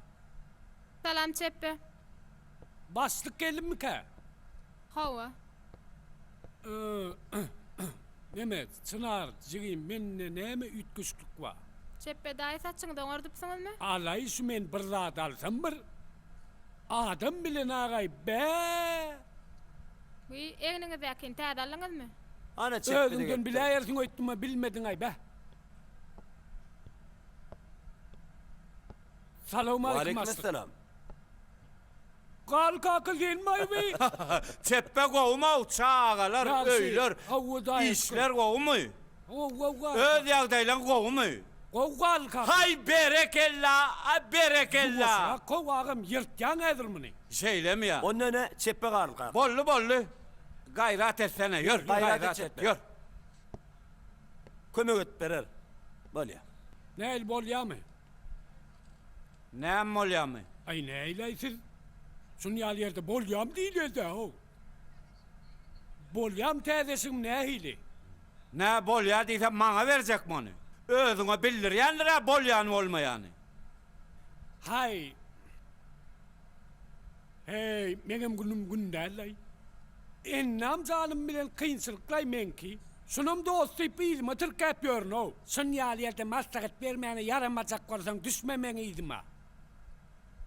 Salam Çepbe. Başlyk geldimikä? Hawa. Neme Çynar jigim mende näme üýtgeşiklik bar? Çepbe daýy saçyňyzy oňardypsyňyzmy? Alaý şu men bir zat alsam bir adam bilen agaý bä. Wiý egniňizdäkini täze aldyňyzmy? Ana çepbe-de Özüňden gepdir. biläýersiň öýtdüm-ä bilmediň-aý bä. Salowmaleýkim başlyk. Waleýkim-essalam. Gal kaka gelmaý bi. Çepbe gowumow çagalar Ýagşy, öýler hawa daýy işler gowumy? Gowy gowy gal. Öz ýagdaýlaň gowumy? Gowy gal kaka. Haý berekella a berekella. Ýuwaşrak gowy agam ýyrtýaň häzir muny. Şeýlemi ýa? Onda ine çepbe garly kaka. Boldy boldy. Gaýrat etsene ýör Gaýrat et gaýrat et çepbe. ýör. Kömek edip berer. Bolýa. Nähili bolýamy? Näme bolýamy? Aý näileý siz? Şun ýaly ýerde bolýamy diýilýä-dä-how. Bolýamy täze eşigim nähili? Nä bolýa diýsem maňa berjekmi ony? Özüňe bildirýändir-ä bolýany-bolmaýany. Haý. Heý, meňem günüm gün däl-laý. Ennam janym bilen kynçylyklaý meňki. Şunam dost diýip yzyma tirkäp ýörün-ow. Şun ýaly ýerde maslahat bermäne ýaramajak bolsaň düşme meň yzyma.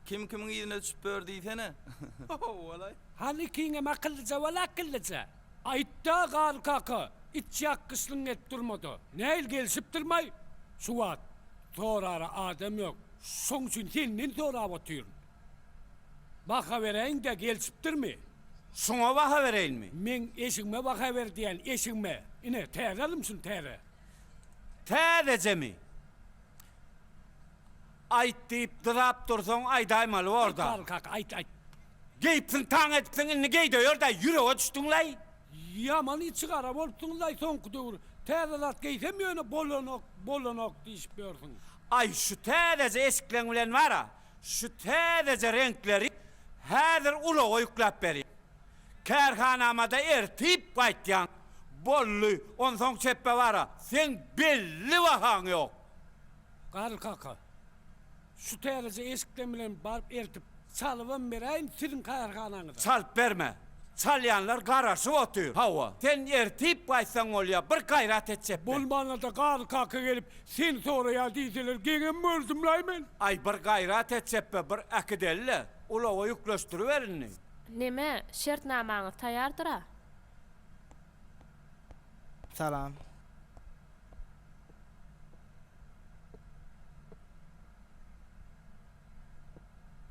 Kim kimiň yzyna düşüp ýör diýsene. Howwalaý. Hany ikiňem akyllyja bol akyllyja. Aýtda Garly kaka, iç ýakgyçlygyň gelip durmada. Nähili gelşipdirmaý şu wagt. Sorara adam ýok. Şoň üçin senden sorap otyryn. Baha beräýiň-dä, gelşipdirmi? Şuňa baha bereýinmi? Meň eşigime baha ber diýýän, eşigime. Ine, täze aldym şuny, täze. Täzejemi? Aýt diýip dyzap dursaň, aýdaýmaly bor-da. Aýt, Garly kaka, aýt, aýt. Geýipsiň, taň edipsiň, indi geý-de ýör-dä, ýürege düşdüň-läý. Ýaman içigara bolupsyňyz-laý soňky döwür. Täze zat geýsem ýöne bolanok, bolanok diýşip ýörsüň. Aý, şu täzeje eşikleň bilen bar-a, Şu täzeje reňkleri häzir ulaga ýükläp berýän. Kärhanamada ertip gaýtýaň. Boldy, onsoň çepbe bar-a, seň belli bahaň ýok. Garry kaka, şu täzeje eşikden bilen baryp eltip, çalybam beräýin siziň kärhanaňyza. Çalyp berme. Çalýanlar garaşyp otyr. Hawa, sen ertip gaýtsaň bolýa, bir gaýrat et çepbe. Bolmanda-da Garry kaka gelip, Sen soraýar diýseler geňem gördümlaý men. Aý bir gaýrat et çepbe bir äkideli-le, ulaga ýükleşdiriber indi. Neme, şertnamaňyz taýardyr-a? Salam.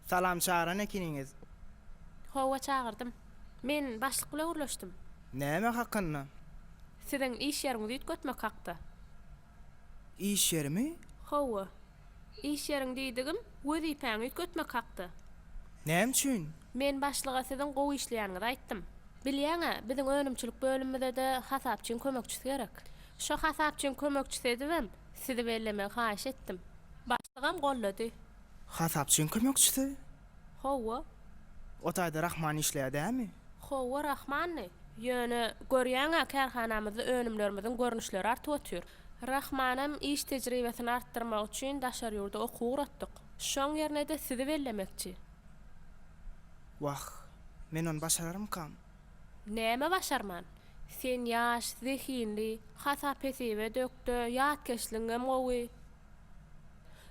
Salam çagyran ekeniňiz. Hawa çagyrdym. Men başlyk bile gürleşdim. Näme hakynda? Siziň iş ýeriňizi üýtgetmek hakda. Iş ýerimi? Hawa. Iş ýeriň diýdigim, wezipäňi üýtgetmek hakda. Näme üçin? Men başlyga siziň gowy işleýäniňizi aýtdym. Bilýäň-ä, biziň önümçilik bölümimize-de hasapçyň kömekçisi gerek. Şo hasapçyň kömekçisi edibem, sizi bellemegi haýyş etdim. Başlygam goldady. Hasapçyň kömekçisi? Hawa. O taýda Rahman işleýär dämi? Howwa Rahmandy. Ýöne, görýäň-ä kärhanamyzda önümlerimiziň görnüşleri artyp otyr. Rahmanam iş tejribesini artdyrmak üçin daşary ýurda okuwa ugratdyk. Şoň ýerine-de sizi bellemekçi. Wah, men ony başararmykam? Näme başarman? Sen ýaş, zehinli, hasap-hesibe dökde, ýatkeşligiňem gowy.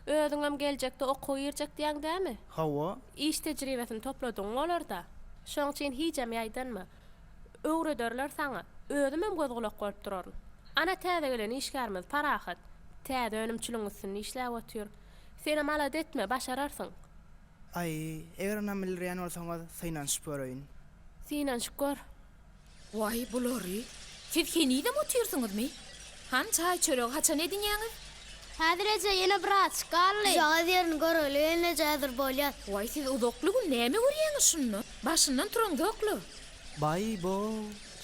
Özüňem geljekde okuwa girjek diýýäň dämi? Hawa. Iş tejribesini topladygyň bolar-da. Şoň üçin hijem ýaýdanma. Öwrederler saňa. Özümem göz-gulak bolup duraryn. Ana täze gelen işgärimiz Parahat. Täze önümçiligiň üstünde işläp otyr. Senem alada etme, başararsyň. Aý, eger ynam bildirýän bolsaňyz, synanyşyp göreýin. Synanyşyp gör. Waý, bulary! Siz henizem otyrsyňyzmy? Hany çaý-çöregi haçan edinýäňiz? Häzir eje, ýene birazjyk galdy. Jagaz ýerini göreli gelneje häzir bolýar. Waý, siz uzakly gün näme görýäňiz şunda? Başyndan turaňzok-la. Baý-bo,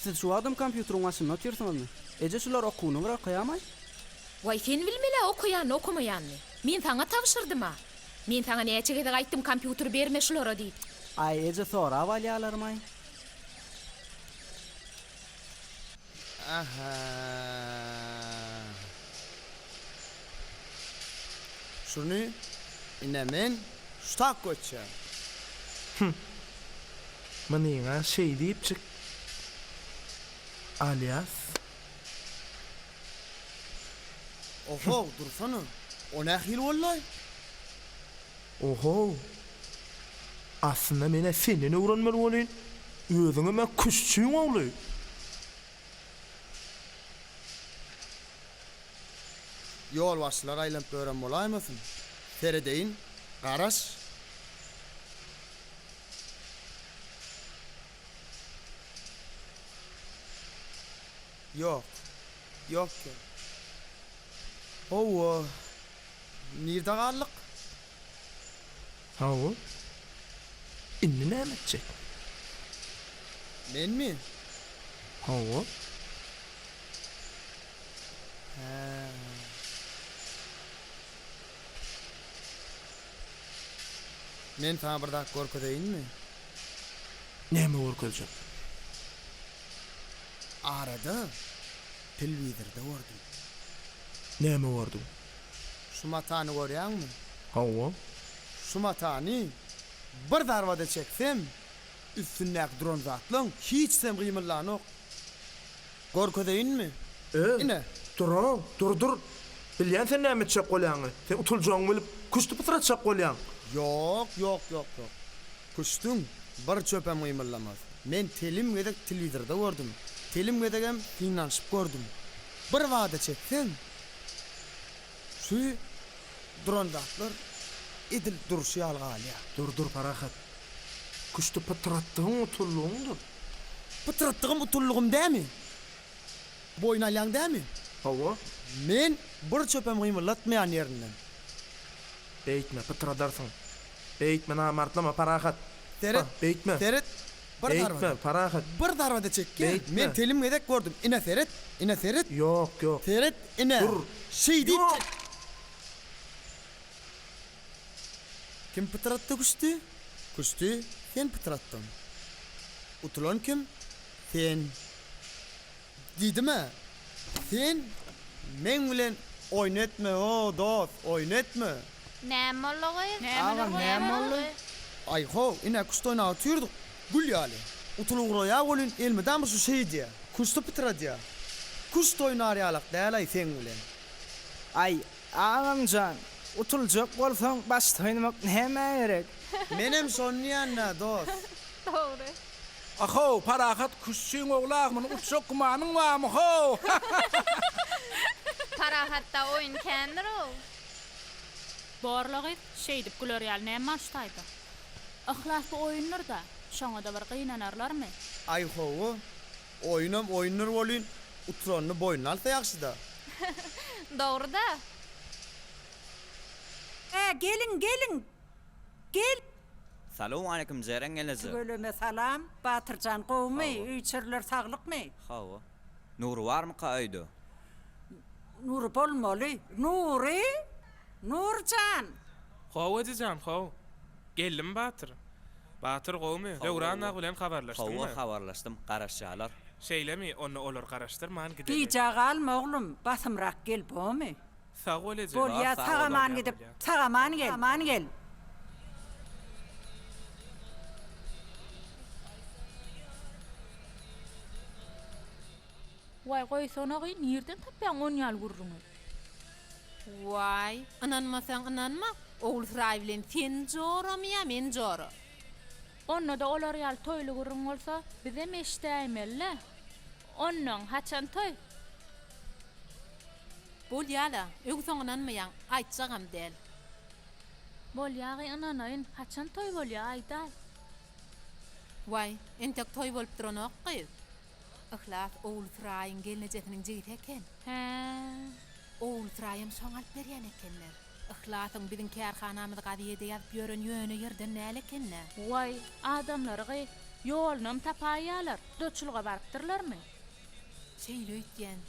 siz şu wagtam kompýuteriň başynda otyrsyňyzmy? Eje, şular okuwyny bir okaýamaý? Waý, sen bilmel-ä okaýanyny, okamaýanyny. Men saňa tabşyrdym-a. Men saňa näçe gezek aýtdym kompýuteri berme şulara diýip. Aý eje sorap alýalarmaý. Aha. Şuny ine men ştak göçýän. Hum. Munyňa şeý diýipjik alýas. Ohow, dursana. O nähili boldaý? Ohow. Aslynda men-ä senden öwrenmeli bolýyn. Özüňem-ä küştçiň ogly. Ýolbaşçylar aýlanyp ýören bolaýmasyn? Seredeýin, garaş. Ýok. Ýok ýok. Hawa. Nirde galdyk? Hawa. Indi näme etjek? Menmi? Hawa. Hä. Men saňa bir zat görkezeýinmi? Näme görkezjek? Arada telewizorda gördüm. Näme gördüň? Şu matany görýäňmi? Hawa. Şu matany bir zarbada çeksem, üstündäki duran zatlaň hiçisem gymyldanok. Görkezeýinmi? E, Ine. dur-ow, dur, dur. Bilýän sen näme etjek bolýaňy. Sen utuljagyňy bilip, küşti pytratjak bolýaň. Ýok, ýok, ýok, ýok. Küştüň bir çöpem gymyldamaz. Men telim gezek telewizorda gördüm. Telim gezegem synanyşyp gördüm. Bir bada çekseň, şu duran zatlar edil durşy ýaly galýar. Dur, dur, Parahat. Küşti pytratdygyň utuldygyňdyr. Pytratdygym utuldygym dämi? Boýun alýaň dämi? Hawa. Men bir çöpem gymyldatmaýan ýerinden. Beýtme, pytradarsyň. Beýtme, namartlama, Parahat. Seret, Beýtme. seret, bir zarbada. Beýtme, Parahat. Bir zarbada çekýär. Beýtme. Men telim gezek gördüm. Ine seret, ine seret. Ýok, ýok. Seret, ine. Dur. Şeý diýip Ýok. çek. Kim pytratdy küşdi? Küşdi sen pytratdyň. Utulan kim? Sen. Diýdim-ä, sen meň bilen oýun etme, o, dost, oýun etme. Näme boldy gyz? Agam, näme boldy? Aý, how, ine, küşt oýnap otyrdyk, gül ýaly. Utulyp ugraýar welin, elmydama şu şeýdýär, küşti pytradýar. Küşt oýnar ýalak däl-aý seň bilen. Aý, agam jan, utuljak bolsaň, başda oýnamak nämä gerek? Menem şony diýýän-dä, dost. Dogry. Ahow, Parahat küştçiň ogly ah, muny utjak gümanyň barmy, how? Parahatda oýun kändir-ow. Borla gyz, şeýdip güler ýaly näme bar şu taýda? Yhlas bu oýundyr-da, şoňa-da bir gynanarlarmy? Aý hawa, oýunam oýundyr welin, uturanyny boýnuna alsa ýagşy-da. Dogry-da. Ä, geliň, geliň! Gel! Salowmaleýkim Jeren gelneje. Tüweleme salam Batyrjan gowumy Hawa. öý içeriler saglykmy. Hawa. Nury barmyka öýde? Nury bolmaly. Nury! Nurjan! Hawa ejejan haw. Geldimi Batyr? Batyr gowumy? Döwran dagy bilen habarlaşdyňmy? Hawa, habarlaşdym. Garaşýalar. Şeýlemi? Onda olary garaşdyrman gideli. Gijä galma oglum, basymrak gel, bomy? Sag bol eje. Bolýa, sag-aman gidip, sag-aman gel. Aman gel. Waý goýsana gyý nirden tapýaň on ýaly gürrüňi. Waý, ynanmasaň ynanma, Ogulsuraý bilen sen joramy ýa men jora? Onda-da olar ýaly toýly gürrüň bolsa, bizem eşidäýmeli-dä. Onnoň haçan toý? Bolýa-la, öwseň ynanmaýaň, aýtjagam däl. Bolýa gyý ynanaýyn, haçan toý bolýa aýdaý. Waý, entek toý bolup duranok gyz. Yhlas Ogulsuraýyň gelnejesiniň jigisi eken. Hä. Ogulsuraýam şoňa alyp berýän ekenler. Yhlasyň biziň kärhanamyzy gazýede ýazyp ýören ýöne ýerden däl eken-dä. Waý, adamlary gyý, ýolunam tapaýýalar. Gudaçylyga barypdyrlarmy? Şeýle öýtýän.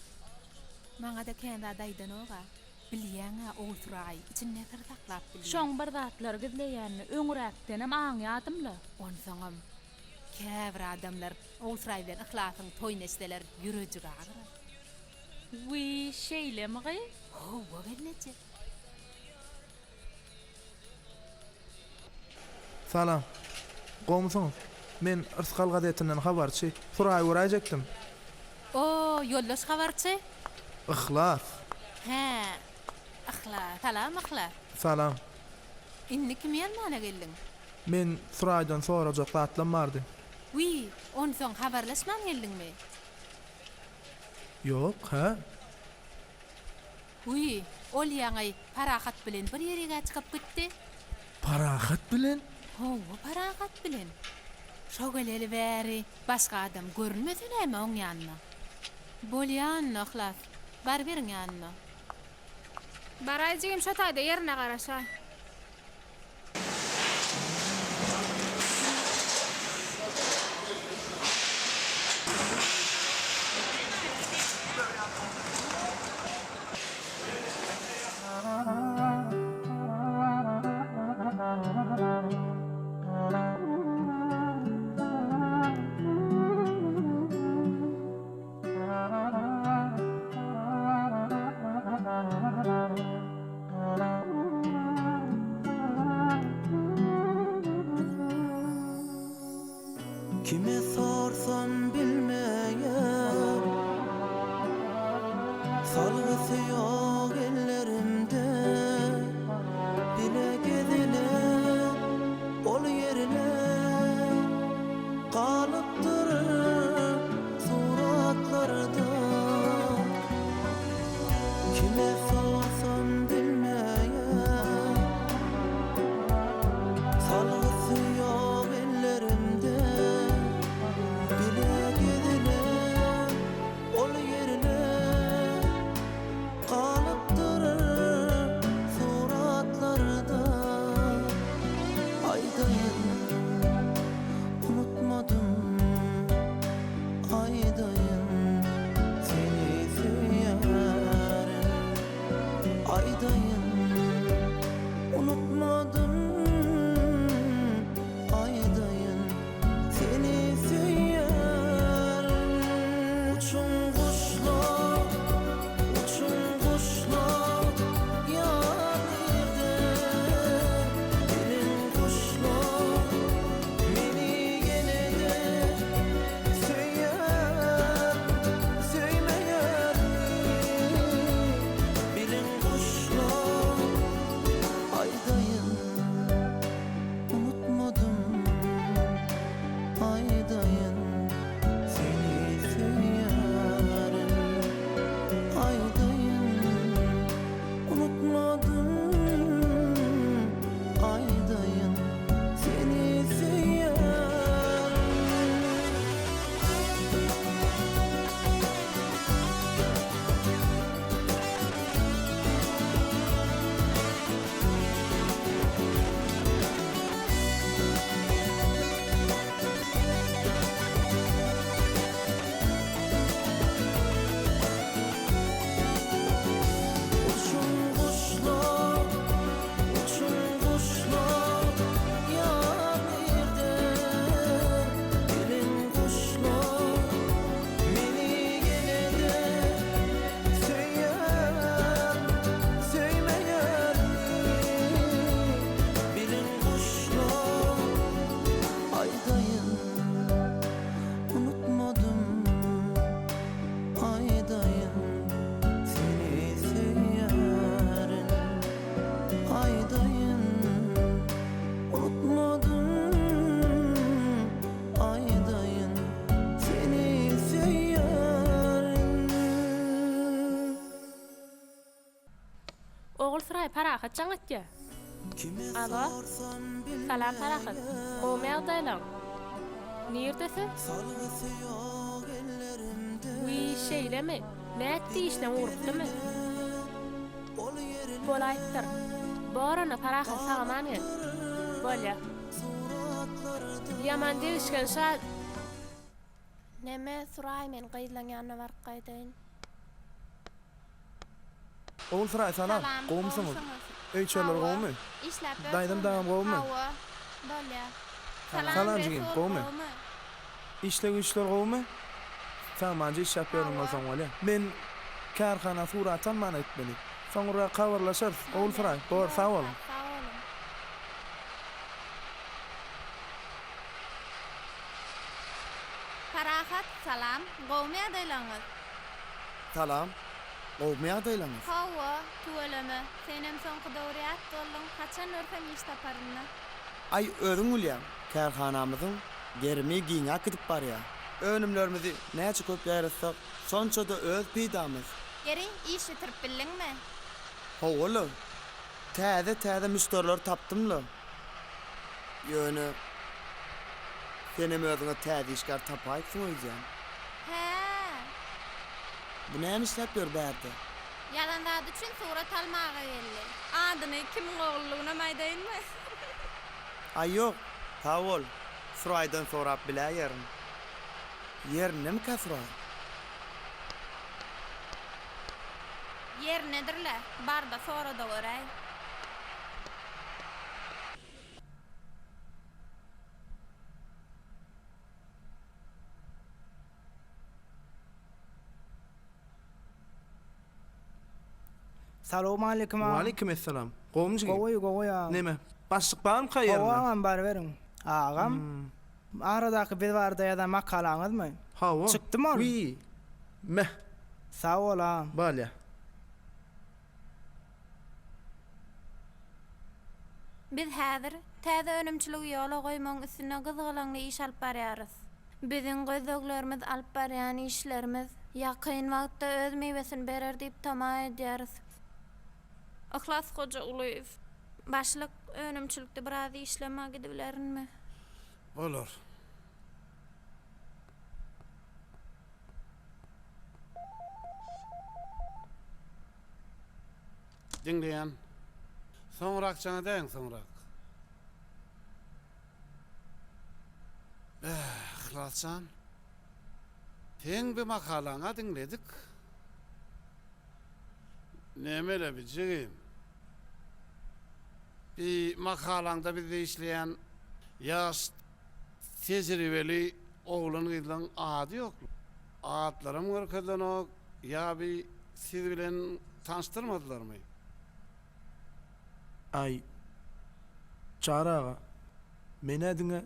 Maňa-da kän zat aýdanog-a. Bilýäň-ä, Ogulsuraý içinde syr saklap bilýär. Şoň bir zatlar gizleýänini öňräkdenem aňýadym-la. Onsoňam, käbir adamlar Ogulsuraý bilen Yhlasyň toýuny eşitseler ýürejigi agyrar. Wiý, şeýlemi gyz? Hawa, gelneje. Salam. Gowmysyňyz? Men Yrsgal gazetinden habarçy. Suraý göräýjekdim. O, ýoldaş habarçy. Yhlas. Hä, Yhlas. Salam, Yhlas. Salam. Indi kimi ýalmana geldiň? Men Suraýdan sorajak zatlam bardy. Wiý, onsoň habarlaşman geldiňmi? Ýok, hä? Wiý, ol ýaňy Parahat bilen bir ýerig-ä çykyp gitdi. Parahat bilen? Hawa, Parahat bilen. Şo geleli bäri başga adam görünmese näme oň ýanynda? Bolýa onda, Yhlas, baryberiň ýanyna. Baraý jigim şo taýda ýerine garaşaý. Aýdaýyn Unutmadym Aýdaýyn Seni söýýärin. Ogulsuraý Parahat jaň etýä. Alo. Salam Parahat. Gowumy ýagdaýlaň? Nirde siz? Wiý, şeýlemi? Nätdi işleň ugrukdymy? Bolaýypdyr. Bor onda Parahat sag-aman gel. Bolýa. Ýaman degişgen şa. Neme, Suraý men gyzlaň ýanyna baryp gaýdaýyn. Ogulsuraý salam. Salam, Gowumysyňyz? gowusyňyz? Öý çörleri Hawa. gowumy? Işläp Daýzam ýörsüňizmi? dagam gowumy? Hawa. Bolýa. Salam, Salam jigim, Resul, gowumy? gowumy? Işle güýçler gowumy? Sagmanja işläp ýören Hawa. bolsaň bolýa. Men kärhana surat almana gitmeli. Soňra habarlaşarys. Bolýa. Ogulsuraý, bor, Bor, sag boluň. sag boluň. Parahat, salam. Gowumy ýagdaýlaryňyz? Salam. Gowumy ýagdaýlaryňyz? Hawa, tüweleme. Senem soňky döwür ýat bolduň. Haçan görsem iş taparynda. Aý, özüň bilýäň, kärhanamyzyň gerimi giňäp gidip barýar. Önümlerimizi näçe köp ýaýratsak, şonça-da öz peýdamyz. Ýeri, iş bitirip bildiňmi? Hawa-la. Täze-täze müşderileri tapdym-la. Ýöne, senem özüňe täze işgär tapaýypsyň öýdýän. Hä. Bu näme işläp ýör bärde? Ýazan zady üçin surat almaga geldi. Adyny, kimiň ogullygynam aýdaýynmy? Aý ýok, sag bol, Suraýdan sorap biläýerin. Ýerindemikä Suraý? Ýerindedir-le, bar-da sora-da göräý. Salowmaleýkim agam. Waleýkim essalam. Gowumy jigim? Gowy, gowy agam. Neme, başlyk barmyka ýerinde? Gowy agam, baryberiň. Agam, aradaky biz barada ýazan makalaňyzmy? Hawa. Çykdymy ol? Wiý, meh. Sag bol agam. Bolýa. Biz häzir täze önümçiligi ýola goýmagyň üstünde gyzgalaňly iş alyp barýarys. Biziň gözleglerimiz, alyp barýan işlerimiz ýakyn wagtda öz miwesini berer diýip tama edýäris. Yhlas Hojagulyýew. Başlyk, önümçilikde biraz işleme gidibilerinmi? Bolar. Diňleýän. Soňrak jaň edäýiň, soňrak. Bäh, Yhlas jan. Seň bi makalaňa diňledik. Nemele bi jigim? Bi makalaňda bizde işleýän ýaş tejribeli oglan-gyzlaň ady ýok. Atlaram görkezilenok. Ýa bi siz bilen tanyşdyrmadylarmy? Aý, Çary aga, men-ä diňe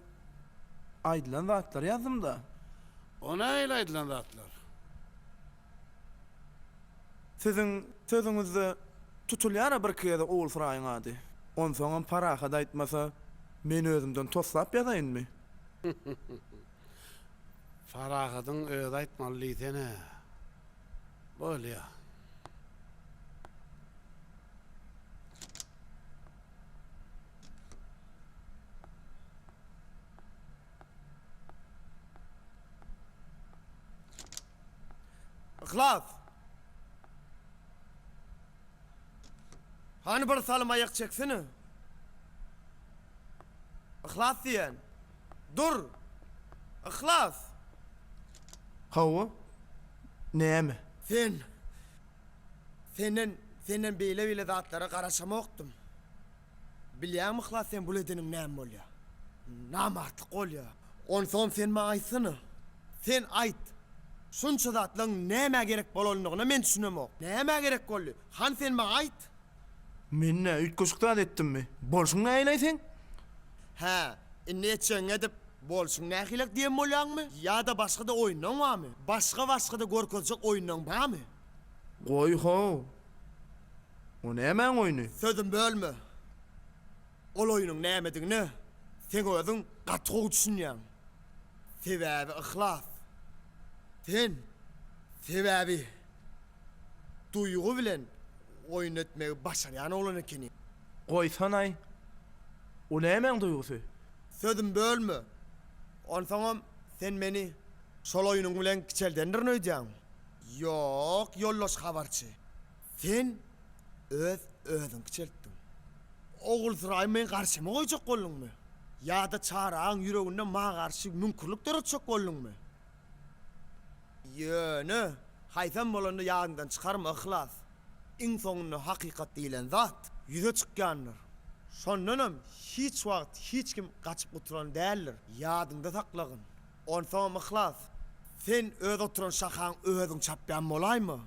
aýdylan zatlary ýazdym-da. O nähili aýdylan zatlar? Siziň sözüňizde tutulýar-a birki gezek Ogulsuraýyň ady. Onsoňam Parahat aýtmasa, men özümden toslap ýazaýynmy? Parahadyň özi aýtmaly diýsene. Bolýa. Yhlas! Hany bir salym aýak çeksene. Yhlas diýen. Dur! Yhlas! Hawa. Näme? Sen. Senden, senden beýle-beýle zatlara garaşamokdym. Bilýäňmi Yhlas sen bul edeniň näme bolýa? Namartlyk bolýa. Onsoňam sen maňa aýtsana. Sen aýt. Şunça zatlaryň nämä gerek bolanlygyna men düşünemok. Nämä gerek boldy? Hany sen maňa aýt. Men nä üýtgeşik zat etdimmi? Bolşuň nähili-aý seň? Hä, indi etjegiňi edip, bolşuň nähilek diýen bolýaňmy? Ýa-da başga-da oýunlaň barmy? Başga-başga-da görkezjek oýunlaň barmy? Goý-how. O nämäň oýny? Sözüm bölme. Ol oýnuň nämedigine seň özüň gaty gowy düşünýäň. Sebäbi Yhlas, sen sebäbi duýgy bilen oýun etmegi başarýan oglan ekeniň. Goýsanaý, o nämäň duýgusy? Sözümi bölme. Onsoňam sen meni şol oýnuň bilen kiçeldendirin öýdýäň. Ýok, ýoldaş habarçy. Sen öz özüňi kiçeltdiň. Ogulsuraýy meň garşyma goýjak bolduňmy? Ýa-da Çaryň ýüreginde maňa garşy müňkürlik döretjek bolduňmy? Ýöne, haýsam bolanda ýadyňdan çykarma, Yhlas. Iň soňunda hakykat diýlen zat ýüze çykýandyr. Şondanam hiç wagt hiç kim gaçyp gutulan däldir. Ýadyňda saklagyn. Onsoňam Yhlas, sen öz oturan şahaň özüň çapýan bolaýma?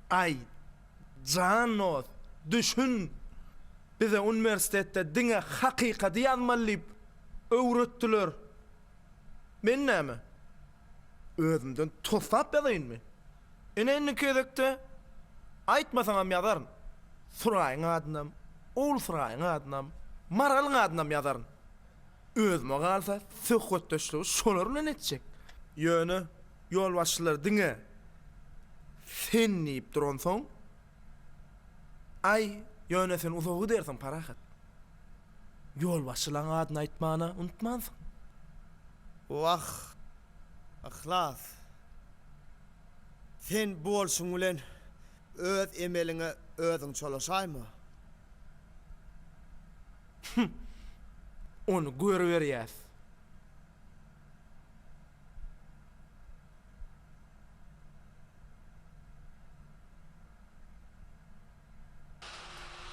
Aý, jan dost, düşün! Bize uniwersitetde diňe hakykaty ýazmaly diýip öwretdiler. Men näme, özümden toslap ýazaýynmy? Ine indiki gezekde aýtmasaňam ýazaryn. Suraýyň adynam, Ogulsuraýyň adynam, Maralyň adynam ýazaryn. Özüme galsa söhbetdeşligi şolar bilen etjek. Ýöne ýolbaşçylar diňe sen diýip duransoň, Aý, ýöne sen uzaga gidersiň, Parahat. Ýolbaşçylaň adyny aýtmany unutmansyň. Wah, Yhlas. Sen bu bolşuň bilen öz emeliňe özüň çolaşaýma. Hum! Ony görüberýäs.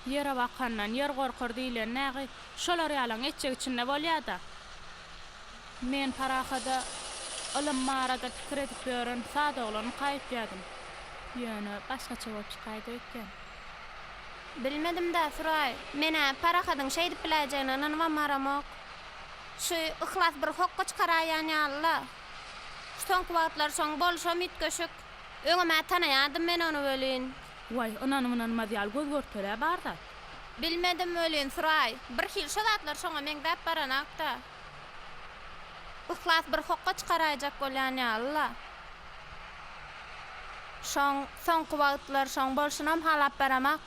Ýere bakandan ýer gorkar diýleni nägi, şolar ýalaň etjek içinde bolýa-da. Men Parahada ylym barada pikir edip ýören sada oglanmyka öýtýädim. Ýöne başgaça bolup çykaýdy öýtýän. Bilmedim-dä, Suraý. Men-ä Parahadyň şeýdip biläýjegine ynanybam baramok. Şu Yhlas bir hokga çykaraýýan ýaly-la. Şu soňky wagtlar şoň bolşam üýtgeşik. Öňem-ä tanaýardym men ony welin. Waý, ynanyp-ynanmaz ýaly göz-görtele bar zat. Bilmedim welin, Suraý. Birhili şo zatlar şoňa meňzäp baranakda. Yhlas bir hokga çykaraýjak bolýan ýaly-la. Şoň soňky wagtlar şoň bolşunam halap baramak.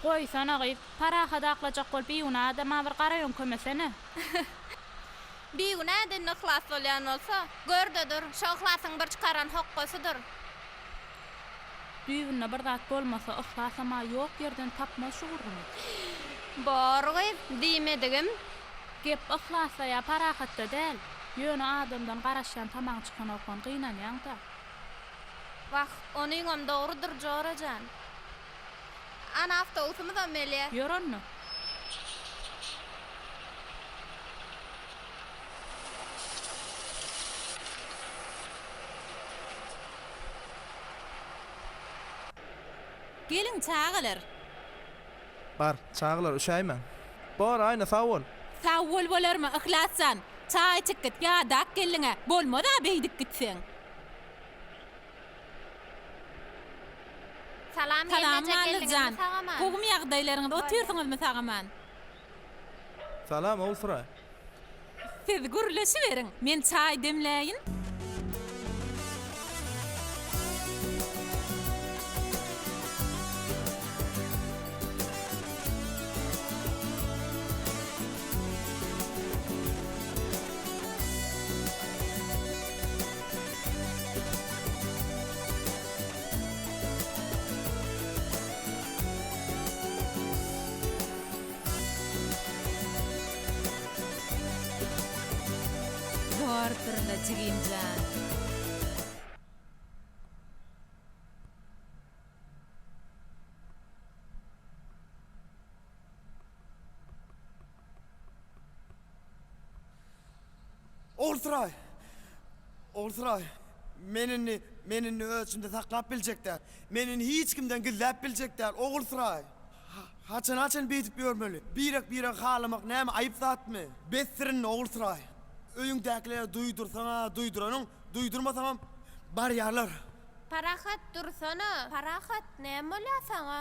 Goýsana gyz, Parahat aklajak bolup bigünä adama bir gara ýöňkemesene. Bigünä edende yhlas bolýan bolsa, gör-de dur, şo yhlasyň bir çykaran hokgasydyr. Düýbünde bir zat bolmasa yhlasam-a ýok ýerden tapmaz şu gürrüňi. Bor gyz, diýmedigim. Gep yhlasda ýa parahatda däl. Ýöne adamdan garaşýan tamaň çykanokdan gynanýaň-da. Wah, onyňam dogrudyr jora jan. Ana awtobusymyzam gelýä. Ýör onda. Geliň çagalar. Bar, çagalar üşäýmäň. Bor, Aýna, sag bol. Sag bol bolarmy, Yhlas jan. Çaý içip git, ýadap geldiň-ä. Bolmaz-a beýdip gitseň. Salam Salam gelneje Mally geldiňizmi jan. sag-aman? Gowumy ýagdaýlaryňyz, otyrsyňyzmy sag-aman? Salam, Ogulsuraý. Siz gürleşiberiň, men çaý demläýin. Zordurla jigimjan. Ogulsuraý! Ogulsuraý! Men indi, men indi öz içimde saklap biljek däl. Men indi hiç kimden gizläp biljek däl. Ogulsuraý! Haçana çenli beýdip ýörmeli? Birek-biregi halamak näme aýyp zatmy? Besdir indi, Ogulsuraý! Öýüňdäkilere duýdursaň-a duýduranyň, duýdurmasaňam barýarlar. Parahat dursana! Parahat, näme bolýar saňa?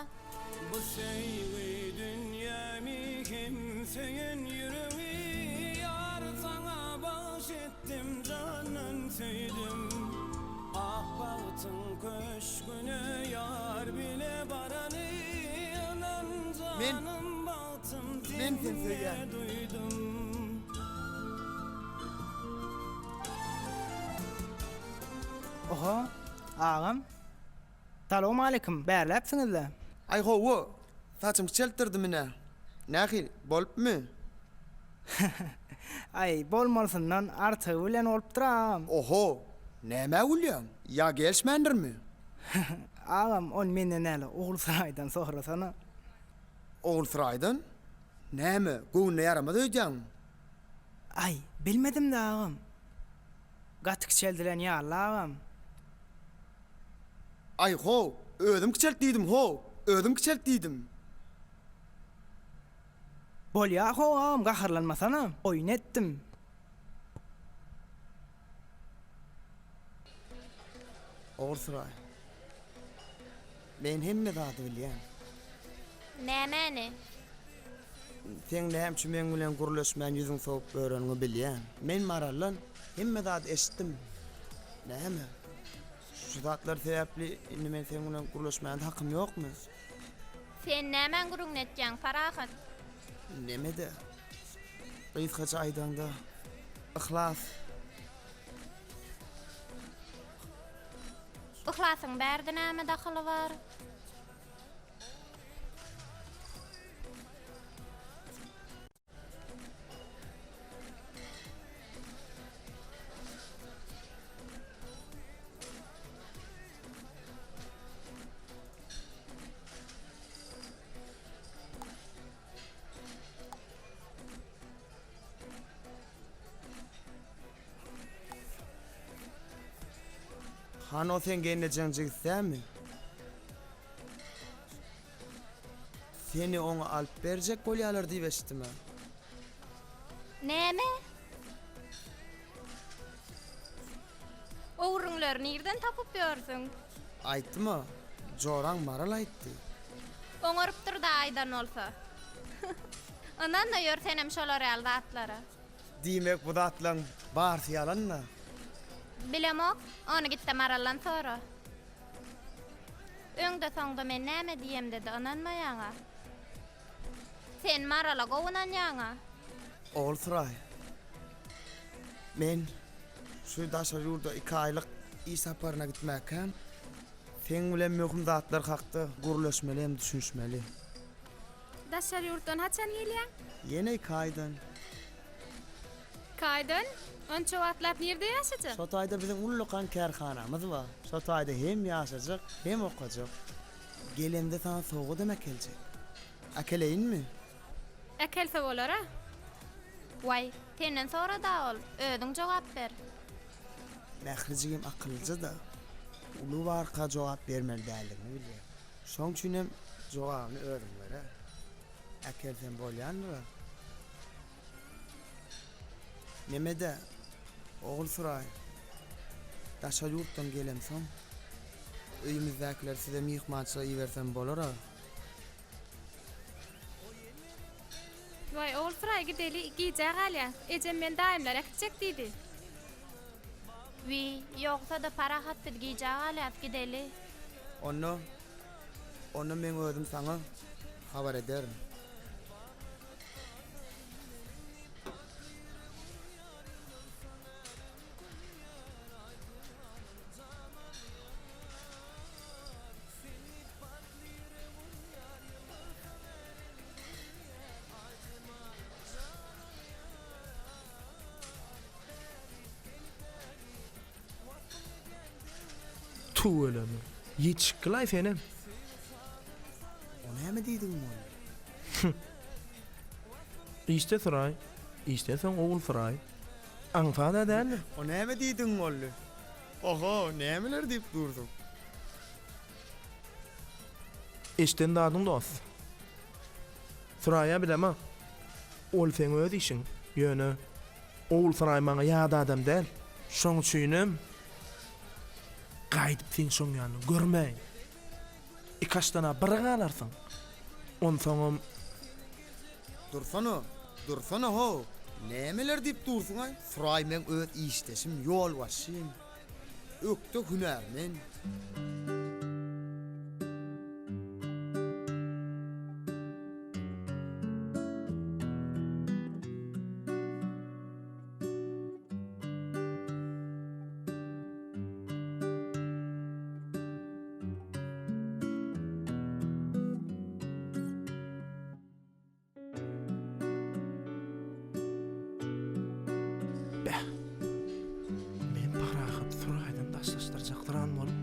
Bu söýgi dünýäsi. söýen ýüregi ýar saňa bagş etdim jandan söýdüm Ak bagtyň köşgüne ýar bile baraly Ynan Men janym bagtym Men seni sende söýýän. duýdum. Oho, agam. Salowmaleýkim, bärläpsiňiz-le? Aý hawa, saçymy kiçeltdirdim ine. Nähili, bolupmy? Aý, bolmalysyndan artygy bilen bolupdyr agam. Oho, nämä gülýäň? Ýa gelişmändirmi? Agam, ony menden däl, Ogulsaraýdan sorasana. Ogulsaraýdan? Näme, göwnüne ýaramaz öýdýäňmi? Aý, bilmedim-dä agam. Gaty kiçeldilen ýaly agam. Aý how, özüm kiçelt diýdim how, özüm kiçelt diýdim. Bolýa how agam gaharlanmasana, oýun etdim. Ogulsuraý, men hemme zady bilýän. Nämäni? Seň näme üçin meň bilen gürleşmän ýüzüň sowup ýöreniňi bilýän. Men Maraldan hemme zady eşitdim. Näme? Şu zatlar sebäpli indi men seň bilen gürleşmäne hakym ýokmy? Sen nämäň gürrüňini etýäň, Parahat? Neme-de? Gysgaça aýdaňda, Yhlas. Yhlasyň bärde näme dahyly bar? Hany o seň gelnejeň jigisi dälmi? Seni oňa alyp berjek bolýalar diýip eşitdim-ä. Näme? O gürrüňleri nirden tapyp ýörsüň? Aýtdym-a, joraň Maral aýtdy. Oňarypdyr-da aýdan bolsa. Ynan-da ýör senem şolar ýaly zatlara. Diýmek bu zatlaň barsy ýalan-da? Bilemok, ony git-de Maraldan sora. Öňde-soňda men näme diýemde-de ynanmaýaň-a. Sen Marala gowy ynanýaň-a. Ogulsuraý, men şu daşary ýurda iki aýlyk iş saparyna gitmäkäm, seň bilen möhüm zatlar hakda gürleşmeli hem düşünişmeli. Daşary ýurtdan haçan gelýäň? Ýene iki aýdan. Iki aýdan? Onça wagtlap nirde ýaşajak? Şo taýda biziň ullakan kärhanamyz bar. Şo taýda hem ýaşajak, hem okajak. Gelemde saňa sowgadam äkeljek. Äkeleýinmi? Äkelse bolar-a. Waý, senden sorad-a ol, özüň jogap ber. Mähri jigim akyllyja-da, uly barka jogap bermeli däldigini bilýär. Şoň üçinem jogabyny özüň ber-ä. Äkelsem bolýandyr-a. Neme-dä, Ogulsuraý, daşary ýurtdan gelemsoň, öýümizdäkileri size myhmançylyga ibersem bolar-a? Waý, Ogulsuraý, gideli, gijä galýas. Ejem meni daýymlara äkitjek diýdi. Wiý, ýogsa-da Parahat biz gijä galýas, gideli. Onda, onda meň özüm saňa habar ederin. Tüweleme. Ýetişikgil-aý senem. O näme diýdigiň boldy? Işde Suraý, işden soň Ogulsuraý. Aňsad-a däldir. O näme diýdigiň boldy? Oho, nämeler diýip dursuň? Eşden zadyň dost. Suraýa bilemok. Ol seň öz işiň. Ýöne Ogulsuraý maňa ýat adam däl. Şoň üçinem gaýdyp seni şoň ýanynda görmäýin. Ikaşdan-a bir galarsyň. Onsoňam. Dursana. Dursana how, nämeler diýip dursuň-aý? Suraý meň öz işdeşim, ýolbaşçym. Ökde hünärmen. Bäh. Men Parahat Suraýdan daşlaşdyrjakdyran bolup,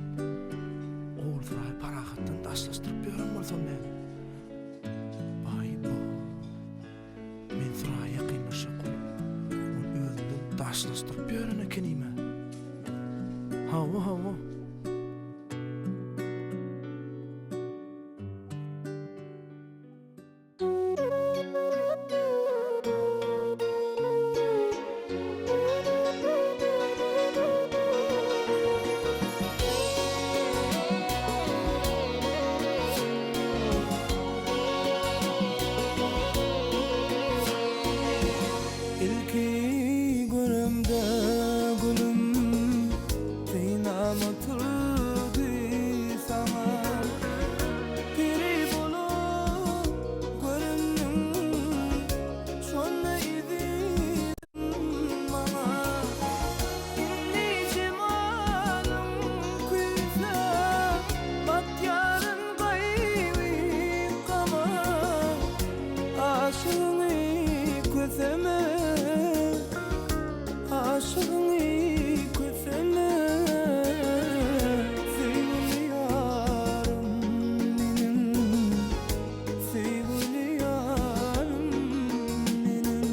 Ogulsuraý Parahatdan daşlaşdyryp ýören bolsam näme? Baý-bo. Men Suraýa ýakynlaşjak bolup, ony özümden daşlaşdyryp ýören ekenim-ä. Hawa, hawa. Ilki göremde gülüm Synam oturdy saňa Peri bolup göründiň Şonda ezizim maňa Indi jemalyň küýsäp Batýaryn gaýgy-gama Aşygyňy köseme Aşygyňy köseme Söýgüli ýarym meniň Söýgüli ýarym meniň.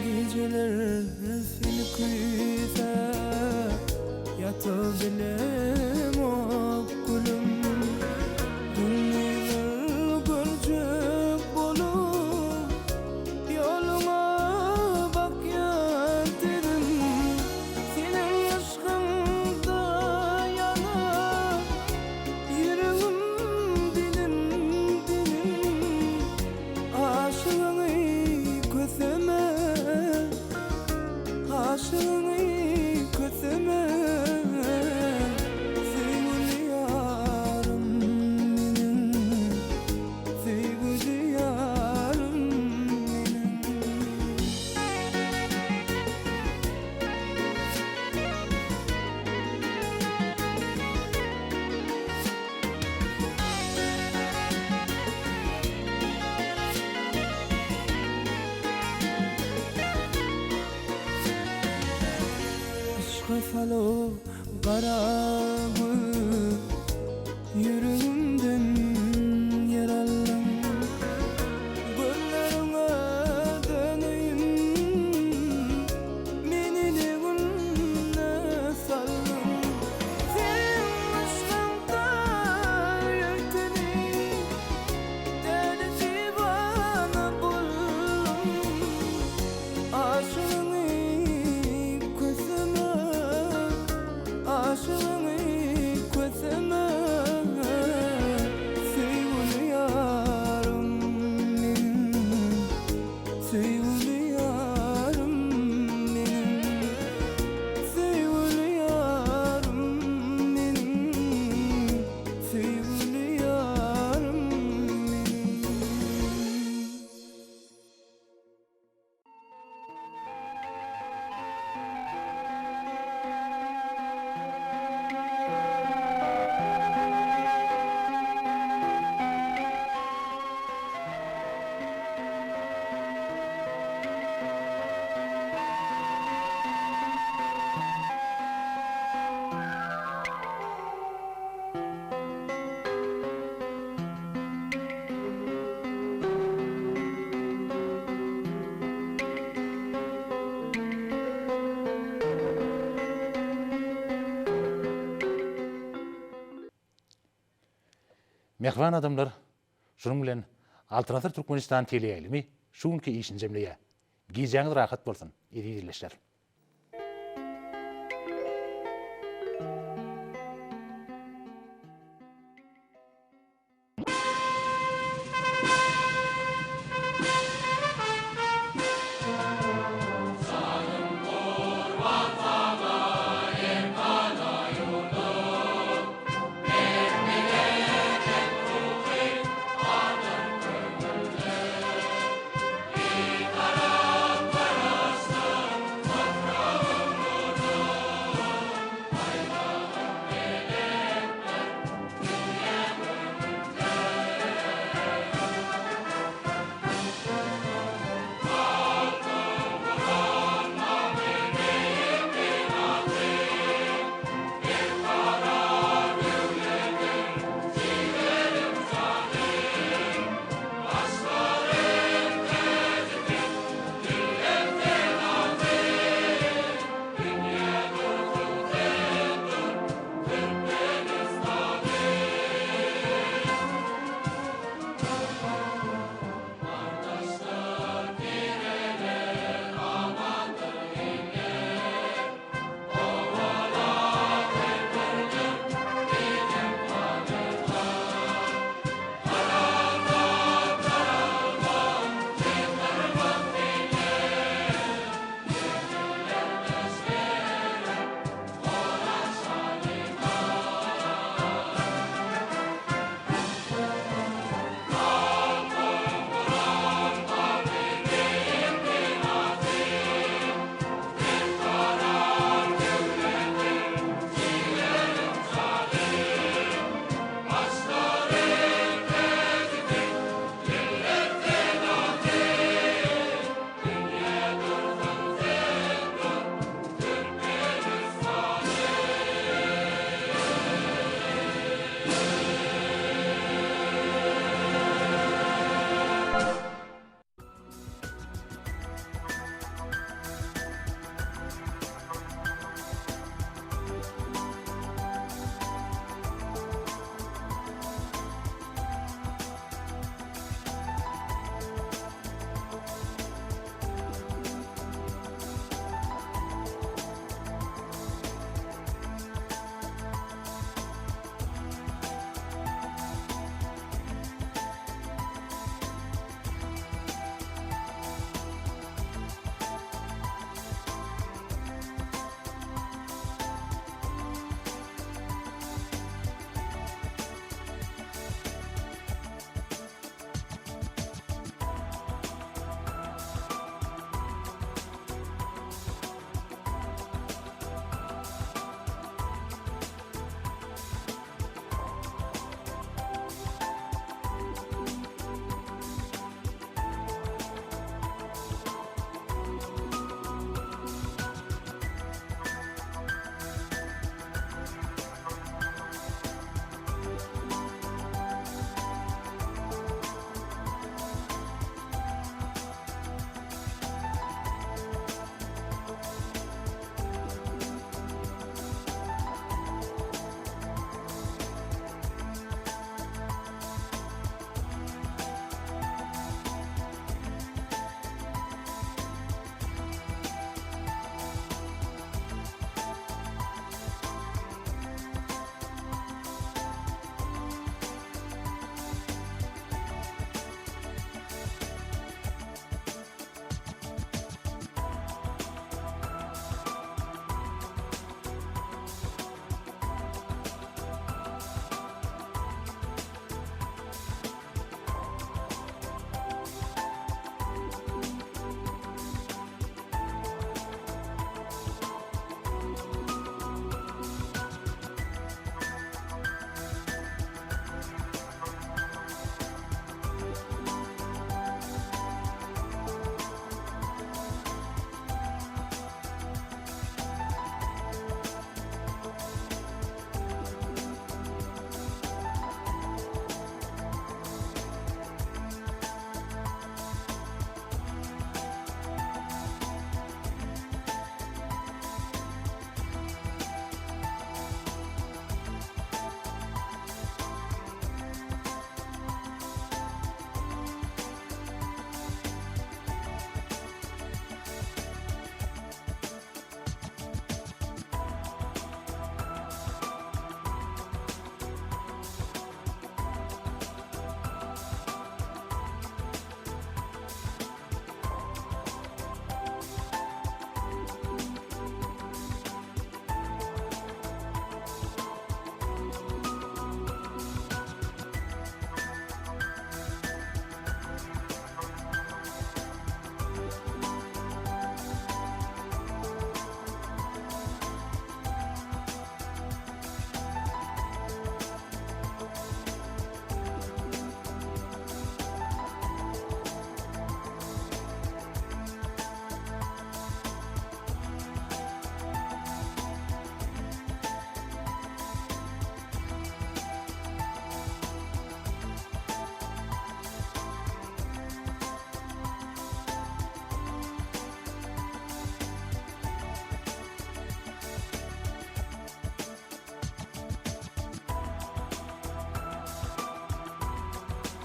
Gijeler seni küýsäp ýatybilemok gülüm Gündizler görjek bolup Ýoluňa bakýan tenim Seniň yşkyňda ýanar Ýüregim dilim dilim Aşygyňy köseme Aşygyňy köseme Söýgüli ýarym meniň Söýgüli ýarym meniň. Yşka salyp gara göz Ýüregimden ýer aldyň. Gözleriňe döneýin Meni ne günde saldyň. Seň yşkyňda ýörteni Däli diwana boldum. Aşygyňy köseme, Aşygyňy köseme. Mähriban adamlar, şunuň bilen Altyn asyr Türkmenistan teleýaýlymy şu günki işini jemleýär. Gijäňiz rahat bolsun, eziz ildeşler!